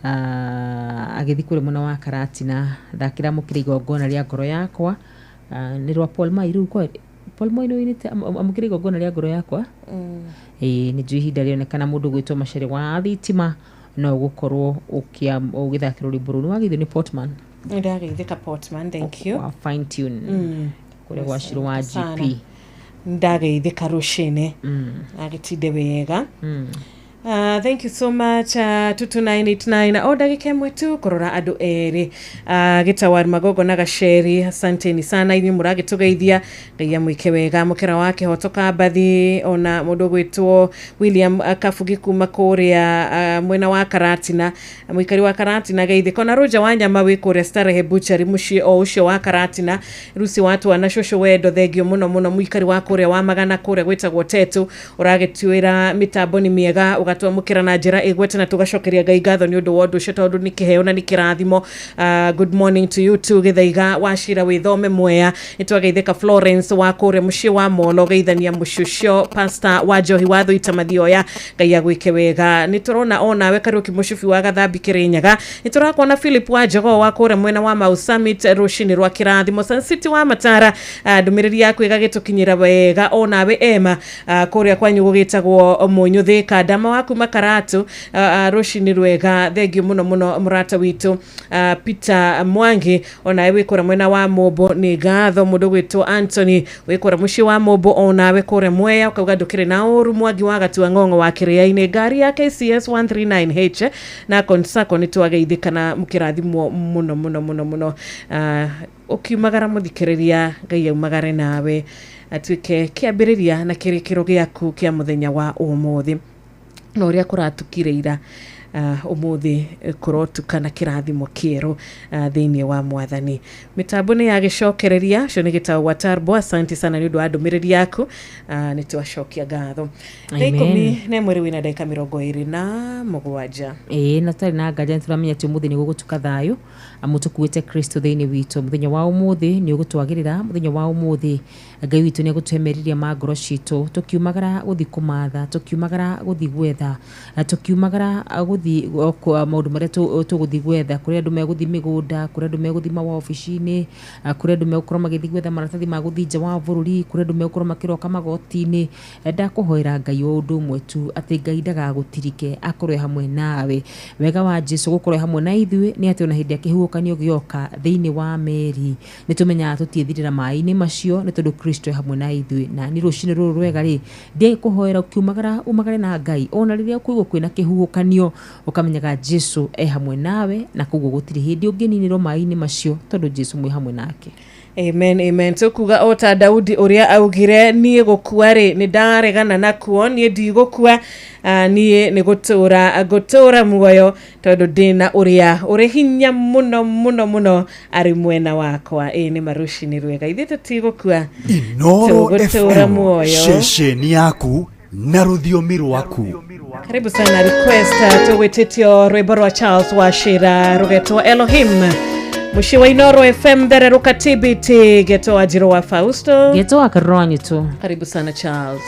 Agĩthiĩ kũrĩa mwena wa Karatina, thakĩra mũkĩra igongona rĩa ngoro yakwa. Nĩ rwa Paul Mai rĩu kwa Paul Mai nĩ ũinĩte amũkĩra igongona rĩa ngoro yakwa. Ĩĩ nĩ njũĩ ihinda rĩonekana mũndũ gwĩtwo Macharia wa Thitima no ũgũkorwo ũgĩthakĩra rwĩmbo rũu. Nĩ wageithio nĩ Portman. Ndageithĩka Portman, thank you. Wa fine tune. Kũrĩa gwa Shiro wa GP. Ndageithĩka rũcinĩ. Agĩtinde wega. Thank you so much. 22989 o ndagĩka ĩmwe tu kũrora andũ erĩ. Gĩtawar Magogo na Gaceri, asanteni sana inyuĩ mũragĩtũgeithia. Ngai amwĩke wega. Mũkĩra wa Kĩhoto Kambathi, ona mũndũ ũgwĩtwo William Kabugi kuma kũrĩa mwena wa Karatina, mũikari wa Karatina geithĩka. Ona Roger wa Nyama wĩ kũrĩa Starehe Butchery mũciĩ o ũcio wa Karatina. Rusi wa Twana cũcũ wendo, thengio mũno mũno. Mũikari wa kũrĩa wa Magana kũrĩa gwĩtagwo Tetu, ũragĩtuĩra mĩtambo nĩ mĩega, ũgatwamũkĩra na njĩra ĩgwete, na tũgacokeria Ngai ngatho nĩ ũndũ wa ũndũ ũcio, tondũ nĩ kĩheo na nĩ kĩrathimo. Good morning to you too. Gĩthaiga wa Cira wĩthome Mwea, nĩtwageithĩka. Florence wa kũrĩa mũciĩ wa Molo, geithania mũciĩ ũcio. Pastor wa Njohi wa Thuita Mathioya, Ngai agwĩke wega. Nĩ tũrona onawe Kariũki Mũcubi wa Gathambi Kĩrĩnyaga, nĩ tũrakuona Philip wa Jogoo wa kũrĩa mwena wa Mau Summit, rũcinĩ rwa kĩrathimo. Sun City wa Matara, ndũmĩrĩri yaku ĩgagĩtũkinyĩra wega. Onawe Emma, kũrĩa kwanyu gũgĩtagwo Mũnyũthĩ Ndama wa kuma Karatu, rũcinĩ rwega, thengio mũno mũno mũrata witũ Peter Mwangi, onawe wĩ kũrĩa mwena wa Mũmbo, nĩ ngatho. Mũndũ gwĩtwo Anthony wĩ kũrĩa mũciĩ wa Mũmbo, onawe kũrĩa Mwea ũkauga ndũkĩrĩ na ũru. Mwangi wa Gatua Ng'ong'o wa Kĩrĩa-inĩ, ngari ya KCS 139H na Consacco, nĩ twageithĩka na mũkĩrathimwo mũno mũno mũno mũno. Ũkiumagara mũthikĩrĩria, Ngai aumagare nawe, atuĩke kĩambĩrĩria na kĩrĩkĩro gĩaku kĩa mũthenya wa ũmũthĩ. Na ũrĩa kũratukire ira, ũmũthĩ kũrotuka na kĩrathimo kĩerũ thĩinĩ wa Mwathani. Mĩtambo nĩ yagĩcokereria ũcio nĩ gĩtao gwa Tarbo. Asante sana nĩ ũndũ wa ndũmĩrĩri yaku, nĩ twacokia ngatho. Thaa 11 rĩu ina ndagĩka 27. Ĩĩ, na tũtarĩ na nganja nĩ tũramenya atĩ ũmũthĩ nĩ gũgũtuka thayũ, amu tũkuĩte Kristo thĩinĩ witũ. Mũthenya wa ũmũthĩ nĩ ũgũtwagĩrĩra. Mũthenya wa ũmũthĩ Ngai witũ nĩ egũtũhe merirĩria ma ngoro citũ, tũkiumagara gũthiĩ kũmatha, tũkiumagara gũthiĩ gwetha, tũkiumagara gũthiĩ maũndũ marĩa tũgũthiĩ gwetha, kũrĩ andũ megũthiĩ mĩgũnda, kũrĩ andũ megũthiĩ mawabici-inĩ, kũrĩ andũ megũkorwo magĩthiĩ gwetha maratathi ma gũthiĩ nja wa bũrũri, kũrĩ andũ megũkorwo makĩroka magoti-inĩ. Ndakũhoera Ngai o ũndũ ũmwe tu, atĩ Ngai ndagagũtirike, akorwo hamwe nawe. Wega wa Jesu gũkorwo hamwe na ithuĩ nĩ atĩ ona hĩndĩ ya kĩhuhũkanio gĩoka thĩinĩ wa meri, nĩ tũmenyaga tũtiĩthirĩra maĩ-inĩ macio, nĩ tondũ Kristo e hamwe na ithuĩ. Na nĩ rũcinĩ rũrũ rwega rĩ, ndĩkũhoera ũkiumagara umagare na Ngai, ona rĩrĩa ũkũigua kwĩna kĩhuhũkanio, Ũkamenyaga Jesu e hamwe nawe, na koguo gũtirĩ hĩndĩ ũngĩninĩrwo maĩ-inĩ macio, tondũ Jesu mwĩ hamwe nake. Amen, amen. Tukuga o ta Daudi ũrĩa augire, niĩ gũkua rĩ nĩ ndaregana nakuo, niĩ ndigũkua, niĩ nĩ gũtũra ngũtũra muoyo, tondũ ndĩna ũrĩa ũrĩ hinya mũno mũno mũno arĩ mwena wakwa. Ĩ nĩ marucinĩ rwega, ithuĩ tũtigũkua, Inoro tũgũtũra FM, muoyo. Ceceni yaku na rũthiomi rwaku. Karibu sana request, tũgwĩtĩtio rwĩmbo rwa Charles Wachira rũgetwo Elohim. Mũciĩ wa Inoro FM, thererũka TBT, geto wa Njiro wa Fausto, geto wa Karura wa Nyutu. Karibu sana Charles.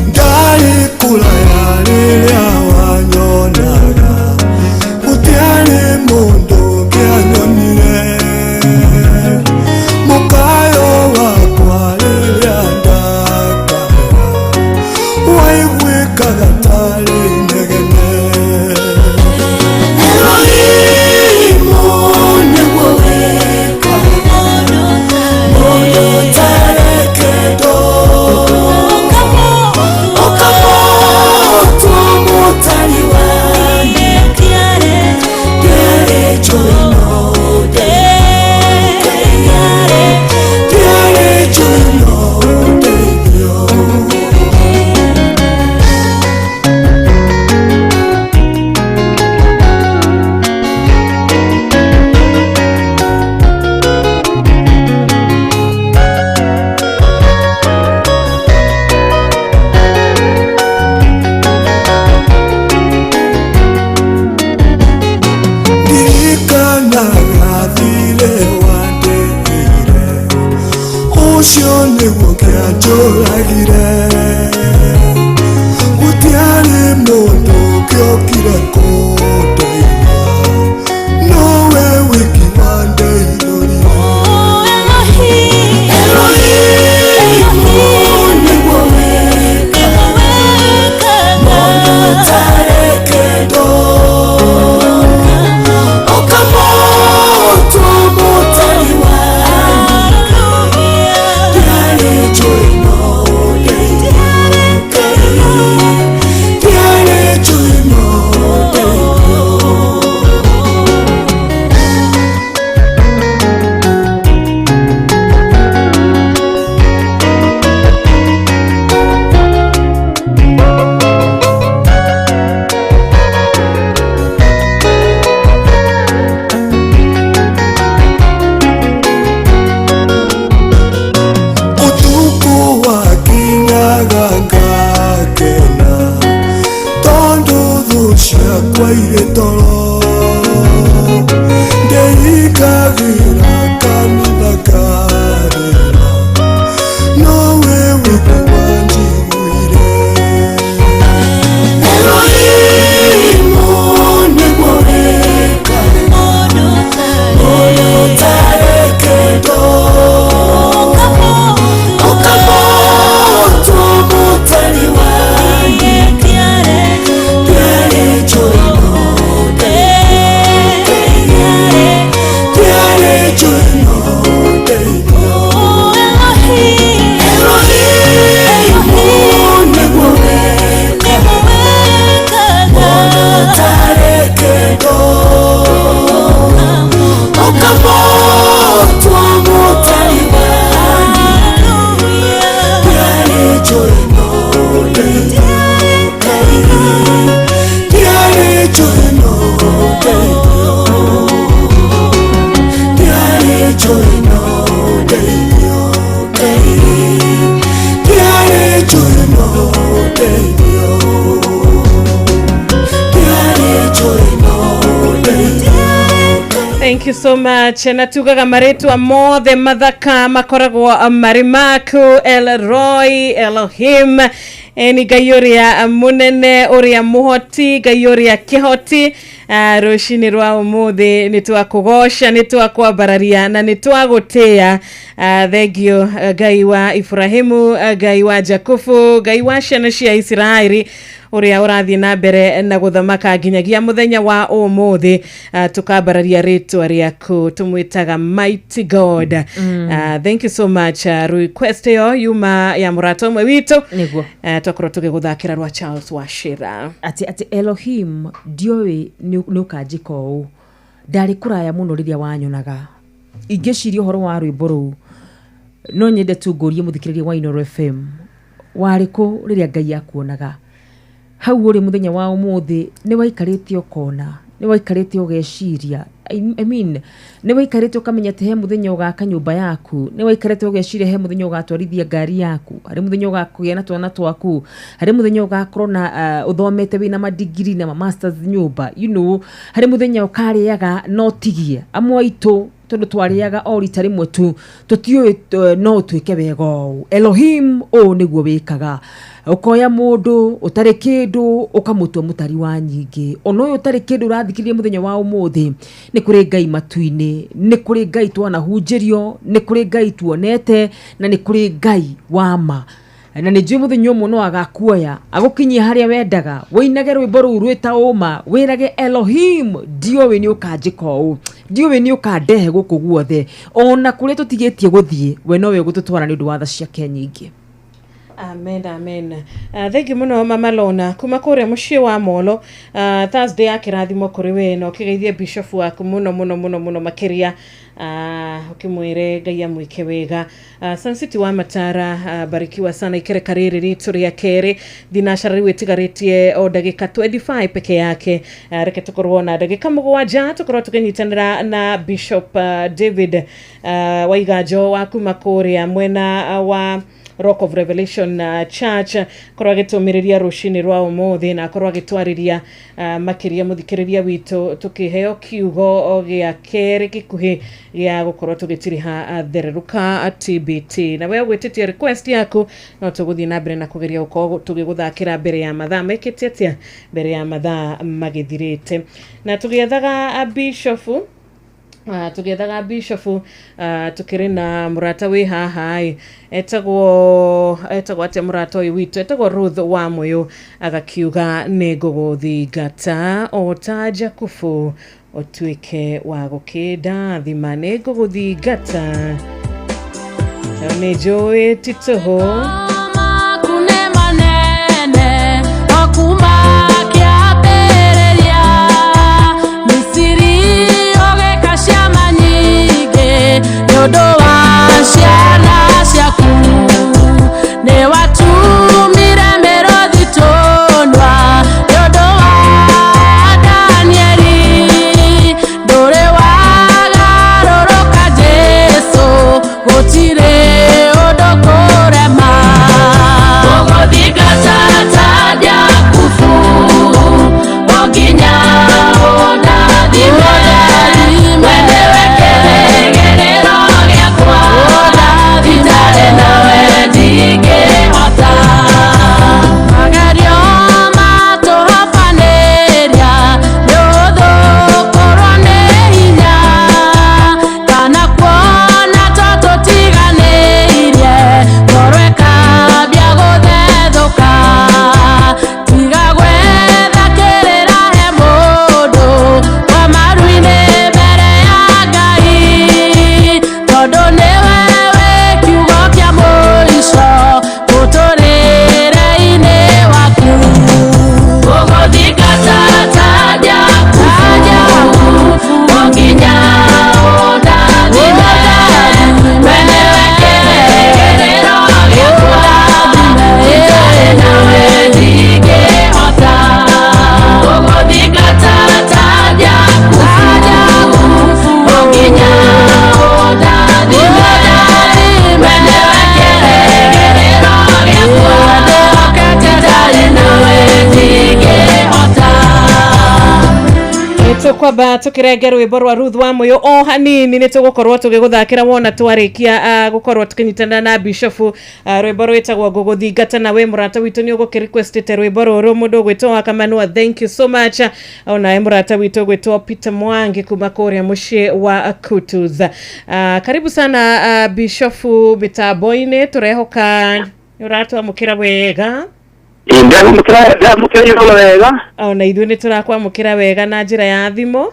Ndarĩ kũraya rĩrĩa wanyonaga, gũtiarĩ mũndũ ũngĩanyonire. Mũkayo wakwa rĩrĩa ndakayaga, waiguĩkaga tarĩ inegene. Elohimu nĩguo wĩkaga, mũndũ ũtareketwo. Ũkamũtua mũtari wa ndiarĩ njũĩ no ũndeithio. Ndiarĩ njũĩ no ũndeithio. Ndirikanaga thirĩ wandĩhire, ũcio nĩguo kĩanjũragire. Gũtiarĩ mũndũ ũngĩokire kũndeithia, nowe wiki wandeithũrire. Elohimu nĩguo wĩkaga, mũndũ ũtareketwo. Ũkamũtua mũtari wa ndiarĩ njũĩ no ũndeithio. Ndiarĩ njũĩ no ũndeithio. Ũtukũ wakinyaga ngakena, tondũ thũ ciakwa irĩ toro. Ndeikagĩra kanitha ngarĩra, nowe wiki wanjiguire. Elohimu nĩguo wĩkaga, mũndũ ũtareketwo. Ũkamũtua mũtari wa ndiarĩ njũĩ no ũndeithio. Ndiarĩ njũĩ no ũndeithio. Elohimu nĩguo wĩkaga, mũndũ ũtareketwo. Ũkamũtua mũtari wa ndiarĩ njũĩ no ũndeithio. Ndiarĩ njũĩ no ũndeithio. Ndiarĩ njũĩ no ũndeithio. Ndiarĩ njũĩ no ũndeithio. Ndiarĩ njũĩ no ũndeithio. Thank you so much. Na tugaga marĩtwa mothe mathaka makoragwo marĩ maku, Elroy, Elohim. Ni Ngai ũrĩa mũnene, ũrĩa mũhoti, Ngai ũrĩa kĩhoti. Rũcinĩ rwa ũmũthĩ nĩ twakũgoca, nĩ twakwambararia na nĩ twagũtĩĩa. Thengio Ngai wa Ibrahimu, Ngai wa Jakubu, Ngai wa ciana cia Isiraeli, ũrĩa ũrathiĩ na mbere na gũthamaka nginyagia mũthenya wa ũmũthĩ. Tukambararia rĩtwa rĩaku, tũmwĩtaga Mighty God. Thank you so much. Request ĩyo yuma ya mũrata ũmwe witũ. Nĩguo. Twakorwo tũgĩgũthakĩra rwa Charles Wachira. Atĩ Elohim, ndiũĩ nĩ ũkanjĩka ũũ, ndarĩ kũraya mũno rĩrĩa wanyonaga. Ingĩciria ũhoro wa rwĩmbo rũu, no nyende tu ngũrie mũthikĩrĩria wa Inooro FM, warĩ kũ rĩrĩa Ngai akuonaga? Hau ũrĩ mũthenya wa ũmũthĩ, nĩ waikarĩte ũkona, nĩ waikarĩte ũgeciria, I mean, nĩ waikarĩte ũkamenya atĩ he mũthenya ũgaka nyũmba yaku, nĩ waikarĩte ũgeciria he mũthenya ũgatwarithia ngari yaku, harĩ mũthenya ũgakũgĩa na twana twaku, harĩ mũthenya ũgakorwo na ũthomete wĩna madigiri na masters nyũmba, you know, harĩ mũthenya ũkarĩaga no tigie. Amwe aitũ tondũ twarĩaga o rita rĩmwe tu, tũtiũĩ no ũtuĩke wega ũũ. Elohim ũũ nĩguo wĩkaga, ũkoya mũndũ ũtarĩ kĩndũ ũkamũtua mũtari wa nyingĩ. Ona ũyũ ũtarĩ kĩndũ ũrathikĩrĩria mũthenya wa ũmũthĩ, nĩ kũrĩ Ngai matu-inĩ, nĩ kũrĩ Ngai twanahunjĩrio, nĩ kũrĩ Ngai tuonete, na nĩ kũrĩ Ngai wa ma. Na nĩ njũĩ mũthenya ũmwe no agakuoya agũkinyie harĩa wendaga, wĩinage rwĩmbo rũu rwĩta ũma, wĩrage Elohim, ndiũĩ nĩ ũkanjĩka ũũ, ndiũĩ nĩ ũkandehe gũkũ guothe, ona kũrĩa tũtigĩtie gũthiĩ, we nowe ũgũtũtwara nĩ ũndũ wa tha ciake nyingĩ. Amen, amen. Thank you muno Mama Lona kuma kũrĩa mũciĩ wa Molo. Thursday ya kĩrathimo kũrĩ we, na ũkĩgeithie bishop waku mũno mũno mũno mũno makĩria. Ũkĩmwĩre Ngai amwĩke wega. Sun City wa Matara, barikiwa sana. Ikereka rĩrĩ ritũ rĩa kerĩ, thinacara rĩu ĩtigarĩtie o ndagĩka 25 peke yake. Reke tũkorwo na ndagĩka 7 tũkorwo tũkĩnyitanĩra na Bishop David Waiganjo wa kuma kũrĩa mwena wa Rock of Revelation Church, korwo agĩtũmĩrĩria rũcinĩ rwa ũmũthĩ, na akorwo agĩtwarĩria makĩria mũthikĩrĩria witũ, tũkĩheo kiugo gĩa kerĩ gĩkuhĩ gĩa gũkorwo tũgĩtiriha thererũka TBT. Na we ũgwĩtĩtie request yaku, no tũgũthiĩ na mbere na kũgeria gũkorwo tũgĩgũthakĩra mbere ya mathaa mekĩte atĩa, mbere ya mathaa magĩthirĩte. Na tũgĩethaga bishofu, tũgĩethaga bishofu, tũkĩrĩ na mũrata wĩ haha ĩ, etagwo atĩa mũrata ũyũ witũ, etagwo Ruth wa Mũyũ, agakiuga nĩ ngũgũthingata o ta Jakubu ũtuĩke wa gũkĩndathima, nĩ ngũgũthingata nĩ njũĩ ti tũhũ. Nyodo wa ciana ciaku nĩ watumire mĩrũthi tũnua, nyodo wa Danieli ndũrĩ wagarũrũka, Jesũ gũtirĩ ũndũ kũrema. Tũkwamba tũkĩrenge rwĩmbo rwa Ruth wa Mũyũ o hanini nĩ tũgũkorwo tũgĩgũthakĩra wona twarĩkia gũkorwo tũkĩnyitanĩra na Bishofu. Rwĩmbo rwĩtagwo ngũgũthingata na we mũrata witũ nĩ ũgũkĩrequestĩte rwĩmbo rũrũ mũndũ ũgwĩtwo wa Kamanua, thank you so much. Onawe mũrata witũ ũgwĩtwo Peter Mwangi kuma kũrĩa mũciĩ wa Kutus. Karibu sana Bishofu mĩtambo-inĩ, tũrehoka nĩ ũratwamũkĩra wega. Ndamũkĩra igũrũ wega. Ona ithuĩ nĩ tũrakwamũkĩra wega na njĩra ya thimũ.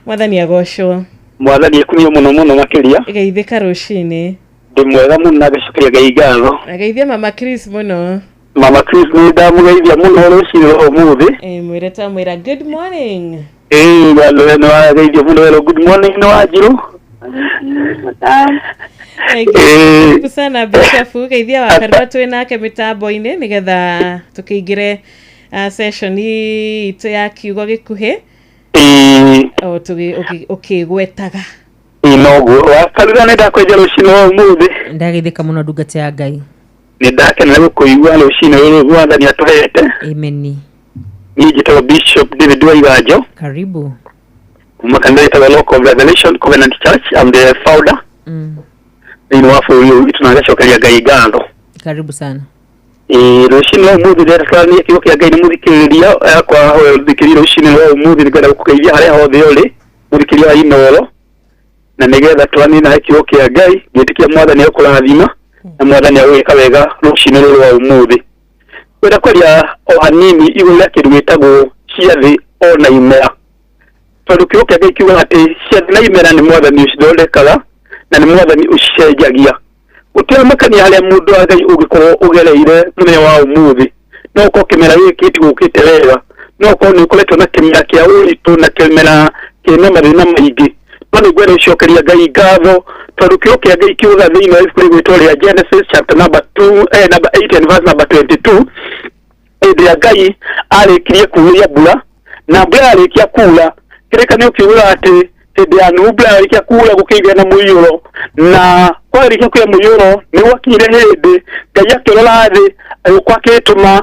Mwathani agocwo. Mwathani ekumio mũno mũno makĩria. Geithĩka rũcinĩ. Ndĩ mwega mũno na ngacokeria Ngai ngatho. Geithia Mama Chris mũno. Mama Chris nĩ ndamũgeithia mũno rũcinĩ rwa ũmũthĩ. Mwĩre tamwĩra good morning. Nĩ wageithio mũno werwo good morning nĩ Wanjirũ. Karibu sana Bishofu, geithia wakarua twĩ nake mĩtambo-inĩ nĩgetha tũkĩingĩre session itũ ya kiugo gĩkuhĩ o ũkĩgwetaga. Noguo wakarura nĩ ndakwenja rũcinĩ rwa ũmũthĩ. Ndageithĩka mũno ndungata ya Ngai. Nĩ ndakenera gũkũigua rũcinĩ rũrũ Mwathani atũhete. Amen. Niĩ njĩtagwo Bishop David Waiganjo. Karibu. Kuma kanitha ĩtagwo Local Revelation Covenant Church. I'm the founder. Thĩinĩ wa bũrũri ũyũ witũ na ngacokeria Ngai ngatho. Karibu sana. Rũcinĩ rwa ũmũthĩ ndĩrenda twaranie kiugo kĩa Ngai nĩ mũthikĩrĩria yakwa ũthikĩrĩria rũcinĩ rwa ũmũthĩ nĩngwenda gũkũgeithia harĩa hothe ũrĩ mũthikĩrĩria wa Inooro na nĩgetha twaranie nawe kiugo kĩa Ngai ngĩtĩkia Mwathani egũkũrathima na Mwathani egũgĩka wega rũcinĩ rũrũ rwa ũmũthĩ. Ngwenda kwaria o hanini igũrũ rĩa kĩndũ gĩtagwo ciathĩ ona imera, tondũ kiugo kĩa Ngai kiugaga atĩ ciathĩ na imera nĩ Mwathani ũcithondekaga na nĩ Mwathani ũcicenjagia. Gũtiramakania harĩa mũndũ wa Ngai ũngĩkorwo ũgereire mũthenya wa ũmũthĩ, no ũkorwo kĩmera gĩkĩ gĩtigũkĩte wega, no ũkorwo nĩ ũkoretwo na kĩmera kĩa ũritũ na kĩmera kĩna mathĩna maingĩ, no nĩ ngwenda gũcokeria Ngai ngatho tondũ kiugo kĩa Ngai kiugaga thĩinĩ wa ibuku rĩgwĩtwo rĩa Genesis chapter number 2 number 8 and verse number 22, hĩndĩ ĩrĩa Ngai arĩkirie kuuria mbura na mbura yarĩkia kuura, kĩrĩkanĩro kiugaga atĩ hĩndĩ ya Nuhu mbura yarĩkia kuura gũkĩgĩa na mũiyũro, na kwarĩkia kũgĩa mũiyũro nĩ gwakinyire hĩndĩ Ngai akĩrora thĩ agĩũka akĩtũma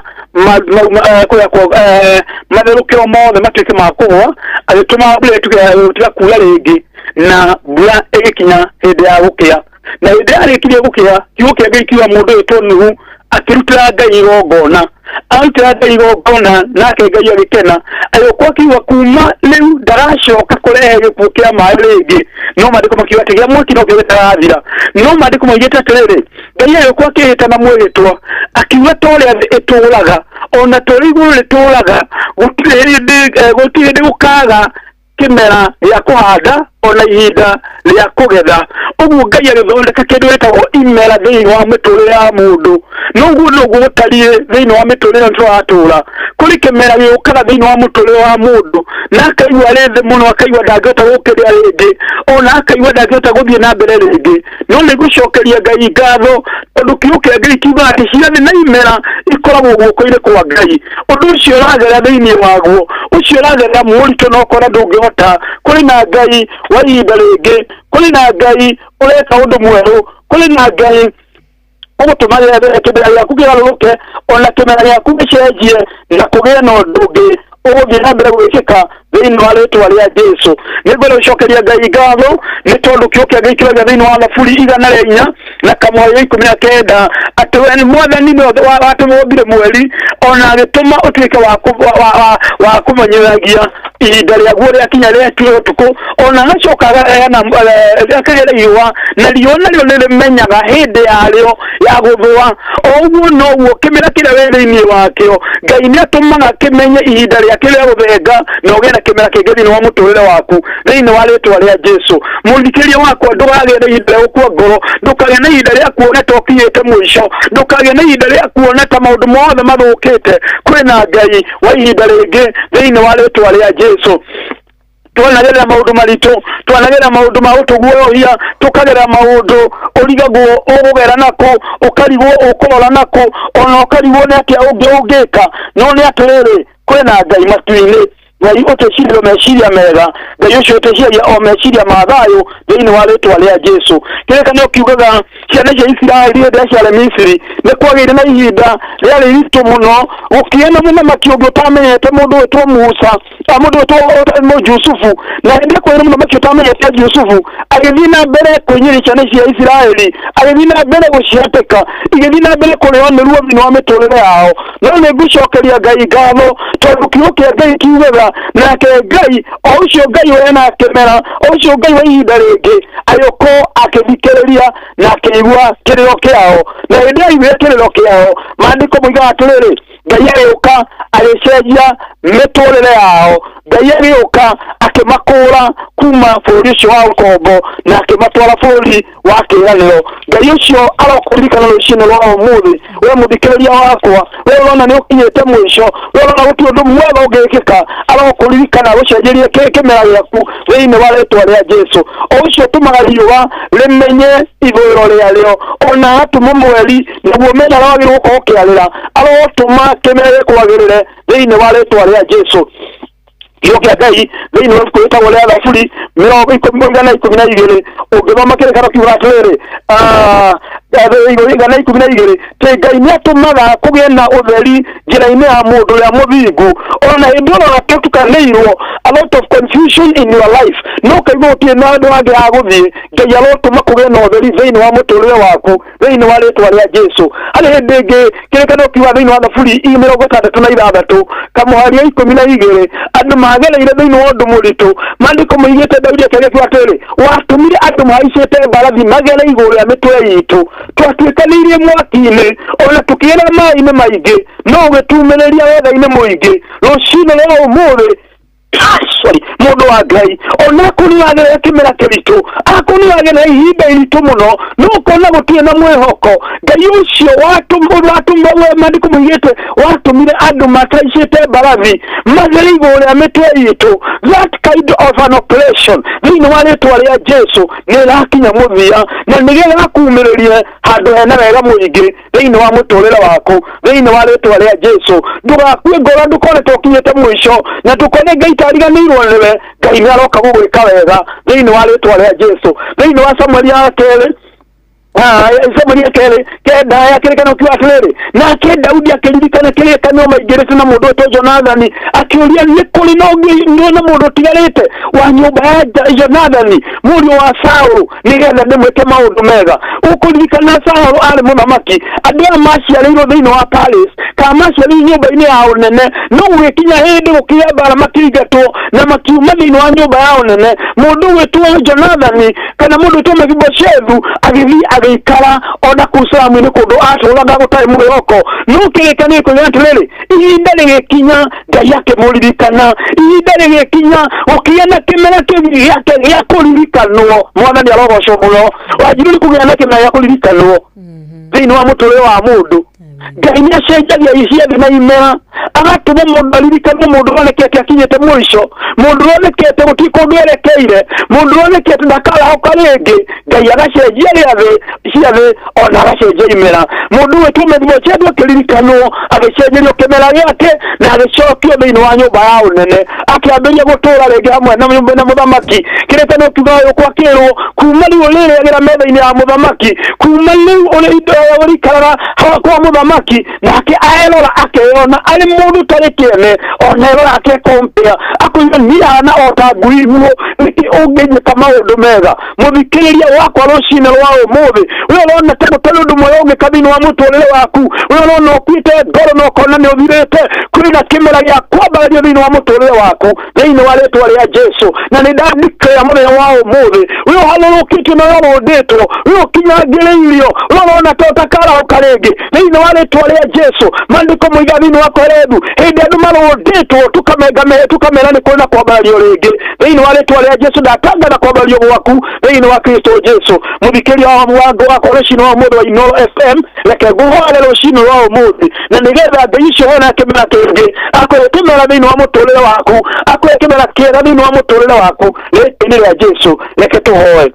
matherũkĩro mothe matuĩke ma kũgũa, agĩtũma mbura ĩtige kuura rĩngĩ na mbura ĩgĩkinya hĩndĩ ya gũkĩa. Na hĩndĩ yarĩkirie gũkĩa, kiugo kĩa Ngai kiuga mũndũ wĩtwo Nuhu akĩrutĩra Ngai igongona, arutĩra Ngai igongona nake Ngai agĩkena, agĩũka akiuga kuma rĩu ndaracoka kũrehe gĩkuũ kĩa maĩ rĩngĩ. No maandĩko makiuga atĩ gĩa mwaki nokĩo gĩtarathira, no maandĩko maugĩte atĩrĩrĩ, Ngai agĩũka akĩhĩta na mwĩhĩtwa akiuga ta ũrĩa thĩ ĩtũũraga ona ta ũrĩa igũrũ rĩtũũraga, gũtirĩ hĩndĩ gũkaga kĩmera gĩa kũhanda ona ihinda rĩa kũgetha. Ũguo Ngai agĩthondeka kĩndũ gĩtagwo imera thĩinĩ wa mĩtũrĩre ya mũndũ. Noguo noguo gũtariĩ thĩinĩ wa mĩtũrĩre ĩno tũratũra. Kũrĩ kĩmera gĩũkaga thĩinĩ wa mũtũrĩre wa mũndũ na akaigua arĩ thĩ mũno, akaigua ndangĩhota gũkĩrĩa rĩngĩ, ona akaigua ndangĩhota gũthiĩ na mbere rĩngĩ. No nĩ ngũcokeria Ngai ngatho tondũ kiugo kĩa Ngai kiugaga atĩ ciathĩ na imera ikoragwo guoko-inĩ kwa Ngai. Ũndũ ũcio ũragera thĩinĩ waguo, ũcio ũragera mũritũ na ũkona ndũngĩhota, kũrĩ na Ngai wa ihinda rĩngĩ, kũrĩ na Ngai ũreka ũndũ mwerũ, kũrĩ na Ngai ũgũtũma kĩmera gĩaku kĩgarũrũke ona kĩmera gĩaku gĩcenjie na kũgĩe na ũndũ ũngĩ ũgũthiĩ na mbere gwĩkĩka thĩinĩ wa rĩtwa rĩa Jesũ. Nĩ ngwenda gũcokeria Ngai ngatho nĩ tondũ kiugo kĩa Ngai kĩragia thĩinĩ wa Thaburi 104 na kamũhari ga 19 atĩ we Mwathani nĩwe watũmũmbire mweri ona agĩtũma ũtuĩke wa kũmenyithagia ihinda rĩaguo rĩakinya rĩatuĩke ũtukũ, ona agacoka agaheana akagera riũa na riũa narĩo nĩrĩmenyaga hĩndĩ yarĩo ya gũthũa. O ũguo noguo kĩmera kĩrĩa wĩ thĩinĩ wakĩo Ngai nĩatũmaga kĩmenye ihinda rĩakĩo rĩa gũthenga na ũgĩe na kĩmera kĩngĩ thĩinĩ wa mũtũrĩre waku thĩinĩ wa rĩtwa rĩa Jesũ. Mũthikĩrĩria wakwa, ndũkagĩe na ihinda rĩa gũkua ngoro, ndũkagĩe na ihinda rĩa kuona ta ũkinyĩte mũico, ndũkagĩe na ihinda rĩa kuona ta maũndũ mothe mathũkĩte. Kwĩna Ngai wa ihinda rĩngĩ thĩinĩ wa rĩtwa rĩa Jesũ. Twanagerera maũndũ maritũ, twanagerera maũndũ ma gũtũguoyohia, tũkagerera maũndũ ũrigagwo ũgũgera nakũ, ũkarigwo ũkũrora nakũ, ona ũkarigwo nĩ atĩa ũngĩ ũngĩka, no nĩ atĩrĩrĩ, kwĩna Ngai matu-inĩ. Ngai ũtwĩcirĩrio meciria mega, Ngai ũcio ũtwĩciragia o meciria ma thayũ thĩinĩ wa rĩtwa rĩa Jesu. Kĩrĩkanĩro kiugaga ciana cia Isiraeli hĩndĩ ĩrĩa ciarĩ Misiri nĩ kwagĩire na ihinda rĩarĩ iritũ mũno, gũkĩgĩa na mũthamaki ũngĩ ũtamenyete mũndũ wĩtwo Musa, mũndũ wĩtwo Jusufu. Na hĩndĩ ĩrĩa kwagĩire mũthamaki ũtamenyete Jusufu, agĩthiĩ na mbere kũhinyĩrĩria ciana cia Isiraeli, agĩthiĩ na mbere gũcihatĩka, igĩthiĩ na mbere kũrĩo nĩ ruo thĩinĩ wa mĩtũrĩre yao. No nĩ ngũcokeria Ngai ngatho tondũ kiugo kĩa Ngai kiugaga nake Ngai o ũcio Ngai wena kĩmera, o ũcio Ngai wa ihinda rĩngĩ, agĩũkorwo akĩthikĩrĩria na akĩigua kĩrĩro kĩao. Na hĩndĩ ĩrĩa aiguire kĩrĩro kĩao, maandĩko moigaga atĩrĩrĩ, Ngai agĩũka agĩcenjia mĩtũrĩre yao. Ngai agĩũka akĩmakũra kuma bũrũri ũcio wa ũkombo na akĩmatwara bũrũri wa kĩĩranĩro. Ngai ũcio arokũririkana rũcinĩ rwa ũmũthĩ, we mũthikĩrĩria wakwa, we ũrona nĩ ũkinyĩte mũico, we ũrona gũtirĩ ũndũ mwega ũngĩkĩka, arokũririkana gũcenjerie kĩmera gĩaku thĩinĩ wa rĩtwa rĩa Jesu. O ũcio ũtũmaga riũa rĩmenye ithũĩro rĩarĩo, ona agatũma mweri naguo mena ũrĩa wagĩrĩirwo gũkorwo ũkĩarĩra, arotũma kĩmera gĩkwagĩrĩre thĩinĩ wa rĩtwa rĩa Jesu. Kiugo kĩa Ngai thĩinĩ wa ibuku rĩtagwo rĩa Thaburi 112, ũngĩthoma kĩrĩkanĩro kiugaga atĩrĩrĩ, 112, tĩ Ngai nĩ atũmaga kũgĩe na ũtheri njĩra-inĩ ya mũndũ ũrĩa mũthingu. Ona hĩndĩ ĩrĩa ũtukanĩirwo, a lot of confusion in your life, no ũkaigua gũtirĩ na handũ hangĩ ha gũthiĩ, Ngai arotũma kũgĩe na ũtheri thĩinĩ wa mũtũrĩre waku thĩinĩ wa rĩtwa rĩa Jesu. Harĩ hĩndĩ ĩngĩ kĩrĩkanĩro kiugaga thĩinĩ wa Thaburi 66 kamũhari ya 12, andũ magereire thĩinĩ wa ũndũ mũritũ. Maandĩko moigĩte Daudi akĩaria akiuga atĩrĩrĩ, watũmire andũ mahaicĩte mbarathi magere igũrũ rĩa mĩtwe itũ, twatuĩkanĩirie mwaki-inĩ ona tũkĩgera maĩ-inĩ maingĩ, no ũgĩtumĩrĩria wetha-inĩ mũingĩ. Rũcinĩ rwa ũmũthĩ, sorry, mũndũ wa Ngai, ona akorwo nĩ wagerera kĩmera kĩritũ, akorwo nĩ wagerera ihinda iritũ mũno, no ũkona gũtirĩ na mwĩhoko, Ngai ũcio maandĩko moigĩte watũmire andũ mataicĩte mbarathi magere igũrũ rĩa mĩtwe itũ. That kind of an operation thĩinĩ wa rĩtwa rĩa Jesu nĩ ĩrakinya mũthia, na nĩgetha akumĩrĩrie handũ hena wega mũingĩ thĩinĩ wa mũtũrĩre waku thĩinĩ wa rĩtwa rĩa Jesu. Ndũgakue ngoro, ndũkone ta ũkinyĩte mũico, na ndũkone Ngai ta ariganĩirwo nĩwe. Ngai nĩ aroka gũgwĩka wega thĩinĩ wa rĩtwa rĩa Jesu. Thĩinĩ wa Samueli ya kerĩ, Samueli ya kerĩ 9 ya kĩrĩkanĩro kiuga atĩrĩrĩ, nake Daudi akĩririkana kĩrĩkanĩro maingĩrĩte na mũndũ wĩtwo Jonathani, akĩũria nĩ kũrĩ na ũngĩ na mũndũ ũtigarĩte wa nyũmba ya Jonathani mũriũ wa Saũlũ, nĩgetha ndĩmwĩke maũndũ mega. Ũkũririkana Saũlũ arĩ mũthamaki, andũ aya maciarĩirwo thĩinĩ wa palace kana maciarĩirwo nyũmba-inĩ ya ũnene, no gũgĩkinya hĩndĩ gũkĩgĩa mbara, makĩingatwo na makiuma thĩinĩ wa nyũmba ya ũnene. Mũndũ ũgwĩtwo Jonathani kana mũndũ ũgwĩtwo Mefiboshethu agĩthiĩ agĩikara ona kũu Salamu-inĩ kũndũ atũraga gũtarĩ mwĩhoko. No kĩrĩkanĩro kĩuga atĩrĩrĩ, ihinda rĩgĩkinya Ngai akĩmũririkana, ihinda rĩgĩkinya gũkĩgĩa na kĩmera kĩu gĩake gĩa kũririkanwo. Mwathani arogocwo mũno. Wanjiru nĩ kũgĩa na kĩmera gĩa kũririkanwo thĩinĩ wa mũtũrĩre wa mũndũ. Ngai nĩ acenjagia ciathĩ na imera, agatũma mũndũ aririkanwo, mũndũ wonekete akinyĩte mũico, mũndũ wonekete gũtirĩ kũndũ erekeire, mũndũ wonekete ndakarahũka rĩngĩ. Ngai agacenjia rĩathĩ ciathĩ ona agacenjia imera. Mũndũ wĩtwo Mefiboshethu akĩririkanwo, agĩcenjerio kĩmera gĩake na agĩcokio thĩinĩ wa nyũmba ya ũnene, akĩambĩrĩria gũtũra rĩngĩ hamwe na nyũmba na mũthamaki. Kĩrĩkanĩro kiugaga ũũ, kwakĩrwo kuma rĩu ũrĩrĩagĩra metha-inĩ ya mũthamaki, kuma rĩu ũrĩikaraga kwa mũthamaki. Nake aerora akeyona arĩ mũndũ ũtarĩ kĩene, ona erora akekompea, akoiga niĩ hana o ta ngui nguo, nĩkĩ ũngĩnjĩka maũndũ mega? Mũthikĩrĩria wakwa rũcinĩ rwa ũmũthĩ, we ũrona ta gũtarĩ ũndũ mwega ũngĩka thĩinĩ wa mũtũrĩre waku, we ũrona ũkuĩte ngoro na ũkona nĩ ũthirĩte, kwĩna kĩmera gĩa kwambarario thĩinĩ wa mũtũrĩre waku thĩinĩ wa rĩtwa rĩa Jesu. Na nĩ ndandikĩra mũthenya wa ũmũthĩ, we ũharũrũkĩtio na ũrũndĩtwo, we ũkinyangĩrĩirio, we ũrona ta ũtakarahũka rĩngĩ thĩinĩ wa rĩtwa rĩa Jesu. Maandĩko moiga thĩinĩ wa Kohelethu, hĩndĩ andũ marũndĩtwo tukamera nĩ kũrĩ na kwambarario rĩngĩ thĩinĩ wa rĩtwa rĩa Jesu. Ndatangatha kwambarario gwaku thĩinĩ wa Kristo Jesu. Mũthikĩrĩria wa wakwa rũcinĩ rwa ũmũthĩ wa Inooro FM, reke ngũhoere rũcinĩ rwa ũmũthĩ, na nĩgetha Ngai ũcio wona kĩmera kĩngĩ akũhe kĩmera thĩinĩ wa mũtũrĩre waku, akũhe kĩmera kĩega thĩinĩ wa mũtũrĩre waku rĩtwa-inĩ rĩa Jesu. Reke tũhoe.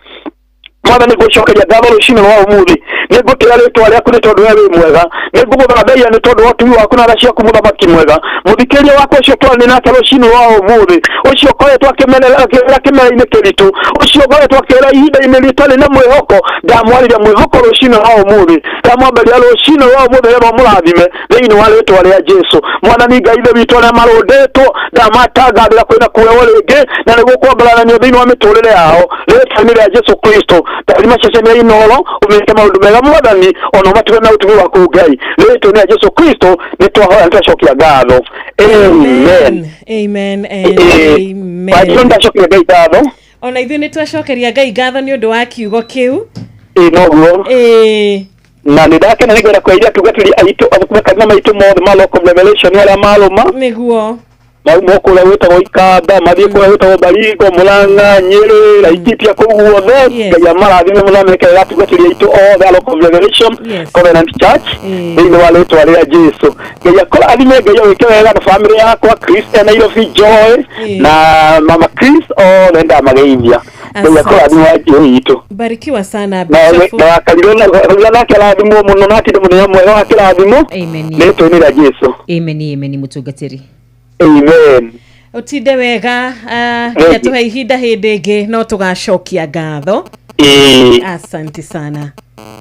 Mwathani, ngũcokeria ngatho rũcinĩ rwa ũmũthĩ Nĩ ngũtĩĩa rĩtwa rĩaku nĩ tondũ we wĩ mwega. Nĩ ngũgũthathaiya nĩ tondũ wa ũtugi waku na tha ciaku mũthamaki mwega. Mũthikĩrĩria wakwa ũcio twarĩ nake rũcinĩ rwa ũmũthĩ, ũcio ũkoretwo akĩmerera kĩmera-inĩ kĩritũ, ũcio ũkoretwo akĩrera ihinda-inĩ rĩtarĩ na mwĩhoko, ndamwarĩria mwĩhoko rũcinĩ rwa ũmũthĩ, ndamwambĩrĩria rũcinĩ rwa ũmũthĩ rĩrĩa mũrathime thĩinĩ wa rĩtwa rĩa Jesu. Mwathani Ngai Ithe witũ, arĩa marũndĩtwo ndamatangathĩra kwĩna kuoywo rĩngĩ na nĩguo kwambarananio thĩinĩ wa mĩtũrĩre yao rĩtwa-inĩ rĩa Jesu Kristo. Ndathima ceceni ya Inooro, ũmĩke maũndũ mega Mwathani, ona ũmatige na ũtugi waku Ngai, rĩtwa-inĩ rĩa Jesu Kristo nĩ twahoya nĩtwacokia ngatho. Amen. Amen and amen. Wanjirũ, ndacokia Ngai ngatho. Ona ithuĩ nĩ twacokeria Ngai ngatho nĩ ũndũ wa kiugo kĩu. Ĩ noguo. Na nĩ ndakena nĩ ngwenda kweria atungatĩri aitũ makanitha maitũ mothe ma Local Revelation arĩa marũma nĩguo mauma kũrĩa gwĩtagwo Ikamba, mathiĩ kũrĩa gwĩtagwo Baringo, Mũrang'a, Nyĩrĩ, Laikipia, kũu guothe. Ngai amarathime mũno, amekere atungatĩri aitũ othe a Local Revelation Covenant Church thĩinĩ wa rĩtwa rĩa Jesu. Ngai akũrathime, Ngai agwĩke wega na famĩlĩ yakwa, Chris e Nairobi, Joy na mama Chris, othe ndamageithia. Ngai akũrathime Wanjirũ witũ. Barikiwa sana na Bishop. Na wakalirwo na nake arathimwo mũno na atinde mũthenya mwega wa kĩrathimo Amen. rĩtwa-inĩ rĩa Jesu. Amen, amen mũtungatĩri. Amen. Ũtinde wega, nginya tũhe ihinda hĩndĩ ĩngĩ no tũgacokia ngatho. Ĩĩ. Asante sana.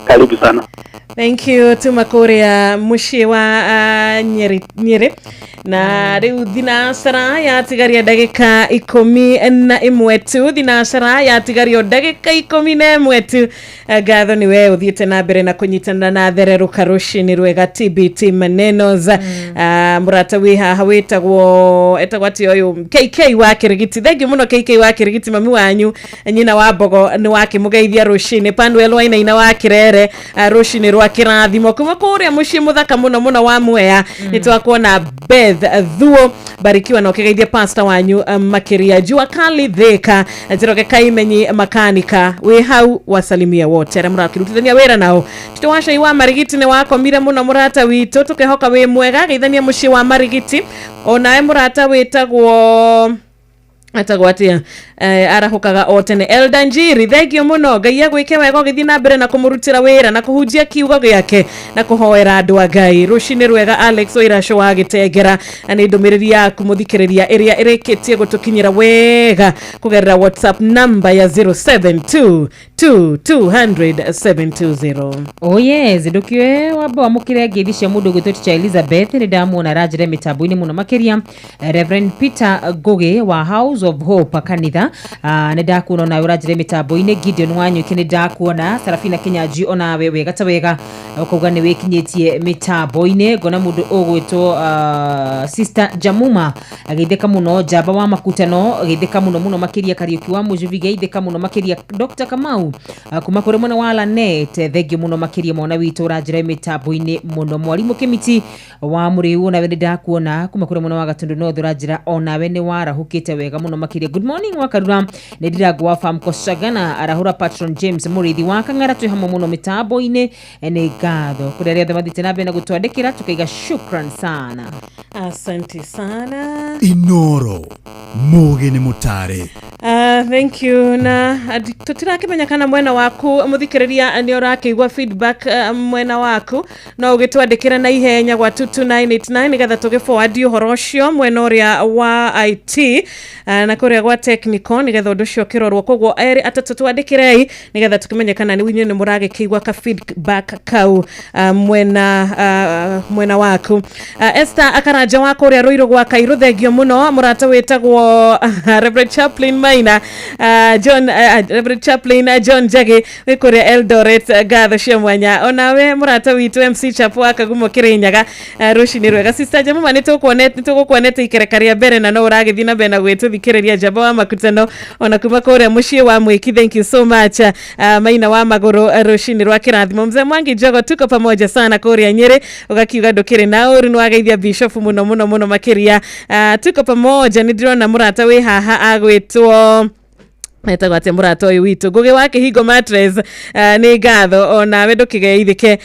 Karibu sana. Thank you. Tuma kũrĩa mũciĩ wa Nyeri, Nyeri. Na rĩu thinacara yatigaria ndagĩka 11 tu, thinacara yatigario ndagĩka 11 tu. Ngatho nĩ we ũthiĩte na mbere na kũnyitanĩra na thererũka rũcinĩ rwega TBT manenos. Mũrata wĩ haha wĩtagwo etagwo atĩ ũyũ KK wa Kĩrigiti, thengiũ mũno KK wa Kĩrigiti, mami wanyu nyina wa mbogo nĩ wakĩmũgeithia rũcinĩ. Panuel Wainaina wa Kĩrere, rũcinĩ rwa kĩrathimo kuma kũrĩa mũciĩ mũthaka mũno mũno wa Mwea. Nĩ twakuona Beth Thuo, barikiwa na ũkĩgeithia pastor wanyu makĩria. Jua Kali Thika, Njoroge Kaimenyi makanika wĩ hau, wasalimia wote arĩa mũrakĩrutithania wĩra nao. Tito wa Cai wa Marigiti nĩ wakomire mũno mũrata witũ, tũkehoka wĩ mwega, geithania mũciĩ wa Marigiti. Onawe mũrata wĩtagwo atagwo atia, arahũkaga o tene, Elda Njiri, thengio mũno, Ngai agwĩke wega ũgĩthiĩ na mbere na kũmũrutĩra wĩra na kũhunjia kiugo gĩake na kũhoera andũ a Ngai. Rũcinĩ rwega Alex Wairacũ wa Gĩtengera, na nĩ ndũmĩrĩri yaku mũthikĩrĩria ĩrĩa ĩrĩkĩtie gũtũkinyĩra wega kũgerera WhatsApp namba ya 072 200 720. Oh yes, ndũkiũe wamba wamũkĩre ngeithi cia mũndũ ũgwĩtwo Teacher Elizabeth, nĩ ndamuona aranjĩra mĩtambo-inĩ mũno makĩria. Reverend Peter Ngugi wa House of Hope kanitha, nĩ ndakuona onawe ũranjĩra mĩtambo-inĩ. Gideon Wanyuki nĩ ndakuona, Sarafina Kinyanjui onawe wega ta wega ũkauga nĩ wĩkinyĩtie mĩtambo-inĩ. Ngona mũndũ ũgwĩtwo Sister Jamuma agĩithĩka mũno, Njamba wa Makutano agĩithĩka mũno mũno makĩria, Kariũki wa Mũjubi geithĩka mũno makĩria, Dr. Kamau kuma kũrĩ mwena wa Lanet, thengio mũno makĩria mwana witũ ũranjĩra mĩtambo-inĩ mũno. Mwarimũ Kĩmiti wa Mũrĩu onawe nĩ ndakuona kuma kũrĩ mwena wa Gatundu North, ũranjĩra onawe nĩ warahũkĩte wega mũno makĩria. Good morning Wakarura, nĩ ndirango wa Farm Kosagana, arahũra Patron James Mũrĩithi wa Kang'ara, twĩ hamwe mũno mĩtambo-inĩ. Nĩ ngatho kũrĩ arĩa othe mathiĩte na mbere na gũtwandĩkĩra, tukaiga shukran sana. Asante sana. Inoro mũgĩ nĩ mũtare. Thank you na tũtirakĩmenya kana mwena waku mũthikĩrĩria nĩ ũrakĩigua feedback, mwena waku no ũgĩtwandĩkĩra na ihenya gwa 22989 nĩgetha tũgĩ forward ũhoro ũcio mwena ũrĩa wa IT na kũrĩa gwa technical nĩgetha ũndũ ũcio ũkĩrorwo. Koguo erĩ atatũ twandĩkĩrei nĩgetha tũkĩmenye kana nĩ inyuĩ nĩ mũragĩkĩigua ka feedback kau mwena waku. Esther Akaranja wa kũrĩa Rũirũ gwa Kairũ, thengio mũno. Mũrata wĩtagwo Reverend Chaplain Maina, John, Reverend Chaplain John Njagi wĩ kũrĩa Eldoret, ngatho cia mwanya. Onawe mũrata witũ MC Chapo wa Kagumo Kĩrĩnyaga, rũcinĩ rwega. Sister Jamuma, nĩ tũgũkuonete ikereka rĩa mbere na no ũragĩthiĩ na mbere na gwĩtũthikĩrĩria. Njamba wa Makutano ona kuma kũrĩa mũciĩ wa Mwĩki, thank you so much. Maina wa Magũrũ, rũcinĩ rwa kĩrathimo. Mzee Mwangi Njogo, tuko pamoja sana kũrĩa Nyĩrĩ, ũgakiuga ndũkĩrĩ na ũru, nĩ wageithia bishop mũno mũno mũno makĩria. Tuko pamoja. Nĩ ndĩrona mũrata wĩ haha agwĩtwo Etagwo atĩa mũrata ũyũ witũ Ngũgĩ wa Kĩhingo Mattress, nĩ ngatho onawe ndũkĩgeithĩke.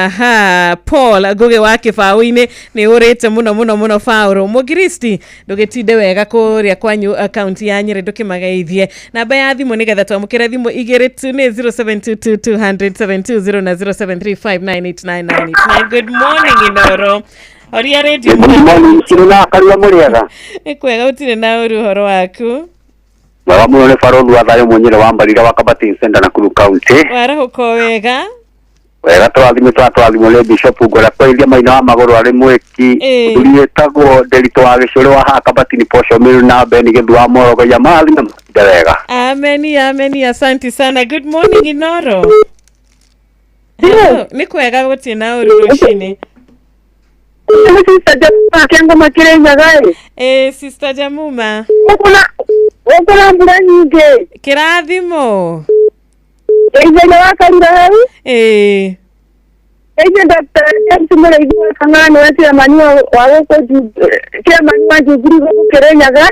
Ha Paul Ngũgĩ wa Kĩbaũ-inĩ nĩ ũrĩte mũno mũno mũno. Baũrũ Mũgiristi, ndũgĩtinde wega kũrĩa kwanyu, kaunti ya Nyĩrĩ, ndũkĩmageithie. Namba ya thimũ nĩgetha twamũkĩre thimũ igĩrĩ tu nĩ 0722200720 na 0735989989. Good morning, Inoro. Horia radio. Good morning, Kiruna Karua Mũrĩega. Nĩ kwega, gũtirĩ na ũru, ũhoro waku? Mwega mũno, nĩ barũthi wa thayũ Mũnyĩrĩ wa Mbarira wa Kabati Center Nakuru County. Warahũka o wega? Wega, tũrathimwo nĩ Bishop Ngwenda kwarithia maina wa magũrũ arĩ mwĩki. Mũthuri wĩtagwo Nderitũ wa Gĩcũrĩ wa haha Kabatini Posho Mill na Beni Gĩthu wa Morogoia marathime matinda wega. Ameni, ameni, asante sana. Good morning, Inoro. Hello, nĩ kwega, gũtirĩ na ũru rũcinĩ. Sister Jamuma Kĩangoma Kĩrĩnyaga ĩ. Eh, Sister Jamuma. Gũkũ na mbura nyingĩ. Kĩrathimo. Ithenya wa Karura hau. Ĩithia Dr. James Mũrĩithi wa Kang'ara nĩwe chairman wa gũkũ, chairman wa Jubilee gũkũ Kĩrĩnyaga.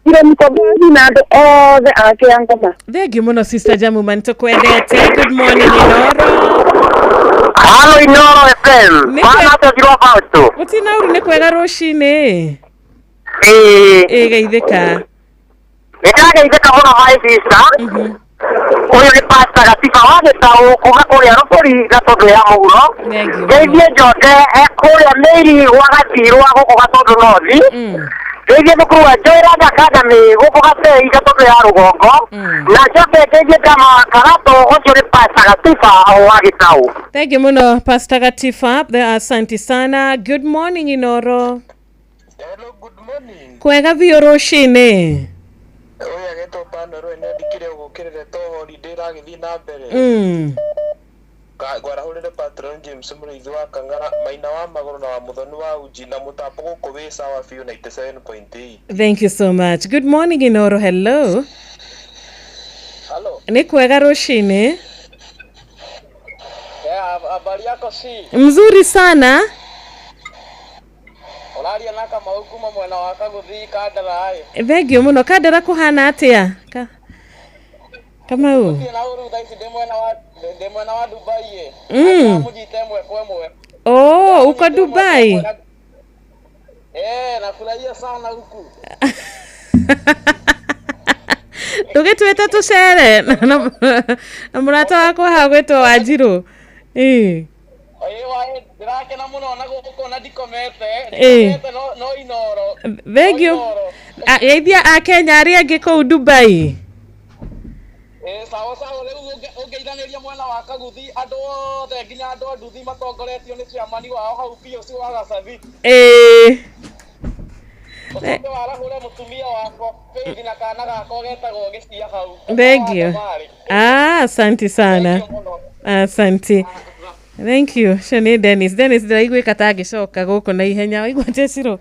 Ire mkombozi na andũ othe a Kĩangoma. Thank you mũno, Sister Jamuma, nĩtũkwendete. Good morning, Inoro. Halo, Inoro FM. Bana atĩa Fausto? Gũtirĩ na ũru, nĩ kwega rũcinĩ. Ĩĩ. Ĩ geithĩka. Nĩndageithĩka mũno, my sister. Ũyũ nĩ Pastor Gatiba wa Gĩtaũ kuma kũrĩa Rũbũri Gatũndũ ya mũhuro. Ngeithie Njonde e kũrĩa Mĩiri gwa Gatirwa gũkũ Gatũndũ North. Ngeithie thukuru wa Joyland Academy gũkũ Gatei Gatũndũ ya rũgongo. Na njoke ngeithie Ndama wa Karatũ, ũcio nĩ Pastor Gatiba wa Gĩtaũ. Thank you muno, Pastor Gatifa. Asante sana. Good morning, Inoro. Hello, good morning. Kwega biũ rũcinĩ. Ũyũ agetwo Panoro nĩ andĩkire gũkĩrĩre to holiday ĩragĩthiĩ na mbere. Ngwarahũrĩre Patron James Mũrĩithi wa Kang'ara, Maina wa Magũrũ na wa Mũthoni wa Uji na mũtambo gũkũ wĩ sawa biũ 97.8. Thank you so much. Good morning, Inoro. Hello. Hello. Nĩ kwega rũcinĩ. Yeah, habari yako si? Mzuri sana. Ũraria na Kamau kuma mwena wa Kaguthi Kandara ĩ. Thank you mũno. Kandara kũhana atĩa? Kamau. Gũtirĩ na ũru thaa ici, ndĩ mwena wa Dubai ĩ. Mũnyite ĩmwe kwa ĩmwe. Oh, uko Dubai? Eh, nafurahia sana huku. Ndũgĩtwĩte tũcere na mũrata wakwa haha gwĩtwo Wanjirũ. Ĩĩ. Ndĩrakena mũno na gũkũ na ndikomete. Ndikomete no Inoro. Thank you. Geithia a Kenya arĩa angĩ kũu Dubai. Sawa sawa, rĩu ũngeithanĩria mwena wa Kaguthi andũ othe nginya andũ a nduthi matongoretio nĩ chairman wao hau POC wa Gacathi. Ũcoke warahũre mũtumia wakwa Faith na kana gakwa getagwo Gĩcia hau. Thank you. Asante sana. Asante. Thank you. Ũcio nĩ Dennis. Dennis ndĩraiguĩka ta angĩcoka gũkũ na ihenya. Waigua Jecirũ?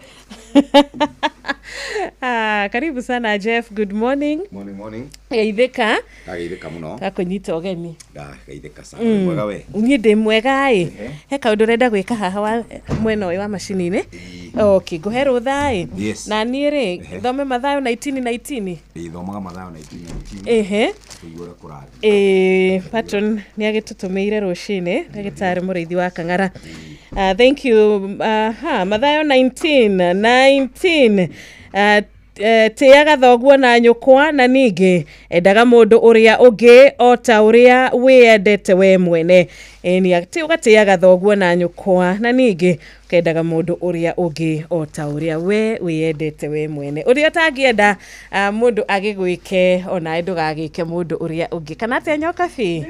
Karibu sana, Jeff. Good morning. Morning, morning. Geithĩka. Ndageithĩka mũno. Gakũnyita ũgeni. Ndageithĩka sana. Wĩ mwega we? Niĩ ndĩ mwega ĩ. He kaũndũ ũrenda gwĩka haha wa mwena ũyũ wa macini-inĩ. Okay, ngũhe rũtha ĩ. Yes. Na niĩ rĩ, thome Mathayo 19:19. Ĩĩ, thomaga Mathayo 19:19. Ehe. Tũigue ũrĩa kũrathiĩ. Ĩĩ, patron nĩ agĩtũtũmĩire rũcinĩ, ndagĩtarĩ Mũrĩithi wa Kang'ara. Thank you. Mathayo 19:19. Tĩaga thoguo na nyũkwa, na ningĩ endaga mũndũ ũrĩa ũngĩ o ta ũrĩa wĩyendete we mwene. Ĩni atĩ ũgatĩaga thoguo na nyũkwa, na ningĩ ũkendaga mũndũ ũrĩa ũngĩ o ta ũrĩa we wĩyendete we mwene. Ũrĩa ũtangĩenda mũndũ agĩgwĩke, onawe ndũgagĩke mũndũ ũrĩa ũngĩ. Kana atĩa, Nyokabi?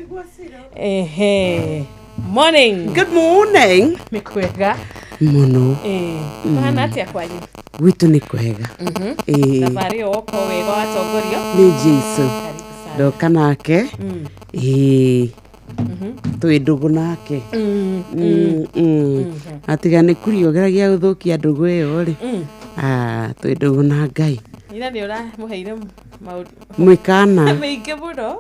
Ehe. Morning. Good morning. Nĩ kwega. Mũno. Kũhana atĩa kwanyu? Gwitũ nĩ kwega. Ĩĩ. Thabarĩ ĩyo woka wega watongorio nĩ Jesu. Ndoka nake. Ĩĩ. Twĩ ndũgũ nake. Atiga nĩ kuria ũgeragia gũthũkia ndũgũ ĩyo rĩ. Twĩ ndũgũ na Ngai. Ira nĩ ũramũheire maũndũ Mwĩkana. mĩingĩ mũno.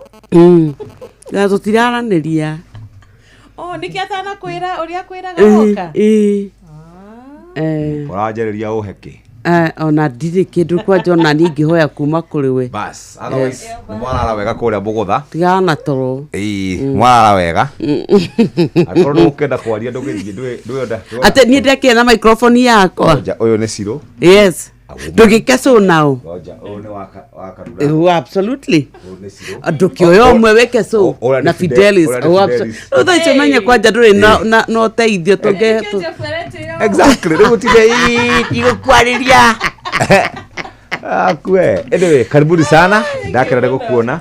Na tũtiraranĩria. Oh, nĩkĩo atanakwĩra ũrĩa akwĩraga woka? Ĩĩ. Ũranjarĩria ũhe kĩ? Ona ndirĩ kĩndũ kwanja ona niĩ ingĩhoya kuma kũrĩ we. Bas, otherwise nĩ mwarara wega kũrĩa Bũgũtha. Tigana na toro. Ĩĩ, mwarara wega. Angĩkorwo nĩ ũkenda kwaria ndũgĩthiĩ ndwĩonda. Atĩ niĩ ndekĩra na microphone yakwa. Ngoja, ũyũ nĩ Ciro. Yes. Ndũgĩke so now. Ngoja, ũyũ nĩ wa Karura. Oh, absolutely. Ũyũ nĩ Ciro. Ndũkĩoya ũmwe wĩke so Ũrĩa nĩ na Fidelis. Ũrĩa nĩ Oh, Fidelis. Rĩu thaa icio menye kwanja ndũrĩ na ũteithio tũngĩ Exactly, rĩu ũtinde ĩĩ tigũkwarĩria. Akue. Anyway, karibuni sana. Ndakena nĩ gũkuona.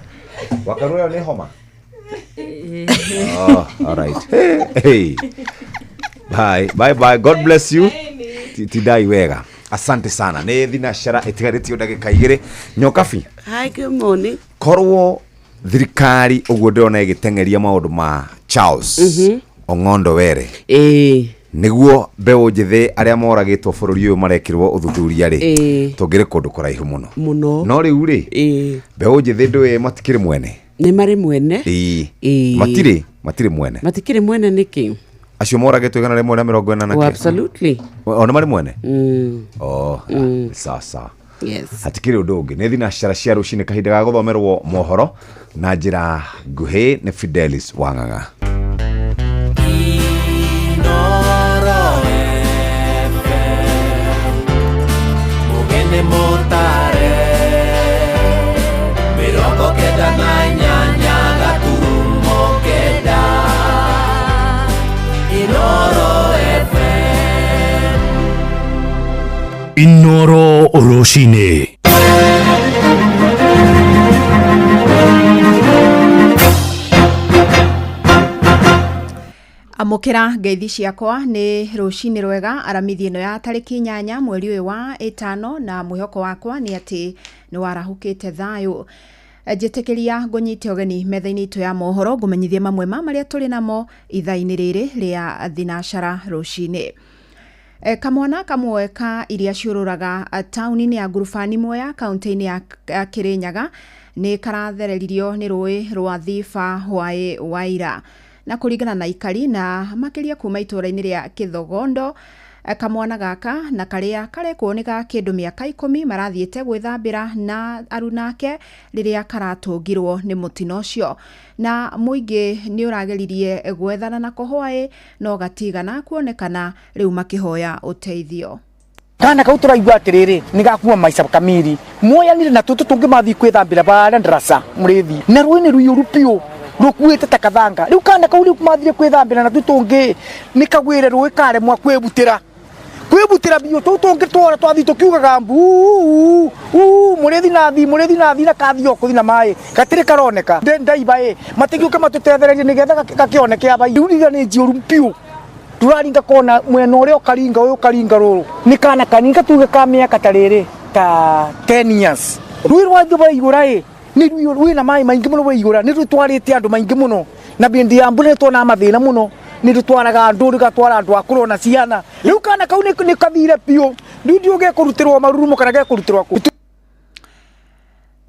Wakarura ĩyo nĩ homa. Oh, all right. Hey, hey. Bye, bye, bye. God bless you. Tindai wega. Asante sana. Nĩ thinacara ĩtigarĩtio ndagĩka igĩrĩ. Nyokabi. Hi, good morning. Korwo thirikari ũguo ndĩrona ĩgĩteng'eria maũndũ ma Charles Ong'ondo Were nĩguo mbeũ njĩthĩ arĩa moragĩtwo bũrũri ũyũ marekĩrwo ũthuthuria rĩ, tũngĩrĩ kũndũ kũraihu mũno. Mũno. No rĩu rĩ, mbeũ njĩthĩ ndũĩ matikĩrĩ mwene. Nĩ marĩ mwene. Ĩĩ. Matirĩ mwene. Matikĩrĩ mwene nĩkĩ? Acio moragĩtwo 140. Oh, absolutely. O nĩ marĩ mwene. Oh, sawa sawa. Yes. Hatikĩrĩ ũndũ ũngĩ, nĩ thinacara cia rũcinĩ, kahinda ga gũthomerwo mohoro na njĩra nguhĩ nĩ Fidelis Wang'ang'a. Inoro FM mugene motare 98 gaturumo 9 Inoro FM. Inoro rũcinĩ. Amũkĩra ngeithi ciakwa, nĩ rũcinĩ rwega aramithi ĩno ya tarĩki 8 mweri ũyũ wa 5, na mwĩhoko wakwa nĩ atĩ nĩ warahũkĩte thayũ. Njĩtĩkĩria ngũnyite ũgeni metha-inĩ itũ ya mohoro, ngũmenyithie mamwe ma marĩa tũrĩ namo ithaa-inĩ rĩrĩ rĩa thinacara rũcinĩ. Kamwana kamwe ka iria ciũrũraga taũni-inĩ ya Ngurubani Mwea, kaunti-inĩ ya Kĩrĩnyaga, nĩ karathereririo nĩ rũĩ rwa Thiba hwaĩ wa ira. Na kũringana na ikari na makĩria kuma itũũra-inĩ rĩa Kĩthogondo, kamwana gaka na karĩa karekwo nĩ ga kĩndũ mĩaka 10 marathiĩte gwĩthambĩra na arunake rĩrĩa karatũngirwo nĩ mũtino ũcio. Na mũingĩ nĩ ũrageririe gwethana nako hwaĩ no gatigana kuonekana, rĩu makĩhoya ũteithio. Kana kau tũraigua atĩrĩrĩ nĩ gakua maica kamiri moyanire na tũtũ tũngĩ mathiĩ kwĩthambĩra barĩa ndaraca mũrĩthi, na rũĩ nĩ rũiyũru biũ rũkuĩte ta kathanga. Rĩu kana kau rĩu mathire kwĩthambĩra na tũtũ tũngĩ nĩ kagwĩre rũĩ karemwa kwĩbutĩra biũ. Tũu tũngĩ twora twathiĩ tũkiugaga mbu mũrĩthi nathi mũrĩthi nathi, na kathiĩ o kũthi na maĩ gatirĩ karoneka. Ndaiba ĩ matigĩũke matũtethererie nĩgetha gakĩoneke aba. Rĩu rira nĩ njiyũru biũ, tũraringa kona mwena ũrĩa ũkaringa ũyũ ũkaringa rũrũ. Nĩ kana kanini gatuge ka mĩaka ta rĩrĩ ta 10 years. Rũĩ rwa Thiba waigũra ĩ nĩ rwĩna maĩ maingĩ mũno, waigũra nĩ rũtwarĩte andũ maingĩ mũno, na bĩndĩ ya mbura nĩ tuonaga mathĩna mũno, nĩ rũtwaraga andũ rũgatwara andũ akũrũ ona ciana. Rĩu kana kau nĩ kathire biũ, rĩu ndiũ gekũrutĩrwo marurumo kana gekũrutĩrwo kũ.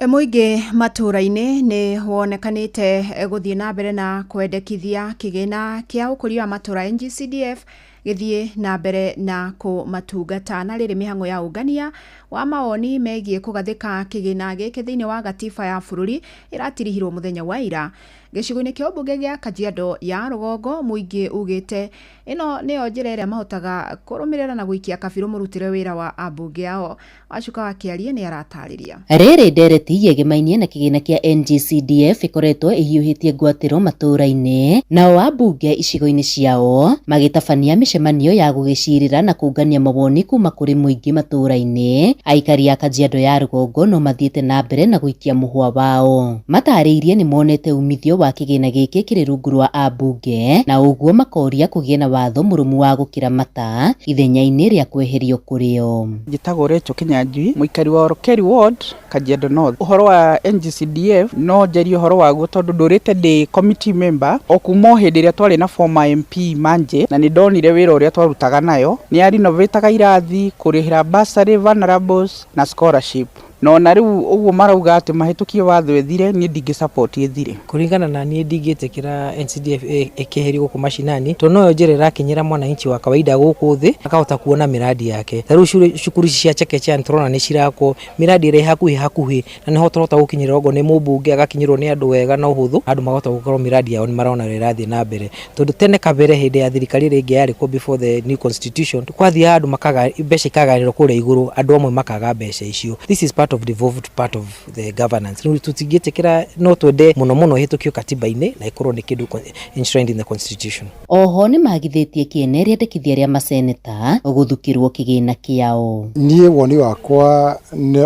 Mũingĩ matũũra-inĩ nĩ wonekanĩte gũthiĩ na mbere na kwendekithia kĩgĩna kĩa ũkũria wa matũũra NGCDF gĩthiĩ na mbere na kũmatungata. Na rĩrĩ mĩhang'o ya ũngania wa mawoni megiĩ kũgathĩka kĩgĩna gĩkĩ thĩinĩ wa gatiba ya bũrũri ĩratirihirwo mũthenya wa ira gĩcigo-inĩ kĩa ũmbunge gĩa Kajiado ya rũgongo. Mũingĩ ugĩte ĩno nĩyo njĩra ĩrĩa mahotaga kũrũmĩrĩra na gũikia kabirũ mũrutĩre wĩra wa ambunge ao. Wacuka wa Kĩarie nĩ aratarĩria. Rĩrĩ ndereti yegemainie na kĩgĩna kĩa NGCDF ĩkoretwo ĩhiũhĩtie ngwatĩro matũũra-inĩ, nao ambunge icigo-inĩ ciao magĩtabania mĩcemanio ya gũgĩcirĩra na kũngania mawoni kuma kũrĩ mũingĩ matũũra-inĩ. Aikari a Kajiado ya rũgongo no mathiĩte na mbere na gũikia mũhwa wao. Matarĩirie nĩ monete umithio wa kĩgĩna gĩkĩ kĩrĩ rungu rwa ambunge, na ũguo makoria kũgĩe na watho mũrũmu wa gũkĩra mata ithenya-inĩ rĩa kweherio kũrĩo. Njĩtagwo Rachel Kinyanjui, mũikari wa Orokeri Ward, Kajiado North. Ũhoro wa NGCDF no njarie ũhoro waguo tondũ ndũrĩte ndĩ committee member o kuma o hĩndĩ ĩrĩa twarĩ na former MP Manje, na nĩ ndonire wĩra ũrĩa twarutaga nayo. Nĩ arinovĩtaga irathi, kũrĩhĩra bursary, vulnerables na scholarship. Na ona rĩu ũguo marauga atĩ mahĩtũkie watho ĩthire, niĩ ndingĩ support ĩthire. Kũringana na niĩ ndingĩtĩkĩra NCDF ĩkĩeherio gũkũ macinani, tondũ noyo njĩra ĩrakinyĩra mwananchi wa kawaida gũkũ thĩ akahota kuona mĩradi yake. Ta rĩu cukuru ici cia chekechea nĩtũrona nĩ cirakwo, mĩradi ĩrĩa ĩ hakuhĩ hakuhĩ, na nĩho tũrahota gũkinyĩra okorwo nĩ mũmbunge agakinyĩrwo nĩ andũ wega na ũhũthũ, andũ makahota gũkorwo mĩradi yao nĩ marona ũrĩa ĩrathiĩ na mbere. Tondũ tene kabere hĩndĩ ya thirikari ĩrĩa ĩngĩ yarĩ kuo before the new constitution, kwathiaga andũ makaga mbeca ikaganĩrwo kũrĩa igũrũ, andũ amwe makaga mbeca icio. This is part of devolved part of the governance. Rĩu tũtingĩtĩkĩra, no twende mũno mũno ĩhĩtũkio katiba-inĩ na ĩkorwo nĩ kĩndũ enshrined in the constitution. Oho nĩmagithĩtie kĩene rĩendekithia rĩa maseneta gũthukĩrwo kĩgĩna kĩao. Niĩ woni wakwa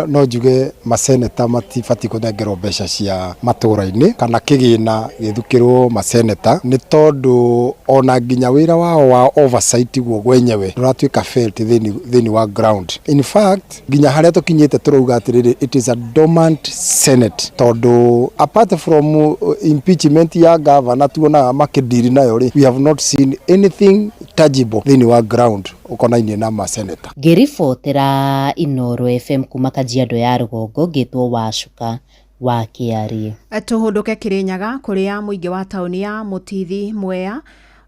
no njuge maseneta matibatiĩ kũnengerwo mbeca cia matũra-inĩ kana kĩgĩna gĩthukĩrwo maseneta, nĩ tondũ ona nginya wĩra wao wa oversight guo gwenyewe ndũratuĩka felt thĩinĩ wa ground. In fact, nginya harĩa tũkinyĩte tũrauga atĩrĩrĩ, it is a dormant senate, tondũ apart from impeachment ya governor tuonaga makĩndiri nayo rĩ, we have not seen anything tangible thĩinĩ wa ground ũkonainie na maseneta. Ngĩribotera Inooro FM kuma Kajiado ya rũgongo, ngĩtwo Wacuka wa Kĩarie. Tũhũndũke Kĩrĩnyaga kũrĩa mũingĩ wa taũni ya Mũtithi Mwea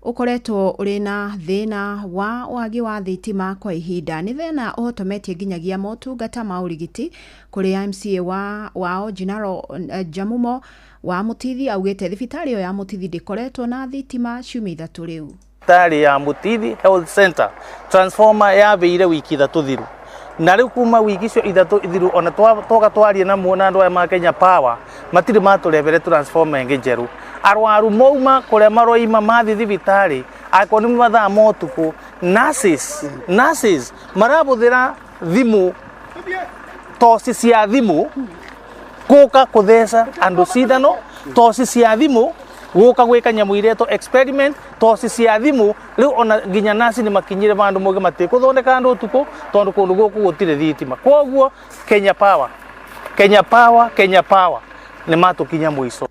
ũkoretwo ũrĩ na thĩna wa wagi wa thitima kwa ihinda. Nĩ thĩna ũhotometie nginyagia motungata ma ũrigiti kũrĩa MCA wao General Jamumo wa Mũtithi augĩte thibitarĩ ĩyo ya Mũtithi ndĩkoretwo na thitima ciumia ithatũ rĩu. Thibitarĩ ya Mũtithi Health Center transformer yabĩire wiki ithatũ thiru, na rĩu kuma wiki icio ithatũ thiru ona twoka twarie na muona andũ aya ma Kenya Power matirĩ matũrehere transformer ĩngĩ njerũ. Arwaru mauma kũrĩa maroima mathiĩ thibitarĩ akorwo nĩ mathaa ma ũtukũ, nurses marabũthĩra thimũ, toci cia thimũ gũka kũtheca andũ cindano, toci cia thimũ gũka gwĩka nyamũ iretwo experiment, toci cia thimũ. Rĩu ona nginya nurse nĩ makinyire vandũ moige matikũthondeka andũ ũtukũ tondũ kũndũ gũkũ gũtirĩ thitima. Koguo Kenya Power, Kenya Power, Kenya Power nĩ matũkinya mũico.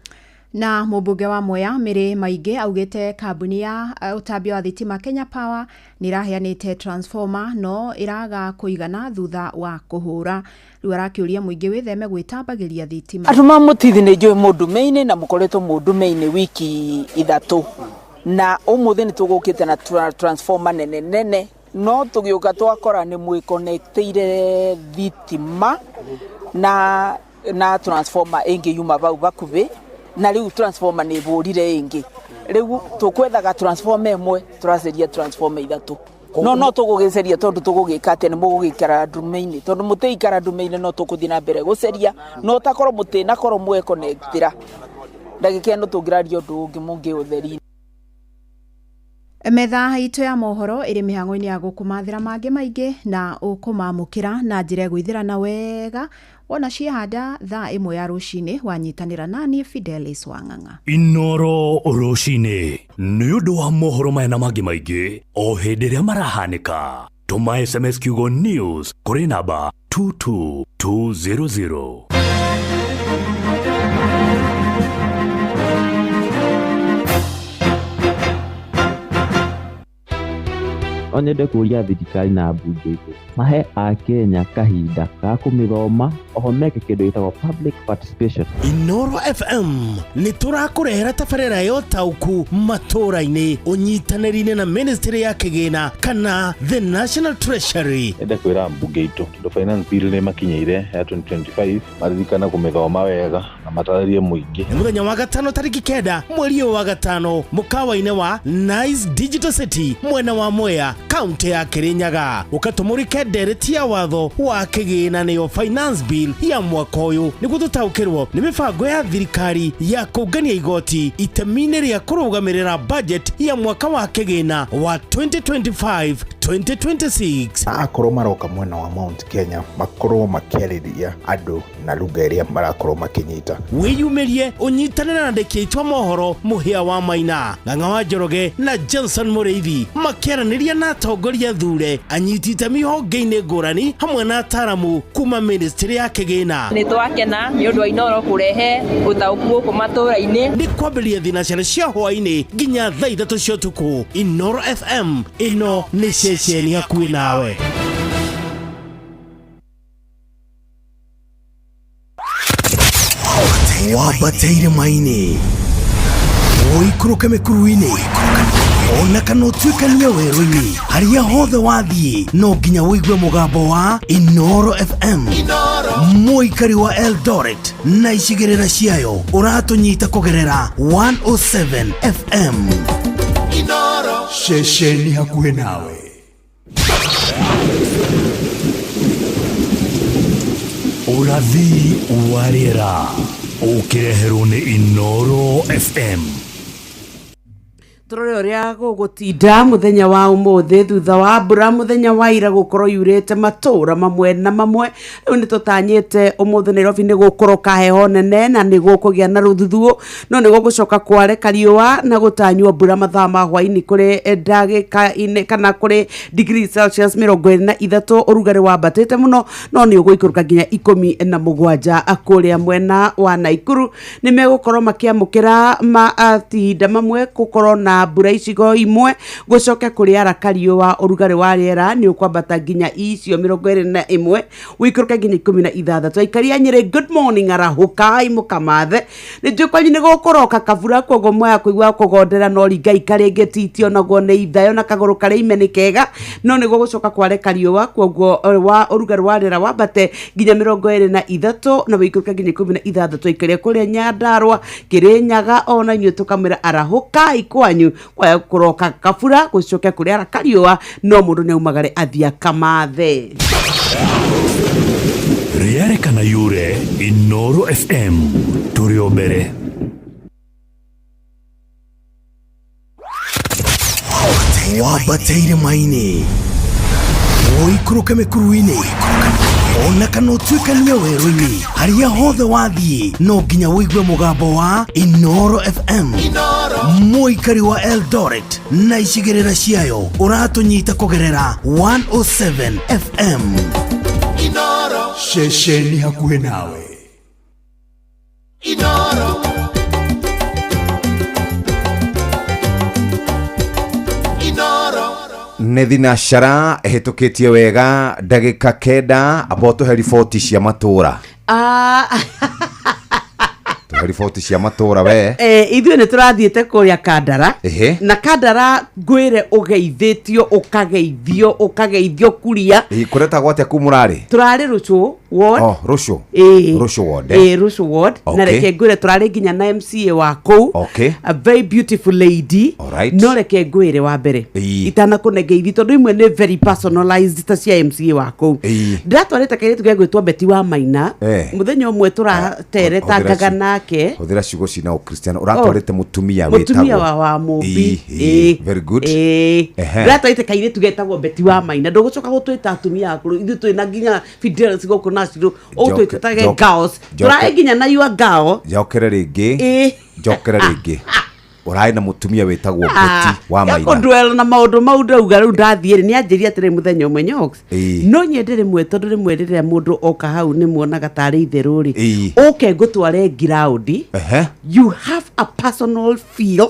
Na mũmbunge wa Mwea Mĩrĩ Maingĩ augĩte kambuni ya ũtambia wa thitima Kenya Power nĩ ĩraheanĩte transformer no ĩraga kũigana thutha wa kũhũra. Rĩu arakĩũria mũingĩ wĩtheme gwĩtambagĩria thitima. Andũ ma Mũtithi nĩ njũĩ mũndume-inĩ na mũkoretwo mũndume-inĩ wiki ithatũ, na ũmũthĩ nĩ tũgũkĩte na transformer nene nene, no tũgĩũka twakora nĩ mwĩconnectĩire thitima na transformer ĩngĩ yuma bau bakubĩ, na rĩu transformer nĩ ĩbũrire ĩngĩ. Rĩu tũkwethaga transformer ĩmwe tũraceria transformer ithatũ. No tũgũgĩceria tondũ tũgũgĩka atĩa, nĩ mũgũgĩikara ndume-inĩ, tondũ mũtĩikara ndume-inĩ no tũkũthiĩ na mbere gũceria, no takorwo mũtĩnakorwo mweconnectĩra ndagĩka ĩno tũngĩraria ũndũ ũngĩ mũngĩ ũtheri. Metha itũ ya mohoro ĩrĩ mĩhang'o-inĩ ya gũkũmathĩra mangĩ maingĩ na ũkũmamũkĩra na njĩra ĩgwĩthĩrana wega wona ciehanda thaa ĩmwe ya rũcinĩ wanyitanĩra naniĩ Fidelis Wang'ang'a. Inooro rũcinĩ nĩ ũndũ wa mohoro maya na mangĩ maingĩ o hĩndĩ ĩrĩa marahanĩka. Tũma SMS kiugo news kũrĩ namba 22200. No nyende kũria thirikari na mbunge itũ mahe akenya kahinda ga kũmĩthoma oho meke kĩndũ gĩtagwo public participation. Inooro FM nĩ tũrakũrehera tabarĩra ya ũtaũku matũra-inĩ ũnyitanĩri-inĩ na ministry ya kĩgĩna kana the National Treasury. Nyende kwĩra mbunge itũ tondũ finance bill nĩ makinyĩire ya 2025 maririkane kũmĩthoma wega na matarĩrie mũingĩ. Nĩ mũthenya wa gatano tarĩki 9 mweri ũyũ wa gatano mũkawa-inĩ wa Nice Digital City mwena wa Mwea kaunti ya Kirinyaga, ũkatũmũrĩke ndereti ya watho wa kĩgĩna nĩyo finance bill ya mwaka ũyũ nĩguo tũtaũkĩrwo nĩ mĩbango ya thirikari ya kũngania igoti itemi-inĩ rĩa kũrũgamĩrĩra budget ya mwaka wa kĩgĩna wa 2025-2026. Akorwo maroka mwena wa Mount Kenya makorwo makĩarĩria andũ na lugha ĩrĩa marakorwo makĩnyita. Wĩyumĩrie ũnyitanĩre na andĩki aitũ a mohoro Mũhĩa wa Maina, Ng'ang'a wa Njoroge na Johnson Mũrĩithi makĩaranĩria na atongoria thure anyiti itemi honge-inĩ ngũrani hamwe na ataramu kuma ministry ya kĩgĩna. Nĩ twakena nĩ ũndũ wa Inooro kũrehe ũtaũku gũkũ matũra-inĩ. Nĩ kwambĩrĩria thinacara cia hwaĩ-inĩ nginya thaa 3 cia ũtukũ. Inooro FM ĩno nĩ ceceni hakuhĩ nawe. Wambate irĩma-inĩ, ũikũrũke mĩkuru-inĩ, ona kana ũtuĩkanie werũ-inĩ, harĩa hothe wathiĩ no nginya ũigue mũgambo wa Inoro FM. Mũikari wa Eldoret na icigĩrĩra ciayo ũratũnyita kũgerera 107 FM. Ceceni hakuhĩ nawe. Ũrathi wa rĩera ũkĩreherwo nĩ Inoro FM. Tũrore ũrĩa gũgũtinda mũthenya wa ũmũthĩ thutha wa mbura mũthenya wa ira gũkorwo yurĩte matũra mamwe na mamwe. Rĩu nĩ tũtanyĩte ũmũthĩ Nairobi nĩ gũkũroka heho nene na nĩ gũkũgĩa na rũthuthuũ, no nĩ gũgũcoka kware kariũa na gũtanywo mbura mathaa ma hwaĩ-inĩ kũrĩ ndagĩka-inĩ kana kũrĩ degree Celsius 23. Ũrugarĩ wambatĩte mũno no nĩ ũgũikũrũka nginya 17 kũrĩa mwena wa Naikuru. Nĩ megũkorwo makĩamũkĩra mahinda mamwe gũkorwo na mbura icigo imwe, gũcoke kũrĩ ara kariũa. Ũrugarĩ wa rĩera nĩ ũkwambata nginya icio 21 ũikũrũke nginya 16. Aikari a Nyĩrĩ, good morning, arahũkai mũkamathe. Nĩ njũĩ kwanyu nĩ gũkũroka kabura, koguo mwaya kũigua kũgondera no ringai karĩngĩ titi onaguo nĩ ithayo na kagũrũ karĩa ime nĩ kega, no nĩ gũgũcoka kware kariũa, koguo wa ũrugarĩ wa rĩera wambate nginya 23 na ũikũrũke nginya 16. Aikari kũrĩa Nyandarũa, Kĩrĩnyaga, ona inyuĩ tũkamwĩra arahũkai kwanyu kwaya kũroka kabura gũcoke kũrĩ ara kariũa, no mũndũ nĩ aumagare athiĩ akamathe. Rĩarĩ kana yure Inoro FM tũrĩ o mbere. Wambate irĩma-inĩ, ũikũrũke mĩkuru-inĩ, ona kana ũtuĩkanie werũ-inĩ, harĩa hothe wathiĩ no nginya ũigue mũgambo wa Inoro FM. Mũikari wa Eldoret na icigĩrĩra ciayo ũratũnyita kũgerera 107 FM. Ceceni hakuhĩ nawe. Nĩ thinacara ĩhĩtũkĩtie wega ndagĩka 9. Amba ũtũhe riboti cia matũra. Tũhe riboti cia matũra we. Ithuĩ nĩ tũrathiĩte kũrĩa Kandara. Na Kandara ngwĩre ũgeithĩtio ũkageithio ũkageithio kuria. Kũretagwo atĩa kuu mũrarĩ? Tũrarĩ Rũcũ ward. Oh, Rũcũ. Ĩĩ. Rũcũ ward, eh? Ĩĩ, Rũcũ ward. Na reke ngwĩre tũrarĩ nginya na MCA wa kũu, a very beautiful lady. No reke ngwĩre wa mbere itanakũnengeithi, tondũ imwe nĩ very personalized ta cia MCA wa kũu. Ndĩratwarĩte kairĩtu gegwĩtwo Beti wa Maina. Mũthenya ũmwe tũrateretangaga nake. Hũthĩra ciugo cina ũkristiano. Ũratwarĩte mũtumia mũtumia wĩtagwo wa Mũmbi. Ĩĩ, very good. Ĩĩ. Ndĩratwarĩte kairĩtu getagwo Beti wa Maina. Ndũgũcoka gũtwĩta atumia akũrũ, ithuĩ twĩna nginya Fidelis gũkũ Nashville, ũgũtwĩta tage girls. Tũrarĩ nginya na your girl. Njokere rĩngĩ. Njokere rĩngĩ. Ũrarĩ na mũtumia wĩtagwo Betty wa Maina. Kũndwela na maũndũ mau ndauga rĩu ndathiĩ rĩ, nĩ anjĩria atĩrĩ mũthenya ũmwe, Nyox, no nyende rĩmwe, tondũ rĩmwe rĩrĩa mũndũ oka hau nĩ muonaga tarĩ itherũ rĩ, ũke ngũtware ngiraũndi, you have a personal feel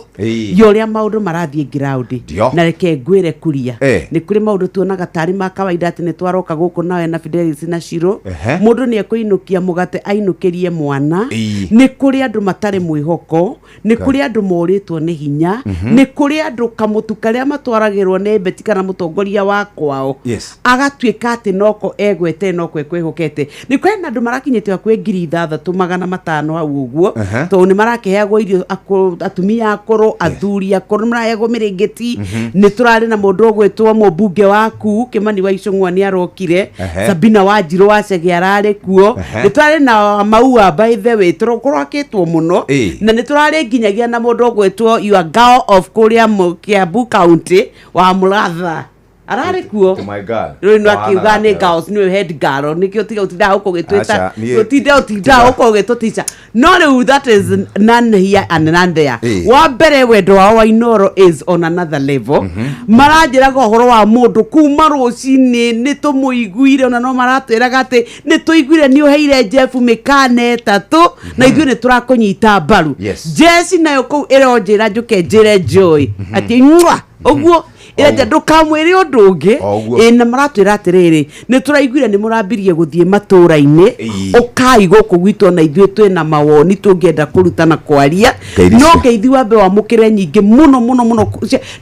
ya ũrĩa maũndũ marathiĩ ngiraũndi. Na reke ngwĩre kuria, nĩ kũrĩ maũndũ tuonaga tarĩ ma kawaida atĩ nĩ twaroka gũkũ nawe na Fidelis na Shiro, mũndũ nĩ ekũinũkia mũgate ainũkĩrie mwana. Nĩ kũrĩ andũ matarĩ mwĩhoko, nĩ kũrĩ andũ morĩtwo nĩ hinya, nĩ kũrĩ andũ kamũtu karĩa matwaragĩrwo nĩ Beti kana mũtongoria wa kwao agatuĩka atĩ noko egwete noko ekwĩhokete. Nĩ kũrĩ na andũ marakinyĩte hakuhĩ 6500 hau ũguo, tondũ nĩ marakĩheagwo irio atumia akũrũ, athuri akũrũ nĩ maraheagwo mĩrĩngĩti. Nĩ tũrarĩ na mũndũ ũgwĩtwo mũmbunge waku Kĩmani wa Icũng'wa nĩ arokire. Sabina Wanjirũ wa Chege ararĩ kuo. Nĩ tũrarĩ na Maua, by the way kũrakĩtwo mũno. Na nĩ tũrarĩ nginyagia na mũndũ ũgwĩtwo your girl of kũrĩa Kiambu County wa Mũratha ararĩ kuo. To my girl. Rĩu nĩ akiuga nĩ girls, nĩwe head girl, nĩkĩo tiga ũtindaga gũkũ ũgĩtwĩta Aca, niĩ- ũtinda ũtindaga gũkũ ũgĩtũtica. No rĩu that is none here and none there. Wa mbere wendo wao wa Inoro is on another level. Maranjĩraga ũhoro wa mũndũ kuma rũcinĩ, nĩ tũmũiguire, ona no maratwĩraga atĩ nĩ tũiguire nĩ ũheire Jeff mĩkana 3 na ithuĩ nĩ tũrakũnyita mbaru. Jesi nayo kũu ĩronjĩra njũke njĩre Joy atĩ ng'wa ũguo. Ĩranja ndũkamwĩre ũndũ ũngĩ. O ũguo. Ĩ, na maratwĩra atĩrĩrĩ, nĩ tũraiguire nĩ mũrambirie gũthiĩ matũũra-inĩ, ũkai gũkũ gwitũ ona ithuĩ twĩna mawoni tũngĩenda kũruta na kwaria. Ngeithi No cia- ngeithi wambe wamũkĩre nyingĩ mũno mũno mũno,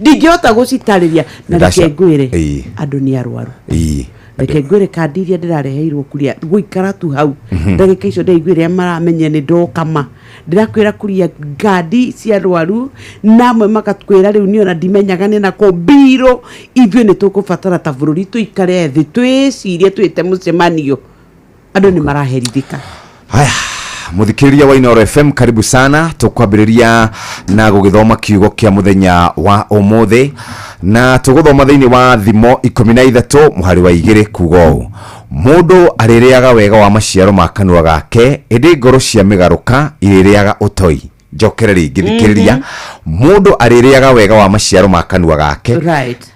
ndingĩhota gũcitarĩria na Ndaca- reke ngwĩre Ĩĩ. andũ nĩ arwaru. Ĩĩ. Reke ngwĩre kandi iria ndĩrareheirwo kuria gũikara tu hau ndagĩka icio ndaigua ĩrĩa maramenya nĩ ndokama, ndĩrakwĩra kuria ngandi cia arwaru na amwe makakwĩra rĩu niĩ ona ndimenyaga nĩ nako mbirũ. Ithuĩ nĩ tũkũbatara ta bũrũri tũikare thĩ twĩcirie twĩte mũcemanio, andũ nĩ maraherithĩka. Haya, muthikiriria wa Inooro FM, karibu sana. Tukwambĩrĩria na gũgĩthoma kiugo kĩa mũthenya wa ũmũthĩ, na tũgũthoma thĩinĩ wa Thimo 13 mũhari wa 2 kuga ũũ: mũndũ arĩrĩaga wega wa maciaro ma kanua gake, ĩndĩ ngoro cia mĩgarũka irĩrĩaga ũtoi. Njokere rĩngĩ, thikĩrĩria: mũndũ arĩrĩaga wega wa maciaro ma kanua gake,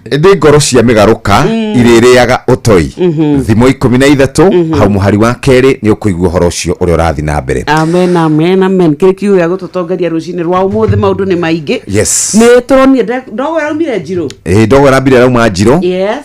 ĩndĩ ngoro cia mĩgarũka irĩrĩaga ũtoi. Thimo 13 hau mũhari wa 2 nĩ ũkũigua ũhoro ũcio ũrĩa ũrathiĩ na mbere. Amen, amen, amen. Kĩrĩ kiugo gĩa gũtũtongoria rũcinĩ rwa ũmũthĩ, maũndũ nĩ maingĩ. Yes. Nĩ tũronire ndogo ĩraumire njirũ. Ĩ, ndogo ĩrambire ĩrauma njirũ.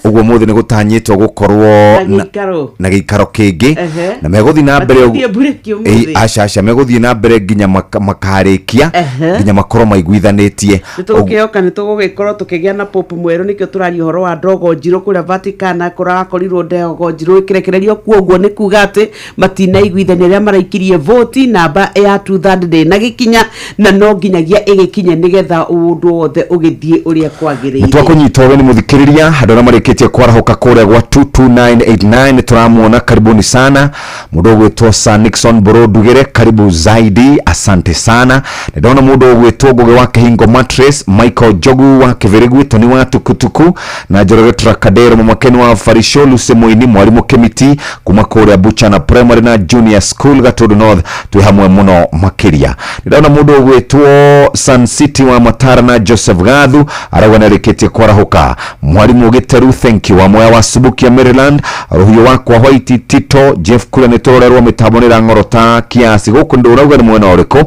Ũguo mũthĩ nĩ gũtanyĩtwo gũkorwo na gĩikaro na gĩikaro kĩngĩ. Na megũthiĩ na mbere ũguo. Matigũthiĩ mburĩki Ĩ, ũmũthĩ. aca aca, megũthiĩ na mbere nginya makarĩkia, nginya makorwo maiguithanĩtie. Nĩ tũgũkĩhoka nĩ tũgũgĩkorwo tũkĩgĩa na pope mwerũ, nĩkĩo tũraria ũhoro wa ndogo njirũ kũrĩa Vatican kũrakorirwo ndogo njirũ ĩkĩrekererio kuo. Ũguo nĩ kuga atĩ matinaiguithania arĩa maraikirie voti namba ya two-third ndĩnagĩkinya, na no nginyagia ĩgĩkinye nĩgetha ũndũ wothe ũgĩthiĩ ũrĩa kwagĩrĩire. Twakũnyita ũgeni mũthikĩrĩria, andũ arĩa marĩkĩtie kwarahũka kũrĩa gwa 22989 nĩ tũramuona, karibuni sana. Mũndũ ũgwĩtwo Sir Nixon Borondugĩre, karibu zaidi, asante sana. Nĩ ndona mũndũ ũgwĩtwo Ngũgĩ wa Kĩhingo Mattress, Michael Njogu wa Kĩbĩrĩgui, Toni wa Tukutuku na Njoroge Trakadero, Mamakeni wa Farisho, Lucy Mũini, Mwarimũ Kĩmiti kuma kũrĩa Buchana Primary na Junior School Gatundu North, twĩ hamwe mũno makĩria. Nĩ ndona mũndũ ũgwĩtwo Sun City wa Matara na Joseph Gathu arauga nĩ arĩkĩtie kwarahũka. Mwarimũ Gĩteru, thank you, wa Mwea wa Subukia Maryland, Rũhiũ wakwa White Tito Jeff kũrĩa nĩ tũrorerwo mĩtambo nĩ ĩrang'orota kiasi gũkũ, ndũrauga nĩ mwena ũrĩkũ.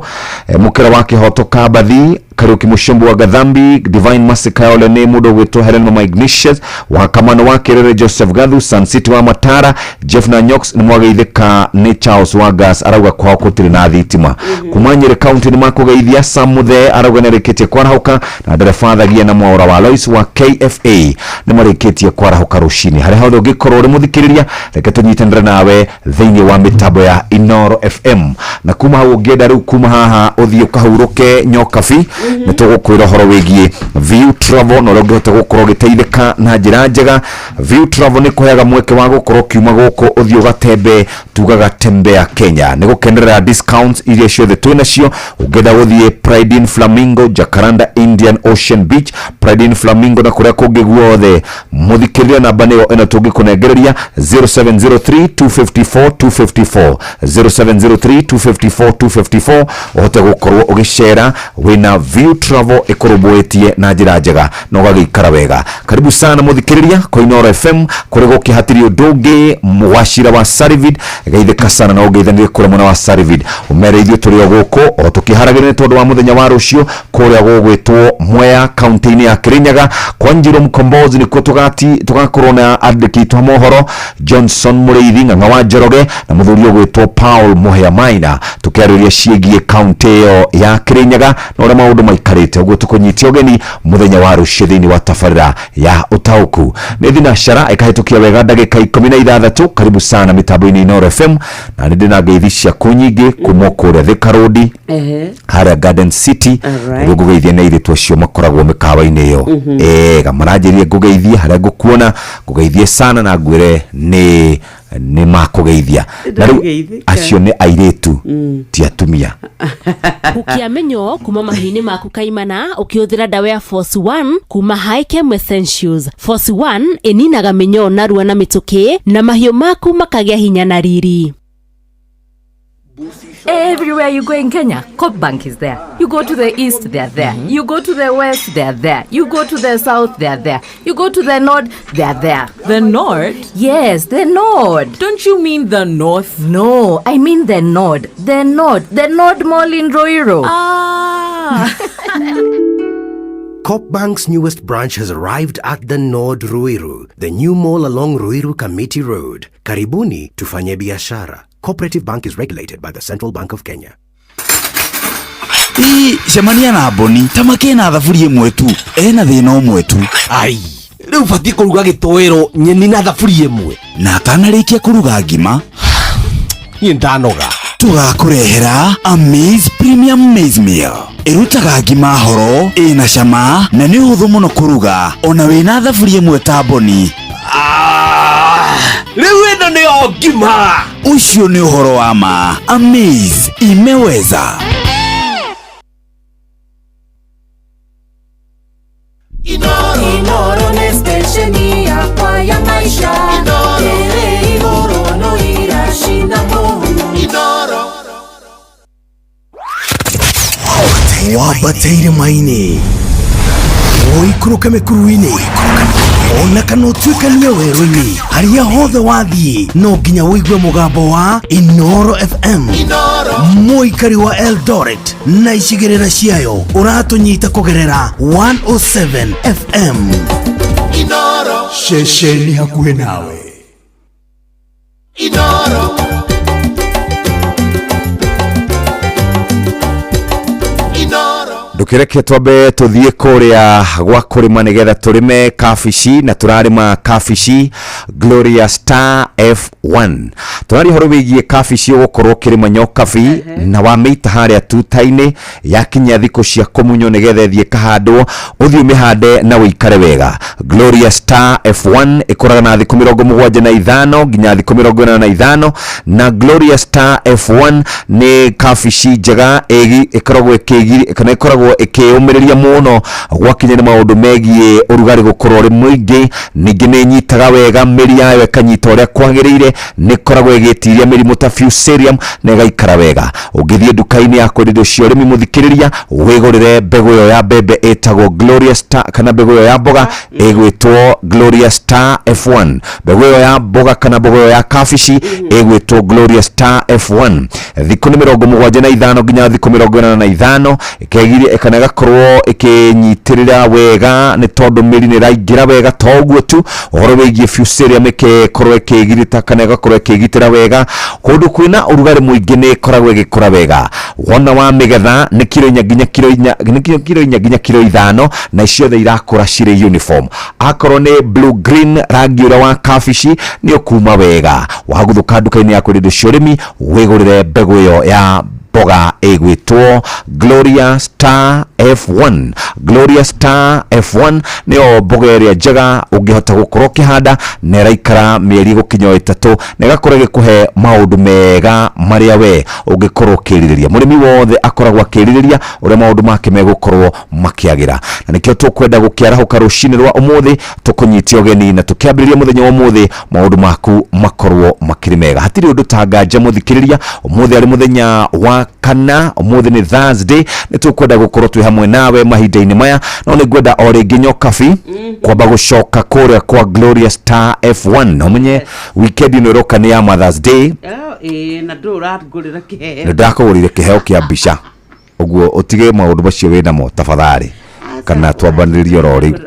Mũkĩra wa Kĩhoto Kambathi, Kariuki Mushumbu wa Gathambi, Divine Masikaole nĩ mũndũ ũgwĩtwo Helen Mama Ignatius wa Kamano wa Kĩrĩrĩ, Joseph Gathu, Sun City wa Matara, Jeff na Nyox nĩ mwageithĩka nĩ Charles Wagas arauga kwao gũtirĩ na thitima. Kuma Nyĩrĩ County nĩ makũgeithia Sam Muthee arauga nĩ arĩkĩtie kwarahũka, na ndereba Thagia na Mwaũra wa Lois wa KFA nĩ marĩkĩtie kwarahũka rũcinĩ. Harĩa hothe ũngĩkorwo ũrĩ mũthikĩrĩria, reke tũnyitanĩre nawe thĩinĩ wa mĩtambo ya Inooro FM, na kuma hau ũngĩenda rĩu kuma haha ũthiĩ ũkahurũke nyokabi, nĩ tũgũkwĩra ũhoro wĩgiĩ View Travel na ũrĩa ũngĩhota gũkorwo ũgĩteithĩka na njĩra njega. View Travel nĩ kũheaga mweke wa gũkorwo ũkiuma gũkũ ũthiĩ ũgatembe, tugaga tembea Kenya, nĩ gũkenerera discounts iria ciothe twĩ nacio. Ũngĩenda gũthiĩ Pride in Flamingo, Jacaranda, Indian Ocean Beach, Pride in Flamingo na kũrĩa kũngĩ guothe, mũthikĩrĩria namba nĩyo ĩno tũngĩkũnengereria: 0703 254 254, 0703 254 254, ũhote gũkorwo ũgĩcera wĩna View Travel ĩkũrũmbũĩtie na njĩra njega na ũgagĩikara wega. Karibu sana mũthikĩrĩria kwa Inooro FM kũrĩ gũkĩhatĩrio ũndũ ũngĩ wacira wa Sarivid, geithĩka sana na ũgeithanĩrie kũrĩa mwena wa Sarivid, ũmere ithuĩ tũrĩ o gũkũ o tũkĩharagĩria nĩ tondũ wa mũthenya wa rũciũ kũrĩa gũgwĩtwo Mwea kaunti-inĩ ya Kirinyaga kwa Njiro Mkombozi, nĩkuo tũgakorwo na andĩki aitũ a mohoro Johnson Mũrĩithi Ng'ang'a wa Njoroge na mũthuri ũgwĩtwo Paul Mũhĩa Maina, tũkĩarĩrĩria ciĩgiĩ kaunti ĩyo ya Kirinyaga na ũrĩa maũndũ maikarĩte. Ũguo tũkũnyitia ũgeni mũthenya wa rũciũ thĩinĩ wa tabarĩra ya ũtaũku. Nĩ thinacara ĩkahĩtũkia wega ndagĩka 16. Karibu sana mĩtambo-inĩ Inooro FM, na nĩ ndĩna ngeithi ciaku nyingĩ kuma kũrĩa Thika Road, harĩa Garden City. Alright. Nĩguo ngũgeithie na airĩtu acio makoragwo mĩkawa-inĩ ĩyo ega maranjĩrie ngũgeithie harĩa ngũkuona, ngũgeithie sana na ngwĩre nĩ makũgeithia na rĩu Ndũgeithĩka. acio nĩ airĩtu ti atumia. Hukia mĩnyoo kuma mahiũ-inĩ maku kaimana ũkĩhũthĩra ndawa ya Force 1 kuma Hikem Essentials. Force 1 ĩninaga mĩnyoo narua na mĩtũkĩ na mahiũ maku makagĩa hinya na riri. Everywhere you go in Kenya, Coop Bank is there. You go to the east, they're there. You go to the west, they're there. You go to the south, they're there. You go to the north, they're there. The north? Yes, the north. Don't you mean the north? No, I mean the north. The north. The North Mall in Roiro. Ah. Cop Bank's newest branch has arrived at the Nord Ruiru, the new mall along Ruiru Kamiti Road. Karibuni tufanye biashara. Cooperative Bank is regulated by the Central Bank of Kenya. Ĩ, cemania na Mboni ta makĩna thaburia ĩmwe tu ena thĩna ũmwe tu. Ai, rĩu batiĩ kũruga gĩtoero, nyeni na thaburia ĩmwe. Na atanarĩkia kũruga ngima, niĩ ndanoga. Tũgakũrehera Amaze Premium Maize Meal. Ĩrutaga ngima horo, ĩna cama na nĩ ũhũthũ mũno kũruga ona wĩna thaburia ĩmwe ta Mboni. Rĩu ĩno nĩyo ngima. Ũcio nĩ ũhoro wa ma. Amaze imeweza. Inoro nĩ stesheni yakwa ya maisha ĩrĩ igũrũ no iracina mũhu. Wambateire maini, ũikũrũke mĩkuru-inĩ, ona kana ũtuĩkanie werũ-inĩ, harĩa hothe wathiĩ no nginya ũigue mũgambo wa Inoro FM. Mũikari wa Eldoret na icigĩrĩra ciayo, ũratũnyita kũgerera 107 FM. Ceceni hakuhĩ nawe. Inoro. Inoro. Ndũkĩreke twambe tũthiĩ kũrĩa gwa kũrĩma nĩgetha tũrĩme kabici, na tũrarĩma kabici Gloria Star F1. Tũraria ũhoro wĩgiĩ kabici ũgũkorwo ũkĩrĩma nyokabi na wamĩita harĩa tuta-inĩ, yakinya thikũ cia kũmunywo nĩgetha ĩthiĩ ĩkahandwo, ũthiĩ ũmĩhande na ũikare wega. Gloria Star F1 ĩkũraga na thikũ 75 nginya thikũ 85, na Gloria Star F1 nĩ kabici njega ĩkoragwo ĩkĩgiri kana ĩkoragwo ĩkĩũmĩrĩria mũno gwakinya nĩ maũndũ megiĩ ũrugarĩ gũkorwo ũrĩ mũingĩ. Ningĩ nĩ ĩnyitaga wega, mĩri yayo ĩkanyita ũrĩa kwagĩrĩire, nĩ ĩkoragwo ĩgĩtiria mĩrimũ ta Fusarium na ĩgaikara wega. Ũngĩthiĩ nduka-inĩ ya kwendia indo cia ũrĩmi, mũthikĩrĩria, wĩgũrĩre mbegũ ĩyo ya mbembe ĩtagwo Gloria Star, kana mbegũ ĩyo ya mboga ĩgwĩtwo Gloria Star F1. Mbegũ ĩyo ya mboga kana mbegũ ĩyo ya kabici ĩgwĩtwo Gloria Star F1. Thikũ nĩ 75 nginya thikũ 85, ĩkegiria kana ĩgakorwo ĩkĩnyitĩrĩra wega nĩ tondũ mĩri nĩ ĩraingĩra wega. To ũguo tu, ũhoro wĩgiĩ Fusarium ĩgĩkorwo ĩkĩgirĩta kana ĩgakorwo ĩkĩgitĩra wega kũndũ kwĩna ũrugarĩ mũingĩ, nĩ ĩkoragwo ĩgĩkũra wega. Wona wa mĩgetha nĩ kiro 4 nginya kiro 4, nĩ kiro 4 nginya kiro 5, na ciothe irakũra cirĩ uniform. Akorwo nĩ blue green, rangi ũrĩa wa kabici nĩ ũkuma wega. Waguthũka nduka-inĩ ya kwendia indo cia ũrĩmi, wĩgũrĩre mbegũ ĩyo ya mboga ĩgwĩtwo Gloria Star F1. Gloria Star F1 nĩyo mboga ĩrĩa njega ũngĩhota gũkorwo ũkĩhanda, na ĩraikara mĩeri gũkinya 3 na ĩgakorwo ĩgĩkũhe maũndũ mega marĩa we ũngĩkorwo ũkĩrirĩria. Mũrĩmi wothe akoragwo akĩrirĩria ũrĩa maũndũ make megũkorwo makĩagĩra, na nĩkĩo tũkwenda gũkĩarahũka rũcinĩ rwa ũmũthĩ tũkũnyite ũgeni na tũkĩambĩrĩria mũthenya wa ũmũthĩ maũndũ maku makorwo makĩrĩ mega. Hatirĩ ũndũ ta nganja, mũthikĩrĩria, ũmũthĩ arĩ mũthenya wa kana, ũmũthĩ nĩ Thursday, nĩ tũkwenda gũkorwo twĩ hamwe nawe mahinda-inĩ maya. No nĩ ngwenda o rĩngĩ nyokabi kwamba gũcoka kũrĩa kwa Gloria Star F1, na ũmenye weekend ĩno ĩroka nĩ ya Mother's Day. Ĩĩ, na ndũ ũrangũrĩra kĩheo. Nĩ ndakũgũrire kĩheo kĩa mbica, ũguo ũtige maũndũ macio wĩnamo tafadhali, kana twambanĩrĩrie oro rĩu.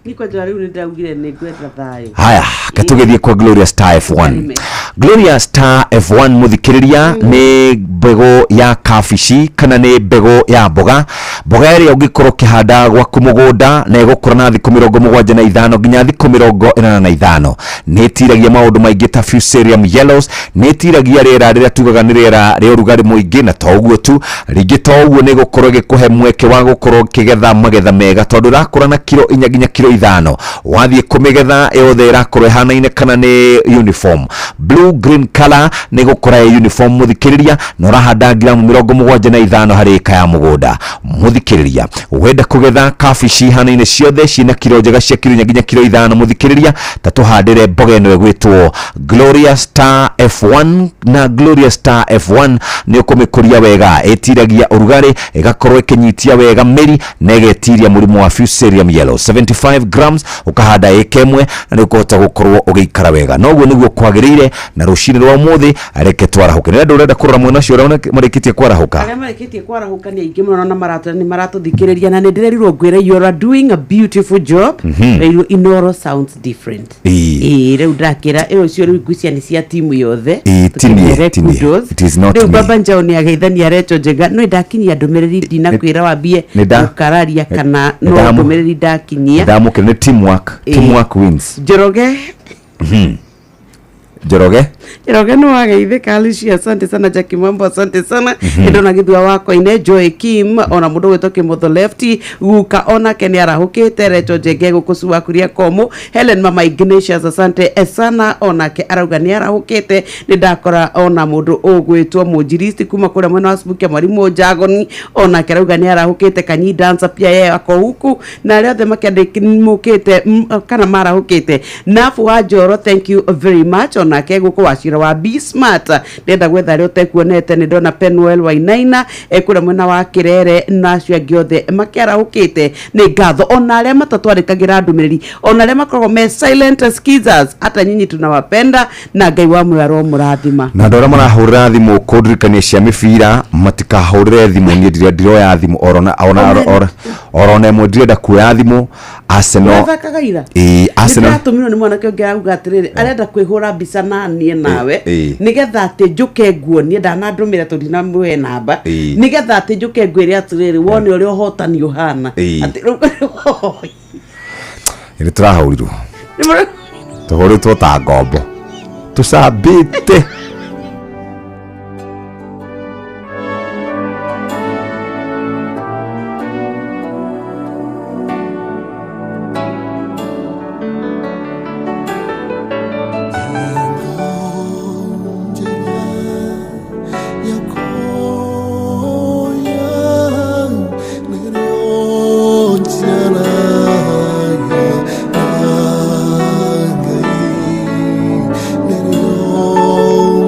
Ni kwanja rĩu nĩ ndaugire nĩ ngwenda thayũ. Haya, ke tũgĩthiĩ kwa Gloria Star F1. Gloria Star F1, mũthikĩrĩria, nĩ mbegũ ya kabici kana nĩ mbegũ ya mboga, mboga ĩrĩa ũngĩkorwo ũkĩhanda gwaku mũgũnda na ĩgũkũra na thikũ 75 nginya thikũ 85. Nĩ ĩtiragia maũndũ maingĩ ta Fusarium yellows, nĩ ĩtiragia rĩera rĩrĩa tugaga nĩ rĩera rĩa ũrugarĩ mũingĩ, na to ũguo tu, rĩngĩ to ũguo nĩ ĩgũkorwo ĩgĩkũhe mweke wa gũkorwo ũkĩgetha magetha mega tondũ ĩrakũra na kiro 4 nginya kiro 5. Wathiĩ kũmĩgetha yothe ĩrakorwo ĩhanaine kana nĩ uniform blue green color, nĩ gũkũra ĩ uniform, mũthikĩrĩria, na ũrahanda ngiramu 75 harĩ ĩka ya mũgũnda. Mũthikĩrĩria, wenda kũgetha kabici ihanaine ciothe ciĩna kiro njega cia kiro 4 nginya kiro 5, mũthikĩrĩria, ta tũhandĩre mboga ĩno ĩgwĩtwo Gloria Star F1. Na Gloria Star F1 nĩ ũkũmĩkũria wega, ĩtiragia ũrugarĩ, ĩgakorwo ĩkĩnyitia wega mĩri na ĩgetiria mũrimũ wa Fusarium yellow. 75 grams ũkahanda ĩka ĩmwe na nĩ ũkũhota gũkorwo ũgĩikara wega. Noguo nĩguo kwagĩrĩire. Na rũcinĩ rwa ũmũthĩ reke twarahũke. Nĩ andũ ũrenda kũrora mwena ũcio ũrĩa marĩkĩtie kwarahũka. Arĩa marĩkĩtie kwarahũka nĩ aingĩ mũno na maratwĩra nĩ maratũthikĩrĩria na nĩ ndĩrerirwo ngwĩre you are doing a beautiful job. Reirwo Inoro sounds different. Ĩĩ, rĩu ndakĩra ĩyo ũcio rĩu ngwĩcia nĩ cia timu yothe. Ĩĩ, ti niĩ, Tũkĩmere ti niĩ. kudos. It is not Rĩu me. baba Njau nĩ ageithania Recho Njega no ndakinyia ndũmĩrĩri ndinakwĩra wambie gũkararia kana no ndũmĩrĩri ndakinyia. Ndamũkĩra nĩ teamwork. Ĩĩ. Teamwork wins. Njoroge. Njoroge. Njoroge nĩ wageithĩka. Alicia, asante sana. Jackie Mambo, asante sana. Ndona gĩthua wakoine Joy Kim ona mũndũ gwĩtwo Kĩmotho Lefty guka onake nĩ arahũkĩte. Recho Njenge gũkũ cuakuria komo. Helen Mama Ignatius, asante sana, onake arauga nĩ arahũkĩte. Nĩ ndakora ona mũndũ ũgwĩtwo mũnjiristi kuma kũrĩa mwena wa Subukia mwarimũ Njagoni onake arauga nĩ arahũkĩte. Kanyi dancer pia yeye ako huku na arĩa othe makĩandĩkĩte kana marahũkĩte. Nabu wa Njoro, thank you very much, onake gũkũ wacira wa Be Smart ndenda gwetha arĩa ũtekuonete. Nĩ ndona Penuel Wainaina kũrĩa mwena wa Kĩrere na acio angĩ othe makĩarahũkĩte nĩ ngatho, ona arĩa matatwandĩkagĩra ndũmĩrĩri, ona arĩa makoragwo me silent skizers, hata nyinyi tunawapenda na Ngai wa muoyo aromũrathima. Na andũ arĩa marahũrĩra thimũ kũndirikania cia mĩbira matikahũrĩre thimũ, niĩ ndirĩa ndiroya thimũ orona ona orona ĩmwe ndirenda kuoya thimũ. Arsenal. Ũrathakaga ira? Ĩĩ, Arsenal. Nĩndĩratũmirwo nĩ mwanake ũngĩ arauga atĩrĩrĩ arenda kwĩhũra mbica na niĩ nawe nĩgetha atĩ njũke nguonie ndanandũmĩra tondũ ndinamũhe namba nĩgetha atĩ njũke ngwĩre atĩrĩrĩ wone ũrĩa ũhotani ũhana. Atĩ rĩu Nĩ tũrahũrirwo, tũhũrĩtwo ta ngombo tũcambĩte. Oh.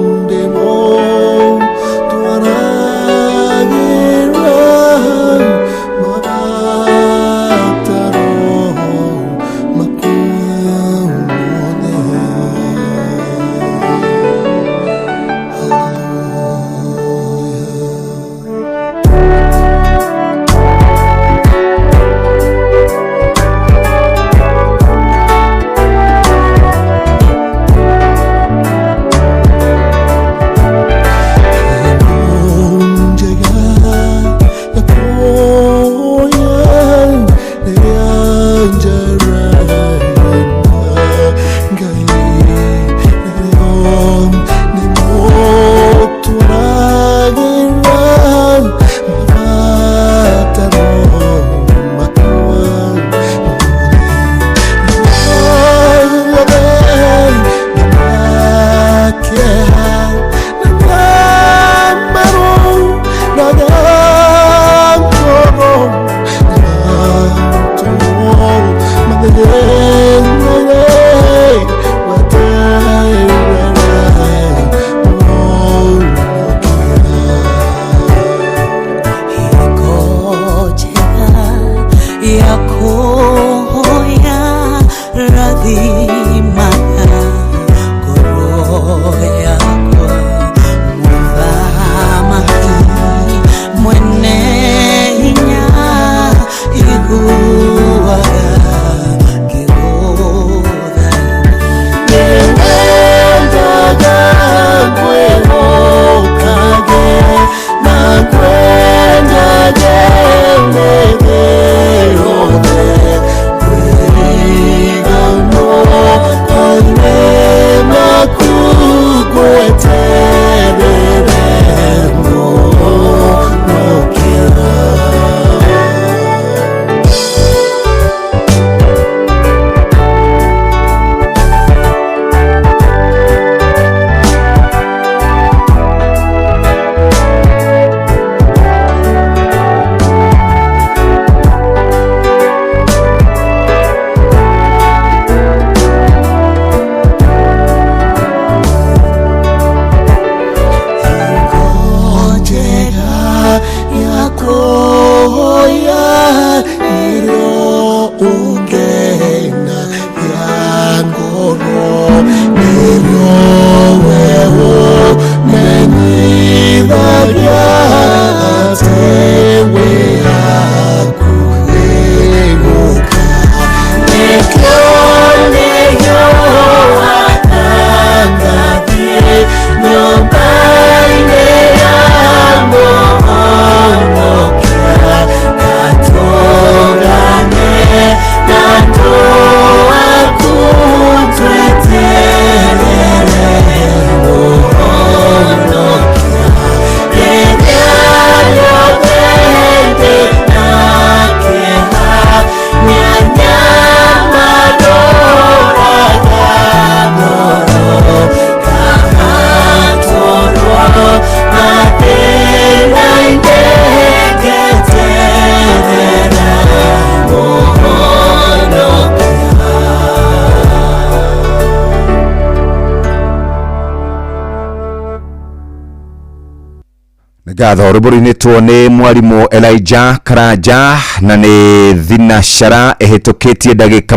Ngatho rwĩmbo rũinĩtwo nĩ mwarimũ Elijah Karanja na nĩ thinacara ĩhĩtũkĩtie ndagĩka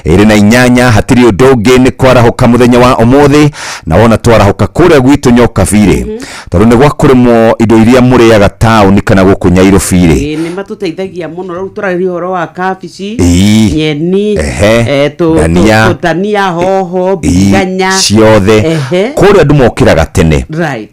28. Hatirĩ ũndũ ũngĩ nĩ kwarahũka mũthenya wa ũmũthĩ, na wona twarahũka kũrĩa gwitũ Nyokabirĩ, tondũ nĩ gwa kũrĩmwo indo iria mũrĩaga taũni kana gũkũ Nairobi-rĩ. Ĩĩ, nĩ matũteithagia mũno. Rĩu tũrarĩria ũhoro wa kabici, Ĩĩ. nyeni, Ehe. Dania. Dania, hoho, biriganya ciothe. Kũrĩa andũ mokĩraga tene,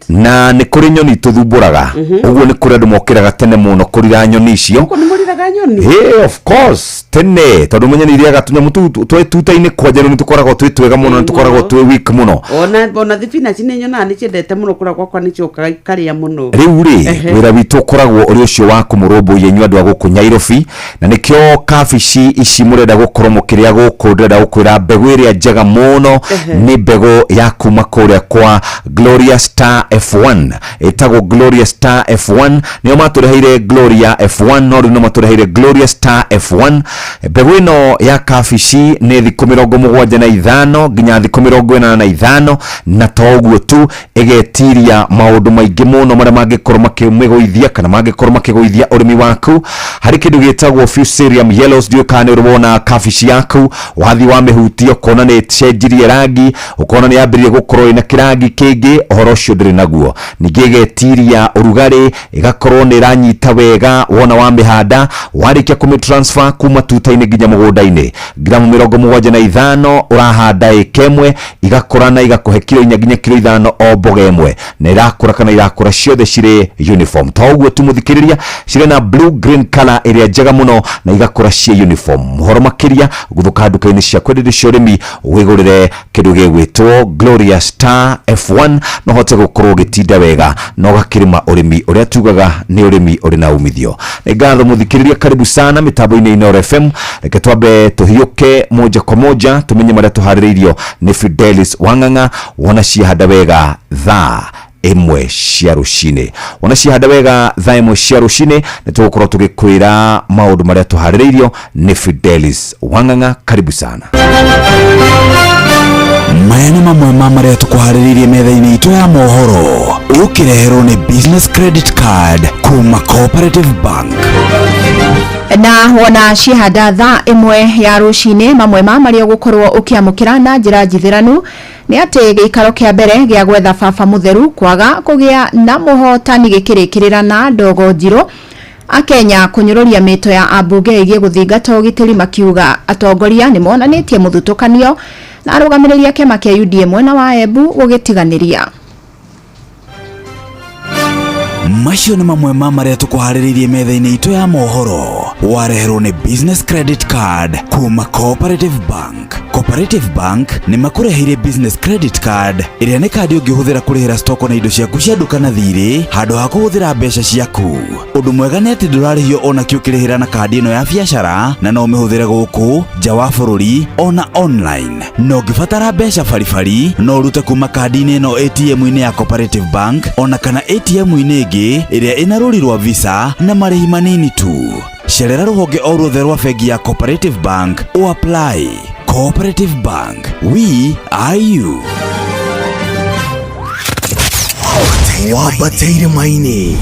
na nĩ kũrĩ nyoni tũthumbũraga. Ũguo nĩ kũrĩ andũ mokĩraga tene mũno kũrira nyoni icio. Gũkũ nĩ mũriraga nyoni? Hey, of course, tene, tondũ menye nĩ irĩaga tũnyamũ tũu twĩ tuta-inĩ kwanja. Nĩ tũkoragwo twĩ twega mũno, nĩ tũkoragwo twĩ weak mũno. Ona thibinaci nĩ nyonaga nĩ ciendete mũno. Kũrĩa gwakwa nĩ ciũkaga ikarĩa mũno. Rĩu rĩ, wĩra witũ ũkoragwo ũrĩ ũcio wa kũmũrũmbũiya inyuĩ andũ a gũkũ Nyairobi, na nĩkĩo kabici ici mũrenda gũkorwo mũkĩrĩa gũkũ. Ndĩrenda gũkwĩra mbegũ ĩrĩa njega mũno nĩ mbegũ ya kuma kũrĩa kwa Gloria Star F1, ĩtagwo Gloria Star F1. Nĩo matũreheire Gloria F1, no rĩu no matũreheire Gloria Star F1. Mbegũ ĩno ya kabici nĩ thikũ 75 nginya thikũ 85, na to ũguo tu, ĩgetiria maũndũ maingĩ mũno marĩa mangĩkorwo makĩmĩgũithia kana mangĩkorwo makĩgũithia ũrĩmi waku. Harĩ kĩndũ gĩtagwo Fusarium yellows. Ndiũĩ kana nĩ ũrĩ wona kabici yaku wathiĩ wamĩhutia ũkona nĩ ĩcenjirie rangi, ũkona nĩ yambĩrĩrie gũkorwo ĩna kĩrangi kĩngĩ. Ũhoro ũcio ndĩrĩ naguo. Ningĩ ĩgetiria ũrugarĩ, ĩgakorwo nĩ ĩranyita wega wona wamĩhanda. Warĩkia kũmĩ transfer kuma tuta-inĩ nginya mũgũnda-inĩ, gramu 75 ũrahanda ĩka ĩmwe, igakũra na igakũhe kiro 4 nginya kiro 5 o mboga ĩmwe, na irakũra kana irakũra ciothe cirĩ uniform. To ũguo tu, mũthikĩrĩria, cirĩ na blue green color ĩrĩa njega mũno na igakũra ciĩ uniform. Ũhoro makĩria, gũthũka nduka-inĩ cia kwenderio cia ũrĩmi wĩgũrĩre kĩndũ gĩgwĩtwo Gloria Star F1, no hote gũkorwo ũgĩtinda wega na ũgakĩrĩma ũrĩmi ũrĩa tugaga nĩ ũrĩmi ũrĩ na umithio. Nĩ ngatho, mũthikĩrĩria, karibu sana mĩtambo-inĩ Inooro FM. Reke twambe tũhiũke moja kwa moja tũmenye marĩa tũharĩrĩirio nĩ Fidelis Wang'ang'a. Wona ciahanda wega thaa 1 cia rũcinĩ, wona ciahanda wega thaa 1 cia rũcinĩ, nĩ tũgũkorwo tũgĩkwĩra maũndũ marĩa tũharĩrĩirio nĩ Fidelis Wang'ang'a. Karibu sana. Maya nĩ mamwe ma marĩa tũkũharĩrĩirie metha-inĩ itũ ya mohoro, ũkĩreherwo nĩ business credit card kuma Cooperative Bank. Na wona ciahanda thaa 1 ya rũcinĩ, mamwe ma marĩa ũgũkorwo ũkĩamũkĩra na njĩra njithĩranu nĩ atĩ gĩikaro kĩa mbere gĩa gwetha baba mũtheru kwaga kũgĩa na mũhotani gĩkĩrĩkĩrĩra na ndogo njirũ. Akenya kũnyũrũria mĩto ya ambunge ĩgiĩ gũthingata ũgitĩri, makiuga atongoria nĩ monanĩtie mũthutũkanio, na arũgamĩrĩri a kĩama kĩa UDA mwena wa Embu gũgĩtiganĩria. Macio nĩ mamwe ma marĩa tũkũharĩrĩirie metha-inĩ itũ ya mohoro, wareherwo nĩ business credit card kuma Cooperative Bank. Cooperative Bank nĩ makũreheire business credit card, ĩrĩa nĩ kandi ũngĩhũthĩra kũrĩhĩra stoko na indo ciaku cia nduka na thirĩ handũ ha kũhũthĩra mbeca ciaku. Ũndũ mwega nĩ atĩ ndũrarĩhio ona kĩ ũkĩrĩhĩra na kandi ĩno ya biacara, na no ũmĩhũthĩre gũkũ nja wa bũrũri ona online. Na ũngĩbatara mbeca baribari, no ũrute kuma kandi-inĩ ĩno ATM-inĩ ya Cooperative Bank ona kana ATM-inĩ ĩngĩ ĩrĩa ĩna rũri rwa Visa na marĩhi manini tu. Cerera rũhonge o ruothe rwa bengi ya Cooperative Bank o apply. Cooperative Bank, we are you. Wambate irĩma-inĩ,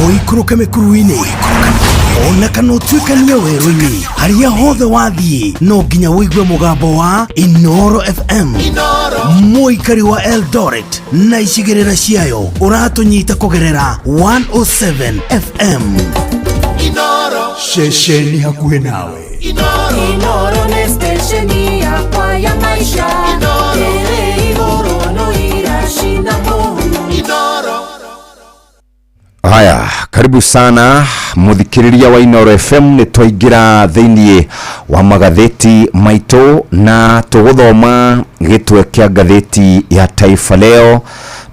ũikũrũke mĩkuru-inĩ, ona kana ũtuĩkanie werũ-inĩ, harĩa hothe wathiĩ no nginya ũigue mũgambo wa Inooro FM. Mũikari wa Eldoret na icigĩrĩra ciayo, ũratũnyita kũgerera 107 FM. Ceceni hakuhĩ nawe. Inoro nĩ stesheni yakwa ya maisha ĩrĩ igũrũ no iracina mũhu. Haya, karibu sana muthikiriria wa Inooro FM. Nĩ twaingĩra thĩiniĩ wa magathĩti maitũ na tũgũthoma gĩtwe kĩa ngathĩti ya Taifa Leo,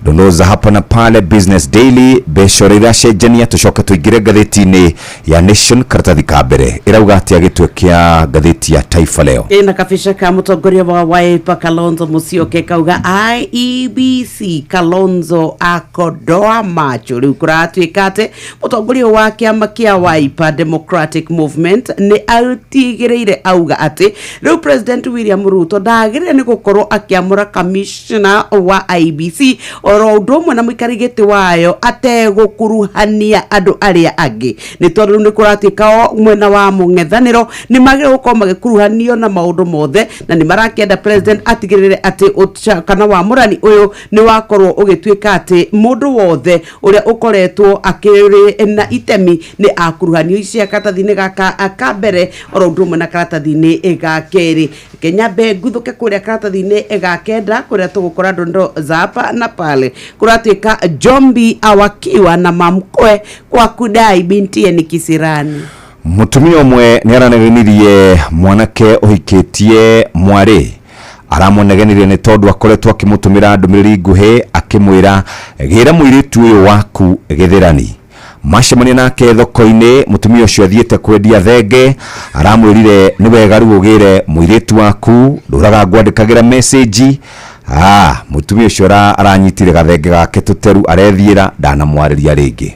dondoo za hapa na pale, Business Daily, mbeca ũrĩa iracenjania, tũcoke tũingĩre ngathĩti-inĩ ya Nation karatathi ka mbere. Ĩrauga atĩa gĩtwe kĩa ngathĩti ya Taifa Leo? Ina kabica ka mũtongoria wa Wiper Kalonzo Musyoka, kauga IEBC Kalonzo akodoa macho. Rĩu kũratuĩka atĩ mũtongoria wa kĩama kĩa Wiper Democratic Movement nĩ atigĩrĩire auga atĩ rĩu President William Ruto ndagĩrĩire nĩ gũkorwo akĩamũra commissioner wa IEBC. Oro ũndũ ũmwe na mũikari gĩtĩ wayo ategũkuruhania andũ arĩa angĩ, nĩ tondũ rĩu nĩ kũratuĩka o mwena wa mũng'ethanĩro nĩ magĩrĩirwo gũkorwo magĩkuruhanio na maũndũ mothe, na nĩ marakĩenda president atigĩrĩre atĩ kana wamũrani ũyũ nĩ wakorwo ũgĩtuĩka atĩ mũndũ wothe ũrĩa ũkoretwo akĩrĩ na itemi nĩ akuruhanio. Icia karatathi-inĩ gaka ka mbere oro ũndũ ũmwe na karatathi-inĩ ga kerĩ. Kenya mbe nguthũke kũrĩa karatathi-inĩ ga kenda kũrĩa tũgũkora ndondo za hapa na pale. Kũratuĩka Jombi awakiwa na mamkwe kwa kudai bintiye ni kisirani. Mutumia ũmwe nĩ aranegenirie mwanake ũhikĩtie mwarĩ, aramũnegenirie nĩ tondũ akoretwo akĩmũtũmĩra ndũmĩrĩri nguhĩ akĩmwĩra, gĩra mũirĩtu ũyũ waku gĩthĩrani. Macemania nake thoko-inĩ, mũtumia ũcio athiĩte kwendia thenge, aramwĩrire nĩ wega rĩu ũgĩre mũirĩtu waku, ndũraga ngwandĩkagĩra message. Mũtumia ũcio aranyitire gathenge gake tũteru, arethiĩra, ndanamwarĩria rĩngĩ.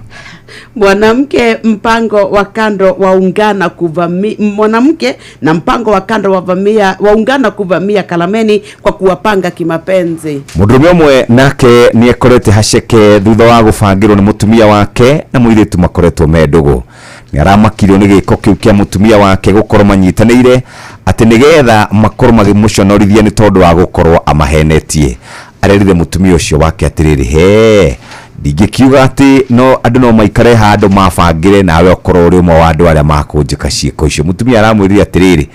Mwanamke mpango wa kando waungana kuvamia, mwanamke na mpango wa kando wavamia, waungana kuvamia Kalameni kwa kuwapanga kimapenzi. Mũndũrũme ũmwe nake nĩ ekorete haceke thutha wa gũbangĩrwo nĩ mũtumia wake na mũirĩtu makoretwo me ndũgũ. Nĩ aramakirio nĩ gĩko kĩu kĩa mũtumia wake gũkorwo manyitanĩire atĩ nĩgetha makorwo magĩmũconorithia nĩ tondũ wa gũkorwo amahenetie. Arerire mũtumia ũcio wake atĩrĩrĩ, he ndingĩkiuga atĩ no andũ no maikare handũ mabangĩre nawe ũkorwo ũrĩ ũmwe wa andũ arĩa makũnjĩka ciĩko icio. Mũtumia aramwĩrire atĩrĩrĩ,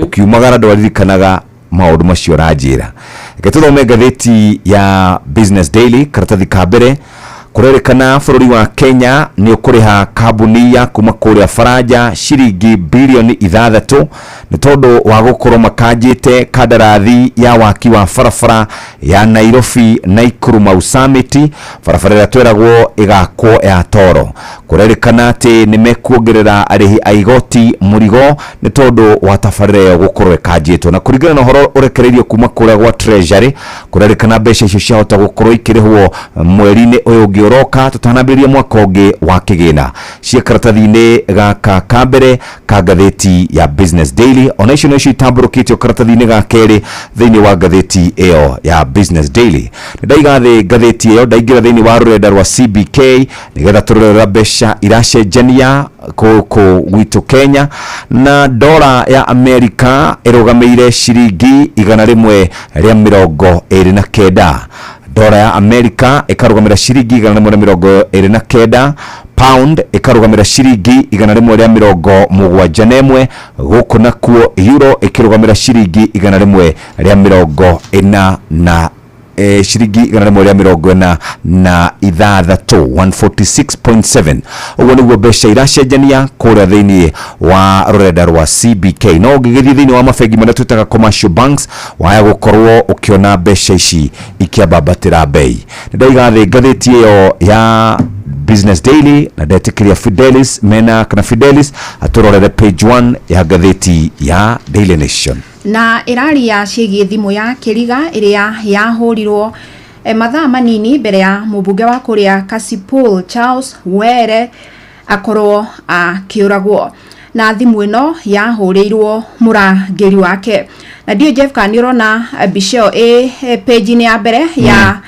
ũkiumagara ndwaririkanaga maũndũ macio ũranjĩra. Reke tũthome ngathĩti ya Business Daily karatathi ka mbere. Kũrerĩkana bũrũri wa Kenya nĩ ũkũrĩha kambuni ya kuma kũrĩa Faranja ciringi bilioni 6 nĩ tondũ wa gũkorwo makanjĩte kandarathi ya waki wa barabara ya Nairobi Nakuru Mau Summit, barabara ĩrĩa tweragwo ĩgakwo ya toro. Kũrerĩkana atĩ nĩ mekuongerera arĩhi a igoti mũrigo nĩ tondũ wa tabarĩra ĩyo gũkorwo ĩkanjĩtwo. Na kũringana na ũhoro ũrekereirio kuma kũrĩa gwa Treasury, kũrerĩkana mbeca icio ciahota gũkorwo ikĩrĩhwo mweri-inĩ ũyũ ũngĩ ũroka tũtanambĩrĩria mwaka ũngĩ wa kĩgĩna. Ciĩ karatathi-inĩ gaka ka mbere ka ngathĩti ya Business Daily. Ona icio nocio itambũrũkĩtio karatathi-inĩ ga kerĩ thĩinĩ wa ngathĩti ĩyo ya Business Daily. Nĩ ndaiga thĩ ngathĩti ĩyo, ndaingĩra thĩinĩ wa rũrenda rwa CBK nĩgetha tũrore ũrĩa mbeca iracenjania gũkũ gwitũ Kenya. Na dora ya Amerika ĩrũgamĩire ciringi 129. Dora ya Amerika ĩkarũgamĩra ciringi 129, pound ĩkarũgamĩra ciringi 171, gũkũ nakuo euro ĩkĩrũgamĩra ciringi 140 na ciringi 146, 146.7. Ũguo nĩguo mbeca iracenjania kũrĩa thĩinĩ wa rũrenda rwa CBK. No ũngĩgĩthiĩ thĩinĩ wa mabengi marĩa twĩtaga commercial banks, waya gũkorwo ũkĩona mbeca ici ikĩambambatĩra bei. Nĩ ndaiga thĩ ngathĩti ĩyo ya Business Daily na ndetĩkĩria Fidelis mena kana Fidelis atũrorere page 1 ya ngathĩti ya Daily Nation. Na ĩraria ciĩgiĩ thimũ ya Kĩriga ĩrĩa yahũrirwo mathaa manini mbere ya mũmbunge wa kũrĩa Kasipul Charles Were akorwo akĩũragwo. Na thimũ ĩno yahũrĩirwo mũrangĩri wake. Na ndiũĩ Jeff kana nĩ ũrona mbica ĩyo ĩ page-inĩ ya mbere ya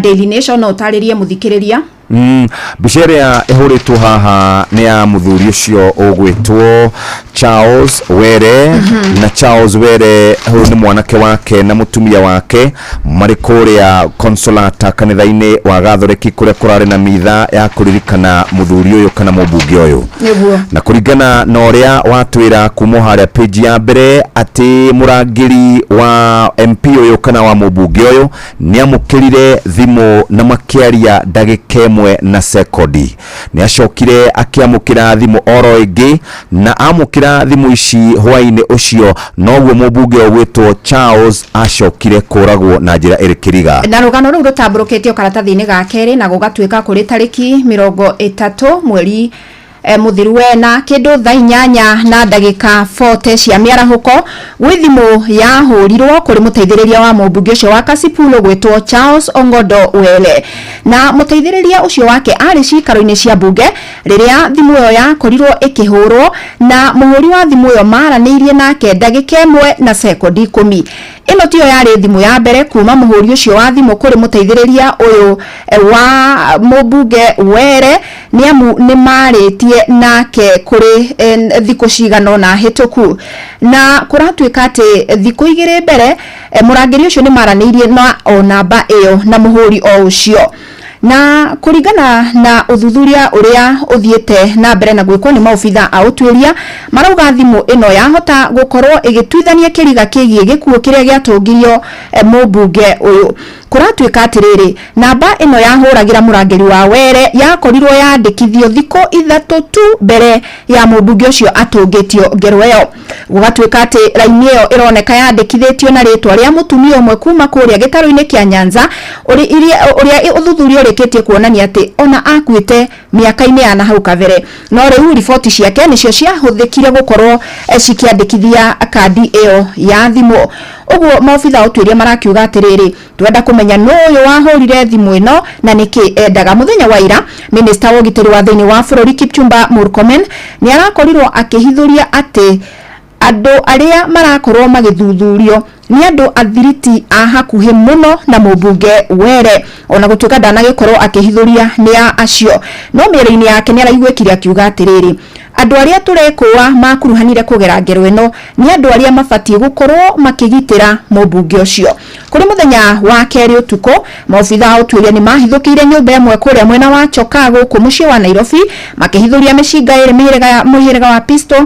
Daily Nation, no ũtarĩrie mũthikĩrĩria. Mbica ĩrĩa ĩhũrĩtwo haha nĩ ya mũthuri ũcio ũgwĩtwo Charles Were. Na Charles Were ũyũ nĩ mwanake wake na mũtumia wake marĩ kũrĩa Consolata kanitha-inĩ wa Gathoreki kũrĩa kũrarĩ na mitha ya kũririkana mũthuri ũyũ kana mũmbunge ũyũ. Nĩguo. Na kũringana na ũrĩa watwĩra kuma harĩa page ya mbere atĩ mũrangĩri wa MP ũyũ kana wa mũmbunge ũyũ nĩ amũkĩrire thimũ na makĩaria ndagĩka 1 na sekondi. Nĩ acokire akĩamũkĩra thimũ oro ĩngĩ, na amũkĩra thimũ ici hwaĩ-inĩ ũcio noguo mũmbunge ũgwĩtwo Charles acokire kũragwo na njĩra ĩrĩ kĩriga. Na rũgano rũu rũtambũrũkĩtio karatathi-inĩ ga kerĩ na gũgatuĩka kũrĩ tarĩki 30 mweri Mũthiru wena kĩndũ thaa 8 na ndagĩka 40 cia mĩarahũko gwĩ thimũ yahũrirwo kũrĩ mũteithĩrĩria wa mũmbunge ũcio wa Kasipul gwĩtwo Charles Ong'ondo Were, na mũteithĩrĩria ũcio wake arĩ cikaro-inĩ cia mbunge rĩrĩa thimũ ĩyo yakorirwo ĩkĩhũrwo, na mũhũri wa thimũ ĩyo maranĩirie nake ndagĩka 1 na sekondi 10. Ĩno tiyo yarĩ thimũ ya mbere kuma mũhũri ũcio wa thimũ kũrĩ mũteithĩrĩria ũyũ wa mũmbunge Were, nĩ amu nĩ marĩtie nake kũrĩ thikũ cigana ũna hĩtũku, na kũratuĩka atĩ thikũ 2 mbere mũrangĩri ũcio nĩ maranĩirie na o namba ĩyo na mũhũri o ũcio. Na kũringana na ũthuthuria ũrĩa ũthiĩte na mbere na gwĩkwo nĩ maobitha a ũtuĩria, marauga thimũ ĩno yahota gũkorwo ĩgĩtuithania kĩriga kĩgiĩ gĩkuũ kĩrĩa gĩatũngirio mũmbunge ũyũ. Kũratuĩka atĩrĩrĩ, namba ĩno yahũragĩra mũrangĩri wa Were yakorirwo yandĩkithio thikũ 3 tu mbere ya mũmbunge ũcio atũngĩtio ngero ĩyo. Gũgatuĩka atĩ raini ĩyo ĩroneka yandĩkithĩtio na rĩtwa rĩa mũtumia ũmwe kuma kũrĩa gĩtarũ-inĩ kĩa Nyanza, ũrĩa ũthuthuria ũrĩkĩtie kuonania atĩ ona akuĩte mĩaka-inĩ ya nahau kabere, no rĩu riboti ciake nĩcio ciahũthĩkire gũkorwo cikĩandĩkithia kandi ĩyo ya thimũ. Ũguo maobitha ũtuĩria marakiuga atĩrĩrĩ, twenda kũmenya nũ ũyũ wahũrire thimũ ĩno na nĩkĩ endaga. Mũthenya wa ira, minista wa ũgitĩri wa thĩinĩ wa bũrũri Kipchumba Murkomen nĩ arakorirwo akĩhithũria atĩ andũ arĩa marakorwo magĩthuthurio nĩ andũ athiriti a hakuhĩ mũno na mũmbunge Were, ona gũtuĩka ndanagĩkorwo akĩhithũria nĩ a acio, no mĩario-inĩ yake nĩ araiguĩkire akiuga atĩrĩrĩ, andũ arĩa tũrekũa makuruhanire kũgera ngero ĩno nĩ andũ arĩa mabatiĩ gũkorwo makĩgitĩra mũmbunge ũcio. Kũrĩ mũthenya wa kerĩ ũtukũ, maobitha a ũtuĩria nĩ mahithũkĩire nyũmba ĩmwe kũrĩa mwena wa Chokaa gũkũ mũciĩ wa Nairobi, makĩhithũria mĩcinga 2 mũhĩrĩga wa pistol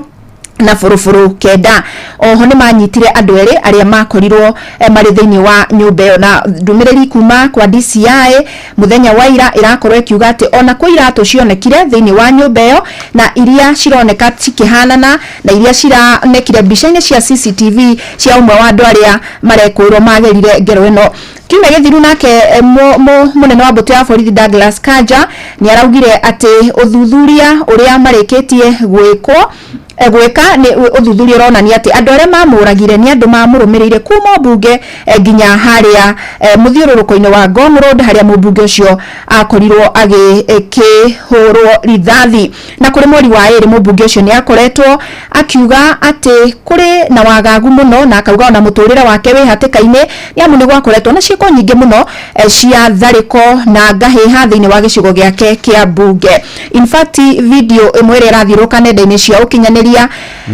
na buruburu 9. Oho nĩ manyitire andũ 2 arĩa makorirwo marĩ thĩinĩ wa nyũmba ĩyo. Na ndũmĩrĩri kuma kwa DCI mũthenya wa ira ĩrakorwo ĩkiuga atĩ ona kwĩ iratũ cionekire thĩinĩ wa nyũmba ĩyo, na iria cironeka cikĩhanana na iria cironekire mbica-inĩ cia CCTV cia ũmwe wa andũ arĩa marekũĩrwo magerire ngero ĩno. Kiumia gĩthiru nake mũnene wa mbũtũ ya borithi Douglas Kanja nĩ araugire atĩ ũthuthuria ũrĩa marĩkĩtie gwĩka nĩ ũthuthuria ũronania atĩ andũ arĩa mamũragire nĩ andũ mamũrũmĩrĩire kuma mbunge nginya harĩa mũthiũrũrũko-inĩ wa Ngong Road harĩa mũmbunge ũcio akorirwo agĩkĩhũrwo rithathi. Na kũrĩ mweri wa 2 mũmbunge ũcio nĩ akoretwo akiuga atĩ kũrĩ na wagagu mũno, na akauga ona mũtũrĩre wake wĩ hatĩka-inĩ nĩ amu nĩ gwakoretwo na ciĩko nyingĩ mũno cia tharĩko na ngahĩha thĩinĩ wa gĩcigo gĩake kĩa mbunge. In fact, video ĩmwe ĩrĩa ĩrathiũrũrũka nenda-inĩ cia ũkinyanĩria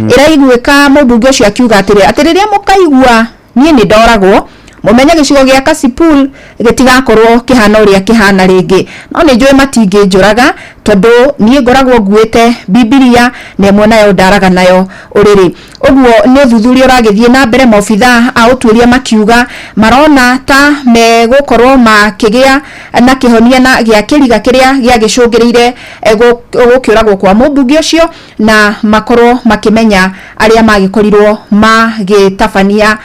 ĩraiguĩka mũmbunge ũcio akiuga atĩrĩ, atĩ rĩrĩa mũkaigua niĩ nĩ ndoragwo, mũmenye gĩcigo gĩa Kasipul gĩtigakorwo kĩhana ũrĩa kĩhana rĩngĩ, no nĩ njũĩ matingĩnjũraga tondũ niĩ ngoragwo nguĩte Bibilia na ĩmwe nayo ndaraga nayo ũrĩrĩ. Ũguo nĩ ũthuthuria ũragĩthiĩ na mbere, maobitha a ũtuĩria makiuga marona ta megũkorwo makĩgĩa na kĩhonia na gĩa kĩriga kĩrĩa gĩagĩcũngĩrĩire gũkĩũragwo kwa mũmbunge ũcio, na makorwo makĩmenya arĩa magĩkorirwo magĩtabania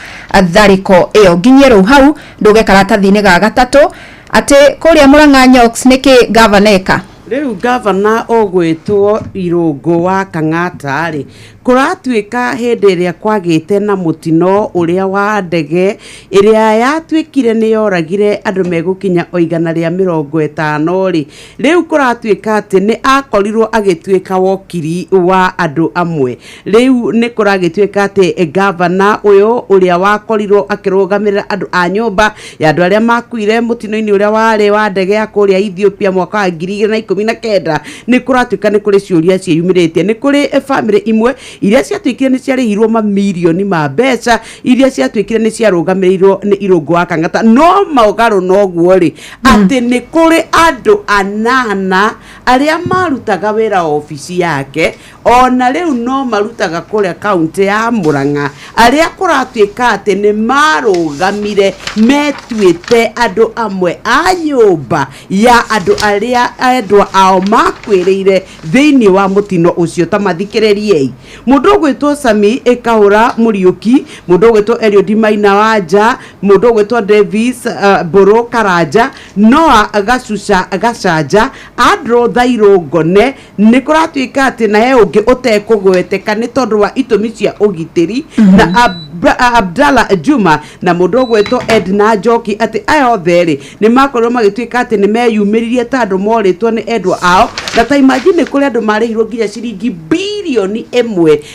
tharĩko ĩyo. Nginyie rĩu hau ndũge karatathi-inĩ ga gatatũ atĩ kũrĩa Murang'a Nyoks nĩkĩ gavana eka. Rĩu gavana ũgwĩtwo Irũngũ wa Kang'ata rĩ, kũratuĩka hĩndĩ ĩrĩa kwagĩte na mũtino ũrĩa wa ndege ĩrĩa yatuĩkire nĩ yoragire andũ megũkinya o 150 rĩ, rĩu kũratuĩka atĩ nĩ akorirwo agĩtuĩka wokiri wa andũ amwe. Rĩu nĩ kũragĩtuĩka atĩ gavana ũyũ ũrĩa wakorirwo akĩrũgamĩrĩra andũ a nyũmba ya andũ arĩa makuire mũtino-inĩ ũrĩa warĩ wa ndege ya kũrĩa Ethiopia mwaka wa 2019, nĩ kũratuĩka nĩ kũrĩ ciũria ciĩyumĩrĩtie. Nĩ kũrĩ bamĩrĩ imwe iria ciatuĩkire nĩ ciarĩhirwo mamirioni ma mbeca iria ciatuĩkire nĩ ciarũgamĩrĩirwo nĩ Irũngũ wa Kang'ata, no maũgarũ noguo rĩ, atĩ nĩ kũrĩ andũ 8 arĩa marutaga wĩra obici yake ona rĩu no marutaga kũrĩa kaunti ya Murang'a, arĩa kũratuĩka atĩ nĩ marũgamire metuĩte andũ amwe a nyũmba ya andũ arĩa endwa ao makuĩrĩire thĩinĩ wa mũtino ũcio. Ta mathikĩrĩriei, Mũndũ ũgwĩtwo Sami Ĩkaũra Mũriũki, mũndũ ũgwĩtwo Eliud Maina Wanja, mũndũ ũgwĩtwo Davis Mbũrũ Karanja, Noah Gacuca Gacanja, Andrew Thairũ Ngone. Nĩ kũratuĩka atĩ na he ũngĩ ũtekũgweteka nĩ tondũ wa itũmi cia ũgitĩri, na Abdalla Juma na mũndũ ũgwĩtwo Edna Njoki, atĩ aya othe rĩ nĩ makorirwo magĩtuĩka atĩ nĩ meyumĩririe ta andũ morĩtwo nĩ endwa ao. Na ta imagine kũrĩ andũ marĩhirwo nginya ciringi 1 birioni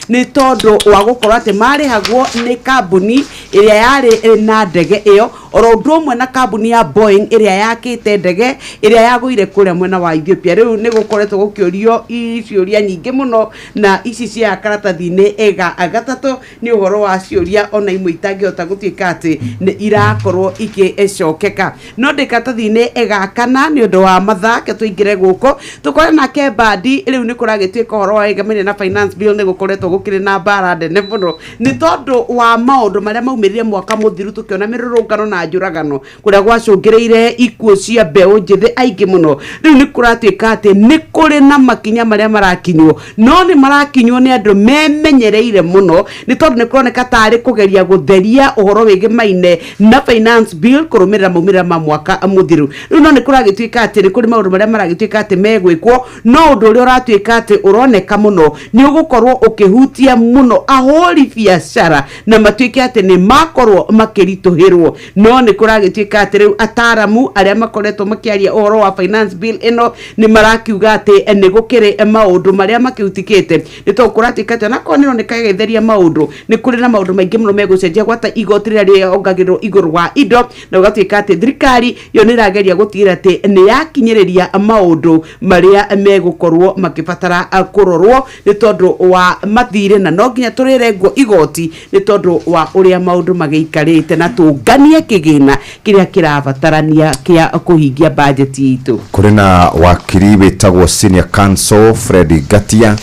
nĩ tondũ wa gũkorwo atĩ marĩhagwo nĩ kambuni ĩrĩa yarĩ na ndege ĩyo, oro ũndũ ũmwe na kambuni ya Boeing ĩrĩa yakĩte ndege ĩrĩa yagũire kũrĩa mwena wa Ethiopia. Rĩu nĩ gũkoretwo gũkĩũrio ciũria nyingĩ mũno, na ici cia karatathi-inĩ ĩga gatatũ nĩ ũhoro wa ciũria ona imwe itangĩhota gũtuĩka atĩ nĩ irakorwo igĩcokeka. No ndĩ karatathi-inĩ ĩga kana nĩ ũndũ wa mathaa, ke tũingĩre gũkũ tũkore nake Mbadi. Rĩu nĩ kũragĩtuĩka ũhoro wa ĩgamĩre na finance bill nĩ gũkoretwo gũkĩrĩ na mbara nene mũno nĩ tondũ wa maũndũ marĩa maumĩrire mwaka mũthiru, tũkĩona mĩrũrũngano na njũragano kũrĩa gwacũngĩrĩire ikuũ cia mbeũ njĩthĩ aingĩ mũno. Rĩu nĩ kũratuĩka atĩ nĩ kũrĩ na makinya marĩa marakinywo, no nĩ marakinywo nĩ andũ memenyereire mũno, nĩ tondũ nĩ kũroneka tarĩ kũgeria gũtheria ũhoro wĩgĩmaine na finance bill kũrũmĩrĩra maumĩrĩra ma mwaka mũthiru. Rĩu no nĩ kũragĩtuĩka atĩ nĩ kũrĩ maũndũ marĩa maragĩtuĩka atĩ megwĩkwo, no ũndũ ũrĩa ũratuĩka atĩ ũroneka mũno nĩ ũgũkorwo ũkĩhutia mũno ahũri biacara na matuĩke atĩ nĩ makorwo makĩritũhĩrwo. No nĩ kũragĩtuĩka atĩ rĩu ataramu arĩa makoretwo makĩaria ũhoro wa finance bill ĩno nĩ marakiuga atĩ nĩ gũkĩrĩ maũndũ marĩa makĩhutikĩte, nĩ tondũ kũratuĩka atĩ onakorwo nĩ ĩroneka ĩgĩtheria maũndũ, nĩ kũrĩ na maũndũ maingĩ mũno megũcenjia, gwata igoti rĩrĩa rĩongagĩrĩrwo igũrũ wa indo, na gũgatuĩka atĩ thirikari yo nĩ ĩrageria gũtigĩrĩra atĩ nĩ yakinyĩrĩria maũndũ marĩa megũkorwo makĩbatara kũrorwo nĩ tondũ wa mathirĩ, na no nginya tũrĩrengwo igoti nĩ tondũ wa ũrĩa maũndũ magĩikarĩte, na tũnganie kĩgĩna kĩrĩa kĩrabatarania kĩa kũhingia bajeti itũ. Kũrĩ na wakiri wĩtagwo senior counsel Fred Ngatia,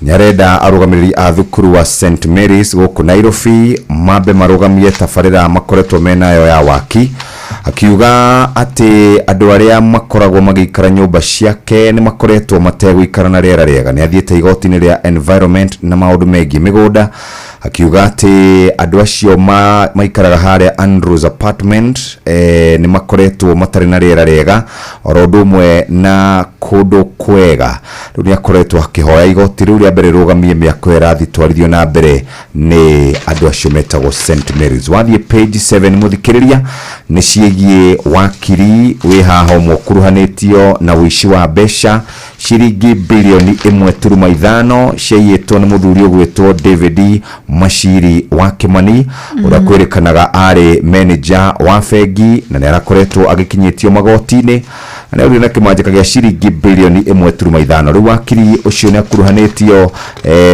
nĩ arenda arũgamĩrĩri a thukuru wa St Mary's gũkũ Nairobi mambe marũgamie tabarĩra makoretwo menayo ya waki, akiuga atĩ andũ arĩa makoragwo magĩikara nyũmba ciake nĩ makoretwo mategũikara na rĩera rĩega. Nĩ athiĩte igoti-inĩ rĩa environment na maũndũ megiĩ mĩgũnda, akiuga atĩ andũ acio maikaraga harĩa Andrews apartment nĩ makoretwo matarĩ na rĩera rĩega oro ũndũ ũmwe na kũndũ kwega. Rĩu nĩ akoretwo akĩhoya igoti rĩu rĩa mbere rĩrũgamie mĩako ĩyo ĩrathitwarithio na mbere nĩ andũ acio metagwo St Mary's. Wathiĩ page 7, mũthikĩrĩria, nĩ ciĩgiĩ wakiri wĩ haha ũmwe ũkuruhanĩtio na ũici wa mbeca ciringi 1.5 birioni ciaiyĩtwo nĩ mũthuri ũgwĩtwo David Mashiri wa Kimani, ũrĩa kwĩrĩkanaga arĩ manager wa bengi, na nĩ arakoretwo agĩkinyĩtio magoti-inĩ na nĩ na kĩmanjĩka gĩa ciringi 1.5 birioni. Rĩu wakiri ũcio nĩ akuruhanĩtio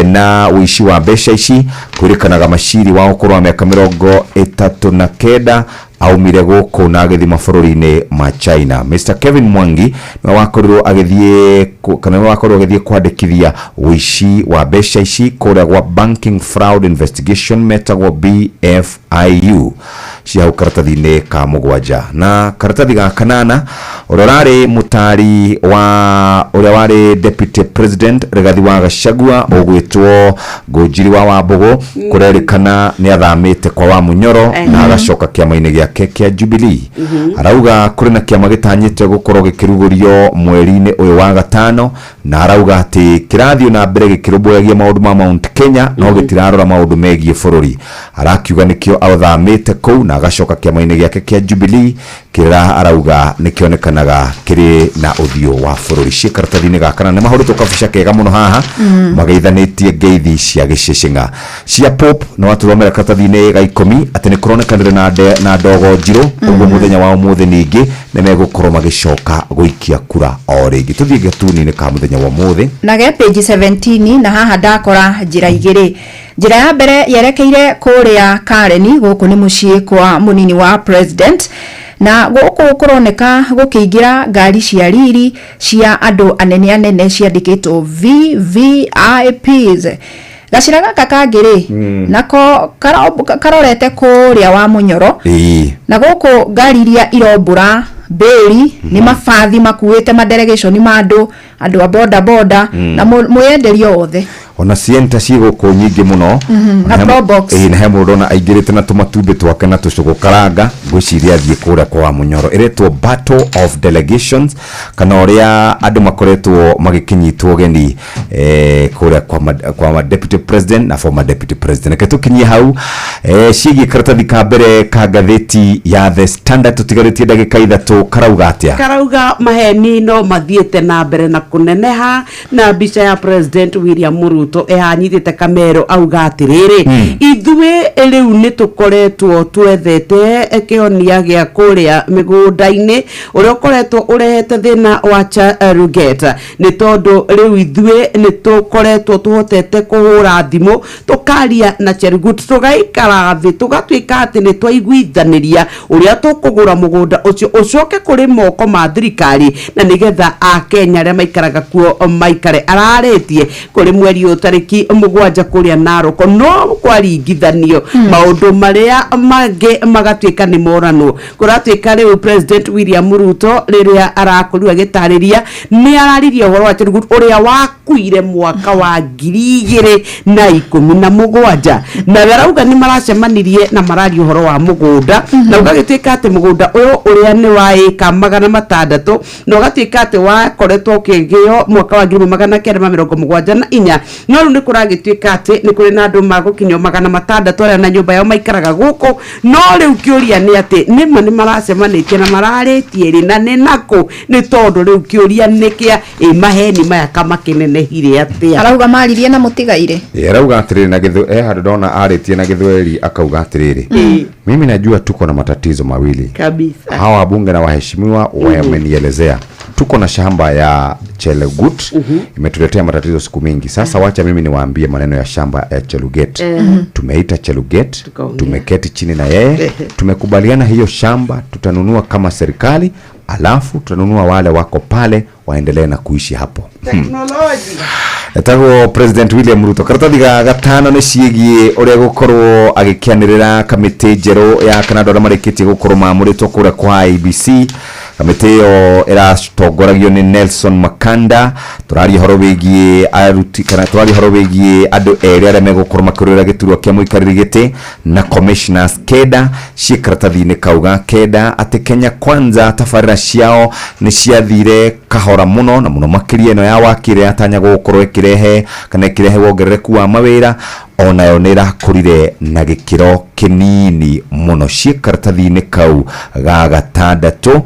na ũici wa mbeca ici. Kwĩrĩkanaga Mashiri wa ũkũrũ wa mĩaka 39 aumire gũkũ na agĩthiĩ mabũrũri-inĩ ma China. Mr Kevin Mwangi nĩwe wakorirwo agĩthiĩ kana nĩwe wakorirwo agĩthiĩ kwandĩkithia ũici wa mbeca ici kũrĩa gwa Banking Fraud Investigation metagwo BFIU, cia hau karatathi-inĩ ka 7. Na karatathi ga 8, ũrĩa ũrarĩ mũtari wa ũrĩa warĩ deputy president Rigathi wa Gachagua ũgwĩtwo Ngũnjiri wa Wambũgũ, kũrerĩkana nĩ athamĩte kwa wa Munyoro na agacoka kĩama-inĩ gĩake kĩa Jubilee. Arauga kũrĩ na kĩama gĩtanyĩte gũkorwo gĩkĩrugũrio mweri-inĩ ũyũ wa gatano, na arauga atĩ kĩrathiĩ na mbere gĩkĩrũmbũyagia maũndũ ma Mount Kenya no gĩtirarora maũndũ megiĩ bũrũri. Arakiuga nĩkĩo athamĩte kũu na agacoka kĩama-inĩ gĩake kĩa Jubilee kĩrĩa arauga nĩkĩonekanaga kĩrĩ na ũthiũ wa bũrũri. Ciĩ karatathi-inĩ ga 4, nĩ mahũrĩtwo kabica kega mũno haha mageithanĩtie ngeithi cia gĩcĩcĩng'a. Cia Pope nĩ watũthomera karatathi-inĩ ga 10 atĩ nĩ kũronekanire na ndogo njirũ ũguo. Mũthenya wa ũmũthĩ ningĩ nĩ megũkorwo magĩcoka gũikia kura o rĩngĩ. Tũthiĩ gatuni-inĩ ka mũthenya wa ũmũthĩ. Na ge page 17, na haha ndakora njĩra igĩrĩ. Njĩra ya mbere yerekeire kũrĩa Karen, gũkũ nĩ mũciĩ kwa mũnini wa president, na gũkũ kũroneka gũkĩingĩra ngari cia riri cia andũ anene anene ciandĩkĩtwo VVIPs. Gacĩra gaka kangĩ rĩ, nako karorete kũrĩa wa Mũnyoro, na gũkũ ngari iria irombũra mbĩri nĩ mabathi makuĩte madelegation ma andũ Andũ a boda boda na mwĩenderio othe. Ona cienta ciĩ gũkũ nyingĩ mũno. Na Probox. Ĩĩ, na he mũndũ ona aingĩrĩte na tũmatumbĩ twake na tũcũgũ karanga, ngwĩciria athiĩ kũrĩa kwa Mũnyoro. Ĩretwo Battle of Delegations, kana ũrĩa andũ makoretwo magĩkĩnyitwo geni kũrĩa kwa deputy president na former deputy president. Reke tũkinyie hau ciĩgiĩ karatathi ka mbere ka ngathĩti ya The Standard. Tũtigarĩtie ndagĩka 3. Karauga atĩa? Karauga maheni no mathiĩte na mbere na kũneneha, na mbica ya President William Ruto ĩhanyitĩte kamero, auga atĩrĩrĩ, ithuĩ rĩu nĩ tũkoretwo twethete kĩhonia gĩa kũrĩa mĩgũnda-inĩ ũrĩa ũkoretwo ũrehete thĩna wa Chelugate, nĩ tondũ rĩu ithuĩ nĩ tũkoretwo tũhotete kũhũra thimũ, tũkaria na Cherugut, tũgaikara thĩ, tũgatuĩka atĩ nĩ twaiguithanĩria ũrĩa tũkũgũra mũgũnda ũcio ũcoke kũrĩ moko ma thirikari, na nĩgetha akenya arĩa maikaraga kuo maikare. Ararĩtie kũrĩ mweri ũyũ tarĩki 7 kũrĩa Narok, no kwaringithanio maũndũ marĩa mangĩ magatuĩka nĩ moranwo. Kũratuĩka rĩu President William Ruto rĩrĩa arakorirwo agĩtarĩria nĩ araririe ũhoro wa Cherugut ũrĩa wakuire mwaka wa 2017, na arauga nĩ maracemanirie na mararia ũhoro wa mũgũnda, na ũgagĩtuĩka atĩ mũgũnda ũyũ ũrĩa nĩ wa ĩka 600, na ũgatuĩka atĩ wakoretwo ũkĩgĩo mwaka wa 1974, no rĩu nĩ kũragĩtuĩka atĩ nĩ kũrĩ na andũ magũkinyio 600 arĩa na nyũmba yao maikaraga gũkũ. No rĩu kĩũria nĩ atĩ nĩma nĩ maracemanĩtie na mararĩtie rĩ, na nĩ nakũ? Nĩ tondũ rĩu kĩũria nĩ kĩa ĩ maheni maya kamakĩnenehire atĩa? Arauga maririe na mũtigaire. Arauga atĩrĩrĩ na gĩthũ handũ ndona arĩtie na Gĩthweri, akauga atĩrĩrĩ, mimi najua tuko na matatizo mawili kabisa. Hawa wabunge na waheshimiwa wamenielezea tuko na shamba ya Chelegut, imetuletea matatizo siku mingi sasa. Wacha mimi niwaambie maneno ya shamba ya Chelugate. Tumeita Chelugate, tumeketi chini na yeye, tumekubaliana hiyo shamba tutanunua kama serikali, alafu tutanunua wale wako pale waendelee na kuishi hapo. Technology. Etagwo President William Ruto. Karatathi ga gatano nĩ ciĩgiĩ ũrĩa gũkorwo agĩkĩanĩrĩra kamĩtĩ njerũ ya kana andũ arĩa marĩkĩtie gũkorwo maamũrĩtwo kũrĩa kwa IEBC. Kamĩtĩ ĩyo ĩratongoragio nĩ Nelson Makanda. Tũraria ũhoro wĩgiĩ aruti kana tũraria ũhoro wĩgiĩ andũ erĩ arĩa megũkorwo makĩrũĩra gĩturwa kĩa mũikarĩri gĩtĩ na commissioners 9 ciĩ karatathi-inĩ kau ga 9, atĩ Kenya Kwanza tabarĩra ciao nĩ ciathire kahora mũno, na mũno makĩria ĩno ya waki ĩrĩa yatanyagwo gũkorwo ĩkĩrehe kana ĩkĩrehe wongerereku wa mawĩra, onayo nĩ ĩrakũrire na gĩkĩro kĩnini mũno. Ciĩ karatathi-inĩ kau ga 6.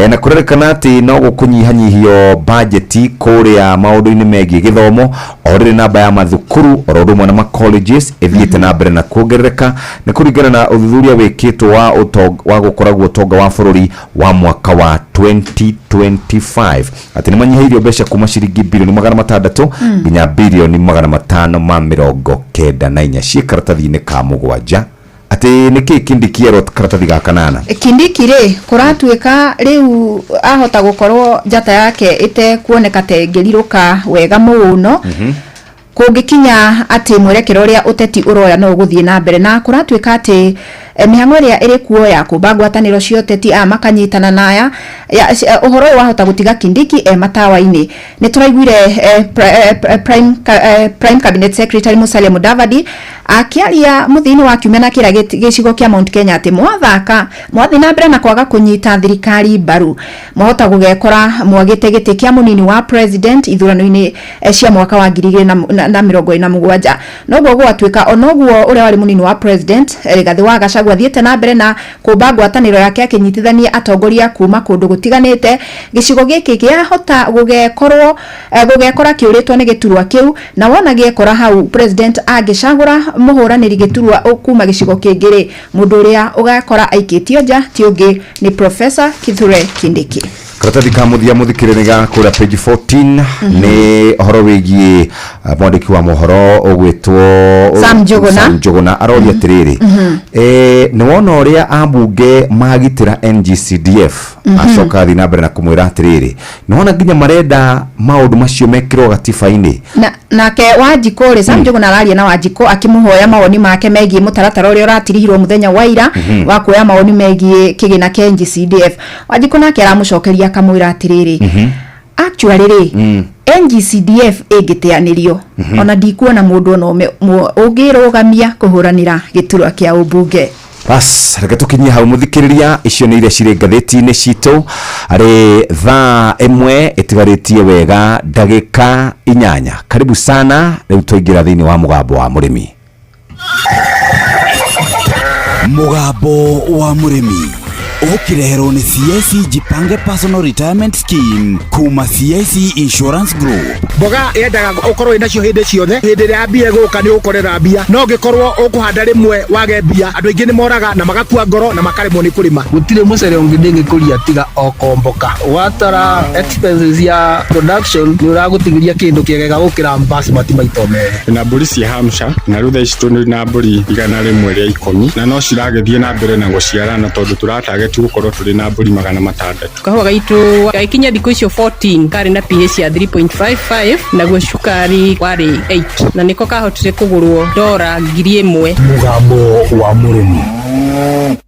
Na kũrerĩkana atĩ no gũkũnyihanyihio bajeti kũrĩa maũndũ-inĩ megiĩ gĩthomo, o rĩrĩ namba ya mathukuru oro ũndũ ũmwe na ma colleges ĩthiĩte na mbere na kuongerereka, nĩ kũringana na ũthuthuria wĩkĩtwo wa gũkoragwo ũtonga wa bũrũri wa mwaka wa 2025, atĩ nĩ manyihĩirio mbeca kuma ciringi birioni 600 nginya birioni 594. Ciĩ karatathi-inĩ ka 7. Atĩ nĩ kĩĩ Kindiki erwo karatathi ga 8? Kindiki rĩ, kũratuĩka rĩu ahota gũkorwo njata yake ĩtekuoneka ta ĩngĩrirũka wega mũno, kũngĩkinya atĩ mwerekero ũrĩa ũteti ũroya no ũgũthiĩ na mbere, na kũratuĩka atĩ mĩhang'o ĩrĩa ĩrĩ kuo ya kũmba ngwatanĩro cia ũteti aya makanyitana na aya ũhoro ũyũ wahota gũtiga Kindiki matawa-inĩ. Nĩ tũraiguire Prime Cabinet Secretary Musalia Mudavadi akĩaria mũthia-inĩ wa kiumia na kĩra gĩcigo kĩa Mount Kenya atĩ mwathaka mwathiĩ na mbere na kwaga kũnyita thirikari mbaru, mwahota gũgekora mwagĩte gĩtĩ kĩa mũnini wa president ithurano-inĩ cia mwaka wa 2027. Noguo gwatuĩka onoguo ũrĩa warĩ mũnini wa president Rigathĩ wa Gachagua athiĩte na mbere na kũmba ngwatanĩro yake akĩnyitithania atongoria kuma kũndũ gũtiganĩte, gĩcigo gĩkĩ kĩahota gũgekorwo gũgekora kĩũrĩtwo nĩ gĩturwa kĩu, na wona gĩekora hau president angĩcagũra mũhũranĩri gĩturwa kuma gĩcigo kĩngĩ rĩ, mũndũ ũrĩa ũgakora aikĩtio nja ti ũngĩ nĩ Professor Kithure Kindiki. Karatathi ka mũthia mũthikĩrĩria ga kũrĩa page 14 nĩ ũhoro wĩgiĩ mwandĩki wa mohoro ũgwĩtwo Sam Njuguna. Sam Njuguna aroria atĩrĩrĩ, nĩ wona ũrĩa ambunge magitĩra NGCDF, acoka athiĩ na mbere na kũmwĩra atĩrĩrĩ, nĩ wona nginya marenda maũndũ macio mekĩrwo gatiba-inĩ. Nake Wanjikũ rĩ, Sam Njuguna araria na Wanjikũ akĩmũhoya mawoni make megiĩ mũtaratara ũrĩa ũratirihirwo mũthenya wa ira wa kuoya mawoni megiĩ kĩgĩna kĩa NGCDF. Wanjikũ nake aramũcokeria akamwĩra atĩrĩrĩ, Actually rĩ, NGCDF ĩngĩteanĩrio, ona ndikuona mũndũ ona ũmwe ũngĩrũgamia kũhũranĩra gĩturwa kĩa ũmbunge. Bas, reke tukinyie hau muthikiriria. Icio nĩ iria cirĩ ngathĩti-inĩ citũ arĩ thaa 1 ĩtigarĩtie wega ndagĩka 8. Karibu sana. Rĩu twaingĩra thĩinĩ wa mũgambo wa mũrĩmi. Mũgambo wa mũrĩmi ũkĩreherwo nĩ CIC Jipange Personal Retirement Scheme kuma CIC Insurance Group. Mboga yendaga ũkorwo wĩ nacio hĩndĩ ciothe. Hĩndĩ ĩrĩa mbia ĩgũka nĩ ũgũkorera mbia, no ũngĩkorwo ũkũhanda rĩmwe wage mbia, andũ aingĩ nĩ moraga na magakua ngoro na makaremwo nĩ kũrĩma. Gũtirĩ mũcere ũngĩ ndĩngĩkũria tiga o komboka. Watara expenses ya production, nĩ ũragũtigĩria kĩndũ kĩegega gũkĩra basmati maita merĩ. Na mbũri cia Hampshire, na rĩu thaa ici tũrĩ na mbũri 110, na no ciragĩthiĩ na mbere na gũciarana tondũ tũratageti gũkorwo tũrĩ na mbũri 600. Kahũa gaitũ gagĩkinya thikũ icio 14 karĩ na pH ya 3.55, naguo cukari warĩ 8, na nĩko kahotire kũgũrwo dora 1000. Mũgambo wa mũrĩmi.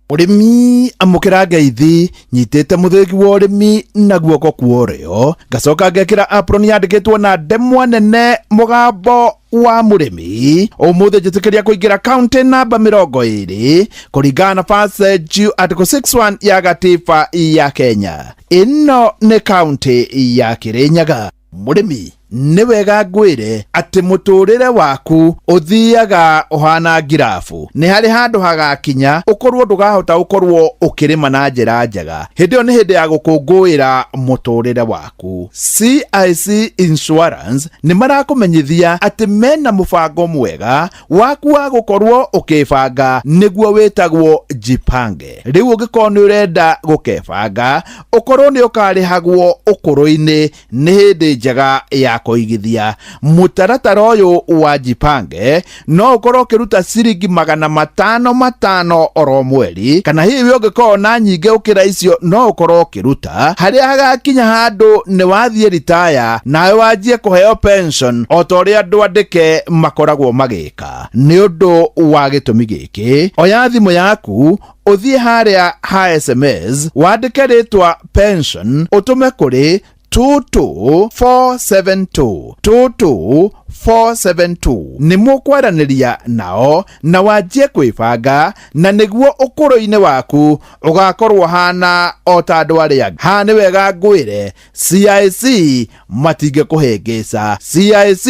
Mũrĩmi, amũkĩra ngeithi. Nyitĩte mũthĩgi wa ũrĩmi na guoko kwa ũrĩo, ngacoka ngekĩra apron yandĩkĩtwo na ndemwa nene mũgambo wa mũrĩmi. Ũmũthĩ njĩtĩkĩria kũingĩra kaunti namba 20 kũringana na passage article 61 ya gatiba ya Kenya. Ĩno nĩ kaunti ya Kĩrĩnyaga. Mũrĩmi, nĩ wega ngwĩre atĩ mũtũrĩre waku ũthiaga ũhana ngirabu. Nĩ harĩ handũ hagakinya ũkorwo ndũgahota ũkorwo ũkĩrĩma na njĩra njega. Hĩndĩ ĩyo nĩ hĩndĩ ya gũkũngũĩra mũtũrĩre waku. CIC Insurance nĩ marakũmenyithia atĩ mena mũbango mwega waku wa gũkorwo ũkĩbanga, nĩguo wĩtagwo Jipange. Rĩu ũngĩkorwo nĩ ũrenda gũkebanga ũkorwo nĩ ũkarĩhagwo ũkũrũ-inĩ, nĩ hĩndĩ njega ya kũigithia. Mũtaratara ũyũ wa Jipange no ũkorwo ũkĩruta ciringi 500 oro mweri, kana hihi we ũngĩkorwo na nyingĩ ũkĩra icio no ũkorwo ũkĩruta harĩa hagakinya handũ nĩ wathiĩ ritaya, nawe wanjie kũheo pension o ta ũrĩa andũ andĩke makoragwo magĩka. Nĩ ũndũ wa gĩtũmi gĩkĩ, oya thimũ yaku, ũthiĩ harĩa ha SMS, wandĩke rĩtwa pension, ũtũme kũrĩ 22472, 22472. Nĩ mũkwaranĩria nao na wanjie kwĩbanga, na nĩguo ũkũrũ-inĩ waku ũgakorwo hana o ta andũ arĩa angĩ. Haha nĩ wega ngwĩre, CIC matingĩkũhĩngĩca. CIC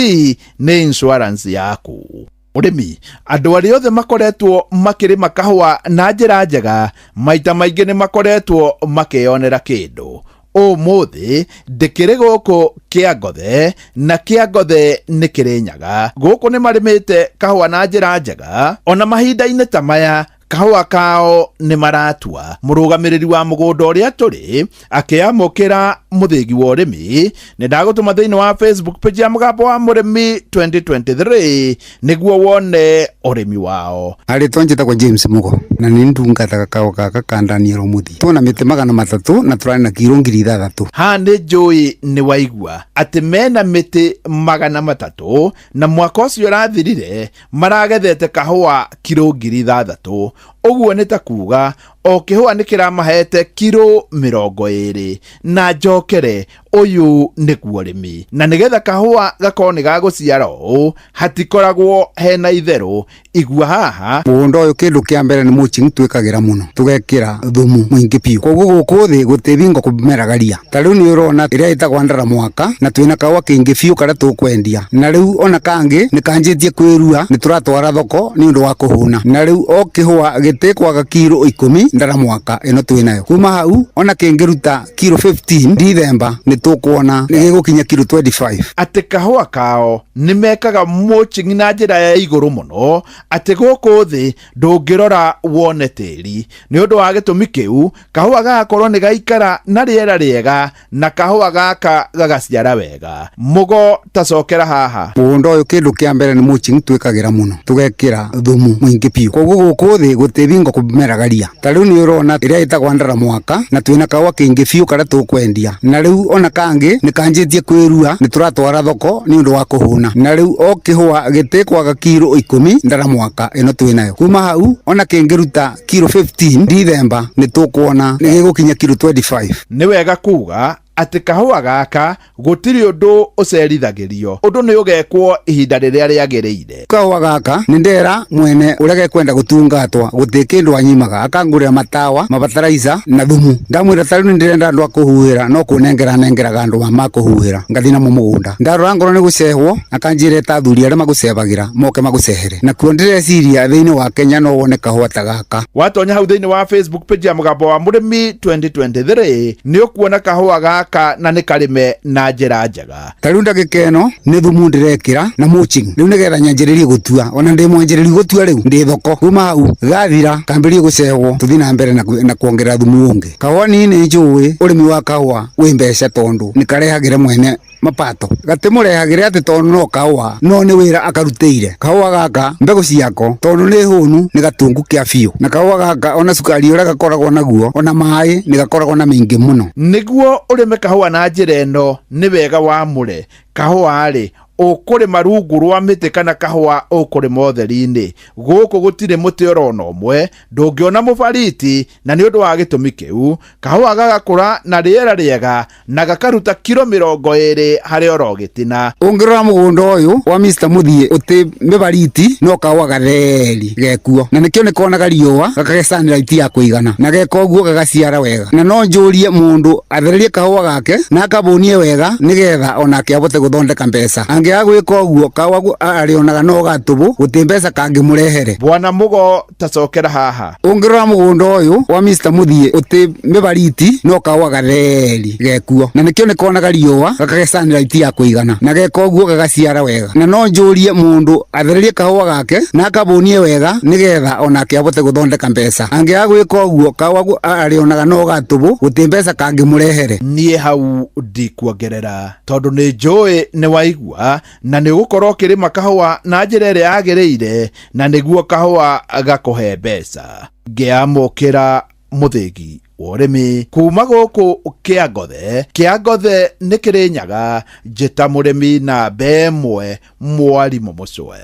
nĩ insurance yaku. Ũrĩmi, andũ arĩa othe makoretwo makĩrĩma kahũa na njĩra njega maita maingĩ nĩ makoretwo makĩyonera kĩndũ. Ũmũthĩ ndĩkĩrĩ gũkũ Kĩangothe, na Kĩangothe nĩ Kĩrĩnyaga. Gũkũ nĩ marĩmĩte kahũa na njĩra njega, ona mahinda-inĩ ta maya kahũa kao nĩ maratua. Mũrũgamĩrĩri wa mũgũnda ũrĩa tũrĩ akĩamũkĩra mũthĩgi wa ũrĩmi. Nĩ ndagũtũma thĩinĩ wa Facebook page ya mũgambo wa mũrĩmi 2023 nĩguo wone ũrĩmi wao. Arĩtwa njĩtagwo James Mugo, na nĩ ndungataga kao gaka ka Daniel Muthi. Twona mĩtĩ 300 na tũrarĩ na kiro 6000. Haha nĩ njũĩ nĩ waigua atĩ mena mĩtĩ 300, na mwaka ũcio ũrathirire maragethete kahũa kiro 6000. Ũguo nĩ ta kuga o kĩhũa nĩ kĩramahete kiro 20. Na njokere, ũyũ nĩguo ũrĩmi, na nĩgetha kahũa gakorwo nĩ gagũciara ũũ hatikoragwo hena itherũ. Igua haha. Mũgũnda ũyũ, kĩndũ kĩa mbere nĩ mulching twĩkagĩra mũno, tũgekĩra thumu mũingĩ biũ, koguo gũkũ thĩ gũtĩ bingo kũmeraga ria. Ta rĩu nĩ ũrona ĩrĩa ĩtagwo ndara mwaka, na twĩna kahũa kaingĩ biũ karĩa tũkwendia, na rĩu ona kangĩ nĩ kanjĩtie kwĩrua, nĩ tũratwara thoko nĩ ũndũ wa kũhũna. Na rĩu o kĩhũa gĩtĩkwaga kiro 10 ndara mwaka ĩno twĩnayo. Kuma hau ona kĩngĩruta kiro 15 Dithemba, nĩ tũkuona nĩ gĩgũkinya kiro 25. Atĩ kahũa kao nĩ mekaga mulching na njĩra ya igũrũ mũno, atĩ gũkũ thĩ ndũngĩrora wone tĩri. Nĩ ũndũ wa gĩtũmi kĩu, kahũa gagakorwo nĩ gaikara na rĩera rĩega, na kahũa gaka gagaciara wega. Mũgo, tacokera haha. Mũgũnda ũyũ, kĩndũ kĩa mbere nĩ mulching twĩkagĩra mũno, tũgekĩra thumu mũingĩ biũ, koguo gũkũ thĩ gũtĩ bingo kũmeraga ria. Ta rĩu nĩ ũrona ĩrĩa ĩtagwo ndara mwaka, na twĩna kahũa kaingĩ biũ karĩa tũkwendia, na rĩu ona kangĩ nĩ kanjĩtie kwĩrua, nĩ tũratwara thoko nĩ ũndũ wa kũhũna. Na rĩu o kĩhũa gĩtĩkwaga kiro 10 ndara mwaka ĩno twĩnayo. Kuma hau ona kĩngĩruta kiro 15 Dithemba, nĩ tũkuona nĩ gĩgũkinya kiro 25. Nĩ wega kuga Atĩ kahũa gaka gũtirĩ ũndũ ũcerithagĩrio, ũndũ nĩ ũgekwo ihinda rĩrĩa rĩagĩrĩire. Kahũa gaka nĩ ndera mwene ũrĩa gekwenda gũtungatwa gũtĩ kĩndũ anyimaga, akangũrĩra matawa, mabataraica na thumu. Ndamwĩra ta rĩu nĩ ndĩrenda andũ a kũhuhĩra, no kũnengera nengeraga andũ ma kũhuhĩra ngathi namo mũgũnda. Ndarora ngoro nĩ gũcehwo, akanjĩra eta athuri arĩa magũcebagĩra moke magũcehere. Nakuo ndĩreciria thĩinĩ wa Kenya no wone kahũa ta gaka. Watonya hau thĩinĩ wa Facebook page ya Mũgambo wa Mũrĩmi 2023 nĩ ũkuona kahũa gaka na nĩ karĩme na njĩra njega. Ta rĩu ndagĩka ĩno nĩ thumu ndĩrekĩra na mulching rĩu nĩgetha nyanjĩrĩrie gũtua, ona ndĩ mwanjĩrĩri gũtua rĩu ndĩ thoko. Kuma hau gathira kambĩrĩrie gũcehwo tũthiĩ na mbere na kuongerera thumu ũngĩ. Kahũa niĩ nĩ njũĩ ũrĩmi wa kahũa wĩ mbeca tondũ nĩ karehagĩra mwene mapato, gatimũrehagĩre atĩ tondũ no kahũa no nĩ wĩra akarutĩire. Kahũa gaka mbegũ ciako tondũ nĩ hũnu nĩ gatungu kĩa biũ, na kahũa gaka ona cukari ũrĩa gakoragwo naguo ona maĩ nĩ gakoragwo na mĩingĩ mũno. Nĩguo ũrĩme kahũa na njĩra ĩno nĩ wega wamũre kahũa rĩ ũkũrĩma rungu rwa mĩtĩ kana kahũa ũkũrĩma ũtheri-inĩ. Gũkũ gũtirĩ mũtĩ orona ũmwe, ndũngĩona mũbariti, na nĩ ũndũ wa gĩtũmi kĩu kahũa gagakũra na rĩera rĩega na gakaruta kiro 20 harĩ oro gĩtina. Ũngĩrora mũgũnda ũyũ wa Mr Mũthiĩ ũtĩ mĩbariti no kahũa gatheri gekuo, na nĩkĩo nĩkonaga riũa gakagĩa sunlight ya kũigana, na geka ũguo gagaciara wega. Na no njũrie mũndũ athererie kahũa gake na akabũnie wega nĩgetha onake abote gũthondeka mbeca. Angĩaga gwĩka ũguo kahũa arĩonaga no gatũbũ, gũtĩ mbeca kangĩmũrehere. Bwana Mũgo tacokera haha. Ũngĩrora mũgũnda ũyũ wa Mr Mũthiĩ ũtĩ mĩbariti no kahũa gatheri gekuo, na nĩkĩo nĩkonaga riũa gakagĩa sunlight ya kũigana, na geka ũguo gagaciara wega. Na no njũrie mũndũ athererie kahũa gake na akabũnie wega nĩgetha onake abote gũthondeka mbeca. Angĩaga gwĩka ũguo kahũa arĩonaga no gatũbũ, gũtĩ mbeca kangĩmũrehere. Niĩ hau ndikuongerera tondũ nĩ njũĩ nĩ waigua na nĩ ũgũkorwo ũkĩrĩma kahũa na njĩra ĩrĩa yagĩrĩire, na nĩguo kahũa gakũhe mbeca. Ngĩamũkĩra mũthĩgi wa ũrĩmi kuma gũkũ Kĩangothe. Kĩangothe nĩ Kĩrĩnyaga, njĩta mũrĩmi namba 1 mwarimũ Mũcwe.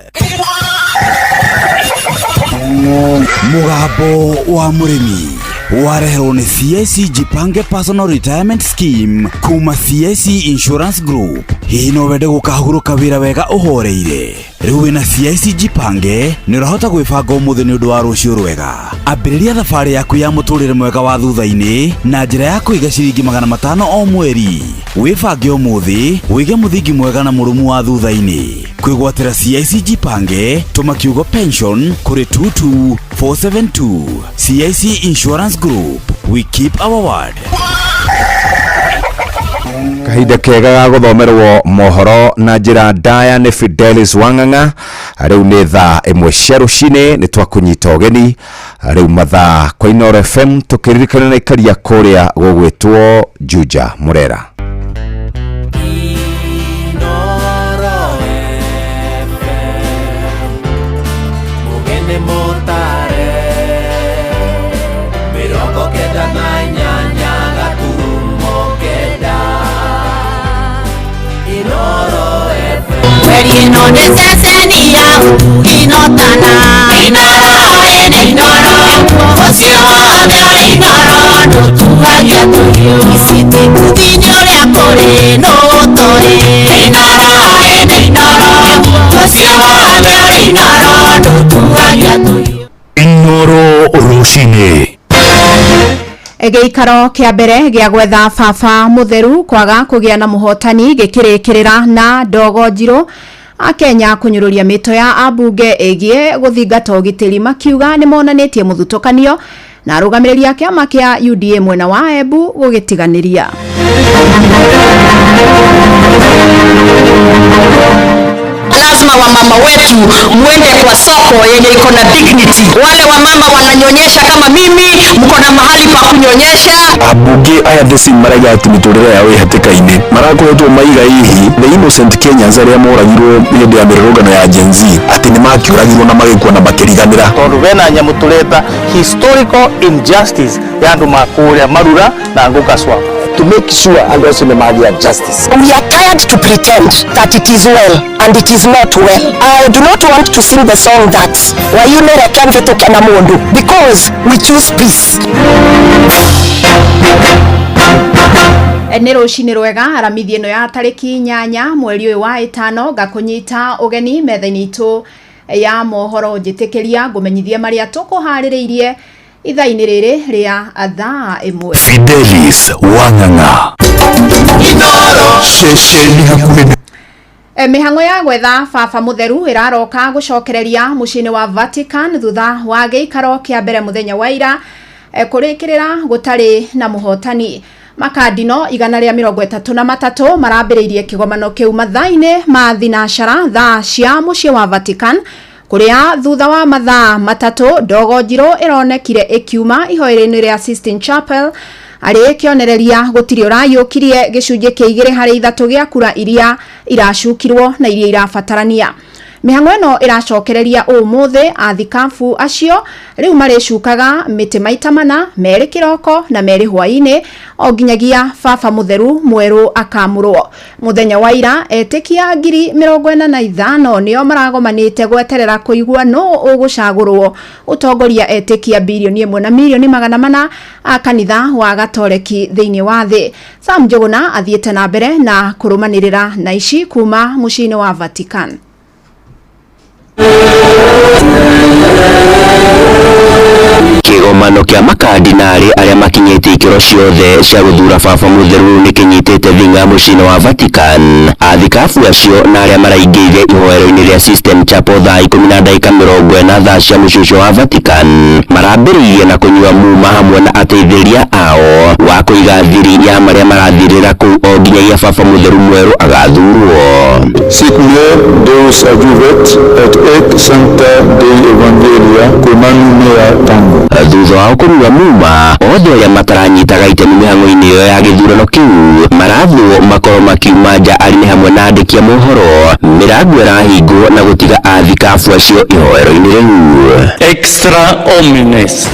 Mũgambo wa Mũrĩmi wareherwo nĩ CIC Jipange Personal Retirement Scheme kuma CIC Insurance Group. Hihi no wende gũkahurũka wĩra wega ũhoreire? Rĩu wĩna CIC Jipange nĩ ũrahota gwĩbanga ũmũthĩ nĩ ũndũ wa rũciũ rwega. Ambĩrĩria thabarĩ yaku ya mũtũrĩre mwega wa thutha-inĩ na njĩra ya kũiga ciringi 500 o mweri. Wĩbange ũmũthĩ wĩige mũthingi mwega na mũrũmu wa thutha-inĩ. Kwĩgwatĩra CIC Jipange tũma kiugo pension kũrĩ 22472. CIC Insurance Group, we keep our word. Kahinda kega ga gũthomerwo mohoro na njĩra ndaya nĩ Fidelis Wang'ang'a. Rĩu nĩ thaa 1 cia rũcinĩ, nĩ twakũnyita ũgeni rĩu mathaa kwa Inooro FM tũkĩririkana na ikaria kũrĩa gũgwĩtwo Juja Murera. Ino necesenia inotana Inoro ene inoro Ociothe uri inoro Nũtuagia tũhiũ Isiti kuthi-inĩ ũrĩa kũrĩ nũtũĩ Inoro ene inoro Ociothe uri inoro Nũtuagia tũhiũ. Inoro rũcinĩ. Gĩikaro kĩa mbere gĩa gwetha baba mũtheru kwaga kũgĩa na mũhotani gĩkĩrĩkĩrĩra na ndogo njirũ. Akenya kũnyũrũria mĩto ya ambunge ĩgiĩ gũthingata ũgitĩri makiuga nĩ monanĩtie mũthutũkanio, na arũgamĩrĩri a kĩama kĩa UDA mwena wa Embu gũgĩtiganĩria. Lazima wamama wetu muende kwa soko yenye iko na dignity. Wale wamama wananyonyesha kama mimi, mko na mahali pa kunyonyesha. Abunge aya theci maraiga ati miturire yao ĩ hatĩka-inĩ, marakoretwo maiga hihi the innocent Kenyans arĩa moragirwo hĩndĩ ya mĩrũrũngano ya Gen Z atĩ nĩ makĩũragirwo na magĩkua na makĩriganĩra. Tondũ bena nyamũ tũreta historical injustice ya andũ makũrĩa Marura na Ngũka Swamp. To make sure andũ acio nĩmagĩa justice. We are tired to pretend that it is well and it is not well. I do not want to sing the song that wayunere kenvituke na mundu, because we choose peace. Nĩ rũcinĩ rwega aramithi ĩno ya tarĩki 8 mweri ũyũ wa 5 ngakũnyita ũgeni metha-inĩ itũ ya mohoro njĩtĩkĩria ngũmenyithie marĩa tũkũharĩrĩirie ithaa-inĩ rĩrĩ rĩa thaa 1. Fidelis Wang'ang'a. Ceceni hakuhĩ. Mĩhang'o ya gwetha baba mũtheru ĩraroka gũcokereria mũciĩ-inĩ wa Vatican thutha wa gĩikaro kĩa mbere mũthenya wa ira kũrĩkĩrĩra gũtarĩ na mũhotani. Makadino 133 marambĩrĩirie kĩgomano kĩu mathaa-inĩ ma thinacara thaa cia mũciĩ wa Vatican kũrĩa thutha wa mathaa 3 ndogo njirũ ĩronekire ĩkiuma ihoero-inĩ rĩa Sistine Chapel arĩ kĩonereria gũtirĩ ũrayũkirie gĩcunjĩ kĩa 2 harĩ 3 gĩa kura iria iracukirwo na iria irabatarania. Mĩhang'o ĩno ĩracokereria ũmũthĩ athikabu acio rĩu marĩcukaga mĩtĩ maita 4, 2 kĩroko na 2 hwaĩ-inĩ o nginyagia baba mũtheru mwerũ akamũrwo. Mũthenya wa ira etĩkia 45,000 nĩo maragomanĩte gweterera kũigua nũ ũgũcagũrwo ũtongoria etĩkia bilioni 1 na milioni 400 a kanitha wa Gatoreki thĩinĩ wa thĩ. Sam Njuguna athiĩte na mbere na kũrũmanĩrĩra na ici kuma mũciĩ-inĩ wa Vatican. Kĩgomano kĩa makadinari arĩa makinyĩte ikĩro ciothe cia gũthura baba mũtheru nĩ kĩnyitĩte thing'a mũciĩ-inĩ wa Vatican. Athikabu acio na arĩa maraingĩrire ihoero-inĩ rĩa Sistine Chapel thaa 10:40 thaa cia mũciĩ ũcio wa Vatican marambĩrĩirie na kũnyua muma hamwe na ateithĩrĩria ao wa kũiga thiri ya marĩa marathirĩra kũu o nginyagia baba mũtheru mwerũ agathurwo. Sic me Deus adjuvet et ec sancta Dei Evangelia cum mea tango. Thutha wao kũnyua muma othe arĩa mataranyitaga itemi mĩhang'o-inĩ ĩyo ya gĩthurano kĩu marathwo makorwo makiuma nja arĩ nĩ hamwe na andĩki a mohoro. Mĩrango ĩrahingwo na gũtiga athikabu acio ihoero-inĩ rĩu. Extra omnes.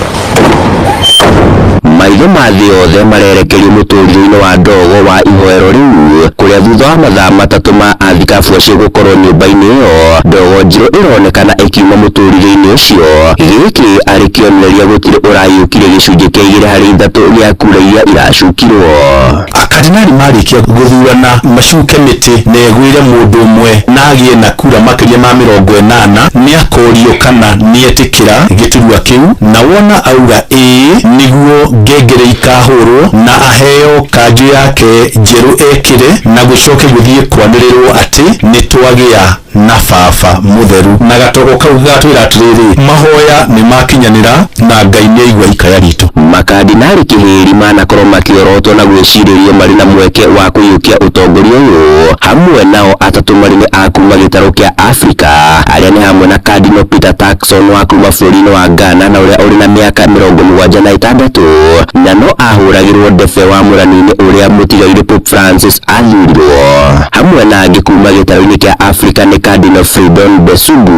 Maitho ma thĩ yothe marerekerio mũtũrĩre-inĩ wa ndogo wa ihoero rĩu kũrĩa thutha wa mathaa 3 ma athikabu acio gũkorwo nyũmba-inĩ ĩyo ndogo njirũ ĩronekana ĩkiuma mũtũrĩre-inĩ ũcio. Gĩkĩ arĩ kĩonereria gũtirĩ ũrayũkirie gĩcunjĩ kĩa 2 harĩ 3 gĩa kura iria iracukirwo. Akadinari marĩkia gũthurana macuke mĩtĩ na ĩgwĩre mũndũ ũmwe na agĩe na kura makĩria ma 80 nĩakorio kana nĩetĩkĩra gĩturwa kĩu na wona auga ĩĩ nĩguo ngengere ikahũrwo na aheo kanjũ yake njerũ ekĩre na gũcoke gũthiĩ kwanĩrĩrwo atĩ nĩtwagĩa na baba mũtheru. Na gatogo kau gatwĩra atĩrĩrĩ, mahoya nĩmakinyanĩra na Ngai nĩaigua ikaya ritũ. Makadinari kĩhĩri manakorwo makĩorotwo na gwĩcirĩrio marĩ na mweke wa kũiyũkia ũtongoria ũyũ hamwe nao 3 marĩ nĩ a kuma gĩtarũ kĩa Afrika arĩa nĩ hamwe na Cardinal Peter Turkson wa kuma bũrũri-inĩ wa Ghana na ũrĩa ũrĩ na mĩaka 76 na no ahũragĩrwo ndebe wa mũrani-inĩ ũrĩa mũtigairĩ Pope Francis athurirwo. Hamwe na angĩ kuma gĩtarũ-inĩ kĩa Afrika nĩ Cardinal Fridon Besugu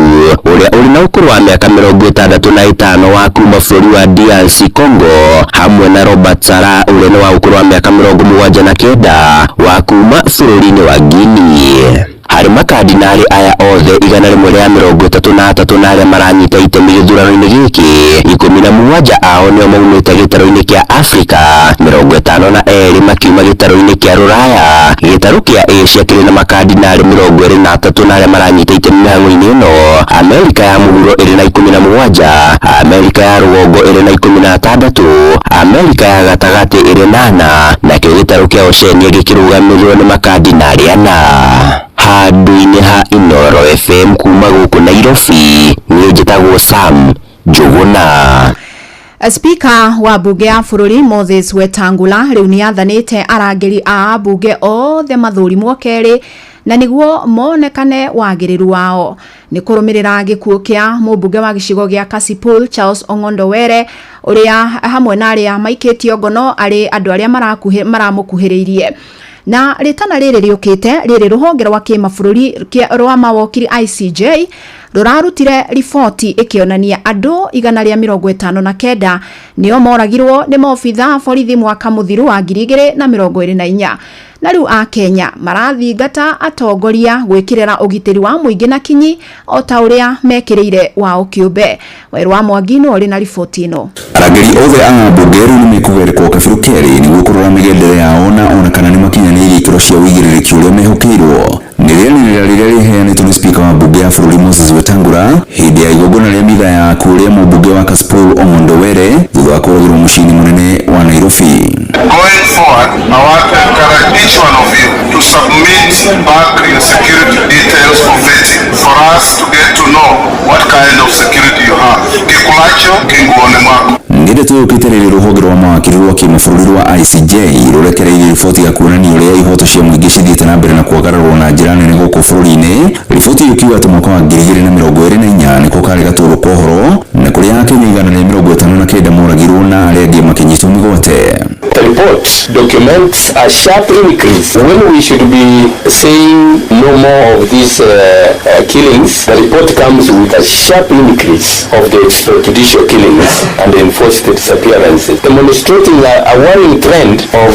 ũrĩa ũrĩ na ũkũrũ wa mĩaka 65 wa kuma bũrũri wa DRC Congo hamwe na Robert Sarah ũrĩa nĩ wa ũkũrũ wa mĩaka 79 wa kuma bũrũri-inĩ wa Guinea. Harĩ makadinari aya othe 133 na arĩa maranyita itemi gĩthurano-inĩ gĩkĩ 17 ao nĩo maumĩte gĩtarũ-inĩ kĩa Afrika, 52 makiuma gĩtarũ-inĩ kĩa Rũraya. Gĩtarũ kĩa Asia kĩrĩ na makadinari 23 na arĩa maranyita itemi mĩhang'o-inĩ ĩno. Amerika ya mũhuro ĩrĩ na 17, Amerika ya rũgongo ĩrĩ na 16, Amerika ya gatagatĩ ĩrĩ na 4, nakĩo gĩtarũ kĩa Oceania gĩkĩrũgamĩrĩrwo nĩ makadinari 4. Handũ-inĩ ha Inooro FM kuma gũkũ Nairobi, niĩ njĩtagwo Sam Njuguna. Speaker wa bunge ya bũrũri Moses Wetangula rĩu nĩathanĩte arangĩri a bunge othe mathũrimwo kerĩ na nĩguo monekane wagĩrĩru wao. Nĩ kũrũmĩrĩra gĩkuũ kĩa mũmbunge wa gĩcigo gĩa Kasipul Charles Ong'ondo Were ũrĩa hamwe na arĩa maikĩtio ngono arĩ andũ arĩa maramũkuhĩrĩirie. Na rĩtana rĩrĩ rĩũkĩte rĩrĩ rũhonge rwa kĩmabũrũri rwa mawokiri ICJ rũrarutire riboti ĩkĩonania andũ 159 nĩo moragirwo nĩ maobitha borithi mwaka mũthiru wa 2024. Na rĩu a Kenya marathingata atongoria gwĩkĩrĩra ũgitĩri wa mũingĩ na kinyi o ta ũrĩa mekĩrĩire wao kĩũmbe. Werũ wa Mwangi nĩwe ũrĩ na riboti ĩno. Arangĩri othe a mbunge rĩu nĩmekũgerekwo kabirũ kerĩ nĩguo kũrora mĩgendere yao na ona kana nĩ Nairobi. Going forward, I want to encourage each one of you to submit back your security details for vetting, for us to get to know what kind of security you have. Kikulacho kinguoni mwako. Nĩ ndeto yũkĩte rĩrĩ rũhonge rwa mawakiri rwa kĩmabũrũri rwa ICJ rũrekereirie riboti ya kuonania ũrĩa ihoto cia mũingĩ cithiĩte na mbere na kwagararwo na njĩra nene gũkũ bũrũri-inĩ. Riboti ĩyo ĩkiuga atĩ mwaka wa 2024 nĩko karĩ gatũrũ ka ũhoro na kũrĩa Akenya 159 moragirwo na arĩa angĩ makĩnyitwo mĩgwate. The report documents a sharp increase when we should be saying no more of these killings. The report comes with a sharp increase of the extrajudicial killings and enforced disappearances, demonstrating a worrying trend of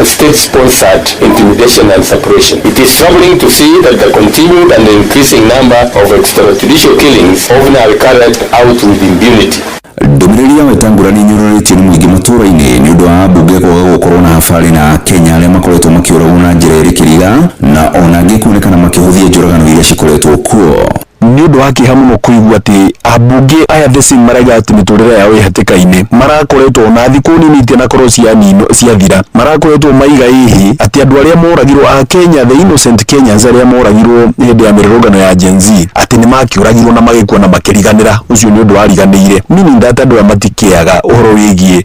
state-sponsored intimidation and suppression. It is troubling to see that the continued and increasing number of extrajudicial killings often are carried out with impunity. Ndũmĩrĩri ya Wetangula nĩ ĩnyũrũrĩtio nĩ mũingĩ matũũra-inĩ nĩ ũndũ wa ambunge kwaga gũkorwo na habarĩ na Kenya arĩa makoretwo makĩũragwo na njĩra ĩrĩ kĩriga na ona angĩ kuonekana makĩhũthia njũragano iria cikoretwo kuo. Nĩ ũndũ wa kĩeha mũno kũigua atĩ ambunge aya the same maraiga atĩ mĩtũrĩre yao ĩ hatĩka-inĩ marakoretwo na thikũ nini itanakorwo cianinwo ciathira marakoretwo maiga ĩhĩ atĩ andũ arĩa moragirwo a Kenya, the innocent Kenyans arĩa moragirwo hĩndĩ ya mĩrũrũngano ya Gen Z, atĩ nĩ makĩũragirwo na magĩkua na makĩriganĩra. Ũcio nĩ ũndũ wariganĩire, meaning that andũ aya matikĩaga ũhoro wĩgiĩ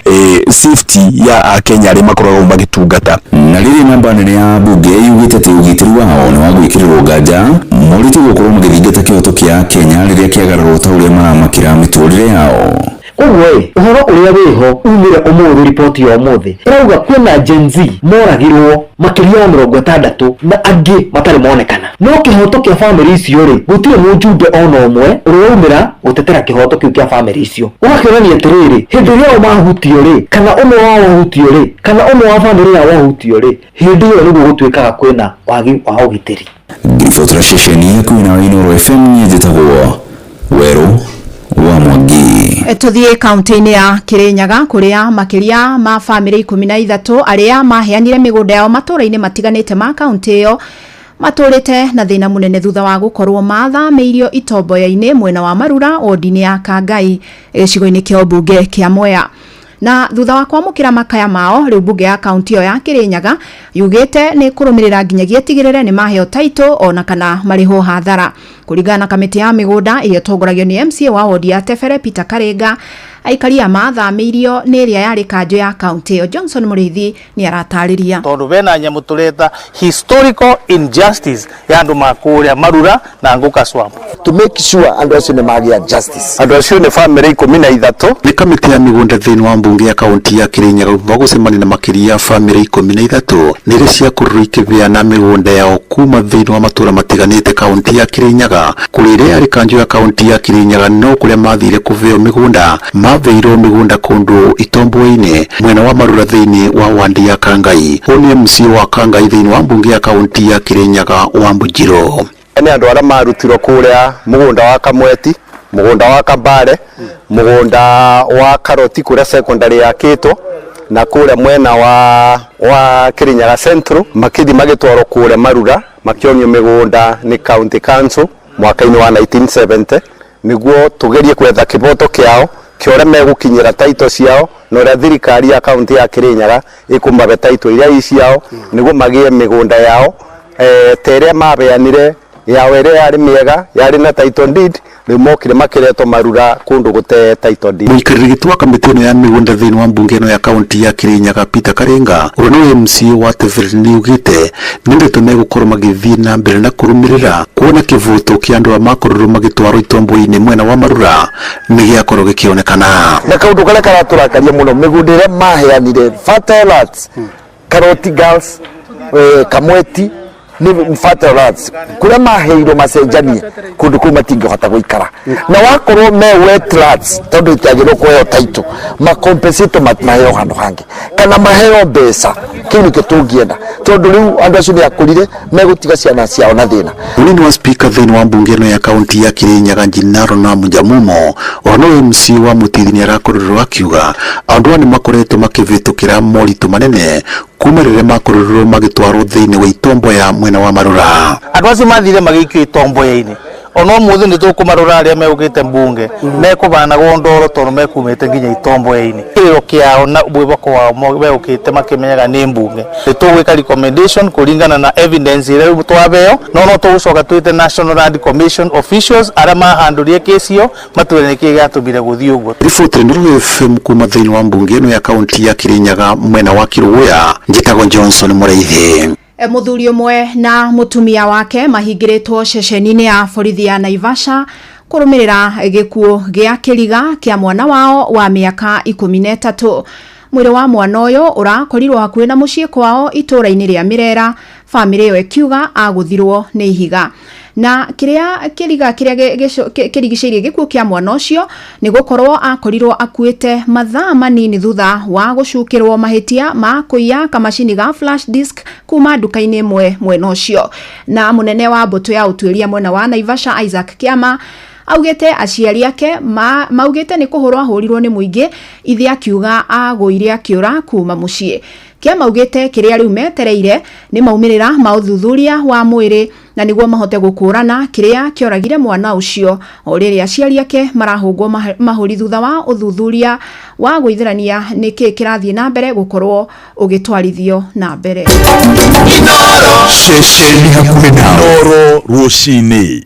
safety ya Akenya arĩa makoragwo magĩtungata. Na rĩrĩ namba nene ya ambunge yugĩte atĩ ũgitĩri wao nĩ wa gwĩkĩrĩrwo nganja morĩtie gũkorwo magĩthingata kĩhoto kĩa Kenya rĩrĩa kĩagararwo ta ũrĩa maramakĩra mĩtũrĩre yao. Koguo ĩ ũhoro ũrĩa wĩho umire ũmũthĩ, riboti ya ũmũthĩ ĩrauga kwĩna Gen Z moragirwo makĩria ya 60 na angĩ matarĩ monekana. No kĩhoto kĩa bamĩrĩ icio rĩ, gũtirĩ mũjumbe ona ũmwe ũrĩa waumĩra gũtetera kĩhoto kĩu kĩa bamĩrĩ icio. Ũgakĩonania atĩrĩrĩ, hĩndĩ ĩrĩa o mahutio rĩ, kana ũmwe wao ahutio rĩ, kana ũmwe wa bamĩrĩ yao ahutio rĩ, hĩndĩ ĩyo nĩguo gũtuĩkaga kwĩna wagi wa ũgitĩri. Ngiribotera ceceni hakuhĩ na Inooro FM, niĩ njĩtagwo Werũ wa Mwangi. Tuthiĩ kaunti-inĩ ya Kirinyaga kũrĩa makĩria ma bamĩrĩ 13 arĩa maheanire mĩgũnda yao matũũra-inĩ matiganĩte ma kaunti ĩyo matũrĩte na thĩna mũnene thutha wa gũkorwo mathamĩirio itomboya-inĩ mwena wa Marura wodi-inĩ ya Kangai gĩcigo-inĩ kĩa ũmbunge kĩa Mwea. Na thutha wa kwamũkĩra makaya mao rĩu mbunge ya kaunti ĩyo ya Kirinyaga yugĩte nĩ kũrũmĩrĩra nginyagia ĩtigĩrĩre nĩ maheo taitũ ona kana marĩhwo hathara. Kũringana na kamĩtĩ ya mĩgũnda ĩrĩa ĩtongoragio nĩ MCA wa wodi ya Tebere Peter Karenga, aikari a mathamĩirio nĩ ĩrĩa yarĩ kanjũ ya kaunti ĩyo. Johnson Mũrĩithi nĩ aratarĩria. Tondũ bena nyamũ tũreta historical injustice ya andũ makũrĩa Marura na Ngũka Swamp. To make sure andũ acio nĩ magĩa justice. Andũ acio nĩ bamĩrĩ 13. Nĩ kamĩtĩ ya mĩgũnda thĩinĩ wa mbunge ya kaunti ya Kirinyaga thutha wa gũcemania na makĩria ya bamĩrĩ 13 nĩ iria ciakorirwo ikĩgĩa na mĩgũnda yao kuma thĩinĩ wa matũũra matiganĩte kaunti ya Kirinyaga. Kũrĩ ĩrĩa yarĩ kanjũ ya kaunti ya Kirinyaga no kũrĩa mathire kũbeo mĩgũnda mabeirwo mĩgũnda kũndũ itomboinĩ mwena wa Marura thĩinĩ wa wandi ya Kangai. Ũyũ nĩ MC wa Kangai thĩinĩ wa mbunge ya kaunti ya Kirinyaga wa Mbujiro. Nĩ andũ arĩa marutirwo kũrĩa mũgũnda wa Kamweti, mũgũnda wa Kambare, mũgũnda wa Karoti kũrĩa secondary yakĩtwo, na kũrĩa mwena wa Kirinyaga Central, makĩthi magĩtwarwo kũrĩa Marura makĩonio mĩgũnda nĩ County Council mwaka-inĩ wa 1970 nĩguo tũgerie gwetha kĩboto kĩao kĩa ũrĩa megũkinyĩra taito ciao na ũrĩa thirikari ya kaunti ya Kirinyaga ĩkũmabe taito iria i ciao nĩguo magĩe mĩgũnda yao ta ĩrĩa mabeanire yao ĩrĩa yarĩ mĩega yarĩ na title deed, rĩu mokire makĩretwo Marura kũndũ gũte title deed. Mũikarĩri gĩtĩ wa kamĩtĩ ĩno ya mĩgũnda thĩinĩ wa mbunge ĩno ya kaunti ya Kirinyaga Peter Karenga, ũrĩa nĩwe MCA wa Tebere, nĩaugĩte nĩ ndeto megũkorwo magĩthiĩ na mbere na kũrũmĩrĩra kuona kĩvoto kĩa andũ arĩa makorirwo magĩtwarwo itombo-inĩ mwena wa Marura nĩ gĩakorwo gĩkĩonekana. Na kaũndũ karĩa karatũrakaria mũno, mĩgũnda ĩrĩa maheanire fertile lands, Karoti Girls, Kamweti, nĩ fertile lands kũrĩa maheirwo macenjanie kũndũ kũu matingĩhota gũikara, na wakorwo me wet lands tondũ itiagĩrĩirwo kũheo title, macompensate maheo handũ hangĩ kana maheo mbeca. Kĩu nĩkĩo tũngĩenda tondũ rĩu andũ acio nĩ akũrire megũtiga ciana ciao na thĩna. Mũnini wa speaker thĩinĩ wa mbunge ĩno ya kaunti ya Kirinyaga Jinaro na Mujamumo, ona no MC wa Mũtithi nĩ arakorirwo akiuga andũ aya nĩ makoretwo makĩvĩtũkĩra moritũ manene kuma rĩrĩa makorirwo magĩtwarwo thĩinĩ wa itombo ya mwena wa Marura. Andũ acio mathire magĩikio itomboya-inĩ Ona ũmũthĩ nĩ tũkũmarora arĩa megũkĩte mbunge mekũbanagwo ndoro tondũ mekumĩte nginya itomboya-inĩ. Kĩrĩro kĩao na mwĩhoko wao megũkĩte makĩmenyaga nĩ mbunge. Nĩ tũgwĩka recommendation kũringana na evidence ĩrĩa rĩu twabeo, no no tũgũcoka twĩte National Land Commission officials arĩa mahandũrie kesi ĩyo matwĩre nĩkĩĩ gĩatũmire gũthiĩ ũguo. Riboti Inooro FM kuma thĩinĩ wa mbunge ĩno ya kaunti ya Kirinyaga mwena wa Kiruguya, njĩtagwo Johnson Mũraithi. Mũthuri ũmwe na mũtumia wake mahingĩrĩtwo ceceni-inĩ ya borithi ya Naivasha kũrũmĩrĩra gĩkuũ gĩa kĩriga kĩa mwana wao wa mĩaka 13. Mwĩrĩ wa mwana ũyũ ũrakorirwo hakuhĩ na mũciĩ kwao itũũra-inĩ rĩa Mĩrera, bamĩrĩ ĩyo ĩkiuga agũthirwo nĩ ihiga. Na kĩrĩa kĩriga kĩrĩa kĩrigicĩirie gĩkuũ kĩa mwana ũcio nĩ gũkorwo akorirwo akuĩte mathaa manini thutha wa gũcukĩrwo mahĩtia ma kũiya kamacini ga flash disk kuma nduka-inĩ ĩmwe mwena ũcio. Na mũnene wa mbũtũ ya ũtuĩria mwena wa Naivasha Isaac Kĩama augĩte aciari ake maugĩte nĩ kũhũrwo ahũrirwo nĩ mũingĩ, ithe akiuga agũire akĩũra kuma mũciĩ. Kĩama augĩte kĩrĩa rĩu metereire nĩ maumĩrĩra ma ũthuthuria wa mwĩrĩ na nĩguo mahote gũkũrana kĩrĩa kĩoragire mwana ũcio, o rĩrĩa aciari ake marahũngwo mahũri thutha wa ũthuthuria wa gwĩthĩrania nĩkĩ kĩrathiĩ na mbere gũkorwo ũgĩtwarithio na mbere. Ceceni hakuhĩ na Inooro rũcinĩ.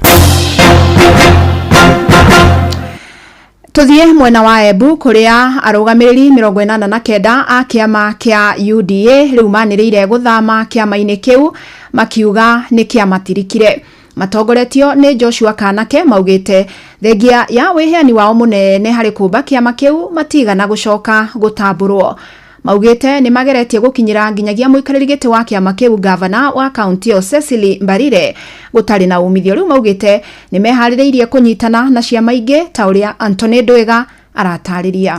Tuthiĩ mwena wa Embu kũrĩa arũgamĩrĩri 89 a kĩama kĩa UDA rĩu manĩrĩire gũthama kĩama-inĩ kĩu makiuga nĩ kĩamatirikire. Matongoretio nĩ Joshua Kanake maugĩte thengia ya wĩheani wao mũnene harĩ kũmba kĩama kĩu matigana gũcoka gũtambũrwo. Maugĩte nĩ mageretie gũkinyĩra nginyagia mũikarĩri gĩtĩ wa kĩama kĩu gavana wa kaunti ĩyo Cecily Mbarire gũtarĩ na umithio. Rĩu maugĩte nĩ meharĩrĩirie kũnyitana na ciama ingĩ ta ũrĩa Anthony Ndwĩga aratarĩria.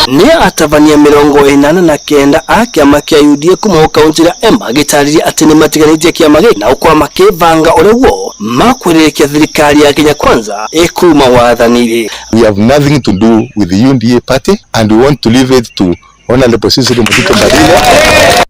Nĩ atabania 89 a kĩama kĩa UDA kuma kaunti ya Embu gĩtarĩria atĩ nĩ matiganĩtie kĩama gĩkĩ na ũkorwo makĩbanga ũrĩa guo makwĩrĩrĩkia thirikari ya Kenya Kwanza ĩkuma wathani-rĩ. We have nothing to do with the UDA party and we want to leave it to Honorable Cecily Mutito Mbarire.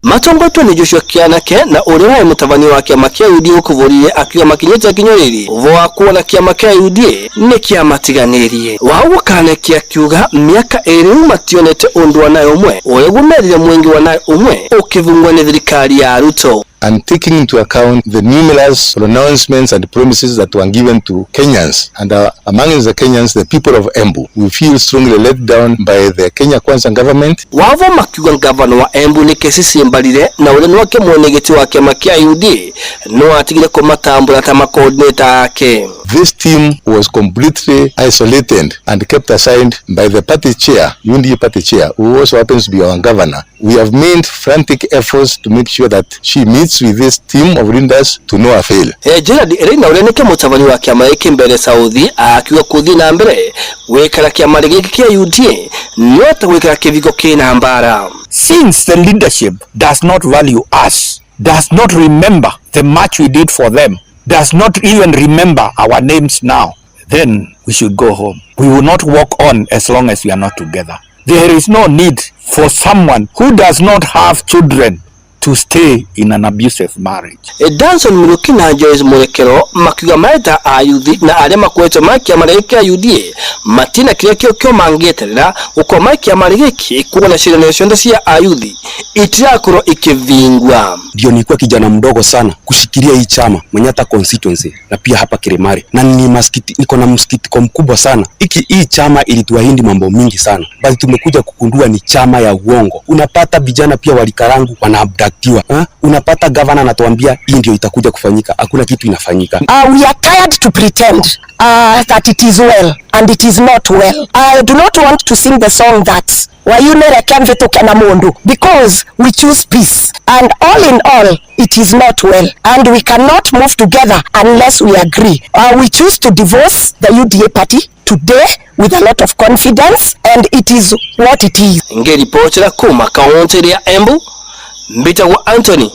Matongotwo nĩ Joshua Kĩanake na ũrĩa warĩ mũtabania wa kĩama kĩa UDA gũkũ bũrũri akiuga makinyĩte kinya rĩrĩ ũvo wa kuona kĩama kĩa UDA nĩ kĩamatiganĩrie. Waũguo Kanake akiuga mĩaka ĩrĩ rĩu mationete ũndũ wa nayo ũmwe ũrĩa gumerire mũingĩ wa nayo ũmwe ũkĩbungwo nĩ thirikari ya Ruto. And taking into account the numerous pronouncements and promises that were given to Kenyans, and among the Kenyans, the people of Embu, we feel strongly let down by the Kenya Kwanza government. Wavo makiuga gavana wa Embu nĩ Cecily Mbarire na ũrĩa nĩwake mwene gĩtĩ wa kĩama kĩa UDA no atigire kũmatambũra ta macoordinator ake. This team was completely isolated and kept aside by the party chair, UDA party chair, who also happens to be our governor. We have made frantic efforts to make sure that she meets with this team of leaders to no avail. Gerald Erina ũrĩa nĩke mũtabania wa kĩama gĩkĩ mbere Sauthi akiuga kũthiĩ na mbere gwĩkara kĩama gĩkĩ kĩa UDA no ta gwĩkara kĩbiko kĩna mbara. Since the leadership does not value us, does not remember the much we did for them, does not even remember our names now, then we should go home. We will not walk on as long as we are not together. There is no need for someone who does not have children to stay in an abusive marriage. Danson Muruki na Joyce Murekero makiuga mareta a yuthi na arĩa makoretwo ma kĩama gĩkĩ kĩa UDA matina kĩrĩa kĩo kĩo mangĩeterera gũkorwo ma kĩama gĩkĩ kuona ciĩranĩro ciothe cia ayuthi itirakorwo ikivingwa. Ndio nilikuwa kijana mdogo sana kushikilia hii chama Manyata constituency na pia hapa Kirimari, na ni masikiti, niko na msikitiko mkubwa sana. Hii chama ilituahidi mambo mingi sana, bali tumekuja kugundua ni chama ya uongo. Unapata vijana pia walikarangu wanaabductiwa, unapata governor anatuambia hii ndio itakuja kufanyika, hakuna kitu inafanyika. We are tired to pretend that it is well and it is not well. I do not want to sing the song that wayunere kemvituke na mundu, because we choose peace, and all in all it is not well, and we cannot move together unless we agree. We choose to divorce the UDA party today with a lot of confidence, and it is what it is. Ngeripotera kuma kaunti ya Embu, mbitagwo Anthony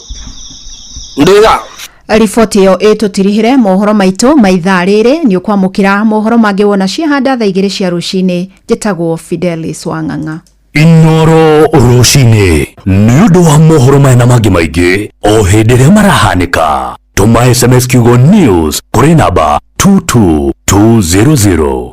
Ndwiga. Riboti ĩyo ĩtũtirihĩre mohoro maitũ ma ithaa rĩrĩ. Nĩ ũkwamũkĩra mohoro mangĩ wona ciahanda thaa 2 cia rũcinĩ. Njĩtagwo Fidelis Wang'ang'a. Inoro rũcinĩ nĩ ũndũ wa mohoro maya na mangĩ maingĩ o hĩndĩ ĩrĩa marahanĩka, tũma SMS kiugo news kũrĩ namba 22200.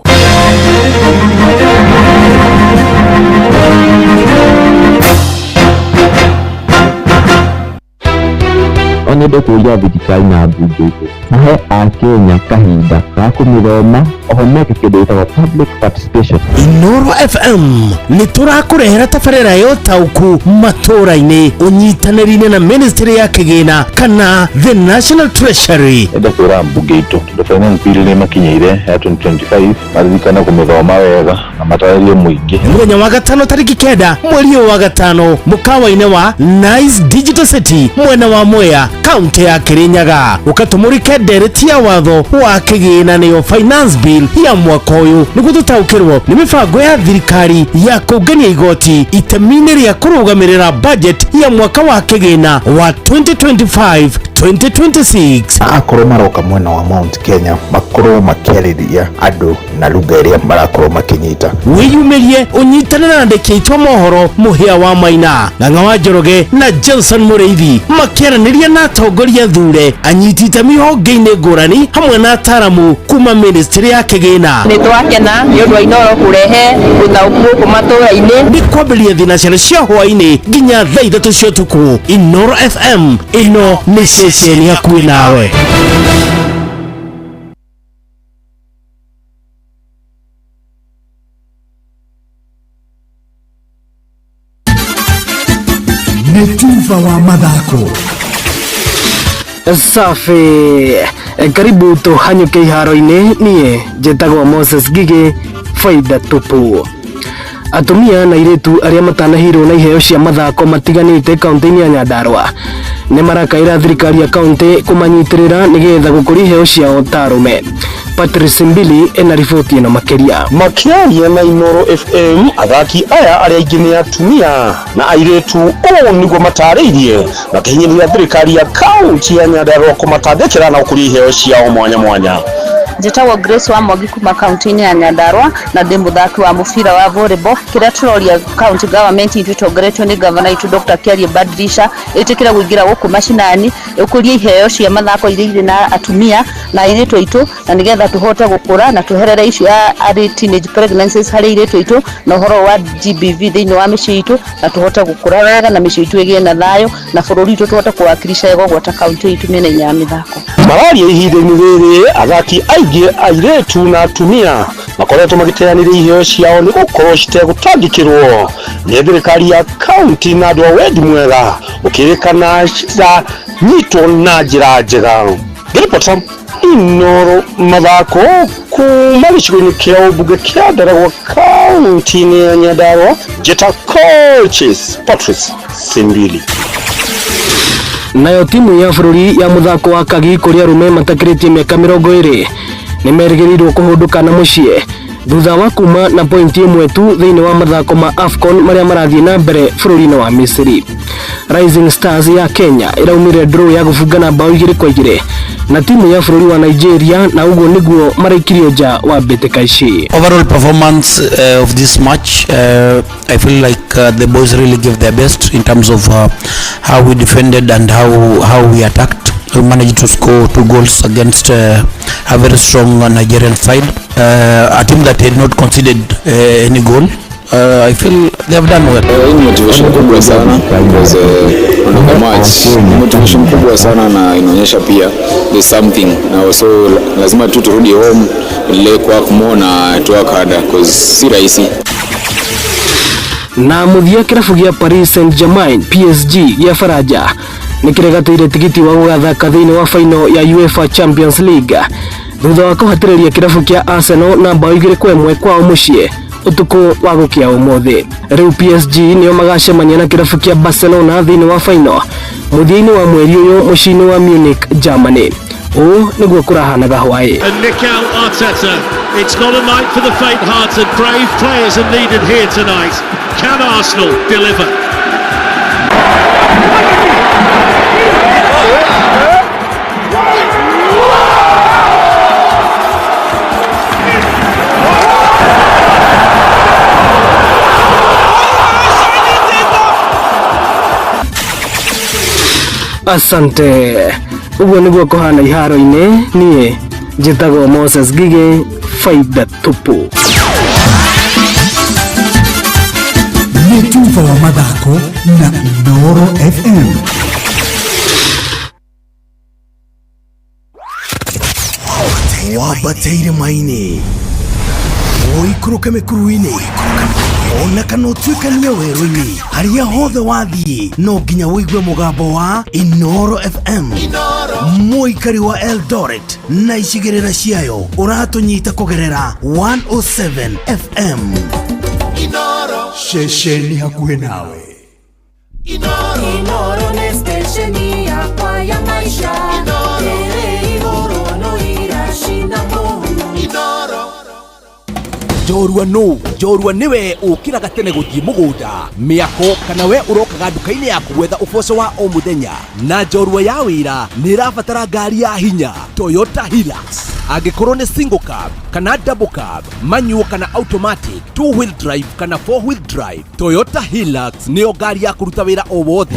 No nyende kũũria thirikari na mbunge itũ mahe akenya kahinda ga kũmĩthoma, oho meke kĩndũ gĩtagwo public participation. Inoro FM nĩ tũrakũrehera tabarĩra ya ũtaũku matũũra-inĩ ũnyitanĩri-inĩ na Ministry ya Kĩgĩna kana the National Treasury. Enda kwĩra mbunge itũ tondũ finance bill nĩ makinyĩire ya 2025, maririkane kũmĩthoma wega na matarĩrie mũingĩ. Mũthenya wa gatano tarĩki 9 mweri ũyũ wa gatano, mũkawa-inĩ wa Nice Digital City mwena wa Mwea, kaunti ya Kirinyaga, ũkatũmũrĩke ndereti ya watho wa kĩgĩna nĩyo finance bill ya mwaka ũyũ, nĩguo tũtaũkĩrwo nĩ mĩbango ya thirikari ya kũngania igoti itemi-inĩ rĩa kũrũgamĩrĩra budget ya mwaka wa kĩgĩna wa 2025 2026. Akorwo maroka mwena wa Mount Kenya, makorwo makĩarĩria andũ na lugha ĩrĩa marakorwo makĩnyita. Wĩyumĩrie ũnyitanĩre na andĩki aitũ a mohoro Mũhĩa wa Maina, Ng'ang'a wa Njoroge na Johnson Mũrĩithi makĩaranĩria na atongoria thure, anyiti itemi honge-inĩ ngũrani hamwe na ataramu kuma Ministry ya Kĩgĩna. Nĩ twakena nĩ ũndũ wa Inoro kũrehe ũtaũku gũkũ matũũra-inĩ. Nĩ kwambĩrĩria thinacara cia hwaĩ-inĩ nginya thaa 3 cia ũtukũ. Inoro FM, ĩno nĩ ceceni hakuhĩ nawe. Nĩ tuba wa mathako. Safi, karibu tũhanyũke iharo-inĩ. Niĩ njĩtagwo Moses Ngigĩ, faida tupu. Atumia na airĩtu arĩa matanahirwo na iheo cia mathako matiganĩte kaunti-inĩ ya Nyandarua nĩ marakaĩra thirikari ya kaunti kũmanyitĩrĩra nĩgetha gũkũria iheo ciao ta arũme. Patrice Mbili ena riboti ĩno makĩria. Makĩaria na Inoro FM, athaki aya arĩa aingĩ nĩ atumia na airĩtu, ũũ nĩguo matarĩirie makĩhinyĩrĩria thirikari ya kaunti ya Nyandarua kũmatandĩkĩra na gũkũria iheo ciao mwanya mwanya. Njĩtagwo Grace wa Mwangi kuma kaunti-inĩ ya Nyandarua na ndĩ mũthaki wa mũbira wa volleyball. Kĩrĩa tũroria county government itũ ĩtongoretio nĩ gavana itũ Dr. Kiarie Badilisha ĩtĩkĩre kũingĩra gũkũ macinani, ĩkũrie iheo cia mathako iria irĩ na atumia na airĩtu aitũ, na nĩgetha tũhote gũkũra na tweherere issue ya early teenage pregnancies harĩ airĩtu aitũ na ũhoro wa GBV thĩinĩ wa mĩciĩ itũ, na tũhote gũkũra wega na mĩciĩ itũ ĩgĩe na thayũ na bũrũri witũ tũhote kũwakilisha wega gwata kaunti itũ mĩena-inĩ ya mĩthako. Mararia ihinda-inĩ rĩrĩ athaki aingĩ airĩtu na atumia makoretwo magĩteanĩria iheo ciao nĩ gũkorwo citegũtangĩkĩrwo nĩ thirikari ya kaunti na andũ a wendi mwega, gũkĩrĩkana citanyitwo na njĩra njega. Ngĩribota Inoro mathako kuma gĩcigo-inĩ kĩa ũmbunge kĩa Ndaragwa kaunti-inĩ ya Nyandarua, njĩta Coaches Patrice Simbili. Nayo timu ya bũrũri ya mũthako wa kagi kũrĩ arũme matakĩrĩtie mĩaka 20 nĩ merĩgĩrĩirwo kũhũndũka na mũciĩ thutha wa kuma na pointi 1 tu thĩinĩ wa mathako ma AFCON marĩa marathiĩ na mbere bũrũri-inĩ wa Misiri. Rising Stars ya Kenya ĩraumire draw ya gũbungana bao 2-2 na timu ya bũrũri wa Nigeria, na ũguo nĩguo maraikirio nja wa mbĩtĩka ici. Overall performance of this match, I feel like the boys really gave their best in terms of how we defended and how we attacked. We managed to score 2 goals against a very strong Nigerian side, a team that had not conceded any goal. I feel they have done well. Hii ni motivation kubwa sana because on match ni motivation kubwa sana na inaonyesha pia there's something na so lazima tu turudi home, endelee work more na to work harder because si rahisi. Na mũthia kĩrabu gĩa Paris Saint-Germain PSG gĩa Faranja nĩkĩregatĩire tigiti wa gũgathaka thĩinĩ wa final ya UEFA Champions League thutha wa kũhatĩrĩria kĩrabu kĩa Arsenal na bao 2-1 kwao mũciĩ ũtukũ wa gũkĩa ũmũthĩ. Rĩu PSG nĩo magacemania na kĩrabu kĩa Barcelona thĩinĩ wa final mũthia-inĩ wa mweri ũyũ mũciĩ-inĩ wa Munich, Germany. Ũũ nĩguo kũrahanaga hwaĩ. And Mikel Arteta, it's not a night for the faint-hearted. Brave players are needed here tonight. Can Arsenal deliver? Asante. Ũguo nĩguo kũhana iharo-inĩ. Niĩ njĩtagwo Moses Ngigĩ, faida tupu. Nĩ tuba wa mathako na Inooro FM. Wambateire maini ũikũrũke mĩkuru-inĩ ona kana ũtuĩkanie werũ-inĩ harĩa hothe wathiĩ no nginya ũigue mũgambo wa Inooro FM. Mũikari wa Eldoret na icigĩrĩra ciayo ũratũnyita kũgerera 107 FM. Ceceni hakuhĩ nawe. Inooro nĩ stesheni yakwa ya maisha. Ĩrĩ igũrũ no iracina kũu. Njorua nũ? Njorua nĩwe ũkĩraga tene gũthiĩ mũgũnda, mĩako kana we ũrokaga nduka-inĩ yaku gwetha ũboco wa o mũthenya. Na njorua ya wĩra nĩ ĩrabatara ngari ya hinya Toyota Hilux. Angĩkorwo nĩ single cab kana double cab, manual kana automatic, two wheel drive kana four wheel drive, Toyota Hilux nĩyo ngari ya kũruta wĩra o wothe.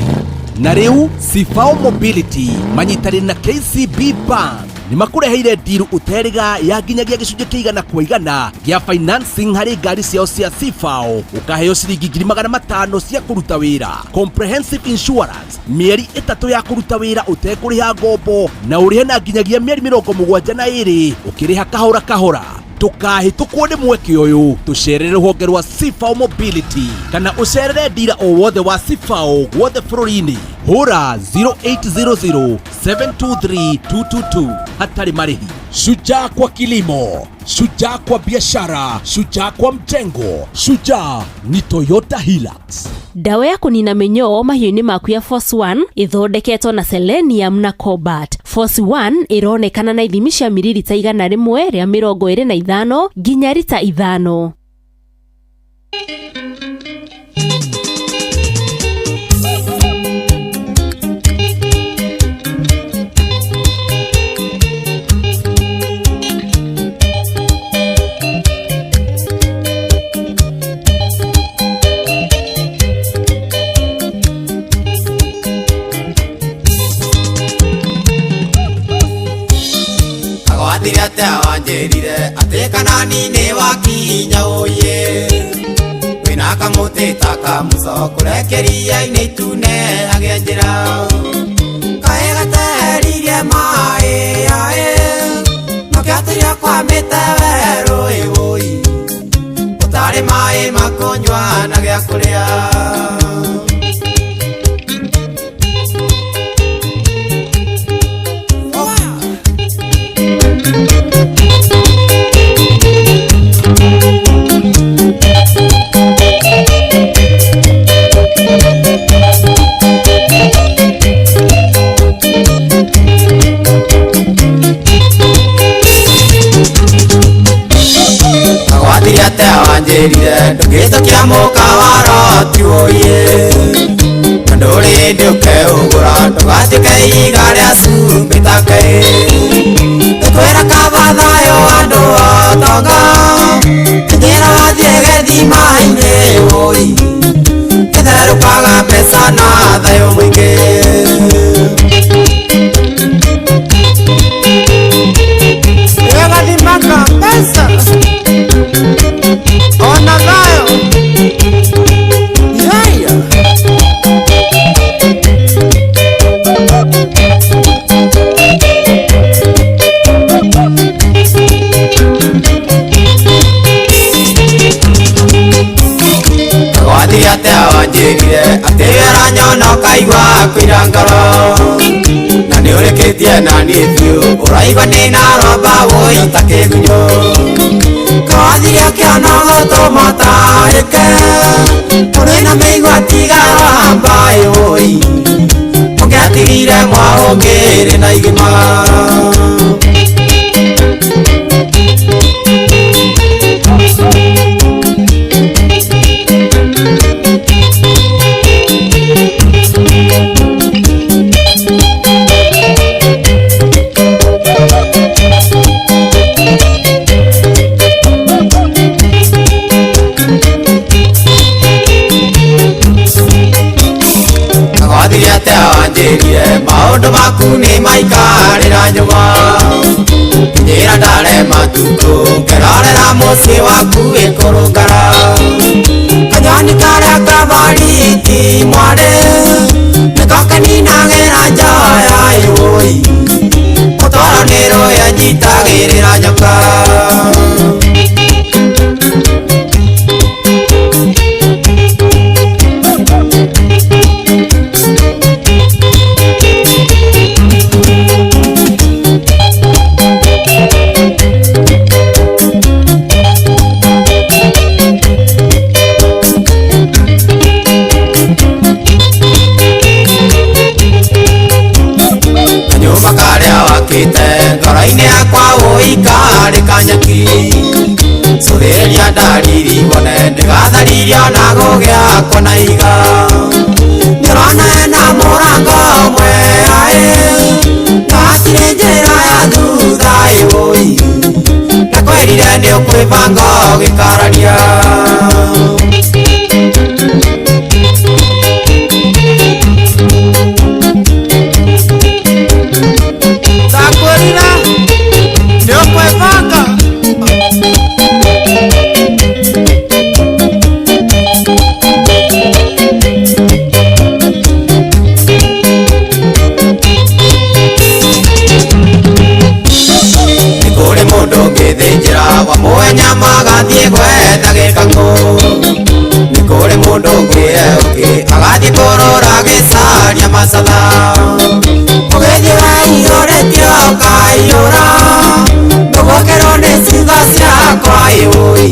Na rĩu Sifao Mobility manyitanĩire na KCB Bank nĩ makũreheire ndiru ũterĩga ya nginyagia gĩcunjĩ kĩa 100% gĩa financing harĩ ngari ciao cia Sifao, ũkaheo ciringi 500,000 cia kũruta wĩra, comprehensive insurance mĩeri 3 ya kũruta wĩra ũtekũrĩha ngombo na ũrĩhe na nginyagia mĩeri 72 ũkĩrĩha kahora kahora. Tũkahĩtũkwo nĩ mweke ũyũ, tũcerere rũhonge rwa Sifao Mobility kana ũcerere ndira o wothe wa Sifao guothe bũrũri-inĩ. Hũra 0800 723 222 hatarĩ marĩhi. Shujaa kwa kilimo, shujaa kwa biashara, shujaa kwa mjengo, shujaa ni Toyota Hilux. Ndawa ya kũnina mĩnyoo mahiũ-inĩ maku ya Force 1 ĩthondeketwo na selenium na cobalt. Force 1 ĩronekana na ithimi cia mililita 125 nginya rita 5. Wanjĩrire atĩ kanani nĩ wakinya ũyĩ wĩna kamũtĩ ta kamũco kũrekeria-inĩ itune agĩa njĩra kaĩ gateririe maĩ aĩ nokĩatĩria kwamĩte werũ ĩwũi ũtarĩ maĩ makũnyua na gĩa kũrĩa. Wanjĩrire ndũngĩtũkia mũkawaroti ũyĩ na ndũrĩ hĩndĩ ũkeũgũra ndũgatuĩke ihiga rĩa cumbĩ ta kaĩ tũkwĩra kaba thayũ andũ otonga njĩra wathiĩ gĩthima-inĩ ũi gĩtherũkaga mbeca na thayũ mũingĩ. Gathimaka mbeca ona thayo yeah. Gwathiĩ atĩa wanjĩrire atĩ wĩra ũkaigua kũira ngoro na nĩ ũrĩkĩtie na niĩ biũ ũraigua ndĩ na romba wũi ta kĩgunyũ kawathire ũkĩona gũtũma ũtarĩke ũrĩ na mĩigua tiga ramba ĩũi ũngĩatigire mwaũngĩrĩ na igima. Maũndũ maku nĩ maikarĩra nyũma Njĩra ndare matukũ Ngerorera mũciĩ waku wĩkũrũngara Kanyoni karĩa kabariti mwarĩ Nĩko kaninagĩra njoya ĩũi Mũtwaro nĩ rũya nyitagĩrĩra nyoka. Kanyũmba karĩa wakĩte ngoro-inĩ yakwa ũikarĩ kanyaki cũthĩrĩria ndariri wone ndĩgatharirio na gũgĩakwo na iga nĩũrona ena mũrango ũmwe aĩ na hatirĩ njĩra ya thutha ĩũi ndakwĩrire nĩ ũkwĩbanga ũgĩkararia. Ndakwĩrire nĩ ũkwĩbanga. Nĩ kũrĩ mũndũ ũngĩthĩnjĩra wamũhe nyama agathiĩ gwetha gĩkang'ũ nĩ kũrĩ mũndũ ũngĩ ũngĩ agathiĩ kũrũra agĩcaria macatha ũgĩthiĩ weihũrĩtie ũkaiyũra ndũgũkĩrwo nĩ ciugo ciakwa ĩũi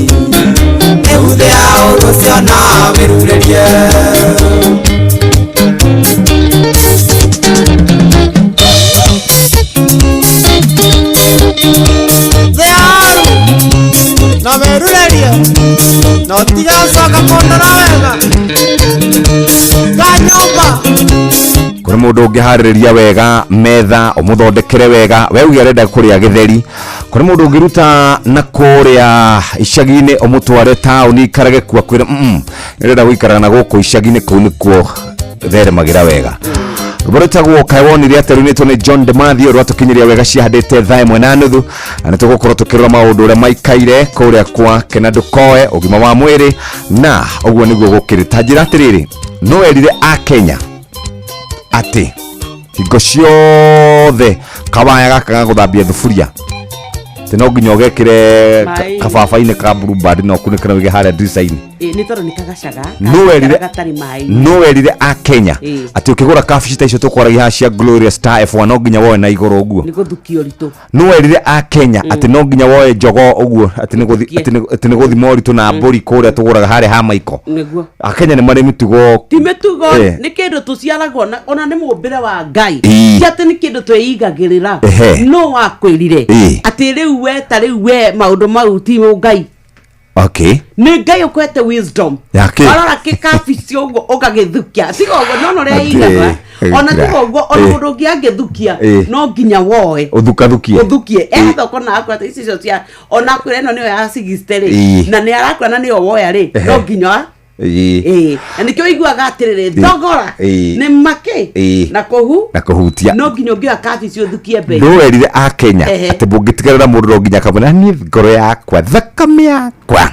nĩ huthĩa ũndũ ũcio na wĩrurĩrie. Thearu na werurerie na ũtigacoka kũndora wega kanyũmba. Kũrĩ mũndũ ũngĩharĩrĩria wega metha ũmũthondekere wega we uge arenda kũrĩa gĩtheri kũrĩ mũndũ ũngĩruta na kũrĩa icagi-inĩ ũmũtware taũni ikarage kuo akwĩre nĩndĩrenda gũikara na gũkũ icagi-inĩ kũu nĩkuo theremagĩra wega. Rwĩmbo rwĩtagwo kaĩ wonire atĩa rũinĩtwo nĩ John DeMathew rwatũkinyĩria wega ciahandĩte 1:30 na nĩ tũgũkorwo tũkĩrora maũndũ ũrĩa maikaire kũrĩa kwa Kena Ndũkoe ũgima wa mwĩrĩ na ũguo nĩguo gũkĩrĩ. Ta njĩra atĩrĩrĩ, no werire a Kenya atĩ hingo ciothe kawaya gaka ga gũthambia thuburia atĩ no nginya ũgekĩre Maĩ. kababa-inĩ ka Blue Band na ũkunĩke na ũige harĩa ndirica-inĩ. Ĩ, nĩ tondũ nĩ kagacaga No werire gatarĩ maĩ. No werire a Kenya atĩ ũkĩgũra kabici ta icio tũkwaragia haha cia Gloria Star F1 no nginya woe na igũrũ ũguo. Nĩ gũthukia ũritũ. No werire a Kenya atĩ no nginya woe jogoo ũguo atĩ nĩ gũthi- atĩ nĩ- atĩ nĩ gũthima ũritũ na mbũri kũrĩa tũgũraga harĩa ha Maiko. Nĩguo. A Kenya nĩ marĩ mĩtugo Ti mĩtugo Eh. nĩ kĩndũ tũciaragwo na ona nĩ mũmbĩre wa Ngai. Ĩĩ. Ti atĩ nĩ kĩndũ twĩigagĩrĩra. Ehe. No wakwĩrire Ĩĩ. atĩ rĩu we ta rĩu we maũndũ mau ti Ngai. Okay. Nĩ Ngai ũkũhete wisdom. Yake. Warora kĩkabici ũguo ũgagĩthukia tiga ũguo no ũrĩa Atĩ, igana ona ĩkĩra. tiga ũguo ona Ĩĩ. mũndũ ũngĩ angĩthukia Ĩĩ. no nginya woe Ũthukathukie. ũthukie e thoko na akwĩra atĩ ici cio cia ona akwĩra ĩno nĩyo ya 60 rĩ Ĩĩ. na nĩ arakwĩra na nĩyo woya rĩ Ehe. no nginya Ĩĩ. ĩĩ na nĩkĩo ũiguaga atĩrĩrĩ Ĩĩ. thogora Ĩĩ. nĩ makĩ Ĩĩ. na kũhu Na kũhutia. no nginya ũngĩoya kabici ũthukie mbei. No werire a Kenya Ehe. atĩ mũngĩtigĩrĩra mũndũ no nginya akamwĩra niĩ ngoro yakwa thakame yakwa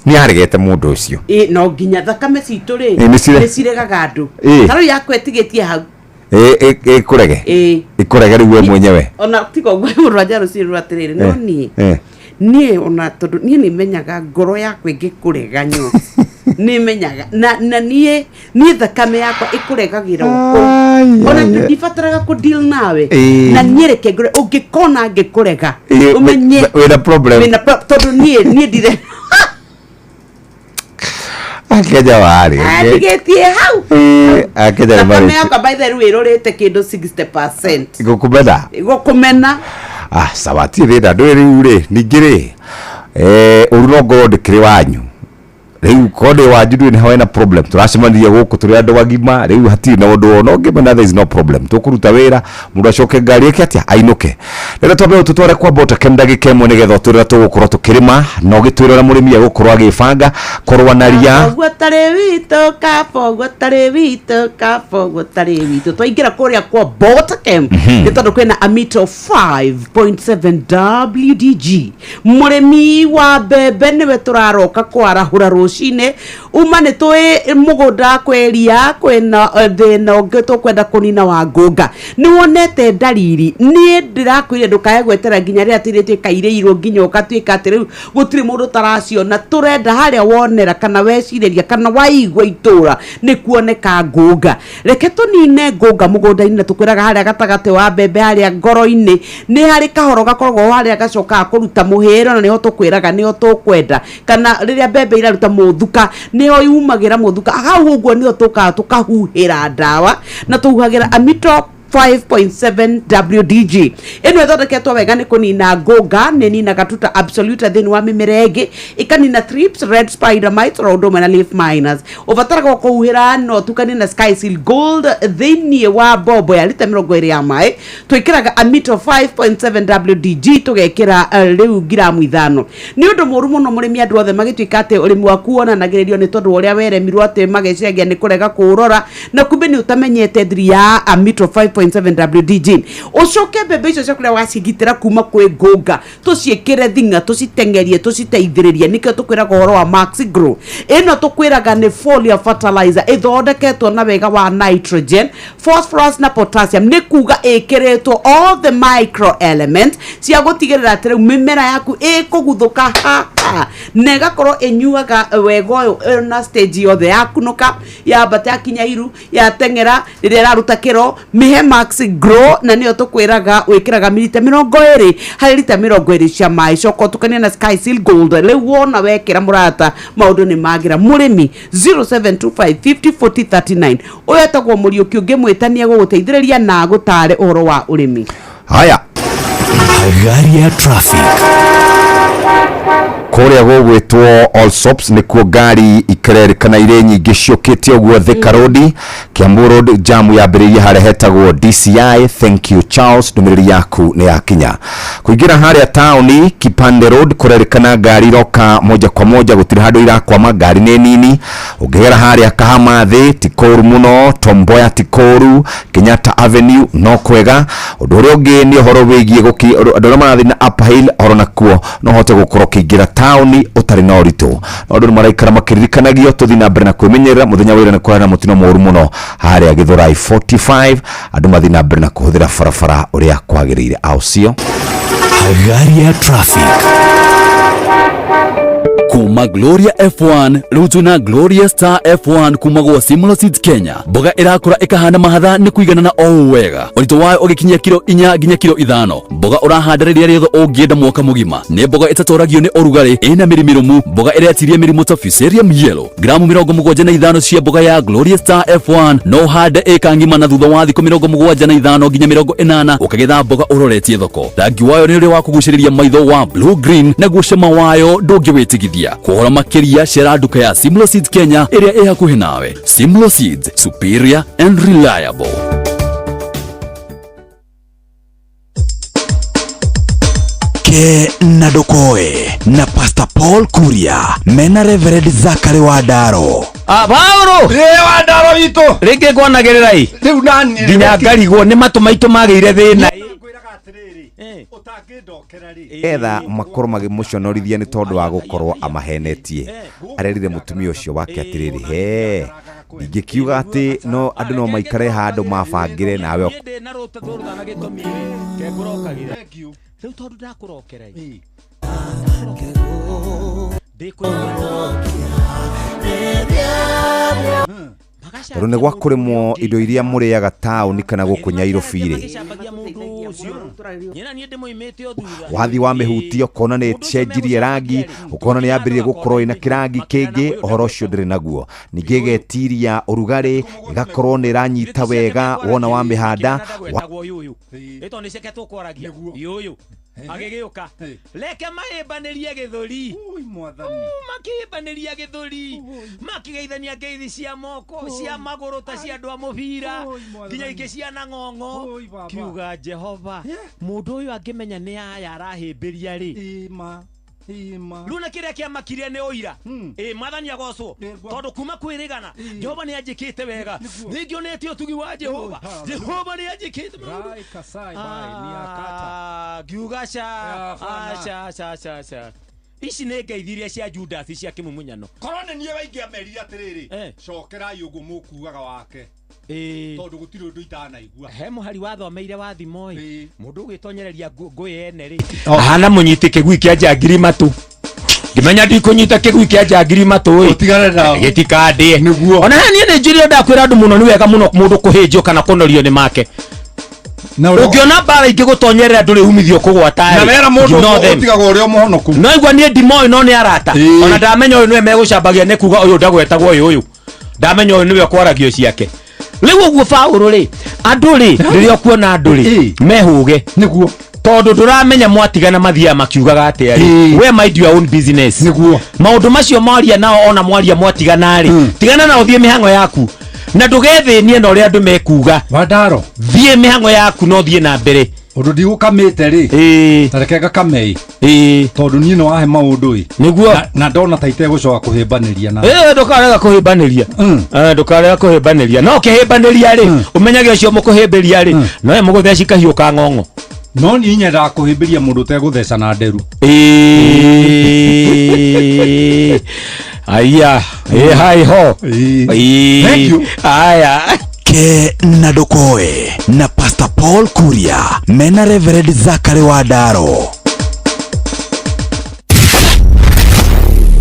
nĩ yaregete mũndũ ũcio. Ĩĩ, no nginya thakame citũ rĩ Ĩĩ, nĩ nĩ ciregaga andũ Ĩĩ. ta rĩu yakwa ĩtigĩtie hau. Ĩ- ĩ- ĩkũrege Ĩĩ. ĩkũrege rĩu we mwenyewe. Ona tiga ũguo mũndũ anja rũcinĩ rwa atĩrĩrĩ no Eh, niĩ eh. niĩ ona tondũ niĩ nĩ menyaga ngoro yakwa ĩngĩkũrega nyo nĩ menyaga na niĩ thakame yakwa ĩkũregagĩra ũkũu ona ai. ndibataraga kũ deal nawe. Ĩĩ. Na niĩ reke ngũre ũngĩkona ngĩkũrega Ĩĩ, ũmenye wĩna problem. Wĩna tondũ niĩ ndire Akenya warĩ andigĩtie hau. Akenya nĩ Thakame marĩ yakwa by the way ĩrũrĩte kĩndũ 60% gũkũmena. Gũkũmena. Ah, sawa ti thĩna ndũĩ rĩu rĩ ningĩ rĩ ũru no ngorwo ndĩkĩrĩ wanyu Rĩu kode wa Judu nĩ hawena problem. Tũracemania gũkũ tũrĩ andũ agima, rĩu hatirĩ na ũndũ ona ũngĩ, there is no problem. Tũkũruta wĩra, mũndũ acoke ngari yake atĩa ainũke. Rĩrĩa twambe tũtware kwa Bota Kem ndagĩka ĩmwe nĩgetha ũtwĩre tũgũkorwo tũkĩrĩma na ũgĩtwĩre ũrĩa mũrĩmi egũkorwo agĩbanga kũrũa na ria. Ũguo tarĩ witũ kaba, ũguo tarĩ witũ kaba, ũguo tarĩ witũ. Twaingĩra kũrĩa kwa Bota Kem nĩ tondũ kwĩna Amito 5.7 WDG. Mũrĩmi wa mbembe nĩwe tũraroka kwarahũra rũcinĩ. Uma nĩ tũĩ mũgũnda kwĩ ria kwĩna thĩna ũngĩ tũkwenda kũnina wa ngũnga. Nĩ wonete ndariri. Niĩ ndĩrakwĩrire ndũkae gwetera nginya rĩrĩa tũirĩtu ĩkairĩirwo nginya ũgatuĩka atĩ rĩu gũtirĩ mũndũ ũtaraciona. Tũrenda harĩa wonera kana wecirĩria kana waigua itũra nĩ kuoneka ngũnga. Reke tũnine ngũnga mũgũnda-inĩ na tũkwĩraga harĩa gatagatĩ wa mbembe harĩa ngoro-inĩ nĩ harĩ kahoro gakoragwo harĩa gacokaga kũruta mũhĩro na nĩho tũkwĩraga nĩho tũkwenda. Kana rĩrĩa mbembe iraruta mũthuka nĩho yumagĩra mũthuka hau ũguo nĩho tũkaga tũkahuhĩra ndawa na tũhuhagĩra Amito 5.7 WDG. Ĩno ĩthondeketwo wega nĩ kũnina ngũnga, nĩ ninaga tuta absolute thĩinĩ wa mĩmera ĩngĩ, ĩkanina thrips, red spider mites oro ũndũ ũmwe na leaf miners. Ũbataraga kũhuhĩra no ũtukanie na Sky Seal Gold thĩinĩ wa mbombo ya lita 20 ya maĩ. Twĩkĩraga Amito 5.7 WDG tũgekĩra rĩu ngiramu 5. Nĩ ũndũ mũru mũno mũrĩmi andũ othe magĩtuĩka atĩ ũrĩmi waku wonanagĩrĩrio nĩ tondũ wa ũrĩa weremirwo atĩ mageciragia nĩ kũrega kũũrora na kumbe nĩ ũtamenyete thiri ya Amito 5.7 WDG. Ũcoke mbembe icio ciaku rĩrĩa wacigitĩra kuma kwĩ ngũnga tũciĩkĩre thing'a tũciteng'erie tũciteithĩrĩrie. Nĩkĩo tũkwĩraga ũhoro wa Maxi Grow. Ĩno tũkwĩraga nĩ foliar fertilizer ĩthondeketwo na wega wa nitrogen, phosphorus na potassium. Nĩ kuga ĩkĩrĩtwo all the micro elements cia gũtigĩrĩra atĩ rĩu mĩmera yaku ĩkũguthũka ha ha na ĩgakorwo ĩnyuaga wega ũyũ na stage yothe yakunũka yambata yakinya iru yateng'era rĩrĩa ĩraruta kĩro. Mĩhe Maxi Grow na nĩyo tũkwĩraga wĩkĩraga milita 20 harĩ lita 20 cia maĩ. Coka ũtukanie na Sky Seal Gold. Rĩu wona wekĩra mũrata maũndũ nĩ magĩra. Mũrĩmi 0725 50 40 39 ũyũ etagwo Mũriũki ũngĩmwĩtania gũgũteithĩrĩria na agũtare ũhoro wa ũrĩmi. Haya, Gari ya traffic. Kũrĩa gũgwĩtwo All Sops nĩkuo ngari ikererĩkana irĩ nyingĩ ciũkĩte ũguo Thika Road, Kiambu Road jamu yambĩrĩirie harĩa hetagwo DCI. Thank you Charles, ndũmĩrĩri yaku nĩ yakinya. Kũingĩra harĩa taũni Kipande Road kũrerĩkana ngari iroka moja kwa moja, gũtirĩ handũ irakwama, ngari nĩ nini. Ũngĩgera harĩa Kahama thĩ ti kũũru mũno, Tomboya ti kũũru, Kenyatta Avenue no kwega. Ũndũ ũrĩa ũngĩ nĩ ũhoro wĩgiĩ andũ arĩa marathiĩ na Upper Hill oro nakuo no ũhote gũkorwo ũkĩingĩra taũni ũtarĩ na ũritũ. No andũ nĩ maraikara makĩririkanagio tũthiĩ na mbere na kwĩmenyerera. Mũthenya wa ira nĩ kũrarĩ na mũtino mũũru mũno harĩa Githurai 45, andũ mathiĩ na mbere na kũhũthĩra barabara ũrĩa kwagĩrĩire. Au sio? Gari ya traffic. Kuma Gloria F1 rĩu twĩna Gloria Star F1 kuma gwa Simlo Seeds Kenya. Mboga ĩrakũra ĩkahana mahatha nĩ kũiganana o ũũ wega, ũritũ wayo ũgĩkinyia kiro 4 nginya kiro 5. Mboga ũrahanda rĩrĩa rĩothe ũngĩenda mwaka mũgima. Nĩ mboga ĩtatoragio nĩ ũrugarĩ, ĩna mĩri mĩrũmu, mboga ĩretiria mĩrimũ ta Fusarium yellow. Gramu 75 cia mboga ya Gloria Star F1 no ũhande ĩka ng'ima na thutha wa thikũ 75 nginya 80 ũkagetha mboga ũroretie thoko. Rangi wayo nĩ ũrĩa wa kũgucĩrĩria maitho wa blue green, naguo cama wayo ndũngĩwĩtigithia. Kũhora makĩria cera nduka ya Simlo Seeds Kenya ĩrĩa ĩ hakuhĩ nawe. Simlo Seeds, superior and reliable. Ke na Ndokoe na Pastor Paul Kuria mena Reverend Zachary Wandaro. Paũlũ Rĩ Wandaro witũ rĩngĩ ngwanagĩrĩra ĩ rĩu nani nginya ngarigwo nĩ matũ maitũ magĩire thĩna. Etha makorwo magĩmũconorithia nĩ tondũ wa gũkorwo amahenetie. Arerire mũtumia ũcio wake atĩrĩrĩ, he ndingĩkiuga atĩ no andũ no maikare handũ mabangĩre nawe. Tondũ nĩ gwakũrĩmwo indo iria mũrĩaga taũni kana gũkũ Nyairobi rĩ, wathi wa mĩhutio ũkona nĩ cenjirie rangi, ũkona nĩ yambĩrĩrie gũkorwo ĩna kĩrangi kĩngĩ, ũhoro ũcio ndĩrĩ naguo. Ningĩ ĩgetiria ũrugarĩ, ĩgakorwo nĩ ĩranyita wega wona wamĩhanda. Agĩgĩũka reke mahĩmbanĩrie gĩthũri. Makĩhĩmbanĩria gĩthũri, makĩgeithania ngeithi cia moko, cia magũrũ ta cia andũ a mũbira, nginya ingĩ cia na ng'ong'o. Kiuga Jehova, mũndũ ũyũ angĩmenya nĩ aya arahĩmbĩria rĩ, rĩu na kĩrĩa kĩamakirie nĩ ũira. Ĩ Mwathani agocwo, tondũ kuma kwĩrĩgana Jehova nĩ anjĩkĩte wega, nĩngĩonete ũtugi wa Jehova. Jehova nĩ anjĩkĩte maũndũ. Ngiuga ca aca aca aca aca, ici nĩ ngeithi iria cia Judas cia kĩmumunyano. Korwo nĩ niĩ waingĩamerire atĩrĩrĩ, cokerai ũguo mũkuaga wake, tondũ gũtirĩ ũndũ itanaigua. He mũhari wathomeire wa thimo ĩ, mũndũ ũgĩtonyereria ngũĩ ene rĩ, ahana mũnyiti kĩgui kĩa njangiri matũ. Ngĩmenya ndikũnyita kĩgui kĩa njangiri matũ ĩ, gĩtikandĩe. Ona niĩ nĩ njũrire, ndakwĩra andũ mũno, nĩ wega mũno mũndũ kũhĩnjio kana kũnorio nĩ make. Ũngĩona mbara ingĩ gũtonyerera ndũrĩ umithio kũgwata. Na wera mũndũ ũtigagwo ũrĩa mũhonoku. No igua niĩ ndimoĩ, no nĩ arata. Ona ndamenya ũyũ nĩwe megũcambagia, nĩ kuga ũyũ ndagwetagwo ũyũ, ũyũ ndamenya ũyũ nĩwe kwaragio ciake. Rĩu ũguo Paũlũ rĩ, andũ rĩ, rĩrĩa ũkuona andũ rĩ mehũge, nĩguo, tondũ ndũramenya mwatigana mathiaga makiugaga atĩa rĩ, we mind your own business. Nĩguo maũndũ macio mwaria nao, ona mwaria mwatigana rĩ, tigana nao, thiĩ mĩhang'o yaku na ndũgethĩnie na ũrĩa andũ mekuga. Wandaro, thiĩ mĩhang'o yaku no thiĩ na mbere. Ũndũ ndigũkamĩte rĩ, ta reke ngakame ĩ, tondũ niĩ nĩ wahe maũndũ ĩ. Nĩguo. Na ndona ta itegũcoka kũhĩmbanĩria na Ndũkarega kũhĩmbanĩria. Ndũkarega kũhĩmbanĩria, no ũkĩhĩmbanĩria rĩ, ũmenyage ũcio mũkũhĩmbĩria rĩ, nowe mũgũtheci kahiũ ka ng'ong'o. No niĩ nyendaga kũhĩmbĩria mũndũ ũtegũtheca na nderu. Aya ĩ hai ho. Thank you. Aya. Ke na ndũkoe na Pastor Paul Kuria mena Reverend Zachary Wandaro.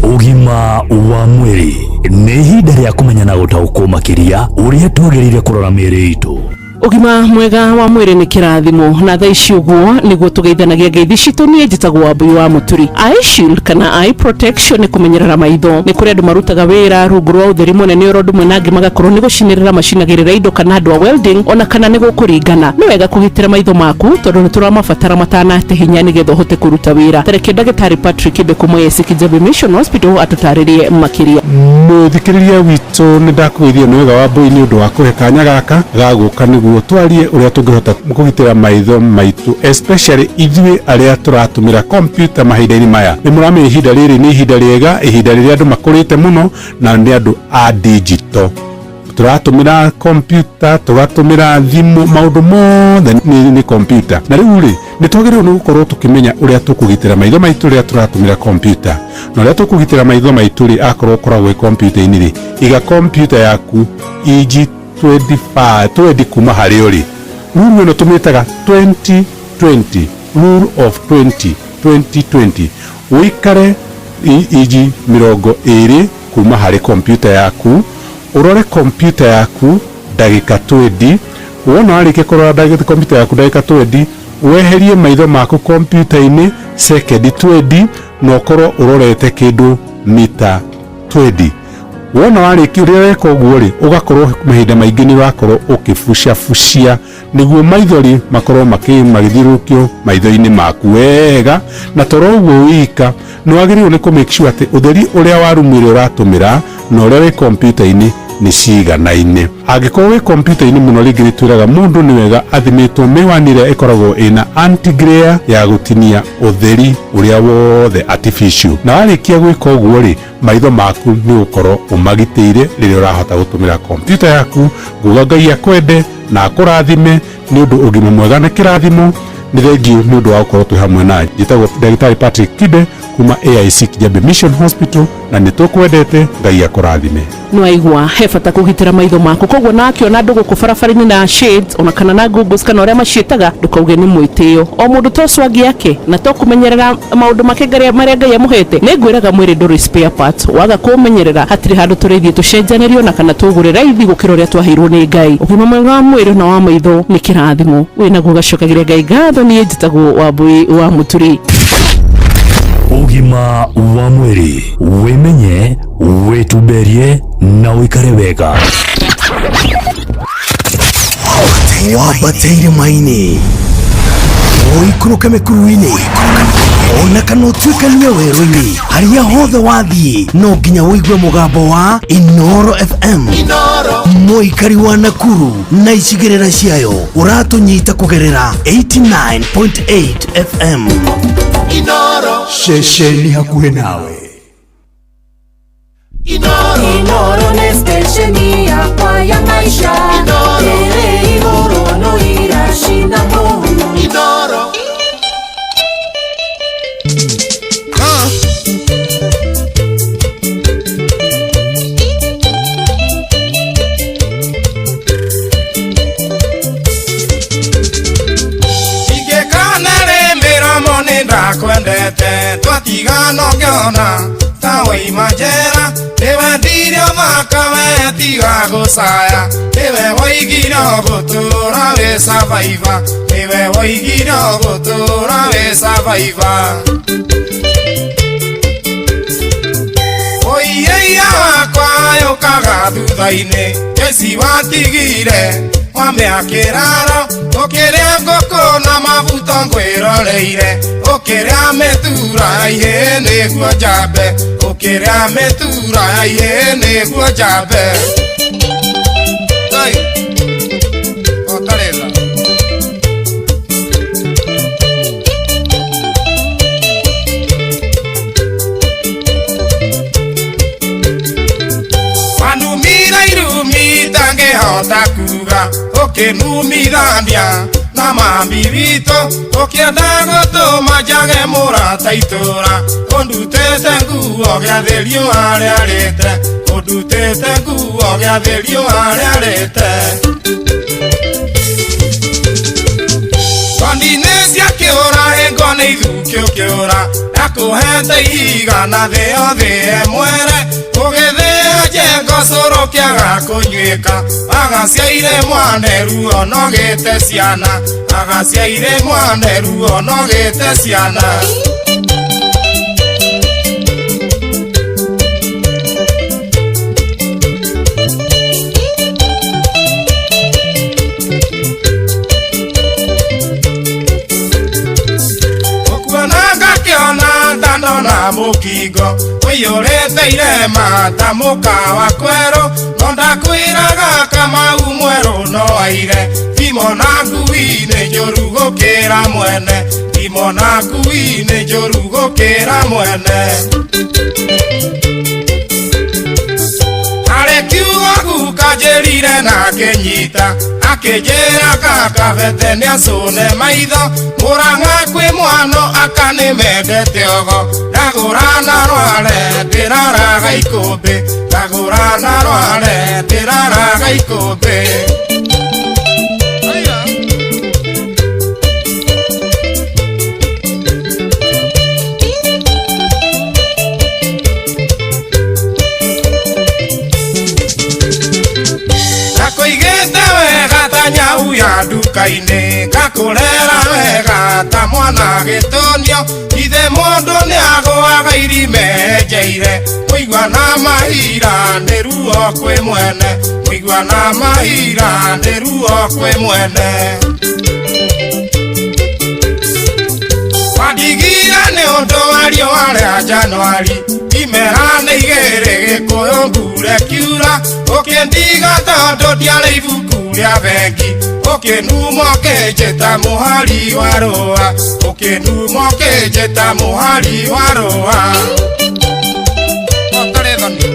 Ũgima wa mwĩrĩ nĩ ihinda rĩa kũmenya na gũtaũkwo makĩria ũrĩa twagĩrĩire kũrora mĩĩrĩ itũ. Ũgima mwega wa mwĩrĩ nĩ kĩrathimo, na thaa ici ũguo nĩguo tũgeithanagia ngeithi citũ. Niĩ njĩtagwo Wambui wa Mũturi. Eye shield kana eye protection nĩ kũmenyerera maitho. Nĩ kũrĩ andũ marutaga wĩra rungu rwa ũtheri mũnene, oro ũndũ ũmwe na angĩ magakorwo nĩ gũcinĩrĩra macinagĩrĩra indo, kana andũ a welding, ona kana nĩ gũkũringana. Nĩ wega kũgitĩra maitho maku tondũ nĩ tũramabatara matanate hinya nĩgetha ũhote kũruta wĩra. Tareke ndagĩtarĩ Patrick Kibe kuma AIC Kijabe Mission Hospital atũtarĩrie makĩria. Mũthikĩrĩria witũ, nĩ ndakũgeithia nĩ wega wa mbũi nĩ ũndũ wa kũhe kanya gaka ga gũka nĩguo twarie ũrĩa tũngĩhota kũgitĩra maitho maitũ, especially ithuĩ arĩa tũratũmĩra computer mahinda-inĩ maya. Nĩ mũramenya ihinda rĩrĩ nĩ ihinda rĩega, ihinda rĩrĩa andũ makũrĩte mũno na nĩ andũ a digital. Tũratũmĩra computer, tũgatũmĩra thimũ, maũndũ mothe nĩ computer. Na rĩu rĩ, nĩ twagĩrĩirwo nĩ gũkorwo tũkĩmenya ũrĩa tũkũgitĩra maitho maitũ rĩrĩa tũratũmĩra computer. Na ũrĩa tũkũgitĩra maitho maitũ rĩ, akorwo ũkoragwo wĩ computer-inĩ rĩ, iga computer yaku inji 25 20 kuma harĩ ũrĩ. Rule ĩno tũmĩtaga 2020, rule of 20 2020. Ũikare inji 20 kuma harĩ computer yaku, ũrore computer yaku ndagĩka 20. Wona warĩkia kũrora ndagĩka computer yaku ndagĩka 20, weherie maitho maku computer-inĩ sekendi 20, na ũkorwo ũrorete kĩndũ mita 20. Wona warĩkia ũrĩa weka ũguo rĩ, ũgakorwo mahinda maingĩ nĩ ũrakorwo ũkĩbucabucia nĩguo maithori makorwo magĩthiũrũrũkio maitho-inĩ maku wega. Na toro ũguo wika, nĩ wagĩrĩirwo nĩ kũ make sure atĩ ũtheri ũrĩa wa rumu ĩrĩa ũratũmĩra na ũrĩa wĩ computer-inĩ nĩ ciganaine. Angĩkorwo wĩ computer-inĩ mũno, rĩngĩ nĩ twĩraga mũndũ nĩ wega athimĩtwo mĩwani ĩrĩa ĩkoragwo ĩna anti glare ya gũtinia ũtheri ũrĩa wothe artificial. Na warĩkia gwĩka ũguo rĩ, maitho maku nĩ ũgũkorwo ũmagitĩire rĩrĩa ũrahota gũtũmĩra computer yaku. Nguga Ngai akwende na akũrathime nĩ ũndũ ũgima mwega nĩ kĩrathimo. Nĩ thengiũ nĩ ũndũ wa gũkorwo twĩ hamwe nawe. Njĩtagwo ndagĩtarĩ Patrick Kibe kuma AIC Kijabe Mission Hospital, na nĩ tũkwendete. Ngai akũrathime. Nĩwaigua he bata kũgitĩra maitho maku, koguo na akĩona andũ gũkũ barabara-inĩ na shades ona kana na goggles kana ũrĩa maciĩtaga, ndũkauge nĩ mwĩtĩo. O mũndũ to swag yake na to kũmenyerera maũndũ make marĩa Ngai amũhete. Nĩ ngwĩraga mwĩrĩ ndũrĩ spare parts, waga kũũmenyerera hatirĩ handũ tũrĩthiĩ tũcenjanĩrio na kana tũgũre raithi gũkĩra ũrĩa twaheirwo nĩ Ngai. Ũgima mwega wa mwĩrĩ na wa maitho nĩ kĩrathimo, wĩnaguo gacokagĩria Ngai ngatho. Niĩ njĩtagwo Wambui wa Mũturi. Ũgima wa mwĩrĩ, wĩmenye, wĩtumberie na ũikare wega. Wambatĩire maini Ũikũrũke mĩkuru-inĩ ona kana ũtuĩkanie werũ-inĩ, harĩa hothe wathiĩ no nginya ũigue mũgambo wa Inoro FM. Mũikari wa Nakuru na icigĩrĩra ciayo ũratũnyita kũgerera 89.8 FM. Inoro ceceni hakuhĩ nawe. Inoro nĩ stesheni yakwa ya maisha. Ĩrĩ igũrũ no iracina kũu. Inoro. Ingĩkana rĩ mĩromo nĩ ndakwendete, twatigana ũngĩona ta waima njera. Nĩwendire ũthaka we tiga gũcaya, nĩwe woigire ũgũtũra wĩ survivor, nĩwe woigire ũgũtũra wĩ survivor. Ũiyeia wakwa yũkaga thutha-inĩ, keci watigire wamĩakĩraro, ũkĩrĩa ngũkũ na mabuto ngwĩroreire, ũkĩrĩa mĩtura ihĩĩ nĩguo njambe, ũkĩrĩa mĩtura ihĩĩ nĩguo njambe. Ngai, ũtarĩtha. Wanumire irumi itangĩhota kuga, ũkĩnumithania na mami witũ, ũkĩenda gũtũma njage mũrata itũra, ũndutĩte nguo gĩathĩ riũa rĩarĩte, ũndutĩte nguo gĩathĩ riũa rĩarĩte. Kondi-inĩ cia kĩũra hĩngo nĩ ithukĩ ũkĩũra, ndakũhete ihiga na thĩ yothe mwere, ũgĩthĩa njengo cũrũ kĩaga kũnyuĩka, agaciaire mwaneru onogĩte ciana, agaciaire mwaneru onogĩte ciana. Ũkuona ngakĩona ndanona mũkingo ũiyũrĩte irema ta mũkawa kwerũ, no ndakwĩraga Kamau mwerũ no aire, thimo na ngui nĩ njũru gũkĩra mwene, thimo na ngui nĩ njũru gũkĩra mwene. Harĩ kiugo guka njĩrire na akĩnyita, akĩnjĩra kaka bete nĩacũne maitho, Mũrang'a kwĩ mwano aka nĩmendete ogo, ndagũra na rware ndĩraraga ikũmbĩ, ndagũra na rware ndĩraraga ikũmbĩ. Ndakũigĩte wega ta nyau ya nduka-inĩ, ngakũrera wega ta mwana gĩtũnio, ithe mũndũ nĩagũaga irima enjeire, mũigua na mahira nĩ ruo kwĩ mwene, mũigua na mahira nĩ ruo kwĩ mwene. Wandigire nĩ ũndũ wa riũa rĩa Januari, imera nĩ igĩrĩ gĩkũyũ mbure kiura, ũkĩndiga tondũ ndiarĩ ibuku rĩa bengi, ũkĩnuma ũkĩnjĩta mũhari wa rũa, ũkĩnuma ũkĩnjĩta mũhari wa rũa. Ũtarĩ thoni.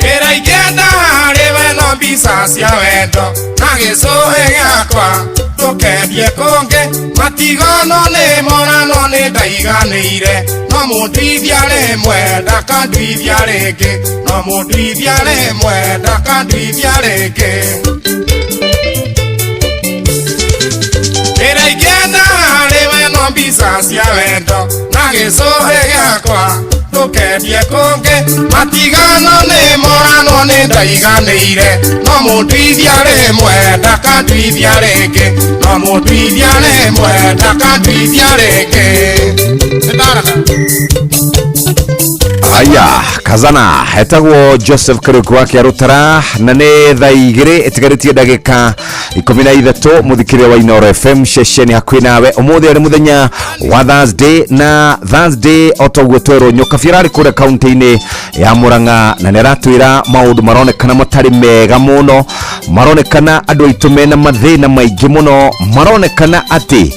Wĩra ingĩenda harĩ we no mbica cia wendo na gĩcũhĩ gĩakwa ndũkendie kũngĩ, matigano nĩ morano nĩ ndaiganĩire, no mũnduithia rĩmwe ndakanduithia rĩngĩ, no mũnduithia rĩmwe ndakanduithia rĩngĩ. Wĩra ingĩenda harĩ we no mbica cia wendo na gĩcũhĩ gĩakwa ndũkendie kũngĩ, matigano nĩ morano nĩ ndaiganĩire, no mũnduithia rĩmwe ndakanduithia rĩngĩ, no mũnduithia rĩmwe ndakanduithia rĩngĩ. Nĩndaraga. Aya, kazana etagwo Joseph Kariuki wa Kĩarũtara na nĩ thaa 2 ĩtigarĩtie ndagĩka 13 mũthikĩrĩria wa Inooro FM ceceni hakuhĩ nawe. Ũmũthĩ arĩ mũthenya wa Thursday, na Thursday o ta ũguo twerwo Nyokabi ararĩ kũrĩa kaunti-inĩ ya Murang'a na nĩ aratwĩra maũndũ maronekana matarĩ mega mũno, maronekana andũ aitũ mena mathĩna maingĩ mũno, maronekana atĩ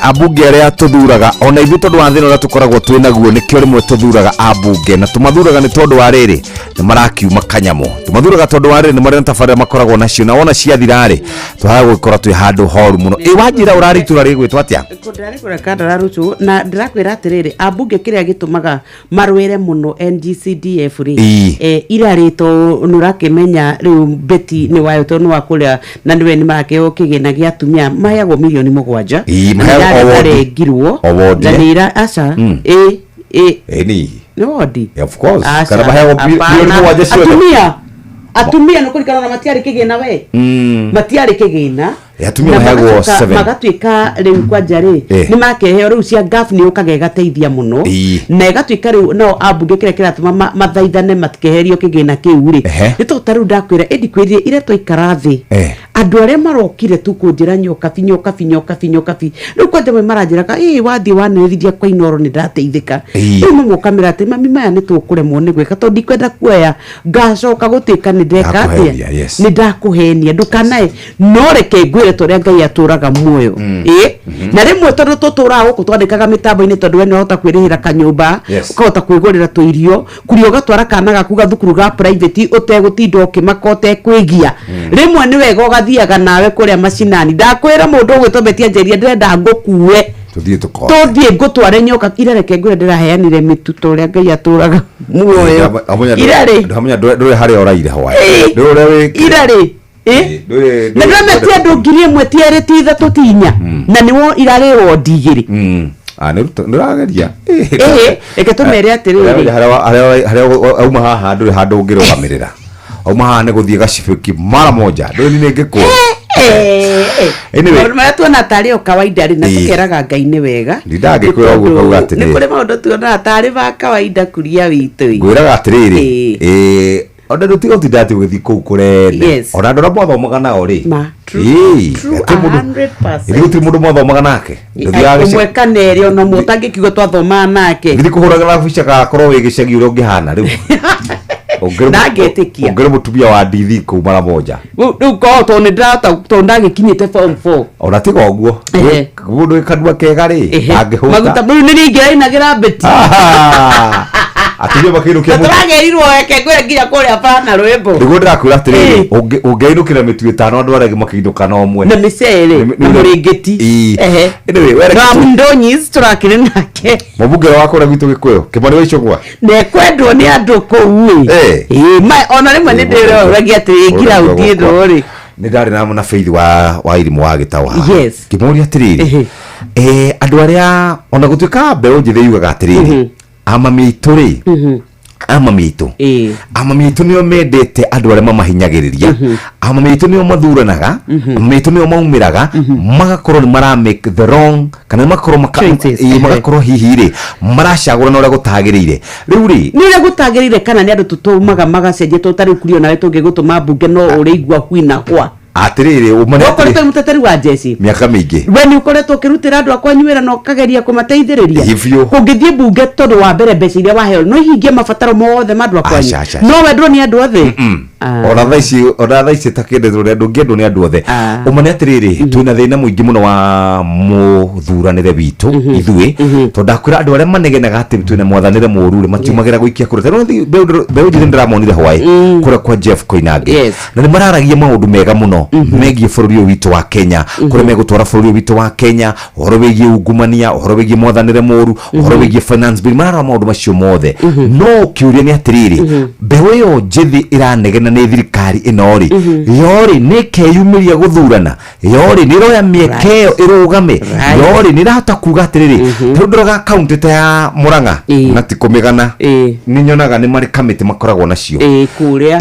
ambunge arĩa tũthuraga ona ithuĩ tondũ wa thĩna ũrĩa tũkoragwo twĩ naguo nĩkĩo rĩmwe tũthuraga ambunge, na tũmathuraga nĩ tondũ wa rĩrĩ nĩ marakiuma kanyamũ, tũmathuraga tondũ wa rĩrĩ nĩ marĩ na tabarĩra makoragwo nacio, na wona ciathira-rĩ tũhaga gũgĩkorwo twĩ handũ horu mũno. Ĩ wanjĩra ũrarĩ itũra rĩgwĩtwo atĩa? Ndĩrarĩ kũrĩa Kandara Rũcu na ndĩrakwĩra atĩrĩrĩ, ambunge kĩrĩa gĩtũmaga marwĩre mũno NGCDF rĩ, ira rĩ to nĩ ũrakĩmenya rĩu Betty nĩ wayo tondũ nĩ wa kũrĩa na nĩwe nĩ marakĩheo kĩgĩna gĩa atumia maheagwo mirioni 7 Ii, maheagwo na o wodi. iraregirwo O wodi, na eh? nĩ ira aca Ĩni. Nĩ wodi. Of course. Aca, Kana maheagwo hapana. milioni 7 ciothe. Atumia nĩ kũrikana na matiarĩ kĩgĩna we, matiarĩ kĩgĩna. Atumia Na maheagwo 7. Magatuĩka rĩu kwanja rĩ nĩ makeheo rĩu cia ngaf nĩ yũkaga ĩgateithia mũno na ĩgatuĩka rĩu nao ambunge kĩrĩa kĩratũma mathaithane matikeherio kĩgĩna kĩu rĩ nĩ tondũ ta rĩu ndakwĩra ĩndi kwĩrire ira twaikara thĩ andũ arĩa marokire tu kũnjĩra Nyokabi Nyokabi Nyokabi Nyokabi rĩu kwanja mwe maranjĩraga ĩ wathiĩ wanĩrĩria kwa Inooro nĩ ndateithĩka. Rĩu mamwe ũkamĩra atĩ mami maya nĩ tũkũremwo nĩ gwĩka tondũ ndikwenda kuoya ngacoka gũtuĩka nĩ ndeka Ndakũhenia, atĩa, yes. nĩ ndakũhenia ndũkanae no reke ngwĩre ta ũrĩa Ngai atũraga muoyo ĩ na rĩmwe tondũ tũtũraga gũkũ twandĩkaga mĩtambo-inĩ tondũ we nĩwahota kwĩrĩhĩra kanyũmba, ũkahota kwĩgũrĩra tũirio kuria ũgatwara kana gaku gathukuru ga private ũtegũtinda ũkĩmaka ũtekwĩgia. Rĩmwe nĩ wega ũgathiaga nawe kũrĩa macinani. Ndakwĩra mũndũ ũgwĩtwo Betty Anjeria ndĩrenda ngũkue Tũthiĩ tũkone. Tũthiĩ ngũtware nyoka ira reke ngwĩre ndĩraheanire mĩtu ta ũrĩa Ngai atũraga muoyo ira rĩ. Ndamenya ndũrĩ harĩa ũraire hwaĩ. Ndũrĩ ũrĩa wĩkire. Ira rĩ na ndĩrametia andũ 1000 ti 2 ti 3 ti 4 na nĩwo irarĩ wondi 2. Ah, nĩ ũrageria. Reke tũmere atĩrĩrĩ. Harĩa auma haha ndũrĩ handũ ũngĩrũgamĩrĩra. Auma haha nĩ gũthiĩ gacibĩki mara moja. Ndũrĩ nĩ ngĩkũra. Anyway. Maũndũ marĩa tuona tarĩ o kawaida rĩ na tũkeraga Ngai nĩ wega. Ndindangĩkwĩra ũguo ngauga atĩrĩrĩ. Nĩ kũrĩ maũndũ tuonaga tarĩ ma kawaida kuria witũ. Ngwĩraga atĩrĩrĩ ona ndũtiga ũtinda atĩ ũgĩthiĩ kũu kũrene. Ona andũ arĩa mwathomaga nao rĩ. Ma, true, true, 100%. Ithuĩ gũtirĩ mũndũ mwathomaga nake. Ndũthiaga Ũmwe kana erĩ ona ũmwe ũtangĩkiuga twathomaga nake. Githĩ kũhũragĩra bica gakorwo wĩ gĩcagi ũrĩa ũngĩhana rĩu. Ndangĩtĩkia. Ũngĩrĩ mũtumia wa ndithi kũu mara moja. Rĩu korwo tondũ nĩ ndĩrahota tondũ ndagĩkinyĩte form 4. Ona tiga ũguo. Mũndũ wĩ kanua kega rĩ ndangĩhũta. Maguta rĩu nĩ niĩ ingĩrainagĩra Betty. Atumia makĩinũkia Na tũragerirwo reke ngwĩre nginya kũrĩa bana rwĩmbo. Nĩguo ndĩrakwĩra atĩrĩrĩ ũngĩainũkĩra mĩtu 5 andũ arĩa angĩ makĩinũka na ũmwe. Na mĩcere na mũrĩngĩti. Anyway, were Na Ndonyis tũrakĩrĩ nake. Mũmbunge wa kũrĩa gwitũ Gĩkũyũ Kĩmani wa Icũgwa. Nekwendwo nĩ andũ kũu ĩ. Ona rĩmwe nĩ ndĩroragia atĩrĩ ngiraundi ĩno rĩ. Nĩ ndarĩ na Faith wa irimũ wa Gĩtaũ haha. Yes. Ngĩmũria atĩrĩrĩ andũ arĩa ona gũtuĩka mbeũ njĩthĩ yugaga atĩrĩrĩ amami aitũ rĩ amami aitũ amami aitũ nĩo mendete andũ arĩa mamahinyagĩrĩria, amami aitũ nĩo mathuranaga, amami aitũ nĩo maumĩraga magakorwo nĩ mara make the wrong kana magakorwo magakorwo hihi rĩ maracagũrana ũrĩa gũtagĩrĩire rĩu rĩ Nĩ ũrĩa gũtagĩrĩire kana nĩ andũ tũtũmaga magacenjia tondũ ta rĩu kurio nawe tũngĩgũtũma mbunge no ũrĩigua hui na hwa. Atĩrĩrĩ ũmane Ũkoretwo wĩ mũteteri wa njeci mĩaka mĩingĩ. We nĩ ũkoretwo ũkĩrutĩra andũ akwanyu wĩra na ũkageria kũmateithĩrĩria. Ĩ biũ. Ũngĩthiĩ mbunge tondũ wa mbere mbeca iria waheo no ihingie mabataro mothe ma andũ akwanyu. Aca, aca, aca. No wendwo nĩ andũ othe. Ona thaa ici takĩendetwo nĩ andũ ũngĩendwo nĩ andũ othe. Ũmane atĩrĩrĩ twĩna thĩna mũingĩ mũno wa mũthuranĩre witũ ithuĩ tondũ ndakwĩra andũ arĩa manegenaga atĩ twĩna mwathanĩre mũru rĩ matiumagĩra gũikia kura. Tarĩu mbeũ njĩthĩ nĩndĩramonire hwaĩ kũrĩa kwa Jeff Koinange na nĩ mararagia maũndũ mega mũno megiĩ bũrũri ũyũ witũ wa Kenya kũrĩa megũtwara bũrũri ũyũ witũ wa Kenya ũhoro wĩgiĩ ungumania ũhoro wĩgiĩ mwathanĩre mũru ũhoro wĩgiĩ finance bill marara maũndũ macio mothe no kĩũria nĩ atĩrĩrĩ mbeũ ĩyo njĩthĩ ĩranegena nĩ thirikari ĩno rĩ yorĩ nĩ ĩkeyumĩria gũthurana yorĩ nĩ ĩroya mĩeke ĩyo ĩrũgame yorĩ nĩ ĩrahota kuga atĩrĩrĩ tarĩu ndĩroga kaũntĩ ta ya Murang'a na ti kũmĩgana nĩ nyonaga nĩ marĩ kamĩtĩ makoragwo nacio kũrĩa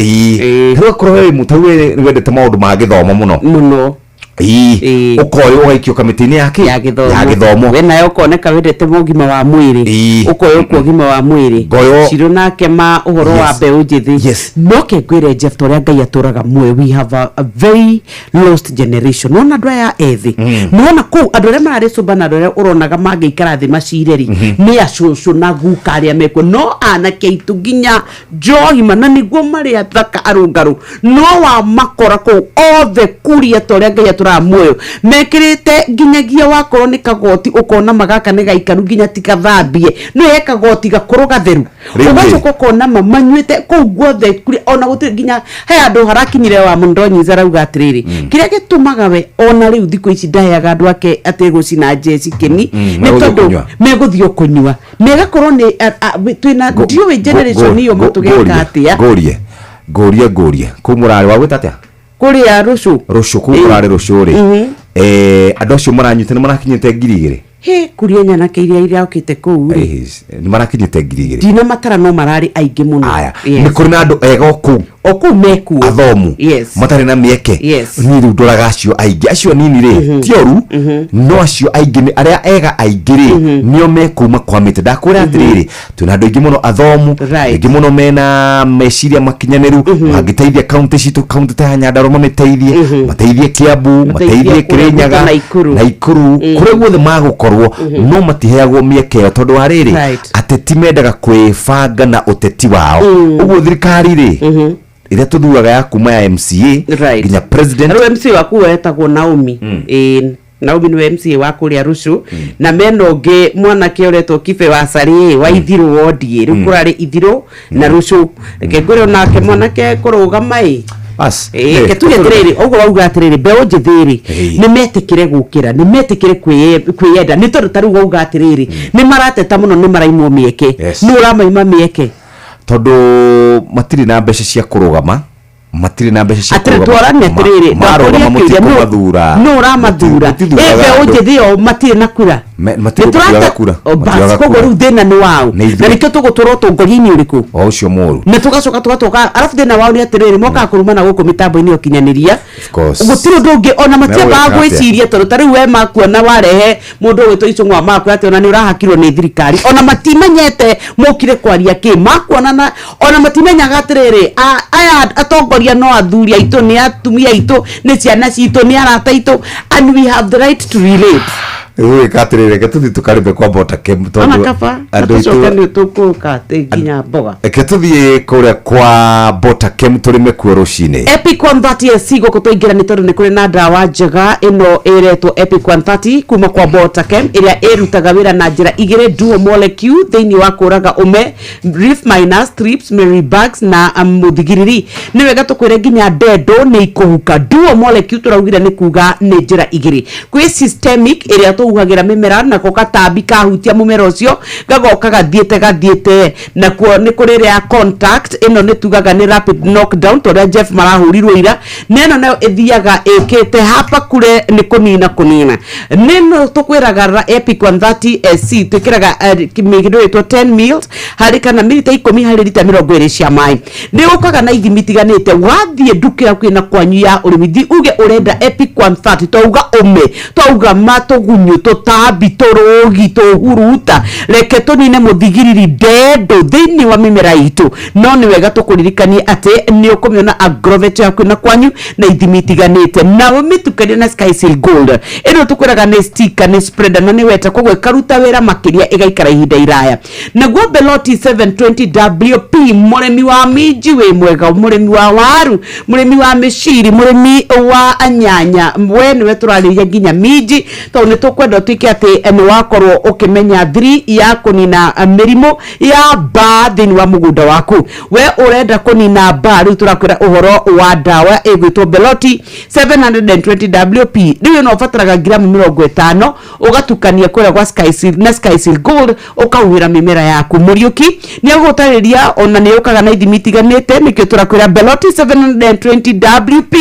tarĩu akorwo we tarĩu we wendete maũndũ ma gĩthomo mũno mũno Ii, ũkoywo ũgaikio kamĩtĩ-inĩ ya kĩ? Ya gĩthomo. Ya gĩthomo. We nawe ũkoneka wendete mogima wa mwĩrĩ, ũkoywo kuo ũgima wa mwĩrĩ. Ngoywo- Cirũ nake ma ũhoro wa Yes. mbeũ njĩthĩ. No ke ngwĩre Jeff, ta ũrĩa Ngai atũraga muoyo, we have a very lost generation. Nona andũ aya ethĩ, nona kũu andũ arĩa mararĩ cũmba na andũ arĩa ũronaga mangĩikara thĩ macire rĩ, nĩ acũcũ na guka arĩa mekuo, no anake aitũ nginya njohi mana nĩguo marĩ athaka arũngarũ, no wamakora kũu othe kuria ta ũrĩa Ngai atũraga muoyo, mekĩrĩte nginyagia wakorwo nĩ kagoti, ũkona magaka nĩ gaikaru nginya tikathambie, no he kagoti gakũrũ gatheru. Rĩu rĩ. Ũgacoka ũkona ma manyuĩte kũu guothe kuria, ona gũtirĩ nginya he handũ harakinyire wa mũndonyiza arauga atĩrĩrĩ, kĩrĩa gĩtũmaga we ona rĩu thikũ ici ndaheaga andũ ake atĩ gũcina njeci kĩni, nĩ Megũthiĩ tondũ kũnyua. megũthiĩ kũnyua na ĩgakorwo nĩ twĩna ndiũĩ generation ĩyo matũgeka atĩa. Ngũrie, ngũrie, ngũrie, kũu mũrarĩ wagwĩta atĩa? Kũrĩa rũcũ. Rũcũ, kũu mũrarĩ rũcũ rĩ, andũ acio maranyuĩte nĩ marakinyĩte 2000? He kuria nyanake iria iraokĩte kũu rĩ, Nĩ marakinyĩte 2000? Ndina matara, no mararĩ aingĩ mũno. Aya. Yes. Nĩ kũrĩ na andũ ega o kũu. O kũu mekuo. Athomu. Yes. Matarĩ na mĩeke. Yes. Niĩ rĩu ndoraga acio aingĩ, acio anini rĩ ti oru, no acio aingĩ nĩ arĩa ega aingĩ rĩ, nĩo mekuma kwamĩte. Ndakwĩra atĩrĩrĩ, twĩna andũ aingĩ mũno athomu, aingĩ mũno mena meciria makinyanĩru, mangĩteithia kaunti citũ, kaunti ta ya Nyandarua mamĩteithie, mateithie Kiambu, mateithie kũrĩa Kĩrĩnyaga, gwitũ Naikuru. Naikuru, kũrĩa guothe magũkorwo, no matiheagwo mĩeke ĩyo tondũ wa rĩrĩ, ateti mendaga kwĩbanga na ũteti wao. Ũguo thirikari rĩ, ĩrĩa tũthuraga ya kuma ya MCA nginya president. Rĩu MC waku wetagwo Naomi. Ĩĩ, Naomi nĩwe MCA wa kũrĩa Rũcũ, na mena ũngĩ mwanake ũretwo Kibe wa Sarĩ wa Ithirũ wondi. Rĩu kũrarĩ Ithirũ na Rũcũ. Reke ngwĩre onake mwanake kũrũgama ĩ. Bas. Ĩĩ, ke tuge atĩrĩrĩ, ũguo wauga atĩrĩrĩ, mbeũ njĩthĩ rĩ, nĩ metĩkĩre gũkĩra, nĩ metĩkĩre kwĩyenda, nĩ tondũ ta rĩu wauga atĩrĩrĩ, nĩ marateta mũno, nĩ maraimwo mĩeke. Nĩ ũramaima mĩeke? Tondũ matirĩ na mbeca cia kũrũgama, matirĩ na mbeca cia Atĩrĩ, kũrũgama. twarane atĩrĩrĩ, Marũgama ndakũria kĩũria, mũtikũmathura. Nũ ũramathura? Mũtithuraga Ĩ mbeũ andũ. njĩthĩ yo matirĩ na kura. Matirĩ kura. O, bas, Matioyaga koguo kura. rĩu thĩna nĩ wao. Nĩ ithuĩ. Na nĩkĩo tũgũtũra ũtongoria-inĩ ũrĩkũ? O ũcio mũru. Na tũgacoka tũgatoka, arabu thĩna wao nĩ atĩrĩrĩ, mokaga kũrumana gũkũ mĩtambo-inĩ ya ũkinyanĩria. Of course. Gũtirĩ ũndũ ũngĩ ona matiambaga Megwĩka atĩa? gwĩciria, tondũ ta rĩu we makuona warehe mũndũ ũgwĩtwo Icũng'wa, makwĩra atĩ ona nĩ ũrahakirwo nĩ thirikari, ona matimenyete mokire kwaria kĩ makuona, na ona matimenyaga atĩrĩrĩ, aya atongoria no athuri aitũ, nĩ atumia aitũ, nĩ ciana citũ, nĩ arata aitũ, and we have the right to relate. Rĩu ĩka atĩrĩrĩ, reke tũthiĩ tũkarĩme kwa Botakem, Ona tondũ kaba andũ tũcoke aitũ nĩ tũkũka atĩ nginya mboga. Reke tũthiĩ kũrĩa kwa Botakem tũrĩme kuo rũcinĩ. Epic 130 SC gũkũ twaingĩra nĩ tondũ nĩ kũrĩ na ndawa njega ĩno ĩretwo Epic 130 kuma kwa Botakem, ĩrĩa ĩrutaga wĩra na njĩra igĩrĩ, dual molecule, thĩinĩ wa kũraga ũme, leaf minus, thrips, mealybugs na mũthigiriri. Nĩ wega tũkwĩre nginya ndendo nĩ ikũhuka. Dual molecule tũraugire nĩ kuga nĩ njĩra igĩrĩ, kwĩ systemic ĩrĩa tũhuhagĩra mĩmera, nako gatambi kahutia mũmera ũcio gagoka gathiĩte gathiĩte, nakuo nĩ kũrĩ ĩrĩa ya contact, ĩno nĩ tugaga nĩ rapid knockdown, ta ũrĩa Jeff marahũrirwo ira, na ĩno nayo ĩthiaga ĩkĩte hapa kure nĩ kũnina kũnina. Nĩno tũkwĩraga Epic 130 SC twĩkĩraga kĩndũ gĩtwo 10 mils harĩ kana milita 10 harĩ rita 20 cia maĩ. Nĩ ũkaga na ithimi itiganĩte. Wathiĩ nduka yaku na kwanyu ya ũrĩmi, thi uge ũrenda Epic 130, twauga ũme, twauga matũgunyũ, tũtambi, tũrũgi, tũhuruta, reke tũnine mũthigiriri, ndendo thĩinĩ wa mĩmera itũ. No nĩ wega tũkũririkanie atĩ nĩ ũkũmĩona agrovet yaku na kwanyu na ithimi itiganĩte, nawe mĩtukanie na Skysail Gold ĩno tũkwĩraga nĩ sticker, nĩ spreader, na nĩ weta, koguo ĩkaruta wĩra makĩria, ĩgaikara ihinda iraya. Naguo Beloti 720 WP, mũrĩmi wa minji wĩ mwega, mũrĩmi wa waru, mũrĩmi wa mĩciri, mũrĩmi wa nyanya, we nĩwe tũrarĩria nginya minji, tondũ nĩ tũkwenda ũtuĩke atĩ nĩ wakorwo ũkĩmenya thiri ya kũnina mĩrimũ ya mbaa thĩinĩ wa mũgũnda waku. We ũrenda kũnina mbaa, rĩu tũrakwĩra ũhoro wa ndawa ĩgwĩtwo Beloti 720 WP. Rĩu ĩno ũbataraga ngiramu 50, ũgatukania kũrĩa gwa Skyseal na Skyseal Gold, ũkahuhĩra mĩmera yaku. Mũriũki nĩ egũgũtarĩria, ona nĩ yũkaga na ithimi itiganĩte, nĩkĩo tũrakwĩra Beloti 720 WP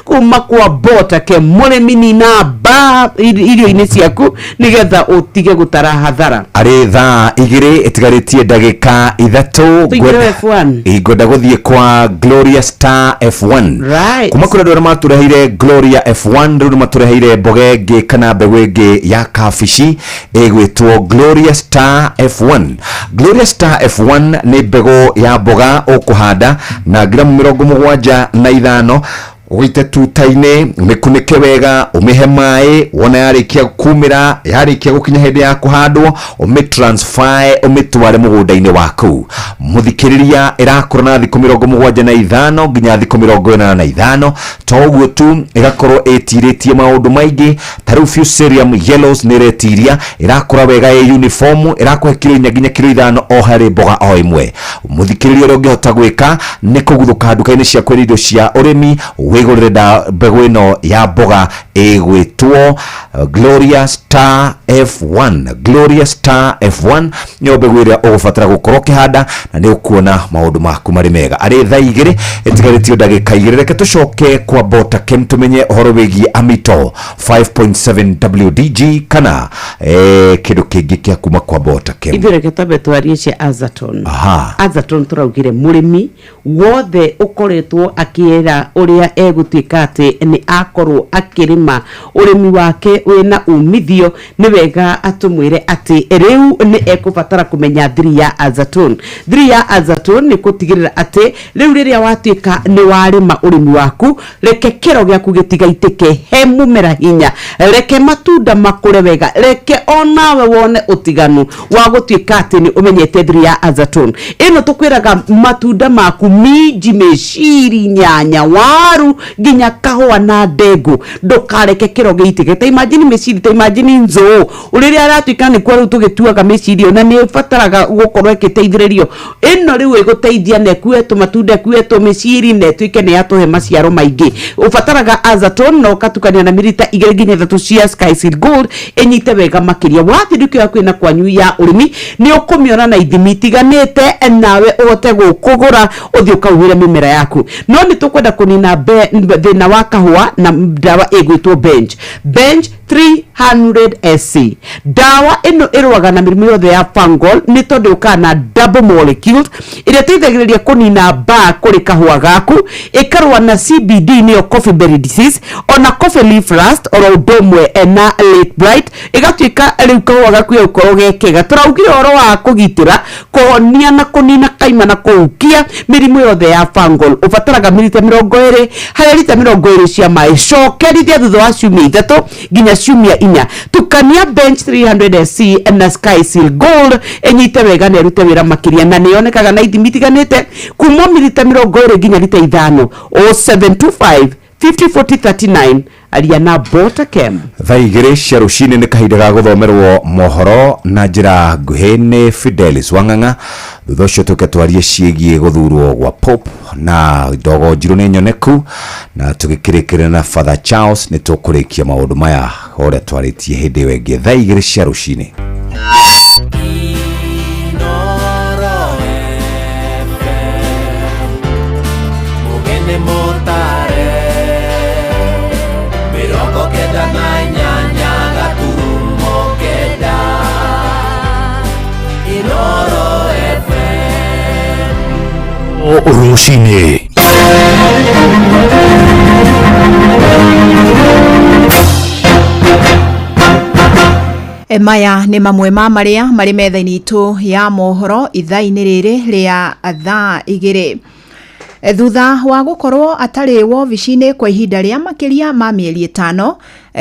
kuma kwa Botakem, mũrĩmi nina mbaa irio-inĩ ciaku. ciaku nigetha utige gutara hathara. Ari thaa 2 itigarĩtie ndagĩka 3 Tũingĩre F1. Ngwenda gũthiĩ kwa Gloria Star F1. Right. Kuma kũrĩ andũ arĩa matũreheire Gloria F1 rĩu nĩ matũreheire mboga ĩngĩ kana mbegũ ĩngĩ ya kabici ĩgwĩtwo Gloria Star F1. Gloria Star F1 nĩ mbegũ ya mboga ũkũhanda na gramu 75 ũgĩite tuta-inĩ, ũmĩkunĩke wega, ũmĩhe maĩ, wona yarĩkia kumĩra, yarĩkia gũkinya hĩndĩ ya kũhandwo, ũmĩtransfer ũmĩtware mũgũnda-inĩ waku. Mũthikĩrĩria ĩrakũra na thikũ 75 nginya thikũ 85. To ũguo tu, ĩgakorwo ĩtirĩtie maũndũ maingĩ ta rĩu Fusarium yellows nĩ ĩretiria, ĩrakũra wega ĩ uniform, ĩrakũhe kiro 4 nginya kiro 5 o harĩ mboga o ĩmwe. Mũthikĩrĩria ũrĩa ũngĩhota gwĩka nĩ kũguthũka nduka-inĩ cia kwendia indo cia ũrĩmi, wĩgũrĩre mbegũ ĩno ya mboga ĩgwĩtwo Gloria Star F1. Gloria Star F1 nĩyo mbegũ ĩrĩa ũgũbatara gũkorwo ũkĩhanda na nĩ ũkuona maũndũ maku marĩ mega. Arĩ thaa 2 ĩtigarĩtio ndagĩka 2, reke tũcoke kwa Botakem tũmenye ũhoro wĩgiĩ Amito 5.7 WDG kana kĩndũ kĩngĩ kĩa kuma kwa Botakem. Ithuĩ reke twambe twarie cia Azaton. Aha. Azaton tũraugire mũrĩmi wothe ũkoretwo akĩera ũrĩa egũtuĩka atĩ nĩ akorwo akĩrĩma ũrĩmi wake wĩna umithio, nĩ wega atũmwĩre atĩ rĩu nĩ ekũbatara kũmenya thiri ya Azaton. Thiri ya Azaton nĩ gũtigĩrĩra atĩ rĩu rĩrĩa watuĩka nĩ warĩma ũrĩmi waku, reke kĩro gĩaku gĩtigaitĩke, he mũmera hinya, reke matunda makũre wega, reke onawe wone ũtiganu wa gũtuĩka atĩ nĩ ũmenyete thiri ya Azaton. Ĩno tũkwĩraga matunda maku, minji, mĩciri, nyanya, waru nginya kahũa na ndengũ, ndũkareke kĩro gĩitĩke. Ta imagine mĩciri, ta imagine nzũũ rĩrĩa aratuĩka nĩkuo rĩu tũgĩtuaga mĩciri ĩyo na nĩ ĩbataraga gũkorwo ĩgĩteithĩrĩrio. Ĩno rĩu ĩgũteithia na ĩkue tũmatunda, ĩkue tũmĩciri na ĩtuĩke nĩ yatũhe maciaro maingĩ. Ũbataraga Azaton na ũkatukania na mililita 2 nginya 3 cia Sky Seed Gold ĩnyite wega makĩria. Wathiĩ nduka yaku ĩna kwanyu ya ũrĩmi nĩ ũkũmĩona na ithimi itiganĩte, nawe ũhote gũkũgũra ũthiĩ ũkahuhĩre mĩmera yaku. No nĩ tũkwenda kũnina thĩna wa kahũa na ndawa ĩgwĩtwo Bench. Bench 300 SC. Ndawa ĩno ĩrũaga na mĩrimũ yothe ya fungal nĩ tondũ yũkaga na double molecules ĩrĩa ĩteithagĩrĩria kũnina mbaa kũrĩ kahũa gaku, ĩkarũa na CBD nĩyo coffee berry disease, ona coffee leaf rust oro ũndũ ũmwe na late blight, ĩgatuĩka rĩu kahũa gaku gagũkorwo ge kega. Tũraugire ũhoro wa kũgitĩra, kũhonia na kũnina kaima na kũhukia mĩrimũ yothe ya fungal. Ũbataraga mililita 20 harĩ lita 20 cia maĩ, cokerithia thutha wa ciumia 3 nginya ciumia 4. Tukania Bench 300 SC na Sky Seal Gold ĩnyite wega na ĩrute wĩra makĩria, na nĩ yonekaga na ithimi itiganĩte kuma mililita 20 nginya lita 5. 0725 50 40 39 aria na Botakem. Thaa 2 cia rũcinĩ nĩ kahinda ga gũthomerwo mohoro na njĩra nguhĩ nĩ Fidelis Wang'ang'a. Thutha ũcio tũke twarie ciĩgiĩ gũthurwo gwa Pope na ndogo njirũ nĩ nyoneku, na tũgĩkĩrĩkĩrĩra na Father Charles nĩ tũkũrĩkia maũndũ maya ũrĩa twarĩtie hĩndĩ ĩyo ĩngĩ thaa 2 cia rũcinĩ. Rũcinĩ. Maya nĩ mamwe ma marĩa marĩ metha-inĩ itũ ya mohoro ithaa-inĩ rĩrĩ rĩa thaa 2. Thutha wa gũkorwo atarĩ wobici-inĩ kwa ihinda rĩa makĩria ma mĩeri 5,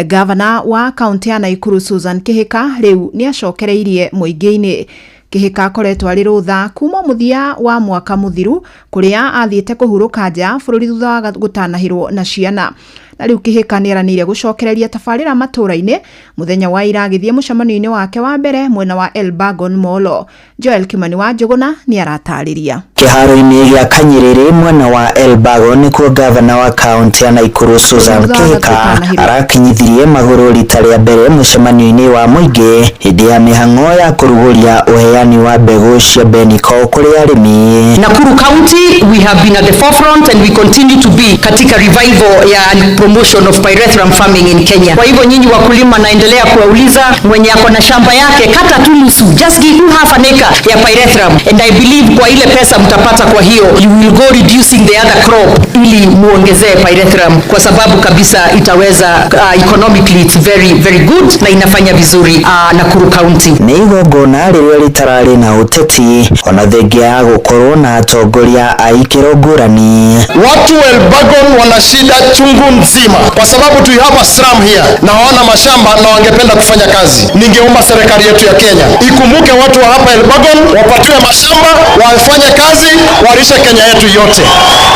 gavana wa kaunti ya Nakuru Susan Kihika rĩu nĩ acokereirie mũingĩ-inĩ. Kihika akoretwo arĩ rũtha kuma mũthia wa mwaka mũthiru kũrĩa athiĩte kũhurũka nja bũrũri thutha wa gũtanahĩrwo na ciana. Na rĩu Kihika nĩeranĩire gũcokereria tabarĩra matũra-inĩ mũthenya wa ira agĩthiĩ mũcemanio-inĩ wake wa mbere mwena wa Elbagon Molo. Joel Kimani wa Njũgũna nĩaratarĩria. Kĩharo-inĩ gĩa Kanyerere mwena wa Elbagon nĩkuo gavana wa kaunti ya Nakuru Susan Kihika arakinyithirie magũrũ rita rĩa mbere mũcemanio-inĩ wa mũingĩ hĩndĩ ya mĩhang'o ya kũrugũria ũheani wa mbegũ cia Beniko kũrĩ arĩmi. Nakuru County, we have been at the forefront and we continue to be katika revival ya promotion of pyrethrum farming in Kenya. Kwa hivyo nyinyi wakulima, naendelea kuwauliza, mwenye ako na shamba yake, kata tu nusu, just give you half an acre ya pyrethrum, and I believe kwa ile pesa mtapata, kwa hiyo you will go reducing the other crop ili muongezee pyrethrum, kwa sababu kabisa itaweza, economically it's very very good na inafanya vizuri Nakuru County. Nĩ igongona rĩrĩa rĩtararĩ na ũteti ona thengia ya gũkorwo na atongoria a ikĩro ngũrani. Watu wa Elbagon wana shida chungu nzima, kwa sababu tu have a slum here na hawana mashamba na wangependa kufanya kazi. Ningeomba serikali yetu ya Kenya ikumbuke watu wa hapa Elbagon, wapatiwe mashamba, wafanye kazi, walishe Kenya yetu yote.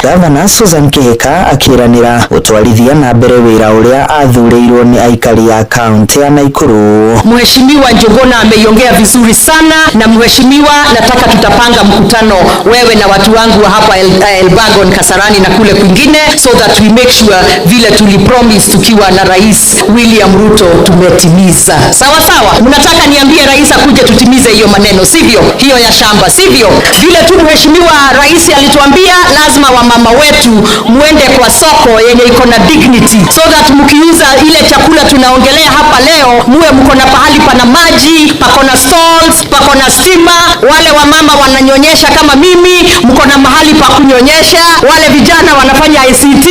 Gavana Susan Kihika akĩranĩra gũtwarithia na mbere wĩra ũrĩa athurĩirwo nĩ aikari a kaunti ya Nakuru. Mheshimiwa Njuguna ameiongea vizuri sana, na mheshimiwa, nataka tutapanga mkutano wewe na watu wangu wa hapa Elbagon, Kasarani na kule kwingine, so that we make sure vile tulipromise tukiwa na Rais William Ruto tumetimiza. Sawa sawa, mnataka niambie rais akuje tutimize hiyo maneno, sivyo? Hiyo ya shamba, sivyo? Vile tu mheshimiwa rais alituambia lazima wamama wetu muende kwa soko yenye iko na dignity, so that mkiuza ile chakula tunaongelea hapa leo, muwe mko na pahali pana maji, pako na stalls, pako na stima. Wale wamama wananyonyesha kama mimi, mko na mahali pa kunyonyesha. Wale vijana wanafanya ICT,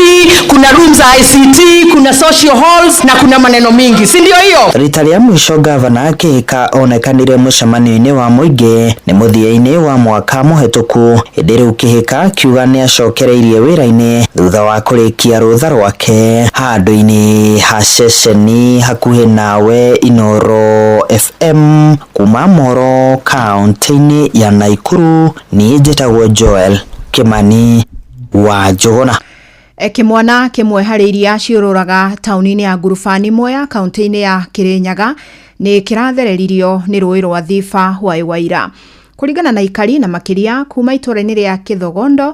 kuna rooms za ICT, kuna social halls na kuna maneno mingi, si ndio hiyo? Rita rĩa mũico gavana Kihika onekanire mũcemanio-inĩ wa mũingĩ nĩ mũthia-inĩ wa mwaka mũhetũku, ĩndĩ rĩu Kihika akiuga nĩ acokereirie wĩra-inĩ thutha wa kũrĩkia rũtha rwake handũ-inĩ ha ceceni hakuhĩ nawe. Inoro FM kuma Moro kaunti-inĩ ya Nakuru, niĩ njĩtagwo Joel Kimani wa Njũgũna. Kĩmwana kĩmwe harĩ iria ciũrũraga taũni-inĩ ya Ngurubani Mwea, kaunti-inĩ ya Kĩrĩnyaga, nĩ kĩrathereririo nĩ rũĩ rwa Thiba hwaĩ wa ira. Kũringana na ikari na makĩria kuma itũũra-inĩ rĩa Kĩthogondo,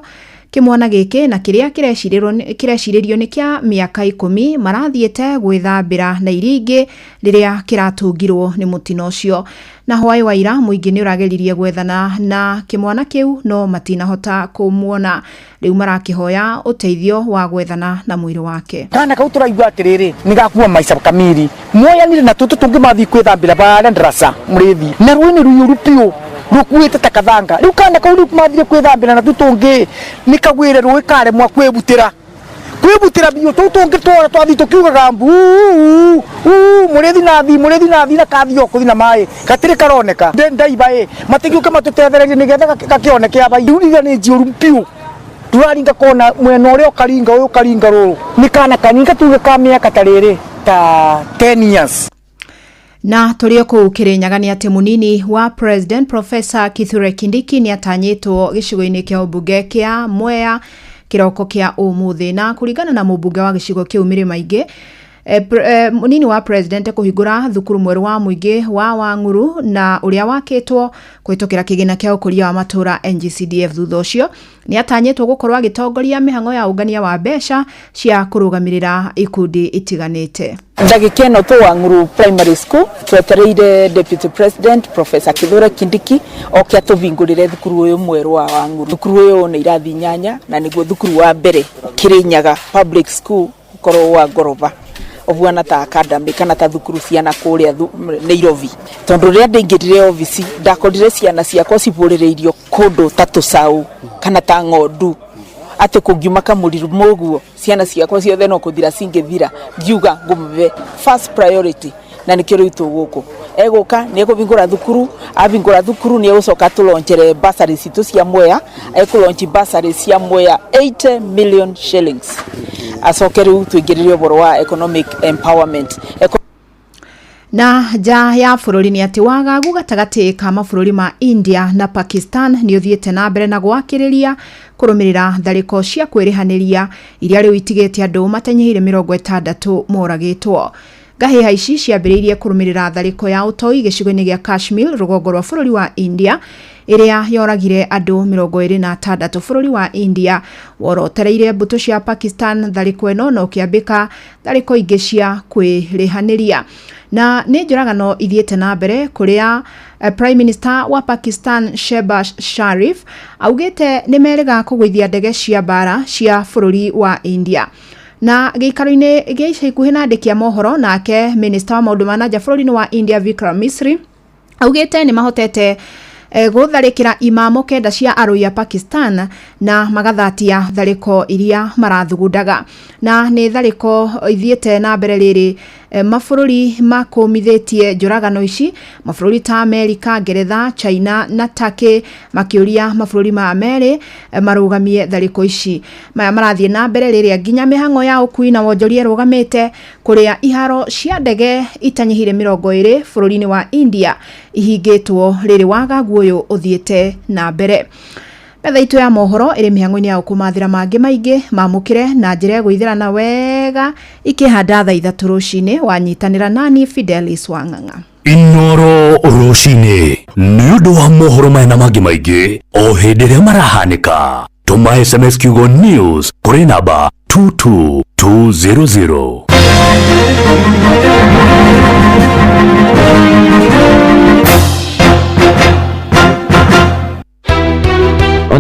kĩmwana gĩkĩ na kĩrĩa kĩrecirĩrio nĩ kĩa mĩaka 10 marathiĩte gwĩthambĩra na iria ingĩ rĩrĩa kĩratũngirwo nĩ mũtino ũcio. Na hwaĩ wa ira mũingĩ nĩ ũrageririe gwethana na kĩmwana kĩu no matinahota kũmuona. Rĩu marakĩhoya ũteithio wa gwethana na mwĩrĩ wake. Kana kau tũraigua atĩrĩrĩ, nĩ gakua maica kamiri moyanire na tũtũ tũngĩ mathiĩ kwĩthambĩra barĩa ndarasa mũrĩthi na rũĩ nĩ rũiyũru piũ rũkuĩte ta kathanga. Rĩu kana kau rĩu mathire kwĩthambĩra na tũtũ nĩ kagwĩre rũĩ karemwa kwĩbutĩra biũ. Tũu tũngĩ twora twathiĩ tũkiugaga mbu mũrĩthi nathi mũrĩthi nathi na kathiĩ o kũthi na maĩ gatirĩ karoneka. Ndaiba ĩ matigĩũke matũtethererie nĩgetha gakĩoneke aba. Rĩu iria nĩ njiyũru piũ, tũraringa kona mwena ũrĩa ũkaringa ũyũ ũkaringa rũrũ. Nĩ kana kanini gatuge ka mĩaka ta rĩrĩ ta 10 years. Na tũrĩ o kũu Kĩrĩnyaga nĩ atĩ mũnini wa President Professor Kithure Kindiki nĩ atanyĩtwo gĩcigo-inĩ kĩa ũmbunge kĩa Mwea kĩroko kĩa ũmũthĩ. Na kũringana na mũmbunge wa gĩcigo kĩu Mĩrĩma Ingĩ, mũnini wa president kũhingũra thukuru mwerũ wa mũingĩ wa Wang'uru na ũrĩa wakĩtwo kũhĩtũkĩra kĩgĩna kĩa ũkũria wa matũũra NGCDF. Thutha ũcio nĩ atanyĩtwo gũkorwo agĩtongoria mĩhang'o ya ũngania wa mbeca cia kũrũgamĩrĩra ikundi itiganĩte. Ndagĩka ĩno tũ Wang'uru Primary School twetereire Deputy President Professor Kithure Kindiki oke atũhingũrĩre thukuru ũyũ mwerũ wa Wang'uru. Thukuru ũyũ nĩ irathi 8 na nĩguo thukuru wa mbere Kĩrĩnyaga Public School ũkorwo wa ngoroba ũbuana ta academy kana ta thukuru ciana kũrĩa Nairobi. Tondũ rĩrĩa ndaingĩrire obici ndakorire ciana ciakwa cibũrĩrĩirio kũndũ ta tũcaũ kana ta ng'ondu, atĩ kũngiuma kamũrimũ ũguo ciana ciakwa ciothe no kũthira cingĩthira. Ngiuga ngũmbe first priority na nĩkĩo rĩu twĩ gũkũ. Egũka nĩ ekũhingũra thukuru, ahingũra thukuru nĩ egũcoka tũlonchere bursary citũ cia Mwea, ekũlaunch bursary cia Mwea 80 million shillings. Acoke rĩu tũingĩrĩre ũhoro wa economic empowerment. Na nja ya bũrũri nĩ atĩ wagagu gatagatĩ ka mabũrũri ma India na Pakistan nĩ ũthiĩte na mbere na gwakĩrĩria kũrũmĩrĩra tharĩko cia kwĩrĩhanĩria iria rĩu itigĩte andũ matanyihĩire 60 moragĩtwo. Ngahĩha ici ciambĩrĩirie kũrũmĩrĩra tharĩko ya ũtoi gĩcigo-inĩ gĩa Kashmir rũgongo rwa bũrũri wa India ĩrĩa yoragire andũ 26. Bũrũri wa India worotereire mbũtũ cia Pakistan tharĩko ĩno na ũkĩambĩka tharĩko ingĩ cia kwĩrĩhanĩria. Na nĩ njũragano ithiĩte na mbere kũrĩa Prime Minister wa Pakistan Shehbaz Sharif augĩte nĩ merĩga kũgũithia ndege cia mbara cia bũrũri wa India. Na gĩikaro-inĩ gĩa ica ikuhĩ na andĩki a mohoro, nake minista wa maũndũ ma nanja bũrũri-inĩ wa India Vikram Misri augĩte nĩ mahotete gũtharĩkĩra imamo 9 cia arũi a Pakistan na magathatia tharĩko iria marathugundaga. Na nĩ tharĩko ithiĩte na mbere rĩrĩ mabũrũri makũmithĩtie njũragano ici, mabũrũri ta Amerika, Ngeretha, China na Turkey makĩũria mabũrũri ma merĩ marũgamie tharĩko ici. Maya marathiĩ na mbere rĩrĩa nginya mĩhang'o ya ũkui na wonjoria ĩrũgamĩte kũrĩa iharo cia ndege itanyihire 20 bũrũri-inĩ wa India ihingĩtwo rĩrĩ wagagu ũyũ ũthiĩte na mbere. Metha itũ ya mohoro ĩrĩ mĩhang'o-inĩ ya ũkũmathĩra mangĩ maingĩ mamũkĩre na njĩra ĩgũithĩrana wega ikĩhanda thaa 3 rũcinĩ. Wanyitanĩra nani Fidelis Wang'ang'a. Inoro rũcinĩ nĩ ũndũ wa mohoro maya na mangĩ maingĩ o hĩndĩ ĩrĩa marahanĩka. Tũma SMS kiugo news kũrĩ namba 22200.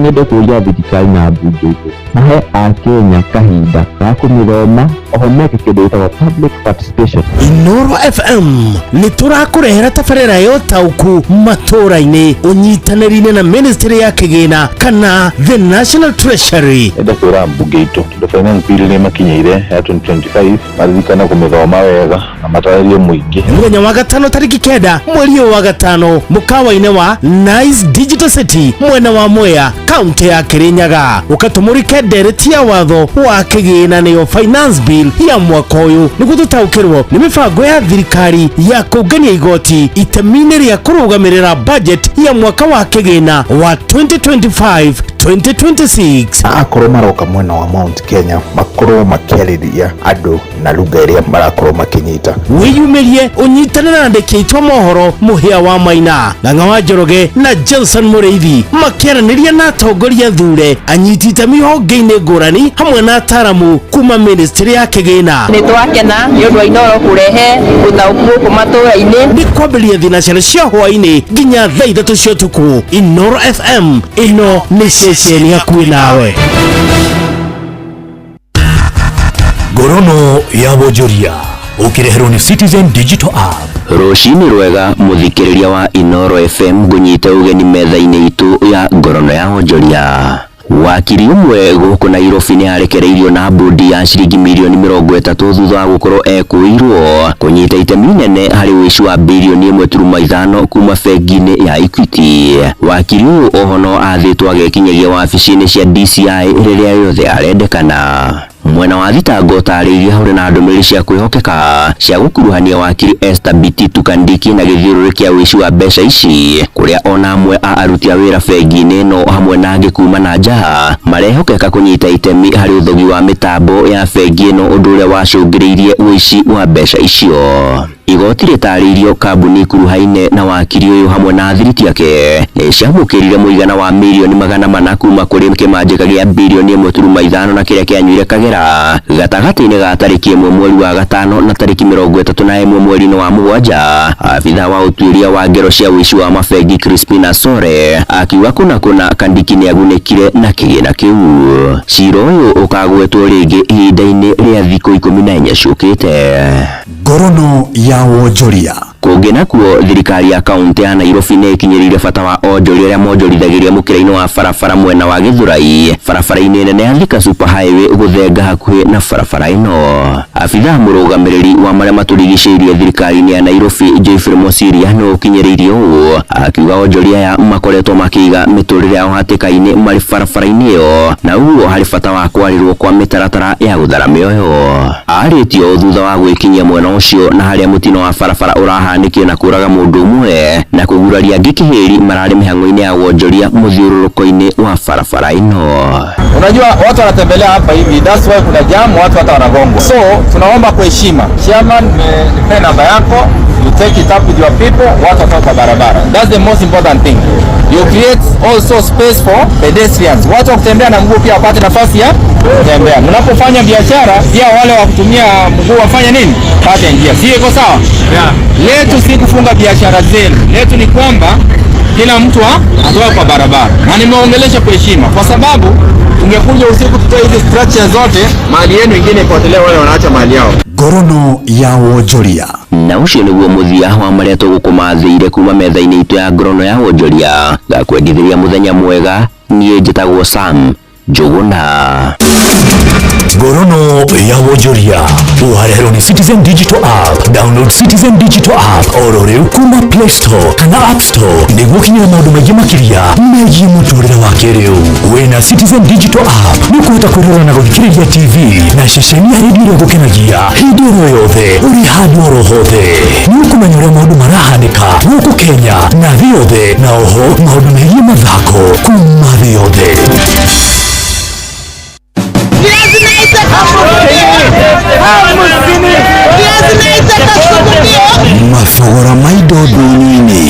Nyende kũria thirikari na mbunge itũ mahe akenya kahinda ga kũmĩthoma oho meke kĩndũ gĩtagwo public participation. Inoro FM nĩ tũrakũrehera tabarĩra ya ũtaũku matũra-inĩ ũnyitanĩri-inĩ na ministry ya kĩgĩna kana the National Treasury. Nyende kwĩra mbunge itũ tondũ finance bill nĩ makinyĩire ya 2025 maririkane kũmĩthoma wega na matarĩrie mũingĩ. Mũthenya wa gatano tarĩki 9 mweri ũyũ wa gatano mũkawa-inĩ wa Nice Digital City mwena wa Mwea kaunti ya Kirinyaga ũkatũmũrĩke ndereti ya watho wa kĩgĩna nĩyo finance bill ya mwaka ũyũ nĩguo tũtaũkĩrwo nĩ mĩbango ya thirikari ya kũngania igoti itemi-inĩ rĩa kũrũgamĩrĩra budget ya mwaka wa kĩgĩna wa 2025-2026. Akorwo maroka mwena wa Mount Kenya makorwo makĩarĩria andũ na lugha ĩrĩa marakorwo makĩnyita. Wĩyumĩrie ũnyitanĩre na andĩki aitũ a mohoro Mũhĩa wa Maina, Ng'ang'a wa Njoroge na Johnson Mũrĩithi makĩaranĩria na atongoria thure anyiti itemi honge-inĩ ngũrani hamwe na ataramu kuma ministry ya kĩgĩna. Nĩ twakena nĩ ũndũ wa Inoro kũrehe ũtaũku gũkũ matũra-inĩ. Nĩ kwambĩrĩria thinacara cia hwaĩ-inĩ nginya thaa 3 cia ũtukũ. Inoro FM ĩno nĩ ceceni hakuhĩ nawe. Ngorono ya wonjoria ũkĩreherwo nĩ Citizen Digital App. Rũcinĩ rwega mũthikĩrĩria wa Inoro FM ngũnyite ũgeni metha-inĩ itũ ya ngorono ya wonjoria. Wakiri ũmwe gũkũ Nairobi nĩ arekereirio na mbũndi ya ciringi mirioni 30 thutha wa gũkorwo ekũirwo kũnyita itemi nene harĩ ũici wa birioni 1.5 kuma bengi-inĩ ya Equity. Wakiri ũyũ oho no athĩtwo agekinyagia wabici-inĩ cia DCI rĩrĩa rĩothe arendekana. Mwena wa thitango ũtarĩirie hũre na ndũmĩrĩri cia kwĩhokeka cia gũkuruhania wakiri Esther Bititu Kandiki na gĩthiũrũrĩ kĩa ũici wa mbeca ici kũrĩa ona amwe a aruti a wĩra bengi-inĩ ĩno hamwe na angĩ kuma na nja marehokeka kũnyita itemi harĩ ũthogi wa mĩtambo ya bengi ĩno ũndũ ũrĩa wacũngĩrĩirie ũici wa mbeca icio. Igoti rĩtarĩirio kambuni ikuruhaine na wakiri ũyũ hamwe na athiriti ake nĩ ciamũkĩrire mũigana wa mirioni 400 kuma kũrĩ kĩmanjĩka gĩa birioni 1.5 na kĩrĩa kĩanyuire Kagera gatagatĩ-inĩ ga tarĩki 1 mweri wa gatano na tarĩki 31 mweri-inĩ wa mũgwanja. Abitha wa ũtuĩria wa ngero cia ũici wa mabengi Crispina Sore akiuga kũna kũna Kandiki nĩagunĩkire na kĩgĩna kĩu. Cira ũyũ ũkagwetwo rĩngĩ ihinda-inĩ rĩa thikũ 14 ciũkĩte. Ngorono ya wonjoria. Kũngĩ nakuo thirikari ya kaunti ya Nairobi nĩ ĩkinyĩrĩire bata wa onjoria arĩa monjorithagĩria mũkĩra-inĩ wa barabara mwena wa Gĩthũrai barabara-inĩ nene ya Thika Super Highway gũthenga hakuhĩ na barabara ĩno. Abithaa mũrũgamĩrĩri wa marĩa matũrigicĩirie thirikari-inĩ ya Nairobi Geoffrey Mosiria nĩ ũkinyĩrĩirie ũũ akiuga onjoria aya makoretwo makĩiga mĩtũrĩre yao hatĩka-inĩ marĩ barabara-inĩ ĩyo na ũguo harĩ bata wa kwarĩrwo kwa mĩtaratara ya gũthara mĩoyo. Arĩtio thutha wa gwĩkinyia mwena ũcio na harĩa mũtino wa barabara ũrahanĩkire na kũraga mũndũ ũmwe na kũguraria angĩ kĩhĩri mararĩ mĩhang'o-inĩ ya wonjoria mũthiũrũrũko-inĩ wa barabara ĩno. Unajua watu wanatembelea hapa hivi, that's why kuna jam, watu hata wanagongwa. So tunaomba kwa heshima, chairman, nipe namba yako, you take it up with your people, watu watoka kwa barabara. That's the most important thing. You create also space for pedestrians. Watu wa kutembea na mguu pia wapate nafasi ya kutembea. Mnapofanya biashara pia wale wa kutumia mguu wafanye nini? Pate njia. Si iko sawa? Yeah. Letu si kufunga biashara zenu. Letu ni kwamba kila mtu atoe kwa barabara. Na nimeongelesha kwa heshima kwa sababu Tungekuja usiku tutoe hizi structure zote, mali yenu ingine ipotelee, wale wanaacha mali yao. Ngorono ya wonjoria. Na ũcio nĩguo mũthia wa marĩa tũgũkũmathĩire kuma metha-inĩ itũ ya ngorono ya wonjoria. Ngakwendithĩria mũthenya mwega. Niĩ njĩtagwo Sam Njũgũna. Ngorono ya wonjoria wareherwo nĩ Citizen Digital App. Download Citizen Digital App oro rĩu kuma Play Store kana App Store nĩguo ũkinyĩre maũndũ maingĩ makĩria megiĩ mũtũrĩre wa kĩrĩu. Wĩna Citizen Digital App nĩ ũkũhota kwĩrorera na gũthikĩrĩria TV na ceceni ya redio ĩrĩa ĩgũkenagia hĩndĩ oro yothe ũrĩ handũ oro hothe. Nĩ ũkũmenya ũrĩa maũndũ marahanĩka gũkũ Kenya na thĩ yothe, na oho maũndũ megiĩ mathako kuma thĩ yothe. Mathogora ma indo ndũnyũ-inĩ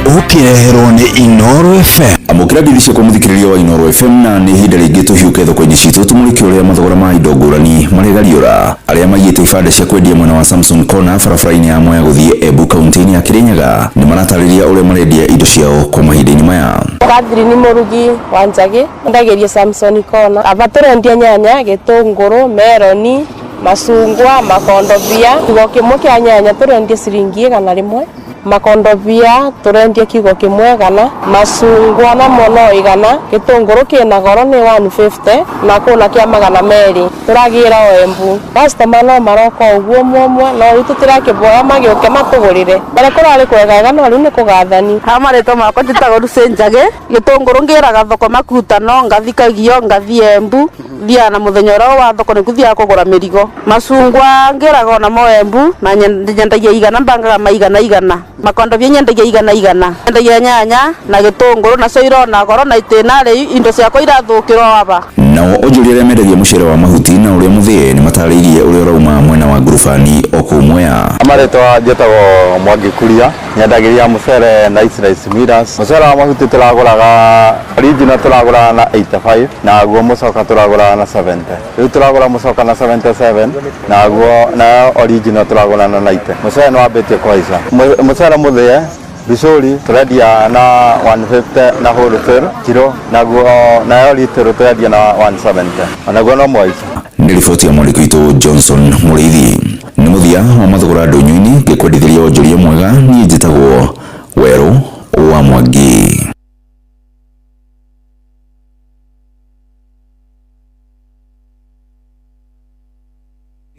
ũkĩreherwo nĩ Inoro FM. Amũkĩra ngeithi ciakwa mũthikĩrĩria wa Inoro FM, na nĩ ihinda rĩngĩ tũhiũke thoko-inĩ citũ tũmũrĩke ũrĩa mathogora ma indo ngũrani marĩgariũra. Arĩa maigĩte ibanda cia kwendia mwena wa Samson Corner barabara-inĩ ya Mwea gũthiĩ Embu kaunti-inĩ ya Kirinyaga nĩ maratarĩria ũrĩa marendia indo ciao kwa mahinda-inĩ maya. Catherine Mũrugi wa Njagi, ndagĩrie Samson Corner. Aba tũrendia nyanya, gĩtũngũrũ, meroni, macungwa, makondobia. Kigo kĩmwe kĩa nyanya tũrendia ciringi 100, makondobia tũrendia kigo kĩmwe 100, macungwa namo no 100, gĩtũngũrũ kĩna goro nĩ 150 na kũna kĩa 200. Tũragĩra o Embu. Customer no maroka ũguo ũmwe ũmwe, no rĩu tũtirakĩboya magĩũke matũgũrĩre. Mbere kũrarĩ kwegega no rĩu nĩ kũgathani. Ha marĩtwa makwa njĩtagwo Lucy Njagi, gĩtũngũrũ ngĩraga thoko makutano, ngathikagio, ngathiĩ Embu, thiaga na mũthenya ũrĩa wa thoko nĩguo thiaga kũgũra mĩrigo. Macungwa ngĩraga onamo Embu na nyendagia 100, mbangaga ma 100. Makondobia nyendagia 100. Nyendagia nyanya na gĩtũngũrũ nacio irona goro na itĩna rĩu indo ciakwa irathũkĩrwo aba. Nao onjoria arĩa mendagia mũcere wa mahuti na ũrĩa mũthĩe nĩ matarĩirie ũrĩa ũrauma mwena wa ngurubani o kũu Mwea. Marĩtwa njĩtagwo Mwangi Kuria, nyendagĩria mũcere na Nice Rice Millers. Mũcere wa mahuti tũragũraga original tũragũraga na 85, naguo mũcoka tũragũraga na 70. Rĩu tũragũra mũcoka na 77, naguo nayo original tũragũra na 90. Mũcere nĩ wambĩtie kũhaica. Mũcere mũthĩe Bicũri tũrendia na 150 na wholesale kiro, naguo nayo litero tũrendia na 170, onaguo no mũhaica. Nĩ riboti ya mwandĩki witũ Johnson Mũrĩithi. Nĩ mũthia wa mathogora ndũnyũ-inĩ, ngĩkwendithĩria wonjoria mwega. Niĩ njĩtagwo Werũ wa Mwangi.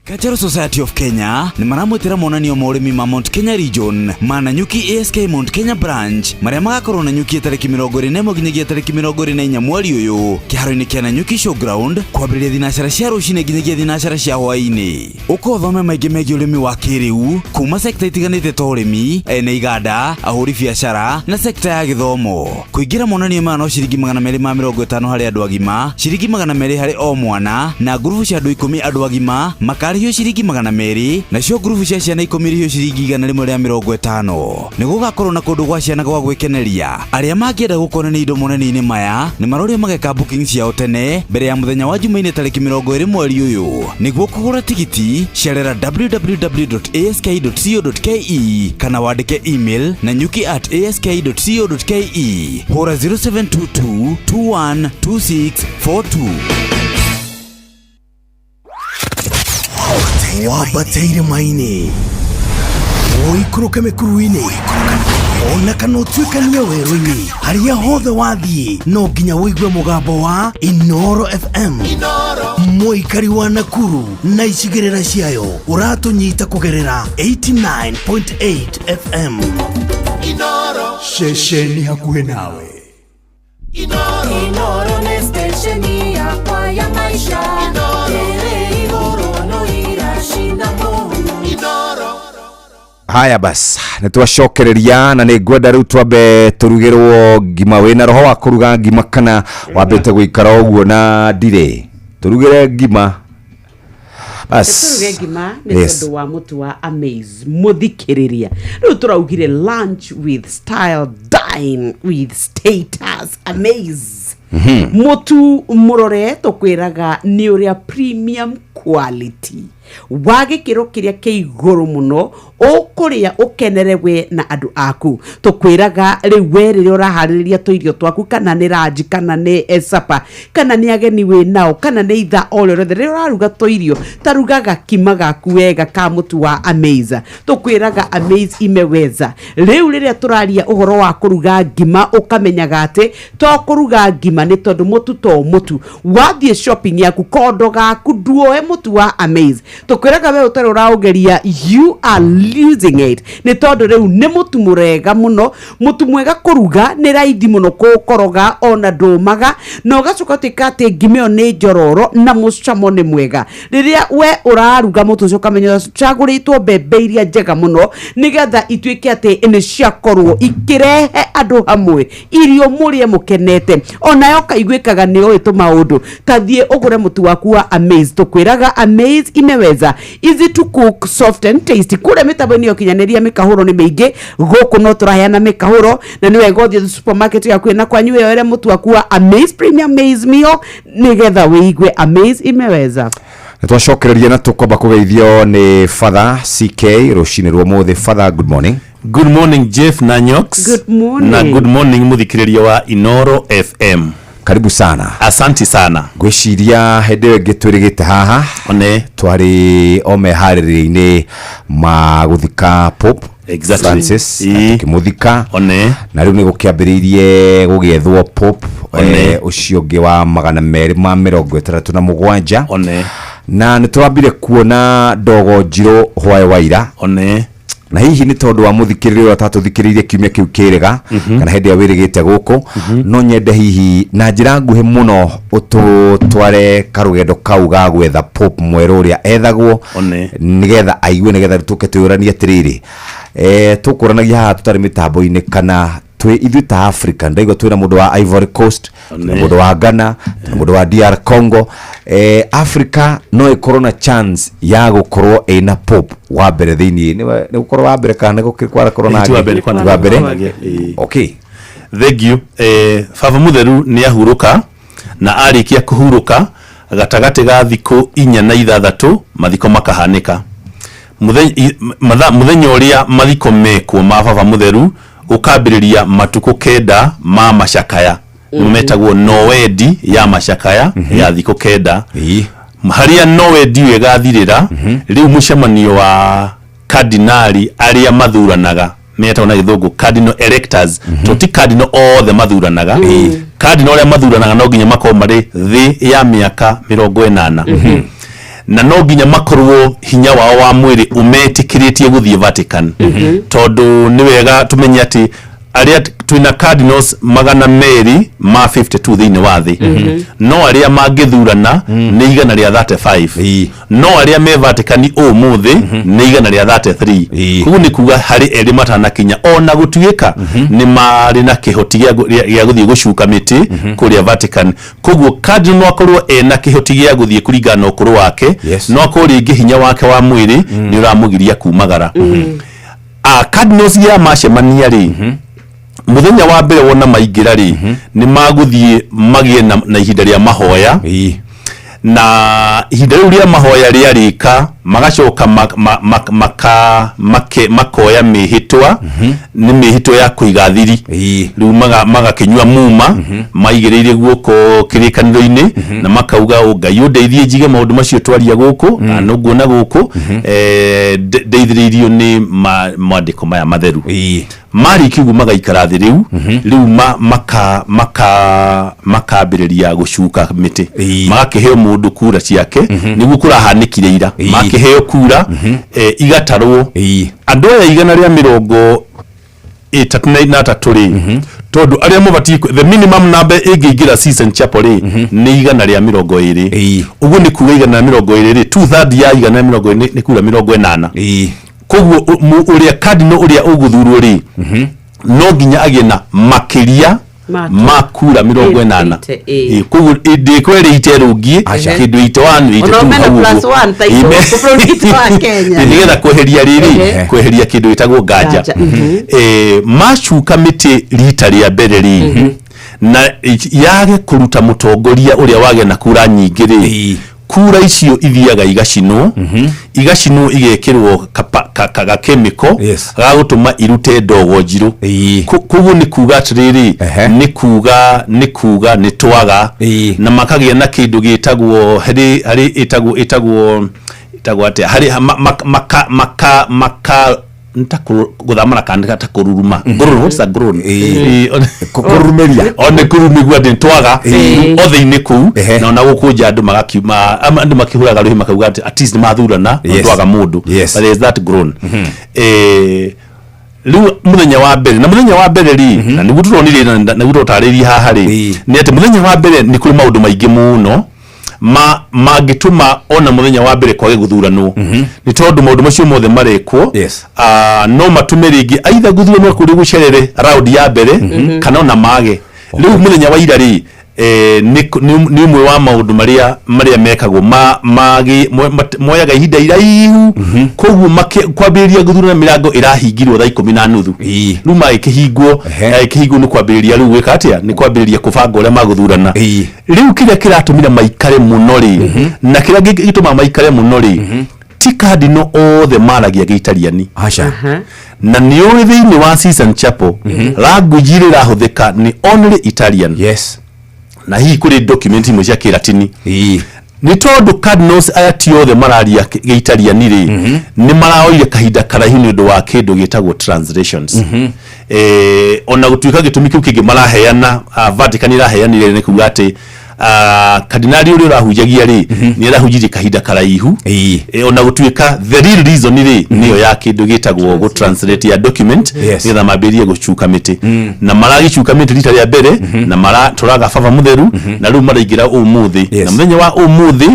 Cultural Society of Kenya nĩ maramwĩtĩra monanio ma ũrĩmi ma Mount Kenya Region ma Nanyuki ASK Mount Kenya Branch marĩa magakorwo Nanyuki tarĩki 21 nginyagia tarĩki 24 mweri ũyũ kĩharo-inĩ kĩa Nanyuki Showground kwambĩrĩria thinacara cia rũcinĩ nginyagia thinacara cia hwaĩ-inĩ. Ũka ũthome maingĩ megiĩ ũrĩmi wa kĩrĩu kuma sekta itiganĩte ta ũrĩmi, ene iganda, ahũri biacara na sekta ya gĩthomo. Kũingĩra monanio maya no ciringi 250 harĩ andũ agima, ciringi 200 harĩ o mwana, na ngurubu cia andũ 10 andũ agima makarĩhio ciringi 200, nacio ngurubu cia ciana 10 irĩhio ciringi 150. Nĩ gũgakorwo na kũndũ gwa ciana gwa gwĩkeneria. Arĩa mangĩenda gũkonania indo monanio-inĩ maya nĩ marorio mageka booking ciao tene mbere ya mũthenya wa Jumaine tarĩki 20 mweri ũyũ. Nĩguo kũgũra tigiti cerera www.ask.co.ke kana wandĩke email nanyuki@ask.co.ke. Hũra 0722 212642. Wambateire maini ũikũrũke mĩkuru-inĩ ona kana ũtuĩkanie werũ-inĩ, harĩa hothe wathiĩ no nginya ũigue mũgambo wa Inoro FM. Mũikari wa Nakuru na icigĩrĩra ciayo ũratũnyita kũgerera 89.8 FM. Ceceni hakuhĩ nawe. Inoro nĩ stesheni yakwa ya maisha. Ĩrĩ igũrũ no iracina mũhu. Haya bas, nĩ twacokereria na nĩ ngwenda rĩu twambe tũrugĩrwo ngima. Wĩna roho wa kũruga ngima kana wambĩte gũikara ũguo na ndirĩ? Tũrugĩre ngima. Bas. Tũruge ngima nĩ Yes. tondũ wa mũtu wa Amaze mũthikĩrĩria. Rĩu tũraugire lunch with style, dine with status. Amaze mũtu mũrore tũkwĩraga nĩ ũrĩa premium quality. Wa gĩkĩro kĩrĩa kĩ igũrũ mũno, ũkũrĩa ũkenere we na andũ aku. Tũkwĩraga rĩu we rĩrĩa ũraharĩrĩria tũirio twaku, kana nĩ ranji, kana nĩ sapa, kana nĩ ageni wĩ nao, kana nĩ ithaa o rĩothe, rĩrĩa ũraruga tũirio, ta ruga gakima gaku wega ka mũtu wa Amaze. Tũkwĩraga Amaze imeweza. Rĩu rĩrĩa tũraria ũhoro wa kũruga ngima, ũkamenyaga atĩ to kũruga ngima nĩ tondũ mũtu to mũtu. Wathiĩ shopping yaku, kondo gaku nduoe mũtu wa Amaze. Tũkwĩraga we ũtarĩ ũraũgeria, you are losing it, nĩ tondũ rĩu nĩ mũtu mũrega mũno, mũtu mwega kũruga, nĩ raithi mũno kũũkoroga, ona ndũmaga, na ũgacoka ũtuĩka atĩ ngima ĩyo nĩ njororo na mũcamo nĩ mwega. Rĩrĩa we ũraruga mũtu ũcio, ũkamenya ũcagũrĩtwo mbembe iria njega mũno, nĩgetha ituĩke atĩ nĩ ciakorwo ikĩrehe andũ hamwe, irio mũrĩe mũkenete, onayo kaiguĩkaga nĩ ũĩ tũmaũndũ. Ta thiĩ ũgũre mũtu waku wa Amaze. Tũkwĩraga Amaze imeweza, easy to cook, soft and tasty. Kũrĩa mĩtambo-inĩ ya ũkinyanĩria mĩkahũro nĩ mĩingĩ gũkũ, no tũraheana mĩkahũro, na nĩ wega ũthiĩ supermarket yaku na kwanyu wĩyoere mũtu waku wa Amaze Premium Maize Meal, nĩgetha wĩigue Amaze imeweza. Nĩ twacokereria na tũkwamba kũgeithio nĩ Father CK rũcinĩ rwa ũmũthĩ. Father, good morning. Good morning, Jeff na Nyox. Good morning. Na good morning muthikiriria wa Inoro FM. Karibu sana. Asanti sana. Ngwĩciria hĩndĩ ĩyo ĩngĩ twĩrĩgĩte haha one twarĩ o meharĩrĩria-inĩ ma gũthika Pope Francis, na tũkĩmũthika one, na rĩu nĩ gũkĩambĩrĩirie gũgĩethwo Pope One. Ũcio ũngĩ wa 267. One. Na nĩ tũrambire kuona ndogo njirũ hwaĩ wa ira. One. Na hihi nĩ tondũ wa mũthikĩrĩria ũrĩa ũtatũthikĩrĩirie kiumia kĩu kĩrĩga, kana hĩndĩ ĩrĩa wĩrĩgĩte gũkũ, no nyende hihi na njĩra nguhĩ mũno ũtũtware karũgendo kau ga gwetha Pope mwerũ ũrĩa ethagwo, One. nĩgetha aigue, nĩgetha tũke twĩyũranie atĩrĩrĩ, tũkũranagia haha tũtarĩ mĩtambo-inĩ, kana twĩ ithuĩ ta Africa. Ndaigua twĩna mũndũ wa Ivory Coast, twĩna mũndũ wa Ghana, twĩna mũndũ wa DR Congo. Africa no ĩkorwo na chance ya gũkorwo ĩna Pope wa mbere thĩinĩ, nĩ gũkorwo wa mbere kana nĩ kwarakorwo na Ti wa angĩ? mbere, kwana Ti wa mbere. angĩ, ĩĩ. Okay. Thank you. Baba Mutheru nĩ ahurũka, na arĩkia kũhurũka, gatagatĩ ga thikũ 4 na 6 mathiko makahanĩka. Mũthenya ũrĩa mathiko mekwo ma Baba Mutheru, gũkambĩrĩria matukũ 9 ma macakaya, nĩmo metagwo nowendi ya macakaya ya thikũ 9, harĩa nowendi ĩyo ĩgathirĩra. Rĩu mũcemanio wa kardinali arĩa mathuranaga, metagwo na gĩthũngũ cardinal electors, to ti cardinal othe mathuranaga. Cardinal arĩa mathuranaga no nginya makorwo marĩ thĩ ya mĩaka 80, na no nginya makorwo hinya wao wa mwĩrĩ ũmetĩkĩrĩtie gũthiĩ Vatican, tondũ nĩ wega tũmenye atĩ arĩa twĩna cardinals 252 thĩinĩ wa thĩ, no arĩa mangĩthurana nĩ 135, no arĩa me Vatican ũmũthĩ nĩ 133. Koguo nĩ kuga harĩ erĩ matanakinya, ona gũtuĩka nĩ marĩ na kĩhoti gĩa gũthiĩ gũcuka mĩtĩ kũrĩa Vatican. Koguo cardinal no akorwo ena kĩhoti gĩa gũthiĩ kũringana na ũkũrũ wake, no akorwo rĩngĩ hinya wake wa mwĩrĩ nĩ ũramũgiria kumagara. Cardinals ya macemania rĩ, mũthenya wa mbere wona maingĩra rĩ, nĩ magũthiĩ magĩe na ihinda rĩa mahoya, na ihinda rĩu rĩa mahoya rĩarĩka, magacoka makoya mĩhĩtwa, nĩ mĩhĩtwa ya kũiga thiri. Rĩu magakĩnyua muma maigĩrĩire guoko kĩrĩkanĩro-inĩ, na makauga, "Ũ Ngai ũndeithie njige maũndũ macio twaria gũkũ na nũguo na gũkũ, ndeithĩrĩirio nĩ mwandĩko maya matheru." Marĩkia ũguo magaikara thĩ, rĩu makambĩrĩria gũcuka mĩtĩ, magakĩheo mũndũ kura ciake. Nĩguo kũrahanĩkire ira, makĩheo kura, igatarwo andũ aya 133 rĩ, tondũ arĩa mabatiĩ the minimum number ĩngĩingĩra Sistine Chapel rĩ, nĩ 120. Ũguo nĩ kuga 120 rĩ, 2/3 ya 120 nĩ kura 80. Koguo ũrĩa cardinal ũrĩa ũgũthurwo rĩ, no nginya agĩe na makĩria ma kura 80. Koguo ndĩkwerĩ ite rũngiĩ kĩndũ 81, 82 Ona mena hau plus ũguo. one ta igũrũ bũrũri witũ wa Kenya. Nĩgetha kweheria rĩrĩ, kweheria kĩndũ gĩtagwo nganja. Nganja. Macuka mĩtĩ rita rĩa mbere rĩ, na yage kũruta mũtongoria ũrĩa wagĩa na kura nyingĩ rĩ, Kura icio ithiaga igacinwo, igacinwo igekĩrwo gakemiko gagũtũma irute ndogo njirũ. Koguo nĩ kuga atĩrĩrĩ, nĩ kuga nĩ twaga na makagĩa na kĩndũ gĩtagwo harĩ ĩtagwo atĩa, harĩ maka maka maka nta gũthamana kana ta kũruruma. Groan, what's a groan? Kũrurumĩria. O nĩ kũrumigua nĩ twaga othe-inĩ kũu, na ona gũkũ nja andũ magakiuma, andũ makĩhũraga rũhĩ makauga atĩ at least nĩ mathurana, twaga mũndũ. But there is that groan. Rĩu mũthenya wa mbere, na mũthenya wa mbere rĩ, na nĩguo tũronire na nĩguo tũtarĩrie haha rĩ, nĩ atĩ mũthenya wa mbere nĩ kũrĩ maũndũ maingĩ mũno ma mangĩtũma ona mũthenya wa mbere kwage gũthuranwo, nĩ tondũ maũndũ macio mothe marekwo no matũme rĩngĩ aitha gũthuranwo kũrĩ gũcerere round ya mbere kana ona mage. Rĩu mũthenya wa ira rĩ, nĩ ũmwe wa maũndũ marĩa mekagwo moyaga ihinda iraihu. Koguo kwambĩrĩria gũthurana, mĩrango ĩrahingirwo thaa 10:30. Rĩu magĩkĩhingwo nĩ kwambĩrĩria rĩu gwĩka atĩa? Nĩ kwambĩrĩria kũbanga ũrĩa magũthurana. Rĩu kĩrĩa kĩratũmire maikare mũno rĩ, na kĩrĩa gĩtũmaga maikare mũno rĩ, ti cardinal othe maragia gĩitariani. Aca. Na nĩ ũĩ thĩinĩ wa Sistine Chapel language ĩrĩa ĩrahũthĩka nĩ only Italian. Na hihi kũrĩ document imwe cia kĩratini. Nĩ tondũ cardinals aya ti othe mararia gĩitariani rĩ, nĩ maraoire kahinda karaihu nĩ ũndũ wa kĩndũ gĩtagwo translations. Ona gũtuĩka gĩtũmi kĩu kĩngĩ maraheana, Vatican ĩraheanire, nĩ kuga atĩ kardinali ũrĩa ũrahunjagia rĩ, nĩ arahunjirie kahinda karaihu. Ona gũtuĩka the real reason rĩ, nĩyo ya kĩndũ gĩtagwo gũ translate ya document, nĩgetha mambĩrĩrie gũcuka mĩtĩ. Na maragĩcuka mĩtĩ rita rĩa mbere na maratũraga baba mũtheru, na rĩu maraingĩra ũmũthĩ. Na mũthenya wa ũmũthĩ,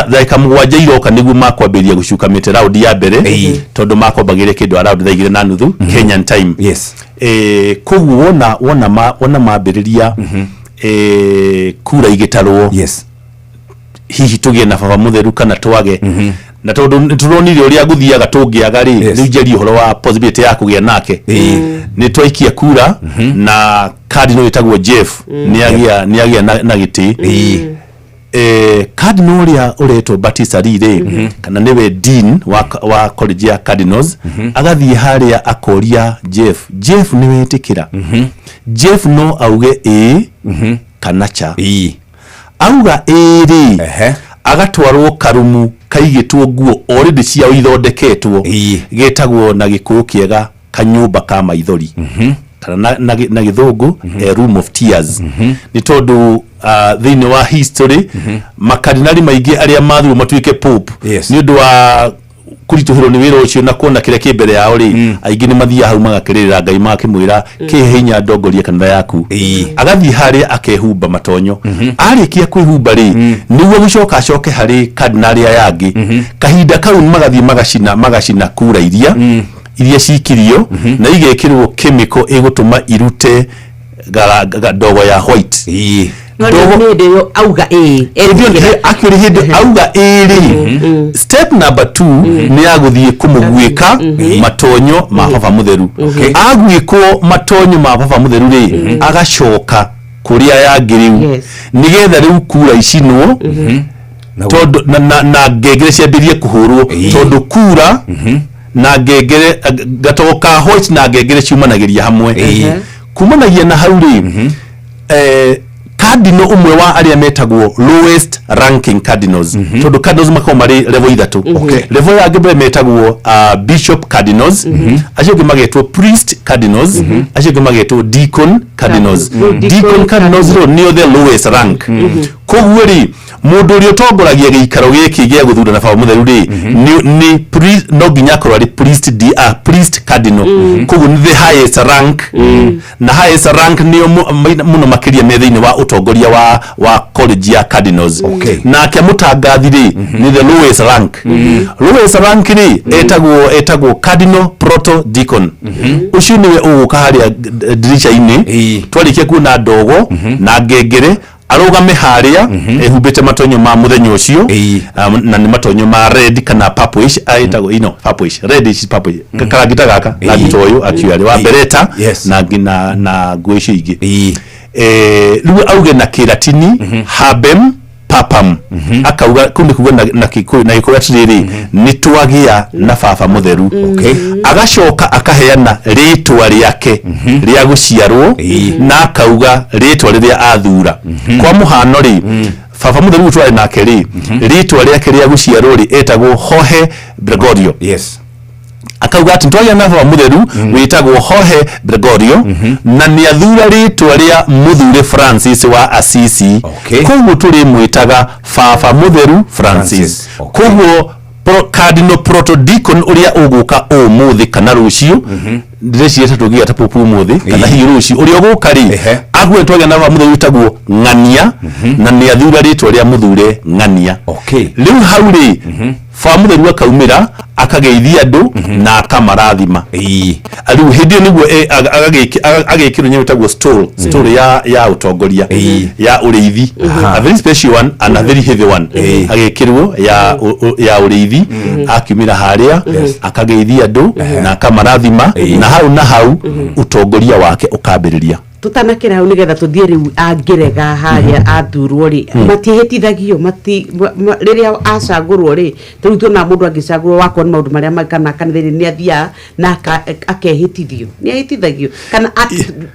ndagĩka 7 iroka nĩguo makwambĩrĩria gũcuka mĩtĩ round ya mbere, tondũ makwambagĩria kĩndũ around thaa 2:30 Kenyan time. Koguo wona mambĩrĩria, kura igĩtarwo, hihi tũgĩe na baba mũtheru kana twage. Na tondũ nĩ tũronire ũrĩa gũthiaga tũngĩaga rĩ, rĩu njarie ũhoro wa possibility ya kũgĩa nake. Nĩ twaikia kura na cardinal wĩtagwo Jeff nĩ agĩa na gĩtĩ. Cardinal ũrĩa ũretwo Batista rĩ, kana nĩwe dean wa college ya cardinals, agathiĩ harĩa akoria Jeff, "Jeff, nĩ wetĩkĩra?" Jeff no auge ĩĩ kana cha. Auga ĩĩ rĩ, agatwarwo karumu kaigĩtwo nguo already ciao ithondeketwo, getagwo na gĩkũyũ kĩega kanyũmba ka maithori, kana na gĩthũngũ a room of tears. Nĩ tondũ thĩinĩ wa history makardinali maingĩ arĩa mathurwo matuĩke pope, nĩ ũndũ wa kũritũhĩrwo nĩ wĩra ũcio na kuona kĩrĩa kĩ mbere yao rĩ, aingĩ nĩ mathiaga hau magakĩrĩrĩra Ngai, magakĩmwĩra, "Kĩhe hinya ndongorie kanitha yaku." Agathiĩ harĩa akehumba matonyo. Arĩkia kwĩhumba rĩ, nĩguo gũcoka acoke harĩ kardinali aya angĩ. Kahinda kau magathiĩ magacina kura iria cikirio na igekĩrwo chemical ĩgũtũma irute ndogo ya white. No nĩ hĩndĩ ĩyo auga ĩĩ. Hĩndĩ actually hĩndĩ auga ĩĩ rĩ, step number 2 nĩ ya gũthiĩ kũmũguĩka matonyo ma baba mũtheru. Aguĩkwo matonyo ma baba mũtheru rĩ, agacoka kũrĩa yangĩ rĩu, nĩgetha rĩu kura icinwo, tondũ na ngengere ciambĩrĩrie kũhũrwo, tondũ kura na ngengere, gatogo ka white na ngengere ciumanagĩria hamwe. Kumanagia na hau rĩ, cardinal ũmwe wa arĩa metagwo lowest ranking cardinals, tondũ cardinals makoragwo marĩ level ithatũ. Level ya mbere metagwo bishop cardinals, acio angĩ magetwo priest cardinals, acio angĩ magetwo deacon cardinals. Deacon cardinals rĩ, nĩo the lowest rank. Koguo rĩ, mũndũ ũrĩa ũtongoragia gĩikaro gĩkĩ gĩa gũthurana baba mũtheru rĩ, nĩ no nginya akorwo arĩ priest cardinal. Koguo nĩ the highest rank, na highest rank nĩo mũno makĩria me thĩinĩ wa ũtongoria wa college ya cardinals. Nake mũtangathi rĩ, nĩ the lowest rank. Lowest rank rĩ, etagwo cardinal proto deacon. Ũcio nĩwe ũgũka harĩa ndirica-inĩ twarĩkia kuona ndogo na ngengere, arũgame harĩa ehumbĩte matonyo ma mũthenya ũcio, na nĩ matonyo ma red kana purplish, ĩtagwo ino purplish, reddish purplish, karangi ta gaka, rangi ta ũyũ actually wa bereta na nguo icio ingĩ. Rĩu auge na kĩratini, "Habem Papam, akauga kũu nĩ kuga na Gĩkũyũ, na Gĩkũyũ atĩrĩrĩ, nĩ twagĩa na baba mũtheru. Agacoka akaheana rĩtwa rĩake rĩa gũciarwo na akauga rĩtwa rĩrĩa athura. Kwa mũhano rĩ, baba mũtheru ũyũ twarĩ nake rĩ, rĩtwa rĩake rĩa gũciarwo rĩ, etagwo Jorge Gregorio. Akauga atĩ twagĩa na baba mũtheru wĩtagwo Jorge Gregorio na nĩ athura rĩtwa rĩa mũthure Francis wa Assisi, koguo tũrĩmwĩtaga baba mũtheru Francis. Koguo Cardinal Protodicon ũrĩa ũgũka ũmũthĩ kana rũciũ, ndĩreciria ta tũngĩgĩa ta popu ũmũthĩ kana hihi rũciũ, ũrĩa ũgũka rĩ, ague twagĩa na baba mũtheru wĩtagwo Ng'ania na nĩ athura rĩtwa rĩa mũthure Ng'ania. Rĩu hau rĩ, baba mũtheru akaumĩra, akageithia andũ na akamarathima. Rĩu hĩndĩ ĩyo nĩguo agekĩrwo nyamũ ĩtagwo stole, stole ya ũtongoria, ya ũrĩithi, a very special one and a very heavy one. Agekĩrwo ya ũrĩithi, akiumĩra harĩa akageithia andũ na akamarathima, na hau na hau ũtongoria wake ũkambĩrĩria. Tũtanakĩra hau, nĩgetha tũthiĩ rĩu, angĩrega harĩa athurwo rĩ, matiĩhĩtithagio mati rĩrĩa acagũrwo rĩ, tarĩu tuonaga mũndũ angĩcagũrwo wakorwo nĩ maũndũ marĩa kana kanitha-inĩ nĩ athiaga na akehĩtithio, nĩ ahĩtithagio kana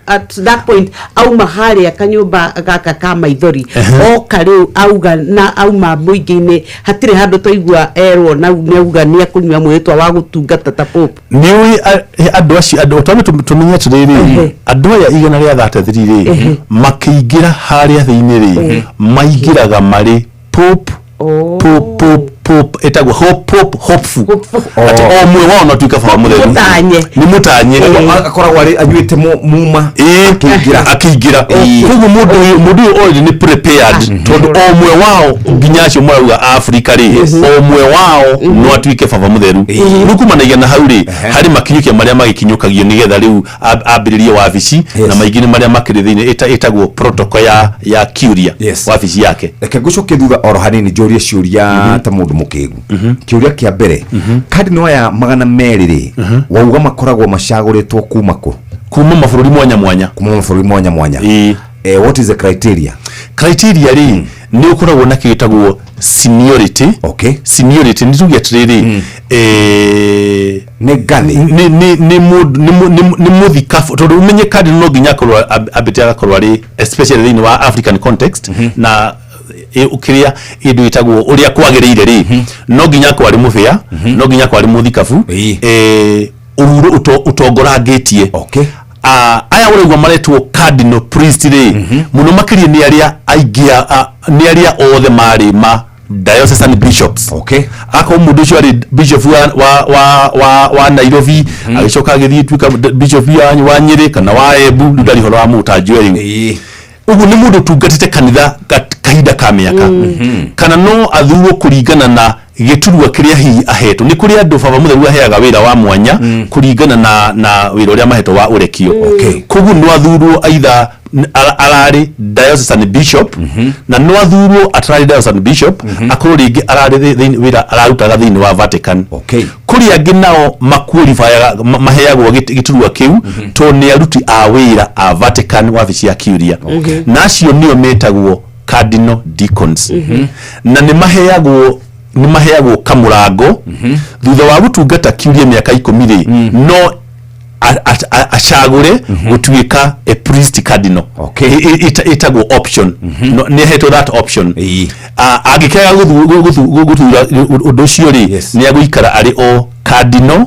at that point auma harĩa kanyũmba gaka ka maithori, oka rĩu auga na auma mũingĩ-inĩ, hatirĩ handũ twaigua erwo na nĩ auga nĩ ekũnyua mwĩhĩtwa wa gũtungata ta pope? Nĩ ũĩ andũ acio, andũ twambe tũmenye atĩrĩrĩ, andũ aya 133 rĩ, makĩingĩra harĩa thĩinĩ rĩ, maingĩraga marĩ pope pope ĩtagwo hope, pope hopeful, atĩ o ũmwe wao no atuĩke baba mũtheru. Mũtanye. Nĩ mũtanye. Akoragwo arĩ anyuĩte muma akĩingĩra, akĩingĩra. Koguo mũndũ ũyũ already nĩ prepared, tondũ o ũmwe wao, nginya acio marauga Afrika rĩ, o ũmwe wao no atuĩke baba mũtheru. Rĩu kumanagia na hau rĩ, harĩ makinyũkia marĩa magĩkinyũkagio nĩgetha rĩu ambĩrĩrie wabici, na maingĩ nĩ marĩa makĩrĩ thĩinĩ ĩtagwo protocol ya curia, wabici yake. Reke ngũcokie thutha oro hanini, njũrie ciũria ta mũndũ mũkĩgu. Kĩũria kĩa mbere, kardinal aya 200 rĩ, wauga makoragwo macagũrĩtwo kuma kũ? Kuma mabũrũri mwanya mwanya. Kuma mabũrũri mwanya mwanya. What is the criteria? Criteria rĩ, nĩ ũkoragwo na kĩtagwo seniority. Seniority nĩ tuge atĩrĩrĩ, nĩ ngathĩ, nĩ mũndũ nĩ mũthikabu, tondũ ũmenye cardinal no nginya akorwo ambĩte agakorwo arĩ, especially thĩinĩ wa African context na kĩrĩa ĩndũ ĩtagwo ũrĩa kwagĩrĩire rĩ, no nginya akorwo arĩ mũbĩa, no nginya akorwo arĩ mũthikabu ũtongorangĩtie. Aya ũraigua maretwo cardinal priest rĩ, mũno makĩria nĩ arĩa aingĩ nĩ arĩa othe marĩ ma diocesan bishops. Akorwo mũndũ ũcio arĩ bishop wa Nairobi, agĩcoka agĩthiĩ tuĩka bishop wa Nyĩrĩ kana wa Embu, rĩu ndarĩ ũhoro wa mũtanjwe rĩu. Ũguo nĩ mũndũ ũtungatĩte kanitha kahinda ka mĩaka. Kana no athurwo kũringana na gĩturwa kĩrĩa hihi ahetwo. Nĩ kũrĩ andũ baba mũtheru aheaga wĩra wa mwanya kũringana na wĩra ũrĩa mahetwo wa ũrekio. Koguo no athurwo either ararĩ diocesan bishop, na no athurwo atararĩ diocesan bishop, akorwo rĩngĩ ararĩ wĩra ararutaga thĩinĩ wa Vatican. Kũrĩ angĩ nao maqualifyaga, maheagwo gĩturwa kĩu tondũ nĩ aruti a wĩra a Vatican, wabici ya curia, na acio nĩo metagwo cardinal deacons, na nĩ maheagwo kamũrango thutha wa gũtungata curia mĩaka 10 rĩ, no acagũre gũtuĩka a priest cardinal. Ĩtagwo option. No, nĩ ahetwo that option. Angĩkĩaga gũthura ũndũ ũcio rĩ, nĩ agũikara arĩ o cardinal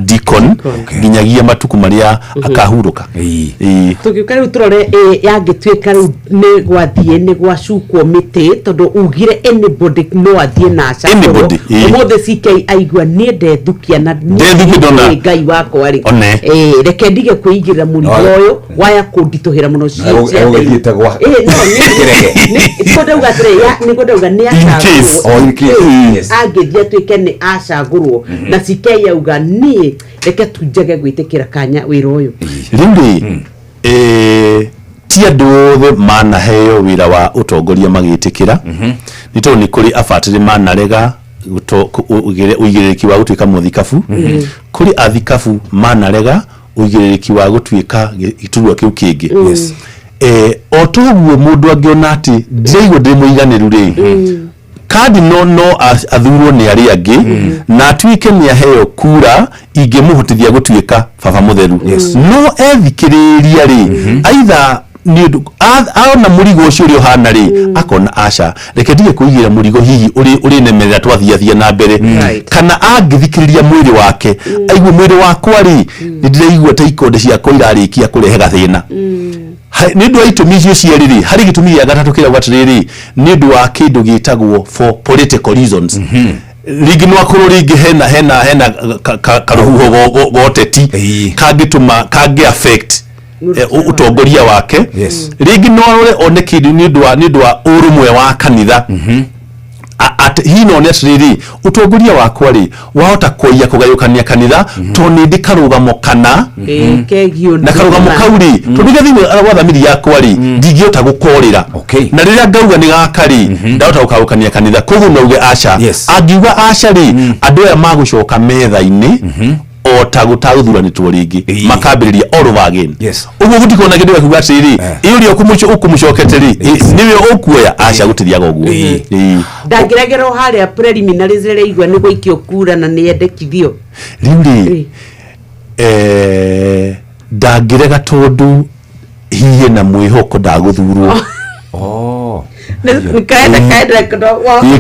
deacon nginyagia matukũ marĩa akahurũka. Ĩĩ. Tũgĩũka rĩu tũrore, yangĩtuĩka rĩu nĩ gwathiĩ nĩ gwacukwo mĩtĩ, tondũ ugire anybody no athiĩ na acagũrwo. Anybody, ĩĩ. Ũmũthĩ CK aigua niĩ ndethukia na Ndethukia ndona. nĩ Ngai wakwa rĩ, One. Reke ndige kwĩigĩrĩra mũrigo ũyũ waya kũnditũhĩra mũno Egũgĩthiĩte gwa Ĩĩ, no, nĩguo ndauga atĩrĩ, nĩguo ndauga nĩ In case. acagũrwo. Oh, in case, yes. Angĩthiĩ atuĩke nĩ acagũrwo na CK auga niĩ reke tu njage gwĩtĩkĩra kanya wĩra ũyũ. Rĩu rĩ, ti andũ othe manaheo wĩra wa ũtongoria magĩtĩkĩra, nĩ tondũ nĩ kũrĩ abatĩrĩ manarega ũigĩrĩrĩki wa gũtuĩka mũthikabu, kũrĩ athikabu manarega ũigĩrĩrĩki wa gũtuĩka gĩturwa kĩu kĩngĩ. O toguo mũndũ angĩona atĩ ndiraigua ndĩ mũiganĩru rĩ, cardinal no athurwo nĩ arĩa angĩ na atuĩke nĩ aheo kura ingĩmũhotithia gũtuĩka baba mũtheru. No ethikĩrĩria rĩ, aitha nĩ ũndũ aona mũrigo ũcio ũrĩa ũhana rĩ, akona aca, reke ndige kũigĩra mũrigo hihi ũrĩ nemerera twathiathia na mbere. Kana angĩthikĩrĩria mwĩrĩ wake, aigue mwĩrĩ wakwa rĩ, nĩ ndĩraigua ta ikonde ciakwa irarĩkia kũrehe gathĩna. Nĩ ũndũ wa itũmi icio cierĩ rĩ, harĩ gĩtũmi gĩa gatatũ kĩrauga atĩrĩrĩ, nĩ ũndũ wa kĩndũ gĩtagwo for political reasons, rĩngĩ no akorwo rĩngĩ hena karũhuho goteti kangĩtũma kangĩ affect ũtongoria wake. Rĩngĩ no arore one kĩndũ nĩ ũndũ wa ũrũmwe wa kanitha. Hihi no nĩ atĩrĩrĩ, ũtongoria wakwa rĩ, wahota kũiya kũgayũkania kanitha tondũ nĩ ndĩ karũgamo kana Kegiĩ na karũgamo kau rĩ, tondũ gĩa thĩinĩ wa thamiri yakwa rĩ, ndingĩhota gũkorĩra, na rĩrĩa ngauga nĩ gaka rĩ, ndahota gũkagũkania kanitha. Koguo no uge aca. Angiuga aca rĩ, andũ aya magũcoka metha-inĩ o ta gũtagũthuranĩtwo rĩngĩ, makambĩrĩria all over again. Ũguo gũtikorwo na kĩndũ gĩa kuga atĩrĩrĩ, ĩ ũrĩa ũkũmũcokete rĩ, nĩwe ũkuoya. Aca, gũtithiaga ũguo. Ndangĩregerwo harĩa preliminaries rĩrĩa igua nĩ gũikio kura na nĩ endekithio? Rĩu rĩ, ndangĩrega tondũ hihi na mwĩhoko ndagũthurwo. Nĩ kaende kaende. Ĩ,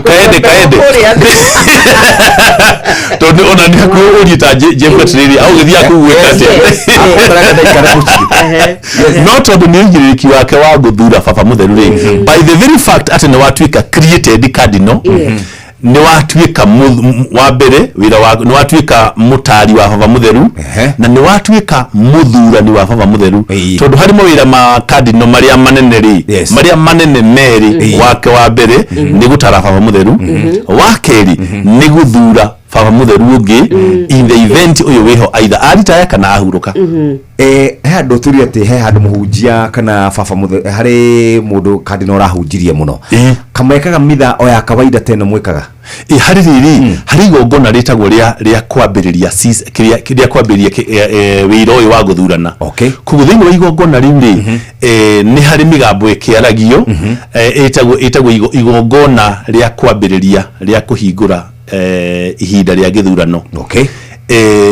kaende kaende, tondũ ona nĩ hakuhĩ ũrie ta Jeff atĩrĩrĩ, au gĩthiaga kũu gwĩka atĩa? No tondũ nĩ ũigĩrĩrĩki wake wa gũthura baba mũtheru rĩ, by the very fact atĩ nĩ watuĩka created cardinal, nĩ watuĩka wa mbere wĩra wa nĩ watuĩka mũtari wa baba mũtheru na nĩ watuĩka mũthurani wa baba mũtheru, tondũ harĩ mawĩra ma cardinal marĩa manene rĩ, marĩa manene merĩ, wake wa mbere nĩ gũtara baba mũtheru, wa kerĩ nĩ gũthura baba mũtheru ũngĩ in the event ũyũ wĩho either aritaya kana ahurũka. He handũ tũrire atĩ he handũ mũhunjia kana baba harĩ mũndũ kandino ũrahunjirie mũno, kamekaga mitha o ya kawaida ta ĩno mwĩkaga? Ĩ, harĩ rĩrĩ, harĩ igongona rĩtagwo rĩa kwambĩrĩria rĩa kwambĩrĩria wĩra ũyũ wa gũthurana. Koguo thĩinĩ wa igongona rĩu rĩ, nĩ harĩ mĩgambo ĩkĩaragio, ĩtagwo igongona rĩa kwambĩrĩria rĩa kũhingũra ihinda rĩa gĩthurano.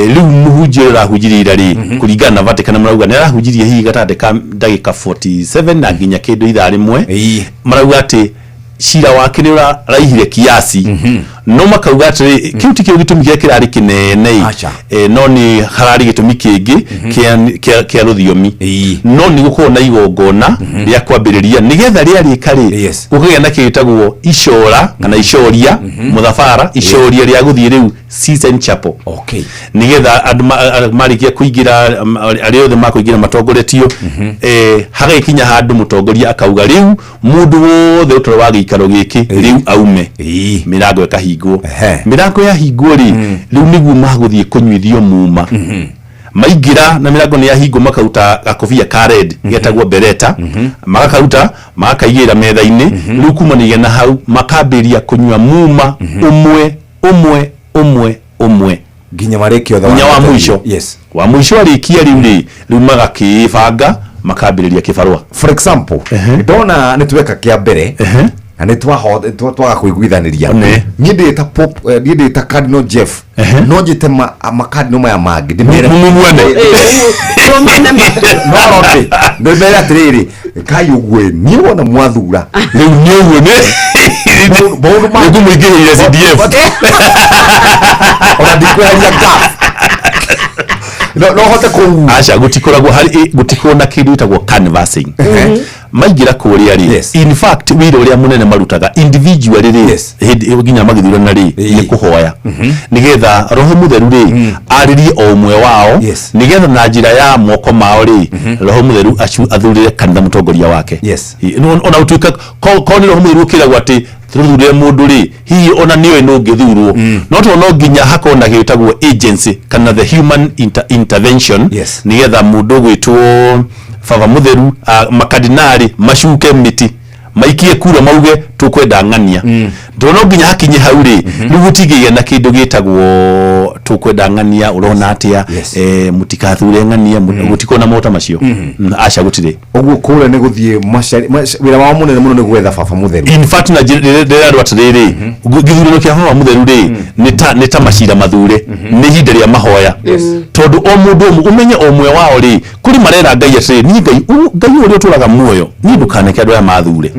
Rĩu mũhunjia ũrĩa ũrahunjirie ira rĩ, kũringana na Vatican marauga nĩ arahunjirie hihi gatagatĩ ka ndagĩka 47 na nginya kĩndũ ithaa rĩmwe. Marauga atĩ cira wake nĩ ũraihire kiasi, no makauga atĩrĩ, kĩu tikĩo gĩtũmi kĩrĩa kĩrarĩ kĩnene, no nĩ hararĩ gĩtũmi kĩngĩ kĩa rũthiomi, no nĩ gũkorwo na igongona rĩa kwambĩrĩria nĩgetha rĩarĩka rĩ, gũkagĩa na kĩtagwo icora kana icoria mũthabara, icoria rĩa gũthiĩ rĩu Sistine Chapel, nĩgetha andũ marĩkia kũingĩra, arĩa othe makũingĩra matongoretio, hagagĩkinya handũ mũtongoria akauga rĩu mũndũ wothe ũtarĩ wa gĩikaro gĩkĩ rĩu aume, mĩrango ĩkahingwo. Mĩrango yahingwo rĩ, rĩu nĩguo magũthiĩ kũnyuithio muma. Maingĩra na mĩrango nĩ yahingwo, makauta gakobia ka red getagwo bereta, magakaruta magakaigĩrĩra metha-inĩ. Rĩu kumanagia na hau makambĩrĩria kũnyua muma ũmwe ũmwe ũmwe ũmwe nginya marĩkia othe. Nginya wa mũico. Wa mũico arĩkia rĩu rĩ, rĩu magakĩbanga makambĩrĩria kĩbarũa. For example, ndona nĩ tweka kĩa mbere na nĩ twaga kũiguithanĩria, niĩ ndĩ ta Pope, niĩ ndĩ ta Cardinal Jeff, no njĩte makardinal maya mangĩ ndĩmere Mumuane. No rote ndĩmere atĩrĩrĩ, kai ũguo ĩ, niĩ wona mwathura rĩu nĩ ũguo nĩ maũndũ ma nĩngũmũingĩrĩire CDF. Ona ndikweheria gap, no hote kũu. Aca, gũtikoragwo harĩ gũtikoragwo na kĩndũ gĩtagwo canvassing maingĩra kũrĩa rĩ. In fact, wĩra ũrĩa mũnene marutaga individually rĩ, hĩndĩ ĩyo nginya magĩthurana rĩ, nĩ kũhoya nĩgetha Roho Mũtheru rĩ arĩrie o ũmwe wao, nĩgetha na njĩra ya moko mao rĩ, Roho Mũtheru athurĩre kanitha mũtongoria wake. Ona gũtuĩka ko nĩ Roho Mũtheru ũkĩragwo atĩ tũthurĩre mũndũ rĩ, hihi ona nĩoĩ nũ ũngĩthurwo, no tondũ no nginya hakorwo na gĩtagwo agency kana the human intervention, nĩgetha mũndũ ũgwĩtwo baba mũtheru, makardinali macuke mĩtĩ, maikie kura, mauge tũkwenda ng'ania. Tondũ no nginya hakinye hau rĩ, rĩu gũtingĩgĩa na kĩndũ gĩtagwo tũkwenda ng'ania, ũrona atĩa, mũtikathure ng'ania, gũtikorwo na mota macio. Aca, gũtirĩ. Ũguo kũrĩa nĩ gũthiĩ wĩra wao mũnene mũno nĩ gwetha baba mũtheru. In fact, na ndĩra andũ atĩrĩrĩ, gĩthurano kĩa baba mũtheru rĩ, nĩ ta macira mathure, nĩ ihinda rĩa mahoya, tondũ o mũndũ ũmwe ũmenye o ũmwe wao rĩ, kũrĩ marera Ngai atĩrĩ, niĩ Ngai Ngai ũrĩa ũtũraga muoyo, niĩ ndũkaneke andũ aya mathure.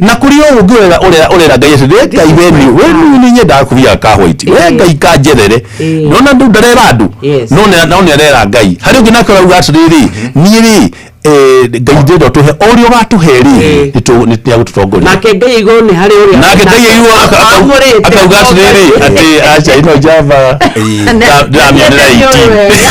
Na kũrĩ o ũngĩ ũrera Ngai atĩrĩ, we Ngai, we nĩ nyendaga kũbia ka white, we Ngai kanjethere. Nona ndũ ndarera andũ, no nĩ arera Ngai. Harĩ ũngĩ nake ũrauga atĩrĩrĩ, niĩ rĩ, Ngai ndĩrenda ũtũhe o ũrĩa ũgatũhe rĩ, nĩ agũtũtongoria. Nake Ngai igũrũ nĩ harĩ ũrĩa Nake Ngai igũrũ amũrĩte. Akauga atĩrĩrĩ, atĩ aca, ĩno njamba ndĩramĩonera 18.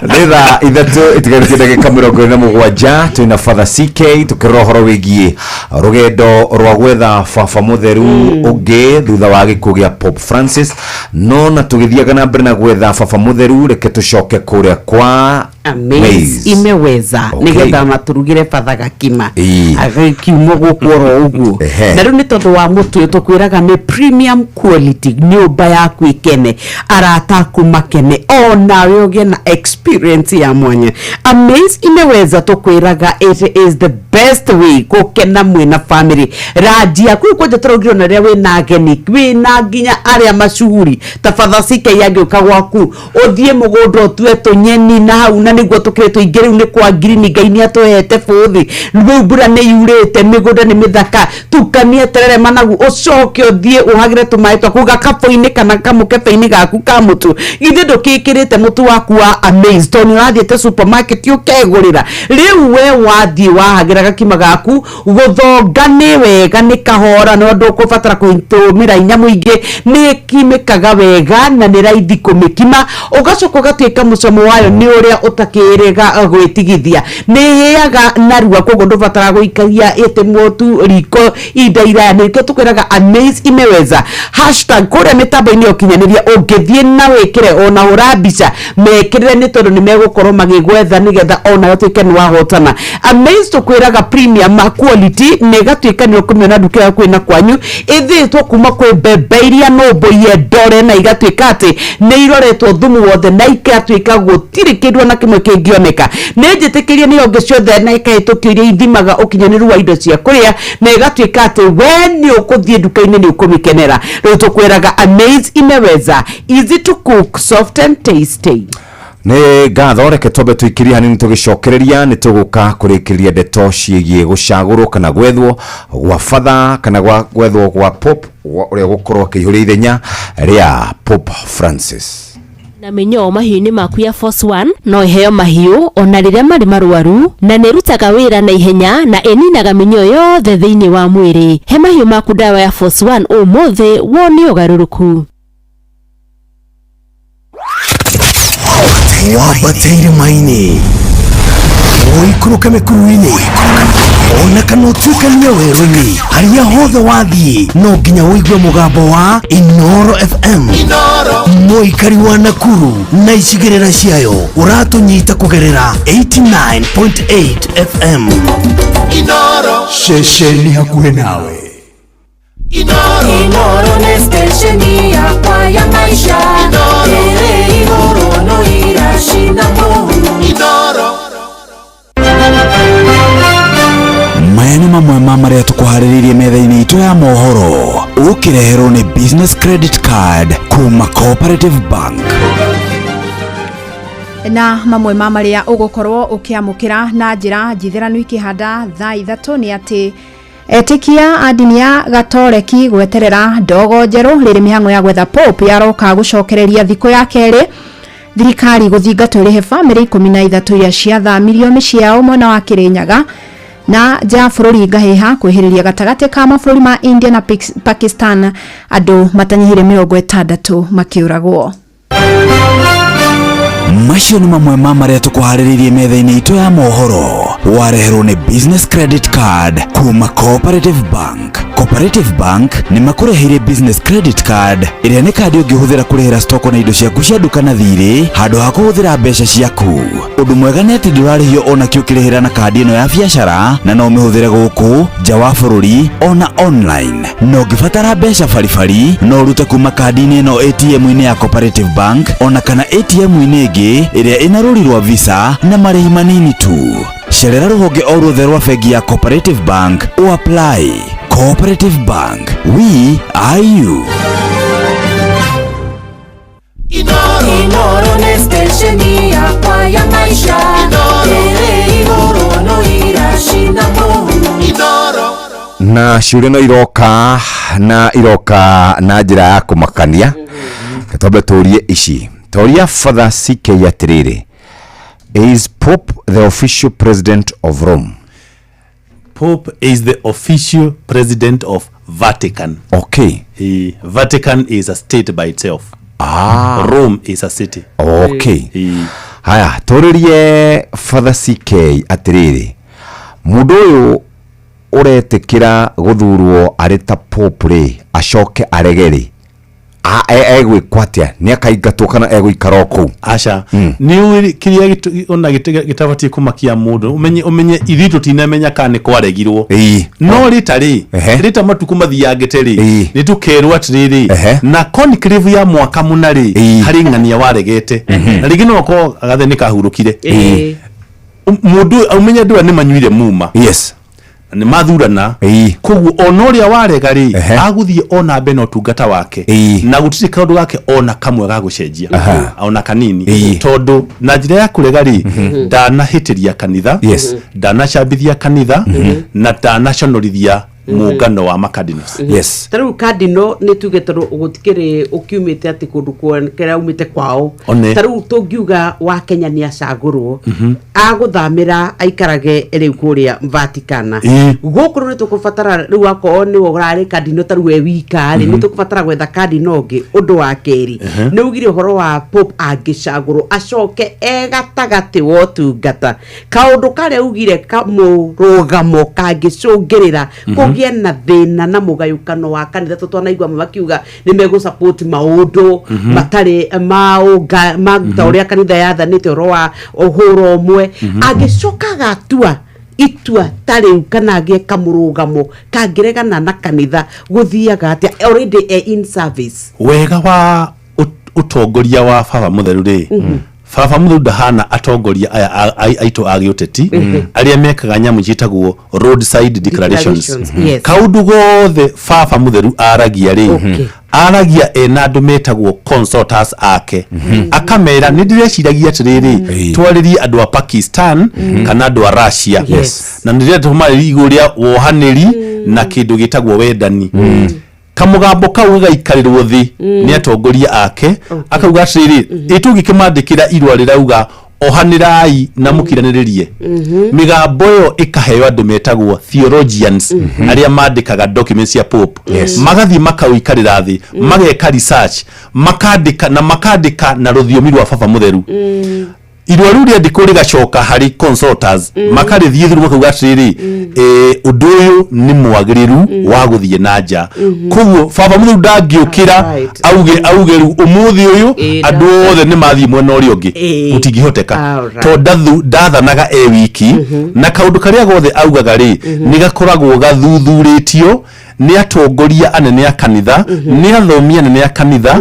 Nĩ thaa 3 itigarĩtie ndagĩka 47. Twĩna Father CK tũkĩrora ũhoro wĩgiĩ rũgendo rwa gwetha baba mũtheru ũngĩ thutha wa gĩkuũ gĩa Pope Francis. No na tũgĩthiaga na mbere na gwetha baba mũtheru, reke tũcoke kũrĩa kwa Amaze Maize. Imeweza nigetha maturugire batha gakima agĩkiumwo gũkũ oro ũguo. Na rĩu nĩ tondũ wa mũtu ũyũ tũkwĩraga nĩ premium quality, nyũmba yaku ĩkene, arata aku makene, o nawe ũgĩe na experience ya mwanya. Amaze Imeweza tũkwĩraga it is the best way gũkena mwĩna family ranji yaku. Kwanja tũraugire ona rĩrĩa wĩna ageni, wĩna nginya arĩa macuhuri ta Father CK angĩũka gwaku, ũthiĩ mũgũnda ũtue tũnyeni na hau, na nĩguo tũkĩrĩ tũingĩ rĩu nĩ kwa ngirini. Ngai nĩ atũhete bũthi rĩu, mbura nĩ yurĩte, mĩgũnda nĩ mĩthaka. Tukania terere, managu, ũcoke ũthiĩ ũhagĩre tũmaĩ twaku gakabũ-inĩ kana kamũkebe-inĩ gaku ka mũtu. Githĩ ndũkĩkĩrĩte mũtu waku wa Amaze, tondũ nĩ ũrathiĩte supermarket ũkegũrĩra? Rĩu we wathiĩ wahagĩra gakima gaku, gũthonga nĩ wega, nĩ kahora, no ndũkũbatara kũtũmĩra hinya mũingĩ, nĩ kimĩkaga wega na nĩ raithi kũmĩkima. Ũgacoka ũgatuĩka mũcamo wayo nĩ ũrĩa ũtakĩrĩga gwĩtigithia, nĩ ĩhĩaga narua, koguo ndũbataraga gũikaria ĩtĩ mũtu riko ihinda iraya. Nĩkĩo tũkwĩraga Amaze Imeweza hashtag kũrĩa mĩtambo-inĩ ya ũkinyanĩria. Ũngĩthiĩ na wĩkĩre ona hũra mbica mekĩrĩre, nĩ tondũ nĩ megũkorwo magĩgwetha nĩgetha ona ũtuĩke nĩ wahotana. Amaze tũkwĩraga premium quality, na ĩgatuĩka nĩ ũkũmĩona nduka ĩyo kwĩna kwanyu, ĩthĩtwo kuma kwĩ mbembe iria nũmbũiye ndore, na igatuĩka atĩ nĩ iroretwo thumu wothe, na igatuĩka gũtirĩ kĩndũ ona kĩmwe kĩngĩoneka. Nĩ njĩtĩkĩrie nĩ honge ciothe na ĩkahĩtũkio iria ithimaga ũkinyanĩru wa indo cia kũrĩa, na ĩgatuĩka atĩ we nĩ ũkũthiĩ nduka-inĩ nĩ ũkũmĩkenera. Rĩu tũkwĩraga Amaze Imeweza, easy to cook, soft and tasty. Nĩ ngatho. Reke twambe tũikĩrie hanini, tũgĩcokereria nĩ tũgũka kũrĩkĩrĩria ndeto ciĩgiĩ gũcagũrwo kana gwethwo gwa father kana gwethwo gwa Pope ũrĩa gũkorwo akĩihũria ithenya rĩa Pope Francis. Na mĩnyoo mahiũ-inĩ maku ya Force One no ĩheo mahiũ ona rĩrĩa marĩ marwaru, na nĩ ĩrutaga wĩra na ihenya na ĩninaga mĩnyoo yothe thĩinĩ wa mwĩrĩ. He mahiũ maku ndawa ya Force One ũmũthĩ wone ũgarũrũku. Wambate irĩma-inĩ, ũikũrũke mĩkuru-inĩ, ona kana ũtuĩkanie werũ-inĩ, harĩa hothe wathiĩ no nginya ũigue mũgambo wa Inoro FM. Mũikari wa Nakuru na icigĩrĩra ciayo, ũratũnyita kũgerera 89.8 FM. Ceceni hakuhĩ nawe. Inoro nĩ stesheni yakwa ya maisha ĩrĩ igũrũ no iracina mũhu. Inoro. Maya nĩ mamwe ma marĩa tũkũharĩrĩirie metha-inĩ itũ ya mohoro, ũkĩreherwo nĩ Business Credit Card kuma Cooperative Bank. Na mamwe ma marĩa ũgũkorwo ũkĩamũkĩra na njĩra njithĩranu ikĩhanda thaa 3 nĩ atĩ etĩkia a ndini ya Gatoreki gweterera ndogo njerũ rĩrĩ mĩhang'o ya gwetha Pope yaroka gũcokereria thikũ ya kerĩ. Thirikari gũthingatwo ĩrĩhe bamĩrĩ 13 iria ciathamirio mĩciĩ yao mwena wa Kĩrĩnyaga. Na nja ya bũrũri, ngahĩha kwĩhĩrĩria gatagatĩ ka mabũrũri ma India na Pakistan, andũ matanyihĩire 60 makĩũragwo. Macio nĩ mamwe ma marĩa tũkũharĩrĩirie metha-inĩ itũ ya mohoro. Wareherwo nĩ Business Credit Card kuma Cooperative Bank. Cooperative Bank nĩ makũreheire Business Credit Card ĩrĩa nĩ kandi ũngĩhũthĩra kũrĩhĩra stoko na indo ciaku cia nduka na thirĩ handũ ha kũhũthĩra mbeca ciaku. Ũndũ mwega nĩ atĩ ndũrarĩhio ona kĩ ũkĩrĩhĩra na kandi ĩno ya biacara, na no ũmĩhũthĩre gũkũ nja wa bũrũri ona online. Na ũngĩbatara mbeca baribari, no ũrute kuma kandi-inĩ ĩno ATM-inĩ ya Cooperative Bank ona kana ATM-inĩ ĩngĩ ĩrĩa ĩna rũri rwa Visa na marĩhi manini tu. Cerera rũhonge o ruothe rwa bengi ya Cooperative Bank ũapply. Cooperative Bank, we are you. Inoro nĩ station yakwa ya maisha ĩrĩ igũrũ no iracina mũhu. Na ciũria no iroka na iroka na njĩra ya kũmakania. Twambe tũrie ici, toria Father CK atĩrĩrĩ, is Pope the official president of Rome? Pope is the official president of Vatican. Vatican is a state by itself. Rome is a city. Okay, haya, tũrĩrie Father CK atĩrĩrĩ, mũndũ ũyũ ũretĩkĩra gũthurwo arĩ ta Pope rĩ, acoke arege rĩ, egwĩkwo atĩa? Nĩ akaingatwo kana egũikara o kũu? Aca, nĩ ũĩ kĩrĩa ona gĩtabatiĩ kũmakia mũndũ, ũmenye ithuĩ tũtinamenya kana nĩ kwaregirwo. No rĩta rĩ, rĩta matukũ mathiangĩte rĩ, nĩ tũkerwo atĩrĩrĩ, na conclave ya mwaka mũna rĩ, harĩ ng'ania waregete, na rĩngĩ no akorwo gathe nĩ kahurũkire. Mũndũ ũmenye andũ aya nĩ manyuire muma. Na nĩ mathurana, koguo ona ũrĩa warega rĩ, agũthiĩ ona mbere na ũtungata wake, na gũtirĩ kaũndũ gake ona kamwe ga gũcenjia ona kanini, tondũ na njĩra ya kũrega rĩ, ndanahĩtĩria kanitha, ndanacambithia kanitha, na ndanaconorithia mũngano wa macardinals. Ta rĩu cardinal, nĩ tuge tondũ gũtikĩrĩ ũkiumĩte atĩ kũndũ kũrĩa umĩte kwao. One. Ta rĩu tũngiuga wa Kenya nĩ acagũrwo, agũthamĩra aikarage rĩu kũrĩa Vaticana, gũkũ rĩu nĩ tũkũbatara rĩu akorwo nĩwe ũrarĩ cardinal ta rĩu we wika rĩ, nĩ tũkũbatara gwetha cardinal ũngĩ? Ũndũ wa kerĩ, nĩ ugire ũhoro wa Pope angĩcagũrwo acoke e gatagatĩ wa ũtungata, kaũndũ karĩa ugire kamũrũgamo kangĩcũngĩrĩra kũgĩe na thĩna na mũgayũkano wa kanitha, tũ twanaigua amwe makiuga nĩ megũ support maũndũ matarĩ maũnga ma ta ũrĩa kanitha yathanĩte ũhoro wa ũhũro ũmwe, angĩcoka agatua itua ta rĩu kana agĩe kamũrũgamo kangĩregana na kanitha, gũthiaga atĩa already e in service? Wega wa ũtongoria wa baba mũtheru rĩ, baba mũtheru ndahana atongoria aya aitũ a gĩũteti arĩa mekaga nyamũ ciĩtagwo roadside declarations. Declarations, yes. Kaũndũ gothe baba mũtheru aragia rĩ, aragia ena andũ metagwo consultants ake, akamera nĩ ndĩreciragia atĩrĩrĩ, twarĩrie andũ a Pakistan kana andũ a Russia, na nĩ ndĩrenda tũmarĩrie igũrũ rĩa wohanĩri na kĩndũ gĩtagwo wendani. Kamũgambo kau gagaikarĩrwo thĩ nĩ atongoria ake, akauga atĩrĩrĩ, ĩ tũngĩkĩmandĩkĩra irũa rĩrauga ohanĩrai na mũkiranĩrĩrie? Mĩgambo ĩyo ĩkaheo andũ metagwo theologians, arĩa mandĩkaga documents cia Pope. Magathiĩ makauikarĩra thĩ, mageka research, makandĩka na makandĩka na rũthiomi rwa baba mũtheru. Irũa rĩu rĩandĩkwo rĩgacoka harĩ consultants, makarĩthiĩ through, makauga atĩrĩrĩ, ũndũ ũyũ nĩ mwagĩrĩru wa gũthiĩ na nja. Koguo baba mũtheru ndangĩũkĩra auge rĩu ũmũthĩ ũyũ andũ othe nĩ mathiĩ mwena ũrĩa ũngĩ. Gũtingĩhoteka, tondũ ndathanaga e wiki, na kaũndũ karĩa gothe augaga rĩ, nĩ gakoragwo gathuthurĩtio nĩ atongoria anene a kanitha, nĩ athomi anene a kanitha,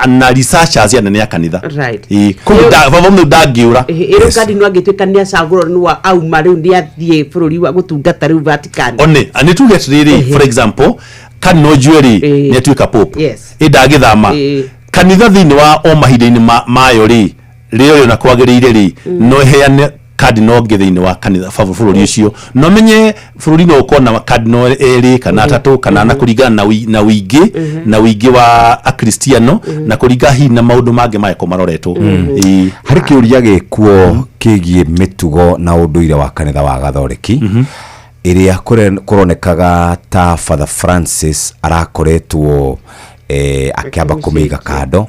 na researchers anene a kanitha. Koguo baba mũtheru ndangĩũra. Ĩrĩ cardinal angĩtuĩka nĩ acagũrwo, nĩ wa auma rĩu nĩ athiĩ bũrũri wa gũtungata rĩu Vatican? One nĩ tuge atĩrĩrĩ, for example, Cardinal Njue nĩ atuĩka Pope, ĩ ndagĩthama kanitha thĩinĩ wa o mahinda-inĩ mayo rĩ, rĩrĩa rĩona kwagĩrĩire rĩ, no ĩheane cardinal ũngĩ thĩinĩ wa kanitha bũrũri ũcio. No menye bũrũri no ũkorwo na cardinal erĩ kana atatũ kana na kũringana na wĩingĩ na wĩingĩ wa akristiano na kũringana hihi na maũndũ mangĩ mangĩkorwo maroretwo. Harĩ kĩũria gĩkuo kĩgiĩ mĩtugo na ũndũire wa kanitha wa Gathoreki ĩrĩa kũronekaga ta Father Francis arakoretwo akĩamba kũmĩiga kando.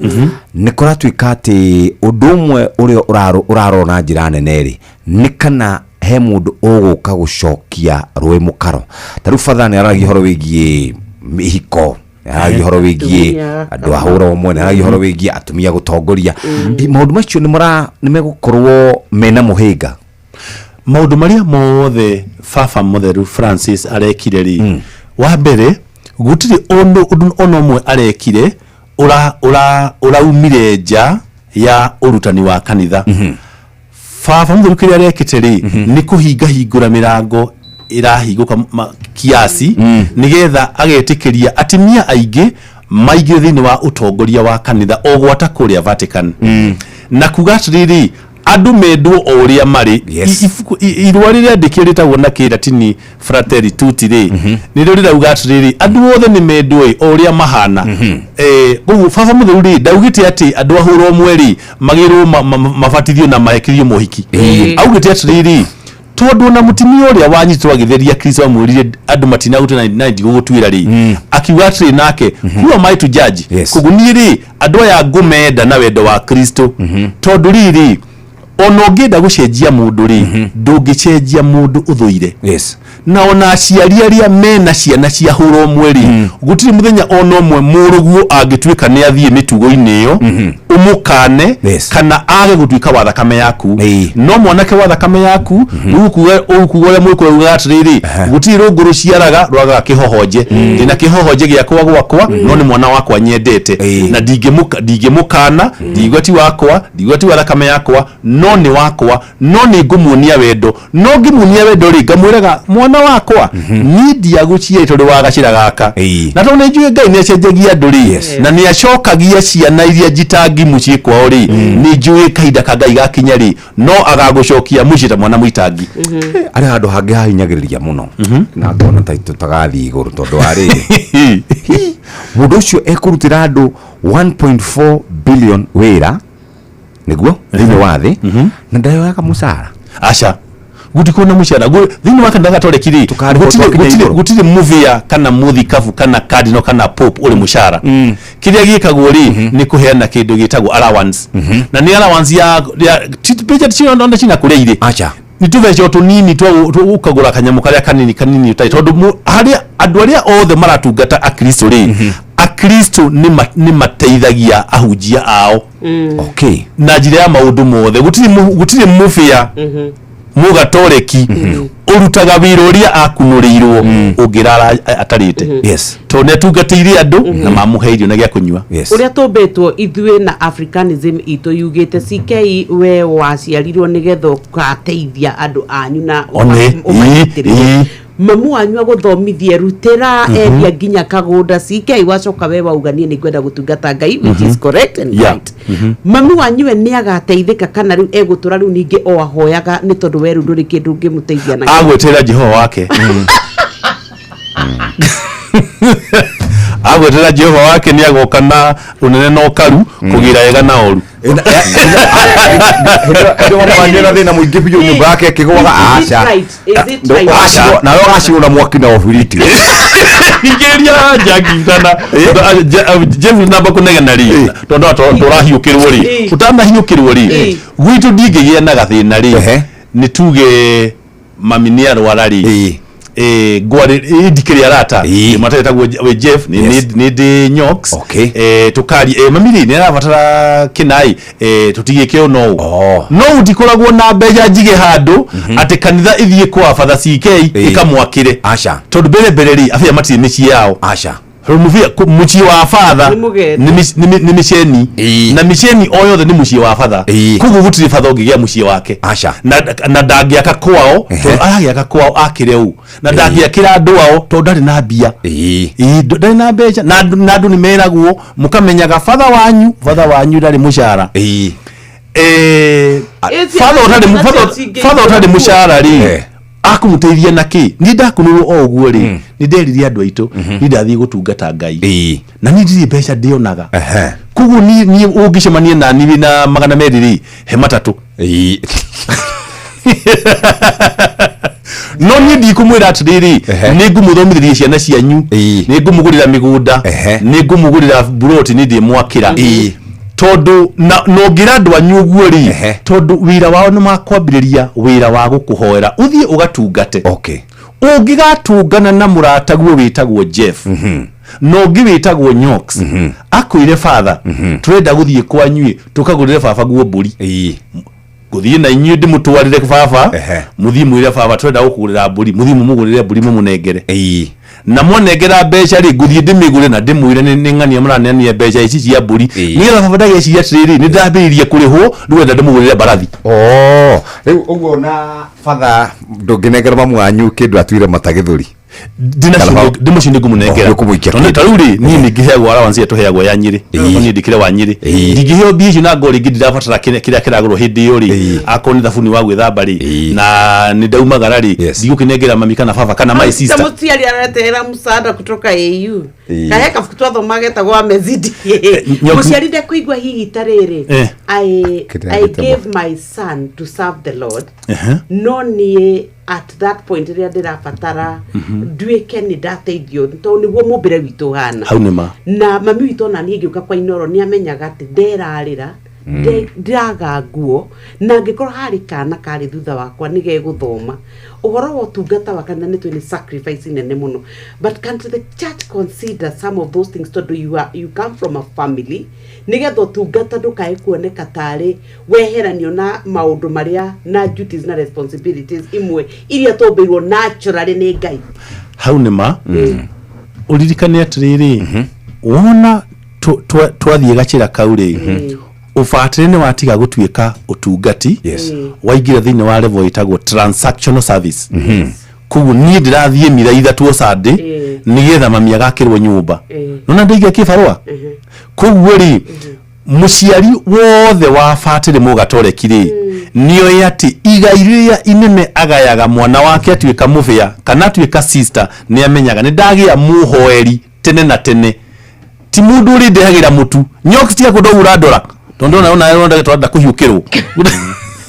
Nĩ kũratuĩka atĩ ũndũ ũmwe ũrĩa ũrarora na njĩra nene rĩ, nĩ kana He mũndũ ũgũka gũcokia rũĩ mũkaro. Ta rĩu batha nĩ aragia ũhoro wĩgiĩ mĩhiko, nĩ aragia ũhoro wĩgiĩ Atumia. Andũ a hũra ũmwe, nĩ aragia ũhoro wĩgiĩ atumia gũtongoria. Maũndũ macio nĩ mara nĩ megũkorwo mena mũhĩnga. Maũndũ marĩa mothe baba mũtheru Francis arekire rĩ, wa mbere gũtirĩ ũndũ ũndũ ona ũmwe arekire ũra ũra ũraumire nja ya ũrutani wa kanitha. Baba mũtheru kĩrĩa arekĩte rĩ, nĩ kũhinga hingũra mĩrango ĩrahingũka kiasi, nĩgetha agetĩkĩria atumia aingĩ maingĩre thĩinĩ wa ũtongoria wa kanitha, o gwata kũrĩa Vatican, na kuga atĩrĩrĩ, andũ mendwo o ũrĩa marĩ. Ibuku irũa rĩrĩa ndĩkĩo rĩtagwo na kĩratini Fratelli Tutti rĩ, nĩrĩo rĩrauga atĩrĩrĩ, andũ othe nĩ mendwo ĩ o ũrĩa mahana. Koguo baba mũtheru rĩ, ndaugĩte atĩ andũ a hũra ũmwe rĩ magĩrwo mabatithio na maekĩrio mohiki. Augĩte atĩrĩrĩ, tondũ ona mũtumia ũrĩa wanyitwo agĩtheria Kristo amwĩrire andũ matinagũte na ndigũgũtuĩra rĩ, akiuga atĩrĩ nake, "Who am I to judge?" Koguo niĩ rĩ, andũ aya ngũmenda na wendo wa Kristo, tondũ rĩrĩ, ona ũngĩenda gũcenjia mũndũ rĩ, ndũngĩcenjia mũndũ ũthũire. Na ona aciari arĩa mena ciana cia hũra ũmwe rĩ, gũtirĩ mũthenya ona ũmwe mũrũguo angĩtuĩka nĩ athiĩ mĩtugo-inĩ ĩyo ũmũkane kana age gũtuĩka wa thakame yaku. No mwanake wa thakame yaku, rĩu ũkuga ũrĩa mũgĩkũyũ ugaga atĩrĩrĩ, gũtirĩ rũngũ rũciaraga rwagaga kĩhohonje. Ndĩna kĩhohonje gĩakwa gwakwa, no nĩ mwana wakwa nyendete na ndingĩmũkana. Ndingiuga ti wakwa, ndingiuga ti wa thakame yakwa, no nĩ wakwa, no nĩ ngũmuonia wendo. No ngĩmuonia wendo rĩ, ngamwĩraga, "Mwana wakwa, niĩ ndiagũciarĩ tondũ wa gacĩra gaka." Na tondũ nĩ njũĩ Ngai nĩ acenjagia andũ rĩ, na nĩ acokagia ciana iria njitangi mũciĩ kwao rĩ, nĩ njũĩ kahinda ka Ngai gakinya rĩ, no agagũcokia mũciĩ ta mwana mũitangi. Arĩ handũ hangĩ hahinyagĩrĩria mũno na ngona ta tũtagathiĩ igũrũ, tondũ wa rĩrĩ, mũndũ ũcio ekũrutĩra andũ 1.4 billion wĩra nĩguo thĩinĩ wa thĩ, na ndayoyaga mũcara. Aca, gũtikorwo na mũcara thĩinĩ wa kanitha Gatoreki rĩ. Tũkarĩhwo Gũtirĩ twakinya igũrũ. Gũtirĩ mũthia kana mũthikabu kana cardinal kana pope ũrĩ mũcara. Kĩrĩa gĩkagwo rĩ, nĩ kũheana kĩndũ gĩtagwo allowance, na nĩ allowance ya mbeca cina cina kũrĩa irĩ. Aca. Nĩ tũbeca o tũnini twa ũkagũra kanyamũ karĩa kanini kanini ũtarĩ, tondũ harĩa andũ arĩa othe maratungata akristo rĩ, akristo nĩ mateithagia ahunjia ao na njĩra ya maũndũ mothe. Gũtirĩ mũbĩa mũgatoreki ũrutaga wĩra ũrĩa akunũrĩirwo ũngĩrara atarĩte, tondũ nĩ atungatĩire andũ na mamũhe irio na gĩa kũnyua. Ũrĩa tũmbĩtwo ithuĩ na africanism itũ yugĩte, CK, we waciarirwo nĩgetha ũgateithia andũ anyu na One, ũmanyitĩrĩre. Mamu wanyu agũthomithie, rutĩra, endia nginya kagũnda. CK, wacoka we wauga, "Niĩ nĩ ngwenda gũtungata Ngai," which is correct and right. Mami wanyu we nĩ agateithĩka, kana rĩu egũtũra rĩu ningĩ o ahoyaga, nĩ tondũ we rĩu ndũrĩ kĩndũ ũngĩmũteithia nakĩo? Agweterera Jehova wake, agweterera Jehova wake nĩ agoka na ũnene na ũkaru kũgĩra wega na ũru. Hĩndĩ na thĩna mũingĩ biũ, nyũmba yake ĩkĩgũaga. Aca. Is it right? Nawe ũgacirwo na mwaki na ũbiriti. Hingĩrĩria njagi kana Jeff, namba kũnegena rĩ, tondũ tũrahiũkĩrwo rĩ, ũtanahiũkĩrwo rĩ, gwitũ ndingĩgĩa na gathĩna rĩ, nĩ tuge mami nĩ arwara rĩ, ngwarĩ ndikĩrĩ arata matetagwo we Jeff nĩ ndĩ Nyox, tũkaria, mami rĩ, nĩ arabatara kĩnai, tũtigĩke ũ no ũ no gũtikoragwo na mbeca njige handũ atĩ kanitha ĩthiĩ kwa batha CK ĩkamwakĩre. Aca. Tondũ mbere mbere rĩ, abia matirĩ mĩciĩ yao. Aca. Mũciĩ wa batha Nĩ mũgeni. nĩ mĩceni, na mĩceni o yothe nĩ mũciĩ wa batha. Koguo gũtirĩ batha ũngĩgĩa mũciĩ wake. Aca. Na ndangĩaka kwao, tondũ aragĩaka kwao akĩre ũ, na ndangĩakĩra andũ ao tondũ ndarĩ na mbia. Ĩĩ, ndarĩ na mbeca. Na andũ nĩ meragwo mũkamenyaga batha wanyu ndarĩ mũcara. Batha ũtarĩ batha ũtarĩ mũcara rĩ, akũmũteithia na kĩ? Niĩ ndakunũrwo o ũguo rĩ, nĩ nderire andũ aitũ niĩ ndathiĩ gũtungata Ngai na niĩ ndirĩ mbeca ndĩonaga. Koguo niĩ ũngĩcemania na niĩ wĩna 200 rĩ, he 3. No niĩ ndikũmwĩra atĩrĩrĩ, nĩ ngũmũthomithĩria ciana cianyu, nĩ ngũmũgũrĩra mĩgũnda, nĩ ngũmũgũrĩra buroti, nĩ ndĩmwakĩra. Tondũ na ũngĩra andũ anyu ũguo rĩ, tondũ wĩra wao nĩ makwambĩrĩria wĩra wa gũkũhoera ũthiĩ ũgatungate. Ũngĩgatũngana na mũrataguo wĩtagwo Jeff na ũngĩ wĩtagwo Nyox, akwĩre father, tũrenda gũthiĩ kwanyuĩ tũkagũrĩre baba guo mbũri, ngũthiĩ na inyuĩ ndĩmũtwarĩre baba, mũthiĩ mwĩre baba tũrenda gũkũgũrĩra mbũri, mũthiĩ mũmũgũrĩre mbũri mũmũnengere, na mwanengera mbeca rĩ, ngũthiĩ ndĩmĩgũre na ndĩmwĩre nĩ ng'ania mũraneanire mbeca ici cia mbũri, nĩgetha baba ndageciria atĩrĩrĩ, nĩ ndambĩrĩirie kũrĩhwo rĩu enda ndĩmũgũrĩre mbarathi. Oh, rĩu ũguo na batha ndũngĩnengera mamu wanyu kĩndũ atuire mata gĩthũri? Ndĩmũcio nĩ ngũmũnengera. Tondũ ta rĩu rĩ, niĩ nĩ ngĩheagwo allowance ĩrĩa tũheagwo ya Nyĩrĩ, niĩ ndĩkĩre wa Nyĩrĩ, ndingĩheo mbia icio na ngorwo rĩngĩ ndirabatara kĩrĩa kĩragũrwo hĩndĩ ĩyo rĩ, akorwo nĩ thabuni wa gwĩthamba rĩ, na nĩ ndaumagara rĩ, ndigũkĩnengera mami kana baba kana my sister. Mũciari areterera msaada kutoka AU. Kahe kabuku twathomaga getagwo Amezidi. Mũciari ndekũigua hihi ta rĩrĩ, Kĩrĩa I gĩtagwo. gave my son to serve the Lord, no niĩ at that point rĩrĩa ndĩrabatara nduĩke nĩ ndateithio, tondũ nĩguo mũmbĩre witũ ũhana. Hau nĩ ma. Na mami witũ ona niĩ ngĩũka kwa Inoro nĩ amenyaga atĩ nderarĩra, ndĩraga nguo, na angĩkorwo harĩ kana karĩ thutha wakwa nĩ gegũthoma ũhoro wa ũtungata wa kanitha, nĩ twĩ nĩ sacrifice nene mũno. But can the church consider some of those things, tondũ you come from a family, nĩgetha ũtungata ndũkae kuoneka tarĩ weheranio na maũndũ marĩa na duties na responsibilities imwe iria tũmbĩirwo naturally nĩ Ngai? Hau nĩ ma. Ũririkane atĩrĩrĩ, wona twathiĩ gacĩra kau rĩ, ũbatĩrĩ nĩ watiga gũtuĩka ũtungati, waingĩra thĩinĩ wa level ĩtagwo transactional service. Koguo niĩ ndĩrathiĩ mira 3 o Sunday nĩgetha mami agakĩrwo nyũmba, nona ndĩiga kĩbarũa. Koguo rĩ, mũciari wothe wa batĩrĩ mũgatoreki rĩ, nĩoĩ atĩ igai rĩrĩa inene agayaga mwana wake atuĩka mũbĩa kana atuĩka sister, nĩ amenyaga nĩ ndagĩa mũhoeri tene na tene, ti mũndũ ũrĩ ndehagĩra mũtu. Nyoki, tiga kũndũ ũguo ũrandora, tondũ ona ona tũrenda kũhiũkĩrwo.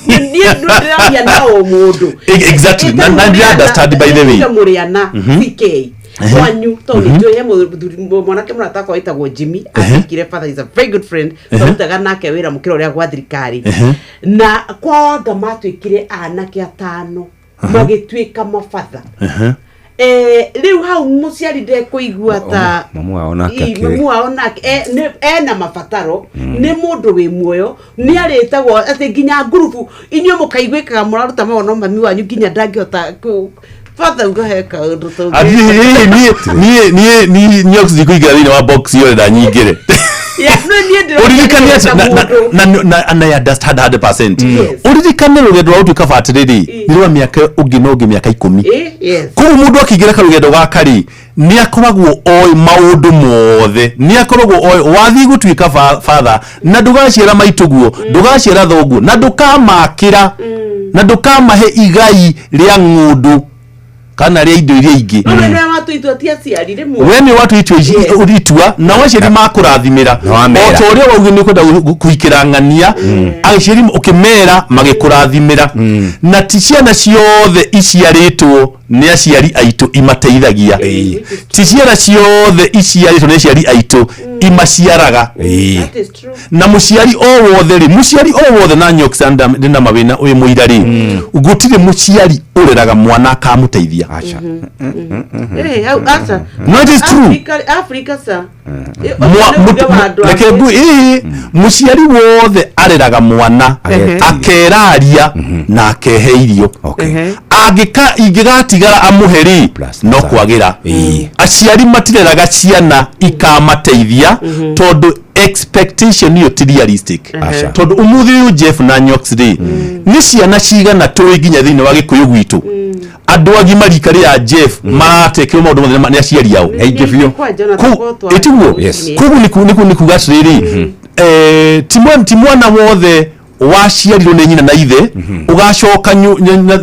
Niĩ ndĩraria na o mũndũ. Exactly. Na ndĩra understand, by the way. Mũrĩana CK kwanyu, tondũ nĩ njũĩ he mwanake mũrata wakwa wĩtagwo Jimmy, ahikire father, is a very good friend, twarutaga nake wĩra mũkĩra ũrĩa gwa thirikari, na kwa wanga matuĩkire anake atano magĩtuĩka mabatha. Rĩu hau mũciari ndekũigua ta Mamu wao nake mamu wao nake ena mabataro, nĩ mũndũ wĩ muoyo, nĩ arĩtagwo atĩ nginya ngurubu inyuĩ mũkaiguĩkaga mũraruta magono, mami wanyu nginya ndangĩhota father uga he kaũndũ Niĩ niĩ niĩ niĩ nyox ndikũingĩra thĩinĩ wa box ĩyo ĩrenda nyingĩre. No niĩ ndĩrona Ũririkane atĩ ta mũndũ. na I understand 100%. Ũririkane rũgendo rwa gũtuĩka batĩrĩ rĩ, nĩ rwa mĩaka ũngĩ na ũngĩ, mĩaka 10. Koguo mũndũ akĩingĩra karũgendo gaka rĩ, nĩ akoragwo oĩ maũndũ mothe, nĩ akoragwo oĩ wathiĩ gũtuĩka father, na ndũgaciara maitũguo, ndũgaciara thoguo, na ndũkamakĩra, na ndũkamahe igai rĩa ng'ũndũ kana rĩa indo iria ingĩ. No we nĩwe watua itua, ti aciari rĩmwe. We nĩ watua itua itua, nao aciari makũrathimĩra wamera. O ta ũrĩa waugire nĩ ũkwenda kũhikĩra ng'ania, aciari ũkĩmera magĩkũrathimĩra. Na ti ciana ciothe iciarĩtwo nĩ aciari aitũ imateithagia, ti ciana ciothe iciarĩtwo nĩ aciari aitũ imaciaraga. That is true. Na mũciari o wothe rĩ, mũciari o wothe, na nyox ndĩna mawĩna wĩ mũira rĩ, gũtirĩ mũciari ũreraga mwana akamũteithia. Hau aca. No, it is true. Africa sa Reke ĩĩ, mũciari wothe areraga mwana akeraria na akehe irio, angĩka ingĩgatigara amũhe rĩ, no kwagĩra. Aciari matireraga ciana ikamateithia, tondũ expectation ĩyo ti realistic. Tondũ ũmũthĩ ũyũ Jeff na Nyox rĩ, nĩ ciana cigana tũĩ nginya thĩinĩ wa Gĩkũyũ gwitũ, andũ agima rika rĩa Jeff maratekĩrwo maũndũ mothe nĩ aciari ao? Aingĩ biũ. Ĩtiguo? Koguo nĩ kuga atĩrĩrĩ, ti mwana wothe waciarirwo nĩ nyina na ithe ũgacoka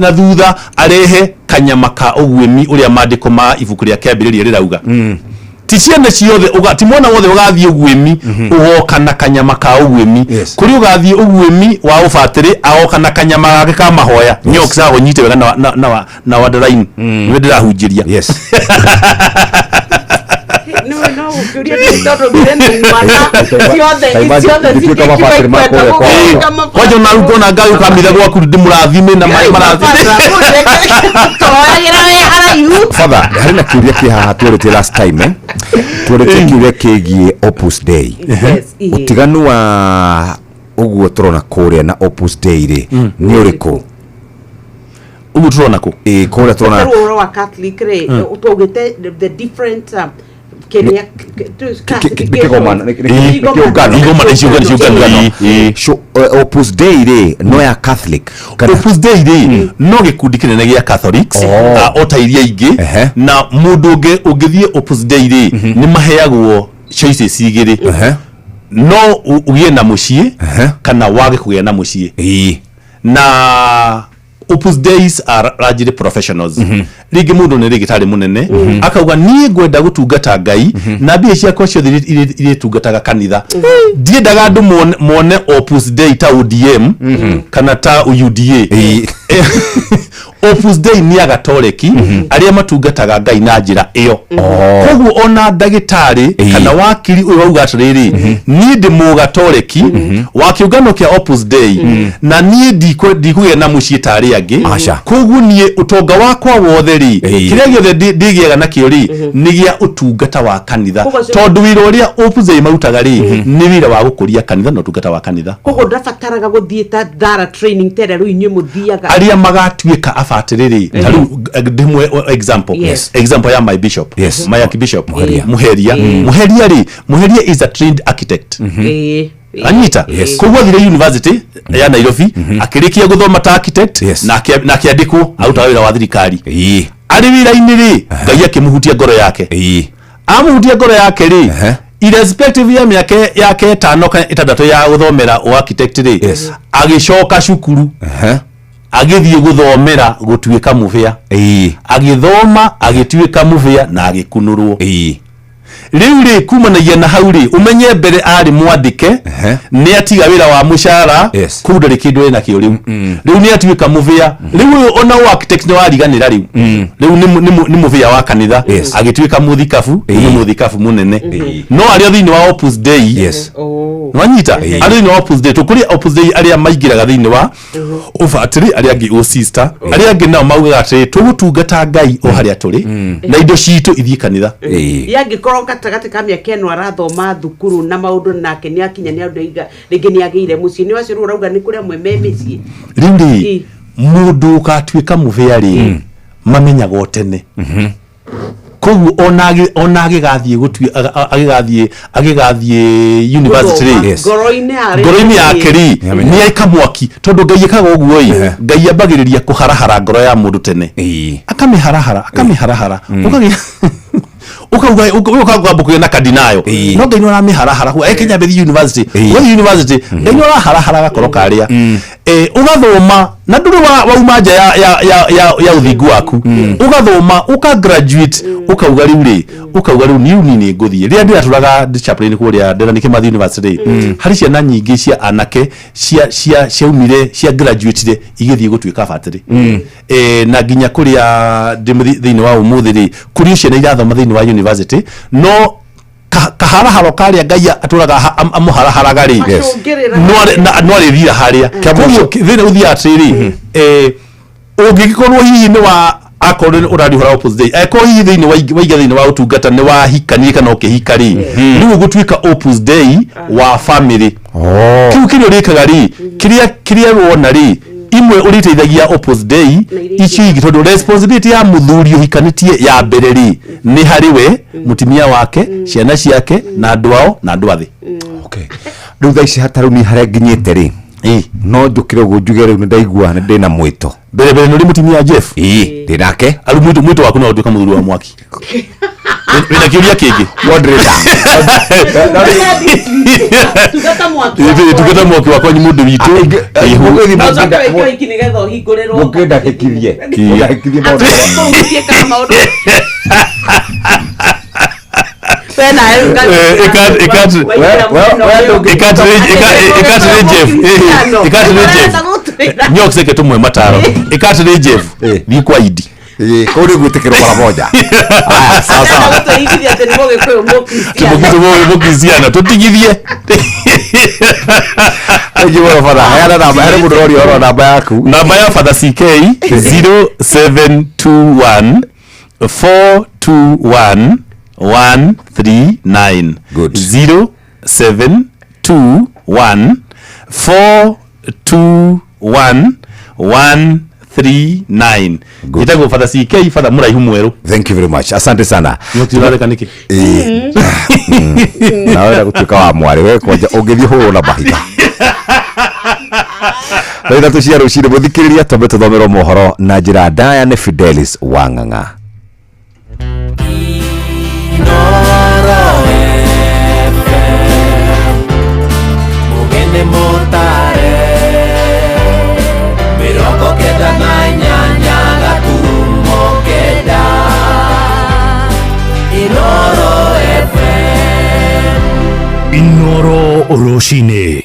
na thutha arehe kanyama ka ũguĩmi ũrĩa maandĩko ma ibuku rĩa Kĩambĩrĩria rĩrauga. Ti ciana ciothe ti mwana wothe ũgathiĩ ũguĩmi ũgoka na kanyama ka ũguĩmi. Kũrĩ ũgathiĩ ũguĩmi wa ũbatĩrĩ agoka na kanyama gake ka mahoya. Nyox agũnyite wega na wa underline, nĩwe ndĩrahunjĩria. No ũkĩũria nĩ tondũ ndĩrĩ mwana ciothe ciothe kwanja na rutwo na ngai ukamitha gwaku ndimurathime na mai marathime toyagĩra wĩ haraihu. Father, harĩ na kĩũria kĩ haha twerĩtie last time, twerĩtie kĩũria kĩgiĩ Opus Dei. Ũtiganu wa ũguo tũrona kũrĩa na Opus Dei rĩ nĩ ũrĩkũ? Ũguo tũrona kũ? Ĩĩ, kũrĩa tũrona Rĩu ũhoro wa Catholic rĩ, twaugĩte the different Kenya kĩgomano kĩũngano igomano ciũngano. Opus Dei rĩ no ya Catholic? Opus Dei rĩ no gĩkundi kĩnene gĩa Catholics o ta iria ingĩ, na mũndũ ũngĩthiĩ Opus Dei rĩ nĩ maheagwo choices igĩrĩ, no ũgĩe na mũciĩ kana wage kũgĩa na mũciĩ. Na Opus Deis are largely professionals. Rĩngĩ mũndũ nĩ rĩgĩtarĩ mũnene akauga niĩ ngwenda gũtungata Ngai na mbia ciakwa ciothe irĩtungataga kanitha, ndiendaga andũ mone Opus Dei ta ODM kana ta UDA. Opus Dei nĩ agatoreki arĩa matungataga Ngai na njĩra ĩyo. Koguo ona ndagĩtarĩ kana wakiri ũyũ wauga atĩrĩrĩ, niĩ ndĩ mũgatoreki wa kĩũngano kĩa Opus Dei na niĩ ndikũgĩa na mũciĩ ta arĩa angĩ, koguo niĩ ũtonga wakwa wothe rĩ, kĩrĩa gĩothe ndĩgĩaga nakĩo rĩ nĩ gĩa ũtungata wa kanitha, tondũ wĩra ũrĩa Opus Dei marutaga rĩ nĩ wĩra wa gũkũria kanitha na ũtungata wa kanitha. Koguo ndabataraga gũthiĩ ta thara training tera rĩu inyuĩ mũthiaga arĩa magatuĩka abatĩrĩrĩ. Ta rĩu ndĩmwe example. Example ya my bishop, my archbishop Muheria. Muheria rĩ, Muheria is a trained architect. Anyita koguo athire university ya Nairobi akĩrĩkia gũthoma ta architect na akĩandĩkwo arutaga wĩra wa thirikari. Arĩ wĩra-inĩ rĩ, Ngai akĩmũhutia ngoro yake. Amũhutia ngoro yake rĩ, irrespective ya mĩaka yake 5 kana 6 ya gũthomera o architect rĩ, agĩcoka cukuru agĩthiĩ gũthomera gũtuĩka mũbĩa. Agĩthoma agĩtuĩka mũbĩa na agĩkunũrwo. Rĩu rĩ kumanagia na hau rĩ, ũmenye mbere arĩ mwandĩke nĩ atiga wĩra wa mũcara, kũu ndarĩ kĩndũ ena kĩo rĩu. Rĩu nĩ atuĩka mũbĩa. Rĩu ũyũ ona o architect nĩ wariganĩra rĩu. Rĩu nĩ mũbĩa wa kanitha, agĩtuĩka mũthikabu, nĩ mũthikabu mũnene. No arĩa thĩinĩ wa Opus Dei, nwanyita arĩa thĩinĩ wa Opus Dei, tũkũrĩ Opus Dei arĩa maingĩraga thĩinĩ wa ũbatĩrĩ, arĩa angĩ o sister, arĩa angĩ nao maugaga atĩrĩ tũgũtungata Ngai o harĩa tũrĩ na indo citũ ithiĩ kanitha. Yangĩkorwo gatagatĩ ka mĩaka ĩno arathoma thukuru na maũndũ nake nĩ akinya nĩ andũ aiga rĩngĩ nĩ agĩire mũciĩ, nĩ wacio rĩu ũrauga nĩ kũrĩ amwe me mĩciĩ. Rĩu rĩ mũndũ ũgatuĩka mũbĩa rĩ mamenyaga o tene. Koguo ona agĩgathiĩ gũtuĩ agĩgathiĩ university rĩ, ngoro-inĩ yake rĩ nĩ eka mwaki, tondũ Ngai ekaga ũguo ĩ, Ngai ambagĩrĩria kũharahara ngoro ya mũndũ tene, akamĩharahara akamĩharahara, ũkagĩa ukauga ukagamba kugĩa na kandi nayo, no Ngai nĩ aramĩharahara kuga Kenya bethi university, ũgathiĩ university Ngai nĩ araharahara gakoro karĩa ũgathoma na ndũrĩ wauma nja ya ũthingu waku, ũgathoma ũka graduate, ũkauga rĩu rĩ, ũkauga rĩu niĩ nĩ ngũthiĩ. Rĩrĩa ndĩratũraga chaplain kũrĩa Dedan Kimathi University, harĩ ciana nyingĩ cia anake cia ciaumire cia graduate igĩthiĩ gũtuĩka batĩrĩ. Na nginya kũrĩa thĩinĩ wa ũmũthĩ rĩ, kũrĩ ciana irathoma thĩinĩ wa university, no kaharaharo karĩa Ngai atũraga amũharaharaga rĩ no arĩthira harĩa. Koguo thĩna ũthiaga atĩrĩrĩ, ũngĩgĩkorwo hihi nĩ wa akorwo ũraria ũhoro wa Opus Dei, angĩkorwo hihi thĩinĩ waiga thĩinĩ wa ũtungata nĩ wahikanie kana ũkĩhika rĩ, rĩu ũgũtuĩka Opus Dei wa family. Kĩu kĩrĩa ũrĩkaga rĩ, kĩrĩa wona rĩ, imwe ũrĩteithagia Opus Dei, icio ingĩ tondũ responsibility ya mũthuri ũhikanĩtie ya mbere rĩ nĩ harĩ we, mũtumia wake, ciana ciake na andũ ao na andũ a thĩ. Rĩu thaa ici hatarĩ niĩ harĩa nginyĩte rĩ, no njũkĩre ũguo njuge rĩu nĩ ndaigua nĩ ndĩna mwĩto. Mbere mbere nĩ ũrĩ mũtumia Jeff? Ĩĩ, ndĩ nake. Arĩ mwĩto waku no ũtuĩka mũthuri wa mwaki. Wĩna kĩũria kĩngĩ? Moderator. Tungata mwaki wakwa nĩ mũndũ witũ. Mũngĩenda hĩkirie. Hĩkirie maũndũ. Ĩkatĩrĩ Jeff. Nyokseke tumwe mataro. Ĩkatĩrĩ Jeff. Thiĩ kwa Idi. Ĩĩ, kũu nĩ gwĩtĩkĩrwo mara moja. Aya, sawa sawa. Gũtũigithia atĩ nĩ Mũgĩkũyũ Mũkristiano. Mũkristiano tũtigithie. Thank you mũno father. Heana namba, harĩ mũndũ ũroria ũhoro wa namba yaku. Namba ya Father CK 0721 421 139. Good. 0721 421 139. Njĩtagwo Father CK, Father mũraihu mwerũ. Thank you very much. Asante sana. Ũrareka nĩkĩ? Ĩĩ. Nawe wenda gũtuĩka wa mwarĩ we kwanja ũngĩthiĩ hũrwo na mahiga. Thaa 3 cia rũcinĩ mũthikĩrĩria twambe tũthomerwo mohoro na njĩra ndaya nĩ Fidelis Wang'ang'a. Mugende mutare 98 gaturumo kenda Inoro FM. Inoro rũcinĩ.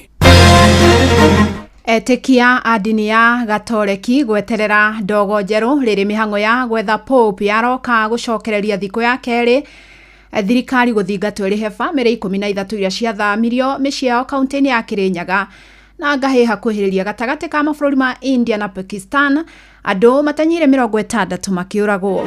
Etĩkia a ndini ya Gatoreki gweterera ndogo njerũ rĩrĩ mĩhang'o ya gwetha Pope yaroka gũcokereria thikũ ya kerĩ. Thirikari gũthingatwo ĩrĩhe bamĩrĩ 13 iria ciathamirio mĩciĩ yao kaunti-inĩ ya Kĩrĩnyaga. Na ngahĩha kwĩhĩrĩria gatagatĩ ka mabũrũri ma India na Pakistan, andũ matanyihĩire 60 makĩũragwo.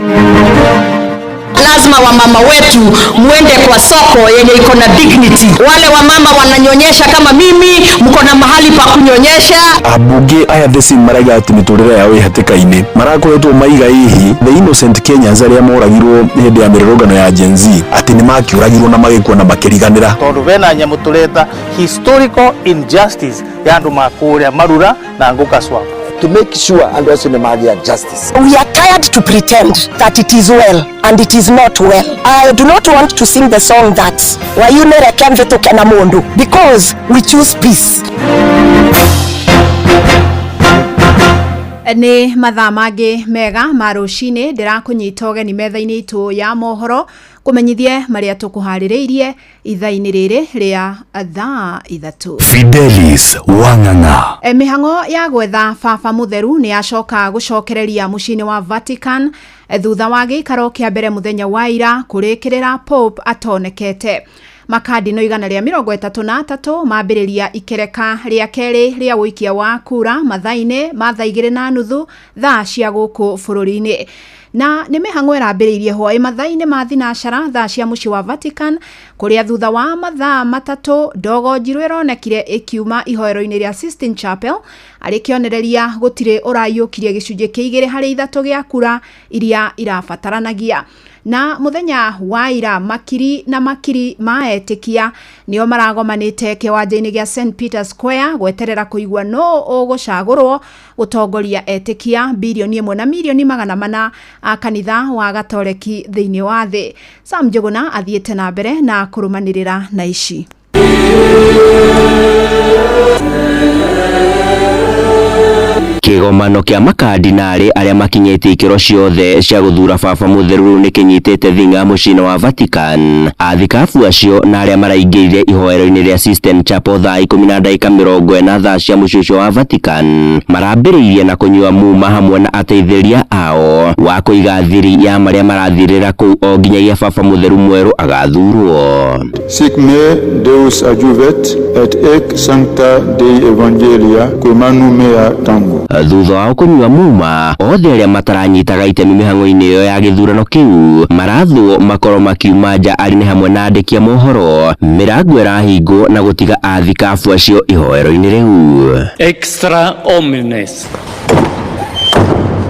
Lazima wamama wetu muende kwa soko yenye iko na dignity. Wale wamama wananyonyesha kama mimi, mko na mahali pa kunyonyesha. Ambunge aya the same maraiga atĩ mĩtũrĩre yao ĩ hatĩka-inĩ marakoretwo maiga hihi the innocent Kenyans arĩa moragirwo hĩndĩ ya mĩrũrũngano ya Gen Z atĩ nĩ makĩũragirwo na magĩkua na makĩriganĩra. Tondũ bena nyamũ tũreta historical injustice ya andũ makũrĩa Marura na Ngũka Swamp. To make sure andũ acio nĩ magĩa justice. We are tired to pretend that it is well and it is not well. I do not want to sing the song that wayunere kemvituke na mundu, because we choose peace. Nĩ mathaa mangĩ mega ma rũcinĩ ndĩrakũnyita ũgeni metha-inĩ itũ ya mohoro kũmenyithie marĩa tũkũharĩrĩirie ithaa-inĩ rĩrĩ rĩa thaa 3. Fidelis Wang'ang'a. Mĩhang'o ya gwetha baba mũtheru nĩ yacoka gũcokereria mũciĩ-inĩ wa Vatican thutha wa gĩikaro kĩa mbere mũthenya wa ira kũrĩkĩrĩra Pope atonekete. Makadino 133 mambĩrĩria ikereka rĩa kerĩ rĩa ũikia wa kura mathaa-inĩ ma thaa 2:30 thaa cia gũkũ bũrũri-inĩ. Na nĩ mĩhang'o ĩrambĩrĩirie hwaĩ mathaa-inĩ ma thinacara thaa cia mũciĩ wa Vatican, kũrĩa thutha wa mathaa 3 ndogo njirũ ĩronekire ĩkiuma ihoero-inĩ rĩa Sistine Chapel arĩ kĩonereria gũtirĩ ũraiyũkirie gĩcunjĩ kĩa 2 harĩ 3 gĩa kura iria irabataranagia. Na mũthenya wa ira makiri na makiri ma etĩkia nĩo maragomanĩte kĩwanja-inĩ gĩa St Peter Square gweterera kũigua no ũgũcagũrwo gũtongoria etĩkia bilioni 1 na milioni 400 a kanitha wa Gatoreki thĩinĩ wa thĩ. Sam Njuguna athiĩte na mbere na kũrũmanĩrĩra na ici. Kĩgomano kĩa makadinarĩ arĩa makinyĩtie ikĩro ciothe cia gũthura baba mũtheru nĩ kĩnyitĩte thing'a mũciĩ-inĩ wa Vatican. Athikabu acio na arĩa maraingĩrire ihoero-inĩ rĩa Sistine Chapel thaa 10:40 thaa cia mũciĩ ũcio wa Vatican marambĩrĩirie na kũnyua muma hamwe na ateithĩrĩria ao wa kũiga thiri ya marĩa marathirĩra kũu o nginyagia baba mũtheru mwerũ agathurwo. Sic me Deus adjuvet et ec sancta Dei Evangelia qui manu mea tango. Thutha wao kũnyua muma, othe arĩa mataranyitaga itemi mĩhang'o-inĩ ĩyo ya gĩthurano kĩu marathwo makorwo makiuma nja arĩ nĩ hamwe na andĩki a mohoro. Mĩrango ĩrahingwo na gũtiga athikabu acio ihoero-inĩ rĩu. Extra omnes.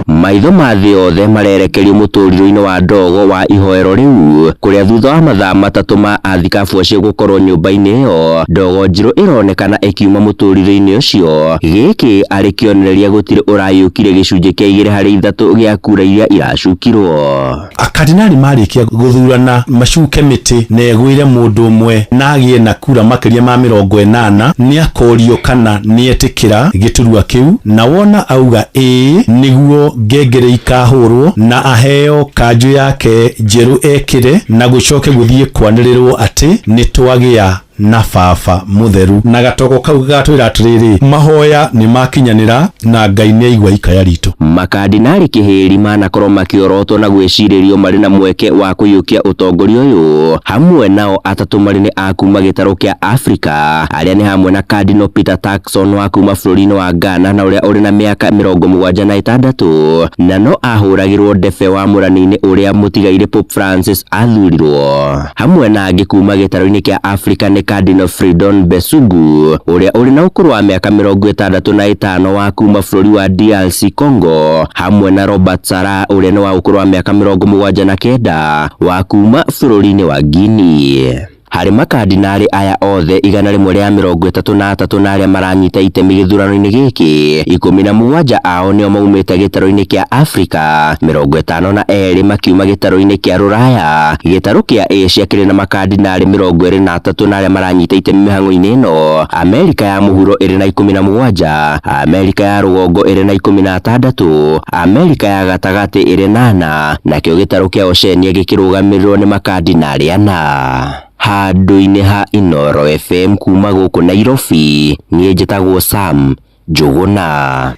Maitho ma thĩ yothe marerekerio mũtũrĩro-inĩ wa ndogo wa ihoero rĩu kũrĩa thutha wa mathaa 3 ma athikabu acio gũkorwo nyũmba-inĩ ĩyo ndogo njirũ ĩronekana ĩkiuma mũtũrĩro-inĩ ũcio. Gĩkĩ arĩ kĩonereria gũtirĩ ũrayũkire gĩcunjĩ kĩa 2 harĩ 3 gĩa kura iria iracukirwo. Akadinari marĩkia gũthurana macuke mĩtĩ na ĩgwĩre mũndũ ũmwe na agĩe na kura makĩria ma 80 nĩ akorio kana nĩ etĩkĩra gĩturwa kĩu, na wona auga ĩĩ nĩguo ngengere ikahũrwo na aheo kanjũ yake njerũ ekĩre na gũcoke gũthiĩ kwanĩrĩrwo atĩ nĩ twagĩa Na baba mũtheru na gatogo kau gatwĩra atĩrĩrĩ, mahoya nĩ makinyanĩra na Ngai nĩ aigua ikaya ritũ. Makandinari kĩhĩri manakorwo makĩorotwo na gwĩcirĩrio marĩ na mweke wa kũiyũkia ũtongoria ũyũ, hamwe nao atatũ marĩ nĩ a kuma gĩtarũ kĩa Afrika, arĩa nĩ hamwe na Cardinal Peter Turkson wa kuma bũrũri-inĩ wa Ghana na ũrĩa ũrĩ na mĩaka 76, na no ahũragĩrwo ndebe wa mũrani-inĩ ũrĩa mũtigairĩ Pope Francis athurirwo. Hamwe na angĩ kuma gĩtarũ-inĩ kĩa Afrika nĩ Cardinal Fridon Besugu ũrĩa ũrĩ na ũkũrũ wa mĩaka 65 wa kuma bũrũri wa DRC Congo, hamwe na Robert Sarah ũrĩa nĩ wa ũkũrũ wa mĩaka 79 wa kuma bũrũri-inĩ wa Guinea. Harĩ makandinari aya othe 133 na arĩa maranyita itemi gĩthurano-inĩ gĩkĩ, 17 ao nĩo maumĩte gĩtarũ-inĩ kĩa Afrika, 52 makiuma gĩtarũ-inĩ kĩa Rũraya. Gĩtarũ kĩa Asia kĩrĩ na makandinari 23 na arĩa maranyita itemi mĩhang'o-inĩ ĩno. Amerika ya mũhuro ĩrĩ na 17, Amerika ya rũgongo ĩrĩ na 16, Amerika ya gatagatĩ ĩrĩ na 4, nakĩo gĩtarũ kĩa Oceania gĩkĩrũgamĩrĩrwo nĩ makandinari 4. Handũ-inĩ ha Inooro FM kuma gũkũ Nairobi, niĩ njĩtagwo Sam Njũgũna.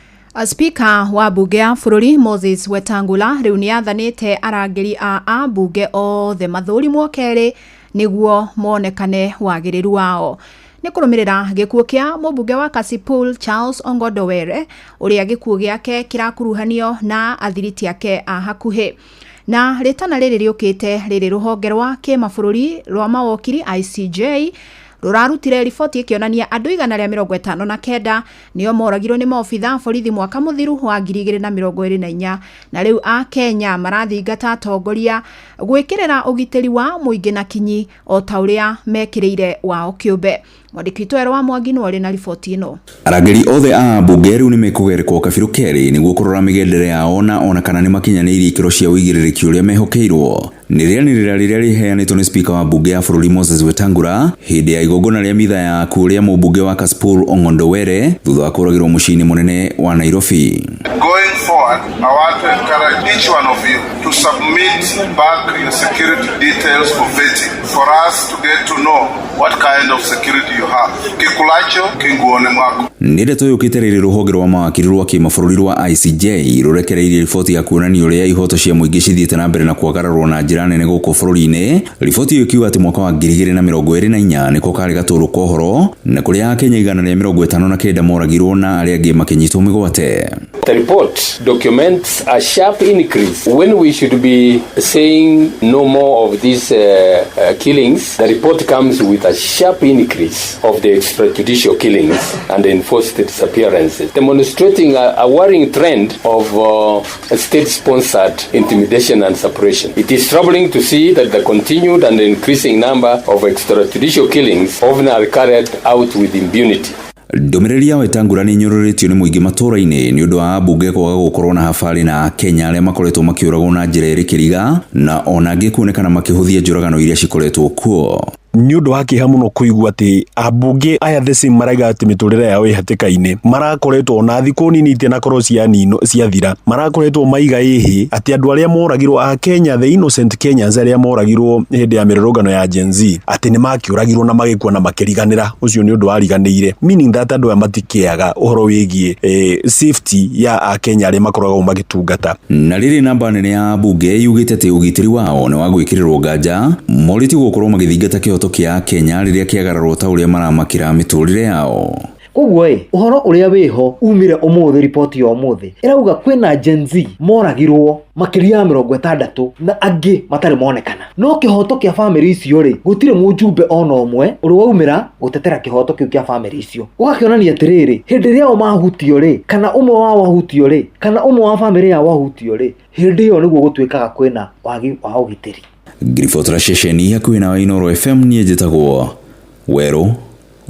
Spika wa mbunge ya bũrũri Moses Wetangula rĩu nĩ athanĩte arangĩri a ambunge othe mathũrimwo kerĩ nĩguo monekane wagĩrĩru wao. Nĩ kũrũmĩrĩra gĩkuũ kĩa mũmbunge wa Kasipul Charles Ong'ondo Were, ũrĩa gĩkuũ gĩake kĩrakuruhanio na athiriti ake a hakuhĩ. Na rĩtana rĩrĩ rĩũkĩte rĩrĩ rũhonge rwa kĩmabũrũri rwa mawokiri ICJ rũrarutire riboti ĩkĩonania andũ 159 nĩo moragirwo nĩ maobitha a borithi mwaka mũthiru wa 2024, na rĩu a Kenya marathingata atongoria gwĩkĩrĩra ũgitĩri wa mũingĩ na kinyi o ta ũrĩa mekĩrĩire wao kĩũmbe. Mwandĩki witũ Erwa Mwangi nĩwe ũrĩ na riboti ĩno. Arangĩri othe a mbunge rĩu nĩ mekũgerekwo kabirũ kerĩ nĩguo kũrora mĩgendere yao na ona kana nĩ makinyanĩirie ikĩro cia ũigĩrĩrĩki ũrĩa mehokeirwo. Nĩ rĩanĩrĩra rĩrĩa rĩheanĩtwo nĩ spika wa mbunge ya bũrũri Moses Wetangula hĩndĩ ya igongona rĩa mitha ya akuũ rĩa mũmbunge wa Kasipul Ong'ondo Were thutha wa kũragĩrwo mũciĩ-inĩ mũnene wa Nairobi. Going forward, I want to encourage each one of you to submit back your security details for vetting, for us to get to know what kind of security you have. Kikulacho kinguone mwako. Nĩ ndeto yũkĩte rĩrĩ rũhonge rwa mawakiri rwa kĩmabũrũri rwa ICJ rũrekereirie riboti ya kuonania ũrĩa ihoto cia mũingĩ cithiĩte na mbere na kwagararwo na njĩra nene gũkũ bũrũri-inĩ. Riboti ĩyo ĩkiuga atĩ mwaka wa 2024 nĩko karĩ gatũrũ ka ũhoro na kũrĩa Akenya 159 moragirwo na arĩa angĩ makĩnyitwo mĩgwate. The report documents a sharp increase when we should be saying no more of these killings. The report comes with a sharp increase of the extrajudicial killings and enforced disappearances, demonstrating a worrying trend of state-sponsored intimidation and suppression. It is troubling to see that the continued and increasing number of extrajudicial killings often are carried out with impunity. Ndũmĩrĩri ya Wetangula nĩ ĩnyũrũrĩtio nĩ mũingĩ matũũra-inĩ nĩ ũndũ wa ambunge kwaga gũkorwo na habarĩ na Kenya arĩa makoretwo makĩũragwo na njĩra ĩrĩ kĩriga na ona angĩ kuonekana makĩhũthia njũragano iria cikoretwo kuo. Nĩ ũndũ wa kĩeha mũno kũigua atĩ ambunge aya the same maraiga atĩ mĩtũrĩre yao ĩ hatĩka-inĩ, marakoretwo ona thikũ nini itinakorwo ciathira, marakoretwo maiga ĩhĩ atĩ andũ arĩa moragirwo a Kenya, the innocent Kenyans arĩa moragirwo hĩndĩ ya mĩrũrũngano ya Gen Z, atĩ nĩ makĩũragirwo na magĩkua na makĩriganĩra. Ũcio nĩ ũndũ wariganĩire, meaning that andũ aya matikĩaga ũhoro wĩgiĩ safety ya Akenya arĩa makoragwo magĩtungata. Na rĩrĩ namba nene ya ambunge yugĩte atĩ ũgitĩri wao nĩ wa gwĩkĩrĩrwo nganja, morĩtio gũkorwo magĩthingata kĩhoto kĩa Kenya rĩrĩa kĩagararwo ta ũrĩa maramakĩra mĩtũrĩre yao. Koguo ĩ, ũhoro ũrĩa wĩho umire ũmũthĩ, riboti ya ũmũthĩ ĩrauga kwĩna Gen Z moragirwo makĩria ya 60 na angĩ matarĩ monekana. No kĩhoto kĩa bamĩrĩ icio rĩ, gũtirĩ mũjumbe ona ũmwe ũrĩ waumĩra gũtetera kĩhoto kĩu kĩa bamĩrĩ icio. Ũgakĩonania atĩrĩrĩ, hĩndĩ ĩrĩa o mahutio rĩ, kana ũmwe wao ahutio rĩ, kana ũmwe wa bamĩrĩ yao ahutio rĩ, hĩndĩ ĩyo nĩguo gũtuĩkaga kwĩna wagi wa ũgitĩri. Ngiribotera ceceni hakuhĩ na Inooro FM, niĩ njĩtagwo Werũ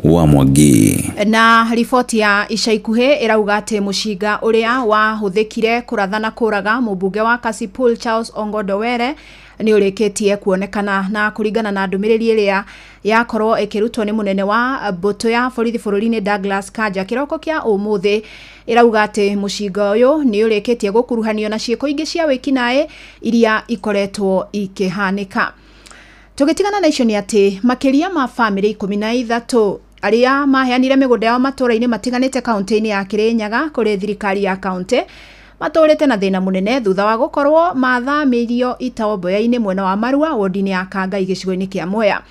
wa Mwangi. Na riboti ya ica ikuhĩ ĩrauga atĩ mũcinga ũrĩa wahũthĩkire kũratha na kũraga mũmbunge wa Kasipul Charles Ong'ondo Were nĩ ũrĩkĩtie kuonekana, na kũringana na ndũmĩrĩri ĩrĩa yakorwo ĩkĩrutwo nĩ mũnene wa mbũtũ ya borithi bũrũri-inĩ Douglas Kanja kĩroko kĩa ũmũthĩ, ĩrauga atĩ mũcinga ũyũ nĩ ũrĩkĩtie gũkuruhanio na ciĩko ingĩ cia wĩkinaĩ iria ikoretwo ikĩhanĩka. Tũgĩtigana na icio nĩ atĩ makĩria ma bamĩrĩ 13 arĩa maheanire mĩgũnda yao matũũra-inĩ matiganĩte kaũntĩ-inĩ ya Kĩrĩnyaga kũrĩ thirikari ya kaũntĩ matũũrĩte na thĩna mũnene thutha wa gũkorwo mathamĩirio itomboya-inĩ mwena wa Marua wodi-inĩ ya Kangai gĩcigo-inĩ kĩa Mwea.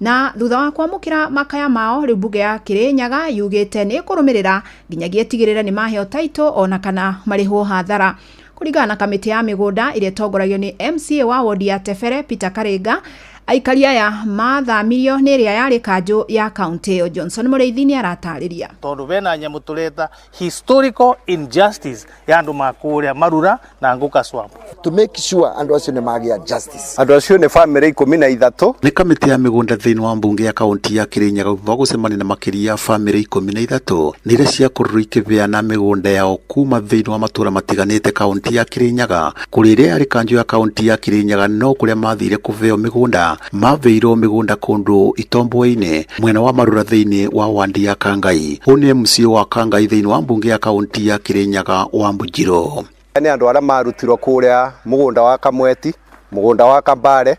Na thutha wa kwamũkĩra makaya mao rĩu mbunge ya Kĩrĩnyaga yugĩte nĩ ĩkũrũmĩrĩra nginyagia ĩtigĩrĩre nĩ maheo taitũ ona kana marĩhwo hathara. Kũringana na kamĩtĩ ya mĩgũnda ĩrĩa ĩtongoragio nĩ MCA wa wodi ya Tebere Peter Karinga, aikari aya mathamirio nĩ ĩrĩa yarĩ kanjũ ya kaũntĩ ĩyo. Johnson Mũrĩithi nĩ aratarĩria. Tondũ bena nyamũ tũreta historical injustice ya andũ ma kũrĩa Marura na Ngũka Swamp. To make sure andũ acio nĩ magĩa justice. Andũ acio nĩ bamĩrĩ 13. Nĩ kamĩtĩ ya mĩgũnda thĩinĩ wa mbunge ya kaũntĩ ya Kĩrĩnyaga thutha wa gũcemania na makĩria ya bamĩrĩ 13 nĩ iria ciakorirwo ikĩbeana mĩgũnda yao kuma thĩinĩ wa matũũra matiganĩte kaũntĩ ya Kĩrĩnyaga kũrĩ ĩrĩa yarĩ kanjũ ya kaũntĩ ya Kĩrĩnyaga no kũrĩa mathire kũbeo mĩgũnda mabeirwo mĩgũnda kũndũ itomboinĩ mwena wa Marura thĩinĩ wa wandi ya Kangai. Ũyũ nĩ MCA wa Kangai thĩinĩ wa mbunge ya kaũntĩ ya Kĩrĩnyaga wa Mbujiro. Nĩ andũ arĩa marutirwo kũrĩa mũgũnda wa Kamweti, mũgũnda wa Kambare,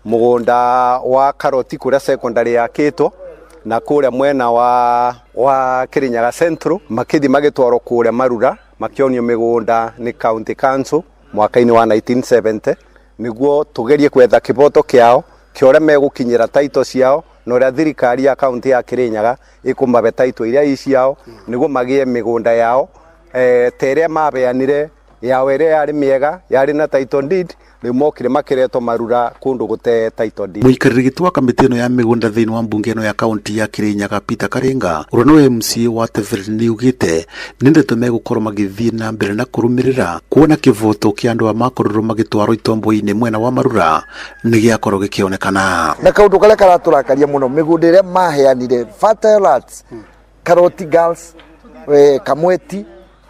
mũgũnda wa Karoti kũrĩa secondary yakĩtwo, na kũrĩa mwena wa Kĩrĩnyaga Central, makĩthiĩ magĩtwarwo kũrĩa Marura, makĩonio mĩgũnda nĩ County Council mwaka-inĩ wa 1970, nĩguo tũgerie gwetha kĩboto kĩao kĩa ũrĩa megũkinyĩra title ciao na ũrĩa thirikari ya kaũntĩ ya Kĩrĩnyaga ĩkũmabe title iria i ciao nĩguo magĩe mĩgũnda yao ta ĩrĩa mabeanire yao ĩrĩa yarĩ mĩega yarĩ na title deed, rĩu mokire makĩretwo Marura kũndũ gũte title deed. Mũikarĩri gĩtĩ wa kamĩtĩ ĩno ya mĩgũnda thĩinĩ wa mbunge ĩno ya kaũntĩ ya Kĩrĩnyaga Peter Karinga ũrĩa nĩwe MCA wa Tebere nĩaugĩte nĩ ndeto megũkorwo magĩthiĩ na mbere na kũrũmĩrĩra kuona kĩvoto kĩa andũ aya makorirwo magĩtwarwo itombo-inĩ mwena wa Marura nĩ gĩakorwo gĩkĩonekana. Na kaũndũ karĩa karatũrakaria mũno mĩgũnda ĩrĩa maheanire fertile lands, Karoti Girls, Kamweti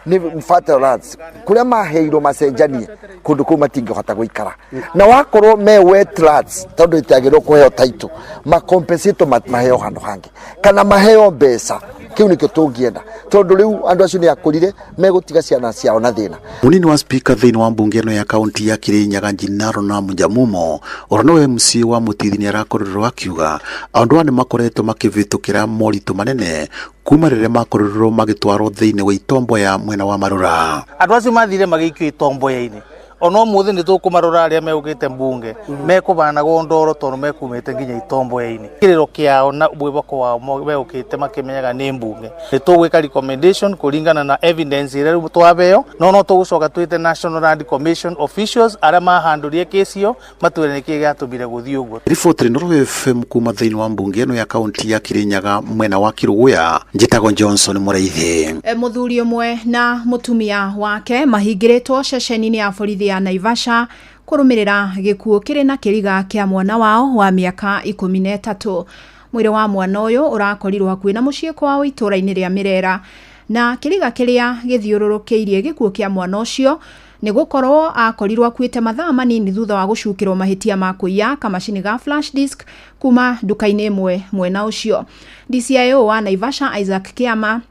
nĩ fertile lands kũrĩa maheirwo macenjanie kũndũ kũu matingĩhota gũikara, na wakorwo me wet lands tondũ itiagĩrĩirwo kũheo title macompensate maheo handũ hangĩ kana maheo mbeca. Kĩu nĩkĩo tũngĩenda tondũ rĩu andũ acio nĩ akũrire megũtiga ciana ciao na thĩna. Mũnini wa speaker thĩinĩ wa mbunge ĩno ya kaũntĩ ya Kĩrĩnyaga Jinaro na Mujamumo ũrĩa nĩwe MCA wa Mũtithi nĩ arakorirwo akiuga andũ aya nĩ makoretwo makĩvĩtũkĩra moritũ manene kuma rĩrĩa makorirwo magĩtwarwo thĩinĩ wa itombo ya mwena wa Marura. Andũ acio mathire magĩikio itomboya-inĩ ona ũmũthĩ nĩ tũkũmarora arĩa megũkĩte mbunge mekũbanagwo ndoro tondũ mekumĩte nginya itomboya-inĩ. Kĩrĩro kĩao na mwĩhoko wao megũkĩte makĩmenyaga nĩ mbunge. Nĩ tũgwĩka recommendation kũringana na evidence ĩrĩa rĩu twabeo, no tũgũcoka twĩte National Land Commission officials arĩa mahandũrie kesi ĩyo matwĩre nĩkĩĩ gĩatũmire gũthiĩ ũguo. Riboti Inooro FM kuma thĩinĩ wa mbunge ĩno ya kaũntĩ ya Kĩrĩnyaga mwena wa Kĩrũgũya, njĩtagwo Johnson Mũraithi. Mũthuri ũmwe na mũtumia wake mahingĩrĩtwo ceceni-inĩ ya borithi ya Naivasha kũrũmĩrĩra gĩkuũ kĩrĩ na kĩriga kĩa mwana wao wa mĩaka 13. Mwĩrĩ wa mwana ũyũ ũrakorirwo hakuhĩ na mũciĩ kwao itũũra-inĩ rĩa Mĩrera, na kĩriga kĩrĩa gĩthiũrũrũkĩirie gĩkuũ kĩa mwana ũcio nĩ gũkorwo akorirwo akuĩte mathaa manini thutha wa gũcukĩrwo mahĩtia ma kũiya kamacini ga flash disk kuma nduka-inĩ ĩmwe mwena ũcio. DCIO wa Naivasha Isaac Kiama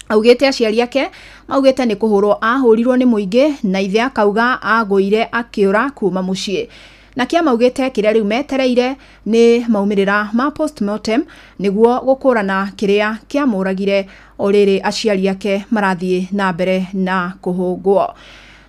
augĩte aciari ake maugĩte nĩ kũhũrwo ahũrirwo nĩ mũingĩ na ithe akauga agũire akĩũra kuma mũciĩ. Na Kiama augĩte kĩrĩa rĩu metereire nĩ maumĩrĩra ma postmortem nĩguo gũkũrana kĩrĩa kĩamũragire o rĩrĩ aciari ake marathiĩ na mbere na kũhũngwo.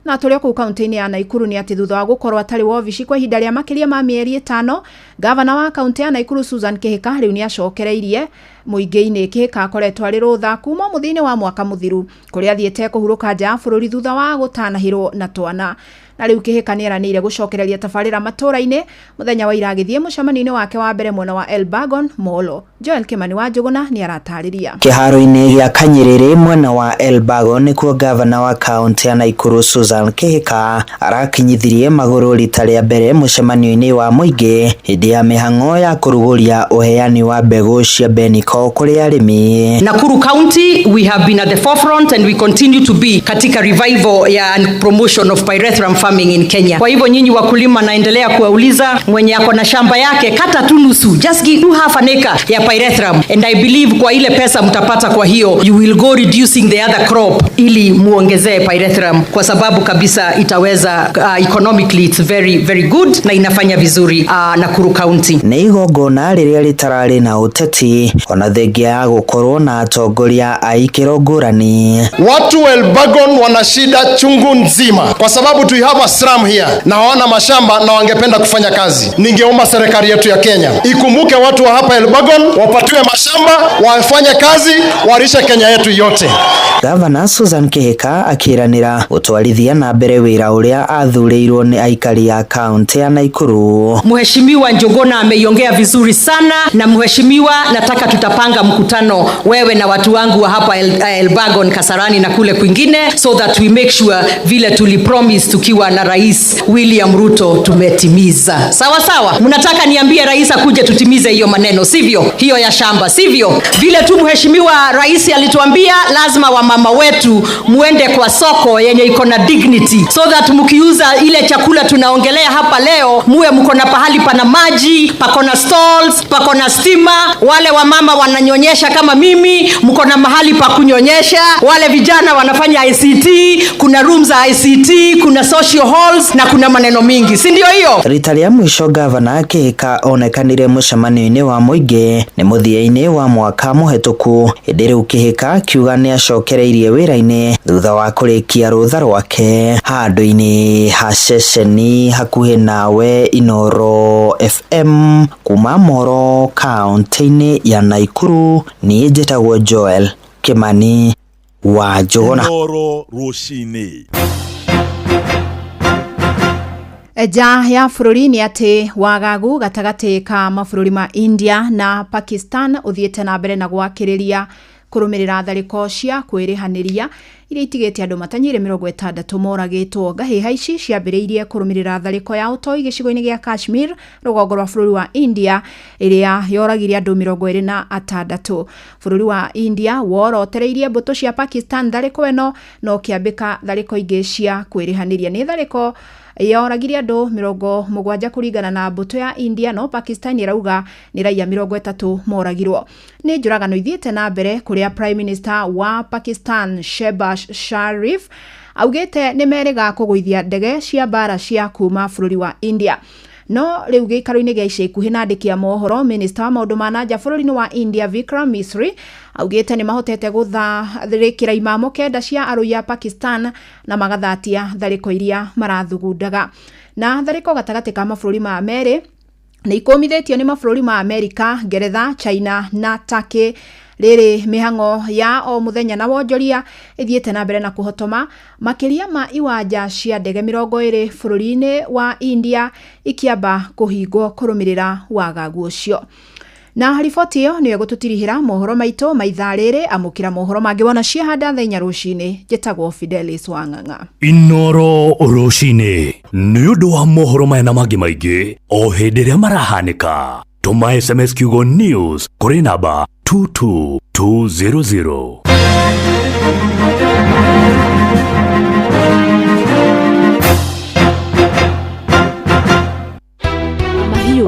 Na tũrĩ o kũu kaũntĩ-inĩ ya Naikuru nĩ atĩ thutha wa gũkorwo atarĩ wobici kwa ihinda rĩa makĩria ma mĩeri 5, gavana wa kaũntĩ ya Naikuru Susan Kĩhĩka rĩu nĩ acokereirie mũingĩ-inĩ. Kĩhĩka akoretwo arĩ rũtha kuma mũthia-inĩ wa mwaka mũthiru kũrĩa athiĩte kũhurũka nja ya bũrũri thutha wa gũtanahĩrwo na twana. Na rĩu Kĩhĩka nĩ eranĩire gũcokereria tabarĩra matũũra-inĩ mũthenya wa ira agĩthiĩ mũcemanio-inĩ wake wa mbere mwena wa Elbagon Molo. Joel Kimani wa Njũgũna nĩ aratarĩria. Kĩharo-inĩ gĩa Kanyĩrĩrĩ mwena wa Elbagon nĩkuo gavana wa kaũntĩ ya Naikuru Susan Kĩhĩka arakinyithirie magũrũ rita rĩa mbere mũcemanio-inĩ wa mũingĩ hĩndĩ ya mĩhang'o ya kũrugũria ũheani wa mbegũ cia Benico Mĩhiko kũrĩ arĩmi. Nakuru County, we have been at the forefront and we continue to be katika revival ya and promotion of pyrethrum farming in Kenya. Kwa hivyo nyinyi wakulima, naendelea kuwauliza mwenye ako na shamba yake, kata tu nusu, just give do half an acre ya pyrethrum and I believe kwa ile pesa mtapata, kwa hiyo you will go reducing the other crop ili muongezee pyrethrum, kwa sababu kabisa itaweza economically it's very very good na inafanya vizuri Nakuru County. Nĩ igongona rĩrĩa rĩtararĩ na ũteti ona thengia ya gũkorwo na atongoria a ikĩro ngũrani. Watu wa Elbagon wana shida chungu nzima, kwa sababu tu have a slum here na hawana mashamba na wangependa kufanya kazi. Ningeomba serikali yetu ya Kenya ikumbuke watu wa hapa Elbagon, wapatiwe mashamba, wafanye kazi, walishe Kenya yetu yote. Gavana Susan Kihika akĩranĩra gũtwarithia na mbere wĩra ũrĩa athurĩirwo nĩ aikari a kaunti ya Nakuru. Mheshimiwa Njuguna ameiongea vizuri sana, na mheshimiwa, nataka tutapanga mkutano wewe na watu wangu wa hapa Elbagon, Kasarani na kule kwingine, so that we make sure vile tulipromise tukiwa na Rais William Ruto tumetimiza. Sawa sawa, mnataka niambie rais akuje tutimize hiyo maneno, sivyo? Hiyo ya shamba, sivyo? Vile tu mheshimiwa rais alituambia lazima wamama wetu muende kwa soko yenye iko na dignity, so that mkiuza ile chakula tunaongelea hapa leo, muwe mko na pahali pana maji, pako na stalls, pako na stima. Wale wamama wananyonyesha kama mimi, mko na mahali pa kunyonyesha. Wale vijana wanafanya ICT, kuna rooms za ICT, kuna social halls na kuna maneno mingi, si ndio hiyo? Rita rĩa mũico gavana Kihika onekanire mũcemanio-inĩ wa mũingĩ nĩ mũthia-inĩ wa mwaka mũhetũku, ĩndĩ rĩu Kihika akiuga nĩ acokereirie wĩra-inĩ thutha wa kũrĩkia rũtha rwake handũ-inĩ ha ceceni hakuhĩ nawe. Inooro FM kuma Moro kaunti-inĩ ya Nakuru, niĩ njĩtagwo Joel Kimani wa Njũgũna. Inooro rũcinĩ. Nja ya bũrũri nĩ atĩ wagagu gatagatĩ ka mabũrũri ma India na Pakistan ũthiĩte na mbere na gwakĩrĩria kũrũmĩrĩra tharĩko cia kwĩrĩhanĩria iria itigĩte andũ matanyire 60 moragĩtwo. Ngahĩha ici ciambĩrĩirie kũrũmĩrĩra tharĩko ya ũtoi gĩcigo-inĩ gĩa Kashmir rũgongo rwa bũrũri wa India ĩrĩa yoragire andũ 26. Bũrũri wa India worotereirie mbũtũ cia Pakistan tharĩko ĩno no kĩambĩka tharĩko ingĩ cia kwĩrĩhanĩria. Nĩ tharĩko yoragire andũ 70 kũringana na mbũtũ ya India, no Pakistan ĩrauga nĩ raia 30 moragirwo. Nĩ njũragano ithiĩte na mbere kũrĩa Prime Minister wa Pakistan Shehbaz Sharif augĩte nĩ merĩga kũgũithia ndege cia mbara cia kuma bũrũri wa India. No rĩu gĩikaro-inĩ gĩa ica ikuhĩ na andĩki a mohoro, minista wa maũndũ ma nanja bũrũri-inĩ wa India Vikram Misri augĩte nĩ mahotete gũtharĩkĩra imamo 9 cia arũi a Pakistan na magathatia tharĩko iria marathugundaga. Na tharĩko gatagatĩ ka mabũrũri ma merĩ nĩ ikũmithĩtio nĩ mabũrũri ma Amerika, Ngeretha, China na Turkey. Rĩrĩ mĩhang'o ya o mũthenya na wonjoria ĩthiĩte na mbere na kũhotoma makĩria ma iwanja cia ndege 20 bũrũri-inĩ wa India ikiamba kũhingwo kũrũmĩrĩra wagagu ũcio. Na riboti ĩyo nĩyo ĩgũtũtirihĩra mohoro maitũ ma ithaa rĩrĩ. Amũkĩra mohoro mangĩ wona ciahanda thaa 4 rũcinĩ. Njĩtagwo Fidelis Wang'ang'a. Inooro rũcinĩ nĩ ũndũ wa mohoro maya na mangĩ maingĩ o hĩndĩ ĩrĩa marahanĩka. Tũma SMS kiugo news kũrĩ namba 22200.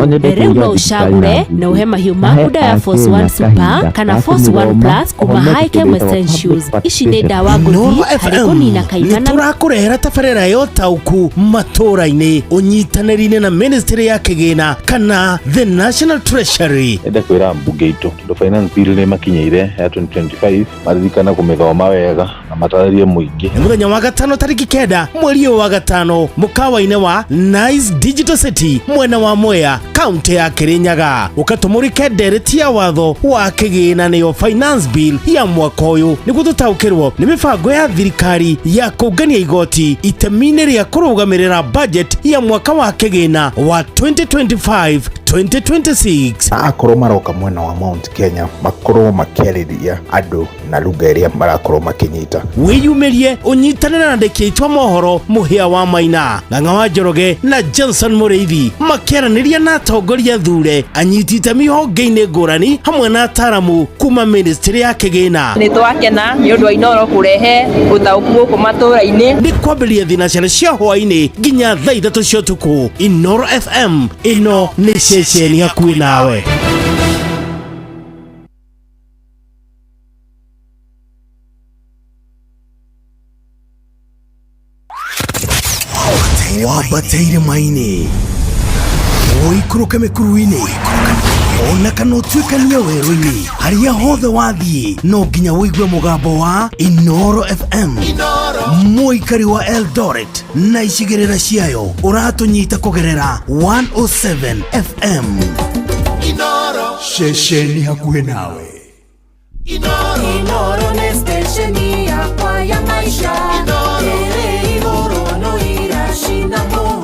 Rĩu no ũcagũre na ũhe mahiũ maku ndawa ya Force 1 Super kana Force 1 Plus kuma High Essentials. Ici nĩ ndawa ngũthi harĩ kũnina kaimana. Nĩtũrakũrehera tabarĩra ya ũtaũku matũra-inĩ ũnyitanĩri-inĩ na Ministry ya Kĩgĩna kana the National Treasury. Enda kwĩra mbunge itũ tondũ finance bill nĩ makinyĩire ya 2025 maririkana kũmĩthoma wega na matarĩrie mũingĩ. Nĩ mũthenya wa gatano tarĩki 9 mweri ũyũ wa gatano mũkawa-inĩ wa Nice Digital City mwena wa Mwea kaunti ya Kirinyaga, ũkatũmũrĩke ndereti ya watho wa kĩgĩna nĩyo finance bill ya mwaka ũyũ nĩguo tũtaũkĩrwo nĩ mĩbango ya thirikari ya kũngania igoti itemi-inĩ rĩa kũrũgamĩrĩra budget ya mwaka wa kĩgĩna wa 2025 2026. Na akorwo maroka mwena wa Mount Kenya makorwo makĩarĩria andũ na lugha ĩrĩa marakorwo makĩnyita. Wĩyumĩrie ũnyitanĩre na andĩki aitũ a mohoro Mũhĩa wa Maina, Ng'ang'a wa Njoroge na Johnson Mũrĩithi makĩaranĩria na atongoria thure, anyiti itemi honge-inĩ ngũrani hamwe na ataramu kuma ministry ya kĩgĩna. Nĩ twakena nĩ ũndũ wa Inooro kũrehe ũtaũku gũkũ matũũra-inĩ. Nĩ kwambĩrĩria thinacara cia hwaĩ-inĩ nginya thaa 3 cia ũtukũ. Inooro FM, ĩno nĩ ceceni hakuhĩ nawe. Wambate irĩma-inĩ, ũikũrũke mĩkuru-inĩ, ona kana ũtuĩkanie werũ-inĩ, harĩa hothe wathiĩ no nginya ũigue mũgambo wa Inooro FM. Mũikari wa Eldoret na icigĩrĩra ciayo ũratũnyita kũgerera 107 FM. Ceceni hakuhĩ nawe. Inooro nĩ stesheni yakwa ya maisha. Ĩrĩ igũrũ no iracina mũhu.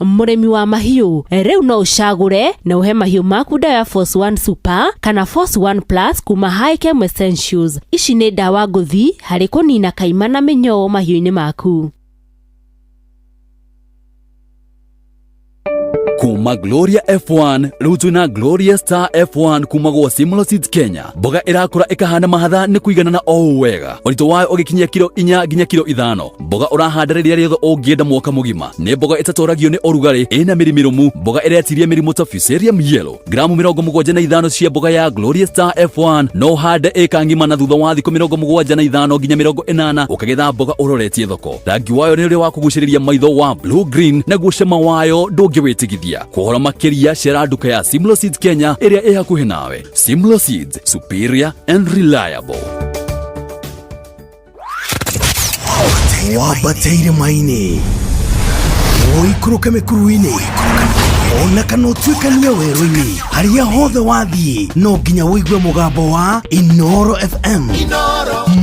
Mũrĩmi wa mahiũ, rĩu no ũcagũre na ũhe mahiũ maku ndawa ya Force 1 Super kana Force 1 Plus kuma Hikem Essentials. Ici nĩ ndawa ngũthi harĩ kũnina kaima na mĩnyoo mahiũ-inĩ maku. Kuma Gloria F1 rĩu twĩna Gloria Star F1 kuma gwa Simlo Seeds Kenya. Mboga ĩrakũra ĩkahana mahatha nĩ kũiganana o ũũ wega, ũritũ wayo ũgĩkinyia kiro 4 nginya kiro 5. Mboga ũrahanda rĩrĩa rĩothe ũngĩenda mwaka mũgima. Nĩ mboga ĩtatoragio nĩ ũrugarĩ, ĩna mĩri mĩrũmu, mboga ĩretiria mĩrimũ ta Fusarium yellow. Gramu 75 cia mboga ya Gloria Star F1 no ũhande ĩka ng'ima, na thutha wa thikũ 75 nginya 80 ũkagetha mboga ũroretie thoko. Rangi wayo nĩ ũrĩa wa kũgucĩrĩria maitho wa blue green, naguo cama wayo ndũngĩwĩtigithia. Kũhoro makĩria cera nduka ya Simlo Seeds Kenya ĩrĩa ĩ hakuhĩ nawe. Simlo Seeds, superior and reliable. Wambate irĩma-inĩ, ũikũrũke mĩkuru-inĩ, ona kana ũtuĩkanie werũ-inĩ, harĩa hothe wathiĩ no nginya ũigue mũgambo wa Inooro FM.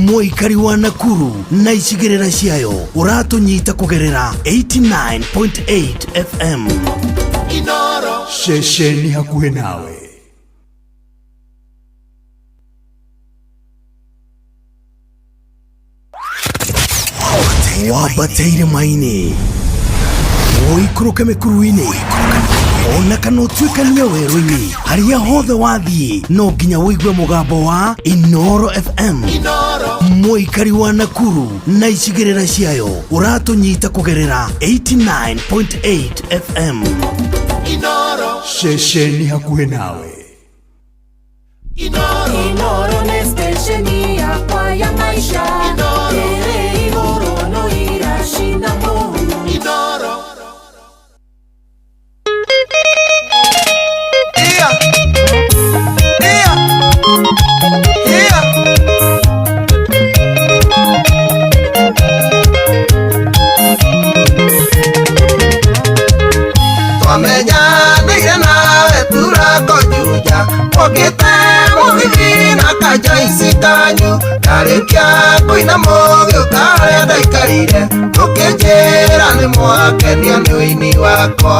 Mũikari wa Nakuru na icigĩrĩra ciayo ũratũnyita kũgerera 89.8 FM. Ceceni hakuhĩ nawe. Wambate irĩma-inĩ, ũikũrũke mĩkuru-inĩ, ona kana ũtuĩkanie werũ-inĩ, harĩa hothe wathiĩ no nginya ũigue mũgambo wa Inooro FM. Mũikari wa Nakuru na icigĩrĩra ciayo ũratũnyita kũgerera 89.8 FM. Ceceni hakuhĩ nawe. Inooro nĩ stesheni yakwa ya maisha. Ĩrĩ igũrũ no iracina mũhu. Twamenyanĩire nawe turakojuja ũkĩte mũgithi na kajoici kanyu ndarĩkia kũina mũgĩũka harĩa ndaikarire ũkĩnjĩra nĩ mwakenio nĩ ũini wakwa.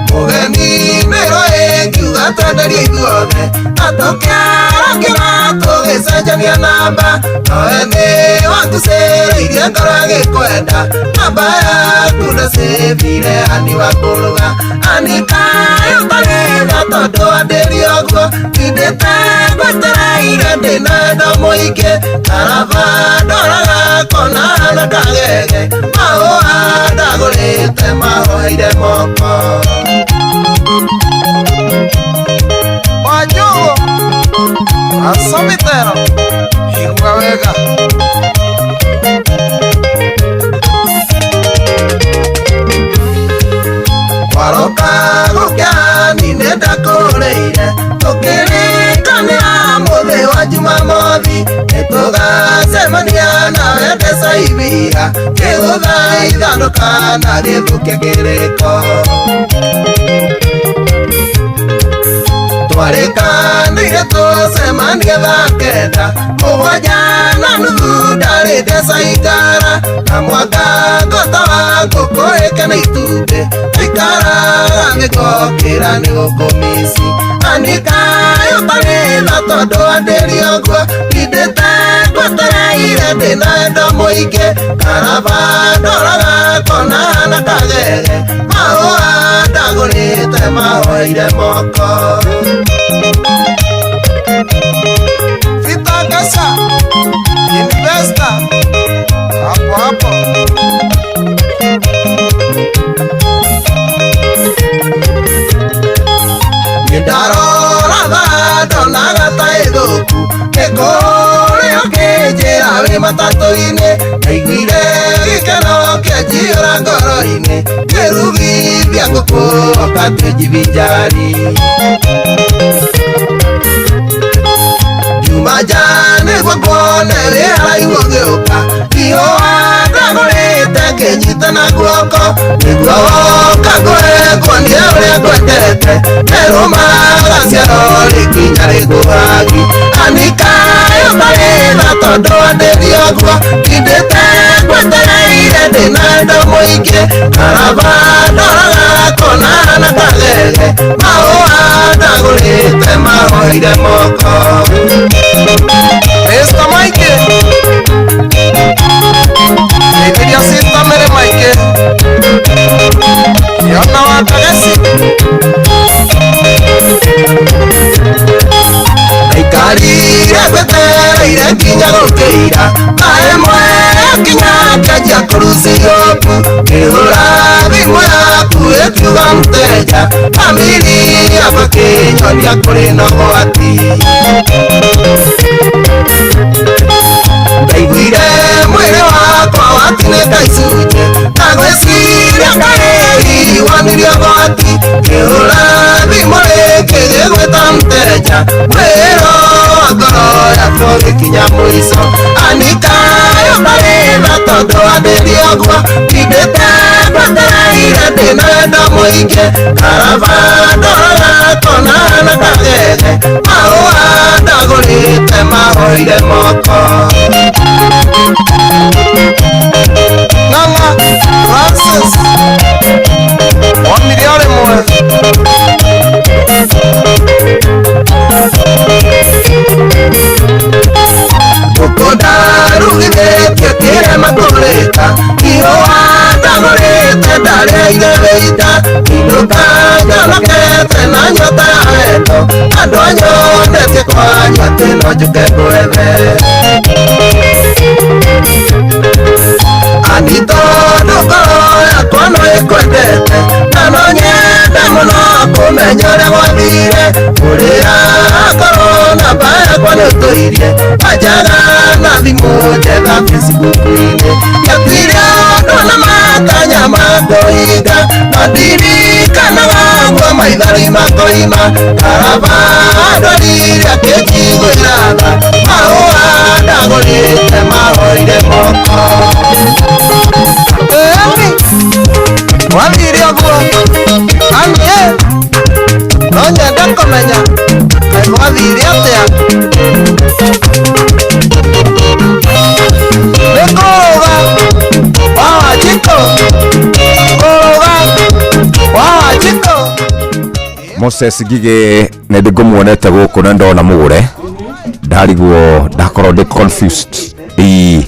Mũgeni mĩro ĩngiuga twenderie ithuothe na tũkĩarakĩra tũgĩcenjania namba nowe nĩ wangucĩrĩirie ngoro ĩgĩkwenda namba yaku ndacĩbire ani wa kũrũga ani kaĩ ũtarĩ tha tondũ andĩri ũguo ndindĩte ngwetereire ndĩna wendo mũingĩ karaba ndoraga kona na kagege mahũa ndagũrĩte mahoeire moko. Wanjugu asomitero igua wega. Waroka gũkĩani nĩndakũrĩire tũkĩrĩkanĩra mũthĩ wa Jumamothi nĩtũgacemania nawe Ndecaibira kĩgũtha ithandũka na gĩthũkia kĩrĩko. Twarĩkanĩire tũcemanie thaa 9:30 ndarĩ Ndecaikara na mwaka ngota Ngũkũ ĩkena itumbĩ Aikaraga ngĩgokĩra nĩ gũkũmici Anika ũtarĩ tha tondũ andĩri ũguo Ndindĩte ngwetereire ndĩna wendo mũingĩ Karaba ndoraga kona na kagege Mahũa ndagũrĩte mahoire moko Vitakasa Investor hapo hapo. Ndarora thaa ndonaga ta ĩthũku Nĩ kũrĩ ũkĩnjĩra wĩ matatũ-inĩ Ndaiguire gĩkeno kĩanjiyũra ngoro-inĩ Ngĩrugithia ngũkũ oka twĩjivinjari Juma jana nĩguo nguone wĩ haraihu ũgĩũka Ihũa ndagũrĩte ngĩnyita na guoko Nĩguo woka ngũhe nguonie ũrĩa ngwendete Nĩrũmaga ciaro rĩkinya rĩgũhagi Anika ũtarĩ tha tondũ andĩri ũguo Ndindĩte ngwetereire ndĩna wendo mũingĩ Karaba ndoraga kona na kagege Mahũa ndagũrĩte mahoire moko Mr. Mike Nigeria Sister Mary Mike Yona wa Kagesi Aikarire gwetereire nginya gũkĩira Thaa ĩmwe yakinya ngĩanjia kũrucia ũpu Ngĩhũra thimũ yaku ĩkiuga mũteja Famĩlĩ yakwa ĩkĩnyonia kũrĩ na ũgwati Ndaiguire mwĩrĩ wakwa watinĩka icunjĩ Na ngwĩciria kaĩ hihi wonirie ũgwati Ngĩhũra thimũ rĩngĩ gĩgwĩta mũteja Mwĩrwo wa ngoro yakwa ũgĩkinya mũico Anika ũtarĩ tha tondũ andĩri ũguo Ndindĩte ngwetereire ndĩna wendo mũingĩ Karaba ndoraga kona na kagege Mahũa ndagũrĩte mahoire moko Ng'ang'a Francis Wonire o rĩmwe Ngũkũ ndarugithĩtie kĩrema kũrĩka Ihũa ndagũrĩte ndarĩire wĩita Inũka njonokete na nyota ya wendo Andũ anyonetie kwanyu atĩ no njũke ngwethe Ani tondũ ngoro yakwa no ĩkwendete Na no nyende mũno kũmenya ũrĩa gwathire Kũrĩra ngoro namba yakwa nĩ ũtũirie Anjaga na thimũ njetha Facebook-inĩ Ndiatuire ũndũ na matanya ma kũhinga No ndirikanaga ũguo maithori makoima Karaba ndorire akĩnjiguĩra tha Mahũa ndagũrĩte mahoire moko Emi Wathire ũguo Ami ĩ No nyende kũmenya Kaĩ gwathire atĩa Nĩ kũrũga wa Wanjikũ Kũrũga wa Wanjikũ Moses Ngigĩ nĩ ndĩ ngũmuonete gũkũ na ndona mũgũre ndarigwo ndakorwo ndĩ confused ĩĩ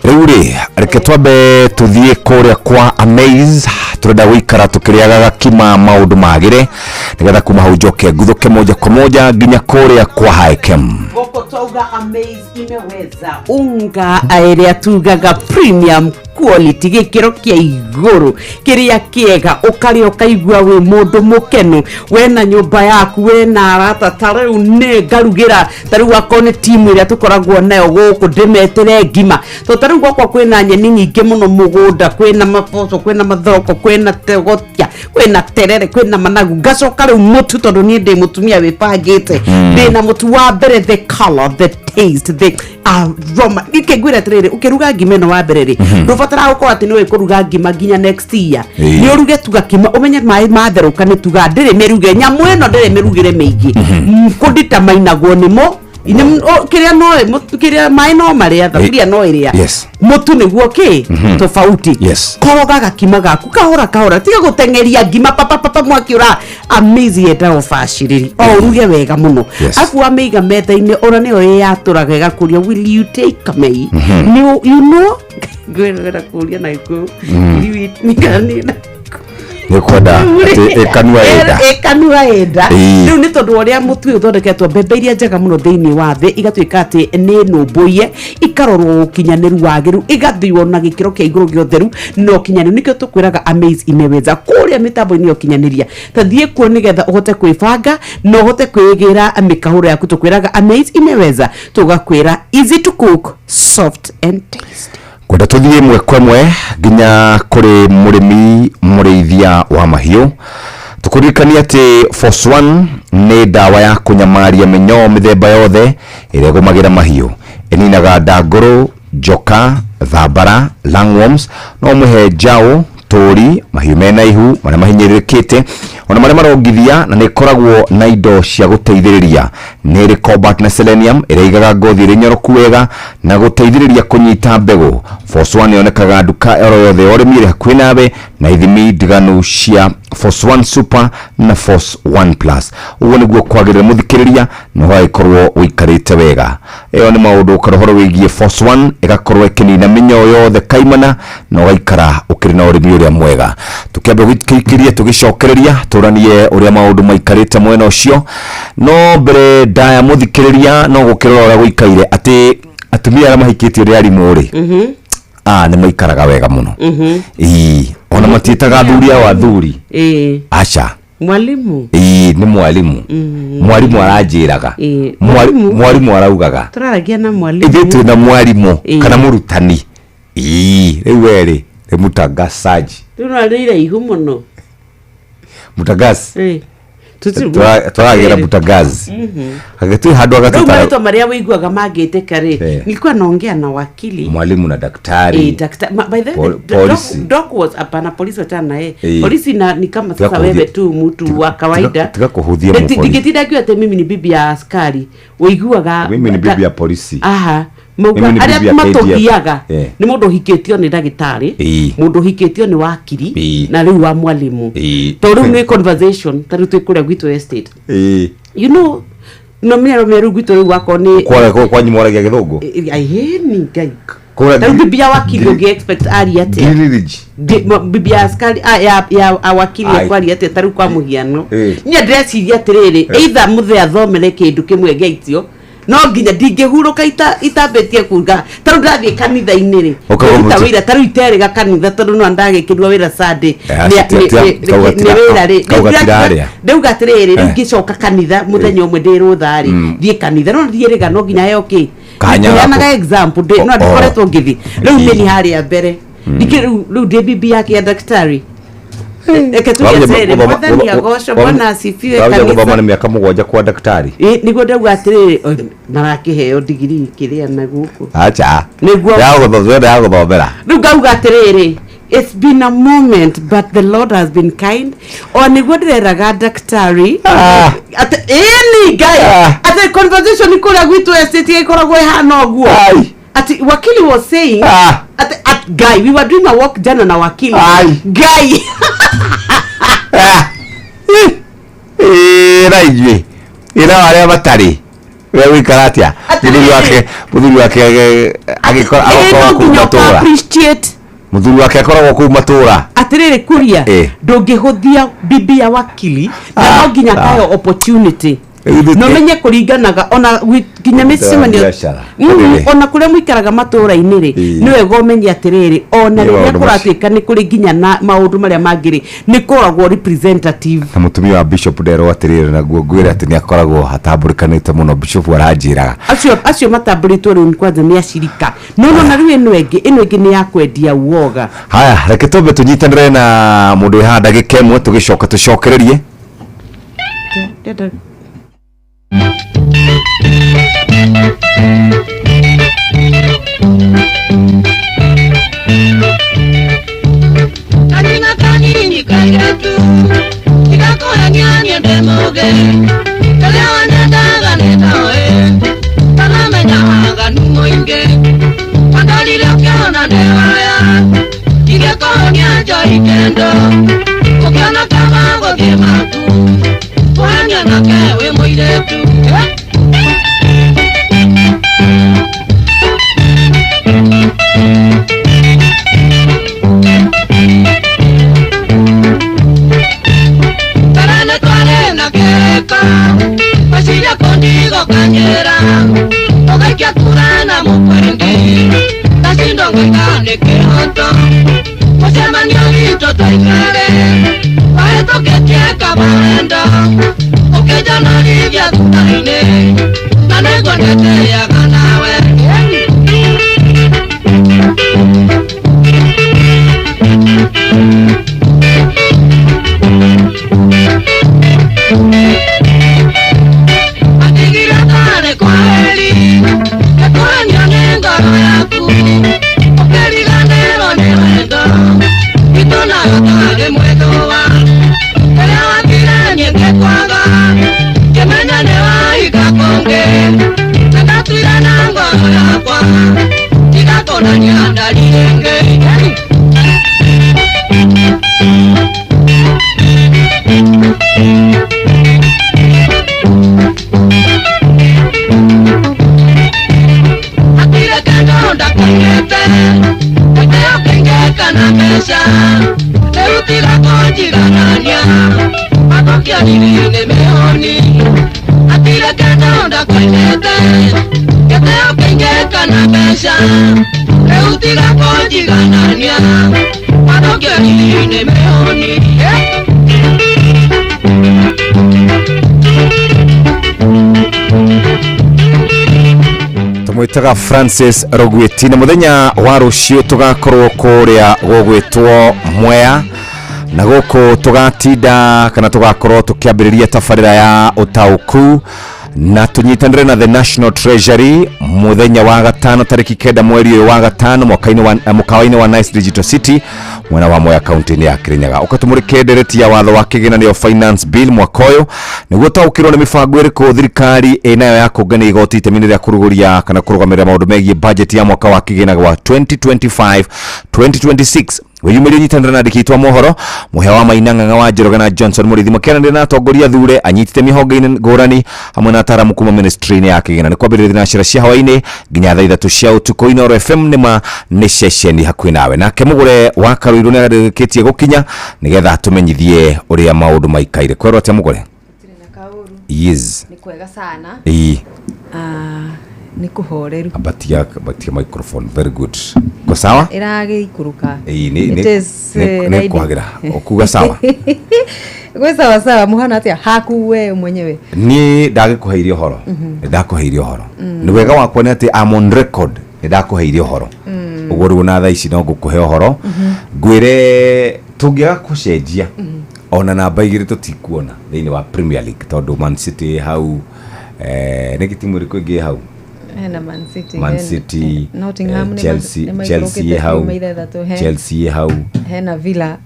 rĩu rĩ reke twambe tũthiĩ kũrĩa kwa Amaze tũrenda gũikara tũkĩrĩaga gakima maũndũ magĩre nĩgetha kuma hau njoke nguthũke moja kwa moja nginya kũrĩa kwa Haikem. Gũkũ twauga Amaze imeweza unga ĩrĩa tugaga premium quality gĩkĩro kĩa igũrũ kĩrĩa kĩega ũkarĩa ũkaigua wĩ mũndũ mũkenu wena nyũmba yaku wena arata ta rĩu nĩ ngarugĩra ta rĩu akorwo nĩ timu ĩrĩa tũkoragwo nayo gũkũ ndĩmetĩre ngima to ta rĩu gwakwa kwĩna nyeni nyingĩ mũno mũgũnda kwĩna maboco kwĩna mathoroko kwĩna tegotia kwĩna terere kwĩna managu ngacoka rĩu mũtu tondũ niĩ ndĩ mũtumia wĩbangĩte ndĩna mũtu wa mbere the color the taste the aroma gĩkĩ ngwĩra atĩrĩrĩ ũkĩruga ngima ĩno wa mbere rĩ ndũbataraga gũkorwo atĩ nĩũĩ kũruga ngima nginya next year nĩ ũruge tu gakima ũmenye maĩ matherũka nĩ tuga ndĩrĩ mĩruge nyamũ ĩno ndĩrĩ mĩrugĩre mĩingĩ kũnditamainagwo nĩmo Kiria no kiria mai no maria thaburia no iria mutu niguo ki tofauti. Koroga gakima gaku kahora kahora, tiga gutengeria ngima papa papa mwaki ura amazing enda ubaciriri o uruge wega muno. Afu ameiga metha-ini ora niyo yaturaga igakuria will you take me? You know ngwenda kuria na gikuyu nikwenda ati ikanua enda riu ni tondu uria mutu uthondeketwo mbembe iria njega muno thiini wa thi igatuika ati ni numbuiye ikarorwo ukinyaniru wagiru igathio na gikiro kia iguru gia utheru na ukinyaniru. Nikio tukwiraga Amaze imeweza kuria mitambo-ini ya ukinyaniria ta thie kuo nigetha uhote kwibanga na uhote kwigira mikahuro yaku. Tukwiraga Amaze imeweza, tugakwira easy to cook, soft and tasty. Kwenda tuthie ĩmwe kwa ĩmwe nginya kũrĩ mũrĩmi mũrĩithia wa mahiũ, tũkũririkania atĩ Force 1 nĩ ndawa ya kũnyamaria mĩnyoo mĩthemba yothe ĩrĩa ĩgũmagĩra mahiũ. Ĩninaga ndangũrũ, njoka, thambara, lungworms, no ũmĩhe njaũ, tũri, mahiũ mena ihu, marĩa mahinyĩrĩrĩkĩte ona marĩa marongithia, na nĩ ĩkoragwo na indo cia gũteithĩrĩria. Nĩ ĩrĩ cobalt na selenium ĩrĩa ĩigaga ngothi ĩrĩ nyoroku wega na gũteithĩrĩria kũnyita mbegũ. Force 1 yonekaga nduka oro yothe ya ũrĩmi ĩrĩ hakuhĩ nawe, na ithimi ndiganu cia Force 1 Super na Force 1 Plus. Ũguo nĩguo kwagĩrĩire mũthikĩrĩria na ũgagĩkorwo ũikarĩte wega. Ĩyo nĩ maũndũ kana ũhoro wĩgiĩ Force 1 ĩgakorwo ĩkĩnina mĩnyoo yothe kaimana na ũgaikara ũkĩrĩ na ũrĩmi ũrĩa mwega. Tũkĩamba gũikĩria tũgĩcokereria tũranie ũrĩa maũndũ maikarĩte mwena ũcio. No mbere ndaya mũthikĩrĩria no gũkĩrora ũrĩa gũikaire atĩ atumia arĩa mahikĩtio nĩ arimũ rĩ, nĩ maikaraga wega mũno. Ĩĩ, ona matiĩtaga athuri ao athuri. Aca. Mwalimu. Ĩĩ, nĩ mwalimu. Mwalimu aranjĩraga. Mwalimu araugaga. Tũraragia na mwalimu. Ithuĩ twĩna mwalimu kana mũrutani. Ĩĩ, rĩu we rĩ, nĩ mũtangacaji. Rĩu no arĩ iraihu mũno. Mutagazi. Tũragĩra Mutagazi. Agĩtwĩ handũ agatũtara. Rĩu marĩtwa marĩa wĩiguaga mangĩtĩka rĩ, nilikuwa naongea na wakili. Mwalimu na daktari. By the way, polisi. Doc was hapana, polisi wachana na yeye. Polisi na ni kama sasa wewe tu mtu wa kawaida. Tiga kuhudhia mpolisi. Ndingĩtinda ngiuga atĩ mimi ni bibi ya askari. Wĩiguaga mimi ni bibi ya polisi. Aha. Arĩa matũgiaga nĩ mũndũ ũhikĩtio nĩ ndagĩtarĩ, mũndũ ũhikĩtio nĩ wakiri, na rĩu wa mwalimu. Tondũ rĩu nĩ conversation ta rĩu twĩ kũrĩa gwitũ estate. You know, no mĩaro mĩeru gwitũ rĩu wakorwo nĩ kwanyu mwaragia gĩthũngũ. Ĩni Ngai. Ta rĩu bibi ya wakiri ũngĩ expect arie atĩa? Bibi ya askari ya wakiri ekwaria atĩa ta rĩu kwa mũhiano? Niĩ ndĩreciria atĩrĩrĩ, either mũthee athomere kĩndũ kĩmwe gĩaitio, no nginya ndingĩhurũka itambĩtie kuga ta rĩu ndathiĩ kanitha-inĩ rĩ, kũruta wĩra ta rĩu iterĩga kanitha tondũ no ndagĩkĩrwo wĩra Sunday nĩ wĩra rĩ, ndauga atĩrĩrĩ, rĩu ngĩcoka kanitha mũthenya ũmwe ndĩ rũtha rĩ, thiĩ kanitha no ndiĩrĩga no nginya heo kĩ kanya example no ndikoretwo ngĩthiĩ rĩu nĩ harĩa mbere ndikĩ rĩu ndĩ bibi yake ya daktari. Reke tuge atĩrĩrĩ, mwathani agocwo, Bwana asifiwe kanitha. Gũthoma nĩ mĩaka 7 kwa daktari. Nĩguo ndauga atĩrĩrĩ, marakĩheo digirii kĩrĩa na gũkũ. Acha. Nĩguo ya gũthomera. Rĩu ngauga atĩrĩrĩ, it's been a moment but the Lord has been kind. O nĩguo ndĩreraga daktari atĩ ĩni Ngai, atĩ conversation kũrĩa gwitũ estate ĩkoragwo ĩhana ũguo. Ati wakili was saying at guy we were doing a walk jana na wakili. Guy na inyuĩ ĩra arĩa matarĩ we wĩikara atĩa? Mũthuri wake agĩkoragwo kũu matũra. Mũthuri wake akoragwo kũu matũra. Atĩrĩrĩ kuria ndũngĩhũthia bibi ya wakili na no nginya kayo opportunity. No menye kũringanaga ona nginya mĩcemanio ona kũrĩa mũikaraga matũra-inĩ rĩ, nĩ wega ũmenye atĩrĩrĩ, ona rĩrĩa kũratuĩka nĩ kũrĩ nginya na maũndũ marĩa mangĩ rĩ, nĩ kũragwo representative. Na mũtumia wa bishop nderwo atĩrĩrĩ, naguo ngwĩre atĩ nĩ akoragwo atambũrĩkanĩte mũno. Bishop aranjĩraga acio matambũrĩtwo rĩu kwanza nĩ acirika no no na rĩu ĩno ĩngĩ nĩ ya kwendia uoga. Haya, reke twambe tũnyitanĩre na mũndũ wĩ haha ndagĩka ĩmwe tũgĩcoka tũcokererie. Kanina kanini kagetu igakora nyanya ndemoge kalewa nyendaga netawe wikendo ũkĩona kama gũthiĩ maku kũhenia nake wĩ mũirĩtu. Mbere nĩ twarĩ na kĩrĩko meciria kũndigo kanyĩra ũgaikia kura na mũkwendi ndacindwo ngaiga nĩ kĩhoto mũcemanio witũ twaikare wahĩtũkĩtie kamawendo ũkĩnjonorithia thutha-inĩ na nĩguo ndetĩaga nawe. Atigire tarĩ kwaheri nĩkũhenio nĩ ngoro yaku ũkĩriganĩrwo nĩ wendo witũ nayo tarĩ mwĩthũa rĩrĩa wathire niĩ ngĩkwaga ngĩmenya nĩ wahinga kũngĩ na ndatuire na ngoro yakwa tiga kũnania ndari rĩngĩ. Hatirĩ kĩndũ ndakuigĩte gĩtĩo kĩingĩ kana mbeca rĩu tiga kũnjiganania mathũkia riri nĩ mĩhũni. Hatirĩ kĩndũ ndakuigĩte gĩtĩo kĩingĩ kana mbeca rĩu tiga kũnjiganania mathũkia riri nĩ mĩhũni. Tumwitaga Francis Rogweti na muthenya wa rucio tugakorwo kuria gugwitwo Mwea na guku tugatinda kana tugakorwo tukiambiriria tabarira ya utauku na tunyitanire na the National Treasury muthenya wa gatano tariki 9 mweri uyu wa gatano mwaka-inĩ wa mukawa-inĩ wa Nice Digital City mwena wa Mwea kaunti-inĩ ya Kirinyaga. Ukatumurike ndereti ya watho wa kĩgĩna nĩyo Finance Bill mwaka ũyũ nĩguo taũkĩrwo nĩ mĩbango ĩrĩkũ thirikari ĩnayo ya kũngania igoti itemi-inĩ rĩa kũrugũria kana kũrũgamĩrĩra maũndũ megiĩ budget ya mwaka wa kĩgĩna wa 2025 2026. Wiyumĩrie nyitanĩra na andĩki aitũ a mohoro Mũhĩa wa Maina Ng'ang'a wa Njoroge na Johnson Mũrĩithi makĩaranĩria na atongoria thure anyitĩte mĩhonge-inĩ ngũrani hamwe na ataaramu kuma ministry-inĩ ya kĩgĩna. Nĩ kwambĩrĩria thinacera cia hwaĩ-inĩ nginya thaa 3 cia ũtukũ. Inooro FM nĩma nĩ ceceni hakuhĩ nawe. Nake Mũgũre wa Karũirũ nĩ arĩkĩtie gũkinya nĩgetha atũmenyithie ũrĩa maũndũ maikaire. Kwerwo atĩa Mũgũre? Yes. Nĩ kwega sana. Ĩĩ. Nĩ kũhoreru. Ambatia microphone. Very good. Ko sawa? Ĩragĩikũrũka. Ĩĩ nĩ nĩ kwagĩra. Ũkuga sawa? Gwĩ sawa sawa muhana atĩa haku we mwenyewe? Niĩ ndagĩkũheire ũhoro. Nĩ ndakũheire ũhoro. Nĩ wega wakwa nĩ atĩ I'm on record. Nĩ ndakũheire ũhoro. Ũguo rĩu na thaa ici no ngũkũhe ũhoro. Ngwĩre tũngĩaga kũcenjia ona namba 2 tũtikuona thĩinĩ wa Premier League tondũ Man City hau nĩ timu ĩrĩkũ ĩngĩ hau? Hena Man City, Man City, Nottingham, Chelsea hau, Chelsea hau, hena Villa,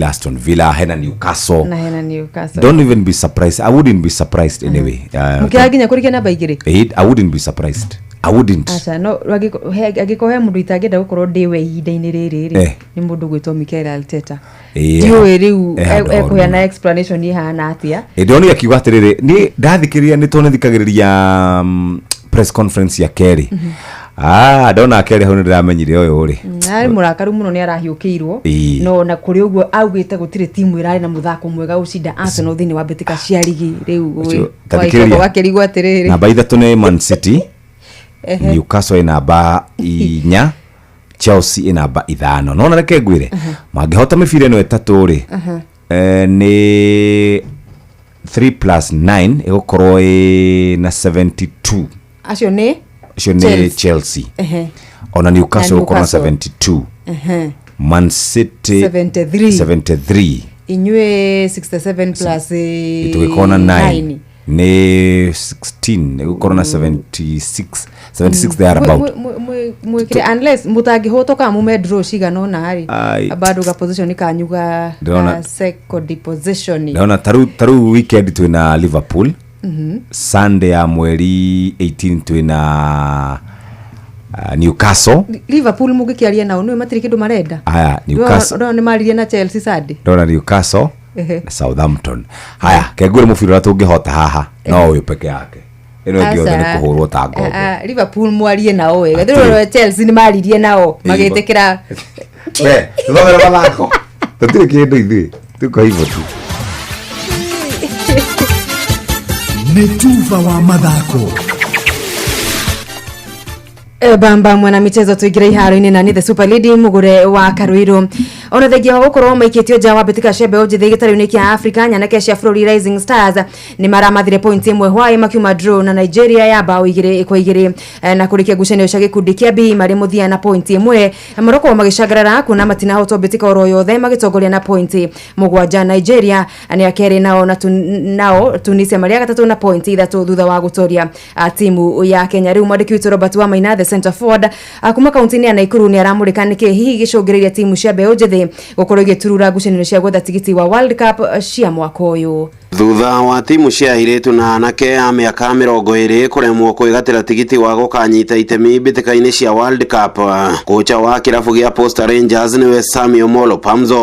Aston Villa, hena Newcastle. Na hena Newcastle. Don't even be surprised. I wouldn't be surprised anyway. Mkiaginya kurikia namba 2. I wouldn't be surprised. I wouldn't. Acha no angĩkorwo he mũndũ itangĩenda gũkorwo ndĩwe ihinda-inĩ rĩrĩ rĩ nĩ mũndũ gwĩtwo Mikel Arteta. Ndiũĩ rĩu ekũheana explanation ihana atĩa. Ndĩronire akiuga atĩrĩrĩ, niĩ ndathikĩrĩria nĩ tondũ nĩthikagĩrĩria press conference ya Kerry. Ndona Kerry hau nĩndĩramenyire ũyũ rĩ. Arĩ mũrakaru mũno nĩ arahiũkĩirwo. No na kũrĩ ũguo augĩte gũtirĩ timu ĩrarĩ na mũthako mwega gũcinda Arsenal thĩinĩ wa mbĩtĩka cia ligi rĩu. Wakĩrigwo atĩrĩrĩ. Namba 3 nĩ Man City. Newcastle ĩ namba 4, Chelsea ĩ namba 5. No na reke ngwĩre mangĩhota mĩbira ĩno 3 rĩ nĩ 3 plus 9 ĩgũkorwo ĩ na 72. Acio nĩ acio nĩ Chelsea. Ona Newcastle ĩgũkorwo na 72. Man City 73. Inyuĩ 67 plus tũgĩkorwo na 9 nĩ 16 ĩgũkorwo na 76 76 there about. Mwĩkĩre unless mũtangĩhotwo kana mume draw cigana ũna rĩ bado ga position kanyu ga second position. Ndĩrona tarĩu weekend twĩna Liverpool. Sunday ya mweri 18 twĩna Newcastle. Liverpool mũngĩkĩaria nao nĩwe matirĩ kĩndũ marenda. Haya, Newcastle. Ndona nĩ maririe na Chelsea Sunday. Ndona Newcastle na Southampton. Haya, kengure mũbira ũrĩa tũngĩhota haha no ũyũ peke yake. Ĩno ĩngĩ yothe nĩ Aca. kũhũrwo ta ngombo. Ah, ah, Liverpool mwarie nao wega. Atĩ. Ndĩrona Chelsea nĩ maririe nao Ĩĩ, magĩtĩkĩra. We, tũthomere mathako. Tũtirĩ kĩndũ ithuĩ. Tuko hivyo tu. Nĩ tuba wa mathako. Bamba mwana michezo tuingire iharo-inĩ na nĩ the super lady mũgũre wa Karuiru. Ona thengia wa gũkorwo maikĩtio nja wa mbĩtĩka cia mbeũ njĩthĩ gĩtarũ-inĩ kĩa Africa, nyanake cia bũrũri Rising Stars nĩ maramathire point ĩmwe hwaĩ makiuma draw na Nigeria ya bao 2-2. Na kũrĩkia ngucanio cia gĩkundi kĩa B marĩ mũthia na point ĩmwe. Morocco magĩcangarara kuona matinahotwo mbĩtĩka oro yothe magĩtongoria na point 7. Nigeria nĩ a kerĩ nao na nao Tunisia marĩ a gatatũ na point 3 thutha wa gũtoria timu ya Kenya. Rĩu mwandĩki witũ Robert Wamaina the center forward kuma kaunti-inĩ ya Nakuru nĩ aramũrĩka nĩkĩ hihi gĩcũngĩrĩirie timu cia mbeũ njĩthĩ gũkorwo igĩturura ngucanio cia gwetha tigiti wa World Cup cia mwaka ũyũ. Thutha wa timu cia airĩtu na anake a mĩaka 20 kũremwo kwĩgatĩra tigiti wa gũkanyita itemi mbĩtĩka-inĩ cia World Cup, kocha wa kĩrabu gĩa Posta Rangers nĩwe Sami Omolo Pamzo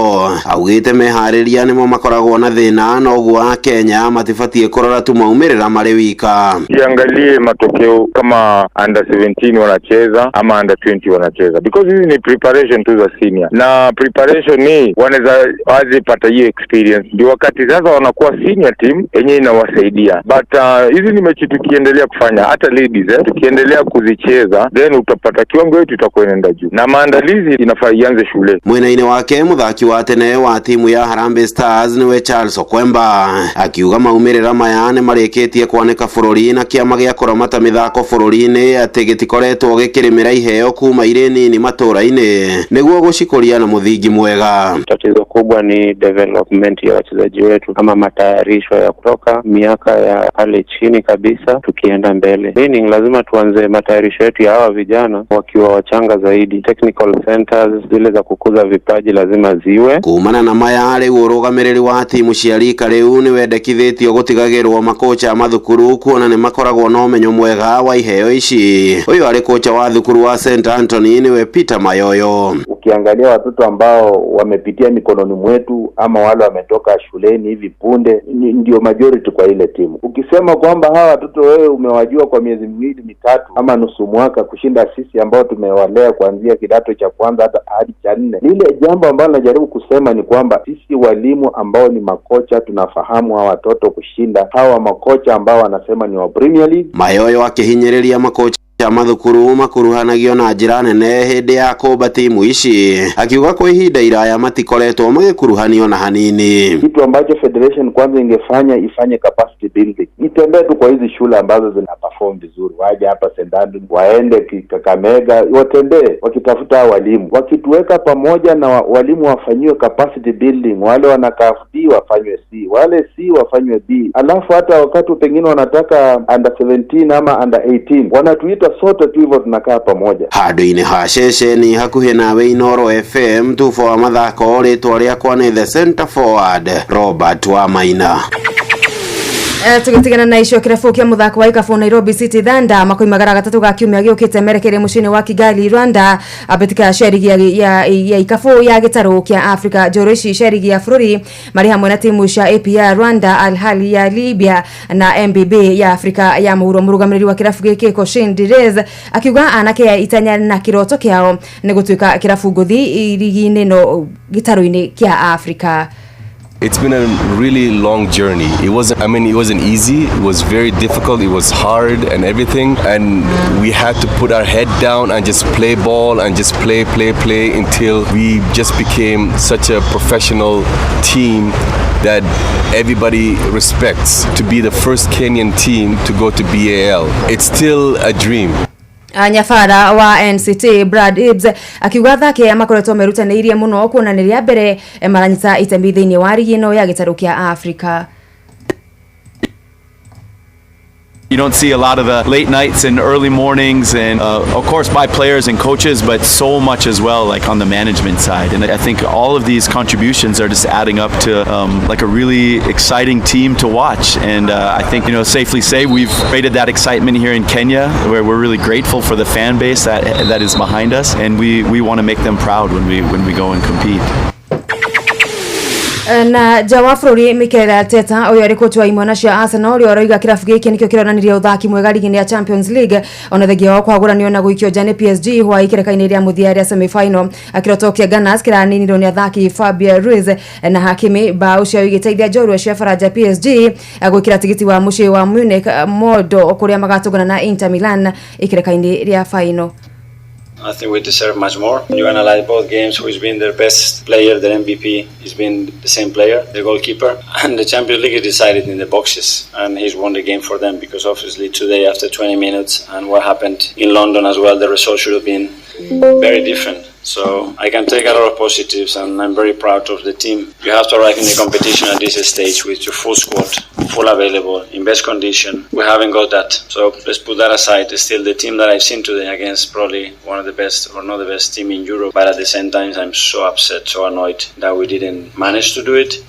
augĩte meharĩria nĩmo makoragwo na thĩna, noguo a Kenya matibatiĩ kũrora tu maumĩrĩra marĩ wika. Tuangalie matokeo kama under 17 wanacheza ama under 20 wanacheza, because hizi ni preparation tu za senior, na preparation ni wanaweza wazipata hiyo experience, ndio wakati sasa wanakuwa senior team yenye inawasaidia. But hizi ni mechi tukiendelea kufanya, hata ladies tukiendelea kuzicheza, then utapata kiwango yetu itakuwa inaenda juu, na maandalizi inafaa ianze shule. Mwena-inĩ wake mũthaki wa tene wa timu ya Harambee Stars nĩwe Charles Okwemba akiuga maumĩrĩra maya nĩ marĩkĩtie kwanĩka bũrũri na kĩama gĩa kũramata mĩthako bũrũri-inĩ atĩ gĩtikoretwo gĩkĩrĩmĩra iheo kuma irĩ nini matũra-inĩ nĩguo gũcikũria na mũthingi mwega. Tatizo kubwa ni development ya wachezaji wetu ama matayarisho ya kutoka miaka ya pale chini kabisa tukienda mbele. Meaning lazima tuanze matayarisho yetu ya hawa vijana wakiwa wachanga zaidi. Technical centers zile za kukuza vipaji lazima ziwe. Kumana na maya rĩu ũrũgamĩrĩri wa timu cia rika rĩu nĩ wendekithĩtio gũtigagĩrwo makocha a mathukuru kuona nĩ makoragwo na ũmenyo mwega wa iheo ici. Ũyũ arĩ kocha wa thukuru wa St Anthony nĩwe Peter Mayoyo. Ukiangalia watoto ambao wamepitia mikononi mwetu ama wale wametoka shuleni hivi punde ndio majority kwa ile timu. Ukisema kwamba hawa watoto wewe umewajua kwa miezi 2 3 ama nusu mwaka kushinda sisi ambao tumewalea kuanzia kidato cha kwanza hata hadi cha 4. Lile jambo ambalo najaribu kusema ni kwamba sisi walimu ambao ni makocha tunafahamu hawa watoto kushinda hawa makocha ambao wanasema ni wa Premier League. Mayoyo akihinyĩrĩria makocha mathukuru makuruhanagio na njĩra nene hĩndĩ ya kũmba timu ici, akiuga kwa ihinda iraya matikoretwo magĩkuruhanio na hanini. Kitu ambacho federation kwanza ingefanya, ifanye capacity building, itembee tu kwa hizi shule ambazo zina perform vizuri, waje hapa St Andrew, waende Kakamega, watembee wakitafuta walimu, wakituweka pamoja na walimu wafanyiwe capacity building, wale wanakaa D wafanywe C, wale C wafanywe B, alafu hata wakati pengine wanataka under 17 ama under 18 wanatuita sote tu hivyo tunakaa pamoja. Handũ-inĩ ha ceceni hakuhĩ nawe Inooro FM tubo wa mathako rĩtwa rĩakwa nĩ the center forward Robert Wamaina. Tũgĩtigana na icio kĩrabu kĩa mũthako wa ikabu Nairobi City Thunder makoimagara gatatũ ga kiumia gĩũkĩte merekeire mũciĩ-inĩ wa Kigali Rwanda mbĩtĩka cia rigi ya ikabu ya gĩtarũ kĩa Africa. Njorua ici cia rigi ya bũrũri marĩ hamwe na timu cia APR Rwanda, Al Ahly ya Libya na MBB ya Afrika ya mũhuro. Mũrũgamĩrĩri wa kĩrabu gĩkĩ Koshin Direz akiuga anake a itanya na kĩroto kĩao nĩ gũtuĩka kĩrabu ngũthi rigi-inĩ ĩno gĩtarũ-inĩ kĩa Africa. It's been a really long journey. It wasn't easy. It was very difficult. It was hard and everything. And we had to put our head down and just play ball and just play, play, play until we just became such a professional team that everybody respects. To be the first Kenyan team to go to BAL. It's still a dream. Nyabara wa NCT Brad Ibs akiuga athaki aya makoretwo merutanĩirie mũno kuona nĩ rĩa mbere maranyita itemi thĩinĩ wa rigi ĩno ya gĩtarũ kĩa Africa. You don't see a lot of the late nights and early mornings, and of course by players and coaches, but so much as well, like on the management side. And I think all of these contributions are just adding up to like a really exciting team to watch. And I think, you know, safely say we've created that excitement here in Kenya, where we're really grateful for the fan base that is behind us, and we want to make them proud when we go and compete. Na nja wa bũrũri Mikel Arteta ũyũ arĩ coach wa imwana cia Arsenal ũrĩa ũroiga kĩrabu gĩkĩ nĩkĩo kĩronanirie ũthaki mwega ligi-inĩ ya Champions League ona thengia wa kwagũranio na gũikio nja nĩ PSG hwaĩ ikereka-inĩ rĩa mũthia rĩa semi-final. Kĩroto kĩa Gunners kĩraninirwo nĩ athaki Fabien Ruiz na Hakimi, bao ciao igĩteithia njorua cia Faranja PSG gwĩkĩra tigiti wa mũciĩ wa Munich mondo kũrĩa magatũngana na Inter Milan ikereka-inĩ rĩa final. I think we deserve much more. You analyze both games, who has been their best player, their MVP, has been the same player, the goalkeeper. And the Champions League is decided in the boxes, and he's won the game for them, because obviously today after 20 minutes and what happened in London as well, the result should have been very different. So I can take a lot of positives, and I'm very proud of the team. You have to arrive in the competition at this stage with your full squad, full available, in best condition. We haven't got that, so let's put that aside. It's still the team that I've seen today against probably one of the best or not the best team in Europe. But at the same time, I'm so upset, so annoyed that we didn't manage to do it.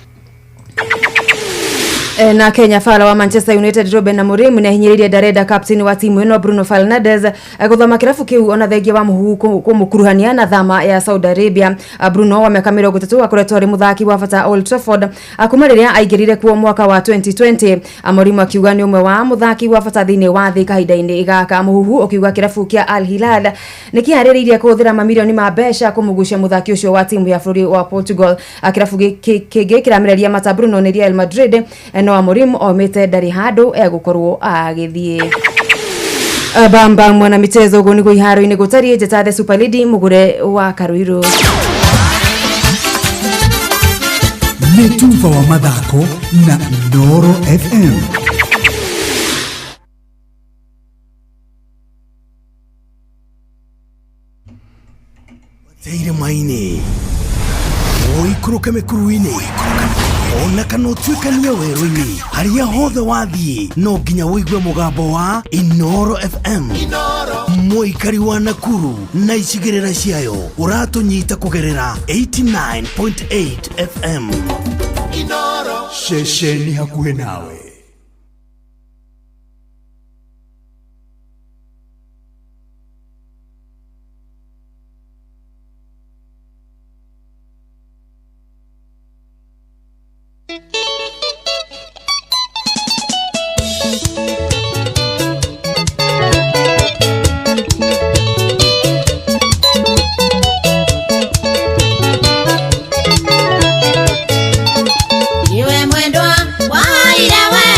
Na Kenya fala wa Manchester United Ruben Amorim nĩ ahinyĩrĩirie ndarenda captain wa timu ĩno Bruno Fernandes gũthama kĩrabu kĩu ona thengia wa mũhuhu kũmũkuruhania na thama ya Saudi Arabia. Bruno wa mĩaka 30 akoretwo arĩ mũthaki wa bata Old Trafford kuma rĩrĩa aingĩrire kuo mwaka wa 2020. Amorim akiuga nĩ ũmwe wa mũthaki wa bata thĩinĩ wa thĩ kahinda-inĩ gaka. Mũhuhu ũkiuga kĩrabu kĩa Al Hilal nĩ kĩharĩrĩirie kũhũthĩra mamirioni ma mbeca kũmũgucia mũthaki ũcio wa timu ya bũrũri wa Portugal. Kĩrabu kĩngĩ kĩramereria mata Bruno nĩ Real Madrid, no Amorim omite ndari handu egukorwo agithie. Bamba mwana michezo uguo niguo iharo-inĩ gũtariĩ. Njĩta the Super Lady Mugure wa Karuiru. Nĩ tuba wa mathako na Inooro FM. Teire maini ũikũrũke mĩkuru-inĩ ona kana ũtuĩkanie werũ-inĩ, harĩa hothe wathiĩ no nginya ũigue mũgambo wa Inooro FM. Mũikari wa Nakuru na icigĩrĩra ciayo ũratũnyita kũgerera 89.8 FM. Ceceni hakuhĩ nawe. Iwe mwendwa waire we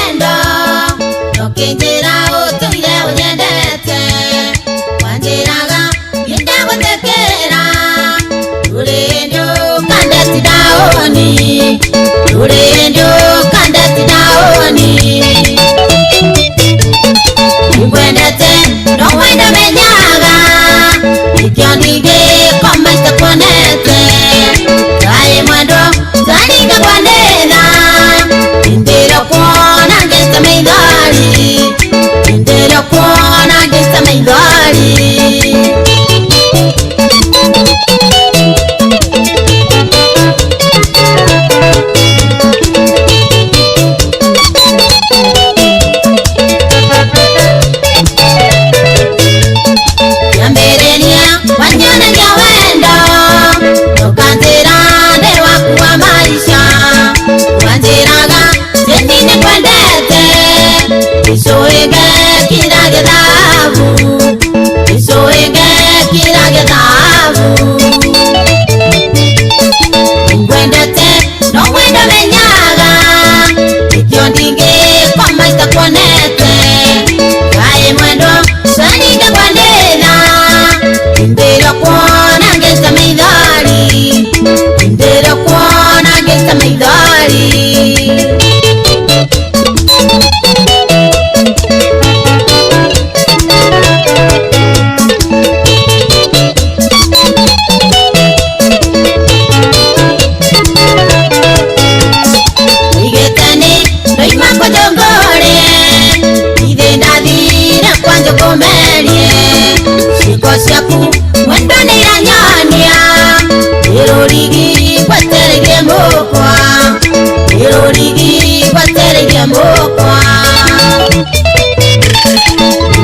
Rũrigi gwatereirie mũkwa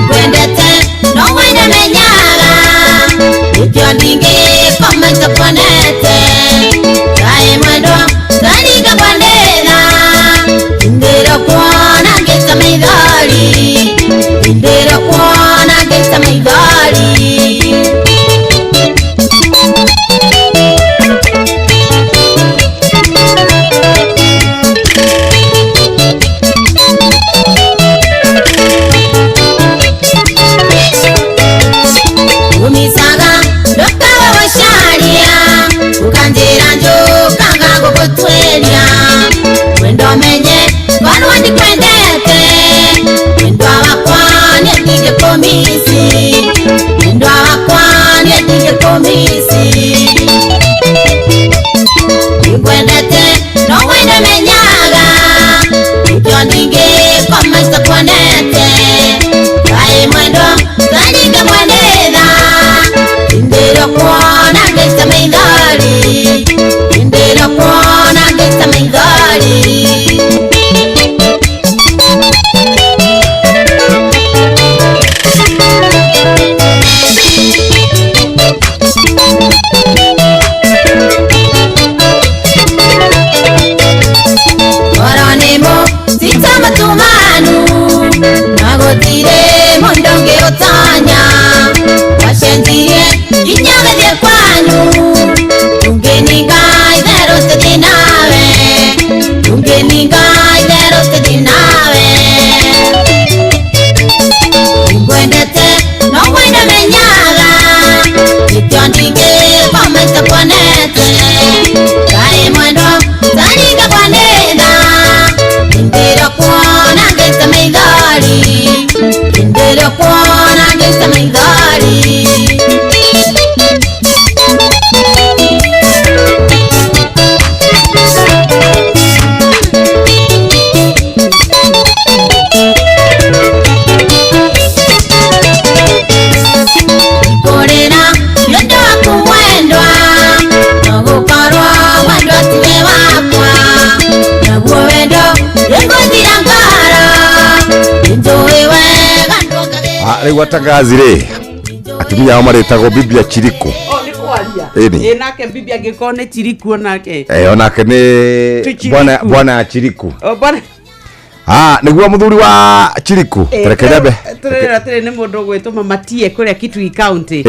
Ngwendete no wende menyaga Nĩkĩo ndingĩkoma itakuonete Kaĩ mwendwa ngaringa kwa ndĩra Ndĩra kuona ngĩita maithori Ndĩra kuona ngĩita maithori. Umisaga ndokawe wacaria ukanjĩra njũkaga gũgũtuĩria wendo menye korwo ndikwendete wendwa wakwa niĩ ndingĩkũmici wendwa wakwa niĩ ndingĩkũmici ndikwendete no wende menyaga nĩkĩo ndingĩkoma itakuonete kaĩ mwendwa ngaringa mwenetha ndĩra kuona ngĩita maithori ndĩra kuona ngĩita maithori. Koronemo sitamatumanu nagotire mundu ngĩũtonya wacenjirie nginya ũgĩthiĩ kwanyu ndũngĩninga itherũ tũthiĩ nawe ndũngĩninga itherũ tũthiĩ nawe ngwendete no wende menyaga nĩkĩo ndingĩkoma itakuonete kaĩ mwendwa ngaringa kwa ndĩra ndĩra kuona ngĩita maithori ndĩra kuona ngĩita maithori. Kũrĩra nĩũndũ waku mwendwa no gũkorwo mwendwa tiwe wakwa naguo wendo nĩngũthira ngoro nĩnjũĩ wega ndũngagĩra. Rĩu atangazi rĩ atumia ao marĩtagwo bibia chiriku. O nĩ kwaria. Ĩni. Ĩ nake bibi angĩkorwo nĩ chiriku onake. Onake nĩ Tuchiriku. bwana bwana ya chiriku. O bwana. Nĩguo mũthuri wa chiriku tereke nyambe Turera atĩrĩ nĩ mũndũ ũgwĩtwo Mama Tie kũrĩa Kitui County.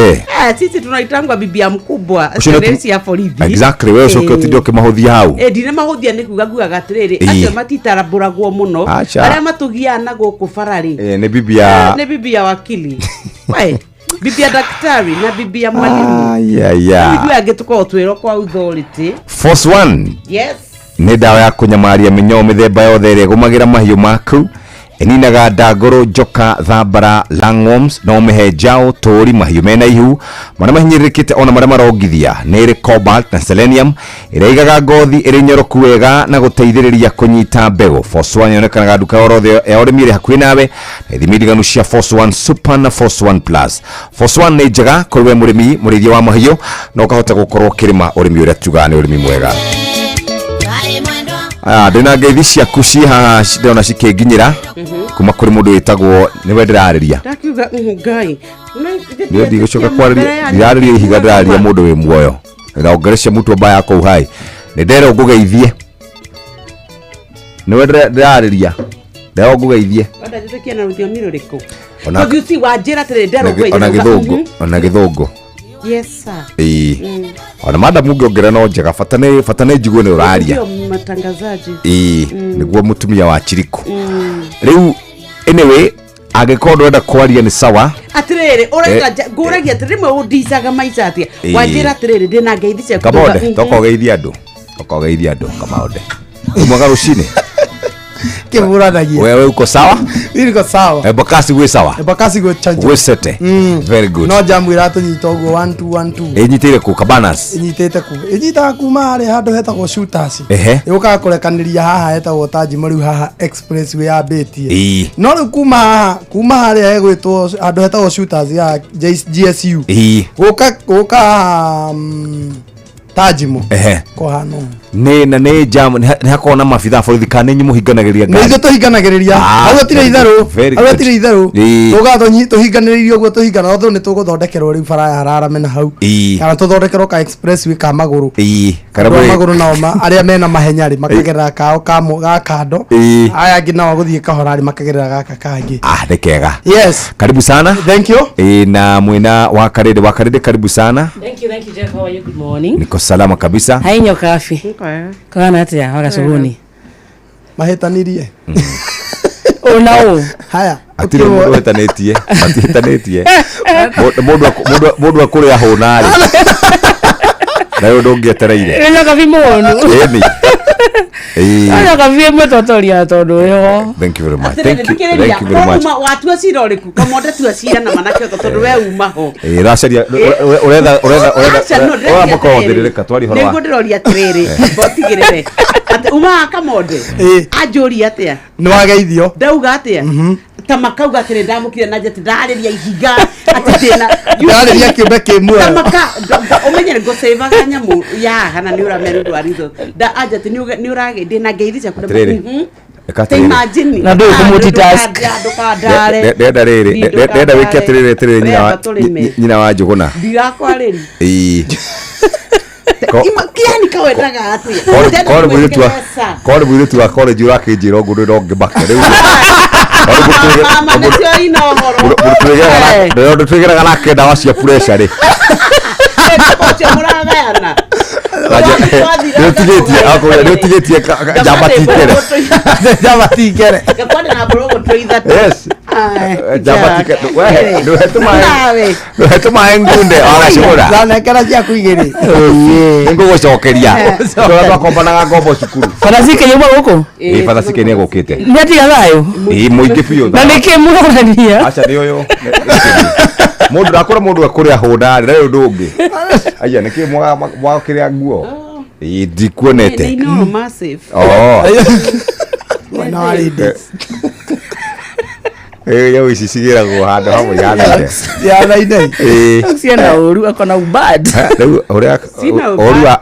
Sisi tunaitangwa bibia mkubwa Ũcio nĩ ciana cia borithi. Exactly, we ũcoke ũtinde ũkĩmahũthia hau. Ndine mahũthia nĩ kuga ngugaga atĩrĩrĩ acio matitarambũragwo mũno Acha. arĩa matũgiaga na gũkũ bara rĩ. Nĩ bibia Nĩ bibia wakili. We, bibia daktari na bibia mwalimu. Aya. Ithuĩ angĩ tũkoragwo twĩrwo kwa authority. Force One Yes. nĩ ndawa ya kũnyamaria mĩnyoo mĩthemba yothe ĩrĩa ĩgũmagĩra mahiũ maku ĩninaga ndangũrũ njoka thambara langworms no ũmĩhe njaũ tũri mahiũ mena ihu marĩa mahinyĩrĩrĩkĩte ona marĩa marongithia nĩ ĩrĩ cobalt na selenium ĩrĩa ĩigaga ngothi ĩrĩ nyoroku wega na gũteithĩrĩria kũnyita mbegũ. Force One yonekanaga nduka orothe ya ũrĩmi ĩrĩ hakuhĩ nawe na ithimi ndiganu cia Force One Super na Force One Plus. Force One nĩ njega kũrĩ we mũrĩmi mũrĩithia wa mahiũ na ũkahota gũkorwo ũkĩrĩma ũrĩmi ũrĩa tugaga nĩ ũrĩmi mwega. Ndĩna ngeithi ciaku ciĩ haha ndĩrona cikĩnginyĩra kuma kũrĩ mũndũ wĩtagwo nĩwe ndĩrarĩria Ndakiuga Ngai. nĩ ndigũcoka kwarĩria ndirarĩria ihiga ndĩrarĩria mũndũ wĩ muoyo naongerecia mtu ambaye ako uhai nĩ nderwo ngũgeithie nĩwe ndĩrarĩria nderwo ngũgeithie Wenda njĩtĩkie na rũthiomi rũrĩkũ? Ona- Tondũ si wanjĩra atĩrĩrĩ nderwo ona ngũgeithie. gĩthũngũ ona gĩthũngũ. Yes sir. Ĩĩ ona madam ũngĩongerera no njega bata nĩ njigue nĩ ũraria. Ndio matangazaji. Ĩĩ nĩguo mũtumia wa Chiriku rĩu anyway angĩkorwo ndũrenda kwaria nĩ sawa. Atĩrĩrĩ ũrenda ngũragia atĩrĩ rĩmwe ũndicaga maica atĩa wanjĩra atĩrĩrĩ ndĩna ngeithi ciaku Kamonde toka ũgeithie andũ toka ũgeithie andũ Kamonde mwega rũcinĩ Kĩvuranagia. Wewe uko sawa? Mimi niko sawa. Embakasi gwĩ sawa? Embakasi gwĩ chanjo. Gwĩ sete. Very good. No jamu iratũnyita ũguo 1 2 1 2. Ĩnyitĩire kũ Cabanas? Ĩnyitĩte kũ? Ĩnyitaga kuma harĩa handũ hetagwo Shooters. Ehe. Ĩgũkaga kũrekanĩria haha hetagwo Tajima rĩu haha expressway yambĩtie. Ĩĩ. No rĩu kuma haha kuma harĩa hegwĩtwo handũ hetagwo Shooters ya GSU. Ĩĩ. Gũka gũka haha Tajimo Ehe. Kũhana ũũ. Nĩ na nĩ jam nĩ hakoragwo na maabitha a borithi kana nĩ inyuĩ mũhinganagĩrĩria Nĩ ngari? ithuĩ tũhinganagĩrĩria. Ah, Hau hatirĩ itherũ. very Hau good. hatirĩ itherũ. Ĩĩ. Tũgaga tũhinganĩrĩirie ũguo tũhingana tondũ nĩ tũgũthondekerwo rĩu bara ya hararame na hau. Ĩĩ. Kana tũthondekerwo ka expressway ka magũrũ. Ĩĩ, kana Andũ a magũrũ nao arĩa mena mahenya rĩ makagerera kao ga kando. Ĩĩ. Aya angĩ nao gũthiĩ kahora rĩ makagerera gaka kangĩ. Ah, nĩ kega. Yes. Karibu sana. Thank you. Ĩĩ, na mwena wa Karĩndĩ, wa Karĩndĩ, karibu sana. Thank you, thank you, Jeff. How are you? Good morning. Niko salama kabisa. Hai Nyokabi. Kana atia wagacuguni. Mahĩtanirie. Ona ũ. Haya. Hatirĩ mũndũ ũhĩtanĩtie, matihĩtanĩtie. Mũndũ akũrĩa hũna rĩ, na ũndũ ũngĩetereire. Nĩ Nyokabi mũnu. Ĩni. Ĩĩ. Nyokabi ĩmwe totoria tondũ yo. Thank you very much. Thank you, thank you very much. Watua cira ũrĩkũ kamonde tua cira na manake ũtũ tondũ we uma ho. Ĩĩ, ũracaria ũretha ũretha ũretha Aca, no, ndĩreria ũra atĩrĩrĩ. mũkonthĩrĩrĩka twari ũhoro wa Nĩguo ndĩroria atĩrĩrĩ mbotigĩrĩre atĩ umaga kamonde anjũria atĩa Nĩ wageithio. Ndauga atĩa ta makauga atĩrĩ ndamũkire na njeti ndarĩria ihiga atĩ ndĩna Ndarĩria kĩũmbe kĩ muoyo. Tamaka ũmenye ngũcĩvaga nyamũ yaha na nĩ ũramera ũndũ wa ritho nda anja atĩ nĩ ũragĩ ndĩna ngeithi ciaku. Atĩrĩrĩ, reka Ta atĩrĩrĩ. imagine. Na ndũĩ kũ multitask. Ndũkandare. Ndĩrenda rĩrĩ, ndĩrenda wĩke atĩrĩrĩ atĩrĩrĩ nyina wa Ndĩrenda tũrĩme. nyina wa Njũgũna. Ndirakwarĩria. Ĩĩ. Kĩani kawendaga atĩa? Korwo mũirĩtu wa korwo mũirĩtu wa college ũrakĩnjĩra ũguo ndĩ no ngĩmake rĩu. Mama nĩcio ina ũhoro. Mũndũ twĩgeraga nake ndawa cia pressure rĩ. Ũcio mũragayana. Nĩ ũtigĩtie njamba tikere. Njamba tikere. Ngakwenda na mbũrũgũ twĩ ithatũ. Yes. Njamba tikere. We ndũhe tũmaĩ. Ndũhe tũmaĩ ngunde wagacũra. Ndanekera ciaku igĩrĩ. Nĩ ngũgũcokeria. Tũrĩa twakombanaga ngombo cukuru. Farasike yuma gũkũ. Ĩĩ, Farasike nĩ egũkĩte. Nĩ atiga thayũ. Ĩĩ, mũingĩ biũ. Na nĩkĩ mũrorania? Aca nĩ ũyũ. Mũndũ ndakora mũndũ ekũrĩa hũna rĩ, na ũndũ ũngĩ. Aya nĩkĩ mwakĩrĩa nguo? Ĩĩ, ndikuonete. Nĩ inooro massive. Oh. Mwena wa ladies. Ĩĩ, nyamũ ici cigĩragwo handũ hamwe ihanaine. Ihanaine. Ĩĩ. Ciena ũru akona ubad. Rĩu ũrĩa Sina ũru wa